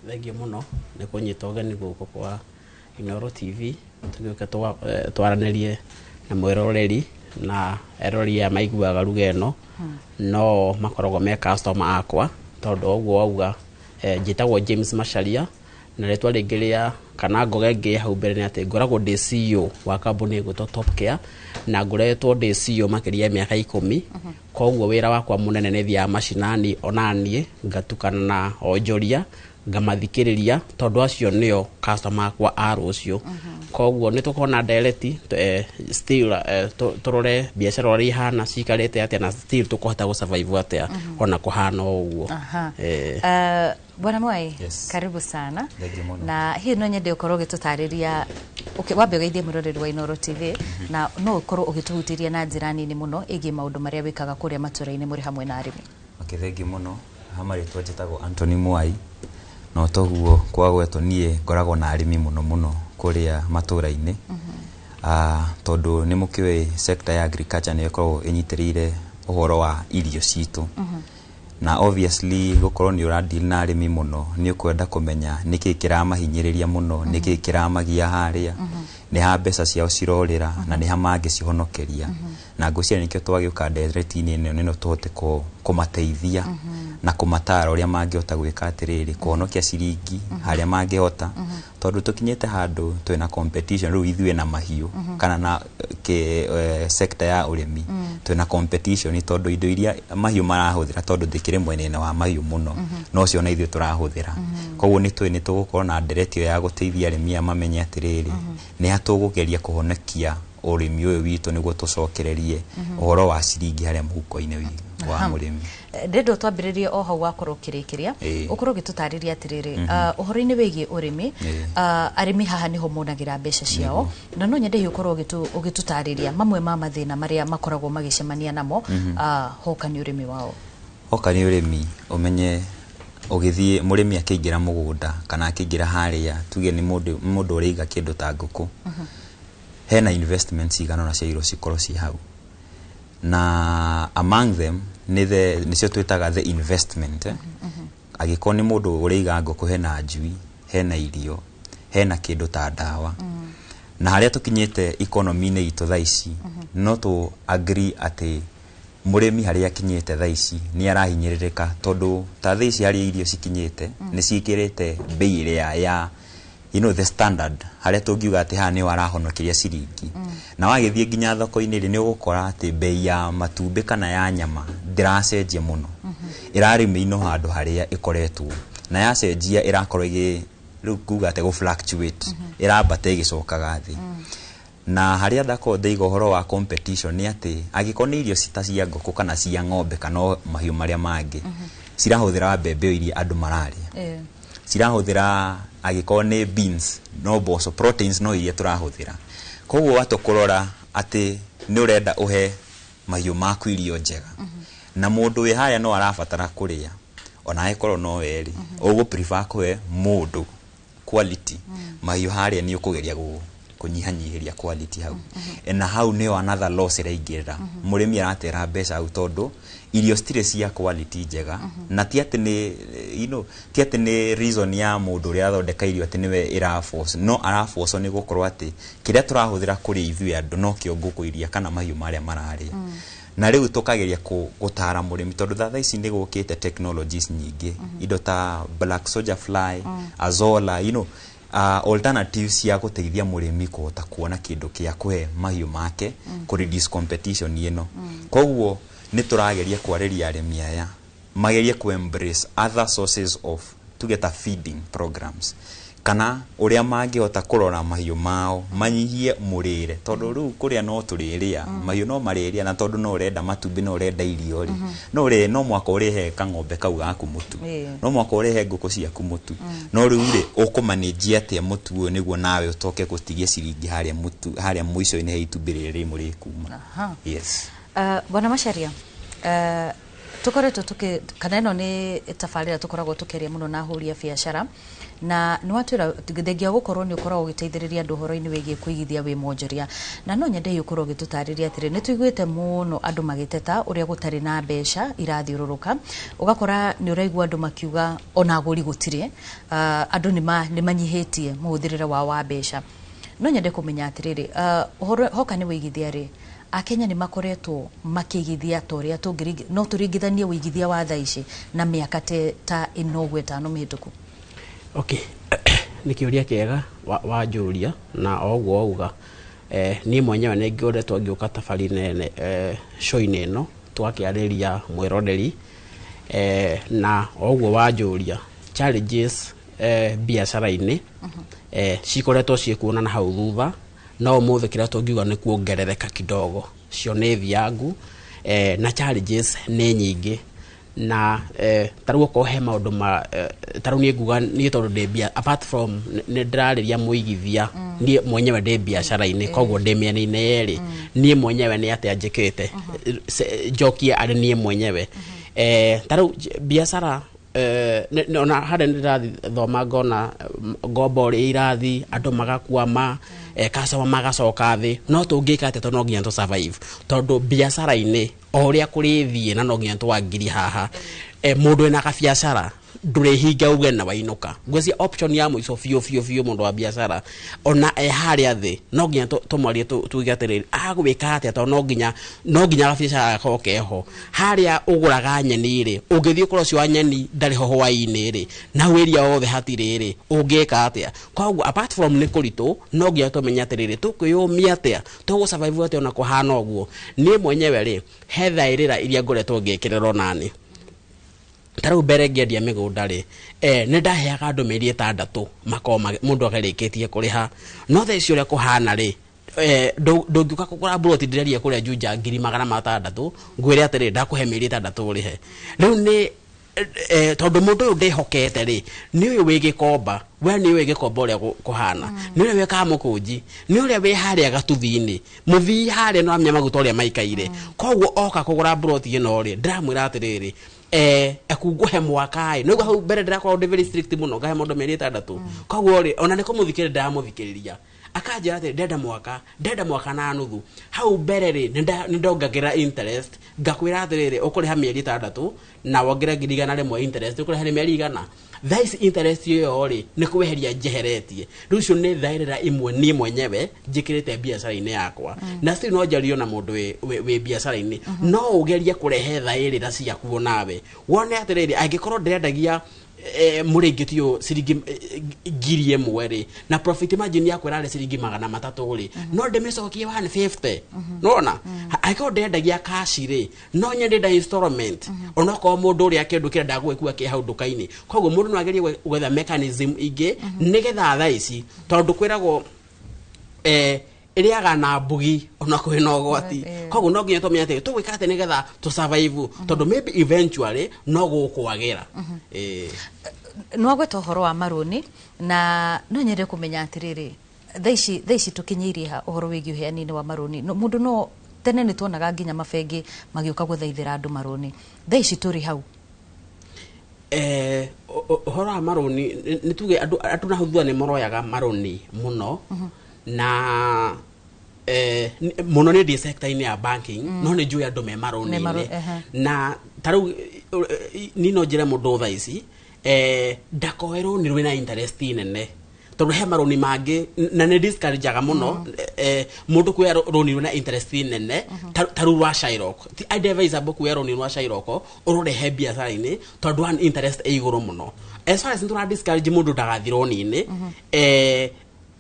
Thengiũ mũno nĩ kũnyita ũgeni gũkũ kwa Inooro TV tũgĩũke twaranĩrie na mwĩroreri na eroreri aya maiguaga ruga ĩno no makoragwo me customer akwa tondũ ũguo wauga. Njĩtagwo James Macharia na rĩtwa rĩngĩ rĩa kana ngoga ĩngĩ hau mbere nĩ atĩ ngoragwo ndĩ CEO wa kambuni ĩgwĩtwo Top Care na ngoretwo ndĩ CEO makĩria ya mĩaka 10. Koguo wĩra wakwa mũnene nĩ thiaga macinani onaniĩ ngatukana na onjoria ngamathikĩrĩria tondũ acio nĩo customer akwa a rũciũ. Koguo nĩ tũkorwo na ndereti still tũrore biacara ũrĩa ihana cikarĩte atĩa na still tũkũhota gũ survive atĩa ona kũhana o ũguo. Bwana Mwai, Yes. Karibu sana. Thengiũ mũno. Na hihi no nyende ũkorwo ũgĩtũtarĩria, okay, wambe ũgeithie mwĩroreri wa Inooro TV na no ũkorwo ũgĩtũhutĩria na njĩra nini mũno ĩgiĩ maũndũ marĩa wĩkaga kũrĩa matũra-inĩ mũrĩ hamwe na arĩmi. Okay, thengiũ mũno. Ha marĩtwa njĩtagwo Anthony Mwai na toguo kwagwetwo niĩ ngoragwo na arĩmi mũno mũno kũrĩa matũra-inĩ. Tondũ nĩ mũkĩũĩ sector ya agriculture nĩ ĩkoragwo ĩnyitĩrĩire ũhoro wa irio citũ na obviously gũkorwo nĩ ũra deal na arĩmi mũno nĩ ũkwenda kũmenya nĩkĩ kĩramahinyĩrĩria mũno, nĩkĩ kĩramagia harĩa, nĩ ha mbeca ciao cirorĩra na nĩ ha mangĩcihonokeria. Na ngwĩciria nĩkĩo twagĩũka ndereti-inĩ ĩno nĩno tũhote kũmateithia na kũmatara ũrĩa mangĩhota gwĩka atĩrĩrĩ kũhonokia ciringi harĩa mangĩhota, tondũ tũkinyĩte handũ twĩna competition rĩu ithuĩ na mahiũ kana na sector ya ũrĩmi twĩna competition tondũ indo iria mahiũ marahũthĩra tondũ ndĩkĩrĩ mwena-inĩ wa mahiũ mũno no cio na ithuĩ tũrahũthĩra. Koguo nĩ tũĩ nĩ tũgũkorwo na ndereti ĩyo ya gũteithia arĩmi aya mamenye atĩrĩrĩ nĩ ha tũgũgeria kũhonokia ũrĩmi ũyũ witũ nĩguo tũcokererie ũhoro wa ciringi harĩa mũhuko-inĩ wa mũrĩmi. Ndĩrenda twambĩrĩrie o hau wakorwo ũkĩrĩkĩria ũkorwo ũgĩtũtarĩria atĩrĩrĩ ũhoro-inĩ wĩgiĩ ũrĩmi, arĩmi haha nĩho monagĩra mbeca ciao na no nyende hihi ũkorwo ũgĩtũtarĩria mamwe ma mathĩna marĩa makoragwo magĩcemania namo hoka nĩ ũrĩmi wao. Hoka nĩ ũrĩmi ũmenye ũgĩthiĩ mũrĩmi akĩingĩra mũgũnda kana akĩingĩra harĩa tuge nĩ mũndũ ũraiga kĩndũ ta ngũkũ hena investments cigana ũna ciagĩrĩirwo cikorwo ci hau na among them nĩ nĩcio twĩtaga the investment. Angĩkorwo nĩ mũndũ ũraiga ngũkũ hena njui, hena irio, hena kĩndũ ta ndawa. Na harĩa tũkinyĩte economy-inĩ itũ thaa ici no tũ agree atĩ mũrĩmi harĩa akinyĩte thaa ici nĩ arahinyĩrĩrĩka tondũ ta thaa ici harĩa irio cikinyĩte nĩ ciĩkĩrĩte bei ĩrĩa ya you know the standard harĩa tũngiuga atĩ haha nĩho arahonokeria ciringi. Na wagĩthiĩ nginya thoko-inĩ rĩ nĩ ũgũkora atĩ bei ya matumbĩ kana ya nyama ndĩracenjia mũno, ĩrarĩ ino handũ harĩa ĩkoretwo na yacenjia ĩrakorwo ĩgĩ rĩu kuga atĩ gũ fluctuate ĩrambata ĩgĩcokaga thĩ. Na harĩa ndakorwo ndaiga ũhoro wa competition nĩ atĩ angĩkorwo nĩ irio ta cia ngũkũ kana cia ng'ombe kana mahiũ marĩa mangĩ cirahũthĩra mbembe iria andũ mararĩa, cirahũthĩra angĩkorwo nĩ beans no mboco proteins no iria tũrahũthĩra. Koguo watũkũrora atĩ nĩ ũrenda ũhe mahiũ maku irio njega na mũndũ wĩ harĩa no arabatara kũrĩa ona angĩkorwo no werĩ ũgũ prefer kũhe mũndũ quality mahiũ harĩa nĩ ũkũgeria kũnyihanyihĩria quality hau. Na hau nĩyo another loss ĩraingĩrĩra, mũrĩmi aratera mbeca hau tondũ irio citirĩ cia quality njega na ti atĩ nĩ you know ti atĩ nĩ reason ya mũndũ ũrĩa athondeka irio atĩ nĩwe ĩraforce no araforce nĩ gũkorwo atĩ kĩrĩa tũrahũthĩra kũrĩa ithuĩ andũ no kĩo ngũkũ iria kana mahiũ marĩa mararĩa. Na rĩu tũkageria gũtara mũrĩmi tondũ thaa ici nĩ gũkĩte technologies nyingĩ indo ta black soldier fly, azolla, you know alternatives cia gũteithia mũrĩmi kũhota kuona kĩndũ kĩa kũhe mahiũ make kũ reduce competition ĩno. Koguo nĩ tũrageria kwarĩria arĩmi aya magerie ku embrace other sources of to get a feeding programs. Kana ũrĩa mangĩhota kũrora mahiũ mao manyihie mũrĩre, tondũ rĩu kũrĩa no tũrĩrĩa mahiũ no marĩrĩa, na tondũ no ũrenda matumbĩ, no ũrenda irio rĩ, no ũrĩ no mwaka ũrĩhe kang'ombe kau gaku mũtu, no mwaka ũrĩhe ngũkũ ciaku mũtu. No rĩu rĩ, ũkũmanĩnjia atĩa mũtu ũyũ nĩguo nawe ũtoke gũtigia ciringi harĩa mũtu harĩa mũico-inĩ he itumbĩ rĩrĩ rĩmwe rĩkuma? Yes. Bwana Macharia, tukoretwo tuki kana ĩno nĩ tabarĩra tũkoragwo tũkĩaria mũno na ahũri a biacara, na nĩ watwĩra thengia gũkorwo nĩ ũkoragwo ũgĩteithĩrĩria andũ ũhoro-inĩ wĩgiĩ kũigithia wĩ mwonjoria, na no nyende hihi ũkorwo ũgĩtũtarĩria atĩrĩ, nĩ tũiguĩte mũno andũ magĩteta ũrĩa gũtarĩ na mbeca irathiũrũrũka, ũgakora nĩ ũraigua andũ makiuga ona agũri gũtirĩ, andũ nĩ manyihĩtie mũhũthĩrĩre wao wa mbeca. No nyende kũmenya atĩrĩrĩ, ũhoro hoka nĩ wĩigithia rĩ, Akenya nĩ makoretwo makĩigithia ta ũrĩa no tũringithanie wĩigithia wa thaa ici na mĩaka ta ĩno ũguo 5 mĩhĩtũku? Okay, nĩ kĩũria kĩega wanjũria, na o ũguo wauga, niĩ mwenyewe nĩ ngoretwo ngĩũka tabarĩra show-inĩ ĩno twakĩarĩria mwĩroreri, na o ũguo wanjũria challenges biacara-inĩ cikoretwo ciĩkuona na hau thutha, no ũmũthĩ kĩrĩa tũngiuga nĩ kuongerereka kidogo, cio nĩ thiangu, na challenges nĩ nyingĩ, na ta rĩu okorwo he maũndũ ma ta rĩu niĩ nguga niĩ tondũ ndĩ apart from nĩ ndĩrarĩria mũigithia, niĩ mwenyewe ndĩ biacara-inĩ, koguo ndĩ mĩena-inĩ yerĩ. Niĩ mwenyewe nĩ atĩa njĩkĩte njokie arĩ niĩ mwenyewe, ta rĩu biacara, ona harĩa nĩ ndĩrathoma ngona ngombo ũrĩa irathi, andũ magakwama, customer magacoka thĩ, no tũngĩka atĩa? Tondũ no nginya tũ survive, tondũ biacara-inĩ o ũrĩa kũrĩthiĩ na no nginya twangiri haha, mũndũ wĩna kabiacara ndũrĩhinga uge na wainũka. Ngwĩciria option ya mũico biũ biũ biũ, mũndũ wa biacara ona e harĩa thĩ, no nginya tũmwarie, tuge atĩrĩrĩ, agwĩka atĩa? Tondũ no nginya gabiacara gakorwo keho. Harĩa ũgũraga nyeni rĩ, ũngĩthiĩ ũkorwo ũcio wa nyeni ndarĩ ho hwaĩ-inĩ rĩ, na wĩria wothe hatirĩ rĩ, ũngĩka atĩa? Koguo apart from nĩ kũritũ, no nginya tũmenye atĩrĩrĩ, tũkwĩyũmia atĩa, tũgũ survive atĩa ona kũhana ũguo. Niĩ mwenyewe rĩ, he thaĩrĩra iria ngoretwo ngĩkĩrĩrwo nani. Ta rĩu mbere ngĩendia mĩgũnda rĩ, nĩ ndaheaga andũ mĩeri 6 makorwo mũndũ akarĩkĩtie kũrĩha, no thaa ici ũrĩa kũhana rĩ, ndũngiũka kũgũra mburoti ndĩreria kũrĩa Juja 600,000, ngwĩre atĩrĩ, ndakũhe mĩeri 6 ũrĩhe. Rĩu nĩ tondũ mũndũ ũyũ ndĩhokete rĩ, nĩ ũyũ wĩ Gĩkomba, we nĩ ũĩ Gĩkomba ũrĩa kũhana, nĩ ũrĩa wĩ Kamũkũnji, nĩ ũrĩa wĩ harĩa Gatuthi-inĩ, mũthii harĩa nĩ ũramenya maguta ũrĩa maikaire. Koguo oka kũgũra mburoti ĩno rĩ, ndĩramwĩra atĩrĩrĩ, ekungũhe mwaka ĩ nĩguo hau mbere ndĩrakorwo ndĩ very strict mũno, ngahe mũndũ mĩeri 6. Koguo rĩ, ona nĩ kũmũthikĩrĩria ndĩramũthikĩrĩria, akanjĩra atĩ ndenda mwaka, ndenda mwaka na nuthu. Hau mbere rĩ, nĩ ndongagĩrĩra interest, ngakwĩra atĩrĩrĩ, ũkũrĩha mĩeri 6 na wongerere 100,000 interest, ũkũrĩha nĩ mĩeri 100. Thaa ici interest ĩyo rĩ, nĩ kweheria njeheretie. Rĩu icio nĩ thaĩrĩra imwe niĩ mwenyewe njĩkĩrĩte biacara-inĩ yakwa, na still no njario na mũndũ wĩ biacara-inĩ, no ũgerie kũrehe thaĩrĩra ciaku nawe wone atĩrĩrĩ, angĩkorwo ndĩrendagia mũrĩngĩti ũyũ ciringi 1,000 rĩ, na profit margin yakwa ĩrarĩ ciringi 300 rĩ, no ndĩmĩcokie 150. Nona angĩkorwo ndĩrendagia cash rĩ, no nyende nda installment, onokorwo mũndũ ũrĩa kĩndũ kĩrĩa ndagũgĩkua kĩ hau nduka-inĩ. Koguo mũndũ no agerie gwetha mechanism ingĩ nĩgetha thaa ici, tondũ kwĩragwo ĩrĩaga na mbugi ona kwĩna ũgwati. Koguo no nginya tũmenye atĩ tũgwĩka atĩ nĩgetha tũ survive, tondũ maybe eventually no gũkwagĩra. Nĩ wagweta ũhoro wa marũni, na no nyende kũmenya atĩrĩrĩ, thaa ici tũkinyĩirie ha ũhoro wĩgiĩ ũheani-inĩ wa marũni? No, mũndũ no tene nĩ tuonaga nginya mabengi magĩũka gũthaithĩra andũ marũni, thaa ici tũrĩ hau? Ũhoro wa marũni, nĩ tuge andũ na hau thutha nĩ maroyaga marũni mũno, na mũno nĩ ndĩ sector-inĩ ya banking, no nĩ njũĩ andũ me marũni-inĩ. Na ta rĩu niĩ no njĩre mũndũ thaa ici ndakoe rũni rwĩna interest nene, tondũ he marũni mangĩ na nĩ discourageaga mũno mũndũ kuoya rũni rwĩna interest nene, ta rũu rwa Shylock. Ti advisable kuoya rũni rwa Shylock ũrũrehe biacara-inĩ, tondũ one, interest ĩ igũrũ mũno. As far as nĩ tũra discourage mũndũ ndagathi rũni-inĩ,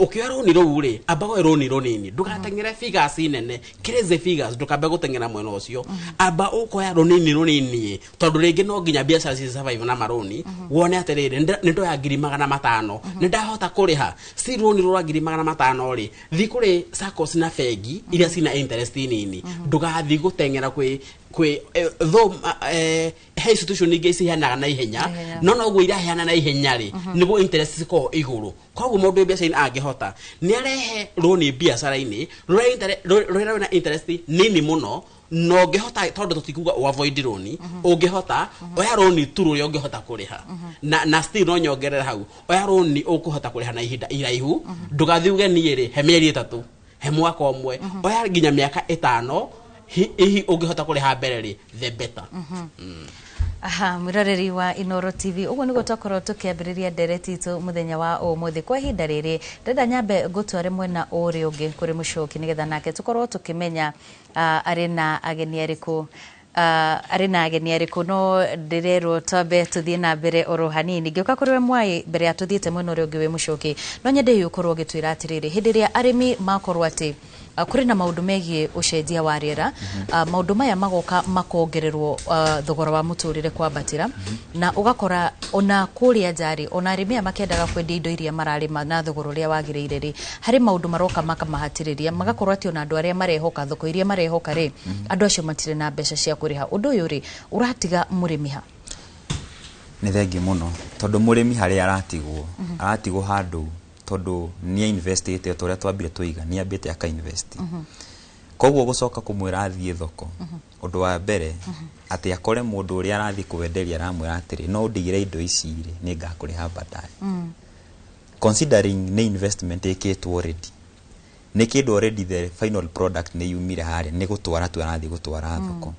Ũkĩoya rũni rũu rĩ, amba woe rũni rũnini, ndũgateng'ere figures nene, crazy figures, ndũkambe gũteng'era mwena ũcio. Amba ũkoya rũnini rũnini, tondũ rĩngĩ no nginya biacara ci survive na marũni. Wone atĩrĩrĩ, nĩ ndoya 500,000, nĩ ndahota kũrĩha si rũni rwa 500,000 rĩ, thi kũrĩ SACCOS na bengi iria cina interest nini. Ndũgathiĩ gũteng'era kwĩ though he institution ingĩ ciheanaga na ihenya, no noguo iraheana na ihenya rĩ, nĩguo interest cikoragwo igũrũ. Koguo mũndũ wĩ biacara-inĩ angĩhota nĩ arehe rũni biacara-inĩ rũrĩa rwĩna interest nini mũno, na ũngĩhota, tondũ tũtikuga ũ avoid rũni, ũngĩhota oya rũni tu rũrĩa ũngĩhota kũrĩha. Na still no nyongerere hau, oya rũni ũkũhota kũrĩha na ihinda iraihu. Ndũgathiĩ uge niĩ rĩ, he mĩeri 3, he mwaka ũmwe, oya nginya mĩaka 5, hihi ũngĩhota kũrĩha mbere rĩ, the better. Aha, mwiroreri wa Inoro TV, ũguo nĩguo twakorwo tũkĩambĩrĩria ndereti itũ mũthenya wa ũmũthĩ. Kwa ihinda rĩrĩ ndĩrenda nyambe ngũtware mwena ũrĩa ũngĩ kũrĩ Mũcoki, nĩgetha nake tũkorwo tũkĩmenya arĩ na ageni arĩkũ, arĩ na ageni arĩkũ. No ndĩrerwo twambe tũthiĩ na mbere oro hanini. Ngĩũka kũrĩ we Mwai, mbere ya tũthiĩte mwena ũrĩa ũngĩ wĩ Mũcoki, no nyende hihi ũkorwo ũgĩtwĩra atĩrĩrĩ, hĩndĩ ĩrĩa arĩmi makorwo atĩ kũrĩ na maũndũ megiĩ ũcenjia wa rĩera, maũndũ maya magoka makongererwo thogora wa mũtũrĩre kwambatĩra, na ũgakora ona kũrĩa nja rĩ, ona arĩmi aya makĩendaga kwendia indo iria mararĩma na thogora ũrĩa wagĩrĩire rĩ, harĩ maũndũ maroka makamahatĩrĩria, magakorwo atĩ ona andũ arĩa marehoka thoko iria marehoka rĩ, andũ acio matirĩ na mbeca cia kũrĩha. Ũndũ ũyũ rĩ, ũratiga mũrĩmi ha? Nĩ thengi mũno, tondũ mũrĩmi harĩa aratigwo, aratigwo handũ tondũ nĩ investĩte, ta ũrĩa twambire tũiga, nĩ ambĩte aka invest. Koguo gũcoka kũmwĩra athiĩ thoko, ũndũ wa mbere atĩ akore mũndũ ũrĩa arathiĩ kwenderia aramwĩra atĩrĩ, no ũndigĩre indo ici rĩ, nĩ ngakũrĩha baadaye. Considering nĩ investment ĩkĩtwo already, nĩ kĩndũ already the final product nĩ yumire harĩa, nĩ gũtwara tu arathiĩ gũtwara thoko.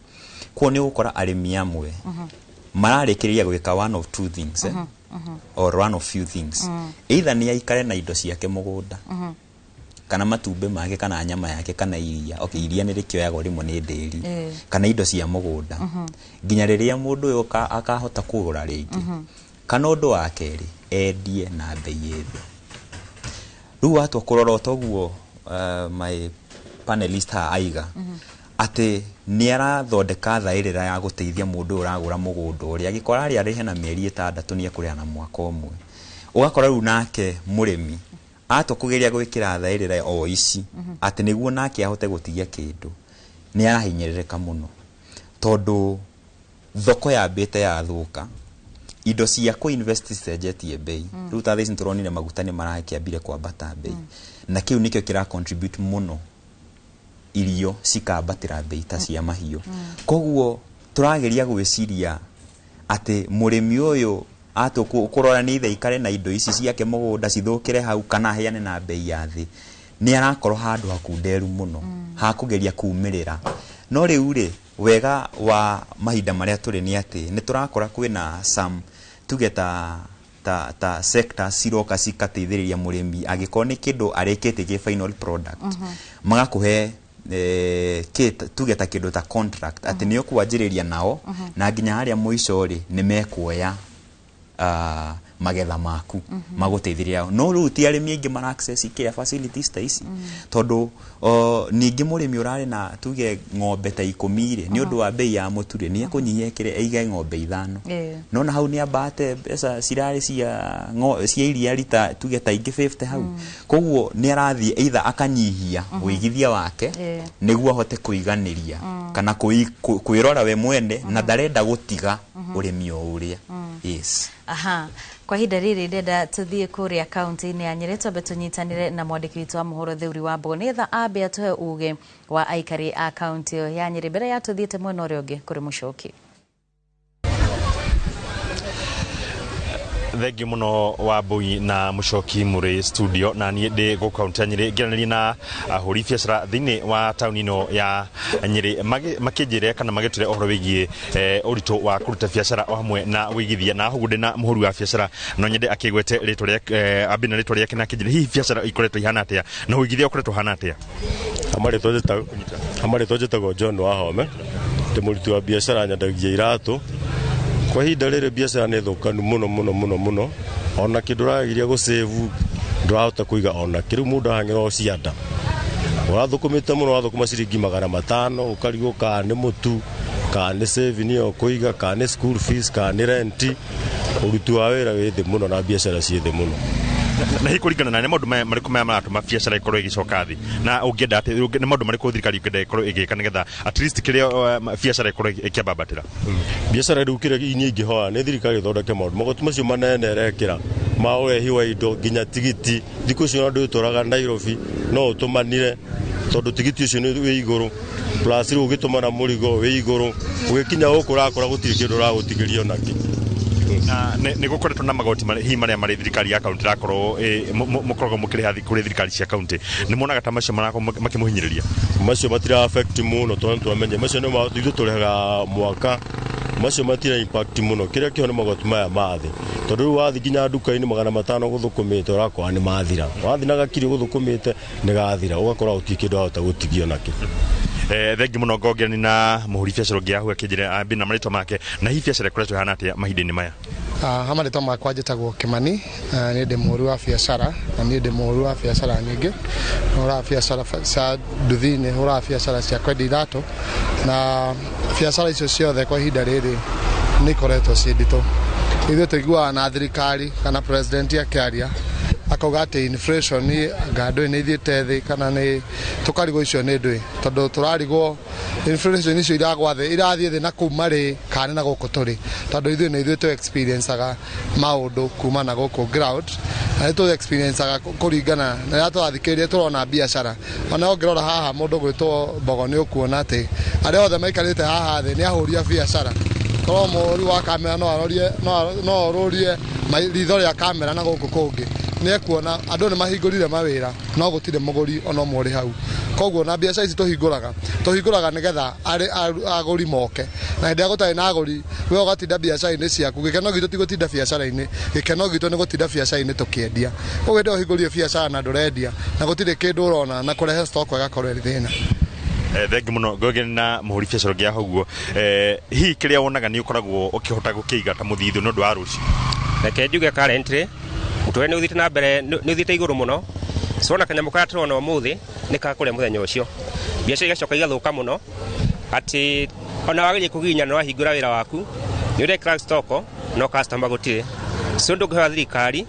Koguo nĩ ũgũkora arĩmi amwe mararĩkĩrĩria gwĩka one of two things, or one of few things. Either nĩ aikare na indo ciake mũgũnda, kana matumbĩ make, kana nyama yake, kana iria. Okay, iria nĩ rĩkĩoyagwo rĩmwe nĩ ndĩri, kana indo cia mũgũnda, nginya rĩrĩa mũndũ ũyũ akahota kũgũra rĩngĩ. Kana ũndũ wa kerĩ, endie na bei ĩ thĩ. Rĩu watua kũrora toguo, my panelist haha aiga atĩ nĩ arathondeka thaĩrĩra ya gũteithia mũndũ ũyũ ũragũra mũgũnda ũrĩa, angĩkorwo arĩa arĩhe na mĩeri 6 nĩ ekũrĩha na mwaka ũmwe. Ũgakora rĩu nake mũrĩmi atua kũgeria gwĩkĩra thaĩrĩra o ici atĩ nĩguo nake ahote gũtigia kĩndũ, nĩ arahinyĩrĩrĩka mũno, tondũ thoko yambĩte yathũka, indo cia kũ-invest cicenjetie bei. Rĩu ta thaa ici nĩtũronire maguta nĩ marakĩambire kwambata bei, na kĩu nĩkĩo kĩra contribute mũno irio cikambatĩra bei ta cia mahiũ. Koguo tũrageria gwĩciria atĩ mũrĩmi ũyũ atua kũrora nĩ ithe aikare na indo ici ciake mũgũnda cithũkĩre hau, kana aheane na bei ya thĩ, nĩ arakorwo handũ hakunderu mũno hakũgeria kumĩrĩra. No rĩu rĩ, wega wa mahinda marĩa tũrĩ nĩ atĩ nĩ tũrakora kwĩna some tuge ta sector ciroka cikateithĩrĩria mũrĩmi, angĩkorwo nĩ kĩndũ arĩkĩtie kĩ final product, magakũhe tuge ta kĩndũ ta contract atĩ nĩ ũkwanjĩrĩria nao, na nginya harĩa mũico rĩ, nĩ mekuoya magetha maku magũteithĩrĩria. No rĩu ti arĩmi aingĩ mara access kĩa facilities ta ici, tondũ ningĩ mũrĩmi ũrarĩ na tuge ng'ombe ta 10 rĩ, nĩ ũndũ wa bei ya mũtu rĩ, nĩ ekũnyihia kĩrĩa aige ng'ombe 5. No na hau nĩ ambate mbeca cirarĩ cia iria rita tuge ta ingĩ 50 hau. Koguo nĩ arathiĩ either akanyihia ũigithia wake nĩguo ahote kũiganĩria kana kwĩrora we mwene, na ndarenda gũtiga ũrĩmi o ũrĩa. Yes. Aha, kwa ihinda rĩrĩ ndĩrenda tũthiĩ kũrĩa kaunti-inĩ ya Nyĩrĩ, twambe tũnyitanĩre na mwandĩki witũ wa mohoro Theuri wa Mbogo, nĩgetha ambe atũhe uge wa aikari a kaunti ĩyo ya Nyĩrĩ mbere ya tũthiĩte mwena ũrĩa ũngĩ kũrĩ Mũcoki. Thengiũ mũno Wambui na Mũcoki mũrĩ studio, na niĩ ndĩ gũkũ kaunti ya Nyĩrĩ ngĩaranĩria na ahũri biacara thĩinĩ wa taũni ĩno ya Nyĩrĩ, makĩnjĩre kana magĩtwĩre ũhoro wĩgiĩ ũritũ wa kũruta biacara o hamwe na wĩigithia. Na ũguo ndĩ na mũhũri wa biacara, no nyende akĩgwete rĩtwa rĩake, ambe na rĩtwa rĩake na akĩnjĩre hihi biacara ikoretwo ihana atĩa na ũigithia ũkoretwo ũhana atĩa. Amarĩtwa njĩtagwo John Wahome, ndĩ mũruti wa biacara, nyendagia iratũ. Kwa ihinda rĩrĩ biacara nĩ thũkanu mũno mũno mũno mũno, ona kĩndũ ũrageria gũsave Ndũrahota kũiga ona kĩ. Rĩu mũndũ ahang'ĩra o cianda. Ũrathũkũmĩte mũno, wathũkũma ciringi 500, ũkarigwo kana nĩ mũtu, kana nĩ saving ĩyo ũkũiga, kana nĩ school fees, kana nĩ rent. Ũruti wa wĩra wĩ thĩ mũno na biacara ciĩ thĩ mũno. Na hihi kũringana na nĩ maũndũ marĩkũ maya maratũma biacara ĩkorwo ĩgĩcoka thĩ, na ũngĩenda atĩ nĩ maũndũ marĩkũ thirikari ĩngĩenda ĩkorwo ĩgĩka nĩgetha at least kĩrĩa biacara ĩkorwo ĩkĩambambatĩra? Biacara rĩu kĩrĩa niĩ ingĩhoya nĩ thirikari ĩthondeke maũndũ, magoti macio manene ĩrekĩra ma ũrehi wa indo nginya tigiti. Thikũ icio ona ndũtwaraga Nairobi no ũtũmanire tondũ tigiti ũcio nĩ wĩ igũrũ, plus rĩu ũgĩtũmana mũrigo wĩ igũrũ, ũgĩkinya gũkũ ũrakora gũtirĩ kĩndũ ũragũtigĩria onakĩ. Na nĩ gũkoretwo na magoti hihi marĩa marĩ thirikari ya kaunti ĩrakorwo mũkoragwo mũkĩrĩha kũrĩ thirikari cia kaunti, nĩ muonaga ta macio marakorwo makĩmũhinyĩrĩria? Macio matira affect mũno tondũ twamenye macio nĩ ithuĩ tũrĩhaga mwaka, macio matira impact mũno. Kĩrĩa kĩho nĩ magoti maya ma thĩ, tondũ rĩu wathiĩ nginya nduka-inĩ 500 gũthũkũmĩte ũrakora nĩ mathira, wathiĩ na gakiri gũthũkũmĩte nĩ gathira, ũgakora gũtirĩ kĩndũ wahota gũtigio nakĩo. Thengi mũno ngongeni na mũhũri biacara ũngĩ ahu akĩnjĩra ambie na marĩtwa make, na hihi biacara ĩkoretwo ĩhana atĩa mahinda-inĩ maya? Ha marĩtwa makwa njĩtagwo Kimani, niĩ ndĩ mũhũri wa biacara, na niĩ ndĩ mũhũri wa biacara nyingĩ. Hũraga biacara cia nduthi-inĩ, hũraga biacara cia kwendia iratũ, na biacara icio ciothe kwa ihinda rĩrĩ nĩ ikoretwo ciĩ nditũ. Ithuĩ tũiguaga na thirikari kana president akĩaria akauga atĩ inflation anga ndũĩ nĩ ithiĩte thĩ kana nĩ tũkarigwo icio nĩ ndũĩ, tondũ tũrarigwo inflation icio iragwa thĩ, irathiĩ thĩ na kũu marĩ kana na gũkũ tũrĩ, tondũ ithuĩ nĩ ithuĩ tũ experienceaga maũndũ kuma na gũkũ ground, na nĩ tũ experienceaga kũringana na rĩrĩa tũrathikĩrĩria tũrona biacara. Ona ũngĩrora haha mũndũ gwĩtwo Mbogo nĩ ũkuona atĩ arĩa othe maikarĩte haha thĩ nĩ ahũri a biacara. Korwo mũhũri wa kamera no arorie, no orũrie ritho rĩa kamera na gũkũ kũngĩ, nĩ ekuona andũ nĩ mahingũrire mawĩra no gũtirĩ mũgũri ona ũmwe ũrĩ hau. Koguo na biacara ici tũhingũraga nĩgetha agũri moke, na hĩndĩ ĩrĩa gũtarĩ na agũri we ũgatinda biacara-inĩ ciaku. Gĩkeno gitũ ti gũtinda biacara-inĩ, gĩkeno gitũ nĩ gũtinda biacara-inĩ tũkĩendia. Koguo hĩndĩ ĩyo ũhingũrire biacara na ndũrendia na gũtirĩ kĩndũ ũrona, na kũrehe stock ĩgakorwo ĩrĩ thĩna. Thengi mũno ngongeni na mũhũri biacara ũngĩ aho ũguo. Hihi kĩrĩa wonaga nĩ ũkoragwo ũkĩhota gũkĩiga ta mũthithũ nĩ ũndũ wa rũciũ? Reke njuge currently mũtũrĩre nĩ ũthiĩte na mbere, nĩ ũthiĩte igũrũ mũno. So ona kanyamũ karĩa tũrona ũmũthĩ nĩ ka kũrĩa mũthenya ũcio, biacara igacoka igathũka mũno atĩ ona wagĩrĩire kũginya na wahingũra wĩra waku nĩ ũrekĩra stock no customer gũtirĩ. So ndũngĩhoya thirikari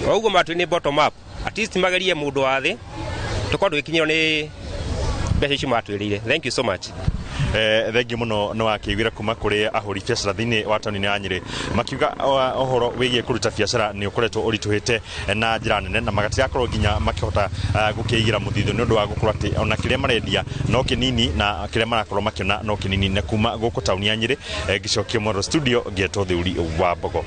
o ũguo matũ nĩ bottom up, at least magerie mũndũ wa thĩ tũkorwo tũgĩkinyĩrwo nĩ mbeca icio matwĩrĩire. Thank you so much. Thengi mũno nĩ wakĩiguĩra kuma kũrĩ ahũri biacara thĩinĩ wa taũni ya Nyĩrĩ makiuga ũhoro wĩgiĩ kũruta biacara nĩ ũkoretwo ũritũhĩte na njĩra nene, na magatirakorwo nginya makĩhota gũkĩigĩra mũthithũ nĩ ũndũ wa gũkorwo atĩ ona kĩrĩa marendia no kĩnini na kĩrĩa marakorwo makĩona no kĩnini. Na kuma gũkũ taũni ya Nyĩrĩ, ngĩcokia mwaro studio ngĩetwo Theuri wa Mbogo.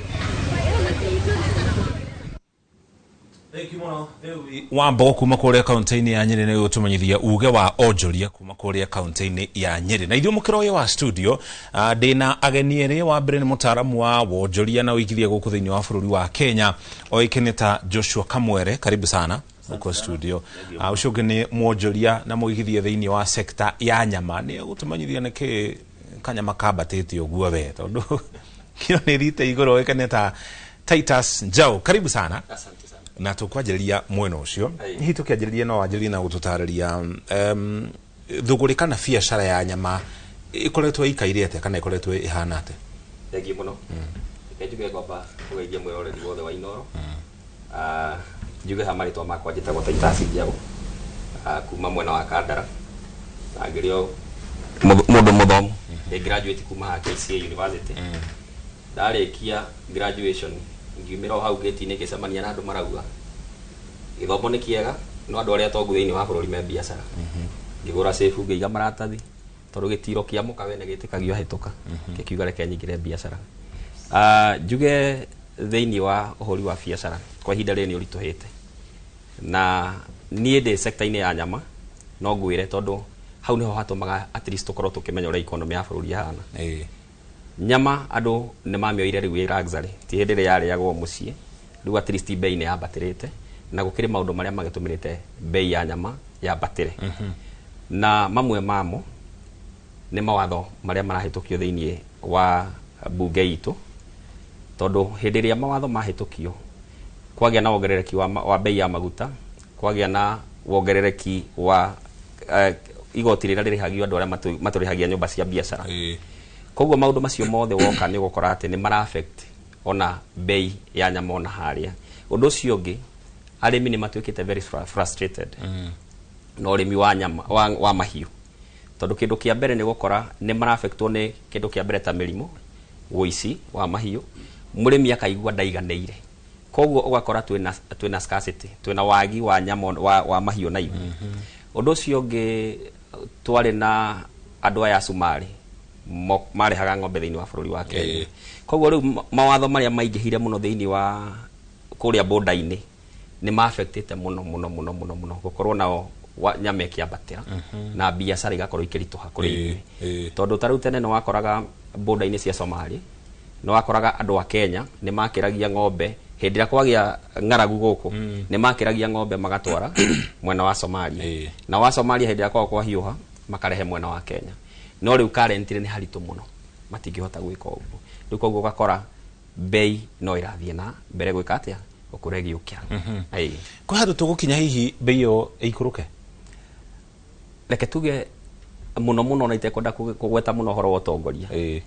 Wa Mbogo kuma kũrĩa kaunti-inĩ ya Nyĩrĩ nĩ gũtũmenyithia uge wa onjoria kuma kũrĩa kaunti-inĩ ya Nyĩrĩ. Na ithuĩ mũkĩro ũyũ wa studio ndĩna ageni erĩ. Wa mbere nĩ mũtaaramu wa wonjoria na ũigithia gũkũ thĩinĩ wa bũrũri wa Kenya oĩkaine ta Joshua Kamwere, karibu sana gũkũ studio. Ũcio ũngĩ nĩ mwonjoria na mũigithia thĩinĩ wa sekta ya nyama, nĩ gũtũmenyithia nĩkĩ kanyama kambatĩte ũguo we, tondũ kiro nĩ ĩthiĩte igũrũ, oĩkaine ta Titus Njau, karibu sana. Na tukwanjĩrĩria mwena ũcio, hihi tũkĩanjĩrĩria no wanjĩrĩrie na gũtũtarĩria thũgũrĩ kana biacara ya nyama ĩkoretwo ĩikaire atĩa kana ĩkoretwo ĩhana atĩa? Thengiũ mũno. Reke njuge ngwamba kũgeithia mwĩroreri wothe wa Inooro. Njuge ha marĩtwa makwa njĩtagwo Titus Njau, kuma mwena wa Kandara, na ngĩrĩ o mũndũ mũthomu. Ndĩ graduate kuma haha KCA University. Ndarĩkia graduation ngiumĩra o hau gate-inĩ ngĩcemania na andũ marauga gĩthomo nĩ kĩega no andũ arĩa atongu thĩinĩ wa bũrũri me biacara. Ngĩgũra safe ngĩiga maratathi tondũ gĩtiro kĩa mũka wene gĩtĩkagio ahĩtũka, gĩkiuga reke nyingĩre biacara. Njuge thĩinĩ wa ũhũri wa biacara kwa ihinda rĩrĩ nĩ ũritũhĩte, na niĩ ndĩ sector-inĩ ya nyama no ngwĩre tondũ hau nĩho hatũmaga at least tũkorwo tũkĩmenya ũrĩa economy ya bũrũri ĩhana. Nyama andũ nĩ mamĩoire rĩu ĩ luxury, ti hĩndĩ ĩrĩa yarĩagwo mũciĩ, rĩu at least bei nĩ yambatĩrĩte, na gũkĩrĩ maũndũ marĩa magĩtũmĩrĩte bei ya nyama yambatĩre. Na mamwe mamo nĩ mawatho marĩa marahĩtũkio thĩinĩ wa bunge itũ, tondũ hĩndĩ ĩrĩa mawatho mahĩtũkio Kwagĩa na wongerereki wa bei ya maguta, kwagĩa na wongerereki wa igoti rĩrĩa rĩrĩhagio andũ arĩa matũrĩhagia nyũmba cia biacara. Koguo maũndũ macio mothe woka nĩ ũgũkora atĩ nĩ mara affect ona bei ya nyama ona harĩa. Ũndũ ũcio ũngĩ, arĩmi nĩ matuĩkĩte very frustrated na ũrĩmi wa nyama wa mahiũ, tondũ kĩndũ kĩa mbere nĩ gũkora nĩ mara-affectwo nĩ kĩndũ kĩa mbere ta mĩrimũ, ũici wa mahiũ, mũrĩmi akaigua ndaiganĩire. Koguo ũgakora twĩna scarcity, twĩna wagi wa nyama wa mahiũ na ithuĩ. Ũndũ ũcio ũngĩ, twarĩ na andũ aya a Cumarĩ marehaga ng'ombe thĩinĩ wa bũrũri wa Kenya. Koguo rĩu mawatho marĩa maingĩhire mũno thĩinĩ wa kũrĩa border-inĩ nĩ ma-affectĩte mũno mũno mũno mũno mũno gũkorwo nao nyama ĩkĩambatĩra na biacara igakorwo ikĩritũha kũrĩ ithuĩ. Tondũ ta rĩu tene nĩ wakoraga border-inĩ cia Somalia, nĩ wakoraga andũ a Kenya nĩ makĩragia ng'ombe hĩndĩ ĩrĩa kwagĩa ng'aragu gũkũ, nĩ makĩragia ng'ombe magatwara mwena wa Somalia, na wa Somalia hĩndĩ ĩrĩa kwao kwahiũha makarehe mwena wa Kenya. No rĩu currently nĩ haritũ mũno, matingĩhota gwĩka ũguo. Rĩu koguo ũgakora bei no ĩrathiĩ na mbere gwĩka atĩa, gũkũra ĩgĩũkĩra. Kwĩ handũ tũgũkinya hihi bei ĩyo ĩikũrũke? Reke tuge mũno mũno na itekwenda kũgweta mũno ũhoro wa ũtongoria.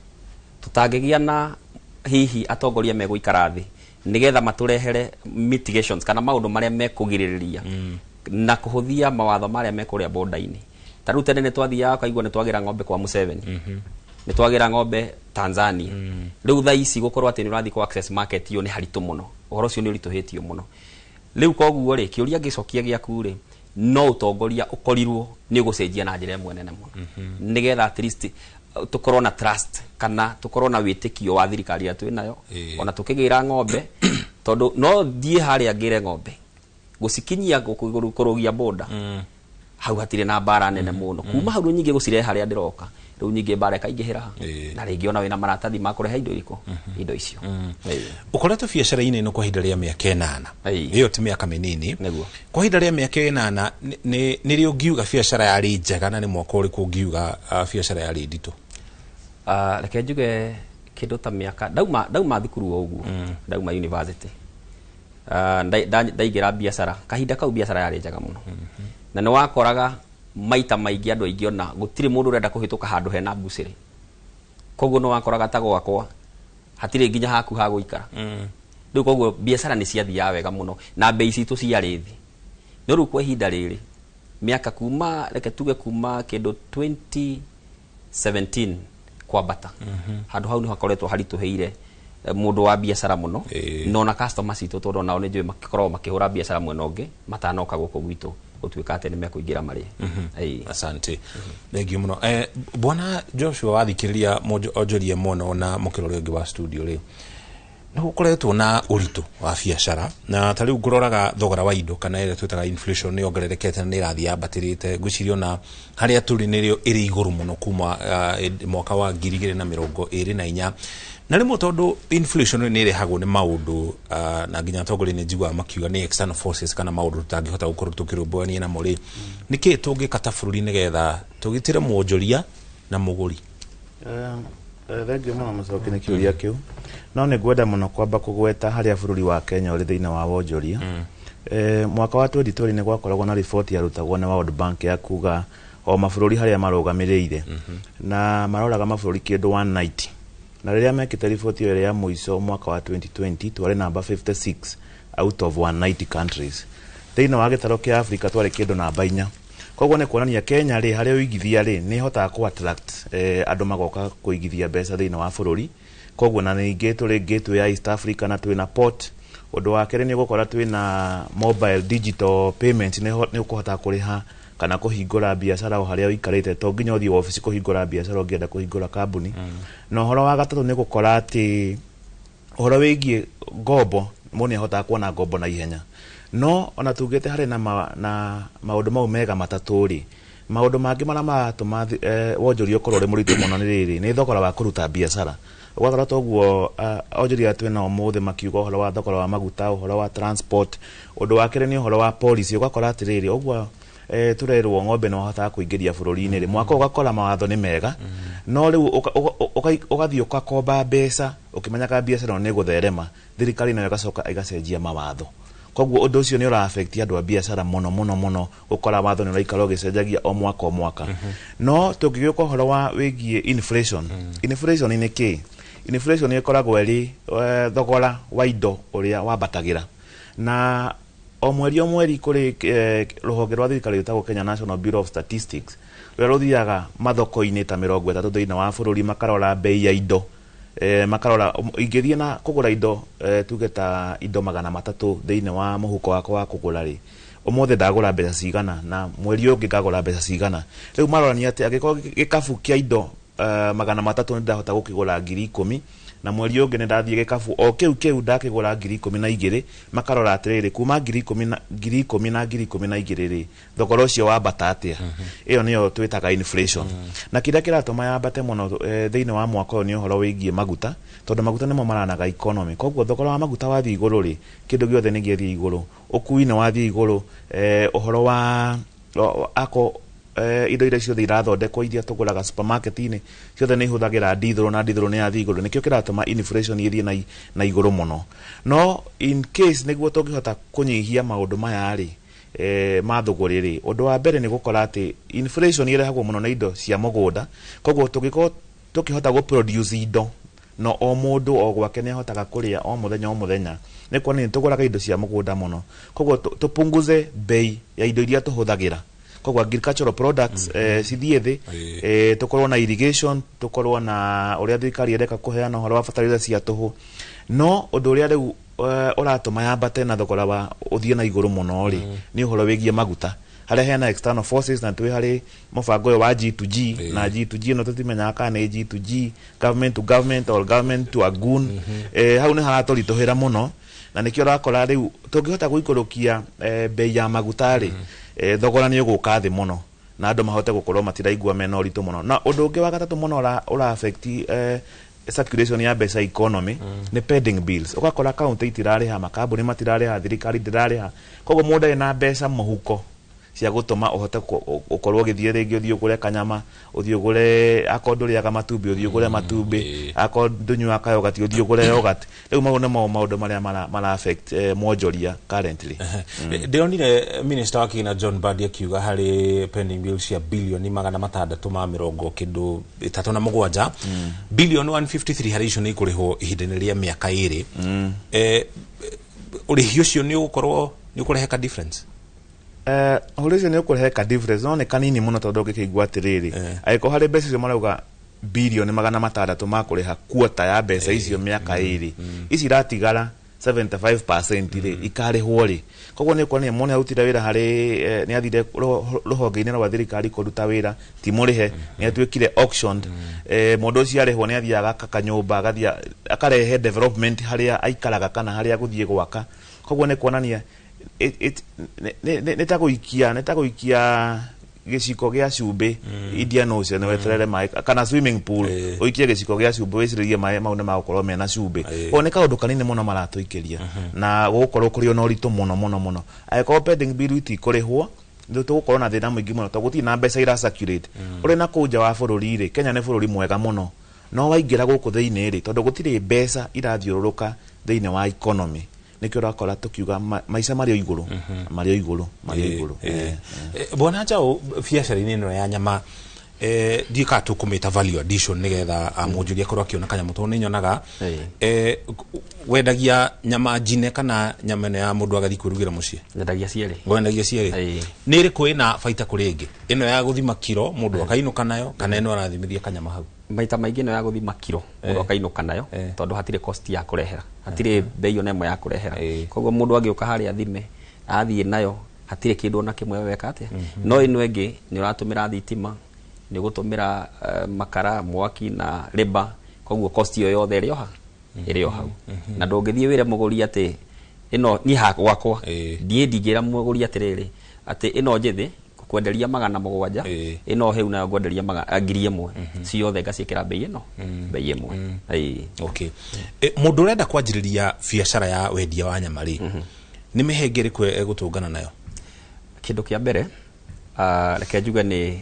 Tũtangĩgĩa na hihi atongoria megũikara thĩ nĩgetha matũrehere mitigations kana maũndũ marĩa mekũgirĩrĩria na kũhũthia mawatho marĩa mekũrĩa border-inĩ. Ta rĩu tene nĩ twathiaga ũkaigua nĩ twagĩra ng'ombe kwa Museveni, nĩ twagĩra ng'ombe Tanzania. Rĩu thaa ici gũkorwo atĩ nĩ ũrathiĩ kũ access market iyo nĩ haritũ mũno, ũhoro ũcio nĩ ũritũhĩtio mũno. Rĩu koguo rĩ, kĩũria ngĩcokia gĩaku rĩ, no ũtongoria ũkorirwo nĩ ũgũcenjia na njĩra ĩmwe nene mũno, nĩgetha at least tũkorwo na trust kana tũkorwo na wĩtĩkio wa thirikari ĩrĩa twĩ nayo, ona tũkĩgĩra ng'ombe, tondũ no thiĩ harĩa ngĩre ng'ombe gũcikinyia kũrũgia border, hau hatirĩ na mbara nene mũno. Kuma hau rĩu nyingĩ gũcirehe harĩa ndĩroka, rĩu nyingĩ mbara ĩkaingĩhĩra ha, na rĩngĩ ona wĩna maratathi ma kũrehe indo irĩkũ, indo icio. Ũkoretwo biacara-inĩ ĩno kwa ihinda rĩa mĩaka 8, ĩyo ti mĩaka mĩnini. Kwa ihinda rĩa mĩaka 8 nĩ rĩ ũngiuga biacara yarĩ njega, na nĩ mwaka ũrĩkũ ũngiuga biacara yarĩ nditũ? Reke njuge kĩndũ ta mĩaka ndauma thukuru o ũguo, ndauma university, ndaingĩra biacara. Kahinda kau biacara yarĩ njega mũno, na nĩ wakoraga maita maingĩ andũ aingĩ ona gũtirĩ mũndũ ũrenda kũhĩtũka handũ hena mbucĩrĩ. Koguo nĩ wakoraga ta gwakwa hatirĩ nginya haku ha gũikara. Rĩu koguo biacara nĩ ciathiaga wega mũno na bei citũ ciarĩ thĩ. No rĩu kwa ihinda rĩrĩ, mĩaka kuma, reke tuge kuma kĩndũ 2017 kwambata, handũ hau nĩ hakoretwo haritũhĩire mũndũ wa biacara mũno, no na customer citũ, tondũ nao nĩ njũĩ makoragwo makĩhũra biacara mwena ũngĩ matanoka gũkũ gwitũ gũtuĩka atĩ nĩ mekũingĩra marĩe. Asante, thengiũ mũno. Bwana Joshua, wathikĩrĩria onjoria mũno na mũkĩra ũrĩa ũngĩ wa studio rĩ, nĩ gũkoretwo na ũritũ wa biacara, na ta rĩu ngũroraga thogora wa indo kana ĩrĩa twĩtaga inflation nĩ yongererekete na nĩ ĩrathiĩ yambatĩrĩte. Ngwĩciria ona harĩa tũrĩ nĩrĩo ĩrĩ igũrũ mũno kuma mwaka wa 2024. Na rĩmwe tondũ inflation nĩ ĩrehagwo nĩ maũndũ, na nginya atongoria nĩ njiguaga makiuga nĩ external forces kana maũndũ tũtangĩhota gũkorwo tũkĩrũmbũyania namo rĩ, nĩkĩĩ tũngĩka ta bũrũri nĩgetha tũgitĩre mwonjoria na mũgũri? Thengiũ mũno Mũcoki nĩ kĩũria kĩu, no nĩ ngwenda mũno kwamba kũgweta harĩa bũrũri wa Kenya ũrĩ thĩinĩ wa wonjoria. Mwaka wa 2020 nĩ gwakoragwo na riboti yarutagwo nĩ World Bank ya kuga o mabũrũri harĩa marũgamĩrĩire, na maroraga mabũrũri kĩndũ 190, na rĩrĩa mekĩte riboti ĩyo ya mũico mwaka wa 2020 twarĩ namba 56 out of 190 countries. Thĩinĩ wa gĩtarũ kĩa Africa twarĩ kĩndũ namba 4. Koguo nĩ kuonania Kenya rĩ, harĩa ũigithia rĩ, nĩ ĩhotaga kũ attract andũ magoka kũigithia mbeca thĩinĩ wa bũrũri. Koguo na ningĩ tũrĩ gateway ya East Africa na twĩna port. Ũndũ wa kerĩ nĩ ũgũkora twĩna mobile digital payment, nĩ ũkũhota kũrĩha kana kũhingũra biacara o harĩa ũikarĩte, to nginya ũthiĩ wabici kũhingũra biacara ũngĩenda kũhingũra kambuni. Na ũhoro wa gatatũ nĩ gũkora atĩ ũhoro wĩgiĩ ngombo, mũndũ nĩ ahotaga kuona ngombo na ihenya. No ona tugĩte harĩ na maũndũ mau mega matatũ rĩ, maũndũ mangĩ marĩa maratũma wonjoria ũkorwo ũrĩ mũritũ mũno nĩ rĩrĩ, nĩ thogora wa kũruta biacara. Ũgakora toguo onjoria twĩna ũmũthĩ makiuga ũhoro wa thogora wa maguta, ũhoro wa transport. Ũndũ wa kerĩ nĩ ũhoro wa policy. Ũgakora atĩrĩrĩ, ũguo tũrerwo ng'ombe no hotaga kũingĩria bũrũri-inĩ rĩ, mwaka ũgakora mawatho nĩ mega, no rĩu ũgathiĩ ũgakomba mbeca ũkĩmenyaga biacara ĩno nĩ ĩgũtherema, thirikari nayo ĩgacoka ĩgacenjia mawatho. Koguo ũndũ ũcio nĩ ũra affect andũ a biacara mũno mũno mũno, gũkora watho nĩ ũraikara ũgĩcenjagia o mwaka o mwaka. No tũngĩgĩũka ũhoro wa wĩgiĩ inflation, inflation nĩ kĩĩ? Inflation ĩkoragwo ĩrĩ thogora wa indo ũrĩa wambatagĩra na o mweri o mweri. Kũrĩ rũhonge rwa thirikari rwĩtagwo Kenya National Bureau of Statistics, rũrĩa rũthiaga mathoko-inĩ ta 30 thĩinĩ wa bũrũri, makarora bei ya indo, makarora ingĩthiĩ na kũgũra indo, tuge ta indo 300 thĩinĩ wa mũhuko wakwa wa kũgũra rĩ, ũmũthĩ ndagũra mbeca cigana na mweri ũyũ ũngĩ ngagũra mbeca cigana. Rĩu marorania atĩ angĩkorwo gĩkabu kĩa indo 300 nĩ ndahota gũkĩgũra 10,000, na mweri ũyũ ũngĩ nĩ ndathiĩ gĩkabu o kĩu kĩu ndakĩgũra 12,000, makarora atĩrĩrĩ, kuma 10,000 na 10,000 na 12,000 rĩ, thogora ũcio wambata atĩa? Ĩyo nĩyo twĩtaga inflation. Na kĩrĩa kĩratũma yambate mũno thĩinĩ wa mwaka ũyũ nĩ ũhoro wĩgiĩ maguta, tondũ maguta nĩmo maranaga economy. Koguo thogora wa maguta wathiĩ igũrũ rĩ, kĩndũ gĩothe nĩ gĩathiĩ igũrũ, ũkui nĩ wathiĩ igũrũ, ũhoro wa ako indo iria ciothe irathondekwo iria tũgũraga supermarket-inĩ ciothe nĩ ihũthagĩra ndithũrũ, na ndithũrũ nĩ yathiĩ igũrũ, nĩkĩo kĩratũma inflation ĩthiĩ na igũrũ mũno. No in case nĩguo tũngĩhota kũnyihia maũndũ maya rĩ, ma thũgũrĩ rĩ, ũndũ wa mbere nĩ gũkora atĩ inflation ĩrehagwo mũno nĩ indo cia mũgũnda. Koguo tũngĩkorwo tũkĩhota gũ produce indo no o mũndũ o gwake nĩ ahotaga kũrĩa o mũthenya o mũthenya, nĩ kuonania nĩ tũgũraga indo cia mũgũnda mũno. Koguo tũpunguze bei ya indo iria tũhũthagĩra, koguo agricultural products cithiĩ thĩ, tũkorwo na irrigation, tũkorwo na ũrĩa thirikari ĩreka kũheana ũhoro wa fertilizer cia tũhũ. No ũndũ ũrĩa rĩu ũratũma yambate na thogora wa ũthiĩ na igũrũ mũno rĩ, nĩ ũhoro wĩgiĩ maguta, harĩa hena external forces, na twĩ harĩ mũbango ũyũ wa G2G, na G2G ĩno tũtimenyaga kana nĩ G2G, government to government or government to a goon. Hau nĩ haratũritũhĩra mũno, na nĩkĩo ũrakora rĩu tũngĩhota gũikũrũkia bei ya maguta rĩ, thogora nĩ ũgũka thĩ mũno na andũ mahote gũkorwo matiraigua mena ũritũ mũno. Na ũndũ ũngĩ wa gatatũ mũno ũra affect circulation ya mbeca economy nĩ pending bills. Ũgakora county itirarĩha, makambuni matirarĩha, thirikari ndĩrarĩha, koguo mũndũ arĩ na mbeca mũhuko cia gũtũma ũhote ũkorwo ũgĩthiĩ rĩngĩ, ũthiĩ ũgũre kanyama, ũthiĩ ũgũre, akorwo ndũrĩaga matumbĩ ũthiĩ ũgũre matumbĩ, akorwo ndũnyuaga kayogati ũthiĩ ũgũre yogurt. Rĩu mau nĩmo maũndũ marĩa mara affect mwonjoria currently. Ndĩronire minister wa kĩgĩna John Mbadi akiuga harĩ pending bills cia bilioni 637, bilioni 153 harĩ icio nĩ ikũrĩhwo ihinda-inĩ rĩa mĩaka 2. Ũrĩhi ũcio nĩ ũgũkorwo nĩ ũkũrehe ka difference? Ũhoro ũcio nĩ ũkũrehe ka difference, no nĩ kanini mũno, tondũ ũngĩkĩigua atĩrĩrĩ, angĩkorwo harĩ mbeca icio marauga bilioni 600 makũrĩha kuota ya mbeca icio mĩaka 2, ici iratigara 75% rĩ, ikarĩhwo rĩ? Koguo nĩ kuonania mũndũ nĩ arutire wĩra harĩ nĩ athire rũhonge-inĩ rwa thirikari kũruta wĩra ti mũrĩhe, nĩ atuĩkire auctioned. Mũndũ ũcio arĩhwo nĩ athiaga agaka nyũmba, agathiĩ akarehe development harĩa aikaraga kana harĩa agũthiĩ gwaka. Koguo nĩ kuonania nĩ ta gũikia gĩciko gĩa cumbĩ Indian Ocean weterere maĩ, kana swimming pool ũikie gĩciko gĩa cumbĩ wĩcirĩrie maĩ mau nĩ magũkorwo mena cumbĩ. Koguo nĩ kaũndũ kanini mũno maratũikĩria na gũgũkorwo kũrĩ ona ũritũ mũno mũno mũno. Angĩkorwo pending bill itikũrĩhwo, nĩ tũgũkorwo na thĩna mũingĩ mũno, tondũ gũtirĩ na mbeca ira circulate ũrĩ na kũu nja wa bũrũri rĩ. Kenya nĩ bũrũri mwega mũno, no waingĩra gũkũ thĩinĩ rĩ, tondũ gũtirĩ mbeca irathiũrũrũka thĩinĩ wa economy, nĩkĩo ũrakora tũkiuga maica marĩ o igũrũ, marĩ o igũrũ, marĩ o igũrũ. Bwana Njaũ, biacara-inĩ ĩno ya nyama, ndiũĩ kana tũkũmĩta value addition nĩgetha mũnjũri akorwo akĩona kanyamũ, tondũ nĩ nyonaga wendagia nyama njine kana nyama ĩno ya mũndũ agathiĩ kwĩrugĩra mũciĩ? Nyendagia cierĩ. Wendagia cierĩ. Nĩ ĩrĩkũ ĩna baita kũrĩ ĩngĩ, ĩno ya gũthima kiro mũndũ akainũka nayo, kana ĩno arathimithia kanyama hau? Maita maingĩ ĩno ya gũthima kiro mũndũ akainũka nayo, tondũ hatirĩ cost ya kũrehera, hatirĩ bei ona ĩmwe ya kũrehera. Koguo mũndũ angĩũka harĩa athime athiĩ nayo, hatirĩ kĩndũ ona kĩmwe weka atĩa. No ĩno ĩngĩ nĩ ũratũmĩra thitima, nĩ ũgũtũmĩra makara, mwaki na rĩba, koguo cost ĩyo yothe ĩrĩ o ha ĩrĩ o hau. Na ndũngĩthiĩ wĩre mũgũri atĩ ĩno niĩ ha gwakwa ndiĩ ndingĩra mũgũri atĩrĩrĩ atĩ ĩno njĩthĩ kwenderia 700, ĩno hĩu nayo ngwenderia 1,000, ciothe ngaciĩkĩra bei ĩno, bei ĩmwe. Okay. Mũndũ ũrenda kwanjĩrĩria biacara ya wendia wa nyama rĩ, nĩ mĩhĩnga ĩrĩkũ egũtũngana nayo? Kĩndũ kĩa mbere, reke njuge nĩ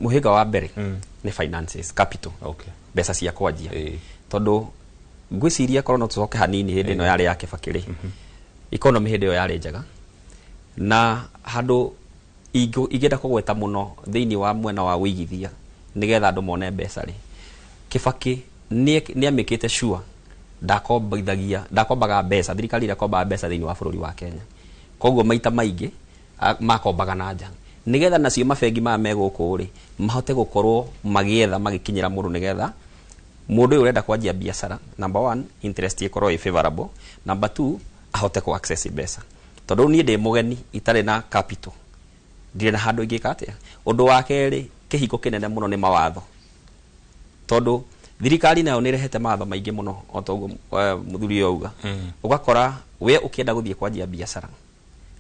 mũhĩnga wa mbere nĩ finances, capital, mbeca cia kwanjia, tondũ ngwĩciria korwo no tũcoke hanini hĩndĩ ĩno yarĩ ya Kibaki rĩ, Economy hĩndĩ ĩyo yarĩ njega na handũ ingĩenda kũgweta mũno thĩinĩ wa mwena wa wĩigithia nĩgetha andũ mone mbeca rĩ, Kibaki nĩ amĩkĩte sure ndakombithagia, ndakombaga mbeca, thirikari irakombaga mbeca thĩinĩ wa bũrũri wa Kenya. Koguo maita maingĩ makombaga na nja nĩgetha nacio mabengi maya me gũkũ rĩ mahote gũkorwo magĩetha magĩkinyĩra mũndũ nĩgetha mũndũ ũyũ ũrenda kwanjia biacara, number one, interest ĩkorwo ĩ favorable, number two, ahote ku access mbeca. Tondũ niĩ ndĩ mũgeni itarĩ na capital, ndirĩ na handũ ingĩka atĩa. Ũndũ wa kerĩ, kĩhingo kĩnene mũno nĩ mawatho, tondũ thirikari nayo nĩ ĩrehete mawatho maingĩ mũno o ta ũguo mũthuri ũyũ auga. Ũgakora we ũkĩenda gũthiĩ kwanjia biacara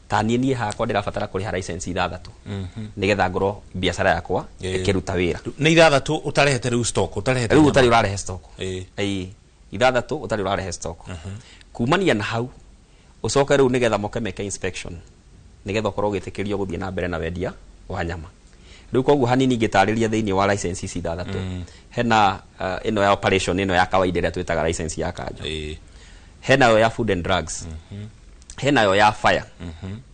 ta niĩ hakwa ndĩrabatara kũrĩha license 6 nĩgetha ngorwo biacara yakwa ĩkĩruta wĩra. Nĩ 6 ũtarehete rĩu stock, ũtarehete rĩu ũtarĩ ũrarehe stock. Ĩĩ, 6 ũtarĩ ũrarehe stock. Kumania na hau ũcoke rĩu nĩgetha moke meke inspection nĩgetha ũkorwo ũgĩtĩkĩrio gũthiĩ na mbere na wendia wa nyama. Rĩu koguo hanini ingĩtarĩria thĩinĩ wa license ici 6, hena ĩno ya operation ĩno ya kawaida ĩrĩa twĩtaga license ya kanjũ, hena yo ya food and drugs, hena yo ya fire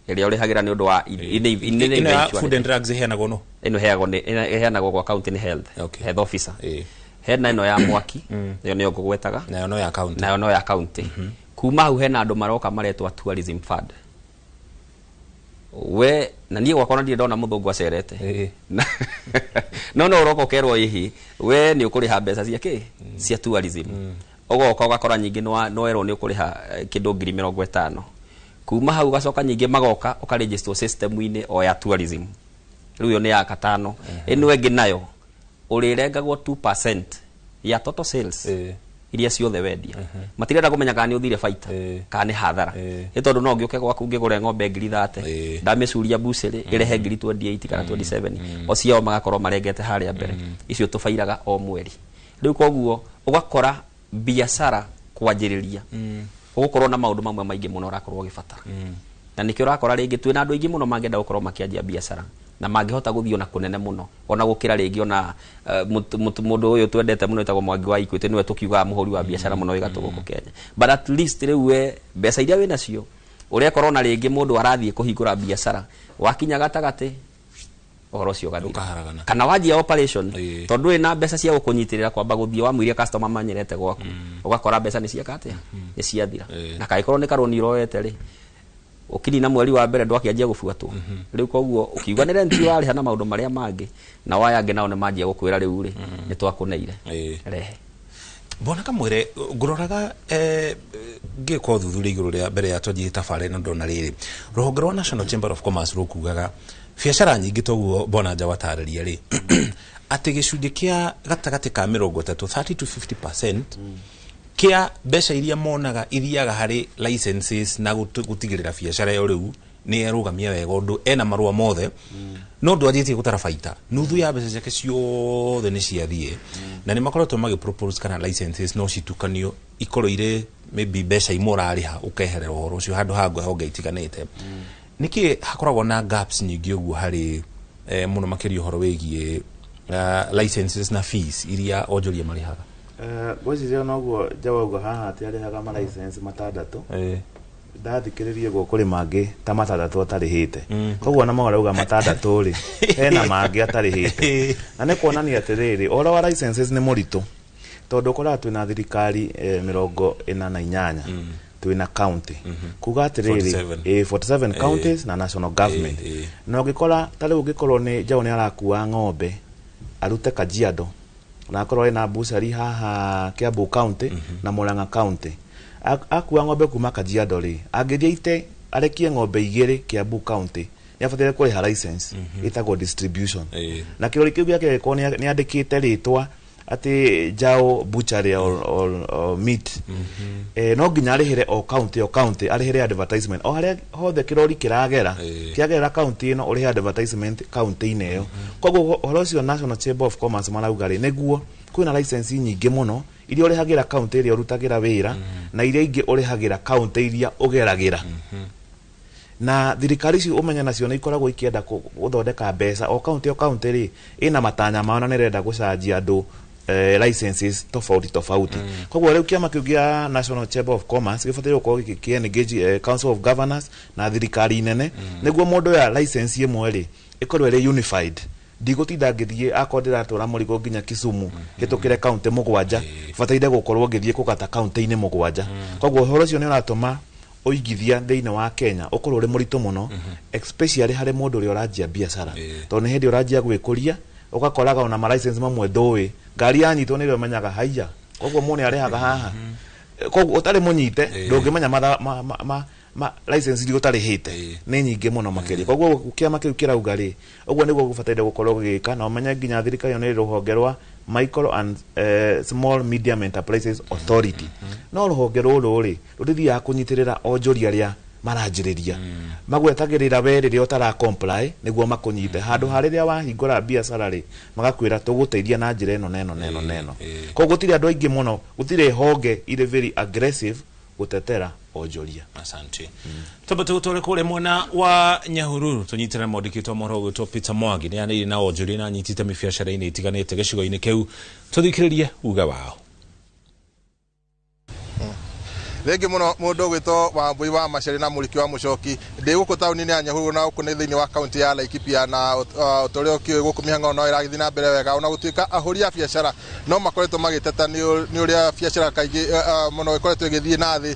ĩrĩa ũrĩhagĩra nĩ ũndũ wa ĩno ya food and drugs ĩheanagwo no ĩno ĩheanagwo gwa county nĩ health officer. Hena ĩno ya mwaki, ĩyo nĩyo ngũgwetaga, nayo no ya county, nayo no ya county. Kuma hau hena andũ maroka maretwo tourism fund. We na niĩ gwakwa ndirĩ ndona mũthũngũ acerete, no ũroka ũkerwo ĩhĩ we nĩ ũkũrĩha mbeca cia kĩ cia tourism. Ũgoka ũgakora nyingĩ no werwo nĩ ũkũrĩha kĩndũ 50,000. Kuma hau ũgacoka nyingĩ magoka ũkarejistwo system-inĩ o ya tourism. Rĩu ĩyo nĩ ya gatano. Ĩno ĩngĩ nayo ũrĩrengagwo 2% ya total sales iria ciothe wendia. Matirenda kũmenya kana nĩ ũthire baita kana nĩ hathara, nĩ tondũ no ngĩũke gwaku ngĩgũre ng'ombe 30,000 ndamĩcuria bucĩrĩ ĩrehe 28,000 kana 27, o ciao magakorwo marengete harĩa mbere. Icio tũbairaga o mweri. Rĩu koguo ũgakora biacara kwanjĩrĩria ũgũkorwo na maũndũ mamwe maingĩ mũno ũrakorwo ũgĩbatara. Na nĩkĩo ũrakora rĩngĩ twĩna andũ aingĩ mũno mangĩenda gũkorwo makĩanjia biacara na mangĩhota gũthiĩ ona kũnene mũno ona gũkĩra rĩngĩ ona mũndũ ũyũ twendete mũno wĩtagwo Mwangi wa Equity, nĩwe tũkiugaga mũhũri wa biacara mũno wĩ gatũ gũkũ Kenya. But at least rĩu we mbeca iria wĩnacio ũrekora ona rĩngĩ mũndũ arathiĩ kũhingũra biacara wakinya gatagatĩ ũhoro ũcio ũgathira, kana wanjia operation tondũ wĩna mbeca cia gũkũnyitĩrĩra kwamba gũthiĩ wamwĩria customer manyerete gwaku, ũgakora mbeca nĩ cieka atĩa, nĩ ciathira. Na kangĩkorwo nĩ karũni ũroete rĩ, ũkinina mweri wa mbere ndwakĩanjia gũbuatwo. Rĩu koguo ũkiuga nĩ rent ũrarĩha na maũndũ marĩa mangĩ, na waya angĩ nao nĩ manjia gũkwĩra rĩu rĩ nĩ twakũneire rehe. Mbona kamwĩre ngũroraga ngĩka ũthuthuria igũrũ rĩa mbere ya twanjie tabarĩra ĩno ndona rĩrĩ rũhonge rwa National Chamber of Commerce rũkugaga biacara nyingĩ toguo Mbona Nja watarĩria rĩ atĩ gĩcunjĩ kĩa gatagatĩ ka 30 30 to 50% kĩa mbeca iria monaga ithiaga harĩ licenses na gũtigĩrĩra biacara ĩyo rĩu nĩ erũgamia wega ũndũ ena marũa mothe, no ndwanjĩtie gũtara baita, nuthu ya mbeca ciake ciothe nĩ ciathiĩ. Na nĩ makoretwo magĩ propose kana licenses no citukanio ikorwo irĩ maybe mbeca imwe ũrarĩha ũkeherera ũhoro ũcio handũ ha honge itiganĩte. Nĩkĩ hakoragwo na gaps nyingĩ ũguo harĩ mũno makĩria ũhoro wĩgiĩ licenses na fees iria onjoria marĩhaga? Ngwĩciria noguo Njawauga haha atĩ arĩhaga ma license 6 ndathikĩrĩrie guo kũrĩ mangĩ ta 6 atarĩhĩte. Koguo ona marauga 6 rĩ hena mangĩ atarĩhĩte. Na nĩ kuonania atĩrĩrĩ ũhoro wa licenses nĩ mũritũ tondũ ũkoraga twĩna thirikari 48 twĩna county kuga atĩrĩrĩ 47 counties na national government. Na ũngĩkora ta rĩu ũngĩkorwo nĩ Njaũ nĩ arakua ng'ombe arute Kajiado na akorwo ena bucari haha Kiambu county na Murang'a county, akua ng'ombe kuma Kajiado rĩ angĩthiĩ ite arekie ng'ombe 2 Kiambu county nĩ abataire kũrĩha license ĩtagwo distribution. Na kĩrori kĩu gĩake gĩkorwo nĩ andĩkĩte rĩtwa atĩ Njau butchery or meat, no nginya arĩhĩre o county o county arĩhĩre advertisement o harĩa hothe kĩrori kĩragera kĩagerera county ĩno ũrĩhe advertisement county-inĩ ĩyo. Koguo ũhoro ũcio National Chamber of Commerce marauga rĩ nĩguo kwĩna license nyingĩ mũno iria ũrĩhagĩra county ĩrĩa ũrutagĩra wĩra na iria ingĩ ũrĩhagĩra county iria ũgeragĩra. Na thirikari ici ũmenye nacio nĩ ikoragwo ikĩenda gũthondeka mbeca o county o county rĩ ĩna matanya mao na nĩ ĩrenda gũcanjia andũ Licenses tofauti tofauti. Koguo rĩu kĩama kĩu gĩa National Chamber of Commerce gĩbataire gũkorwo gĩkĩ engage Council of Governors na thirikari nene, nĩguo mũndũ oya license ĩmwe rĩ, ĩkorwo ĩrĩ unified. Ndigũtinda ngĩthiĩ, akorwo ndĩratwara mũrigo nginya Kisumu, hĩtũkĩre kaunti 7, bataire gũkorwo ngĩthiĩ kũgata kaunti-inĩ 7. Koguo ũhoro ũcio nĩ ũratũma ũigithia thĩinĩ wa Kenya ũkorwo ũrĩ mũritũ mũno, especially harĩ mũndũ ũrĩa ũranjia biacara, tondũ nĩ hĩndĩ ũranjia gwĩkũria, ũgakoraga ona ma license mamwe ndũĩ. Ngari yanyitwo nĩrĩo ũmenyaga haiya, koguo mũndũ nĩ arĩhaga haha. Koguo ũtarĩ mũnyite ndũngĩmenya matha ma license iria ũtarĩhĩte nĩ nyingĩ mũno makĩria. Koguo kĩama kĩu kĩrauga rĩ, ũguo nĩguo gũbataire gũkorwo gũgĩka, na ũmenye nginya thirikari ĩyo nĩ ĩrĩ rũhonge rwa Micro and Small Medium Enterprises Authority, no rũhonge rũrũ rĩ, rũtithiaga kũnyitĩrĩra onjoria arĩa maranjĩrĩria. Magwetagĩrĩra we rĩrĩa ũtara comply nĩguo makũnyite. Handũ ha rĩrĩa wahingũra biacara rĩ, magakwĩra tũgũteithia na njĩra ĩno na ĩno na ĩno na ĩno. Koguo gũtirĩ andũ aingĩ mũno, gũtirĩ honge irĩ very aggressive gũtetera onjoria. Asante. Twambe tũgũtware kũrĩa mwena wa Nyahururu, tũnyitĩre mwandĩki mohoro ũgwĩtwo Peter Mwangi. Nĩ anĩrĩire na onjoria na anyitĩte mĩbiacara-inĩ itiganĩte gĩcigo-inĩ kĩu. Tũthikĩrĩrie uga wao. Thengi muno mundu gwitwo Wambui wa Maceri na Muriki wa Mucoki. Ndi guku tauni-inĩ ya Nyahururu, na guku nĩ thĩinĩ wa kaunti ya Laikipia, na ũtũrĩa ũkĩũĩ gũkũ mĩhang'o no ĩragĩthiĩ na mbere wega, ona gũtuĩka ahũri a biacara no makoretwo magĩteta nĩ ũrĩa biacara kaingĩ mũno ĩkoretwo ĩgĩthiĩ na thĩ.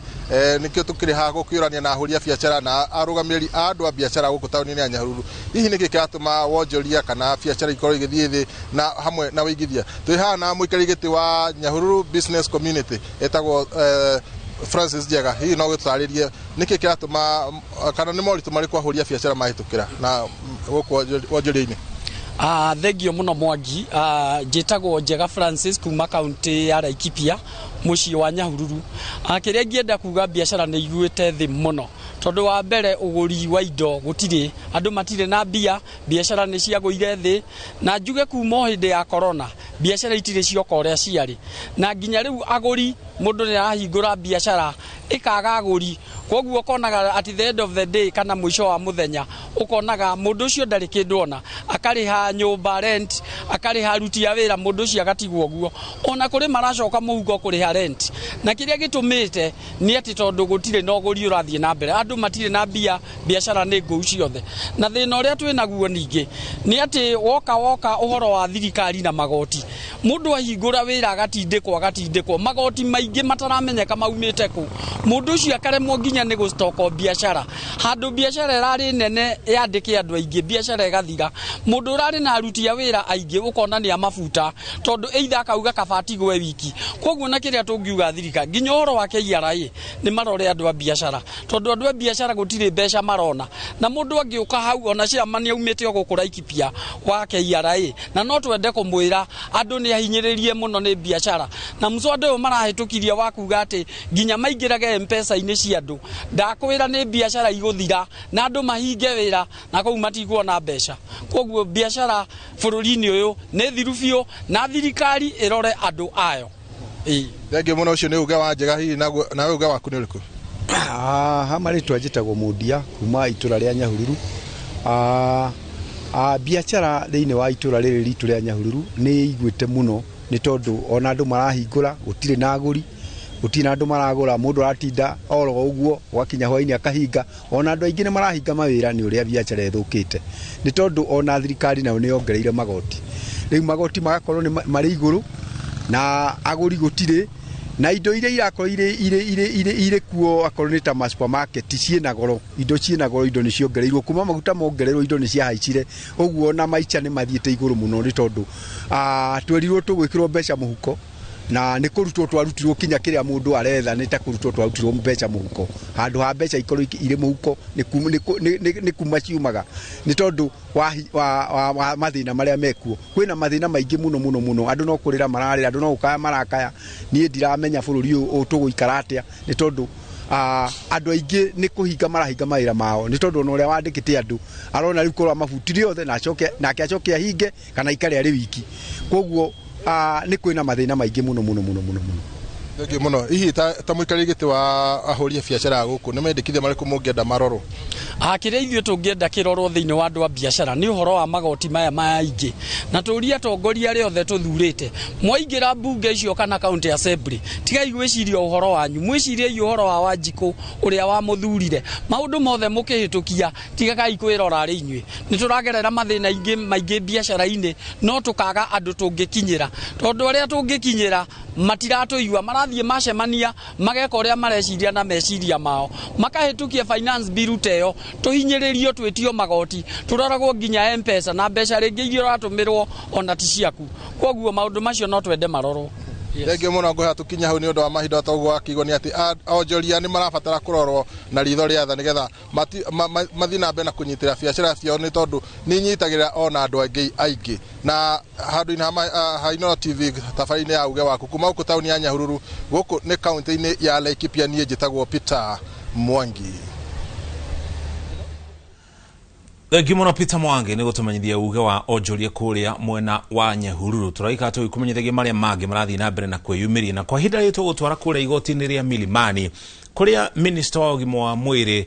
Nĩkĩo tũkĩrĩ haha gũkĩũrania na ahũri a biacara na arũgamĩrĩri a andũ a biacara gũkũ tauni-inĩ ya Nyahururu. Hihi nĩkĩ kĩratũma wonjoria kana biacara ikorwo igĩthiĩ thĩ na hamwe na wĩigithia? Twĩ haha na mũikarĩri gĩtĩ wa Nyahururu Business Community etagwo Francis Njega. Hihi no gĩtũtarĩrie nĩkĩ kĩratũma kana nĩ moritũ marĩkũ ahũri a biacara mahĩtũkĩra na gũkũ wonjoria-inĩ? Thengio mũno Mwangi. Njĩtagwo Njega Francis kuma kaunti ya Laikipia, mũciĩ wa Nyahururu. Kĩrĩa ingĩenda kuga, biacara nĩ iguĩte thĩ mũno, tondũ wa mbere ũgũri wa indo gũtirĩ, andũ matirĩ na mbia, biacara nĩ ciagũire thĩ. Na njuge kuma o hĩndĩ ya corona biacara itirĩ cioka ũrĩa ciarĩ, na nginya rĩu agũri, mũndũ nĩ arahingũra biacara ĩkaga agũri. Koguo ũkonaga at the end of the day, kana mũico wa mũthenya, ũkonaga mũndũ ũcio ndarĩ kĩndũ ona, akarĩha nyũmba rent, akarĩha aruti a wĩra, mũndũ ũcio agatigwo ũguo. Ona kũrĩ maracoka mũhuko kũrĩha rent. Na kĩrĩa gĩtũmĩte nĩ atĩ tondũ gũtirĩ na ũgũri ũrathiĩ na mbere, andũ matirĩ na mbia, biacara nĩ ngũu ciothe. Na thĩna ũrĩa twĩ naguo ningĩ nĩ atĩ woka ũhoro wa thirikari na magoti, mũndũ ahingũra wĩra agatindĩkwo magoti maingĩ mataramenyeka maumĩte kũ, mũndũ ũcio akaremwo nginya nĩ gũstoko biacara. Handũ biacara ĩrarĩ nene yandĩke andũ aingĩ, biacara ĩgathira. Mũndũ ũrarĩ na aruti a wĩra aingĩ ũkona nĩ amabuta, tondũ either akauga kaba atigwe wiki. Koguo na kĩrĩa tũngiuga thirikari, nginya ũhoro wa KRA nĩ marore andũ a biacara, tondũ andũ a biacara gũtirĩ mbeca marona. Na mũndũ angĩũka hau, ona chairman aumĩte o gũkũ Laikipia wa KRA, na no twende kũmwĩra andũ nĩ ahinyĩrĩrie mũno nĩ biacara. Na mũswada ũyũ marahĩtũkirie wa kuga atĩ nginya maingĩrage M-Pesa-inĩ cia andũ, ndakwĩra nĩ biacara igũthira na andũ mahinge wĩra, na kũu matikuona mbeca. Koguo biacara bũrũri-inĩ ũyũ nĩ thiru biũ, na thirikari ĩrore andũ ayo. Thengiũ mũno. Ũcio nĩ uge wa Njega. Hihi nawe uge waku nĩ ũrĩkũ? Ha marĩtwa njĩtagwo Mũndia kuma itũra rĩa Nyahururu. Biacara thĩinĩ wa itũra rĩrĩ ritũ rĩa Nyahururu nĩ iguĩte mũno, nĩ tondũ ona andũ marahingũra gũtirĩ na agũri, gũtirĩ na andũ maragũra, mũndũ aratinda oro ũguo gwakinya hwainĩ akahinga. Ona andũ aingĩ nĩ marahinga mawĩra nĩ ũrĩa biacara ĩthũkĩte, nĩ tondũ ona thirikari nayo nĩ yongereire magoti. Rĩu magoti magakorwo nĩ marĩ igũrũ na agũri gũtirĩ, na indo iria irakorwo irĩ kuo akorwo nĩ ta ma supermarket ciĩna goro, indo ciĩna goro, indo nĩ ciongereirwo kuma maguta mongererwo, indo nĩ ciahaicire ũguo, na maica nĩ mathiĩte igũrũ mũno, nĩ tondũ twerirwo tũgwĩkĩrwo mbeca mũhuko, na nĩ kũrutwo twarutirwo kinya kĩrĩa mũndũ aretha, nĩ ta kũrutwo twarutirwo mbeca mũhuko. Handũ ha mbeca ikorwo irĩ mũhuko nĩ kuma ciumaga, nĩ tondũ wa mathĩna marĩa mekuo. Kwĩna mathĩna maingĩ mũno mũno mũno, andũ no kũrĩra mararĩra, andũ no gũkaya marakaya. Niĩ ndiramenya bũrũri ũyũ tũgũikara atĩa, nĩ tondũ andũ aingĩ nĩ kũhinga marahinga mawĩra mao, nĩ tondũ ona ũrĩa wandĩkĩte andũ arona rĩu korwo amabutire othe na acoke nake acoke ahinge kana aikare arĩ wiki. Koguo nĩ kwĩna mathĩna maingĩ mũno mũno mũno mũno mũno. Thengiũ mũno. Hihi ta mũikarĩri gĩtĩ wa ahũri a biacara gũkũ nĩ mendekithia marĩkũ mũngĩenda marorwo? Kĩrĩa ithuĩ tũngĩenda kĩrorwo thĩinĩ wa andũ a biacara nĩ ũhoro wa magoti maya maingĩ, na tũrie atongoria arĩa othe tũthurĩte mwaingĩra mbunge icio kana county assembly, tigai gwĩciria ũhoro wanyu, mwĩciriei ũhoro wa Wanjikũ ũrĩa wamũthurire. Maũndũ mothe mũkĩhĩtũkia tigagai kwĩrora arĩ inyuĩ. Nĩ tũragerera mathĩna maingĩ biacara-inĩ, no tũkaga andũ tũngĩkinyĩra, tondũ arĩa tũngĩkinyĩra matiratũigua, marathiĩ macemania mageka ũrĩa mareciria na meciria mao, makahĩtũkia finance bill ta ĩyo, tũhinyĩrĩrio twĩtio magoti, tũroragwo nginya M-Pesa na mbeca rĩngĩ iria ũratũmĩrwo ona ti ciaku. Koguo maũndũ macio no twende marorwo. Thengiũ mũno. Ngũhea tũkinya hau nĩ ũndũ wa mahinda, ta ũguo wakĩigua nĩ atĩ onjoria nĩ marabatara kũrorwo na ritho rĩa tha nĩgetha mathiĩ na mbere na kũnyitĩrĩra biacara ciao, nĩ tondũ nĩ inyitagĩrĩra ona andũ angĩ aingĩ. Na handũ-inĩ ha Inooro TV tabarĩra-inĩ ya uge waku kuma gũkũ taũni ya Nyahururu, gũkũ nĩ kaunti-inĩ ya Laikipia, niĩ njĩtagwo Peter Mwangi. Thengiũ mũno Peter Mwangi nĩ gũtũmenyithia uge wa onjoria kũrĩa mwena wa Nyahururu. Tũraikara tũgĩkũmenyithagia marĩa mangĩ marathiĩ na mbere na kwĩyumĩria, na kwa ihinda rĩrĩ tũgũtwara kũrĩa igoti-inĩ rĩa Milimani kũrĩa minister wa ũgima wa mwĩrĩ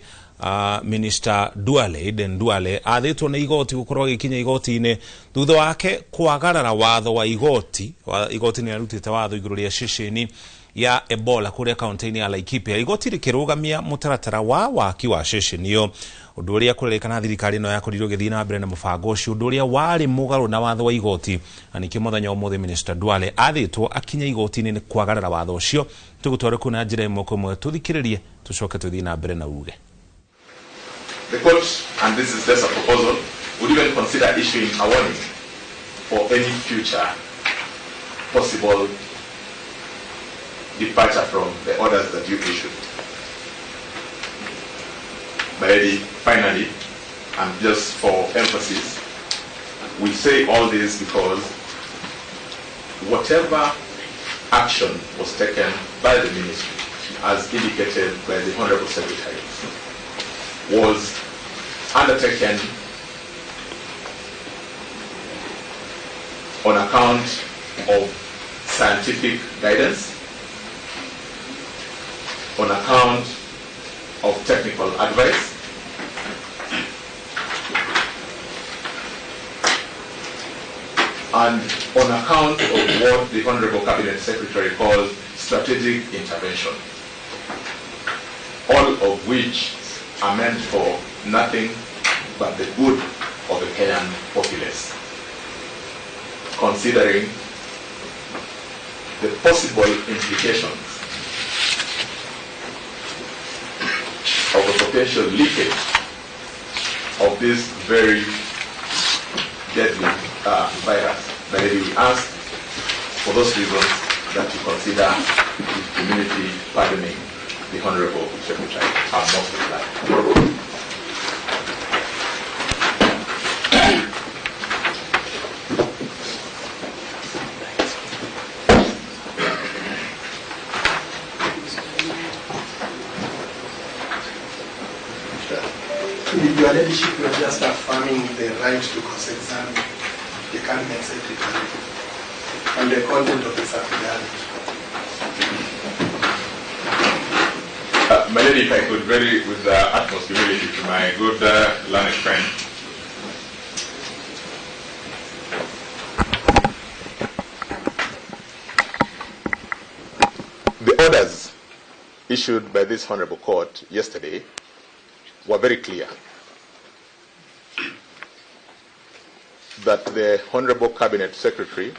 Minister Duale, Aden Duale, athĩtwo nĩ igoti gũkorwo agĩkinya igoti-inĩ thutha wake kwagarara watho wa igoti. Igoti nĩ arutĩte watho igũrũ rĩa ceceni ya Ebola kũrĩa kaunti-inĩ ya Laikipia, igoti rĩkĩrũgamia mũtaratara wa waki wa ceceni ĩyo, ũndũ ũrĩa kũrerĩkana thirikari ĩno yakorirwo ĩgĩthiĩ na mbere na mũbango ũcio, ũndũ ũrĩa warĩ mũgarũ na watho wa igoti. Na nĩkĩo mũthenya wa ũmũthĩ Minister Duale athĩtwo akinye igoti-inĩ nĩ kwagarara watho ũcio. Tũgũtware kũu na njĩra ĩmwe kwa ĩmwe, tũthikĩrĩrie tũcoke tũthiĩ na mbere na uge. The court, and this is just a proposal, would even consider issuing a warning for any future possible departure from the orders that you issued. But finally, and just for emphasis, we say all this because whatever action was taken by the ministry, as indicated by the Honorable Secretary, was undertaken on account of scientific guidance, on account of technical advice, and on account of what the Honorable Cabinet Secretary calls strategic intervention, all of which are meant for nothing but the good of the Kenyan populace, considering the possible implications of a potential leakage of this very deadly virus. But we ask for those reasons that you consider the community pardoning the Honorable Secretary. I'm most glad. Your leadership, you are just affirming the right to cross-examine the Cabinet Secretary on the content of this affidavit. My lady, if I could, very with the utmost humility to my good learned friend, the orders issued by this Honorable Court yesterday were very clear that the Honorable Cabinet Secretary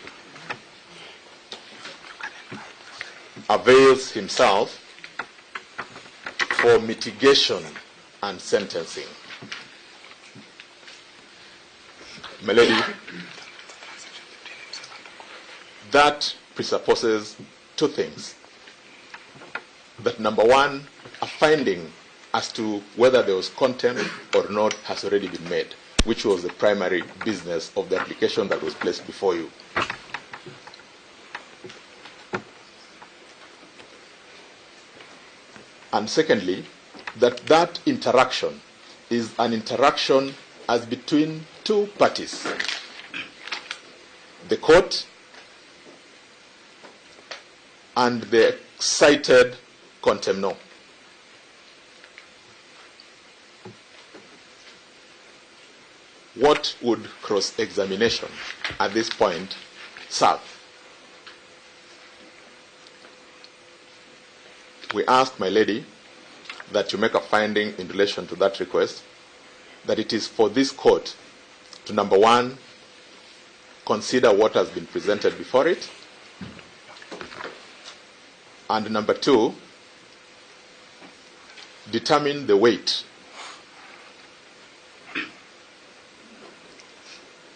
avails himself for mitigation and sentencing. My lady, that presupposes two things. That number one, a finding as to whether there was contempt or not has already been made, which was the primary business of the application that was placed before you. And secondly, that interaction is an interaction as between two parties, the court and the cited contemnor. What would cross-examination at this point serve? We asked my lady that you make a finding in relation to that request, that it is for this court to, number one, consider what has been presented before it, and number two, determine the weight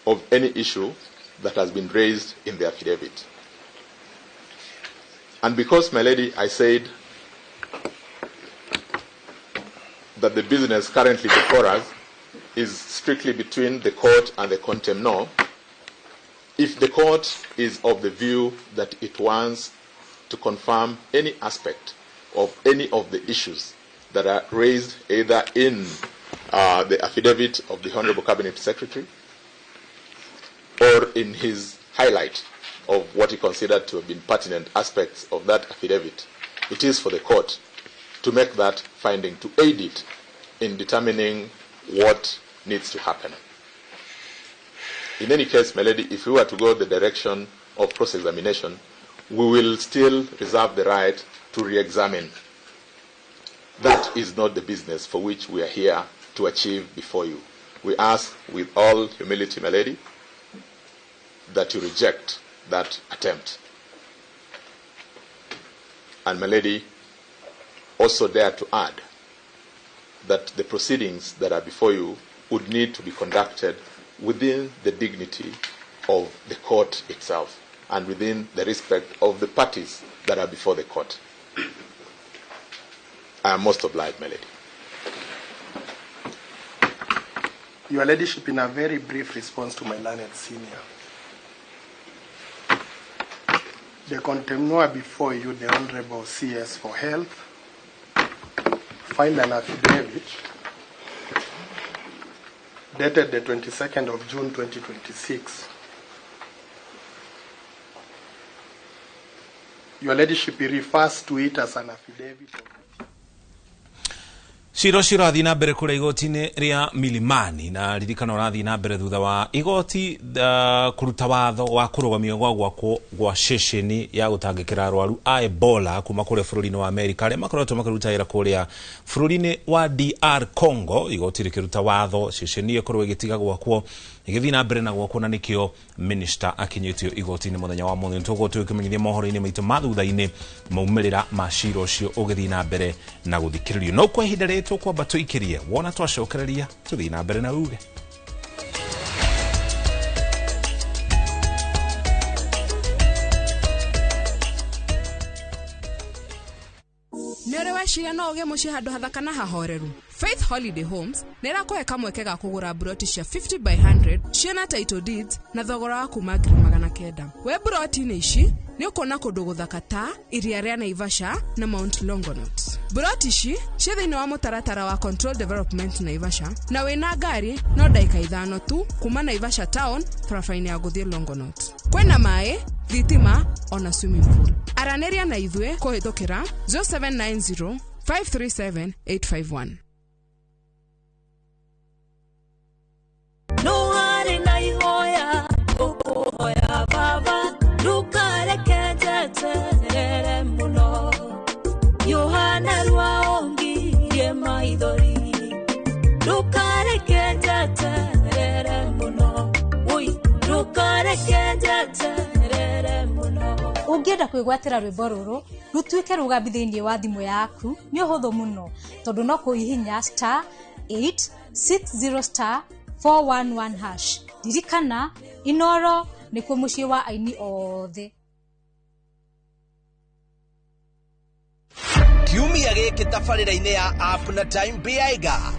of any issue that has been raised in the affidavit. And because, my lady, I said that the business currently before us is strictly between the court and the contemnor, if the court is of the view that it wants to confirm any aspect of any of the issues that are raised either in the affidavit of the Honorable Cabinet Secretary or in his highlight of what he considered to have been pertinent aspects of that affidavit, it is for the court to make that finding, to aid it in determining what needs to happen. In any case, my lady, if we were to go the direction of cross-examination, we will still reserve the right to re-examine. That is not the business for which we are here to achieve before you. We ask with all humility, my lady, that you reject that attempt. And my lady, also dare to add that the proceedings that are before you would need to be conducted within the dignity of the court itself and within the respect of the parties that are before the court. I am most obliged, my lady. Your Ladyship, in a very brief response to my learned senior, the contemnor before you, the Honorable CS for Health, filed an affidavit dated the 22nd of June 2026. Your Ladyship, he refers to it as an affidavit of Cira ũcio ũrathiĩ na mbere kũrĩa igoti-inĩ rĩa Milimani na ririkano ũrathiĩ na mbere thutha wa igoti kũruta watho wa kũrũgamio gwa gwakwo gwa ceceni ya gũtangĩkĩra arwaru a Ebola kuma kũrĩa bũrũri-inĩ wa Amerika arĩa makoretwo makĩruta wĩra kũrĩa bũrũri-inĩ wa DR Congo. Igoti rĩkĩruta watho ceceni ĩkorwo ĩgĩtiga gwakwo ĩgĩthiĩ na mbere na gwakwo, na nĩkĩo minister akinyĩtio igoti-inĩ mũthenya wa mũthĩ. Nĩtũgũkorwo tũgĩkĩmenyithia mohoro-inĩ maitũ ma thutha-inĩ maumĩrĩra ma cira ũcio ũgĩthiĩ na mbere na gũthikĩrĩrio. No kwa ihinda rĩrĩ tũkwamba tũikĩrie wona twacokereria tũthiĩ na mbere na uge. Nĩ weciria no ũgĩe mũciĩ handũ hathaka na hahoreru? Faith Holiday Homes nĩ ĩrakũhe kamweke ga kũgũra mburoti cia 50 by 100 ciĩna title deeds na thogora wa kuma 900,000. We mburoti-inĩ ici nĩ ũkuona kũndũ gũthaka ta iria rĩa Naivasha na Mount Longonot. Mburoti ici ciĩ thĩinĩ wa mũtaratara wa Control Development Naivasha, na wĩna ngari no ndagĩka 5 tu kuma Naivasha town barabara-inĩ ya gũthiĩ Longonot. Kwĩna maĩ, thitima ona swimming pool. Aranĩria na ithuĩ kũhĩtũkĩra 0790 537 851. No harĩ na ihoya ngũkũhoya baba, ndũkareke njeterere mũno. Yohana rwaongirie maithori, ndũkareke njeterere mũno. Oi, ndũkareke njeterere mũno. Ũngĩenda kwĩgwatĩra rwĩmbo rũrũ rũtuĩke rũgambi thĩinĩ wa thimũ yaku nĩ ũhũthũ mũno, tondũ no kũhihinya star 860 star 411 hash. Ririkana, Inoro nĩkuo mũciĩ wa aini othe. Kiumia gĩkĩ tabarĩra-inĩ ya App na Time Biaiga.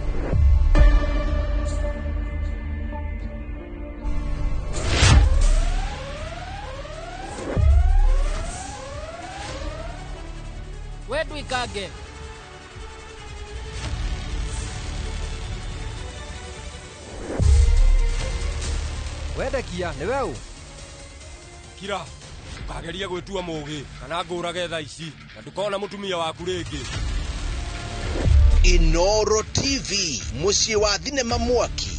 We nduikange. Wendekia nĩ we ũ? Kira. Ndũkagerie gwĩtua mũũgĩ kana ngũũrage thaa ici na ndũkona mũtumia waku rĩngĩ. Inoro TV, mũciĩ wa thinema mwaki.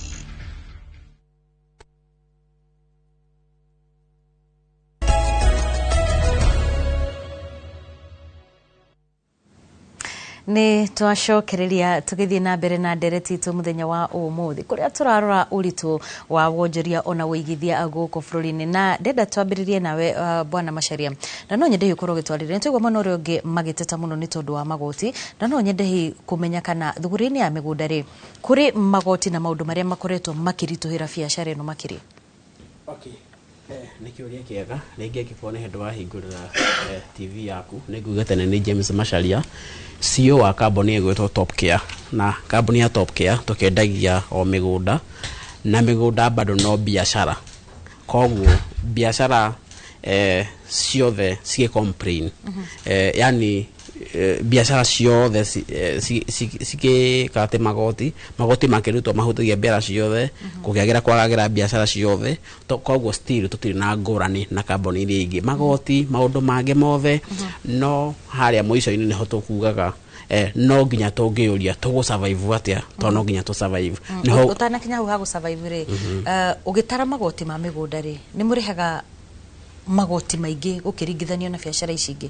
Nĩ twacokereria tũgĩthiĩ na mbere na ndereti itũ mũthenya wa ũmũthĩ kũrĩa tũrarora ũritũ wa wonjoria ona ũigithia gũkũ bũrũri-inĩ, na ndenda twambĩrĩrie nawe Bwana Macharia, na no nyende hihi ũkorwo ũgĩtwarĩria. Nĩ twaigua mwena ũrĩa ũngĩ magĩteta mũno nĩ tondũ wa magoti, na no nyende hihi kũmenya kana thũgũrĩ-inĩ ya mĩgũnda rĩ kũrĩ magoti na maũndũ marĩa makoretwo makĩritũhĩra biacara ĩno makĩria. Okay. Nĩ kĩũria kĩega. Rĩngĩ angĩkorwo nĩ hĩndĩ wahingũrĩra TV yaku, nĩ nguga tene nĩ James Macharia, CEO wa kambuni ĩgwĩtwo Top Care. Na kambuni ya Top Care tũkĩendagia o mĩgũnda, na mĩgũnda bado no biacara, koguo biacara ciothe cigĩ complain, yani biacara ciothe cigĩka atĩ magoti makĩrutwo mahutagia biacara ciothe, kũkĩagĩra kwagagĩra biacara ciothe. Koguo still tũtirĩ na ngũrani na kambuni iria ingĩ, magoti maũndũ mangĩ mothe. No harĩa mũico-inĩ nĩho tũkugaga no nginya tũngĩũria tũgũ survive atĩa, tondũ no nginya tũ survive. Nĩho Ũtanakinya hau ha gũ survive rĩ, ũgĩtara magoti ma mĩgũnda rĩ, nĩ mũrĩhaga magoti maingĩ gũkĩringithanio na biacara ici ingĩ?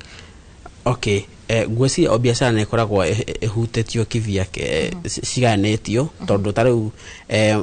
Okay, ngwĩciria o biacara nĩ ĩkoragwo ĩhutĩtio kivyake, cigayanĩtio, tondũ ta rĩu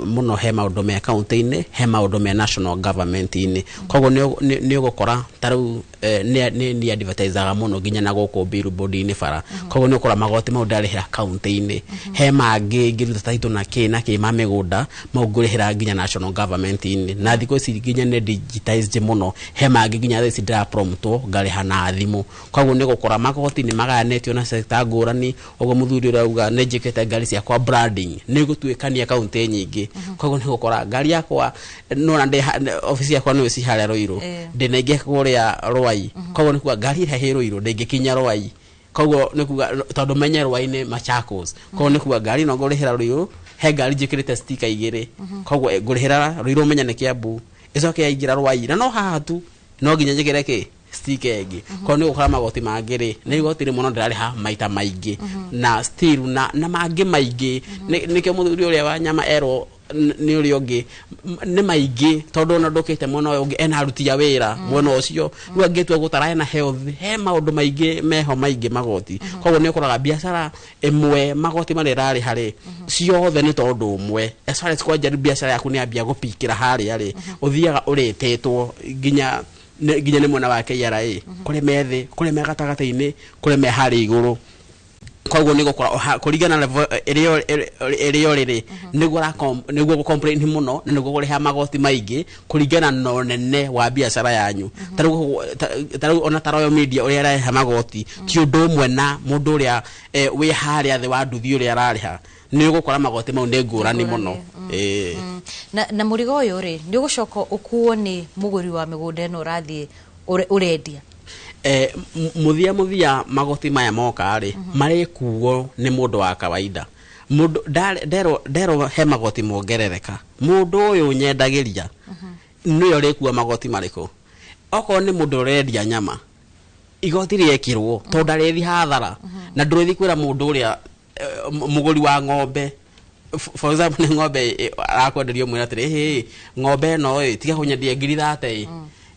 mũno he maũndũ me kaunti-inĩ, he maũndũ me national government-inĩ. Koguo nĩ ũgũkora ta rĩu nĩ advertisaga mũno nginya na gũkũ billboard-inĩ bara, koguo nĩ ũkora magoti mau ndarĩhĩra kaunti-inĩ. He mangĩ ngĩruta title na kĩ na kĩ ma mĩgũnda, mau ngũrĩhĩra nginya national government-inĩ. Na thikũ ici nginya nĩ digitized mũno, he mangĩ nginya thaa ici ndĩra promptwo ngarĩha na thimũ. Koguo nĩ ũgũkora magoti nĩ magayanĩtio na sector ngũrani. Ũguo mũthuri ũrĩa auga nĩ njĩkĩte ngari ciakwa branding, nĩ gũtuĩkania kaunti nyingĩ. Koguo nĩ ũgũkora ngari yakwa nona ndĩ obici yakwa nĩ ci harĩa Ruiru, ndĩna ingĩ kũrĩa Ruai. Koguo nĩ kuga ngari ĩrĩa ĩ Ruiru ndĩngĩkinya Ruai, koguo nĩ kuga tondũ menye Ruai nĩ Machakos. Koguo nĩ kuga ngari no ngũrĩhĩra Ruiru, he ngari njĩkĩrĩte sticker igĩrĩ, koguo ngũrĩhĩra Ruiru menye nĩ Kiambu, ĩcoke yaingĩra Ruai na no haha tu no nginya njĩkĩre kĩ sticker ĩngĩ. Koguo nĩ ũgũkora magoti mangĩ rĩ, nĩ igoti rĩmwe no ndĩrarĩha maita maingĩ na still na mangĩ maingĩ. Nĩkĩo mũthuri ũrĩa wa nyama erwo nĩ ũrĩa ũngĩ nĩ maingĩ, tondũ ona ndũkĩte mwena ũyũ ũngĩ ena aruti a wĩra mwena ũcio, rĩu angĩtua gũtara ena health, he maũndũ maingĩ meho maingĩ magoti. Koguo nĩ ũkoraga biacara ĩmwe magoti marĩa ĩrarĩha rĩ ciothe nĩ tondũ ũmwe. As far as kwanja biacara yaku nĩ yambia gũpikĩra harĩa rĩ, ũthiaga ũrĩtĩtwo nginya nĩ mwena wa KRA, kũrĩ me thĩ, kũrĩ me gatagatĩ-inĩ, kũrĩ me harĩa igũrũ. Koguo nĩ gũkora kũringana na level ĩrĩa ũrĩ rĩ, nĩguo gũ complain mũno na nĩguo kũrĩha magoti maingĩ kũringana na ũnene wa biacara yanyu. Ta rĩu ona ta Royal Media ũrĩa ĩrarĩha magoti ti ũndũ ũmwe na mũndũ ũrĩa wĩ harĩa thĩ wa nduthi ũrĩa ararĩha. Nĩ ũgũkora magoti mau nĩ ngũrani mũno. Na mũrigo ũyũ rĩ, nĩ ũgũcoka ũkuo nĩ mũgũri wa mĩgũnda ĩno ũrathiĩ ũrendia? Mũthia magoti maya moka rĩ, marĩkuo nĩ mũndũ wa kawaida. Mũndũ nderwo he magoti mongerereka, mũndũ ũyũ nyendagĩria nĩwe ũrĩkua magoti marĩkũ? Okorwo nĩ mũndũ ũrendia nyama, igoti rĩekĩrwo tondũ ndarĩthi hathara, na ndũrĩthi kwĩra mũndũ ũrĩa mũgũri wa ng'ombe, for example nĩ ng'ombe arakwenderia ũmwĩre atĩrĩ, hĩ ng'ombe ĩno ĩ tiga kũnyendia ngiri 30,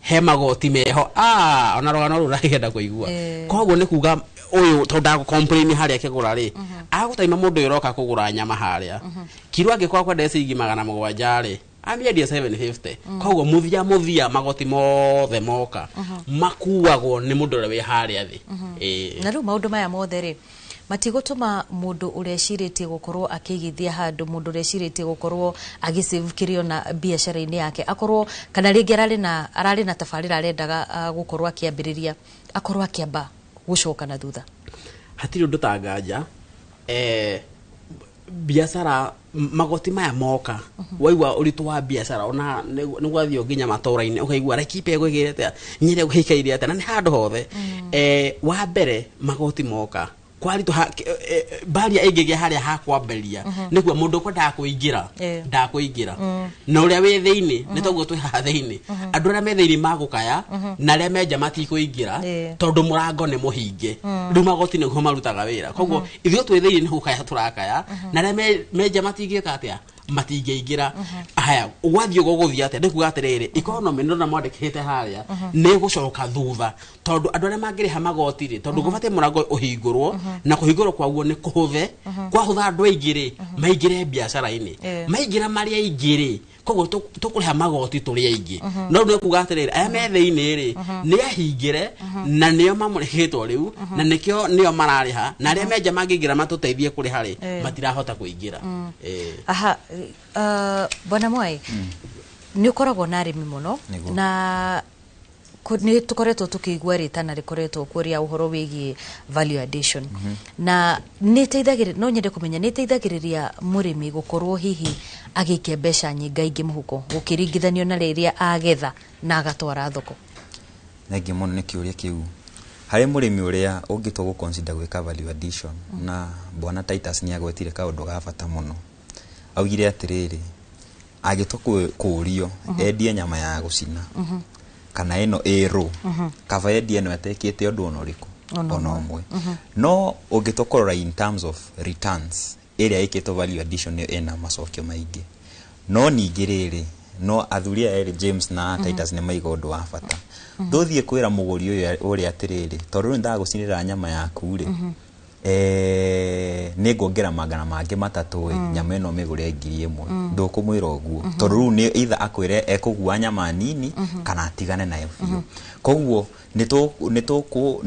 he magoti meho ona rũgano rũu rũragĩenda kũigua. Koguo nĩ kuga ũyũ tondũ ndagũ complain harĩa akĩgũra rĩ, agũtaima mũndũ ũyũ ũroka kũgũra nyama harĩa kiro angĩkorwo akwenderia ciringi 700 rĩ, amĩendia 750. Koguo mũthia magoti mothe moka makuagwo nĩ mũndũ ũrĩa wĩ harĩa thĩ. Na rĩu maũndũ maya mothe rĩ matigũtũma mũndũ ũrecirĩtie gũkorwo akĩigithia handũ, mũndũ ũrecirĩtie gũkorwo agĩsave kĩrĩa ona biacara-inĩ yake, akorwo kana rĩngĩ ararĩ na tabarĩra arendaga gũkorwo akĩambĩrĩria, akorwo akĩamba gũcoka na thutha? Hatirĩ ũndũ ta nganja. Biacara magoti maya moka, waigua ũritũ wa biacara ona nĩ gwathiĩ nginya matũra-inĩ ũkaigua Laikipia gwĩkĩire atĩa, Nyĩrĩ gwĩkaire atĩa, na nĩ handũ hothe. Wa mbere magoti moka Kwaritũha baria ĩngĩgĩa harĩa ha kwambĩrĩria, nĩguo mũndũ ũkwendaga kũingĩra ndakũingĩra, na ũrĩa wĩ thĩinĩ nĩ toguo twĩ haha thĩinĩ, andũ arĩa me thĩinĩ magũkaya, na arĩa me nja matikũingĩra, tondũ mũrango nĩ mũhinge. Rĩu magoti nĩguo marutaga wĩra, koguo ithuĩ twĩ thĩinĩ nĩ gũkaya tũrakaya, na arĩa me nja matingĩka atĩa? Matingĩingĩra. Haya, gwathiĩ ũguo gũthiĩ atĩa? Nĩ kuga atĩrĩrĩ, economy nĩndona mwandĩkĩte harĩa nĩ gũcoka thutha, tondũ andũ arĩa mangĩrĩha magoti rĩ, tondũ gũbatiĩ mũrango ũhingũrwo, na kũhingũrwo kwaguo nĩ kũhũthe. Kwahũtha, andũ aingĩ rĩ maingĩre biacara-inĩ. Maingĩra marĩ aingĩ rĩ, koguo tũkũrĩha magoti tũrĩ aingĩ. No rĩu nĩ kuga atĩrĩrĩ, aya me thĩinĩ rĩ nĩ ahingĩre, na nĩo mamũrĩhĩtwo rĩu, na nĩkĩo nĩo mararĩha, na arĩa me nja mangĩingĩra matũteithie kũrĩha rĩ, matirahota kũingĩra. Aha, bwana Mwai, nĩ ũkoragwo na arĩmi mũno. Nĩguo. Na nĩ tũkoretwo tũkĩigua rĩtana rĩkoretwo kuo rĩa ũhoro wĩgiĩ value addition, na nĩ ĩteithagĩrĩria, no nyende kũmenya nĩ ĩteithagĩrĩria mũrĩmi gũkorwo hihi agĩikia mbeca nyingaingĩ mũhuko gũkĩringithanio na rĩrĩa agetha na agatwara thoko? Thengiũ mũno nĩ kĩũria kĩu. Harĩ mũrĩmi ũrĩa ũngĩtua gũ consider gwĩka value addition, na bwana Titus nĩ agwetire kaũndũ ga bata mũno. Augire atĩrĩrĩ, angĩtua kũũrio endie nyama ya gũcina kana ĩno ĩ raw, kaba endie ĩno atekĩte ũndũ ona ũrĩkũ ona ona ũmwe. No ũngĩtua kũrora in terms of returns, ĩrĩa ĩkĩtwo value addition nĩyo ĩna macokio maingĩ. No ningĩ rĩrĩ, no athuri aya erĩ, James na Titus, nĩ maiga ũndũ wa bata. Ndũthiĩ kwĩra mũgũri ũyũ ũrĩa atĩrĩrĩ, tondũ rĩu ndagũcinĩra nyama yaku rĩ, nĩ nguongera 300 ĩ, nyama ĩno mĩgũre 1000. Ndũkũmwĩra ũguo, tondũ rĩu nĩ either akwĩre ekũgua nyama nini kana atigane nayo biũ. Koguo nĩ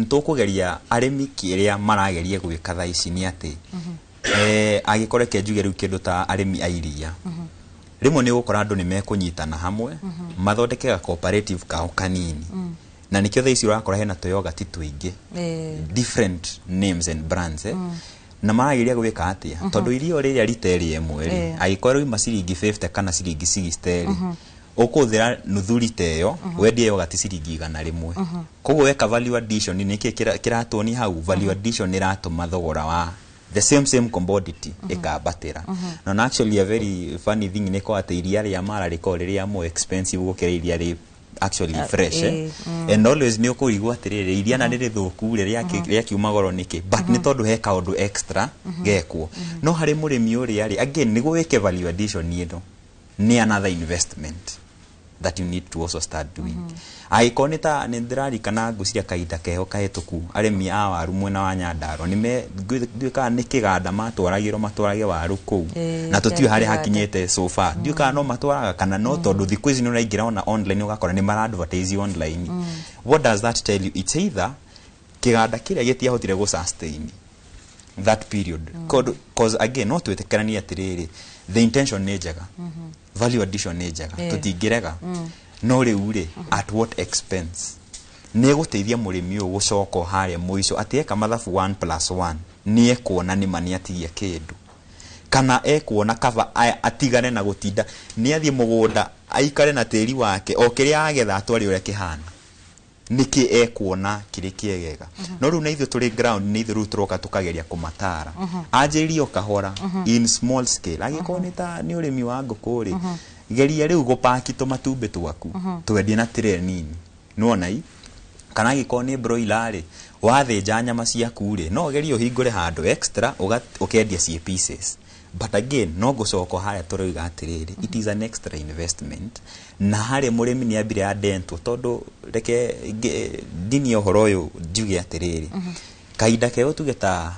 tũkũgeria arĩmi, kĩrĩa marageria gwĩka thaa ici nĩ atĩ, angĩkorwo reke njuge rĩu kĩndũ ta arĩmi a iria, rĩmwe nĩ ũgũkora andũ nĩ mekũnyitana hamwe, mathondeke ga cooperative kao kanini, na nĩkĩo thaa ici ũrakora hena tũyogati tũingĩ, different names and brands, eh? Na marageria gwĩka atĩa? Tondũ irio rĩrĩa rita ĩrĩa ĩmwe rĩ, angĩkorwo rĩuma ciringi 50 kana ciringi 60 rĩ, ũkũhũthĩra nuthu rita ĩyo, wendie yogati ciringi 100. Koguo weka value addition, nĩkĩ kĩratuonia hau? Value addition ĩratũma thogora wa the same same commodity ĩkambatĩra. Na actually a very funny thing nĩ ko atĩ iria rĩa mara rĩkoragwo rĩrĩa more expensive gũkĩra iria rĩ actually fresh, eh? And always nĩ ũkũigua atĩrĩrĩ, iria na rĩrĩ thũku rĩ, rĩakiuma goro nĩkĩ? But nĩ tondũ he kaũndũ extra gekwo. No harĩ mũrĩmi ũrĩa rĩ, again, nĩguo wĩke value addition ĩno, nĩ another investment that you need to also start doing. Angĩkorwo nĩ ta nĩ ndĩrarikana, ngwĩciria kahinda keho kahĩtũku, arĩmi a waru mwena wa Nyandarua nĩ me ndiũĩ kana nĩ kĩganda matwaragĩrwo matwarage waru kũu, na tũtiũĩ kĩarĩ harĩa kĩganda. Hakinyĩte so far. Ndiũĩ kana no matwaraga kana no, tondũ thikũ ici nĩ ũraingĩra ona online ũgakora nĩ mara advertise online. What does that tell you? It's either kĩganda kĩrĩa gĩtiahotire gũ sustain that period, cause again no twĩtĩkĩranie atĩrĩrĩ, the intention nĩ njega, value addition nĩ njega, tũtingĩrega. No rĩu rĩ, at what expense? Nĩ ĩgũteithia mũrĩmi ũyũ gũcoka o harĩa mũico atĩ eka mathabu 1 plus 1 nĩ ekuona nĩma nĩ atigia kĩndũ, kana ekuona kaba atigane na gũtinda nĩ athiĩ mũgũnda aikare na tĩri wake, o kĩrĩa agetha atware ũrĩa kĩhana, nĩkĩ ekuona kĩrĩ kĩegega. No rĩu na ithuĩ tũrĩ ground, nĩ ithuĩ rĩu tũroka tũkageria kũmatara, anjĩrĩrie o kahora, in small scale. Angĩkorwo nĩ ta nĩ ũrĩmi wa ngũkũ rĩ, geria rĩu gũpaki tũmatumbĩ twaku, twendie na tray nini, nĩwona i? Kana angĩkorwo nĩ broiler rĩ, wathĩnja nyama ciaku rĩ, no ũgerie ũhingũre handũ extra ũkendia ciĩ pieces. But again, no ngũcoka harĩa tũroiga atĩrĩrĩ, it is an extra investment, na harĩa mũrĩmi nĩ ambire andentwo, tondũ reke ndinie ũhoro ũyũ njuge atĩrĩrĩ, kahinda keo tuge ta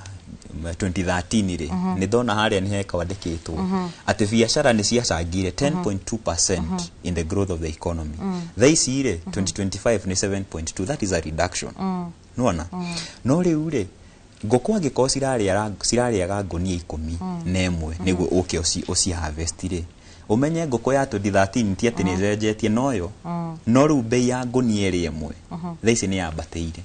2013 rĩ, nĩ ndona harĩa nĩ hekwandĩkĩtwo atĩ biacara nĩ ciacangire 10.2% in the growth of the economy. Thaa ici rĩ, 2025 nĩ 7.2. That is a reduction, nĩwona? No rĩu rĩ, ngũkũ angĩkorwo cirarĩaga ngũnia 11 nĩguo ũke ũci harvest rĩ, ũmenye ngũkũ ya 2013 ti atĩ nĩ ĩcenjetie noyo, no rĩu bei ya ngũnia ĩrĩa ĩmwe thaa ici nĩ yambatĩire.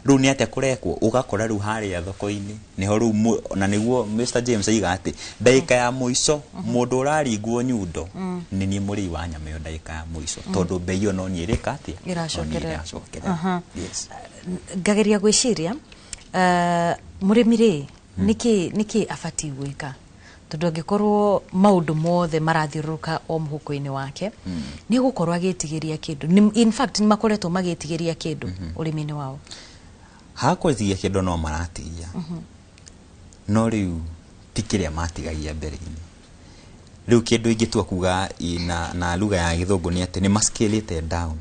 Rĩu nĩ atĩa kũrekwo? Ũgakora rĩu harĩa thoko-inĩ nĩho rĩu na nĩguo Mr James aiga atĩ ndagĩka ya mũico mũndũ ũraringwo nyundo nĩ niĩ mũrĩi wa nyama ĩyo ndagĩka ya mũico, tondũ bei ĩyo no niĩ ĩrĩka atĩa? No niĩ Ĩracokerera. ĩracokerera. Yes. Ngageria gwĩciria Mũrĩmi rĩ, nĩkĩ abatiĩ gwĩka, tondũ angĩkorwo maũndũ mothe marathiũrũrũka o mũhuko-inĩ wake, nĩ egũkorwo agĩtigĩria kĩndũ? In fact, nĩ makoretwo magĩtigĩria kĩndũ ũrĩmi-inĩ wao? Hakwĩtigia kĩndũ no maratigia, no rĩu ti kĩrĩa matigagia mbere-inĩ. Rĩu kĩndũ ingĩtua kuga na lugha ya gĩthũngũ nĩ atĩ nĩ mascalĩte down,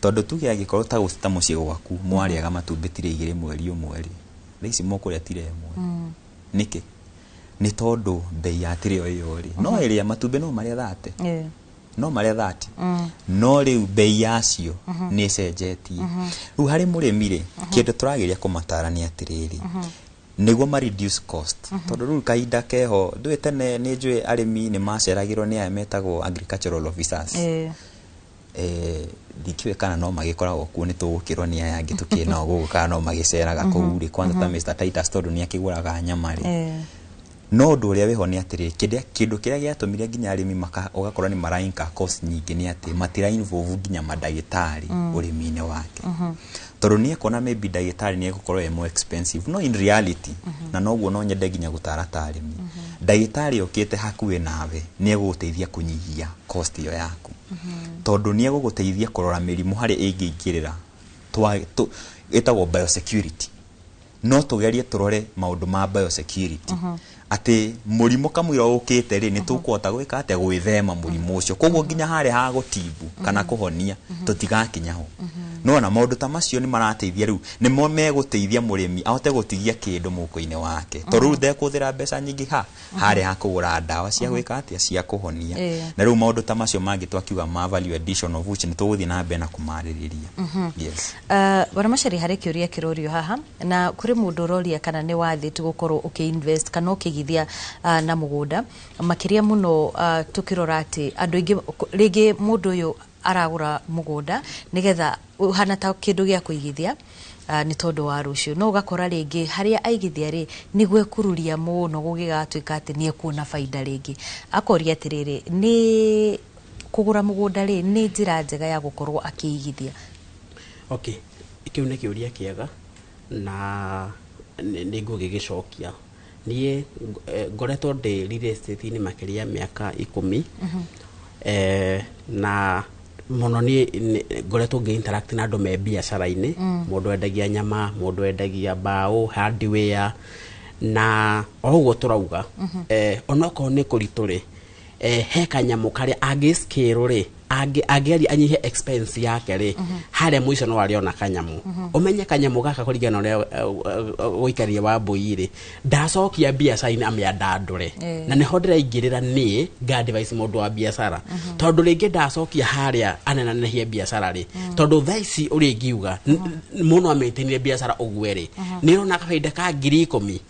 tondũ tuge angĩkorwo ta mũciĩ gwaku mwarĩaga matumbĩ tire 2 mweri ũmwe rĩ, thaa ici mũkũrĩa tire 1. Nĩkĩ? Nĩ tondũ bei ya tire ĩyo rĩ, no ĩrĩa matumbĩ no marĩa 30, no marĩa 30, no rĩu bei yacio nĩ ĩcenjetie. Rĩu harĩ mũrĩmi rĩ, kĩndũ tũrageria kũmatara nĩ atĩrĩrĩ, nĩguo ma reduce cost, tondũ rĩu kahinda keho ndũĩ tene nĩ njũĩ arĩmi nĩ maceragĩrwo nĩ aya metagwo agricultural officers. Ndikĩũĩ kana no magĩkoragwo kuo, nĩ tũgũkĩrwo nĩ aya angĩ tũkĩ nao gũkũ kana no magĩceraga kũu rĩ, kwanza ta Mr Titus, tondũ nĩ akĩgũraga nyama rĩ. No ũndũ ũrĩa wĩho nĩ atĩrĩ, kĩndũ kĩrĩa gĩatũmire nginya arĩmi ũgakora nĩ mara incur cost nyingĩ nĩ atĩ matira involve nginya mandagĩtarĩ ũrĩmi-inĩ wake, tondũ nĩ ekuona maybe ndagĩtarĩ nĩ egũkorwo e more expensive. No in reality, na noguo no nyende nginya gũtara ta arĩmi, ndagĩtarĩ okĩte hakuhĩ nawe nĩ egũgũteithia kũnyihia cost ĩyo yaku, tondũ nĩ egũgũteithia kũrora mĩrimũ harĩa ĩngĩingĩrĩra, ĩtagwo biosecurity. No tũgerie tũrore maũndũ ma biosecurity, atĩ mũrimũ kamũira ũkĩte rĩ, nĩ tũkũhota gwĩka atĩa gwĩthema mũrimũ ũcio. Koguo nginya harĩa ha gũtimbu kana kũhonia tũtigakinya ho. Nona maũndũ ta macio nĩ marateithia, rĩu nĩmo megũteithia mũrĩmi ahote gũtigia kĩndũ mũhuko-inĩ wake, tondũ rĩu ndekũhũthĩra mbeca nyingĩ ha harĩa ha kũgũra ndawa cia gwĩka atĩa, cia kũhonia. Na rĩu maũndũ ta macio mangĩ twakiuga ma value addition, of which nĩ tũgũthiĩ na mbere na kũmarĩrĩria. Yes. Bwana Macharia, harĩ kĩũria kĩrorio haha, na kũrĩ mũndũ ũroria kana nĩ wathĩ tu gũkorwo ũkĩ-invest kana ũkĩigithia na mũgũnda, makĩria mũno tũkĩrora atĩ andũ aingĩ, rĩngĩ mũndũ ũyũ aragũra mũgũnda nĩgetha ũhana ta kĩndũ gĩa kũigithia nĩ tondũ wa rũciũ, no ũgakora rĩngĩ harĩa aigithia rĩ, nĩ gwekururia mũno gũgĩgatuĩka atĩ nĩ ekuona baida rĩngĩ. Akoria atĩrĩrĩ, nĩ kũgũra mũgũnda rĩ, nĩ njĩra njega ya gũkorwo akĩigithia? Okay, kĩu nĩ kĩũria kĩega na nĩ ngũgĩgĩcokia. Niĩ ngoretwo ndĩ real estate-inĩ makĩria ya mĩaka 10, na mũno niĩ ngoretwo ngĩ interact na andũ me biacara-inĩ, mũndũ endagia nyama, mũndũ endagia mbaũ, hardware, na o ũguo tũrauga, onokorwo nĩ kũritũ rĩ, he kanyamũ karĩa angĩ scale rĩ, angĩgeria anyihie expense yake rĩ, harĩa mũico no arĩona kanyamũ. Ũmenye kanyamũ gaka kũringana na ũrĩa gũikaria wa mbũi rĩ, ndacokia biacara-inĩ amĩandandũre. Na nĩho ndĩraingĩrĩra niĩ nga advise mũndũ wa biacara, tondũ rĩngĩ ndacokia harĩa anenanehie biacara rĩ, tondũ thaa ici ũrĩa ingiuga mũno amĩtĩnire biacara ũguo rĩ, nĩ ũrona kabaida ka 10,000,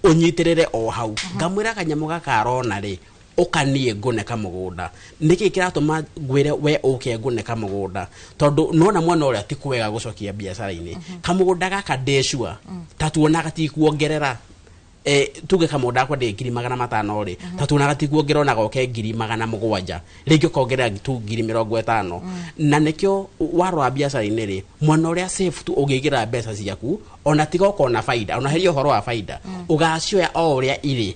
ũnyitĩrĩre o hau. Ngamwĩra kanyamũ gaka arona rĩ, ũkanie ngũne kamũgũnda. Nĩkĩ kĩratũma ngwĩre we ũke ngũne kamũgũnda? Tondũ nona mwena ũrĩa ti kwega gũcokia biacara-inĩ, kamũgũnda gaka ndĩ sure ta tuonaga ti kuongerera, tuge kamũgũnda gakwa ndĩ 500,000 rĩ, ta tuonaga ti kuongerera ona goke 700,000, rĩngĩ ũkongerera tu 50,000. Na nĩkĩo warora biacara-inĩ rĩ, mwena ũrĩa safe tu ũngĩigĩra mbeca ciaku, ona tiga ũkona baida, ona heria ũhoro wa baida, ũgacioya o ũrĩa irĩ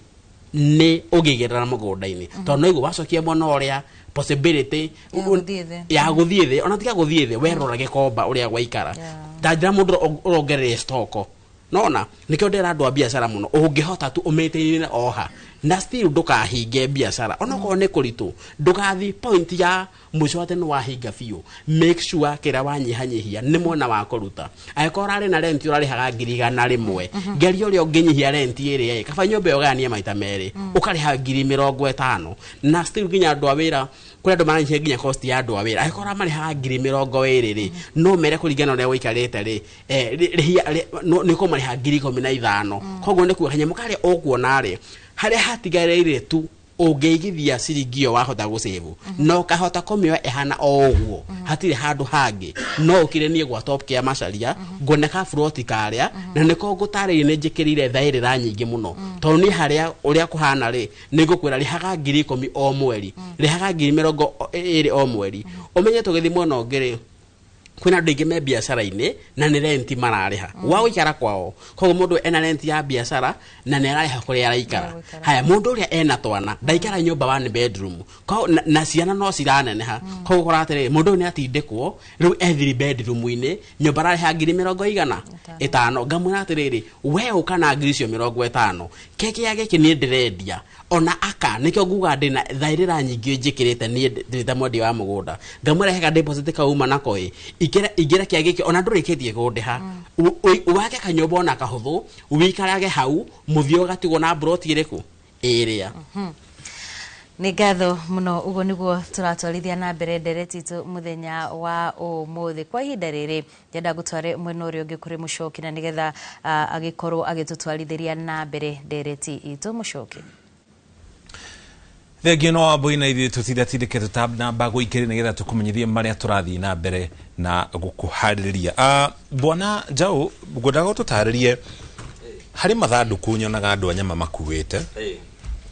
nĩ ũngĩigĩrĩra mũgũnda-inĩ, tondũ no igũ wacokia mwena ũrĩa possibility ya gũthiĩ thĩ. Ya gũthiĩ thĩ, ona tiga gũthiĩ thĩ, werora gĩkomba ũrĩa gwaikara, ta njĩra mũndũ ũrongerere stoko. Nona nĩkĩo ndĩra andũ a biacara mũno, ũngĩhota tu ũmĩtĩrĩre oha na still ndũkahinge biacara onokorwo nĩ kũritũ, ndũgathi point ya mũico atĩ nĩ wahinga biũ. Make sure kĩrĩa wanyihanyihia nĩ mwena wa kũruta. Angĩkorwo ũrarĩ na rent ũrarĩhaga 100,000, geria ũrĩa ũngĩnyihia rent ĩrĩa ĩ kaba nyũmba ĩyo ũgayanie maita merĩ, ũkarĩha 50,000. Na still nginya andũ a wĩra, kũrĩ andũ maranyihia nginya cost ya andũ a wĩra. Angĩkorwo ũramarĩhaga 20,000 rĩ, no mere kũringana na ũrĩa ũikarĩte rĩ, nĩ ũkũmarĩha 15,000. Koguo nĩ kuga kanyamũ karĩa ũkuona rĩ, harĩa hatigarĩire tu ũngĩigithia ciringi ĩyo wahota gũcĩvu na ũkahota kũmĩoya ĩhana o ũguo, hatirĩ handũ hangĩ. No ũkire niĩ gwa Top Care Macharia ngone ka buroti karĩa, na nĩko ngũtarĩirie nĩ njĩkĩrĩire thaĩrĩra nyingĩ mũno, tondũ niĩ harĩa ũrĩa kũhana rĩ, nĩ ngũkwĩra rĩhaga 10,000 o mweri, rĩhaga 20,000 o mweri. Ũmenye tũgĩthiĩ mwena ũngĩ rĩ, Kwĩna andũ aingĩ me biacara-inĩ na nĩ renti mararĩha gwa gũikara kwao. Koguo mũndũ ena renti ya biacara na nĩ ararĩha kũrĩa araikara. Haya, mũndũ ũrĩa ena twana ndaikara nyũmba one bedroom. Koguo na ciana no ciraneneha. Koguo ũkora atĩrĩrĩ, mũndũ ũyũ nĩ atindĩkwo rĩu e three bedroom-inĩ, nyũmba ararĩha 50,000. Ngamwĩra atĩrĩrĩ, we ũka na 50,000 kĩkĩa gĩkĩ niĩ ndĩrendia ona aka nĩkĩo nguga ndĩna thaĩrĩra nyingĩ njĩkĩrĩte niĩ ndĩ ta mwendia wa mũgũnda. Ngamwĩra he ka deposit kauma nako ĩ ingĩra kĩa gĩkĩ ona ndũrĩkĩtie kũndĩha. Wake kanyũmba ona kahũthũ wĩikarage hau mũthia ũgatigwo na mburoti ĩrĩkũ ĩrĩa. Nĩ ngatho mũno. Ũguo nĩguo tũratwarithia na mbere ndereti itũ mũthenya wa ũmũthĩ. Kwa ihinda rĩrĩ ndĩrenda ngũtware mwena ũrĩa ũngĩ kũrĩ Mũcoki na nĩgetha agĩkorwo agĩtũtwarithĩria na mbere ndereti itũ. Mũcoki. Thengio no Wambui na ithuĩ tũtindatindĩke tũtanamba gũikĩrĩ nĩgetha tũkũmenyithie marĩa tũrathiĩ na mbere na gũkũharĩrĩria. Bwana Njaũ, ngwendaga ũtũtarĩrie harĩ mathandũkũ nyonaga andũ a nyama makuĩte.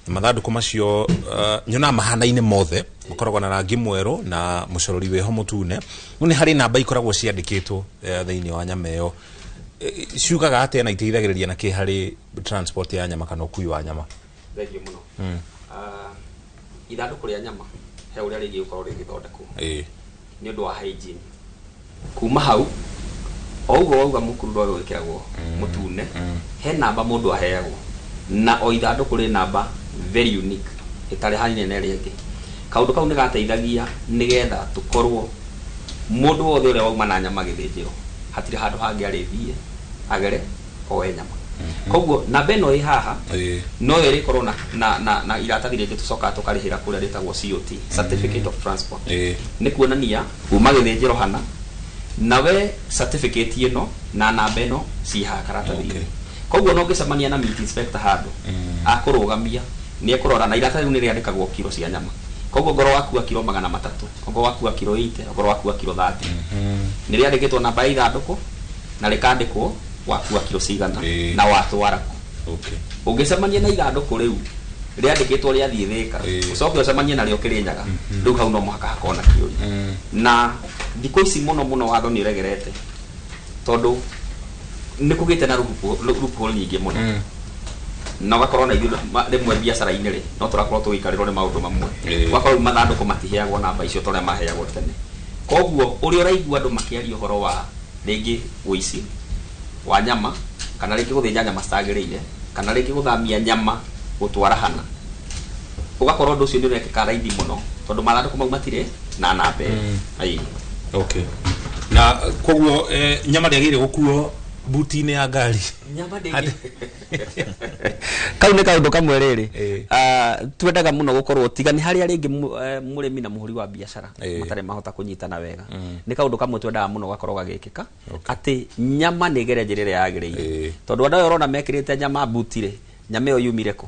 Mathandũkũ macio nyonaga mahanaine mothe, makoragwo na rangi mwerũ na mũcorori wĩho mũtune. No nĩ harĩ namba ikoragwo ciandĩkĩtwo thĩinĩ wa nyama ĩyo. Ciugaga atĩa na iteithagĩrĩria na kĩ harĩ transport ya nyama kana ũkui wa nyama? Thengio mũno. Ithandũkũ rĩa nyama he ũrĩa rĩngĩ gũkorwo rĩgĩthondekwo nĩ ũndũ wa hygiene. Kuma hau o ũguo wauga mũkuru ũyũ wĩkĩragwo mũtune, he namba mũndũ aheagwo na o ithandũkũ rĩ namba very unique ĩtarĩ hanine na ĩrĩa ĩngĩ. Kaũndũ kau nĩ gateithagia nĩgetha tũkorwo mũndũ wothe ũrĩa wauma na nyama gĩthĩnjĩro hatirĩ handũ hangĩ arĩthiĩ agere oe nyama. Koguo namba ĩno ĩ haha no ĩrĩkorwo na iratathi rĩngĩ tũcokaga tũkarĩhĩra kũrĩa rĩtagwo COT, Certificate of Transport. Nĩ kuonania kuma gĩthĩnjĩro hana nawe certificate ĩno na namba ĩno ciĩ haha karatathi-inĩ. Koguo no ũngĩcemania na meat inspector handũ akũrũgamia nĩ ekũrora na iratathi rĩu nĩ rĩandĩkagwo kiro cia nyama. Koguo ngorwo wakua kiro 300, ongorwo wakua kiro 80, ongorwo wakua kiro 30, nĩ rĩandĩkĩtwo namba ya ithandũkũ na rĩkandĩkwo wakua kiro cigana na watwara kũ. Ũngĩcemania na ithandũkũ rĩu rĩandĩkĩtwo rĩathiĩ Thĩka, ũcoke ũcemanie narĩo Kĩrĩnyaga, rĩu hau no mũhaka hakorwo na kĩũria. Na thikũ ici mũno mũno watho nĩ ũregerete tondũ nĩ kũgĩte na loophole nyingĩ mũno na ũgakorwo na ithuĩ rĩmwe biacara-inĩ rĩ no tũrakorwo tũgĩikarĩrwo nĩ maũndũ mamwe. Ũgakorwo rĩu mathandũkũ matiheagwo namba icio ta ũrĩa maheagwo tene. Koguo ũrĩa ũraigua andũ makĩaria ũhoro wa rĩngĩ ũici wa nyama kana rĩngĩ gũthĩnja nyama citagĩrĩire kana rĩngĩ gũthamia nyama gũtwara hana, ũgakorwo ũndũ ũcio nĩ ũrekĩka raithi mũno tondũ mathandũkũ mau matirĩ na namba ĩyo. Okay. Na koguo nyama ndĩagĩrĩire gũkuo buti-inĩ ya ngari. Nyama ndĩngĩ. Kau nĩ kaũndũ kamwe rĩrĩ twendaga mũno gũkorwo tiga nĩ harĩa rĩngĩ mũrĩmi na mũhũri wa biacara matarĩ mahota kũnyitana wega. Nĩ kaũndũ kamwe twendaga mũno gakorwo gagĩkĩka atĩ nyama nĩ ĩgere njĩra ĩrĩa yagĩrĩire. Tondũ andũ aya ũrona mekĩrĩte nyama buti rĩ, nyama ĩyo yumire kũ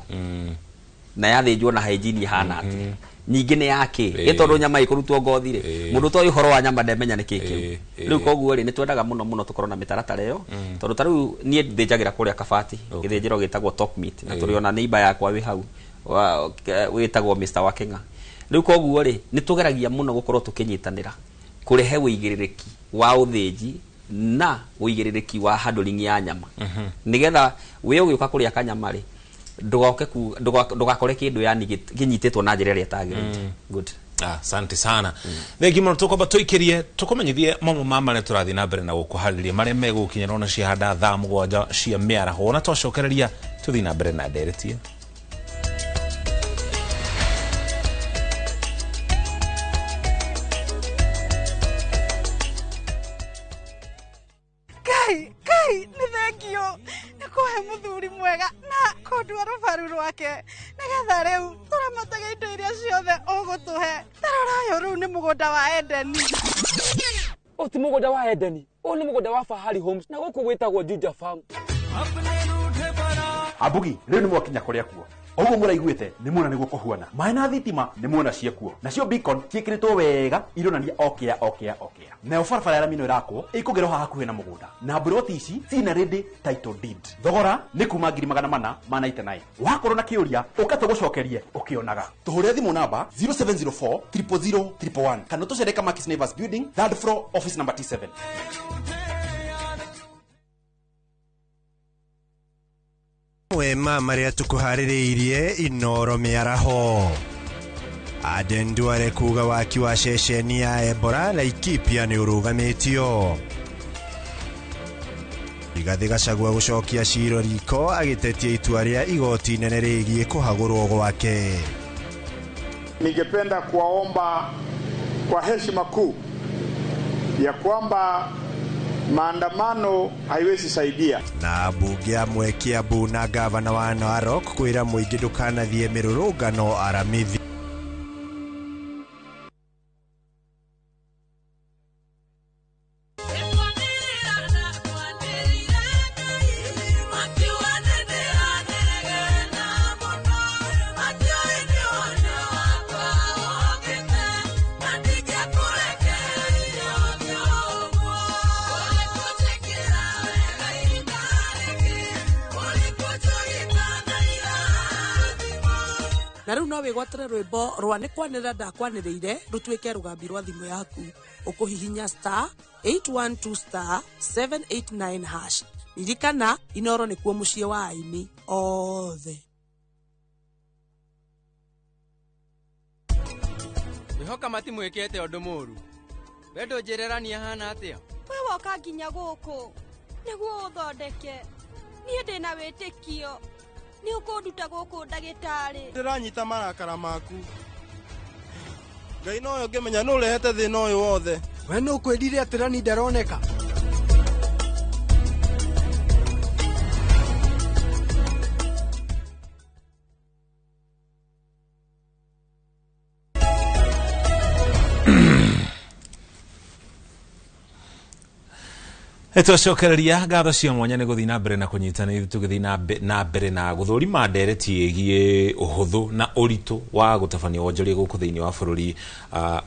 na yathĩnjwo na hygiene ĩhana atĩa, ningĩ nĩ yakĩ ĩ tondũ nyama ĩkũrutwo ngothi rĩ, mũndũ ũtoĩ ũhoro wa nyama ndemenya nĩ kĩ kĩu. Rĩu koguo rĩ nĩ twendaga mũno mũno tũkorwo na mĩtaratara ĩyo tondũ ta rĩu niĩ thĩnjagĩra kũrĩa Kabati gĩthĩnjĩro gĩtagwo Top Meat na tũrĩ ona neighbor yakwa wĩ hau wĩtagwo Mr Wakeng'a. Rĩu koguo rĩ nĩ tũgeragia mũno gũkorwo tũkĩnyitanĩra kũrehe ũigĩrĩrĩki wa ũthĩnji na ũigĩrĩrĩki wa handling ya nyama nĩgetha we ũgĩũka kũrĩa kanyama rĩ ndũgakore kĩndũ yani kĩnyitĩtwo na njĩra ĩrĩa ĩtagĩrĩire. Good. Asante sana. Thengi mũno. Tũkwamba tũikĩrie tũkũmenyithie mamwe ma marĩa tũrathiĩ na mbere na gũkũharĩria marĩa megũkinyĩra ona ciahanda thaa 7 cia mĩaraho na twacokereria tũthiĩ na mbere na ndereti ĩyo. Kai, kai, nĩ thengio nĩ kũhe mũthuri mwega na kũndua rũbaru rwake nĩgetha rĩu tũramatage indo iria ciothe ũgũtũhe. Tarora ũyũ rĩu nĩ mũgũnda wa Edeni. Ũyũ ti mũgũnda wa Edeni, ũyũ nĩ mũgũnda wa Fahari Homes na gũkũ gwĩtagwo Juja Farm. Ambugi, rĩu nĩ mwakinya kũrĩa kuo. Oguo mũraiguĩte nĩ muona nĩguo kũhuana. Maĩ na thitima nĩ muona ciekuo. Nacio beacon ciĩkĩrĩtwo wega ironania okĩa okĩa okĩa. Nayo barabara ya rami ĩno ĩrakwo ĩkũgerwo haha hakuhĩ na mũgũnda. Na mburoti ici ciina ready title deed. Thogora nĩ kuma 499. Wakorwo na kĩũria ũka tũgũcokerie ũkĩonaga. Tũhũrĩre thimũ namba 0704 000 111 kana tũcere Kamakis Neighbors Building, third floor, office number T7. Wema marĩa tũkũharĩrĩirie Inoro mĩaraho. Aden Duale kuga waki wa ceceni ya Ebola Laikipia nĩ ũrũgamĩtio. Rigathĩ Gachagua gũcokia cira riko agĩtetia itua rĩa igoti inene rĩgiĩ kũhagũrwo gwake. Ningependa kuwaomba kwa heshima kuu ya kwamba maandamano haiwezi saidia. Na mbunge amwe Kiambu na gavana wa Narok kwĩra mũingĩ ndũkanathiĩ mĩrũrũngano Aramithi. Na rĩu no wĩgwatĩre rwĩmbo rwa nĩ kwanĩrĩra ndakwanĩrĩire rũtuĩke rũgambi rwa thimũ yaku. Ũkũhihinya star 812 star 789 hash. Ririkana Inoro nĩkuo mũciĩ wa aini othe. Wihoka matimwĩkĩte ũndũ mũru. We ndũnjĩrĩrania hana atĩa? We woka nginya gũkũ nĩguo ũthondeke. Niĩ ndĩna wĩtĩkio nĩ ũkũnduta gũkũ ndagĩtarĩ. Ndĩranyita marakara maku. Ngai noyo ngĩmenya nũ ũrehete thĩna ũyũ wothe. We nũ ũkwĩrire atĩ Rani ndaroneka? Twacokereria ngatho cia mwanya nĩ gũthiĩ na mbere na kũnyitanĩra tũgĩthiĩ na mbere na gũthũrima ndereti ĩgiĩ ũhũthũ na ũritũ wa gũtabania wonjoria gũkũ thĩinĩ wa bũrũri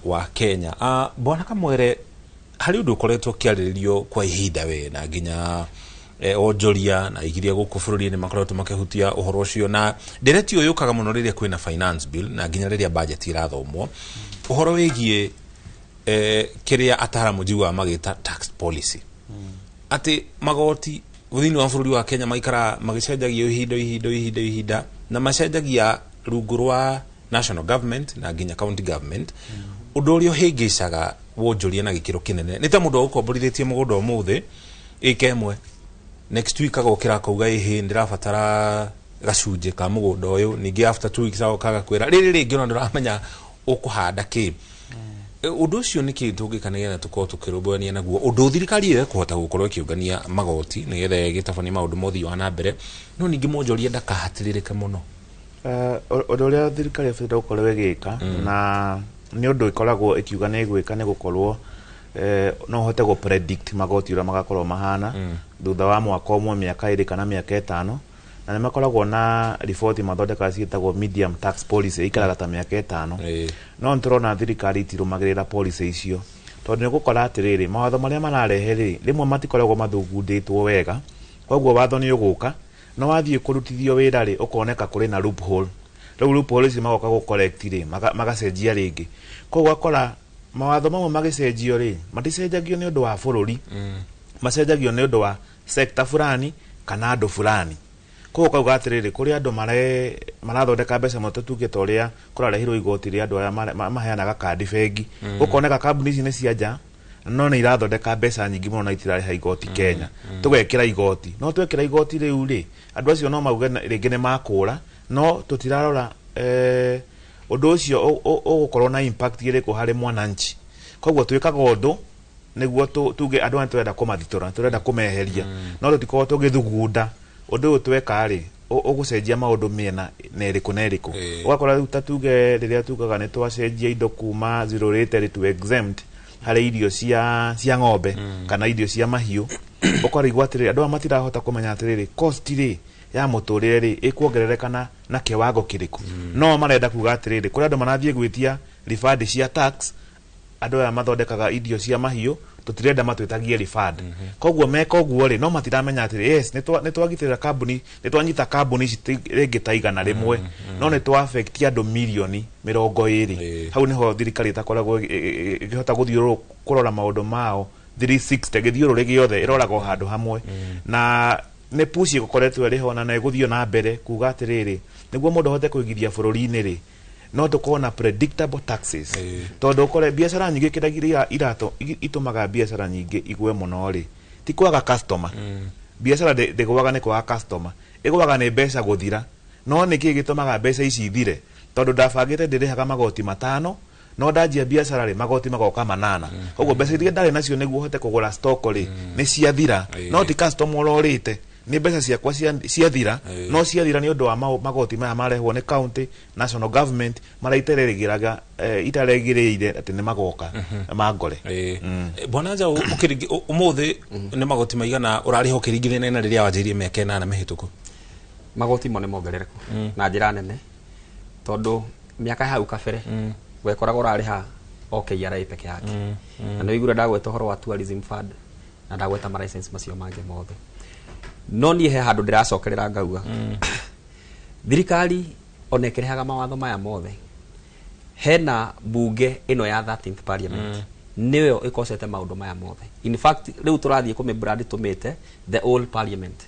wa Kenya. Bwana Kamwere, harĩ ũndũ ũkoretwo ũkĩarĩrĩrio kwa ihinda we na nginya onjoria na igiria gũkũ bũrũri-inĩ makoretwo makĩhutia ũhoro ũcio, na ndereti ũyũ yũkaga mũno rĩrĩa kwĩna finance bill na nginya rĩrĩa budget irathomwo, ũhoro wĩgiĩ kĩrĩa ataramu njiguaga magĩta tax policy, atĩ magoti thĩinĩ wa bũrũri wa Kenya maikara magĩcenjagia ihinda ihinda ihinda ihinda, na macenjagia rungu rwa national government na nginya county government, ũndũ ũrĩa ũhĩngĩcaga wonjoria na gĩkĩro kĩnene. Nĩ ta mũndũ agũkomborithĩtie mũgũnda ũmũthĩ ĩka ĩmwe, next week agokĩra akauga ĩhĩ ndĩrabatara gacunjĩ ka mũgũnda ũyũ, ningĩ after 2 weeks agoka agakwĩra rĩrĩ rĩngĩ ona ndũramenya ũkũhanda kĩ. Ũndũ ũcio nĩ kĩ tũngĩka nĩgetha tũkorwo tũkĩrũmbũyania naguo, ũndũ thirikari ĩyo ĩkũhota gũkorwo ĩkĩũngania magoti nĩgetha ĩgĩtabania maũndũ mothiĩ wa na mbere, no ningĩ mwonjoria ndakahatĩrĩrĩke mũno. Ũndũ ũrĩa thirikari ĩbataire gũkorwo ĩgĩka na nĩ ũndũ ĩkoragwo ĩkiuga nĩ ĩgwĩka nĩ gũkorwo no ũhote gũ predict magoti ũrĩa magakorwo mahana thutha wa mwaka ũmwe, mĩaka 2 kana mĩaka 5, na nĩ makoragwo na riboti mathondekaga ciĩtagwo medium tax policy, ikaraga ta mĩaka 5. No nĩtũrona thirikari itirũmagĩrĩra policy icio, tondũ nĩ gũkora atĩrĩrĩ mawatho marĩa mararehe rĩ rĩmwe matikoragwo mathugundĩtwo wega, koguo watho nĩ ũgũka no wathiĩ kũrutithio wĩra rĩ ũkoneka kũrĩ na loophole. Rĩu loophole ici magoka gũ correct rĩ magacenjia rĩngĩ, koguo ũgakora mawatho mamwe magĩcenjio rĩ maticenjagio nĩ ũndũ wa bũrũri, macenjagio nĩ ũndũ wa sector fulani kana andũ fulani. Koguo kauga atĩrĩrĩ kũrĩ andũ marathondeka mbeca mũno tuge ta ũrĩa kũrarehirwo igoti rĩa andũ arĩa maheanaga kandi bengi, gũkoneka kambuni ici nĩ cia nja no nĩ irathondeka mbeca nyingĩ mũno na itirarĩha igoti Kenya, tũgekĩra igoti, no twekĩra igoti rĩu rĩ andũ acio no mauge rĩngĩ nĩ makũra, no tũtirarora ũndũ ũcio ũgũkorwo na impact ĩrĩkũ harĩ mwananchi. Koguo twĩkaga ũndũ nĩguo tuge andũ aya tũrenda kũmathitũra, tũrenda kũmeheria, no tũtikorwo tũgĩthugunda ũndũ ũyũ tweka rĩ ũgũcenjia maũndũ mĩena na ĩrĩkũ na ĩrĩkũ. Ũgakora rĩu ta tuge rĩrĩa tugaga nĩ twacenjia indo kuma zero rated to exempt harĩ irio cia ng'ombe kana irio cia mahiũ, ũkarigwo atĩrĩrĩ andũ aya matirahota kũmenya atĩrĩrĩ cost rĩ ya mũtũrĩre rĩ ĩkuongerereka na kĩwango kĩrĩkũ. No marenda kuga atĩrĩrĩ, kũrĩ andũ marathiĩ gwĩtia refund cia tax, andũ aya mathondekaga irio cia mahiũ tũtirenda matwĩtagie refund. Koguo meka ũguo rĩ, no matiramenya atĩrĩ, yes, nĩ twagitĩra kambuni, nĩ twanyita kambuni ici rĩngĩ ta 100, no nĩ twa affect andũ mirioni 20. Hau nĩho thirikari ĩtakoragwo ĩkĩhota gũthiũrũrũka kũrora maũndũ mao 360, gĩthiũrũrĩ gĩothe ĩroraga o handũ hamwe. Na nĩ push ĩgũkoretwo ĩrĩ ho na ĩgũthiĩ na mbere kuga atĩrĩrĩ, nĩguo mũndũ ahote kũigithia bũrũri-inĩ rĩ, no tũkorwo na predictable taxes. Tondũ ũkore biacara nyingĩ kĩrĩa irato itũmaga biacara nyingĩ igwe mũno rĩ, ti kwaga customer. Biacara ndĩgũaga nĩ kwaga customer, ĩgũaga nĩ mbeca gũthira. No nĩkĩ gĩtũmaga mbeca ici ithire? Tondũ ndabangĩte ndĩrĩhaga magoti 5, no ndanjia biacara rĩ, magoti magoka 8. Koguo mbeca iria ndarĩ nacio nĩguo hote kũgũra stock rĩ, nĩ ciathira. No ti customer ũrorĩte, nĩ mbeca ciakwa ciathira. No ciathira nĩ ũndũ wa magoti maya marehwo nĩ county, national government, marĩa itaregeraga, itaregĩrĩire atĩ nĩ magoka mangore. Bwana Njaũ, ũmũthĩ nĩ magoti maigana ũrarĩha ũkĩringithania na rĩrĩa wanjĩrĩirie mĩaka 8 mĩhĩtũku? Magoti mo nĩ mongerereku na njĩra nene, tondũ mĩaka ya hau kabere wekoraga ũrarĩha o KRA peke yake. Na nĩ ũiguire ndagweta ũhoro wa tourism fund na ndagweta ma license macio mangĩ mothe. No niĩ he handũ ndĩracokerera ngauga, thirikari ona ĩkĩrehaga mawatho maya mothe, hena bunge ĩno ya 13th parliament nĩyo ĩkocete maũndũ maya mothe. In fact rĩu tũrathiĩ kũmĩ brand tũmĩte the old parliament.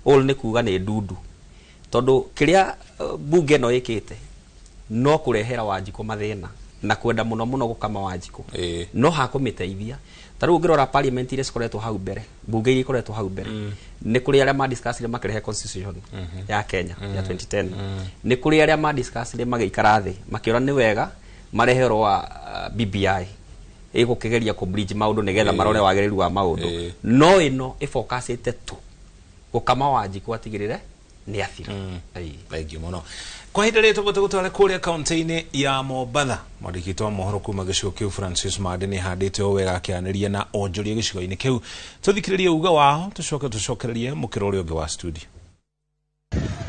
Old nĩ kuga nĩ ndundu, tondũ kĩrĩa bunge ĩno ĩkĩte no kũrehera Wanjikũ mathĩna na kwenda mũno mũno gũkama Wanjikũ, no hakũmĩteithia. Ta rĩu ũngĩrora parliament iria cikoretwo hau mbere, bunge iria ikoretwo hau mbere, nĩ kũrĩ arĩa madiscussire makĩrehe constitution ya Kenya ya 2010. Nĩ kũrĩ arĩa madiscussire magĩikara thĩ makĩona nĩ wega marehe ũhoro wa BBI ĩgũkĩgeria kũ bridge maũndũ nĩgetha marore wagĩrĩru wa maũndũ. No ĩno ĩfocusĩte tu gũkama Wanjikũ atigĩrĩre nĩ athira. Thank you mũno. Kwa ihinda rĩrĩ tũgũtware kũrĩa kaunti-inĩ ya Mombatha, mwandĩki wa mohoro kuma gĩcigo kĩu Francis Mande nĩ ahandĩte o wega akĩaranĩria na onjoria gĩcigo-inĩ kĩu. Tũthikĩrĩrie uga wao, tũcoke tũcokererie mũkĩra ũrĩa ũngĩ wa studio.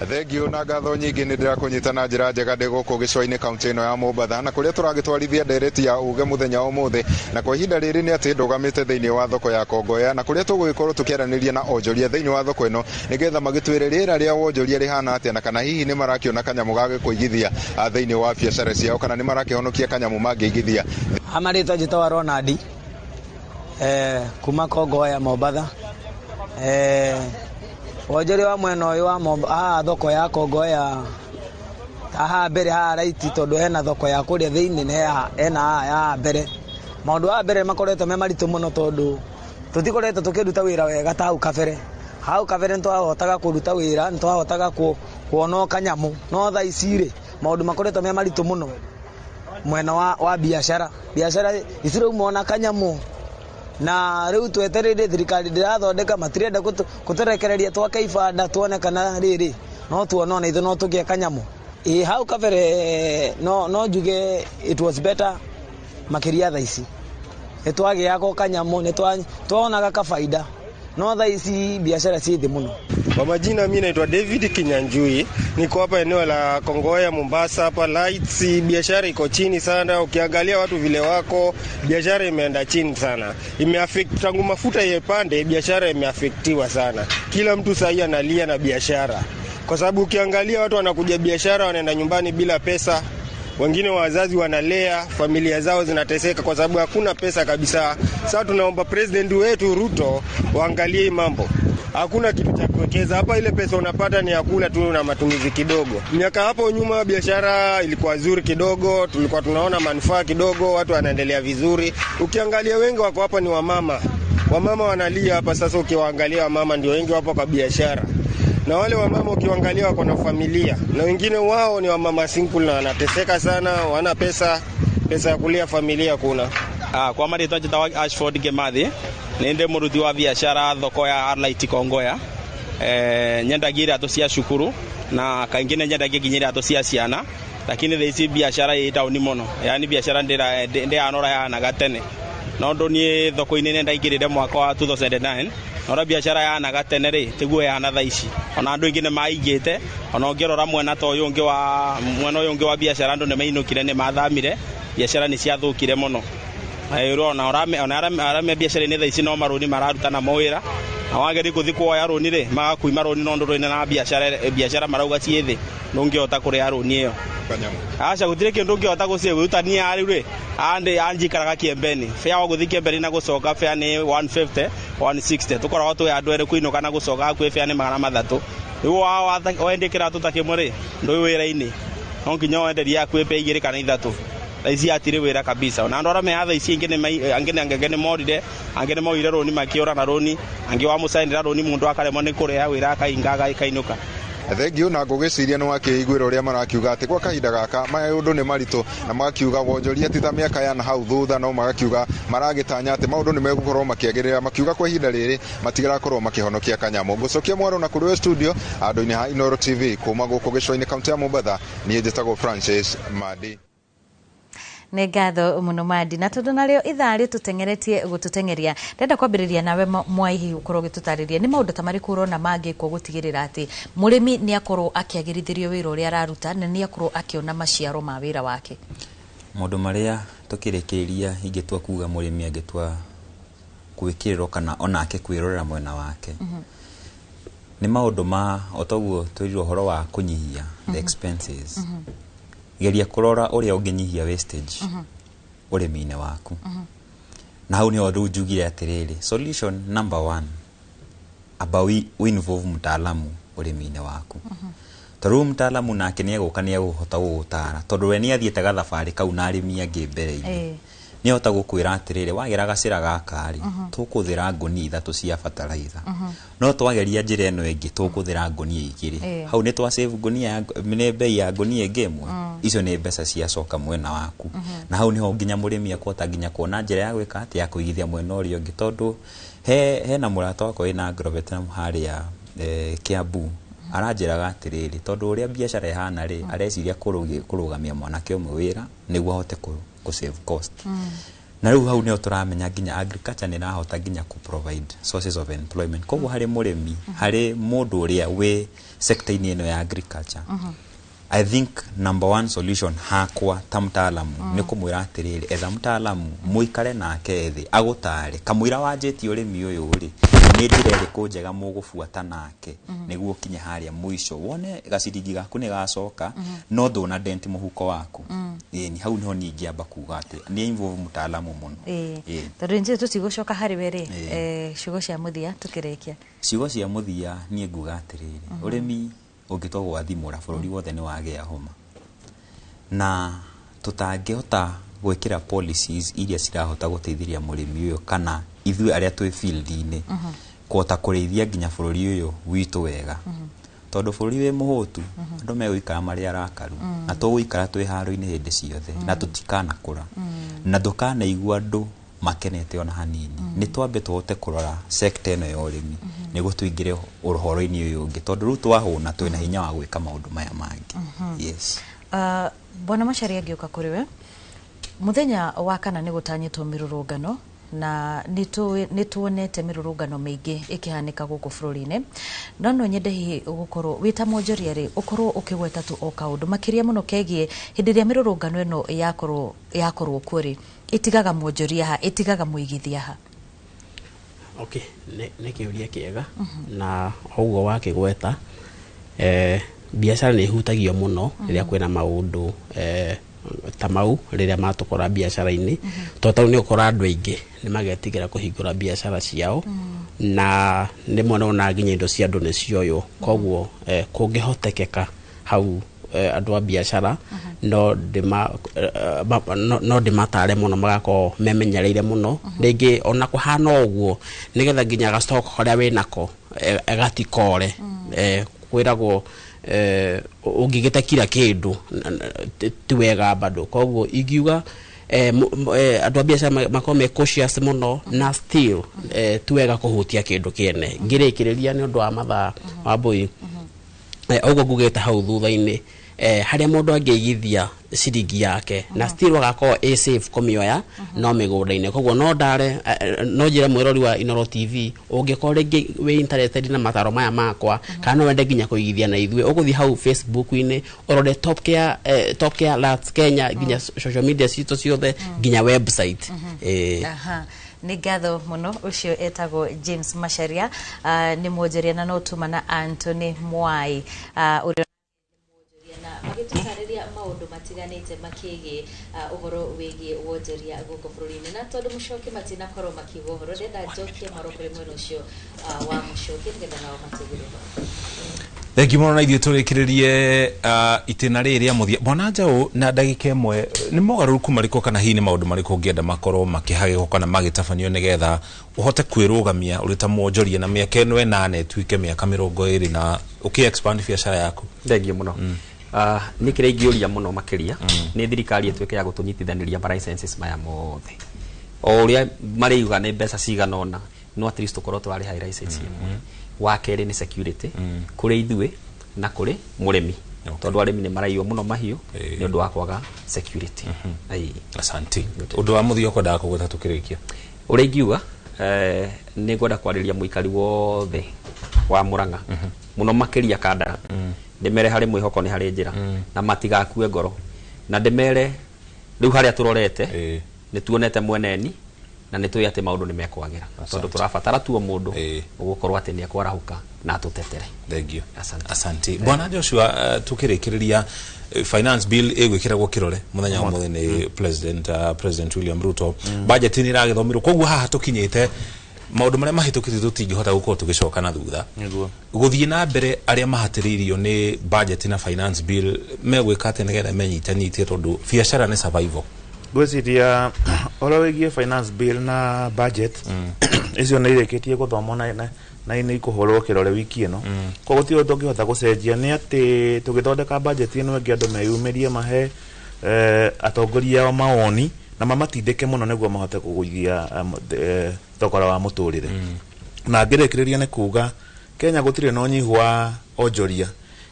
Thengio na ngatho nyingĩ nĩ ndĩrakũnyita na njĩra njega ndĩ gũkũ gĩcũa-inĩ kaunti ĩno ya Mombatha, na kũrĩa tũragĩtwarithia ndereti ya uge mũthenya wa ũmũthĩ. Na kwa ihinda rĩrĩ nĩ atĩ ndũgamĩte thĩinĩ wa thoko ya Kongoya, na kũrĩa tũgũgĩkorwo tũkĩaranĩria na onjoria thĩinĩ wa thoko ĩno nĩgetha magĩtwĩre rĩera rĩa wonjoria rĩhana atĩa, na kana hihi nĩ marakĩona kanyamũ ga gũkũigithia thĩinĩ wa biacara ciao, kana nĩ marakĩhonokia kanyamũ mangĩigithia. Amarĩtwa njĩtagwo Ronald, kuma Kongoya Mombatha. Wonjoria wa mwena ũyũ wa haha thoko ya Kongoya, haha mbere haha raiti, tondũ hena thoko ya kũrĩa thĩinĩ na hena haha ya mbere. Maũndũ wa mbere makoretwo me maritũ mũno, tondũ tũtikoretwo tũkĩruta wĩra wega ta hau kabere. Hau kabere nĩtwahotaga kũruta wĩra, nĩtwahotaga kuona o kanyamũ, no thaa ici rĩ, maũndũ makoretwo me maritũ mũno mwena wa biacara. Biacara itirauma ona kanyamũ, na rĩu twetereire thirikari ndĩrathondeka, matirenda kũtũrekereria twake ibanda tuone kana rĩrĩ no tuone ona ithuĩ no tũgĩe kanyamũ. Ĩ hau kabere no njuge it was better makĩria thaa ici. Nĩtwagĩaga kanyamũ, nĩtwonaga kabaida, no thaa ici biacara ciĩ thĩ mũno. Kwa majina mimi naitwa David Kinyanjui, niko hapa eneo la Kongoya Mombasa hapa Lights. Biashara iko chini sana, ukiangalia watu vile wako, biashara imeenda chini sana. Imeaffect tangu mafuta yepande, biashara imeaffectiwa sana. Kila mtu sasa analia na biashara. Kwa sababu ukiangalia watu wanakuja biashara wanaenda nyumbani bila pesa. Wengine wazazi wanalea, familia zao zinateseka kwa sababu hakuna pesa kabisa. Sasa tunaomba president wetu Ruto waangalie mambo. Hakuna kitu cha kuwekeza hapa, ile pesa unapata ni ya kula tu na matumizi kidogo. Miaka hapo nyuma biashara ilikuwa nzuri kidogo, tulikuwa tunaona manufaa kidogo, watu wanaendelea vizuri. Ukiangalia wengi wako hapa ni wamama. Wamama wanalia hapa sasa, ukiwaangalia wamama ndio wengi wapo kwa biashara. Na wale wamama ukiwaangalia wako na familia, na wengine wao ni wamama single na wanateseka sana, wana pesa ya kulia familia kuna. Kwa marĩtwa njĩtagwo Ashford Ngemathi, nĩ ndĩ mũruti wa biacara thoko ya Arlight Kongoya. Nyendagia iratũ cia cukuru na kaingĩ nĩ nyendagia nginya iratũ cia ciana, lakini thaa ici biacara ĩ down mũno, yaani biacara ndĩranora yahanaga tene. No ũndũ niĩ thoko-inĩ nĩ ndaingĩrire mwaka wa 2009 na ũrĩa biacara yahanaga tene rĩ tiguo yahana thaa ici. Ona andũ aingĩ nĩ maingĩte, ona ũngĩrora mwena ta ũyũ ũngĩ wa mwena ũyũ ũngĩ wa biacara andũ nĩ mainũkire, nĩ mathamire, biacara nĩ ciathũkire mũno. Na ũrona ona arĩa me biacara-inĩ thaa ici no marũni mararuta namo wĩra, na wageria gũthiĩ kuoya rũni rĩ magakuima rũni no ndũrĩ na biacara marauga ciĩ thĩ, ndũngĩhota kũrĩha rũni ĩyo. Aca gũtirĩ kĩndũ ũngĩhota gũciĩ niĩ rĩu rĩ anjikaraga Kĩembeni, fare wa gũthiĩ Kĩembeni na gũcoka fare nĩ 150 160, tũkoragwo twĩ andũ erĩ kũinũka na gũcoka hakuhĩ fare nĩ 300. Rĩu wendie kĩratũ ta kĩmwe rĩ ndũĩ wĩra-inĩ, no nginya wenderie hakuhĩ pea 2 kana 3. Thaa ici hatirĩ wĩra kabisa. Ona andũ arĩa me thaa ici angĩ nĩ morire, angĩ nĩ moire rũni makĩũra na rũni, angĩ wamũcainĩra rũni mũndũ akaremwo nĩ kũrĩha wĩra akainga akainũka. Thengio na ngũgĩciria nĩ wakĩiguĩra ũrĩa marakiuga atĩ kwa kahinda gaka maũndũ nĩ maritũ, na magakiuga wonjoria ti ta mĩaka ya na hau thutha, no magakiuga maragĩtanya atĩ maũndũ nĩ megũkorwo makĩagĩrĩra, makiuga kwa ihinda rĩrĩ matigarakorwo makĩhonokia kanyamũ. Ngũcokia mwaro na kũrĩ studio andũ-inĩ ha Inooro TV kuma gũkũ gĩcũa-inĩ kaunti ya Mombatha, niĩ njĩtagwo Francis Madi. Nĩ ngatho mũno Madi, na tondũ narĩo ithaa rĩtũteng'eretie gũtũteng'eria, ndenda kwambĩrĩria nawe Mwaihi ũkorwo ũgĩtũtarĩria nĩ maũndũ ta marĩkũ ũrona mangĩkwo gũtigĩrĩra atĩ mũrĩmi nĩ akorwo akĩagĩrithĩrio wĩra ũrĩa araruta na nĩ akorwo akĩona maciaro ma wĩra wake. Maũndũ marĩa tũkĩrĩkĩrĩria ingĩtua kuga mũrĩmi angĩtua gwĩkĩrĩrwo kana onake kwĩrorera mwena wake, nĩ maũndũ ma o toguo twĩrirwo ũhoro wa kũnyihia the expenses. Geria kũrora ũrĩa ũngĩnyihia wastage ũrĩmi-inĩ waku. Na hau nĩho rĩu njugire atĩrĩrĩ, solution number 1, amba involve mtaalamu ũrĩmi-inĩ waku. Tondũ rĩu mtaalamu nake nĩegũka nĩegũhota gũgũtara, tondũ we nĩathiĩte gathabarĩ kau na arĩmi angĩ mbere-inĩ. Nĩahota gũkwĩra atĩrĩrĩ, wagera gacĩra gaka rĩ, tũkũhũthĩra ngũnia 3 cia bataraitha, no twageria njĩra ĩno ĩngĩ tũkũhũthĩra ngũnia 2. Hau nĩ twa save ngũnia nĩ bei ya ngũnia ĩngĩ ĩmwe, icio nĩ mbeca ciacoka mwena waku. Na hau nĩho nginya mũrĩmi akũhota nginya kuona njĩra ya gwĩka atĩ ya kũigithia mwena ũrĩa ũngĩ, tondũ hena mũrata wakwa wĩna Agrovet harĩa Kiambu, aranjĩraga atĩrĩrĩ, tondũ ũrĩa biacara ĩhana rĩ, areciria kũrũgamia mwanake ũmwe wĩra nĩguo ahote kũ save cost. Na rĩu hau nĩho tũramenya nginya agriculture nĩ ĩrahota nginya kũ provide sources of employment. Koguo harĩ mũrĩmi, harĩ mũndũ ũrĩa wĩ sector-inĩ ĩno ya agriculture, I think number 1 solution hakwa ta mtaalamu nĩ kũmwĩra atĩrĩrĩ, etha mtaalamu mũikare nake thĩ agũtare kamũira wanjĩtie ũrĩmi ũyũ rĩ, nĩ njĩra ĩrĩkũ njega mũgũbuata nake nĩguo ũkinye harĩa mũico wone gaciringi gaku nĩ gacoka, no ndũna dent mũhuko waku. Ĩni hau nĩho niĩ ingĩamba kuga atĩ nĩ involve mtaalamu mũno. Tondũ njĩĩ tũtigũcoka harĩ we rĩ, ciugo cia mũthia tũkĩrĩkia. Ciugo cia mũthia niĩ nguga atĩrĩrĩ, ũrĩmi ũngĩtua gwathimũra bũrũri wothe nĩ wagĩa homa, na tũtangĩhota gwĩkĩra policies iria cirahota gũteithĩrĩria mũrĩmi ũyũ kana ithuĩ arĩa twĩ field-inĩ kũhota kũrĩithia nginya bũrũri ũyũ witũ wega, tondũ bũrũri wĩ mũhũtu andũ megũikara marĩ arakaru, na tũgũikara twĩ haro-inĩ hĩndĩ ciothe, na tũtikanakũra, na ndũkanaigua andũ makenete ona hanini. Nĩ twambe tũhote kũrora sector ĩno ya ũrĩmi nĩguo tũingĩre ũhoro-inĩ ũyũ ũngĩ, tondũ rĩu twahũna twĩna hinya wa gwĩka maũndũ maya mangĩ. Yes. Bwana Macharia, ngĩũka kũrĩ we, mũthenya wa kana nĩ gũtanyĩtwo mĩrũrũngano, na nĩ tuonete mĩrũrũngano mĩingĩ ĩkĩhanĩka gũkũ bũrũri-inĩ, no nyende hihi gũkorwo wĩ ta mwonjoria rĩ, ũkorwo ũkĩgweta tu o kaũndũ makĩria mũno kegiĩ hĩndĩ ĩrĩa mĩrũrũngano ĩno yakorwo kuo rĩ, ĩtigaga mwonjoria ha, ĩtigaga mũigithia ha? Okay, nĩ kĩũria kĩega, na ũguo wakĩgweta, biacara nĩ ĩhutagio mũno rĩrĩa kwĩna maũndũ ta mau rĩrĩa matũkora biacara-inĩ, tondũ tau nĩ ũkora andũ aingĩ nĩ magetigĩra kũhingũra biacara ciao, na rĩmwe nĩwona nginya indo cia andũ nĩ cioywo. Koguo kũngĩhotekeka hau andũ a biacara no ndĩmatare mũno magakorwo memenyereire mũno, rĩngĩ ona kũhana ũguo nĩgetha nginya gastock karĩa wĩnako gatikore. Kwĩragwo ũngĩgĩte kila kĩndũ ti wega bado. Koguo ingiuga andũ a biacara makorwo me cautious mũno, na still ti wega kũhutia kĩndũ kĩene. Ngĩrĩkĩrĩria nĩ ũndũ wa mathaa wa mbui, ũguo ngugĩte hau thutha-inĩ, Harĩa mũndũ angĩigithia ciringi yake na still agakorwo ĩ safe kũmĩoya no mĩgũnda-inĩ. Koguo no ndare no njĩre mwĩrori wa Inooro TV, ũngĩkorwo rĩngĩ wĩ interested na mataro maya makwa kana no wende nginya kũigithia na ithuĩ, ũgũthiĩ hau Facebook-inĩ ũrore Top Care, Top Care Lats Kenya, nginya social media citũ ciothe, nginya website. Aha. Nĩ ngatho mũno. Ũcio etagwo James Macharia, nĩ mwonjoria, na no tuma na Anthony Mwai, ũrĩa na magĩtũtarĩria maũndũ matiganĩte makĩgiĩ ũhoro wĩgiĩ wonjoria gũkũ bũrũri-inĩ. Na tondũ mũcoki matinakorwo makiuga ũhoro, ndĩrenda njokie mwaro kũrĩ mwena ũcio wa mũcoki nĩgetha nao matũgĩre ũhoro. Thengi mũno. Na ithuĩ tũrĩkĩrĩrie itĩna rĩrĩ rĩa mũthia, Bwana Njaũ, na ndagĩka ĩmwe, nĩ mogarũrũku marĩkũ kana hihi nĩ maũndũ marĩkũ ũngĩenda makorwo makĩhagĩrwo kana magĩtabanio nĩgetha ũhote kwĩrũgamia ũrĩ ta mwonjoria na mĩaka ĩno ĩnana ĩtuĩke mĩaka 20 na ũkĩ expand biacara yaku? Thengio mũno. Nĩ kĩrĩa ingĩũria mũno makĩria nĩ thirikari ĩtuĩke ya gũtũnyitithanĩria ma licenses maya mothe, o ũrĩa marĩuga nĩ mbeca cigana ũna, no at least tũkorwo tũrarĩha license ĩmwe. Wa kerĩ nĩ security kũrĩ ithuĩ na kũrĩ mũrĩmi, tondũ arĩmi nĩ maraiywo mũno mahiũ nĩ ũndũ wa kwaga security. Ĩĩ. Asante. Ũndũ wa mũthia ũkwendaga kũgweta tũkĩrĩkia? Ũrĩa ingiuga, nĩ ngwenda kwarĩria mũikari wothe wa Murang'a, mũno makĩria Kandara, ndĩmere harĩ mwĩhoko nĩ harĩ njĩra na matigakue ngoro, na ndĩmere rĩu harĩa tũrorete nĩ tuonete mweneni na nĩ tũĩ atĩ maũndũ nĩ mekwagĩra, tondũ tũrabatara tuo mũndũ ũgũkorwo atĩ nĩ ekwarahũka na atũtetere. Thengio. Asante. Asante, Bwana Joshua. Tukĩrĩkĩrĩria, finance bill ĩgwĩkĩragwo kĩrore mũthenya wa mũthĩ nĩ President William Ruto. Budget nĩ ĩragĩthomirwo, koguo haha tũkinyĩte maũndũ marĩa mahĩtũkĩte tũtingĩhota gũkorwo tũgĩcoka na thutha gũthiĩ na mbere. Arĩa mahatĩrĩirio nĩ budget na finance bill megwĩka atĩa nĩgetha menyitanĩtie, tondũ biacara nĩ survival? Ngwĩciria ũhoro wĩgiĩ finance bill na budget icio nĩ irĩkĩtie gũthomwo na nĩ ikũhũrwo kĩrore wiki ĩno, koguo ti ũndũ tũngĩhota gũcenjia. Nĩ atĩ tũgĩthondeka budget ĩno ĩngĩ, andũ meyumĩrie mahe atongoria ao mawoni na mamatindĩke mũno nĩguo mahote kũgũithia thogora wa mũtũrĩre. Na ngĩrĩkĩrĩria nĩ kuga Kenya gũtirĩ na ũnyihu wa onjoria.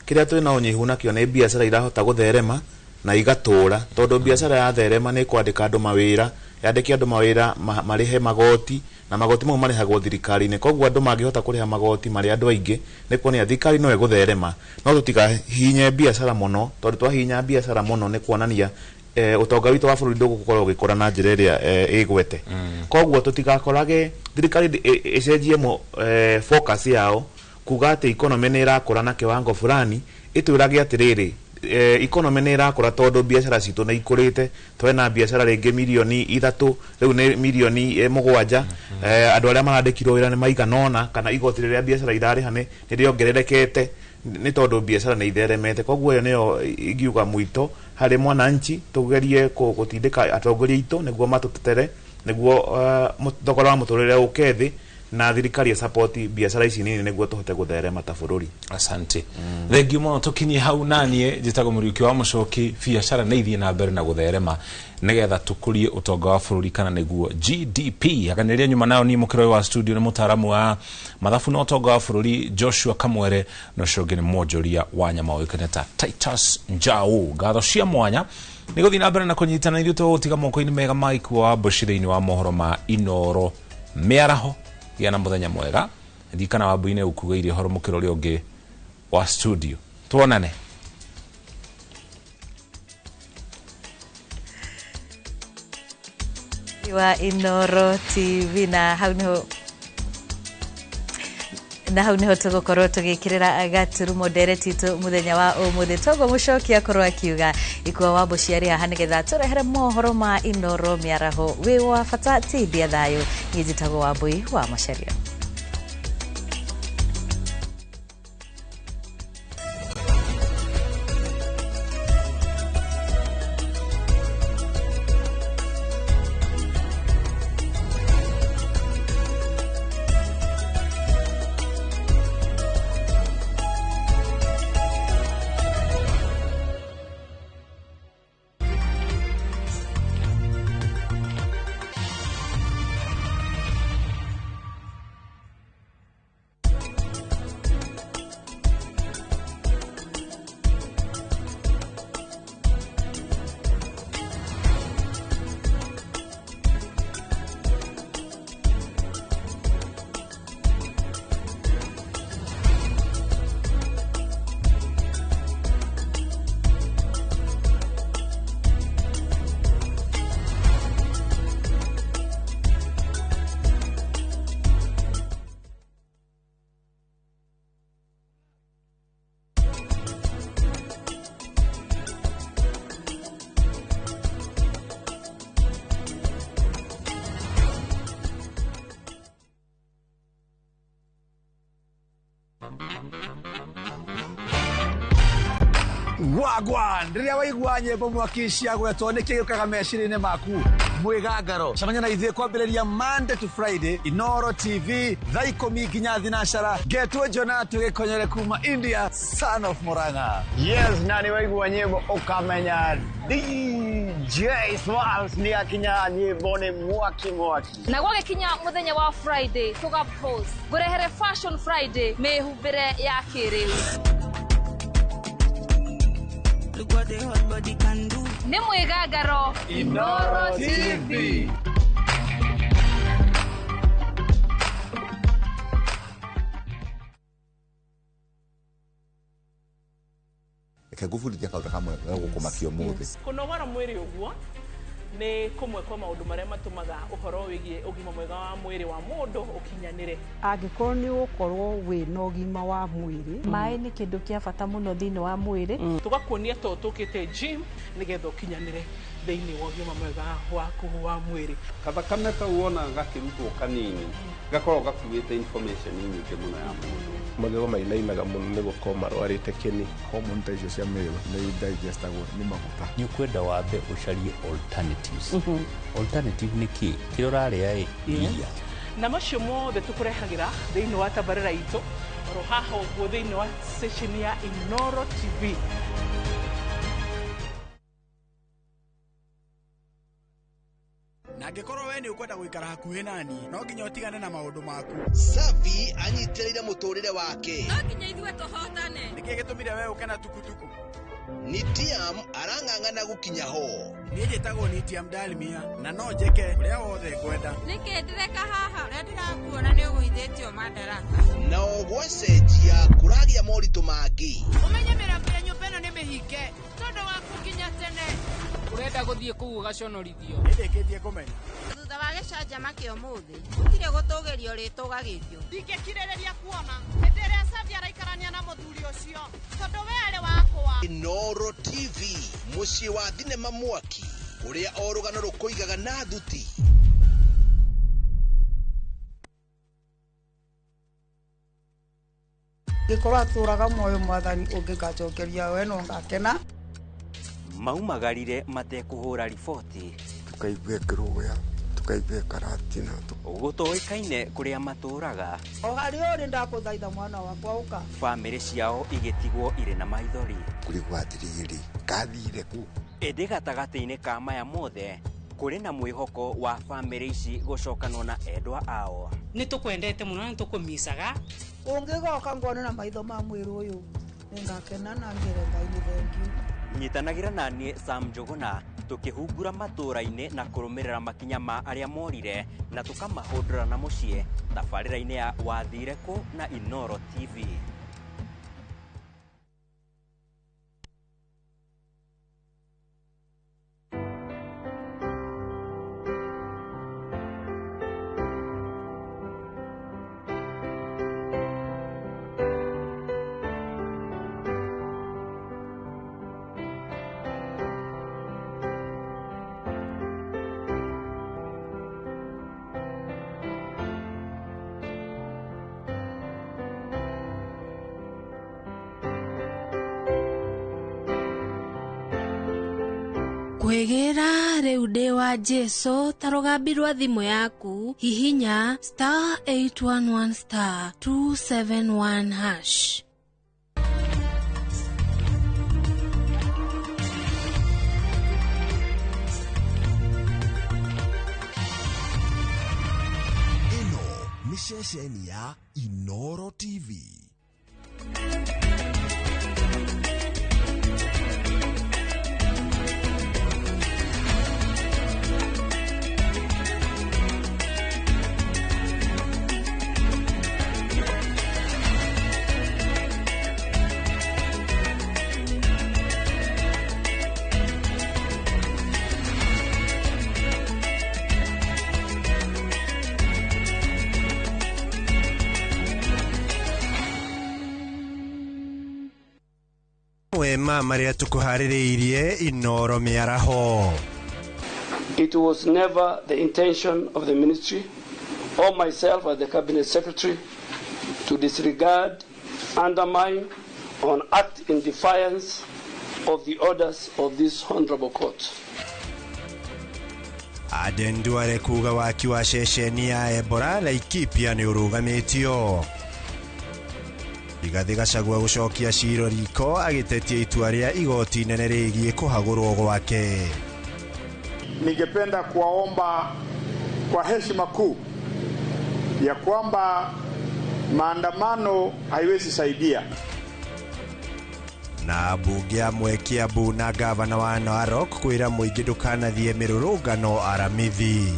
Kĩrĩa twĩ na ũnyihu nakĩo nĩ biacara irahota gũtherema na igatũra, tondũ biacara yatherema nĩ kwandĩka andũ mawĩra, yandĩke andũ mawĩra, marĩhe magoti, na magoti mau marĩhagwo thirikari-inĩ. Koguo andũ mangĩhota kũrĩha magoti marĩ andũ aingĩ, nĩ kuonia thirikari no ĩgũtherema. No tũtikahinye biacara mũno, tondũ twahinya biacara mũno nĩ kuonania ũtonga witũ wa bũrũri ndũgũkorwo ũgĩkũra na njĩra ĩrĩa ĩgwete. Koguo tũtigakorage thirikari ĩcenjie focus yao kuga atĩ economy nĩ ĩrakũra na kiwango fulani, ĩtwĩrage atĩrĩrĩ, economy nĩ ĩrakũra tondũ biacara citũ nĩ ikũrĩte, twena biacara rĩngĩ 3 million, rĩu nĩ 7 million, andũ arĩa marandĩkirwo wĩra nĩ maigana ũna, kana igoti rĩrĩa biacara irarĩha nĩ rĩongererekete nĩ tondũ biacara nĩ itheremete. Koguo ĩyo nĩyo ingiuga mwito harĩ mwananchi, tũgerie gũtindĩka atongoria aitũ nĩguo matũtetere, nĩguo thogora wa mũtũrĩre ũke thĩ na thirikari ĩsupport biacara ici nini nĩguo tũhote gũtherema ta bũrũri. Asante, thengio mũno. Tũkinyie hau naniĩ njĩtagwo Mũriũki wa Mũcoki. Biacara nĩ ithiĩ na mbere na gũtherema nĩgetha tũkũrie ũtonga wa bũrũri, kana nĩguo GDP. Aganĩria nyuma nayo niĩ mũkĩro wa studio nĩ mũtaaramu wa mathabu na ũtonga wa bũrũri Joshua Kamwere, na ũcio ũngĩ nĩ mwonjoria wa nyama ũĩkaine ta Titus Njau. Ngatho cia mwanya nĩ gũthiĩ na mbere na kũnyitana ithuĩ. Tũgũtiga moko-inĩ mega ma Ikuo wa Mboci thĩinĩ wa mohoro ma Inoro mĩaraho. Gĩa na mũthenya mwega. Ririkana wambu-inĩ ũkugĩire ũhoro mũkĩro ũrĩa ũngĩ wa studio. Tuonane. Wa Inoro TV, na hau niho tũgũkorwo tũgĩkĩrĩra gaturumo ndereti itũ mũthenya wa ũmũthĩ. Toguo mũcoki akorwo akiuga Ikua wa Mbũci arĩ haha nĩgetha tũrehere mohoro ma Inoro mĩaraho. Wĩ wa bata tindia thayũ. Niĩ njĩtagwo Wambui wa Macharia. Wagwan rĩrĩa waigua nyĩmbo mwaki ciagwetwo nĩkĩ gĩũkaga meciria-inĩ maku mwĩgangaro cemania na ithuĩ kwambĩrĩria Monday to Friday Inoro TV thaa 10 nginya 12 ngetwo Jona tũgĩkonyere kuma India son of Murang'a. Yes, na nĩ waigua nyĩmbo ũkamenya DJ Smalls nĩ akinya nyĩmbo nĩ mwaki mwaki. Na gwagĩkinya mũthenya wa Friday tũga pose ngũrehere Fashion Friday mĩhumbĩre ya kĩrĩu. Nĩ mwĩgangaro Inoro TV. Reke ngũbundithia kaũndũ kamwe gegũkũmakia ũmũthĩ. Kũnogora mwĩrĩ ũguo nĩ kũmwe kwa maũndũ marĩa matũmaga ũhoro wĩgiĩ ũgima mwega wa mwĩrĩ wa mũndũ ũkinyanĩre. Angĩkorwo nĩ ũgũkorwo wĩ na ũgima wa mwĩrĩ. Maĩ nĩ kĩndũ kĩa bata mũno thĩinĩ wa mwĩrĩ. Tũgakuonia to tũkĩte gym nĩgetha ũkinyanĩre thĩinĩ wa ũgima mwega waku wa mwĩrĩ. Kathakame kau wonaga gakĩrutwo kanini gakoragwo gakuĩte information nyingĩ mũno ya mũndũ. Magego mainainaga mũno nĩ gũkorwo marwarĩte kĩni. Hormone ta icio cia male nĩ digestagwo nĩ maguta. Nĩ ũkwenda wambe ũcarie alternatives. Alternative nĩ kĩ? Kĩrĩa ũrarĩa ĩ iria. Na macio mothe tũkũrehagĩra thĩinĩ wa tabarĩra itũ oro haha ũguo thĩinĩ wa session ya Inoro TV. Na angĩkorwo we nĩ ũkwenda gũikara hakuhĩ nani no nginya ũtigane na maũndũ maku. Safi anyitĩrĩire mũtũrĩre wake. No nginya ithuĩ tũhotane. Nĩkĩ gĩtũmire we ũke na tukutuku? Nitiam arang'ang'ana gũkinya ho. Niĩ njĩtagwo Nitiam Dalmia na no njĩke ũrĩa wothe ngwenda. Nĩkĩ ndĩreka haha? Ũrĩa ndĩrakuona nĩ ũgũithĩtio madaraka. Nao gwacenjia kũragĩa moritũ mangĩ. Ũmenye mĩrango ya nyũmba ĩno nĩ mĩhinge tondũ waku nginya tene. Urenda gũthiĩ kũu ũgaconorithio. Nĩndĩkĩtie kũmenya. Thutha wa gĩcanjama kĩa ũmũthĩ gũtirĩ gũtũgĩrio rĩtũgagĩrio. Ndingĩkirĩrĩria kuona hĩndĩ ĩrĩa Safi araikarania na mũthuri ũcio tondũ we arĩ wakwa. Inoro TV mũciĩ wa thinema mwaki ũrĩa o rũgano rũkũigaga na thuti. Ngĩkorwo atũraga muoyo mwathani ũngĩngacokeria we no ngakena. Maumagarire matekũhũra riboti tukaigua kĩrũya tukaigua karatina gũtoĩkaine kũrĩa matũraga. O harĩa ũrĩ ndakũthaitha mwana wakwa ũka. Bamĩrĩ ciao igĩtigwo irĩ na maithori. Kũrigwo atĩrĩrĩ kathire kũ. Ĩndĩ gatagatĩ-inĩ ka maya mothe kũrĩ na mwĩhoko wa bamĩrĩ ici gũcokanwo na endwa ao. Nĩ tũkwendete mũno na nĩ tũkũmicaga. Ũngĩgoka nguone na maitho ma mwĩrĩ ũyũ nĩngakena na ngĩre Ngai nĩ thengiũ. Nyitanagĩra naniĩ Sam Njũgũna tũkĩhungura matũũra-inĩ na kũrũmĩrĩra makinya ma arĩa morire na tũkamahũndũra na mũciĩ tabarĩra-inĩ ya Wathire Kũ na Inoro TV. Kwĩgĩra rĩu ndĩ wa Jesu ta rũgambi rwa thimũ yaku hihinya *811 *271# Ĩno nĩ ceceni ya Inoro TV. Wema maria tukuharĩrĩirie Inoro mĩaraho. It was never the intention of the ministry or myself as the cabinet secretary to disregard undermine, or act in defiance of the orders of this honorable court. Aden Duale kuga waki wa ceceni ya Ebola Laikipia nĩ ũrũgamĩtio. Rigathĩ Gachagua gũcokia cira riko agĩtetia itua rĩa igoti inene rĩgiĩ kũhagũrwo gwake. Ningependa kuwaomba kwa heshima kuu ya kwamba maandamano haiwezi saidia. Na mbunge amwe Kiambu na gavana wa Narok kwĩra mũingĩ ndũkanathiĩ mĩrũrũngano Aramithi.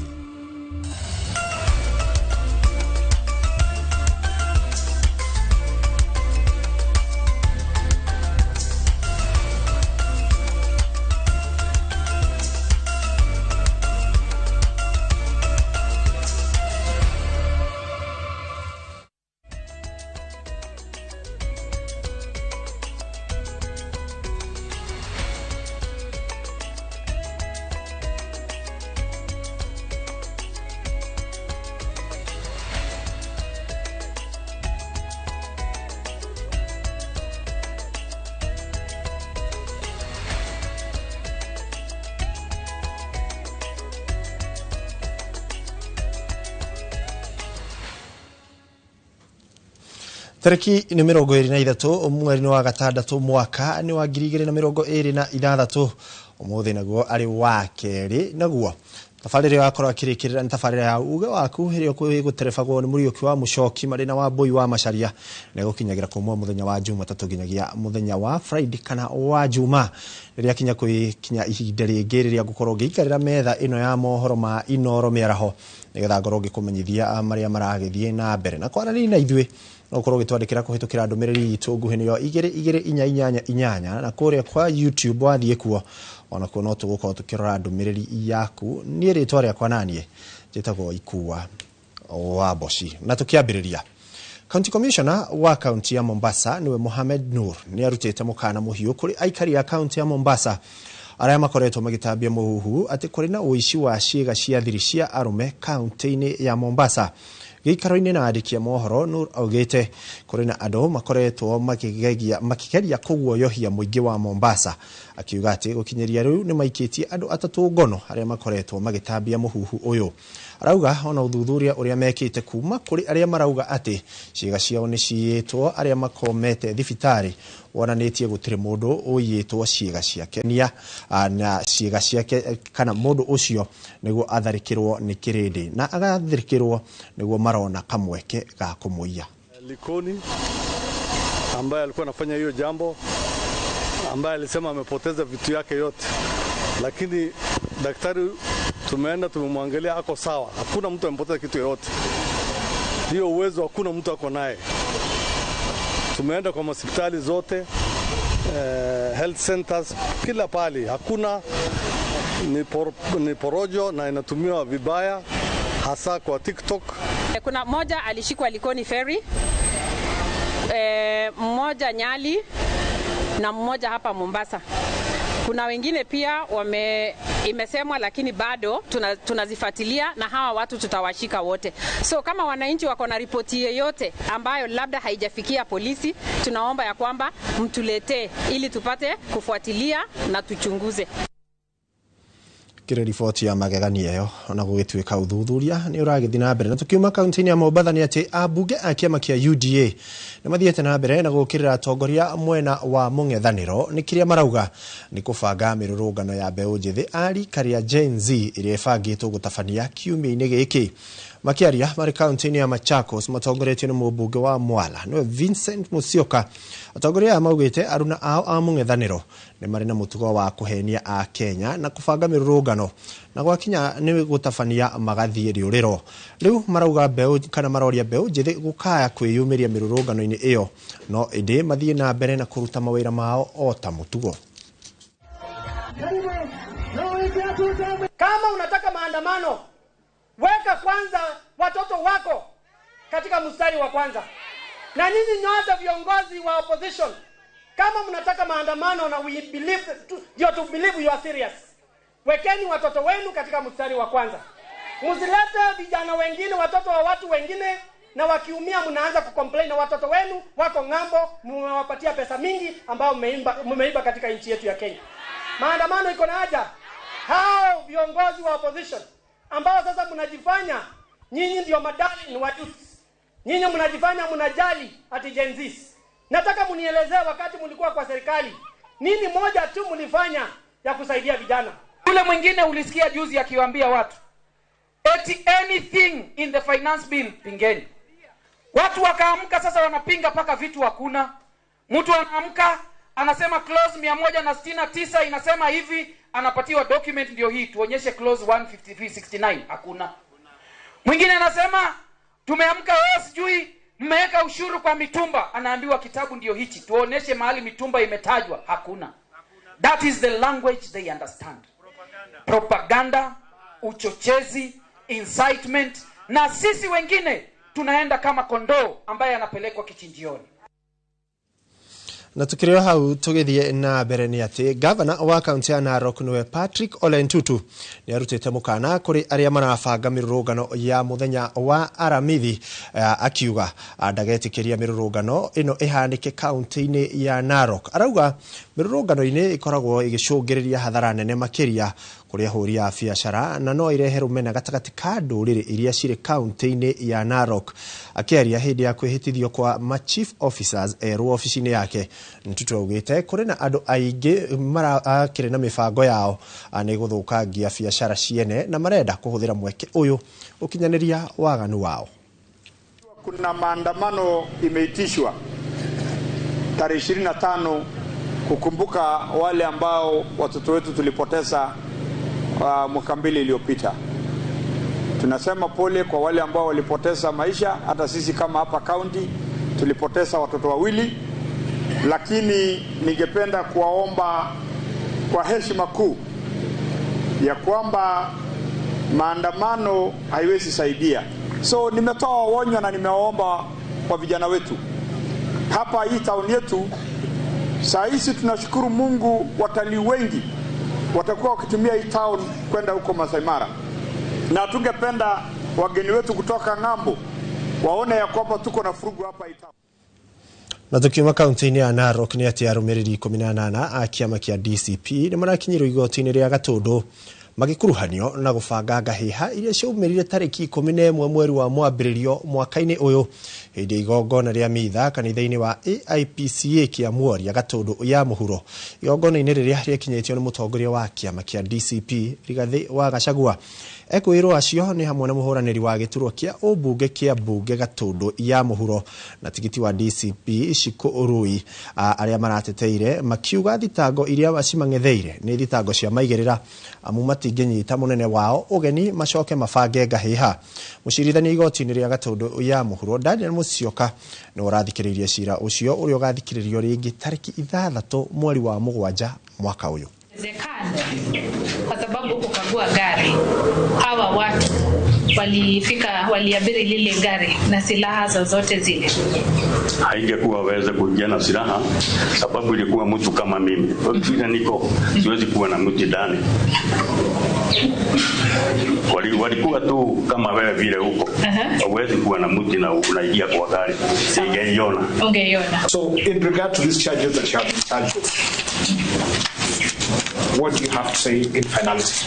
Tarĩki nĩ 23 mweri wa gatandatũ mwaka nĩ wa 2026 ũmũthĩ naguo arĩ wa kerĩ naguo tabarĩra yakorwo akĩrĩkĩrĩra nĩ tabarĩra ya uge waku ĩrĩa ĩgũterebagwo nĩ Mũriũki wa Mũcoki marĩ na Wambũi wa Macharia na ĩgũkinyagira kuma mũthenya wa Jumatatũ nginyagia mũthenya wa Friday kana wa Juma rĩrĩa kinya kwĩkinya ihinda rĩngĩ rĩrĩa ngũkorwo ngĩikarĩra metha ĩno ya mohoro ma Inooro mĩaraho nĩgetha ngorwo ngĩkũmenyithia marĩa maragĩthiĩ na mbere na kwaranĩria na ithuĩ no ũkorwo ũgĩtwandĩkĩra kũhĩtũkĩra ndũmĩrĩri itũ nguhĩ nĩyo 22488 na kũrĩa kwa YouTube wathiĩ kuo onakuo no tũgũkorwo tũkĩrora ndũmĩrĩri yaku. Niĩ rĩtwa rĩakwa naniĩ njĩtagwo Ikua wa Mboci. Na tũkĩambĩrĩria, County Commissioner wa kaunti ya Mombasa niwe Mohamed Nur nĩ arutĩte mũkana mũhiũ kũrĩ aikari a kaunti ya Mombasa arĩa makoretwo magĩtambia mũhuhu atĩ kũrĩ na ũici wa ciĩga cia thiri cia arũme kaunti-inĩ ya Mombasa. Gĩikaro-inĩ na andĩki a mohoro, Nur augĩte kũrĩ na andũ makoretwo makĩgeria kũguoyohia mũingĩ wa Mombasa, akiuga atĩ gũkinyĩria rĩu nĩ maikĩtie andũ atatũ ngono arĩa makoretwo magĩtambia mũhuhu ũyũ. Arauga ona ũthuthuria ũrĩa mekĩte kuma kũrĩ arĩa marauga atĩ ciĩga ciao nĩ ciiyĩtwo arĩa makomete thibitarĩ wonanĩtie gũtirĩ mũndũ ũiyĩtwo ciĩga ciake na ciĩga ciake kana mũndũ ũcio nĩguo atharĩkĩrwo nĩ kĩrĩndĩ na agatharĩkĩrwo nĩguo marona kamweke ga kũmũiya. Likoni ambaye alikuwa anafanya hiyo jambo, ambaye alisema amepoteza vitu yake yote, lakini daktari tumeenda tumemwangalia ako sawa, hakuna mtu amepoteza kitu yoyote. Hiyo uwezo hakuna mtu ako naye. Tumeenda kwa hospitali zote, health centers, kila pali hakuna. Ni porojo na inatumiwa vibaya hasa kwa TikTok. Kuna mmoja alishikwa Likoni Ferry, mmoja Nyali na mmoja hapa Mombasa. Kuna wengine pia imesemwa, lakini bado tunazifuatilia na hawa watu tutawashika wote. So kama wananchi wako na ripoti yoyote ambayo labda haijafikia polisi, tunaomba ya kwamba mtuletee ili tupate kufuatilia na tuchunguze. Kire riboti ya magegania ĩyo ona gũgĩtuĩka ũthuthuria nĩ ũragĩthiĩ na mbere. Na tũkiuma kaunti-inĩ ya Mombatha nĩ atĩ ambunge a kĩama kĩa UDA nĩ mathiĩte na mbere na gũũkĩrĩra atongoria mwena wa mũng'ethanĩro nĩ kĩrĩa marauga nĩ kũbanga mĩrũrũngano ya mbeũ njĩthĩ a rika rĩa Gen Z ĩrĩa ĩbangĩtwo gũtabania kiumia-inĩ gĩkĩ. Makĩaria marĩ kaunti-inĩ ya Machakos matongoretio nĩ mũmbunge wa Mwala nĩwe Vincent Musyoka, atongoria aya maugĩte aruna ao a mũng'ethanĩro nĩ marĩ na mũtugo wa kũhenia a Kenya na kũbanga mĩrũrũngano na gwakinya nĩ gũtabania magathiĩ rĩũrĩro. Rĩu marauga mbeũ kana maroria mbeũ njĩthĩ gũkaya kwĩyumĩria mĩrũrũngano-inĩ ĩyo, no ĩndĩ mathiĩ na mbere na kũruta mawĩra mao o ta mũtugo. Kama unataka maandamano, weka kwanza watoto wako katika mstari wa kwanza. Na nyinyi nyote viongozi wa opposition, kama mnataka maandamano na we believe you to believe you are serious, wekeni watoto wenu katika mstari wa kwanza. Msilete vijana wengine, watoto wa watu wengine na wakiumia mnaanza kucomplain, na watoto wenu wako ng'ambo, mmewapatia pesa mingi ambao mmeiba katika nchi yetu ya Kenya. Maandamano iko na haja. Hao viongozi wa opposition ambao sasa mnajifanya nyinyi ndio madali wa youth, nyinyi mnajifanya mnajali ati Gen Z. Nataka mnielezee, wakati mlikuwa kwa serikali, nini moja tu mlifanya ya kusaidia vijana? Yule mwingine ulisikia juzi akiwaambia watu eti anything in the finance bill pingeni. Watu wakaamka sasa wanapinga paka vitu hakuna. Mtu anaamka anasema clause 169 inasema hivi, anapatiwa document ndio hii, tuonyeshe clause 15369, hakuna. Mwingine anasema tumeamka wewe sijui mmeweka ushuru kwa mitumba, anaambiwa kitabu ndio hichi, tuoneshe mahali mitumba imetajwa, hakuna. That is the language they understand. Propaganda, uchochezi, incitement, na sisi wengine tunaenda kama kondoo ambaye anapelekwa kichinjioni. Na tukireo hau tugithie na mbere ni ati gavana wa kaunti ya Narok niwe Patrick Ole Ntutu ni arutite mukana kuri aria marabanga mirurungano ya muthenya wa Aramithi, akiuga ndagetikiria mirurungano ino ihanike kaunti-ini ya Narok. Arauga mirurungano-ini ikoragwo igicungiriria hathara nene makiria kuri ahuri a biacara na no irehe rumena gatagati ka nduriri iria cirĩ kaunti-inĩ ya Narok. Akiaria hĩndĩ ya kwĩhĩtithio kwa ma chief officers erũ ofici-inĩ yake, Ntutu augĩte kũrĩ na andũ aingĩ marakĩrĩ na mĩbango yao nĩ gũthũkangia biacara ciene na marenda kũhũthĩra mweke ũyũ gũkinyanĩria waganu wao. Kuna maandamano imeitishwa tarehe 25 kukumbuka wale ambao watoto wetu tulipoteza mwaka mbili iliyopita. Tunasema pole kwa wale ambao walipoteza maisha. Hata sisi kama hapa county tulipoteza watoto wawili, lakini ningependa kuwaomba kwa heshima kuu ya kwamba maandamano haiwezi saidia. So nimetoa onyo na nimewaomba kwa vijana wetu hapa hii town yetu. Saa hizi tunashukuru Mungu, watalii wengi watakuwa wakitumia hii town kwenda huko Masai Mara, na tungependa wageni wetu kutoka ng'ambo waone ya kwamba tuko na furugu hapa hii town. Na tukiuma kaunti-inĩ ya Narok nĩ atĩ arũmĩrĩri 18 a kĩama kĩa DCP nĩ marakinyirwo igoti-inĩ rĩa Gatũndũ magĩkuruhanio na gũbanga ngahĩha iria ciaumĩrire tarĩki 11 mweri wa mwambĩrĩrio mwaka-inĩ ũyũ hĩndĩ igongona rĩa mitha kanitha-inĩ wa AIPCA kĩa Mworia Gatũndũ ya mũhuro. Igongona-inĩ rĩrĩa rĩakinyĩtio nĩ mũtongoria wa kĩama kĩa DCP Rigathĩ wa Gachagua. Ekwĩrwo acio nĩ hamwe na mũhũranĩri wa gĩturwa kĩa ũmbunge kĩa mbunge Gatũndũ ya mũhuro na tigiti wa DCP Shiko Ũrui, arĩa marateteire makiuga thitango iria cimang'etheire nĩ thitango cia maigĩrĩra amu matingĩnyita mũnene wao ũgeni macoke mabange ngahĩha. Mũcirithania igoti-inĩ rĩa Gatũndũ ya mũhuro Daniel Musyoka nĩ ũrathikĩrĩirie cira ũcio ũrĩa ũgathikĩrĩrio rĩngĩ tarĩki 6 mweri wa 7 mwaka ũyũ. Kwa sababu kukagua gari, hawa watu walifika, waliabiri lile gari na silaha zozote zile. Haingekuwa waweze kuingia na silaha sababu ilikuwa mtu kama mimi. Vile niko siwezi kuwa na mtu ndani. Walikuwa tu kama wewe vile huko. Huwezi kuwa na mtu na unaingia kwa gari. Ungeiona. Ungeiona. So in regard to these charges that you have been charged with, what do you have to say in finality?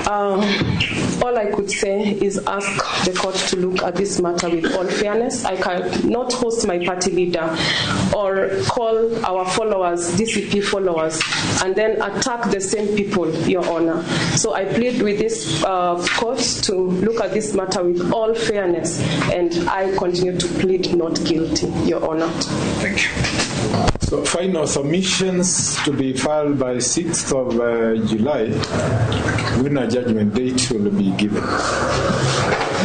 All I could say is ask the court to look at this matter with all fairness. I cannot host my party leader or call our followers, DCP followers, and then attack the same people, Your Honor. So I plead with this court to look at this matter with all fairness, and I continue to plead not guilty, Your Honor. Thank you. So final submissions to be filed by 6th of July, when a judgment date will be given.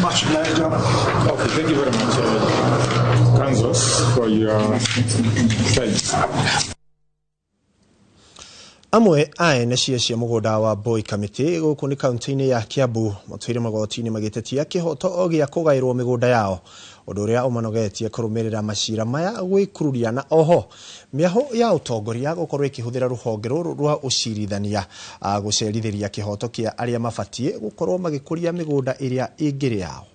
Much obliged. Okay, thank you very much, Kansas, for your time. Amwe a ene cia mũgũnda wa Boy Committee gũkũ nĩ kaunti-inĩ ya Kiambu matwire magoti-inĩ magĩtetia kĩhoto gĩa kũgaĩrwo mĩgũnda yao, ũndũ ũrĩa ũmanogetie kũrũmĩrĩra macira maya gwĩkururia na oho mĩahũ ya ũtongoria gũkorwo ĩkĩhũthĩra rũhonge rũrũ rwa ũcirithania gũcerithĩria kĩhoto kĩa arĩa mabatiĩ gũkorwo magĩkũria mĩgũnda ĩrĩa ĩngĩrĩ yao.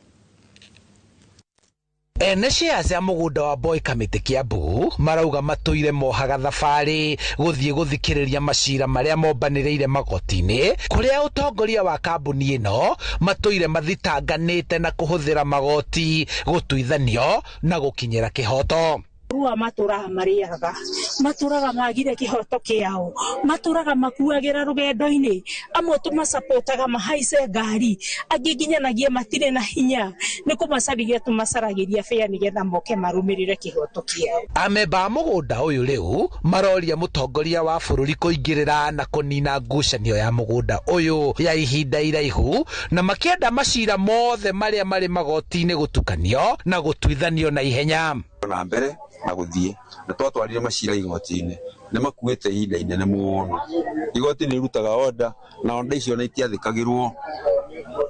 Ene shares ya mũgũnda wa Boy Kamĩtĩ Kiambu marauga matũire mohaga thabarĩ gũthiĩ gũthikĩrĩria macira marĩa mombanĩrĩire magoti-inĩ kũrĩa ũtongoria wa kambuni ĩno matũire mathitanganĩte na kũhũthĩra magoti gũtuithanio na gũkinyĩra kĩhoto. Rua matũraga marĩaga matũraga magire kĩhoto kĩao matũraga makuagĩra rũgendo-inĩ amwe tũmacapotaga mahaice ngari angĩ nginyanagia matirĩ na hinya nĩ kũmacarĩria tũmacaragĩria bĩa nĩgetha moke marũmĩrĩre kĩhoto kĩao. Amemba a mũgũnda ũyũ rĩu maroria mũtongoria wa bũrũri kũingĩrĩra na kũnina ngucanio ya mũgũnda ũyũ ya ihinda iraihu na makĩenda macira mothe marĩa marĩ magoti-inĩ gũtukanio na gũtuithanio na ihenya. Na mbere na guthie na twatwarire macira igoti-inĩ nĩ makuĩte ihinda inene mũno. Igoti nĩ rutaga order na order icio nĩ itiathĩkagĩrwo.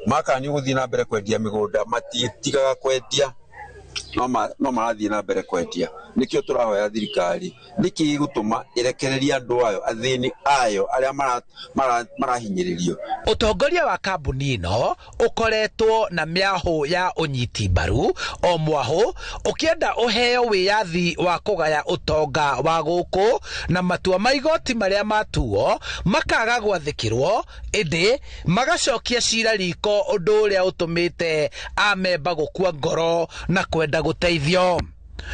Makanio gũthiĩ na mbere kwendia mĩgũnda matiĩtigaga kwendia no marathiĩ na mbere kwendia. Nĩkĩo tũrahoya thirikari nĩkĩ gĩgũtũma ĩrekererie andũ ayo athĩni ayo arĩa marahinyĩrĩrio. Ũtongoria wa kambuni ĩno ũkoretwo na mĩahũ ya ũnyiti mbaru o mwahũ ũkĩenda ũheo wĩyathi wa kũgaya ũtonga wa gũkũ na matua ma igoti marĩa matuo makaga gwathĩkĩrwo ĩndĩ magacokia cira riko ũndũ ũrĩa ũtũmĩte amemba gũkua ngoro na kwenda gũteithio.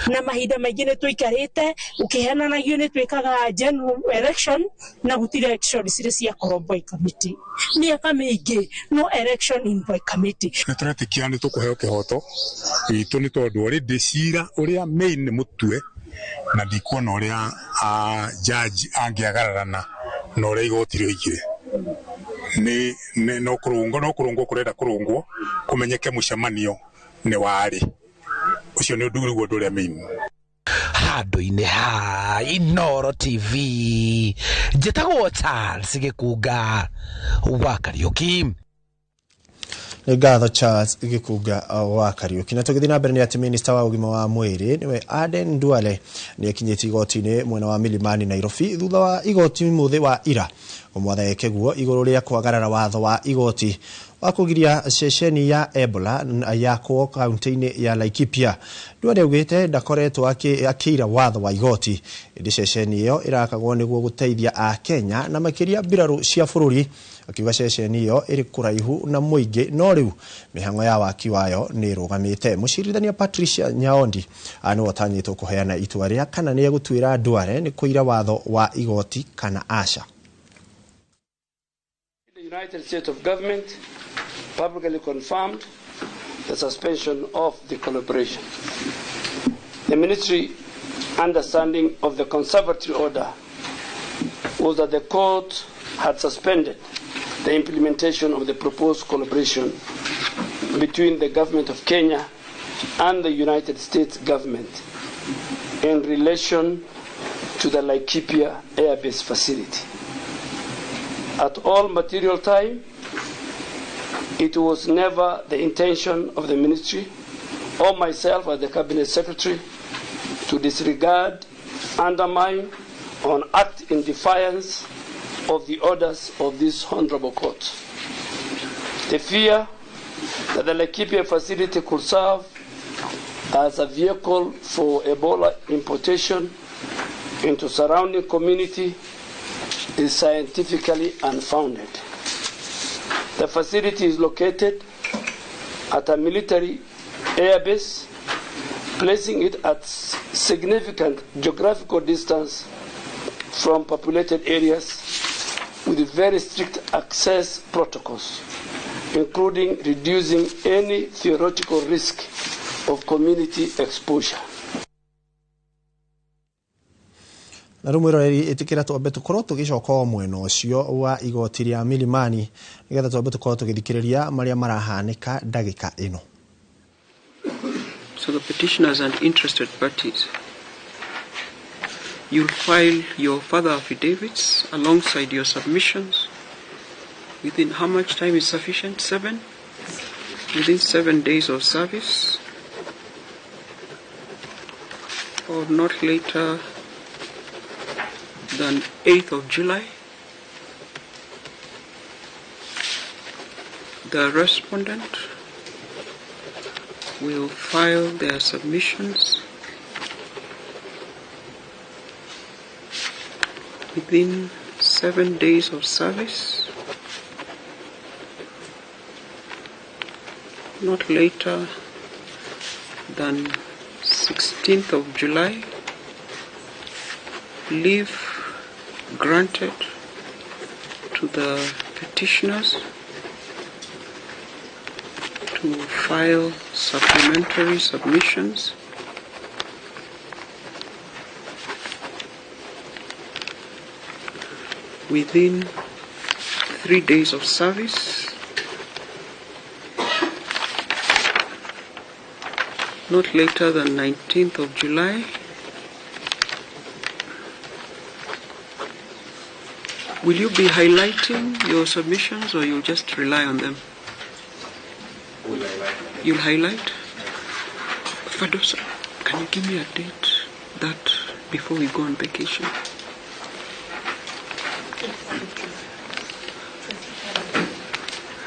Na mahinda maingĩ nĩ tũikarĩte ũkĩhenanagio nĩ twĩkaga general election na gũtirĩ election cirĩ ciakorwo Boy Committee mĩaka mĩingĩ no election in Boy Committee. Nĩ tũretĩkia nĩ tũkũheo kĩhoto gitũ nĩ tondũ already cira ũrĩa main nĩ mũtue na ndikuona ũrĩa judge angĩagararana na ũrĩa igoti rĩoigire. Nĩ no kũrũngwo kũrenda kũrũngwo kũmenyeke mũcemanio nĩ warĩ ucio nĩ ũndũ ũrĩa ũrĩa main. Handũ-inĩ ha Inooro TV njĩtagwo Charles Gĩkunga wa Kariũki. Nĩ ngatho Charles Gĩkunga wa Kariũki. Na tũgĩthiĩ na mbere nĩ atĩ minista wa ũgima wa mwĩrĩ nĩwe Aden Duale nĩ akinyĩtie igoti-inĩ mwena wa Milimani Nairobi thutha wa igoti mũthĩ wa ira kũmwatha eke guo igũrũ rĩa kwagarara watho wa igoti wa kũgiria ceceni ya Ebola yakwo kaunti-inĩ ya Laikipia. Duale augĩte ndakoretwo akĩira watho wa igoti ĩndĩ ceceni ĩyo ĩrakagwo nĩguo gũteithia Akenya na makĩria mbirarũ cia bũrũri. Akiuga ceceni ĩyo ĩrĩ kũraihu na mũingĩ no rĩu mĩhang'o ya waki wayo nĩ ĩrũgamĩte. Mũcirithania Patricia Nyaondi nĩwe ũtanyĩtwo kũheana itua rĩa kana nĩ egũtuĩra Duale nĩ kũira watho wa igoti kana aca. The United States of Government publicly confirmed the suspension of the collaboration. The ministry understanding of the conservatory order was that the court had suspended the implementation of the proposed collaboration between the government of Kenya and the United States government in relation to the Laikipia Air Base facility. At all material time, it was never the intention of the ministry or myself as the cabinet secretary to disregard, undermine, or act in defiance of the orders of this honorable court. The fear that the Laikipia facility could serve as a vehicle for Ebola importation into surrounding community is scientifically unfounded. The facility is located at a military airbase, placing it at significant geographical distance from populated areas with very strict access protocols, including reducing any theoretical risk of community exposure. Na rĩu mwĩroreri ĩtĩkĩra twambe tũkorwo tũgĩcoka mwena ũcio wa igoti rĩa Milimani nĩgetha twambe tũkorwo tũgĩthikĩrĩria marĩa marahanĩka ndagĩka ĩno. So the petitioners and interested parties, you'll file your further affidavits alongside your submissions within how much time is sufficient? 7? Within 7 days of service, or not later than 8th of July. The respondent will file their submissions within 7 days of service, not later than 16th of July. Leave granted to the petitioners to file supplementary submissions within 3 days of service, not later than 19th of July. Will you be highlighting your submissions or you'll just rely on them? We'll highlight. You'll highlight? Fadosa, can you give me a date that before we go on vacation?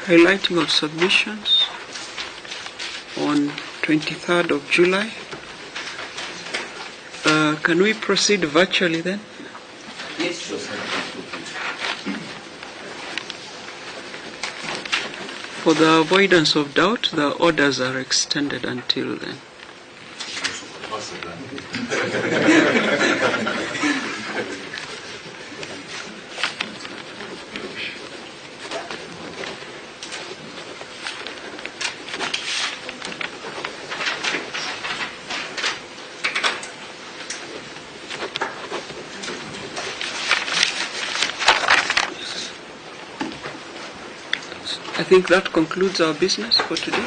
Highlighting of submissions on 23rd of July. Can we proceed virtually then? Yes, sure. For the avoidance of doubt, the orders are extended until then. I think that concludes our business for today.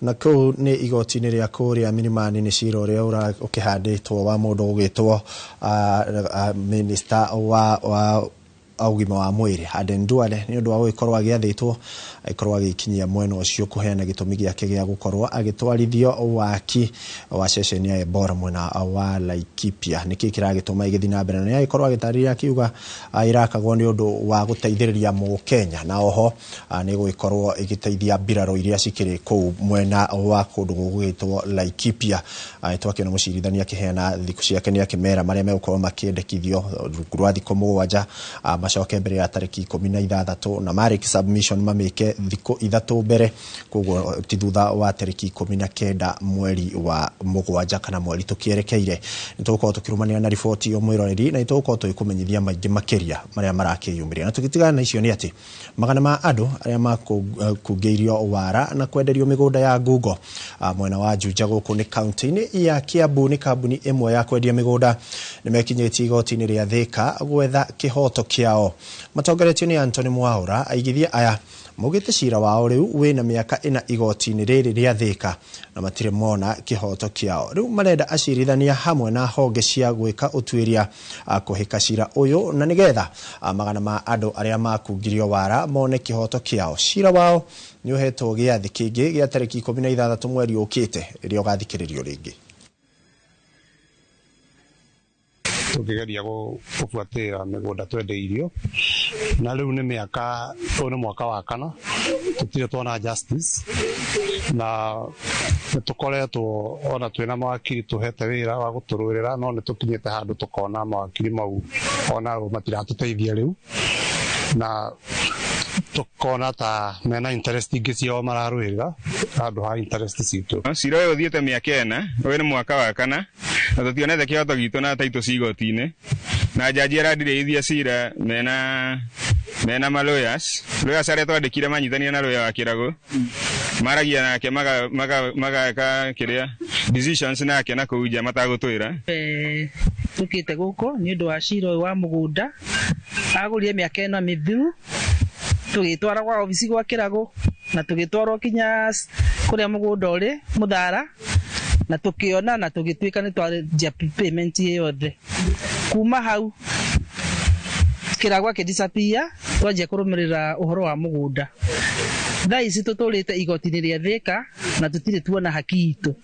Na kũu nĩ igoti-inĩ rĩa kũrĩa Milimani nĩ cira ũrĩa ũkĩhandĩtwo wa mũndũ ũgwĩtwo minister wa ũgima wa mwĩrĩ Aden Duale nĩ ũndũ wa gũgĩkorwo agĩathĩtwo agĩkorwo agĩkinyia mwena ũcio kũheana gĩtũmi gĩake gĩa gũkorwo agĩtwarithio waki wa ceceni ya Ebola mwena wa Laikipia. Nĩkĩ kĩragĩtũma ĩgĩthiĩ na mbere? Na nĩ agĩkorwo agĩtarĩria akiuga ĩrakagwo nĩ ũndũ wa gũteithĩrĩria Mũkenya na oho nĩ gũgĩkorwo ĩgĩteithia mbirarũ iria cikĩrĩ kũu mwena wa kũndũ gũgwĩtwo Laikipia. Twakĩona mũcirithania akĩheana thikũ ciake nĩ akĩmera marĩa megũkorwo makĩendekithio rungu rwa thikũ 7 macoke mbere ya tarĩki 16 na marĩki submission mamĩke thikũ 3 mbere, koguo ti thutha wa tarĩki 19 mweri wa 7 kana mweri tũkĩerekeire. Nĩ tũgũkorwo tũkĩrũmanĩra na riboti ĩyo mwĩroreri na nĩ tũgũkorwo tũgĩkũmenyithia maingĩ makĩria marĩa marakĩyumĩria. Na tũgĩtigana na icio nĩ atĩ magana ma andũ arĩa makungĩirio wara na kwenderio mĩgũnda ya ngungo mwena wa Juja gũkũ nĩ kaunti-inĩ ya Kiambu nĩ kambuni ĩmwe ya kwendia mĩgũnda nĩ mekinyĩtie igoti-inĩ rĩa Thika gwetha kĩhoto kĩao. Matongoretio nĩ Anthony Mwaura, aigithia aya maugĩte cira wao rĩu wĩna mĩaka 4 igoti-inĩ rĩrĩ rĩa Thika na matirĩ mona kĩhoto kĩao. Rĩu marenda acirithania hamwe na honge cia gwĩka ũtuĩria kũhĩka cira ũyũ na nĩgetha magana ma andũ arĩa makungirio wara mone kĩhoto kĩao. Cira wao nĩ ũhetwo gĩathĩ kĩngĩ gĩa tarĩki 16 mweri ũkĩte rĩrĩa ũgathikĩrĩrio rĩngĩ. Tukigeria gubuatĩrĩra mĩgũnda twendeirio na rĩu nĩ mĩaka ũyũ nĩ mwaka wa 4 tũtirĩ tuona justice na nĩ tũkoretwo ona twĩna mawakiri tũhete wĩra wa gũtũrũĩrĩra no nĩ tũkinyĩte handũ tũkona mawakiri mau ona matiratũteithia rĩu na tũkona ta mena interest ingĩ ciao mararũĩrĩra handũ ha interest citũ. Cira ũyũ ũthiĩte mĩaka 4, ũyũ nĩ mwaka wa 4 na tũtionete kĩhoto gitũ na taitũ ci igoti-inĩ na jaji arandirĩithia cira mena ma lawyers arĩa twandĩkire manyitania na lawyer wa Kĩragũ maragia nake magaka kĩrĩa decisions nake na kũu nja matagũtwĩra. Tũkĩte gũkũ nĩ ũndũ wa cira ũyũ wa mũgũnda agũrire mĩaka 4 mĩthiru tũgĩtwara gwa obici gwa Kĩragũ na tũgĩtwarwo kinya kũrĩa mũgũnda ũrĩ Mũthara na tũkĩona na tũgĩtuĩka nĩ twanjia payment yothe. Kuma hau Kĩragũ akĩdisappear twanjia kũrũmĩrĩra ũhoro wa mũgũnda. Thaa ici tũtũrĩte igoti-inĩ rĩa Thika na tũtirĩ tuona haki itũ.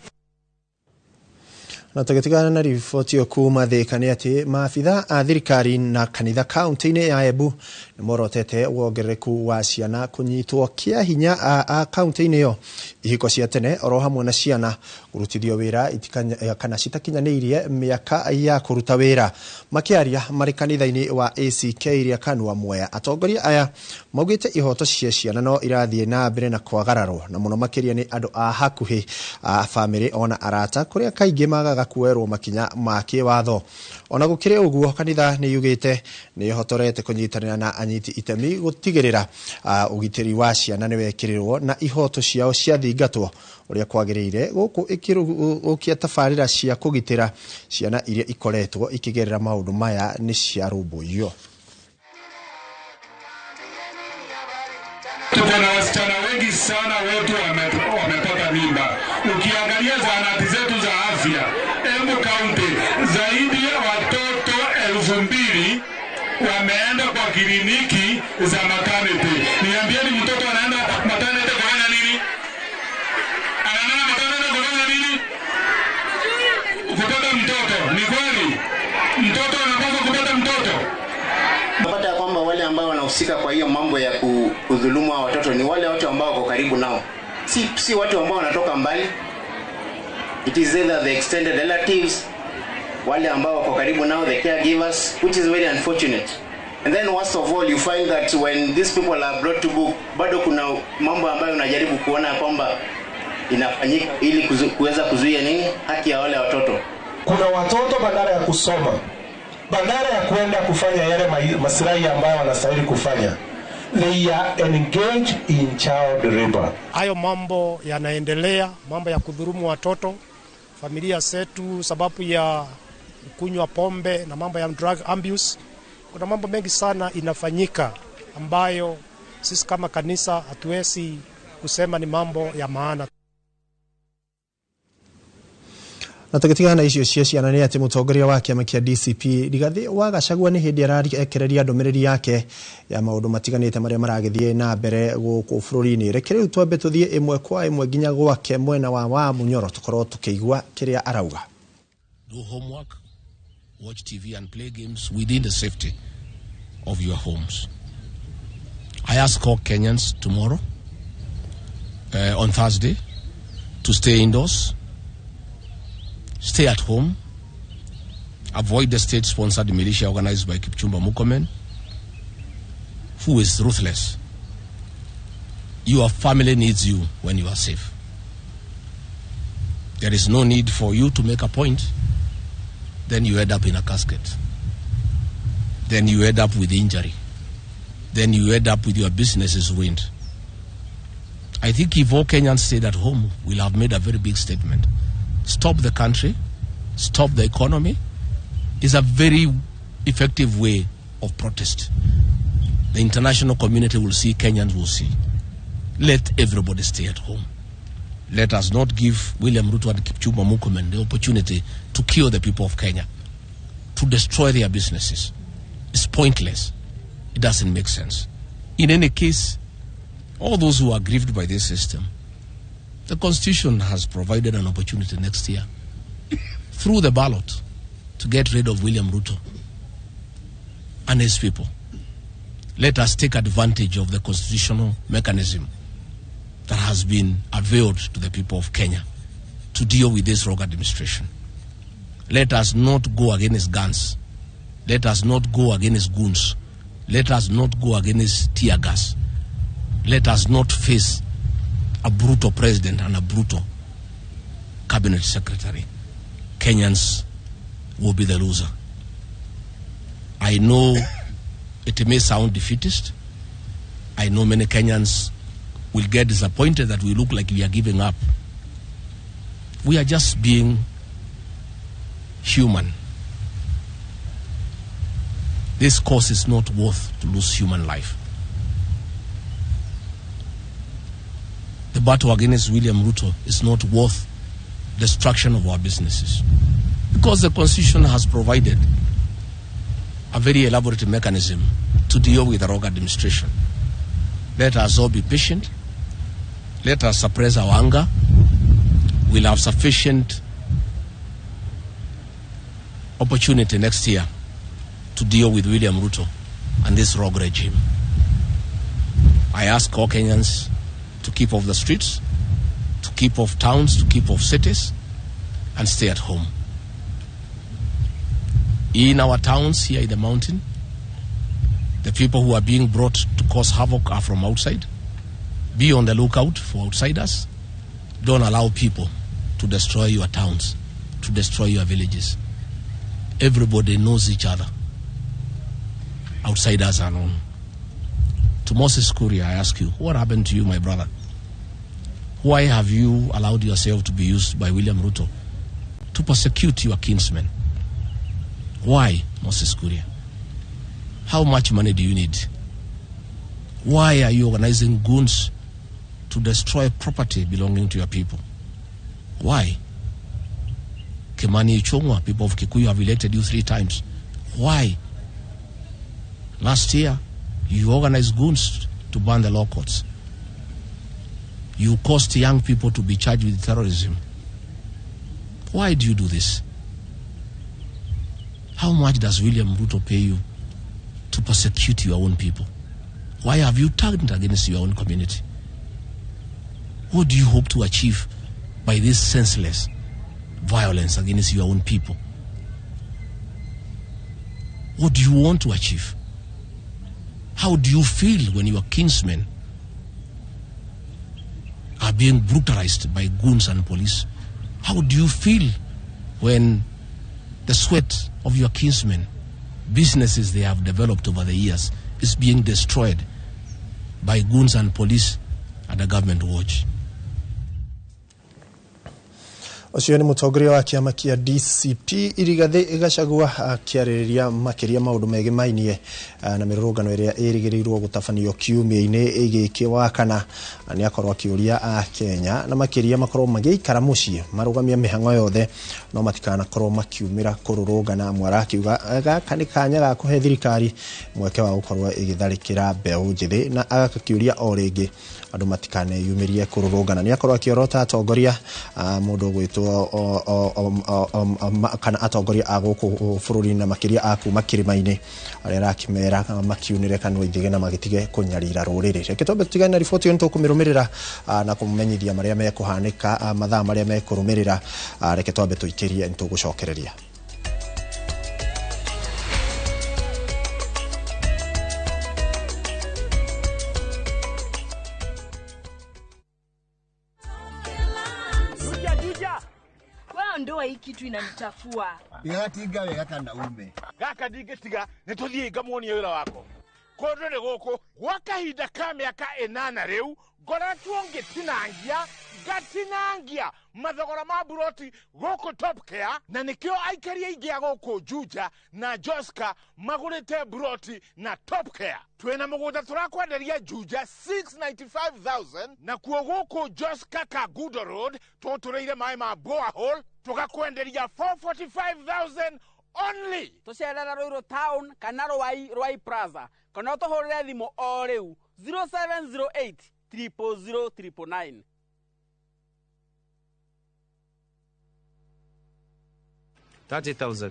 Na tũgĩtigana na riboti ĩyo kuma Thĩka nĩ atĩ maabitha a thirikari na kanitha kaunti-inĩ ya Embu nĩ morotete wongerereku wa ciana kũnyitwo kĩa hinya a kaunti-inĩ ĩyo, ihiko cia tene oro hamwe na ciana kũrutithio wĩra kana citakinyanĩirie mĩaka ya kũruta wĩra. Makĩaria marĩ kanitha-inĩ wa ACK iria Kanua Mwea, atongoria aya maugĩte ihoto cia ciana no irathiĩ na mbere na kwagararwo na mũno makĩria nĩ andũ a hakuhĩ a bamĩrĩ ona arata kũrĩa kaingĩ magaga kuoerwo makinya ma kĩwatho. Ona gũkĩrĩ ũguo, kanitha nĩ yugĩte nĩ ĩhotorete kũnyitanĩra na anyiti itemi gũtigĩrĩra ũgitĩri wa ciana nĩ wekĩrĩrwo na ihoto ciao ciathingatwo ũrĩa kwagĩrĩire, gũkũ ĩkĩrũkia tabarĩra cia kũgitĩra ciana iria ikoretwo ikĩgerera maũndũ maya nĩ ciarũmbũiyo. Tuko na wasichana wengi sana wetu wamepata mimba. Ukiangalia zahanati zetu za afya Embu County, zaidi ya watoto 2000 wameenda kwa kliniki za maternity. Niambieni, mtoto anaenda maternity kufanya nini? Anaenda maternity kufanya nini? Kupata mtoto. Ni kweli mtoto anapaswa kupata mtoto? Napata ya kwamba wale ambao wanahusika kwa hiyo mambo ya kudhulumu watoto ni wale watu ambao wako karibu nao, si watu ambao wanatoka mbali. It is either the extended relatives, wale ambao wako karibu nao, the caregivers, which is very unfortunate. And then worst of all, you find that when these people are brought to book, bado kuna mambo ambayo unajaribu kuona kwamba inafanyika ili kuweza kuzuia nini haki ya wale watoto. Kuna watoto badala ya kusoma, badala ya kwenda kufanya yale maslahi ambayo wanastahili kufanya, they are engaged in child labor. Hayo mambo yanaendelea, mambo ya kudhurumu watoto, familia zetu, sababu ya kunywa pombe na mambo ya drug abuse. Kuna mambo mengi sana inafanyika ambayo sisi kama kanisa hatuwezi kusema ni mambo ya maana. Na tũgĩtigana na icio cia ciana nĩ atĩ mũtongoria wa kĩama kĩa DCP Rigathĩ wa Gachagua nĩ hĩndĩ ararekereria ndũmĩrĩri yake ya maũndũ matiganĩte marĩa maragĩthiĩ na mbere gũkũ bũrũri-inĩ. Reke rĩu twambe tũthiĩ ĩmwe kwa ĩmwe nginya gwake mwena wa Munyoro tũkorwo tũkĩigua kĩrĩa arauga. Do homework, watch TV and play games within the safety of your homes. I ask all Kenyans tomorrow, on Thursday, to stay indoors, stay at home, avoid the state-sponsored militia organized by Kipchumba Murkomen, who is ruthless. Your family needs you when you are safe. There is no need for you to make a point. Then you end up in a casket. Then you end up with injury. Then you end up with your businesses ruined. I think if all Kenyans stayed at home, we'll have made a very big statement. Stop the country, stop the economy, is a very effective way of protest. The international community will see, Kenyans will see. Let everybody stay at home. Let us not give William Ruto and Kipchumba Murkomen the opportunity to kill the people of Kenya, to destroy their businesses. It's pointless. It doesn't make sense. In any case, all those who are aggrieved by this system, the Constitution has provided an opportunity next year through the ballot to get rid of William Ruto and his people. Let us take advantage of the constitutional mechanism that has been availed to the people of Kenya to deal with this rogue administration. Let us not go against guns. Let us not go against goons. Let us not go against tear gas. Let us not face a brutal president and a brutal cabinet secretary. Kenyans will be the loser. I know it may sound defeatist. I know many Kenyans will get disappointed that we look like we are giving up. We are just being human. This cause is not worth to lose human life. The battle against William Ruto is not worth destruction of our businesses, because the Constitution has provided a very elaborate mechanism to deal with the rogue administration. Let us all be patient. Let us suppress our anger. We'll have sufficient opportunity next year to deal with William Ruto and this rogue regime. I ask all Kenyans to keep off the streets, to keep off towns, to keep off cities, and stay at home. In our towns here in the mountain, the people who are being brought to cause havoc are from outside. Be on the lookout for outsiders. Don't allow people to destroy your towns, to destroy your villages. Everybody knows each other. Outsiders are known. To Moses Kuria, I ask you, what happened to you, my brother? Why have you allowed yourself to be used by William Ruto to persecute your kinsmen? Why, Moses Kuria? How much money do you need? Why are you organizing goons to destroy property belonging to your people? Why? Kimani Ichung'wah, people of Kikuyu have elected you 3 times. Why? Last year, you organized goons to burn the law courts. You caused young people to be charged with terrorism. Why do you do this? How much does William Ruto pay you to persecute your own people? Why have you turned against your own community? What do you hope to achieve by this senseless violence against your own people? What do you want to achieve? How do you feel when your kinsmen are being brutalized by goons and police? How do you feel when the sweat of your kinsmen, businesses they have developed over the years, is being destroyed by goons and police at the government watch? Ũcio nĩ mũtongoria wa kĩama kĩa DCP Rigathĩ Gachagua akĩarĩrĩria makĩria maũndũ megemainie na mĩrũrũngano ĩrĩa ĩrĩgĩrĩirwo gũtabanio kiumia-inĩ gĩkĩ wa kana. Nĩ akorwo akĩũria a Kenya na makĩria makorwo magĩikara mũciĩ marũgamia mĩhang'o yothe no matikanakorwo makiumĩra kũrũrũngana. Amwe arakiuga gaka nĩ kanya ga kũhe thirikari mweke wa gũkorwo ĩgĩtharĩkĩra mbeũ njĩthĩ, na agakĩũria o rĩngĩ andũ matikaneyumĩrie kũrũrũngana. Nĩ akorwo akĩorota atongoria mũndũ ũgwĩtwo kana atongoria a gũkũ bũrũri-inĩ na makĩria a kuma kĩrĩma-inĩ arĩa arakĩmera makiunĩre kanua ithige na magĩtige kũnyarira rũrĩrĩ. Reke twambe tũtigane na riboti ĩyo, nĩtũkũmĩrũmĩrĩra na kũmũmenyithia marĩa mekũhanĩka mathaa marĩa mekũrũmĩrĩra. Reke twambe tũikĩrie nĩtũgũcokereria. Ndoa hii kitu inanichafua. Igatinga wega kana ume. Gaka ndingĩtiga nĩ tũthiĩ ngamuonie wĩra wako. Kũndũ nĩ gũkũ gwa kahinda ka mĩaka 8 rĩu ngoretwo ngĩtinangia ngatinangia mathogora ma buroti gũkũ Top Care, na nĩkĩo aikari aingĩ a gũkũ Juja na Joska magũrĩte buroti na Top Care. Twĩna mũgũnda tũrakwenderia Juja 695,000 na kuo gũkũ Joska Kangundo Road tũtũrĩire maĩ ma borehole tũgakwenderia 445,000 only. Tũcerera Ruiru Town kana Ruai Plaza kana ũtũhũrĩre thimũ o rĩu 0708 000 999. 30,000.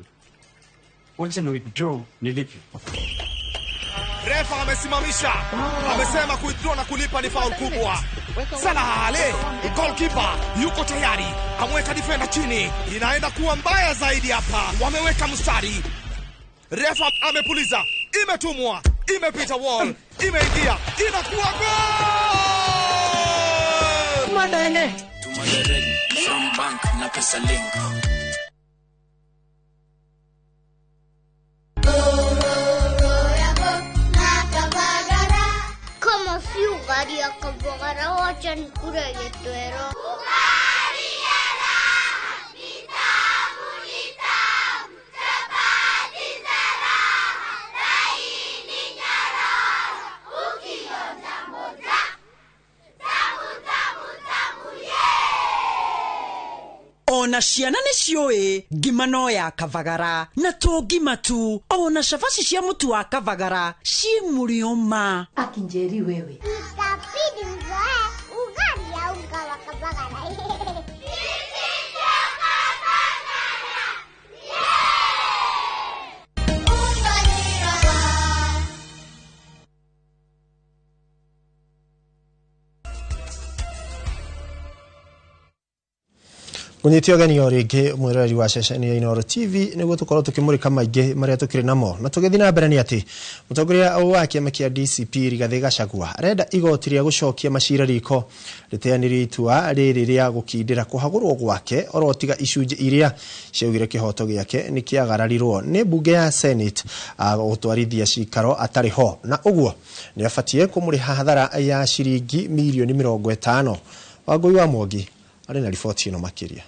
Wacha ni withdraw nilipe. Refa amesimamisha. Amesema kuwithdraw na kulipa ni foul kubwa. Salah Ale, goalkeeper yuko tayari. Ameweka defender chini. Inaenda kuwa mbaya zaidi hapa. Wameweka mstari. Refa amepuliza. Imetumwa. Imepita wall. Imeingia. Inakuwa goal. Madene. Tuma direct from bank na pesa link. Ona ciana nĩ ciũĩ ngima no ya Kavagara na to ngima tu, ona cabaci cia mũtu wa Kavagara ci mũrĩo ma. Akinjeri wewe. Itabidi mzoe ugali ya unga wa Kavagara. Ngunyitio ũgeni o rĩngĩ mwĩroreri wa ceceni ya Inooro TV nĩguo tũkorwo tũkĩmũrĩka maingĩ marĩa tũkĩrĩ namo na tũgĩthiĩ na mbere nĩ atĩ mũtongoria wa kĩama kĩa DCP Rigathĩ Gachagua arenda igoti rĩa gũcokia macira riko rĩteanĩrie itua rĩrĩ rĩa gũkindĩra kũhagũrwo gwake oro tiga icunjĩ iria ciaugire kĩhoto gĩake nĩ kĩagararirwo nĩ mbunge ya Senate gũtwarithia cikaro atarĩ ho na ũguo nĩ abatiĩ kũmũrĩha hathara ya ciringi mirioni 50. Wangũi wa Mwangi arĩ na riboti ĩno makĩria.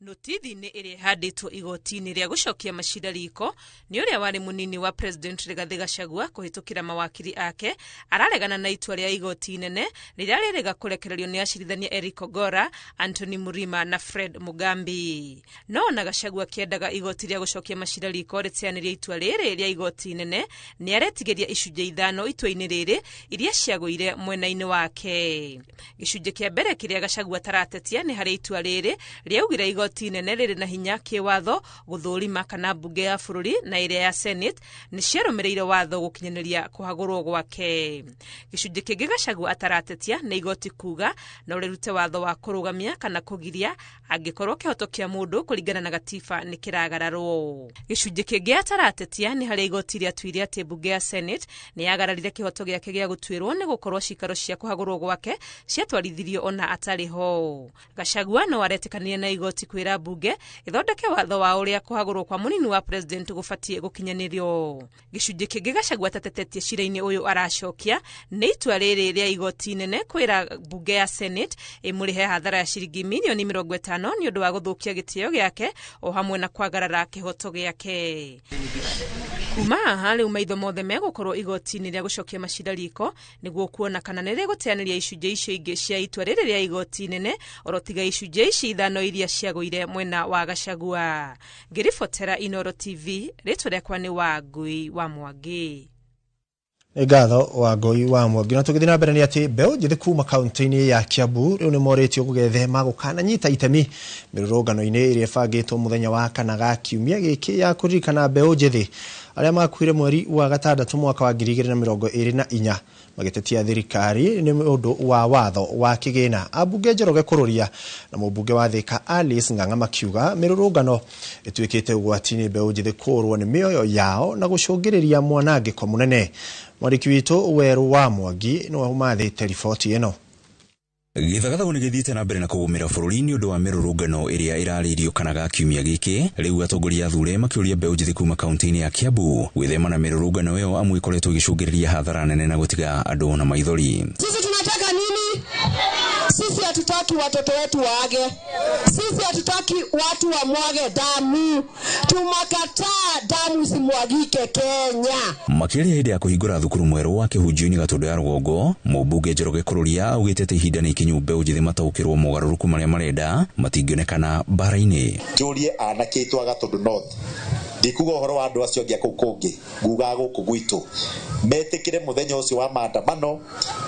Notithi-inĩ ĩrĩa ĩhandĩtwo igoti-inĩ rĩa gũcokia macira riko nĩ ũrĩa warĩ mũnini wa President Rigathĩ Gachagua kũhĩtũkĩra mawakiri ake araregana na itua rĩa igoti inene rĩrĩa rĩrĩga kũrekererio nĩ acirithania Eric Ogora, Anthony Murima na Fred Mugambi. No ona Gachagua akĩendaga igoti rĩa gũcokia macira riko rĩteanĩrie itua rĩrĩ rĩa igoti inene nĩ aretigĩria icunjĩ 5 itua-inĩ rĩrĩ iria ciagũire mwena-inĩ wake. Gĩcunjĩ kĩa mbere kĩrĩa Gachagua ataratetia nĩ harĩa itua rĩrĩ rĩaugire igoti inene rĩrĩ na hinya kĩwatho gũthũrima kana mbunge ya bũrũri na ĩrĩa ya Senate nĩ ciarũmĩrĩire watho gũkinyanĩria kũhagũrwo gwake. Gĩcunjĩ kĩngĩ Gachagua ataratetia nĩ igoti kuga no rĩrute watho wa kũrũgamia kana kũgiria angĩkorwo kĩhoto kĩa mũndũ kũringana na gatiba nĩ kĩragararwo. Gĩcunjĩ kĩngĩ ataratetia nĩ harĩa igoti rĩatuire atĩ mbunge ya Senate nĩ yagararire kĩhoto gĩake gĩa gũtuĩrwo nĩ gũkorwo cikaro cia kũhagũrwo gwake ciatwarithirio ona atarĩ ho. Gachagua no aretĩkanire na igoti kwĩra mbunge ĩthondeke watho wa ũrĩa kũhagũrwo kwa mũnini wa president gũbatiĩ gũkinyanĩrio. Gĩcunjĩ kĩngĩ Gachagua atatetetie cira-inĩ ũyũ aracokia nĩ itua rĩrĩ rĩa igoti inene kwĩra mbunge ya Senate ĩmũrĩhe hathara ya ciringi mirioni 50 nĩ ũndũ wa gũthũkia gĩtĩo gĩake o hamwe na kwagarara kĩhoto gĩake. Kuma haha rĩu maitho mothe megũkorwo igoti-inĩ rĩa gũcokia macira riko nĩguo kuona kana nĩ rĩgũteanĩria icunjĩ icio ingĩ cia itua rĩrĩ rĩa igoti inene oro tiga icunjĩ ici 5 iria ciagũire mwena wa Gachagua. Ngĩribotera Inooro TV, rĩtwa rĩakwa nĩ Wangui wa Mwangi. Nĩ ngatho Wangui wa Mwangi. Na tũgĩthiĩ na mbere nĩ atĩ mbeũ njĩthĩ kuma kaunti-inĩ ya Kiambu rĩu nĩ morĩtio gũgethema gũkananyita itemi mĩrũrũngano-inĩ ĩrĩa ĩbangĩtwo mũthenya wa kana ga kiumia gĩkĩ ya kũririkana mbeũ njĩthĩ arĩa makuire mweri wa gatandatũ mwaka wa 2024 magĩtetia thirikari nĩ ũndũ wa watho wa kĩgĩna. Ambunge Njoroge Kũrũria na mũmbunge wa Thika Alice Ng'ang'a makiuga mĩrũrũngano ĩtuĩkĩte ũgwati-inĩ mbeũ njĩthĩ kũũrwo nĩ mĩoyo yao na gũcũngĩrĩria mwanangĩko mũnene. Mwandĩki witũ Werũ wa Mwangi nĩwe ũmathĩte riboti ĩno. Gĩthagathago nĩ gĩthiĩte na mbere na kũgũmĩra bũrũri nĩ ũndũ wa mĩrũrũngano ĩrĩa ĩrarĩirio kana ga kiumia gĩkĩ. Rĩu atongoria athure makĩũria mbeũ njĩthĩ kuma kaunti-inĩ ya Kiambu gwĩthema na mĩrũrũngano ĩyo amu ĩkoretwo ĩgĩcũngĩrĩria hathara nene na gũtiga andũ na maithori. Sisi tunataka nini? Sisi hatutaki watoto wetu waage. Sisi hatutaki watu wamwage damu. Tumakataa damu isimwagike Kenya. Makĩria hĩndĩ ya kũhingũra thukuru mwerũ wa kĩhunjio-inĩ Gatũndũ ya Rũgongo, mũmbunge Njoroge Kũrũria augĩte atĩ ihinda nĩ ikinyu mbeũ njĩthĩ mataũkĩrwo mogarũrũku marĩa marenda matingĩonekana mbara-inĩ. Njũrie anake aitũ a Gatũndũ North, ndikuga ũhoro wa andũ acio angĩ a kũu kũngĩ, ngugaga gũkũ gwitũ, metĩkĩre mũthenya ũcio wa maandamano,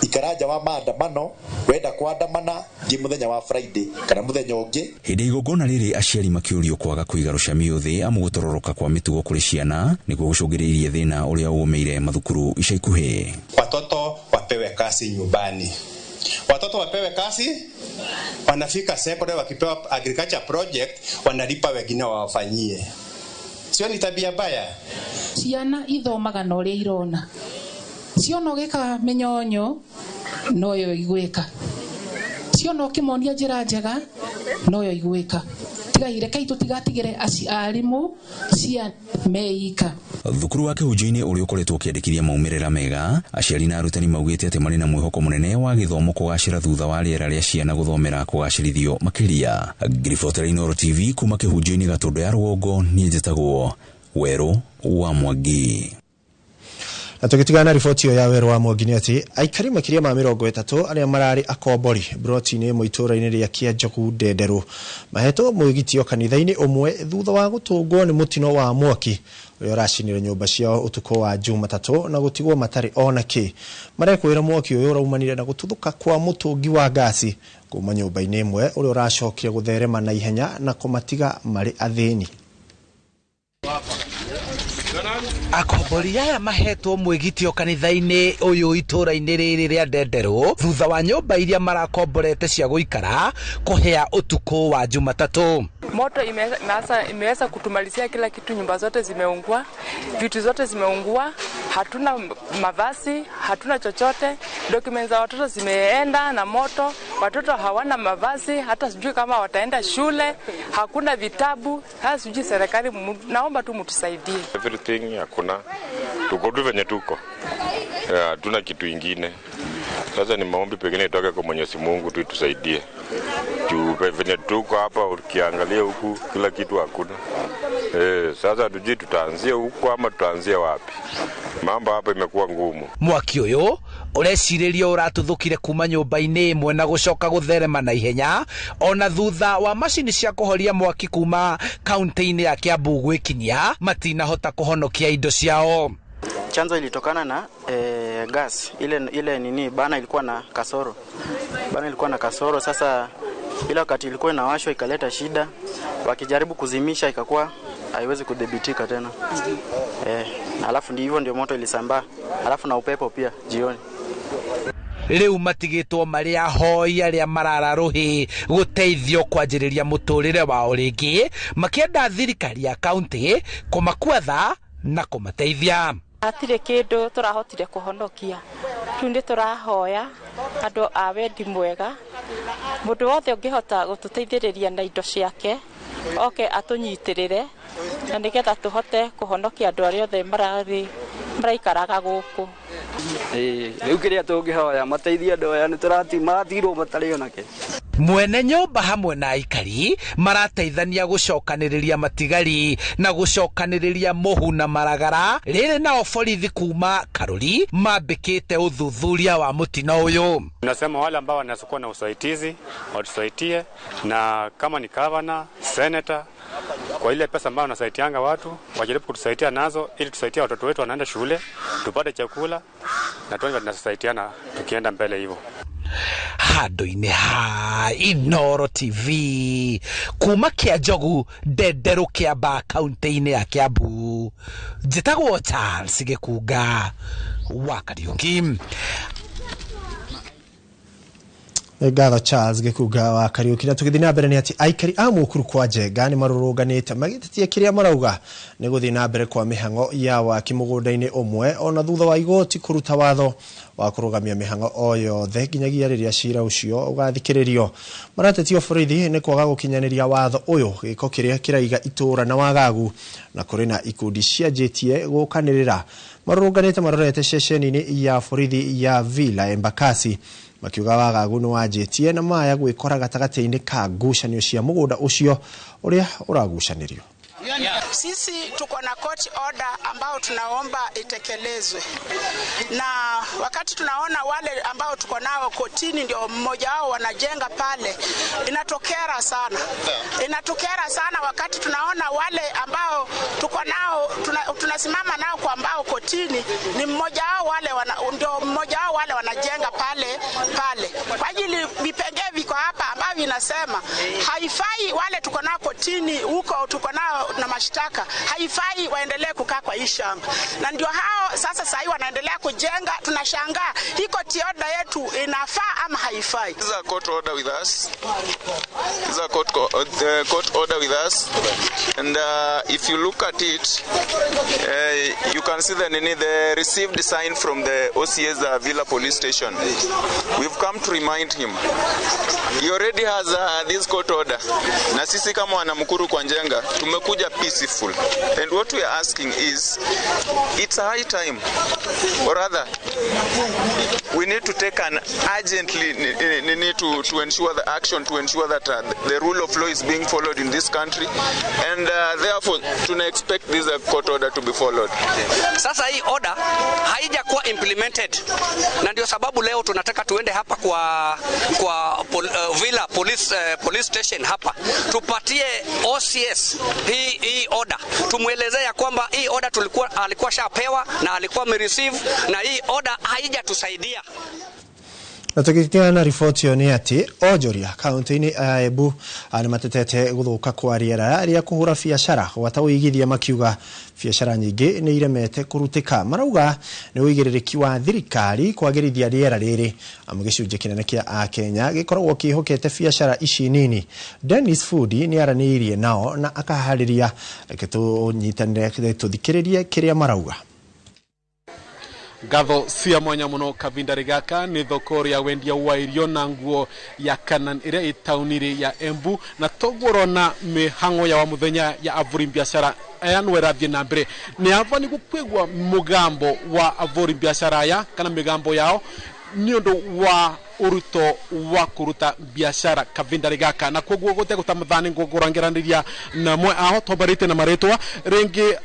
ikara nja wa maandamano, wenda kuandamana thiĩ mũthenya wa Friday kana mũthenya ũngĩ. Hĩndĩ igongona rĩrĩ aciari makĩũrio kwaga kũiga rũcamio thĩ amu gũtororoka kwa mĩtugo kũrĩ ciana nĩkuo gũcũngĩrĩirie thĩna ũrĩa ũgũmĩire mathukuru ica ikuhĩ. Watoto wapewe kazi nyumbani, watoto wapewe kazi, wanafika secondary wakipewa agriculture project wanalipa wengine wawafanyie. Sio ni tabia mbaya? Ciana ithomaga na ũrĩa irona, ciona ũgĩka mĩnyonyo noyo igwĩka, ciona ũkĩmonia njĩra njega noyo igwĩka. Tigai, rekei tũtigatigĩre arimũ cia meika. Thukuru wa kĩhunjio-inĩ ũrĩa ũkoretwo ũkĩandĩkithia maumĩrĩra mega, aciari na arutani maugĩte atĩ marĩ na mwĩhoko mũnene wa gĩthomo kũgacĩra thutha wa rĩera rĩa ciana gũthomera kũgacĩrithio makĩria. Ngĩribotera Inooro TV kuma kĩhunjio-inĩ Gatũndũ ya Rũgongo, niĩ njĩtagwo Werũ wa Mwangi. Na tũgĩtigana na riboti ĩyo ya Werũ wa Mwangi nĩ atĩ aikari makĩria ma 30 arĩa mararĩ akombori broti-inĩ ĩmwe itũũra-inĩ rĩa Kĩanjogu Ndenderũ mahetwo mwĩgitio kanitha-inĩ ũmwe thutha wa gũtũngwo nĩ mũtino wa mwaki ũrĩa ũracinire nyũmba ciao ũtukũ wa Jumatatũ na gũtigwo matarĩ ona kĩ. Marekwĩra mwaki ũyũ ũraumanire na gũtuthũka kwa mũtũngi wa ngasi kuma nyũmba-inĩ ĩmwe ũrĩa ũracokire gũtherema na ihenya na kũmatiga marĩ athĩni. Akombori aya mahetwo mwĩgitio kanitha-inĩ ũyũ itũra-inĩ rĩrĩ rĩa Ndenderũ thutha wa nyũmba iria marakomborete cia gũikara kũhĩa ũtukũ wa Jumatatũ. Moto imeweza kutumalizia kila kitu, nyumba zote zimeungua, vitu zote zimeungua, hatuna mavazi, hatuna chochote, documents za watoto zimeenda na moto, watoto hawana mavazi, hata sijui kama wataenda shule, hakuna vitabu, hata sijui serikali, naomba tu mtusaidie. Everything hakuna, tuko tu venye tuko, hatuna kitu ingine. Sasa ni maombi pengine itoke kwa Mwenyezi Mungu tu tusaidie. Juu venye tuko hapa ukiangalia huku kila kitu hakuna. Sasa tujui tutaanzia huku ama tutaanzia wapi. Mambo hapa imekuwa ngumu. Mwaki uyu urecirĩrio ũratuthũkire kuma nyũmba-inĩ ĩmwe na gũcoka gũtherema na ihenya ona thutha wa macini cia kũhoria mwaki kuma kaunti-inĩ ya Kiambu gwĩkinyia matinahota kũhonokia indo ciao. Chanzo ilitokana na gas ile nini bana ilikuwa na kasoro. Bana ilikuwa na kasoro, sasa bila wakati ilikuwa inawashwa ikaleta shida, wakijaribu kuzimisha ikakuwa haiwezi kudhibitika tena. Alafu ndivyo ndio moto ilisambaa, alafu na upepo pia jioni. Rĩu matigĩtwo marĩ ahoi arĩa marara rũhĩ gũteithio kwanjĩrĩria mũtũrĩre wao rĩngĩ, makĩenda thirikari ya kaunti kũmakuatha na kũmateithia. Hatirĩ kĩndũ tũrahotire kũhonokia, rĩu nĩ tũrahoya andũ a wendi mwega, mũndũ wothe ũngĩhota gũtũteithĩrĩria na indo ciake oke atũnyitĩrĩre na nĩgetha tũhote kũhonokia andũ arĩa othe maraikaraga gũkũ. Rĩu kĩrĩa tũngĩhoya mateithie andũ aya nĩ maratigirwo matarĩ onake. Mwene nyũmba hamwe na aikari marateithania gũcokanĩrĩria matigari na gũcokanĩrĩria mũhu na maragara rĩrĩ nao borithi kuma Karuri mambĩkĩte ũthuthuria wa mũtino ũyũ. Tunasema wale ambao wanakuwa na usaidizi watusaidie, na kama ni governor, senator, kwa ile pesa ambayo wanasaidianga watu wajaribu kutusaidia nazo ili tusaidie watoto wetu wanaenda shule, tupate chakula na tuone tunasaidiana tukienda mbele hivyo. Handũ-inĩ ha Inooro TV kuma Kĩanjogu Ndenderũ Kĩamba kaunti-inĩ ya Kiambu, njĩtagwo Charles Gĩkunga wa Kariũki. Ngatho Charles Gĩkunga wa Kariũki. Na tũgĩthiĩ na mbere nĩ atĩ aikari a Mũkuru kwa Njenga nĩ marũrũnganĩte magĩtetia kĩrĩa marauga nĩ gũthiĩ na mbere kwa mĩhang'o ya waki mũgũnda-inĩ ũmwe ona thutha wa igoti kũruta watho wa kũrũgamia mĩhang'o o yothe nginyagia rĩrĩa cira ũcio ũgathikĩrĩrio. Maratetio borithi nĩ kwaga gũkinyanĩria watho ũyũ, gĩko kĩrĩa kĩraiga itũũra na wagagu, na kũrĩ na ikundi cianjĩtie gũkanĩrĩra. Marũrũnganĩte marorete ceceni-inĩ ya borithi ya Villa Embakasi makiuga wagagu nĩ wanjĩtie na maya gwĩkora gatagatĩ-inĩ ka ngucanio cia mũgũnda ũcio ũrĩa ũragucanĩrio. Sisi tuko na court order ambao tunaomba itekelezwe, na wakati tunaona wale ambao tuko nao kotini ndio mmoja wao wanajenga pale, inatokera sana. Inatokera sana wakati tunaona wale ambao tuko nao tunasimama nao kwa ambao kotini ni mmoja wao wale ndio mmoja wao wale wanajenga pale pale. Kwa ajili vipengee viko hapa ambavyo inasema haifai wale tuko nao kotini huko tuko nao na mashtaka, haifai waendelee kukaa kwa hii shamba, na ndio hao sasa sahi wanaendelea kujenga. Tunashangaa hii court order yetu inafaa ama haifai? This is a court order with us. This is a court order with us, and if you look at it, you can see the received sign from the OCS Villa Police Station. We've come to remind him he already has this court order. Na sisi kama wana Mukuru kwa Njenga tumekuja peaceful, and what we are asking is it's a high time, or rather we need to take an urgently need to ensure the action to ensure that the rule of law is being followed in this country, and therefore to expect this court order to be followed. Sasa hii order haijakuwa implemented, na ndio sababu leo tunataka tuende hapa kwa Villa police station hapa tupatie OCS hii order, tumuelezee ya kwamba hii order alikuwa shapewa na alikuwa amereceive, na hii order haijatusaidia. Na tũgĩtigana na riboti ĩyo nĩ atĩ onjoria kaunti-inĩ ya Embu nĩ matetete gũthũka kwa rĩera rĩa kũhũra biacara gwata ũigithia, makiuga biacara nyingĩ nĩ iremete kũrutĩka. Marauga nĩ ũigĩrĩrĩki wa thirikari kwagĩrithia rĩera rĩrĩ, amu gĩcunjĩ kĩnene kĩa Akenya gĩkoragwo kĩhokete biacara ici nini. Dennis Fudi nĩ aranĩirie nao na akaharĩria, reke tũnyitanĩre tũthikĩrĩrie kĩrĩa marauga. Ngatho cia mwanya muno kavinda gaka ni thoko ya wendia wa irio na nguo ya Kanan ĩrĩa ĩ taũni ya Embu, na toguo ũrona mĩhang'o ya wa mũthenya ya avũri biacara aya no ĩrathiĩ na mbere. Nĩ ava nĩguo kwĩgua mũgambo wa avũri biacara aya kana mĩgambo yao nĩ ũndũ wa ũruto wa kũruta biacara kavinda gaka, na koguo gũtegũtamathani ngũrangeranĩria na mwe aho twambarĩte na marĩtwa rĩngĩ.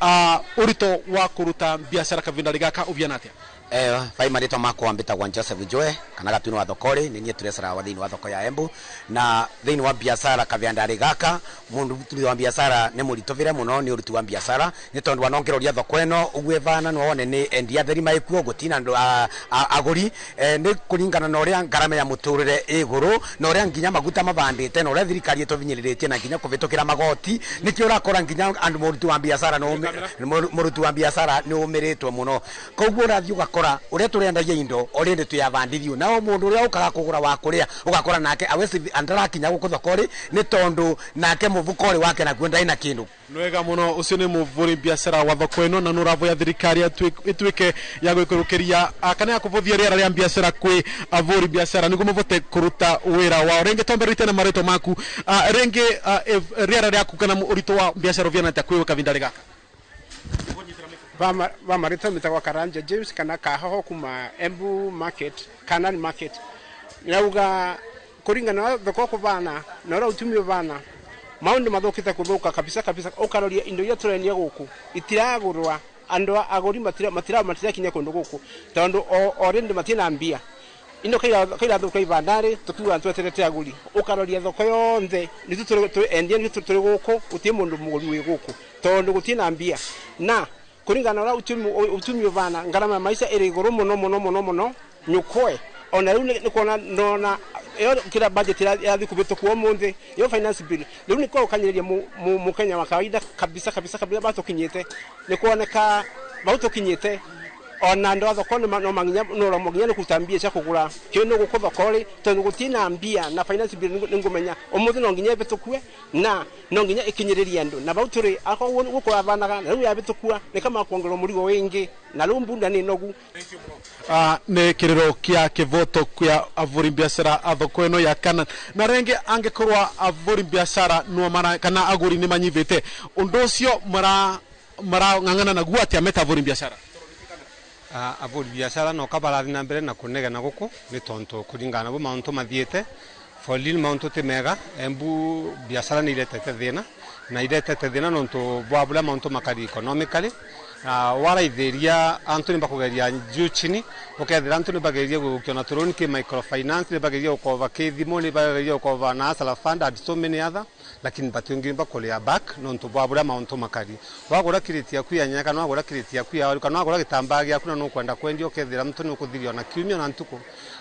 Ũritũ wa kũruta biacara kavinda gaka ũbiana atĩa? Vai marĩtwa makwa mbĩtagwa Joseph Joe kana Gatunu wa thokori, nĩ niĩ turesara wa thĩinĩ wa thoko ya Embu. Na thĩinĩ wa biacara kavinda gaka mũndũ wa biacara nĩ mũritũvĩre mũno nĩ ũruti wa biacara, nĩ tondũ wanongeroria thoko ĩno ũguo ĩvana no wone nĩ endia theri maĩkuo gũtina andũ agũri, nĩ kũringana na ũrĩa ngarama ya mũtũrĩre ĩgũrũ na ũrĩa nginya maguta mabandĩte na ũrĩa thirikari ĩtũvinyĩrĩrĩtie na nginya kũvĩtũkĩra magoti, nĩkĩo ũrakora nginya andũ mũruti wa biacara mũruti wa biacara nĩ ũmĩrĩtwo mũno. Koguo ũrathiĩ ũgakora ũrĩa tũrendagia indo already tuyavandithio, nao mũndũ ũrĩa ũkaga kũgũra wa kũrĩa ũgakora nake awesi andarakinya gũkũ thoko-rĩ nĩ tondũ nake mũbuko-rĩ wake nakuo ndarĩ na kĩndũ. Nwega muno, ucio nĩ mũvũri biacara wa thoko ĩno, na nũravoya thirikari ĩtuĩke ya gwĩkũrũkĩria kana ya kũvũthia rĩera rĩa biacara kwĩ avũri biacara nĩguo mavote kũruta wĩra wao. Rĩngĩ twambĩrĩrie na marĩtwa maku, rĩngĩ rĩera rĩaku kana ũritũ wa biacara ũviana atĩa kwĩ kavinda gaka? Va marĩtwa metagwa Karanja James kana Kahoho kuma Embu Market, Kanan Market. Nauga kũringana na thoko kũvana na ũrĩa ũtumi ũvana, maũndũ mathũkĩte kũthũka kabisa kabisa. Ũkaroria indo iria tũrendia gũkũ itiragũrwa, andũ agũri matirakinya kũndũ gũkũ tondũ already matina mbia. Indo kairathũka ibandari tukiuga tweterete agũri. Ũkaroria thoko yonthe nĩ endia nĩ tũrĩ gũkũ gũtirĩ mũndũ mũgũri wĩ gũkũ tondũ gũtirĩ na mbia. Na kũringana na ũrĩa ũtumi ũvana, ngarama ya maica ĩrĩ igũrũ mũno mũno mũno mũno nyũkwe. Ona rĩu nĩ kuona nona ĩyo kĩrĩa budget ĩrathiĩ kũhĩtũkwo ũmũthĩ, ĩyo finance bill rĩu nĩ kũkanĩrĩria mũkenya wa kawaida kabisa kabisa kabisa batũkinyĩte nĩ kuoneka baũtũkinyĩte. Ona andũ a thoko no manginya no nginya nĩ kũruta mbia cia kũgũra kĩndũ gũkũ thoko-rĩ tondũ gũtirĩ na mbia. Na finance bill nĩ ngũmenya ũmũthĩ no nginya ĩhĩtũkue na no nginya ĩkinyĩrĩrie andũ, na bau tũrĩ akorwo gũkũ yavanaga na rĩu yahĩtũkua nĩ kama kuongererwo mũrigo wĩingĩ na rĩu mbunda nĩ nogu. Nĩ kĩrĩro kĩa kĩvoto kĩa avũri biacara a thoko ĩno ya Kanan, na rĩngĩ angĩkorwo avũri biacara no mara kana agũri nĩ manyivĩte ũndũ ũcio marang'ang'ana naguo atĩa meta avũri biacara? Avũri biacara no kabarathi na mbere na kũnegena gũkũ nĩ tontu kũringana bo maũntũ mathiĩte folin maũntũ ti mega. Embu biacara nĩ iretete thĩna na iretete thĩna nontu bwa bũrĩa maũntũ makari economically waraithĩria antu nĩ bakũgeria juu chini, ũkethĩra antu nĩ bageria gũkiona tũrũni kĩ microfinance, nĩ bageria gũkova kĩ thimũ, nĩ bageria gũkova na Hustler Fund and so many other, lakini batungi bakolea back nontu bwa bũrĩa maũntũ makari. Wagũra kirĩti yaku ya nyanya kana wagũra kirĩti yaku ya waru kana wagũra gĩtambaa gĩaku na nũkwenda kwendia, ũkethĩra mtu nĩ ũkũthirio na kiumia na ntukũ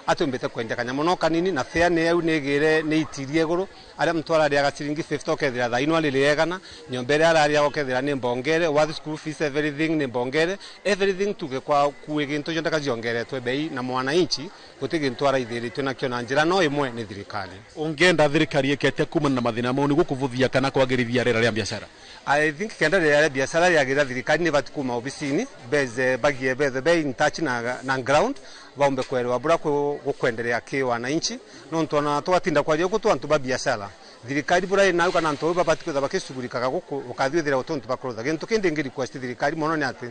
atũmbĩte kwendia kanyamũ no kanini na fare nĩ yau nĩ ĩgĩre nĩ itirie igũrũ arĩa mtu ararĩaga ciringi 50 ũkethĩra thaa ino arĩrĩa igana, nyũmba ĩrĩa ararĩaga ũkethĩra nĩ mbongere, wathi school fees everything nĩ mbongere, everything tuge kwa kuĩ gĩntũ gĩothe kajiongeretwe bei na mwananchi gũtirĩ gĩntũ araithĩrĩtio nakĩo na njĩra no ĩmwe nĩ thirikari. Ũngĩenda thirikari ĩke atĩa kumana na mathĩna mau nĩguo kũvũthia kana kwagĩrithia rĩera rĩa biacara? I think kenda rĩera rĩa biacara rĩagĩrĩra thirikari nĩ bati kuma obicini beze bagie bethe be in touch na ground baumbe kwerewa bura gukwenderea kĩ wananchi nontu ona twatinda kwaria gũkũ twantu ba biacara thirikari bura inayo kana ntu babati kwetha bakicugurikaga guku ukathiwithira utuntu bakurutha gintu kindi ngi request thirikari mono ni ati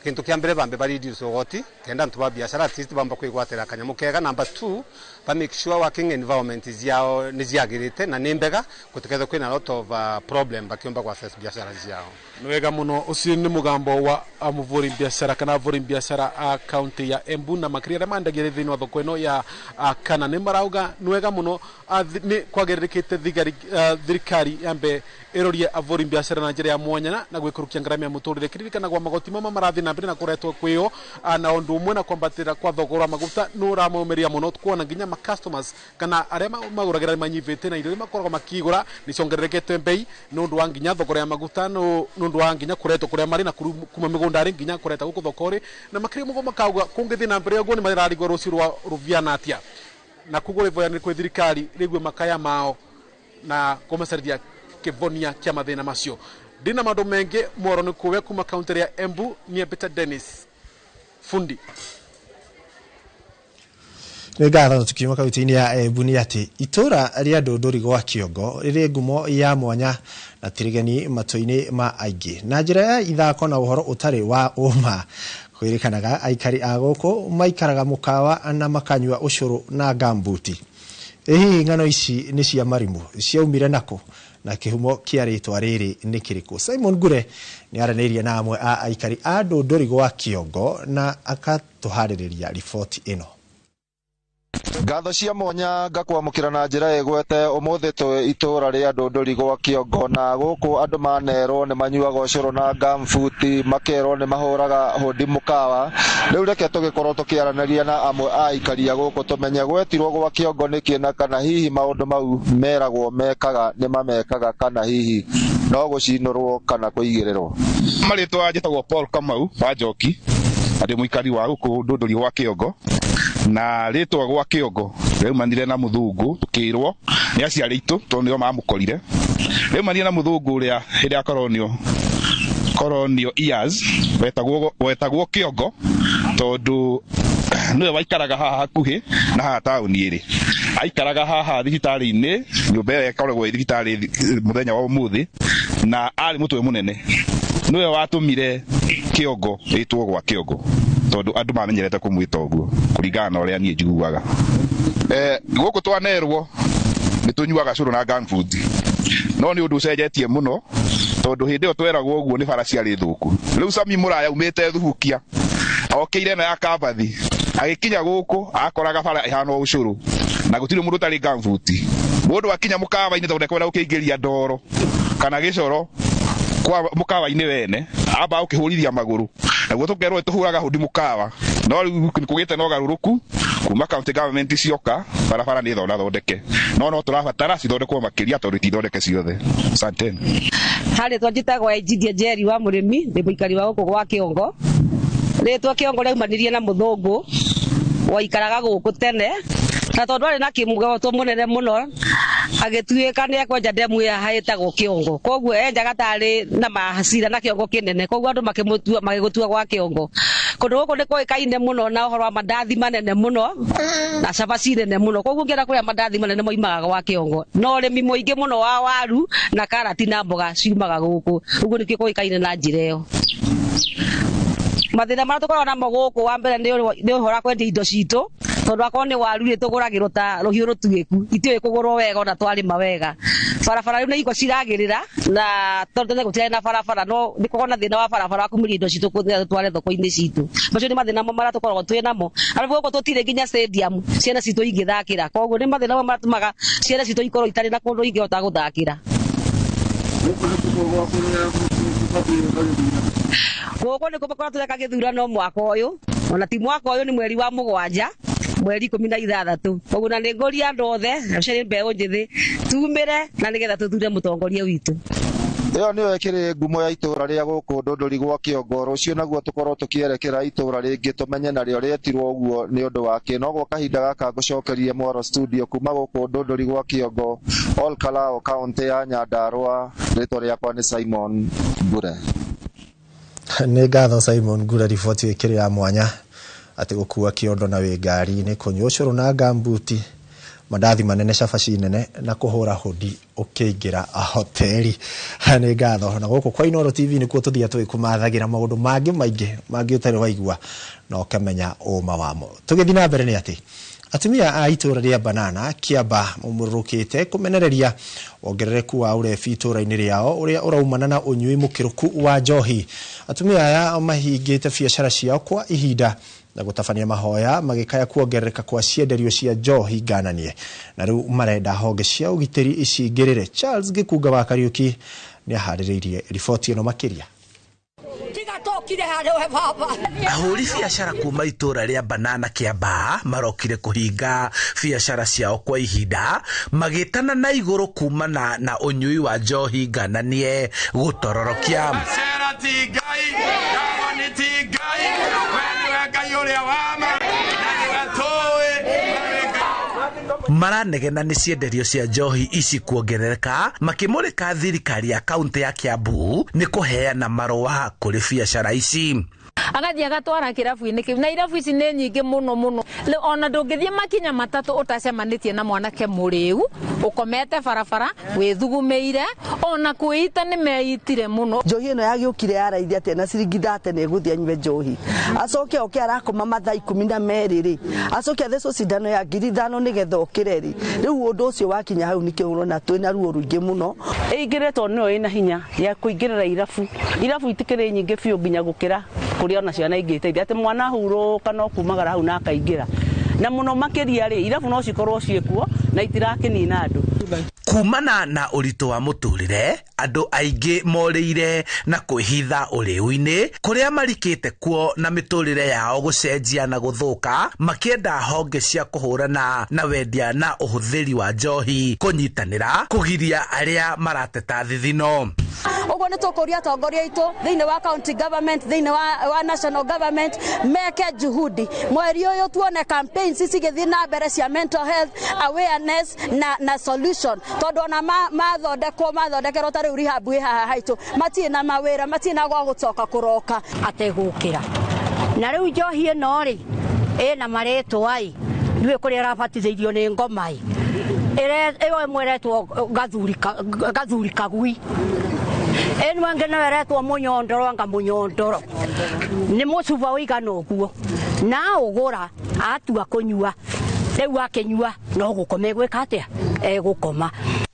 gintu kia mbere bambe ba reduce ugoti kenda ntu ba biacara at least bamba kwigwatira kanyamu kega. Number 2 ba make sure working environment ciao ni ciagirite na ni mbega gutiketha kwina lot of problem bakiomba kwa access biacara ciao. Ni wega muno, ucio ni mugambo wa muvuri biacara kana avuri biacara a county ya Embu na makiria aria mandagia thiini wa thoko ino ya Kana ni marauga ni wega muno ni kwageririkite thigari Thirikari yambe irorie avuri biashara na njira ya mwanya na gwikurukia ngarama ya muturire. Kiririkanagwa magoti mama marathi na mbere na kuretwo kwio na undu umwe na kwambatira kwa thogora wa maguta ni uramaumiria muno, kuona nginya ma customers kana aria maguragira manyivite na indo iria makoragwo makigura ni ciongererekete mbei ni undu wa nginya thogora ya maguta, ni undu wa nginya kuretwo kuria mari na kuma migunda nginya kureta guku thokori, na makiri mugo makauga kungithi na mbere uguo ni mararigwo ruciu rwa ruviana atia, na koguo rivoya ni kwi thirikari rigue makaya mao na kumacarithia kivonia kia mathina macio. Ndina maundu mengi mworo ni kuwe kuma kaunti ya Embu. Ni Peter Dennis Fundi. Nĩ ngatho. Tukiuma kaunti-inĩ ya Embu nĩ atĩ itũra rĩa Ndũndũri gwa Kĩongo rĩrĩ ngumo ya mwanya na tirigeni matũ-inĩ ma aingĩ na njĩra ya ithako na ũhoro ũtarĩ wa ũma. Kwĩrĩkanaga aikari a gũkũ maikaraga mũkawa na makanyua ũcũrũ na gambuti. Ĩ hihi ng'ano ici nĩ cia marimũ ciaumire nakũ na kĩhumo kĩa rĩtwa rĩrĩ nĩ kĩrĩkũ? Simon Ngure nĩ aranĩirie na amwe a aikari a Ndũndũri gwa Kĩongo na akatũharĩrĩria riboti ĩno. Ngatho cia mwanya ngakwamũkĩra na njĩra ĩgwete ũmũthĩ twĩ itũra rĩa Ndũndũri gwa Kĩongo, na gũkũ andũ manerwo nĩ manyuaga ũcũrũ na gambuti, makerwo nĩ mahũraga hũndi mũkawa. Rĩu reke tũgĩkorwo tũkĩaranĩria na amwe a aikari a gũkũ tũmenye gwetirwo gwa Kĩongo nĩkĩ, na kana hihi maũndũ mau meragwo mekaga nĩ mamekaga, kana hihi no gũcinũrwo kana kũigĩrĩrwo. Marĩtwa njĩtagwo Paul Kamau wa Njoki, na ndĩ mũikari wa gũkũ Ndũndũri gwa Kĩongo. Na rĩtwa gwa Kĩongo rĩaumanire na mũthũngũ, tũkĩrwo nĩ aciari aitũ tondũ nĩo mamũkorire. Rĩaumanire na mũthũngũ ũrĩa hĩndĩ ya colonial years wetagwo Kĩongo, tondũ nĩwe waikaraga haha hakuhĩ na haha taũni ĩrĩ. Aikaraga haha thibitarĩ-inĩ, nyũmba ĩyo ĩkoragwo ĩ thibitarĩ mũthenya wa ũmũthĩ, na arĩ mũtwe mũnene. Nĩwe watũmire Kĩongo ĩtwo gwa Kĩongo, tondũ andũ mamenyerete kũmwĩta ũguo kũringana na ũrĩa niĩ njiguaga. Gũkũ twanerwo nĩ tũnyuaga cũrũ na gambuti, no nĩ ũndũ ũcenjetie mũno, tondũ hĩndĩ ĩyo tweragwo ũguo nĩ bara ciarĩ thũku. Rĩu Sami Mũraya aumĩte Thubukia okĩire ĩno ya Kambathi, agĩkinya gũkũ akoraga bara ĩhana ũcũrũ na gũtirĩ mũndũ ũtarĩ gambuti. Mũndũ akinya mũkawa-inĩ tondũ ndekwenda gũkĩingĩria ndoro kana gĩcoro kwa mũkawa-inĩ wene, amba gũkĩhũrithia magũrũ, naguo tũkerwo tũhũraga hũndi mũkawa. No rĩu kũgĩte na ũgarũrũku kuma county government cioka, barabara nĩ thondeke, no tũrabatara cithondekwo makĩria tondũ itithondeke ciothe. Asanteni. Harĩ njĩtagwo Egidia Njeri wa mũrĩmi, ndĩ mũikari wa gũkũ gwa Kĩongo. Rĩtwa Kĩongo rĩaumanirie na mũthũngũ waikaraga gũkũ tene, na tondũ arĩ na kĩmugoto mũnene mũno agĩtuĩka nĩ ekwenja ndemu ĩyo ĩtagwo Kĩongo, koguo enjaga tarĩ na mahacira na kĩongo kĩnene, koguo andũ makĩmũtua magĩgũtua gwa Kĩongo. Kũndũ gũkũ nĩ kũĩkaine mũno na ũhoro wa mandathi manene mũno na cabaci nene mũno, koguo ũngĩenda kũrĩa mandathi manene moimaga gwa Kĩongo, na ũrĩmi mũingĩ mũno wa waru na karati na mboga ciumaga gũkũ, ũguo nĩkĩo kũĩkaine na njĩra ĩyo. Mathĩna marĩa tũkoragwo namo gũkũ, wa mbere nĩ ũhoro wa kwendia indo citũ, tondũ akorwo nĩ waru rĩ tũgũragĩrwo ta rũhiũ rũtuĩku, itiũĩ kũgũrwo wega ona twarĩma wega. Barabara rĩu nĩ iko ciragĩrĩra, na tondũ tene gũtirarĩ na barabara, no nĩ kũkoragwo na thĩna wa barabara wa kumĩria indo citũ tũtware thoko-inĩ citũ. Macio nĩ mathĩna mamwe marĩa tũkoragwo twĩ namo. Arabu gũkũ tũtirĩ nginya stadium ciana citũ ingĩthakĩra, koguo nĩ mathĩna mamwe marĩa matũmaga ciana citũ ikorwo itarĩ na kũndũ ingĩhota gũthakĩra. Gũkũ nĩ kũmakora tũreka gĩthurano mwaka ũyũ, ona ti mwaka ũyũ, nĩ mweri wa 7 mweri 16. Koguo na nĩ ngũria andũ othe, acio nĩ mbeũ njĩthĩ, tumĩre na nĩgetha tũthure mũtongoria witũ. Ĩyo nĩyo ĩkĩrĩ ngumo ya itũra rĩa gũkũ Ndũndũri gwa Kĩongo. Rũciũ naguo tũkorwo tũkĩerekera itũra rĩngĩ tũmenye narĩo rĩetirwo ũguo nĩ ũndũ wake. No gwa kahinda gaka ngũcokerie Mwaro studio kuma gũkũ Ndũndũri gwa Kĩongo, Ol Kalou, kaũntĩ ya Nyandarũa. Rĩtwa rĩakwa nĩ Simon Ngure. Nĩ ngatho Simon Ngure, riboti ĩkĩrĩ ya mwanya atĩ gũkua kĩondo na wĩ ngari-inĩ, kũnyua ũcũrũ na gambuti, mandathi manene, cabaci nene na kũhũra hũndi ũkĩingĩra hoteli. Nĩ ngatho. Na gũkũ kwa Inooro TV nĩkuo tũthiaga tũgĩkũmathagira maũndũ mangĩ maingĩ mangĩ ũtarĩ waigua na ũkamenya ũma wamo. Tũgĩthiĩ na mbere nĩ atĩ atumia a itũra rĩa Banana Kĩamba maumũrũrũkĩte kũmenereria wongerereku wa ũrebi itũra-inĩ rĩao ũrĩa ũraumana na ũnyui mũkĩrũku wa njohi. Atumia aya mahingĩte biacara ciao kwa ihinda na gũtabania mahoya magĩkaya kuongerereka kwa cienderio cia njohi ngananie na rĩu marenda honge cia ũgitĩri icingĩrĩre. Charles Gĩkunga wa Kariuki nĩaharĩrĩirie riboti ĩno makĩria. Ahũri biacara kuma itũra rĩa Banana Kĩambaa marokire kũhinga biacara ciao kwa ihinda magĩtana na igũrũ kumana na ũnyui wa njohi ngananie gũtororokia. Maranegena nĩ cienderio cia njohi ici kuongerereka makĩmũrĩka thirikari ya kaunti ya Kiambu nĩ kũheana marũa kũrĩ biacara ici. Agathiĩ agatwara kĩrabu-inĩ kĩu na irabu ici nĩ nyingĩ mũno mũno, ona ndũngĩthiĩ makinya matatũ ũtacemanĩtie na mwanake mũrĩu ũkomete barabara wĩthugumĩire, ona kwĩita nĩ meitire mũno. Njohi ĩno yagĩũkire ya raithi atĩa na ciringi 30 nĩ ĩgũthiĩ anyue njohi, acoke oke arakoma mathaa 12 rĩ, acoke athecwo cindano ya 5,000 nĩgetha okĩre rĩ. Rĩu ũndũ ũcio wakinya hau nĩkĩo ũrona twĩna ruo rũingĩ mũno. Ĩingĩre tondũ nĩyo ĩna hinya ya kũingĩrĩra irabu. Irabu itikĩrĩ nyingĩ biũ nginya gũkĩra kũrĩa ona ciana ingĩteithia atĩ mwana ahurũka no kumagara hau na akaingĩra, na mũno makĩria rĩ irabu no cikorwo ciĩkuo na itirakĩnina andũ. Kumana na ũritũ wa mũtũrĩre andũ aingĩ morĩire na kwĩhitha ũrĩu-inĩ kũrĩa marikĩte kuo na mĩtũrĩre yao gũcenjia na gũthũka, makĩenda honge cia kũhũrana na wendia na ũhũthĩri wa njohi kũnyitanĩra kũgiria arĩa marateta thithino. Ũguo nĩ tũkũria atongoria aitũ thĩinĩ wa county government, thĩinĩ wa national government meke juhudi mweri ũyũ tuone campaigns cigĩthiĩ na mbere cia mental health awareness na solution, tondũ ona mathondekwo mathondekerwo ta rĩu rehab ĩ haha haitũ matirĩ na mawĩra, matirĩ na gwa gũcoka kũroka ategũkĩra. Na rĩu njohi ĩno rĩ ĩna marĩtwa ĩ ndiũĩ kũrĩa ĩrabatithĩirio nĩ ngoma ĩ ĩyo ĩmwe ĩretwo gathuri kagui, ĩno ĩngĩ nayo ĩretwo mũnyondoro, anga mũnyondoro nĩ mũcuba ũigana ũguo na ũgũra atua kũnyua rĩu akĩnyua no gũkoma egwĩka atĩa, egũkoma.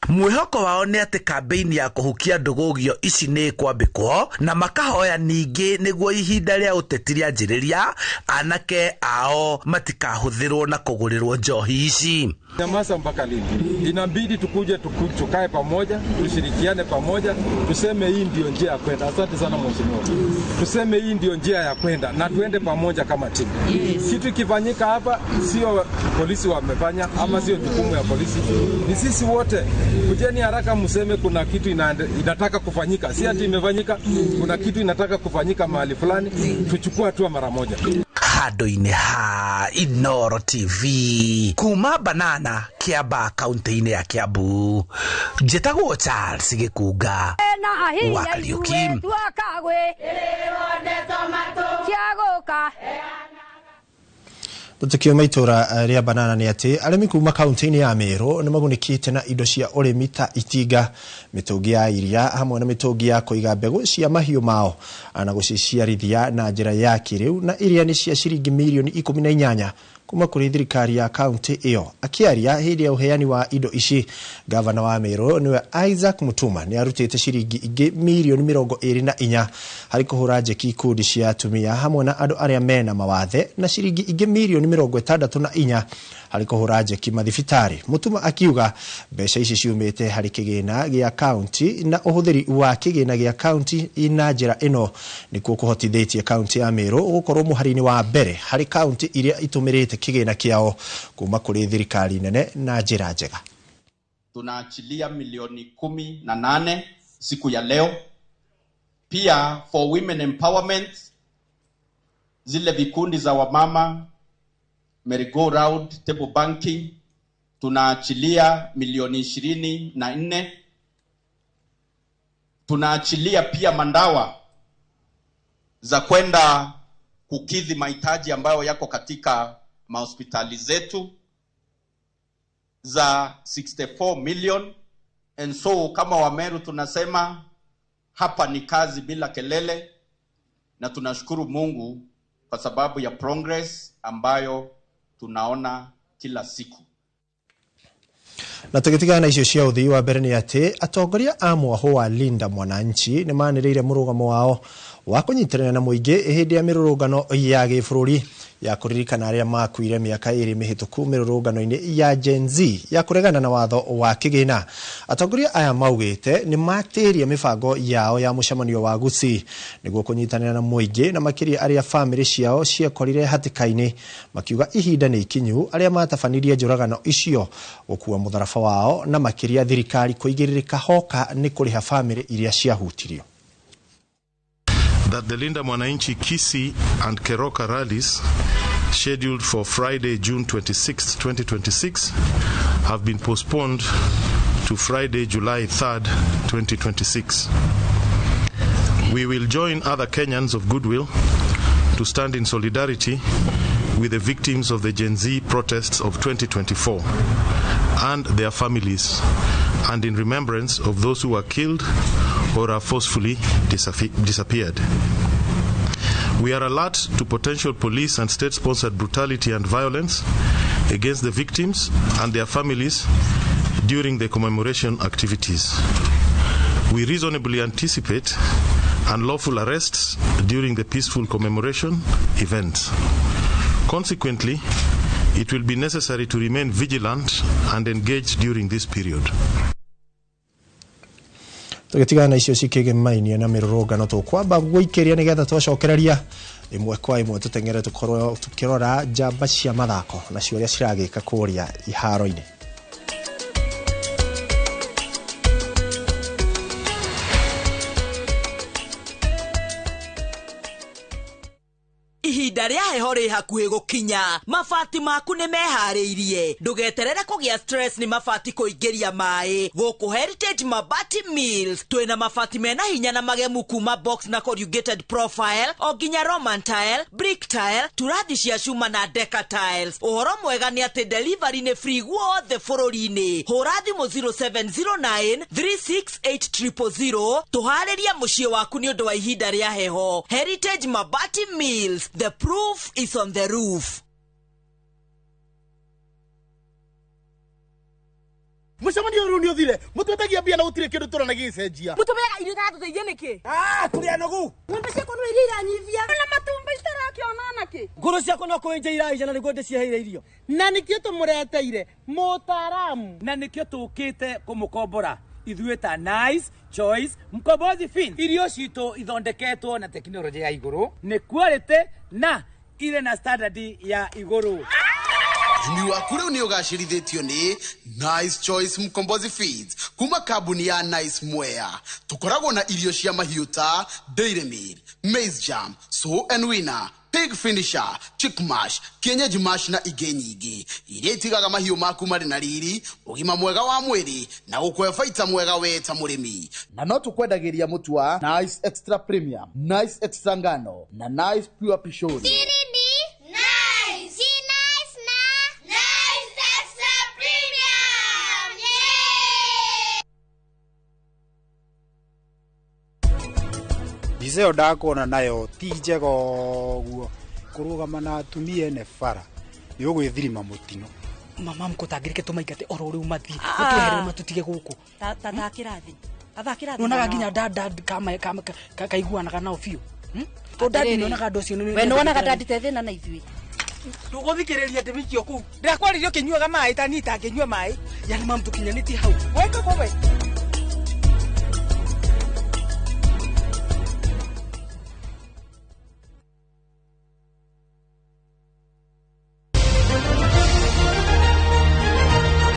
Mwĩhoko wao nĩ atĩ kambĩini ya kũhukia ndũgũgio ici nĩ ĩkwambĩkwo na makahoya ningĩ nĩguo ihinda rĩa ũteti rĩanjĩrĩria anake ao matikahũthĩrwo na kũgũrĩrwo njohi ici. Nyamaza mpaka lini? Inabidi tukuje tukae pamoja, tushirikiane pamoja, tuseme hii ndio njia ya kwenda. Asante sana mheshimiwa. Tuseme hii ndio njia ya kwenda na tuende pamoja kama timu. Kitu kifanyika hapa sio polisi wamefanya ama sio jukumu ya polisi. Ni sisi wote. Kujeni haraka mseme kuna kitu inataka kufanyika. Si ati imefanyika, kuna kitu inataka kufanyika mahali fulani, tuchukue hatua mara moja. Handũ-inĩ ha Inooro TV kuma Banana Kĩambaa kaunti-inĩ ya Kiambu, njĩtagwo Charles Gĩkunga wa Kariuki. Tukiuma itũra rĩa Banana nĩ atĩ arĩmi kuma kaunti-inĩ ya Meru nĩ magunĩkĩte na indo cia ũrĩmi ta itinga, mĩtũngi ya iria hamwe na mĩtũngi ya kũiga mbegũ cia mahiũ mao na gũciciarithia na njĩra ya kĩrĩu, na iria nĩ cia ciringi mirioni 18 kuma kũrĩ thirikari ya kaunti ĩyo. Akĩaria hĩndĩ ya ũheani wa indo ici, gavana wa Meru nĩwe Isaac Mutuma nĩ arutĩte ciringi ingĩ mirioni 24 harĩ kũhũra njeki ikundi cia atumia hamwe na andũ arĩa mena mawathe, na ciringi ingĩ mirioni 64 harĩ kũhũra njeki mathibitarĩ. Mutuma akiuga mbeca ici ciumĩte harĩ kĩgĩna gĩa kaunti na ũhũthĩri wa kĩgĩna gĩa kaunti na njĩra ĩno nĩkuo kũhotithĩtie kaunti ya Meru gũkorwo mũhari-inĩ wa mbere harĩ kaunti iria itũmĩrĩte kĩgĩna kĩao kuma kũrĩ thirikari nene na njĩra njega. Tunaachilia milioni 18 siku ya leo. Pia for women empowerment, zile vikundi za wamama, merry-go round, table banking, tunaachilia milioni 24. Tunaachilia pia mandawa za kwenda kukidhi mahitaji ambayo yako katika mahospitali zetu za 64 million. And so kama Wameru tunasema hapa ni kazi bila kelele, na tunashukuru Mungu kwa sababu ya progress ambayo tunaona kila siku. Na tũgĩtigana na icio cia ũthii wa mbere nĩ atĩ atongoria a mwaho wa Linda Mwananchi nĩ manĩrĩire mũrũgamo wao wa kũnyitanĩra na mũingĩ hĩndĩ ya mĩrũrũngano ya gĩbũrũri ya kũririkana arĩa makuire mĩaka 2 mĩhĩtũku mĩrũrũngano-inĩ ya Gen Z ya kũregana na watho wa kĩgĩna. Atongoria aya maugĩte nĩ matĩrie mĩbango yao ya mũcemanio wa Gusii nĩguo kũnyitanĩra na mũingĩ na makĩria arĩa famĩlĩ ciao ciekorire hatĩka-inĩ, makiuga ihinda nĩ ikinyu arĩa matabanirie njũragano icio gũkua mũtharaba wao na makĩria thirikari kũigĩrĩrĩka hoka nĩ kũrĩha famĩlĩ iria ciahutirio. That the Linda Mwananchi Kisii and Keroka rallies scheduled for Friday, June 26, 2026 have been postponed to Friday, July 3rd, 2026. We will join other Kenyans of goodwill to stand in solidarity with the victims of the Gen Z protests of 2024 and their families, and in remembrance of those who were killed or are forcefully disappeared. We are alert to potential police and state-sponsored brutality and violence against the victims and their families during the commemoration activities. We reasonably anticipate unlawful arrests during the peaceful commemoration events. Consequently, it will be necessary to remain vigilant and engaged during this period. Tũgĩtigana na icio cikĩgemainie na mĩrũrũngano tũkwamba gũikĩria nĩgetha twacokereria ĩmwe kwa ĩmwe tũteng'ere tũkorwo tũkĩrora njamba cia mathako nacio ũrĩa ciragĩka kũrĩa iharo-inĩ. Ihinda rĩa heho rĩ hakuhĩ gũkinya, mabati maku nĩ meharĩirie. Ndũgeterere kũgĩa stress nĩ mabati kũingĩria maĩ. Gũkũ Heritage Mabati Mills twĩna mabati mena hinya na magemu kuma box na corrugated profile o nginya Roman tile, brick tile, turathi cia cuma na deca tiles. Ũhoro mwega nĩ atĩ delivery nĩ free guothe bũrũri-inĩ. Hũra thimũ 0709 368 000 tũharĩrie mũciĩ waku nĩ ũndũ wa ihinda rĩa heho. Heritage Mabati Mills, the proof is on the roof. Mũcemanio ũyũ nĩ ũthire mũtwetagia mbia na gũtirĩ kĩndũ tũrona gĩgĩcenjia. Mũtũmĩaga irio itatũteithia nĩkĩ? Tũrĩ anogu. Ng'ombe ciakwa no iria iranyivia na matumbĩ itarakĩona nakĩ. Ngũrũ ciakwa no kũenja iraija na nĩguo ndĩciheire irio. Na nĩkĩo tũmũreteire mũtaaramu. Na nĩkĩo tũkĩte kũmũkombora ithuĩ ta Nice Choice Mkombozi Fin. Irio citũ ithondeketwo na tekinoronjĩ ya igũrũ, nĩ quality na irĩ na standard ya igũrũ. Ũrĩmi waku rĩu nĩ ũgacĩrithĩtio nĩ Nice Choice Mkombozi Feeds kuma kambuni ya Nice Mwea. Tũkoragwo na irio cia mahiũ ta Dairy Meal, Maize Jam, Sow and Winner, Pig Finisher, Chick Mash, Kienyeji Mash na ingĩ nyingĩ iria itigaga mahiũ maku marĩ na riri, ũgima mwega wa mwĩrĩ na gũkũhe baita mwega we ta mũrĩmi. Na no tũkwendagĩria mũtu wa Nice Extra Premium, Nice Extra Ngano na Nice Pure Pishori. Mbica ĩyo ndakuona nayo ti njega ũguo kũrũgama na atumia ene bara nĩ ũgwĩthirima mũtino. Mama mkũtangĩrĩke tũmaingate oro rĩu mathiĩ matweherere matũtige gũkũ. Tathakĩra thĩ. Nyonaga nginya dad kaiguanaga nao biũ. Tondũ dadi nyonaga andũ acio. We nĩwonaga dadi te thĩna na ithuĩ. Tũgũthikĩrĩria ndĩmĩikio kũu. Ndĩrakwaririe ũkĩnyuaga maĩ ta niĩ itangĩnyua maĩ. Yani mam tũkinyanĩtie hau. Weka kowe.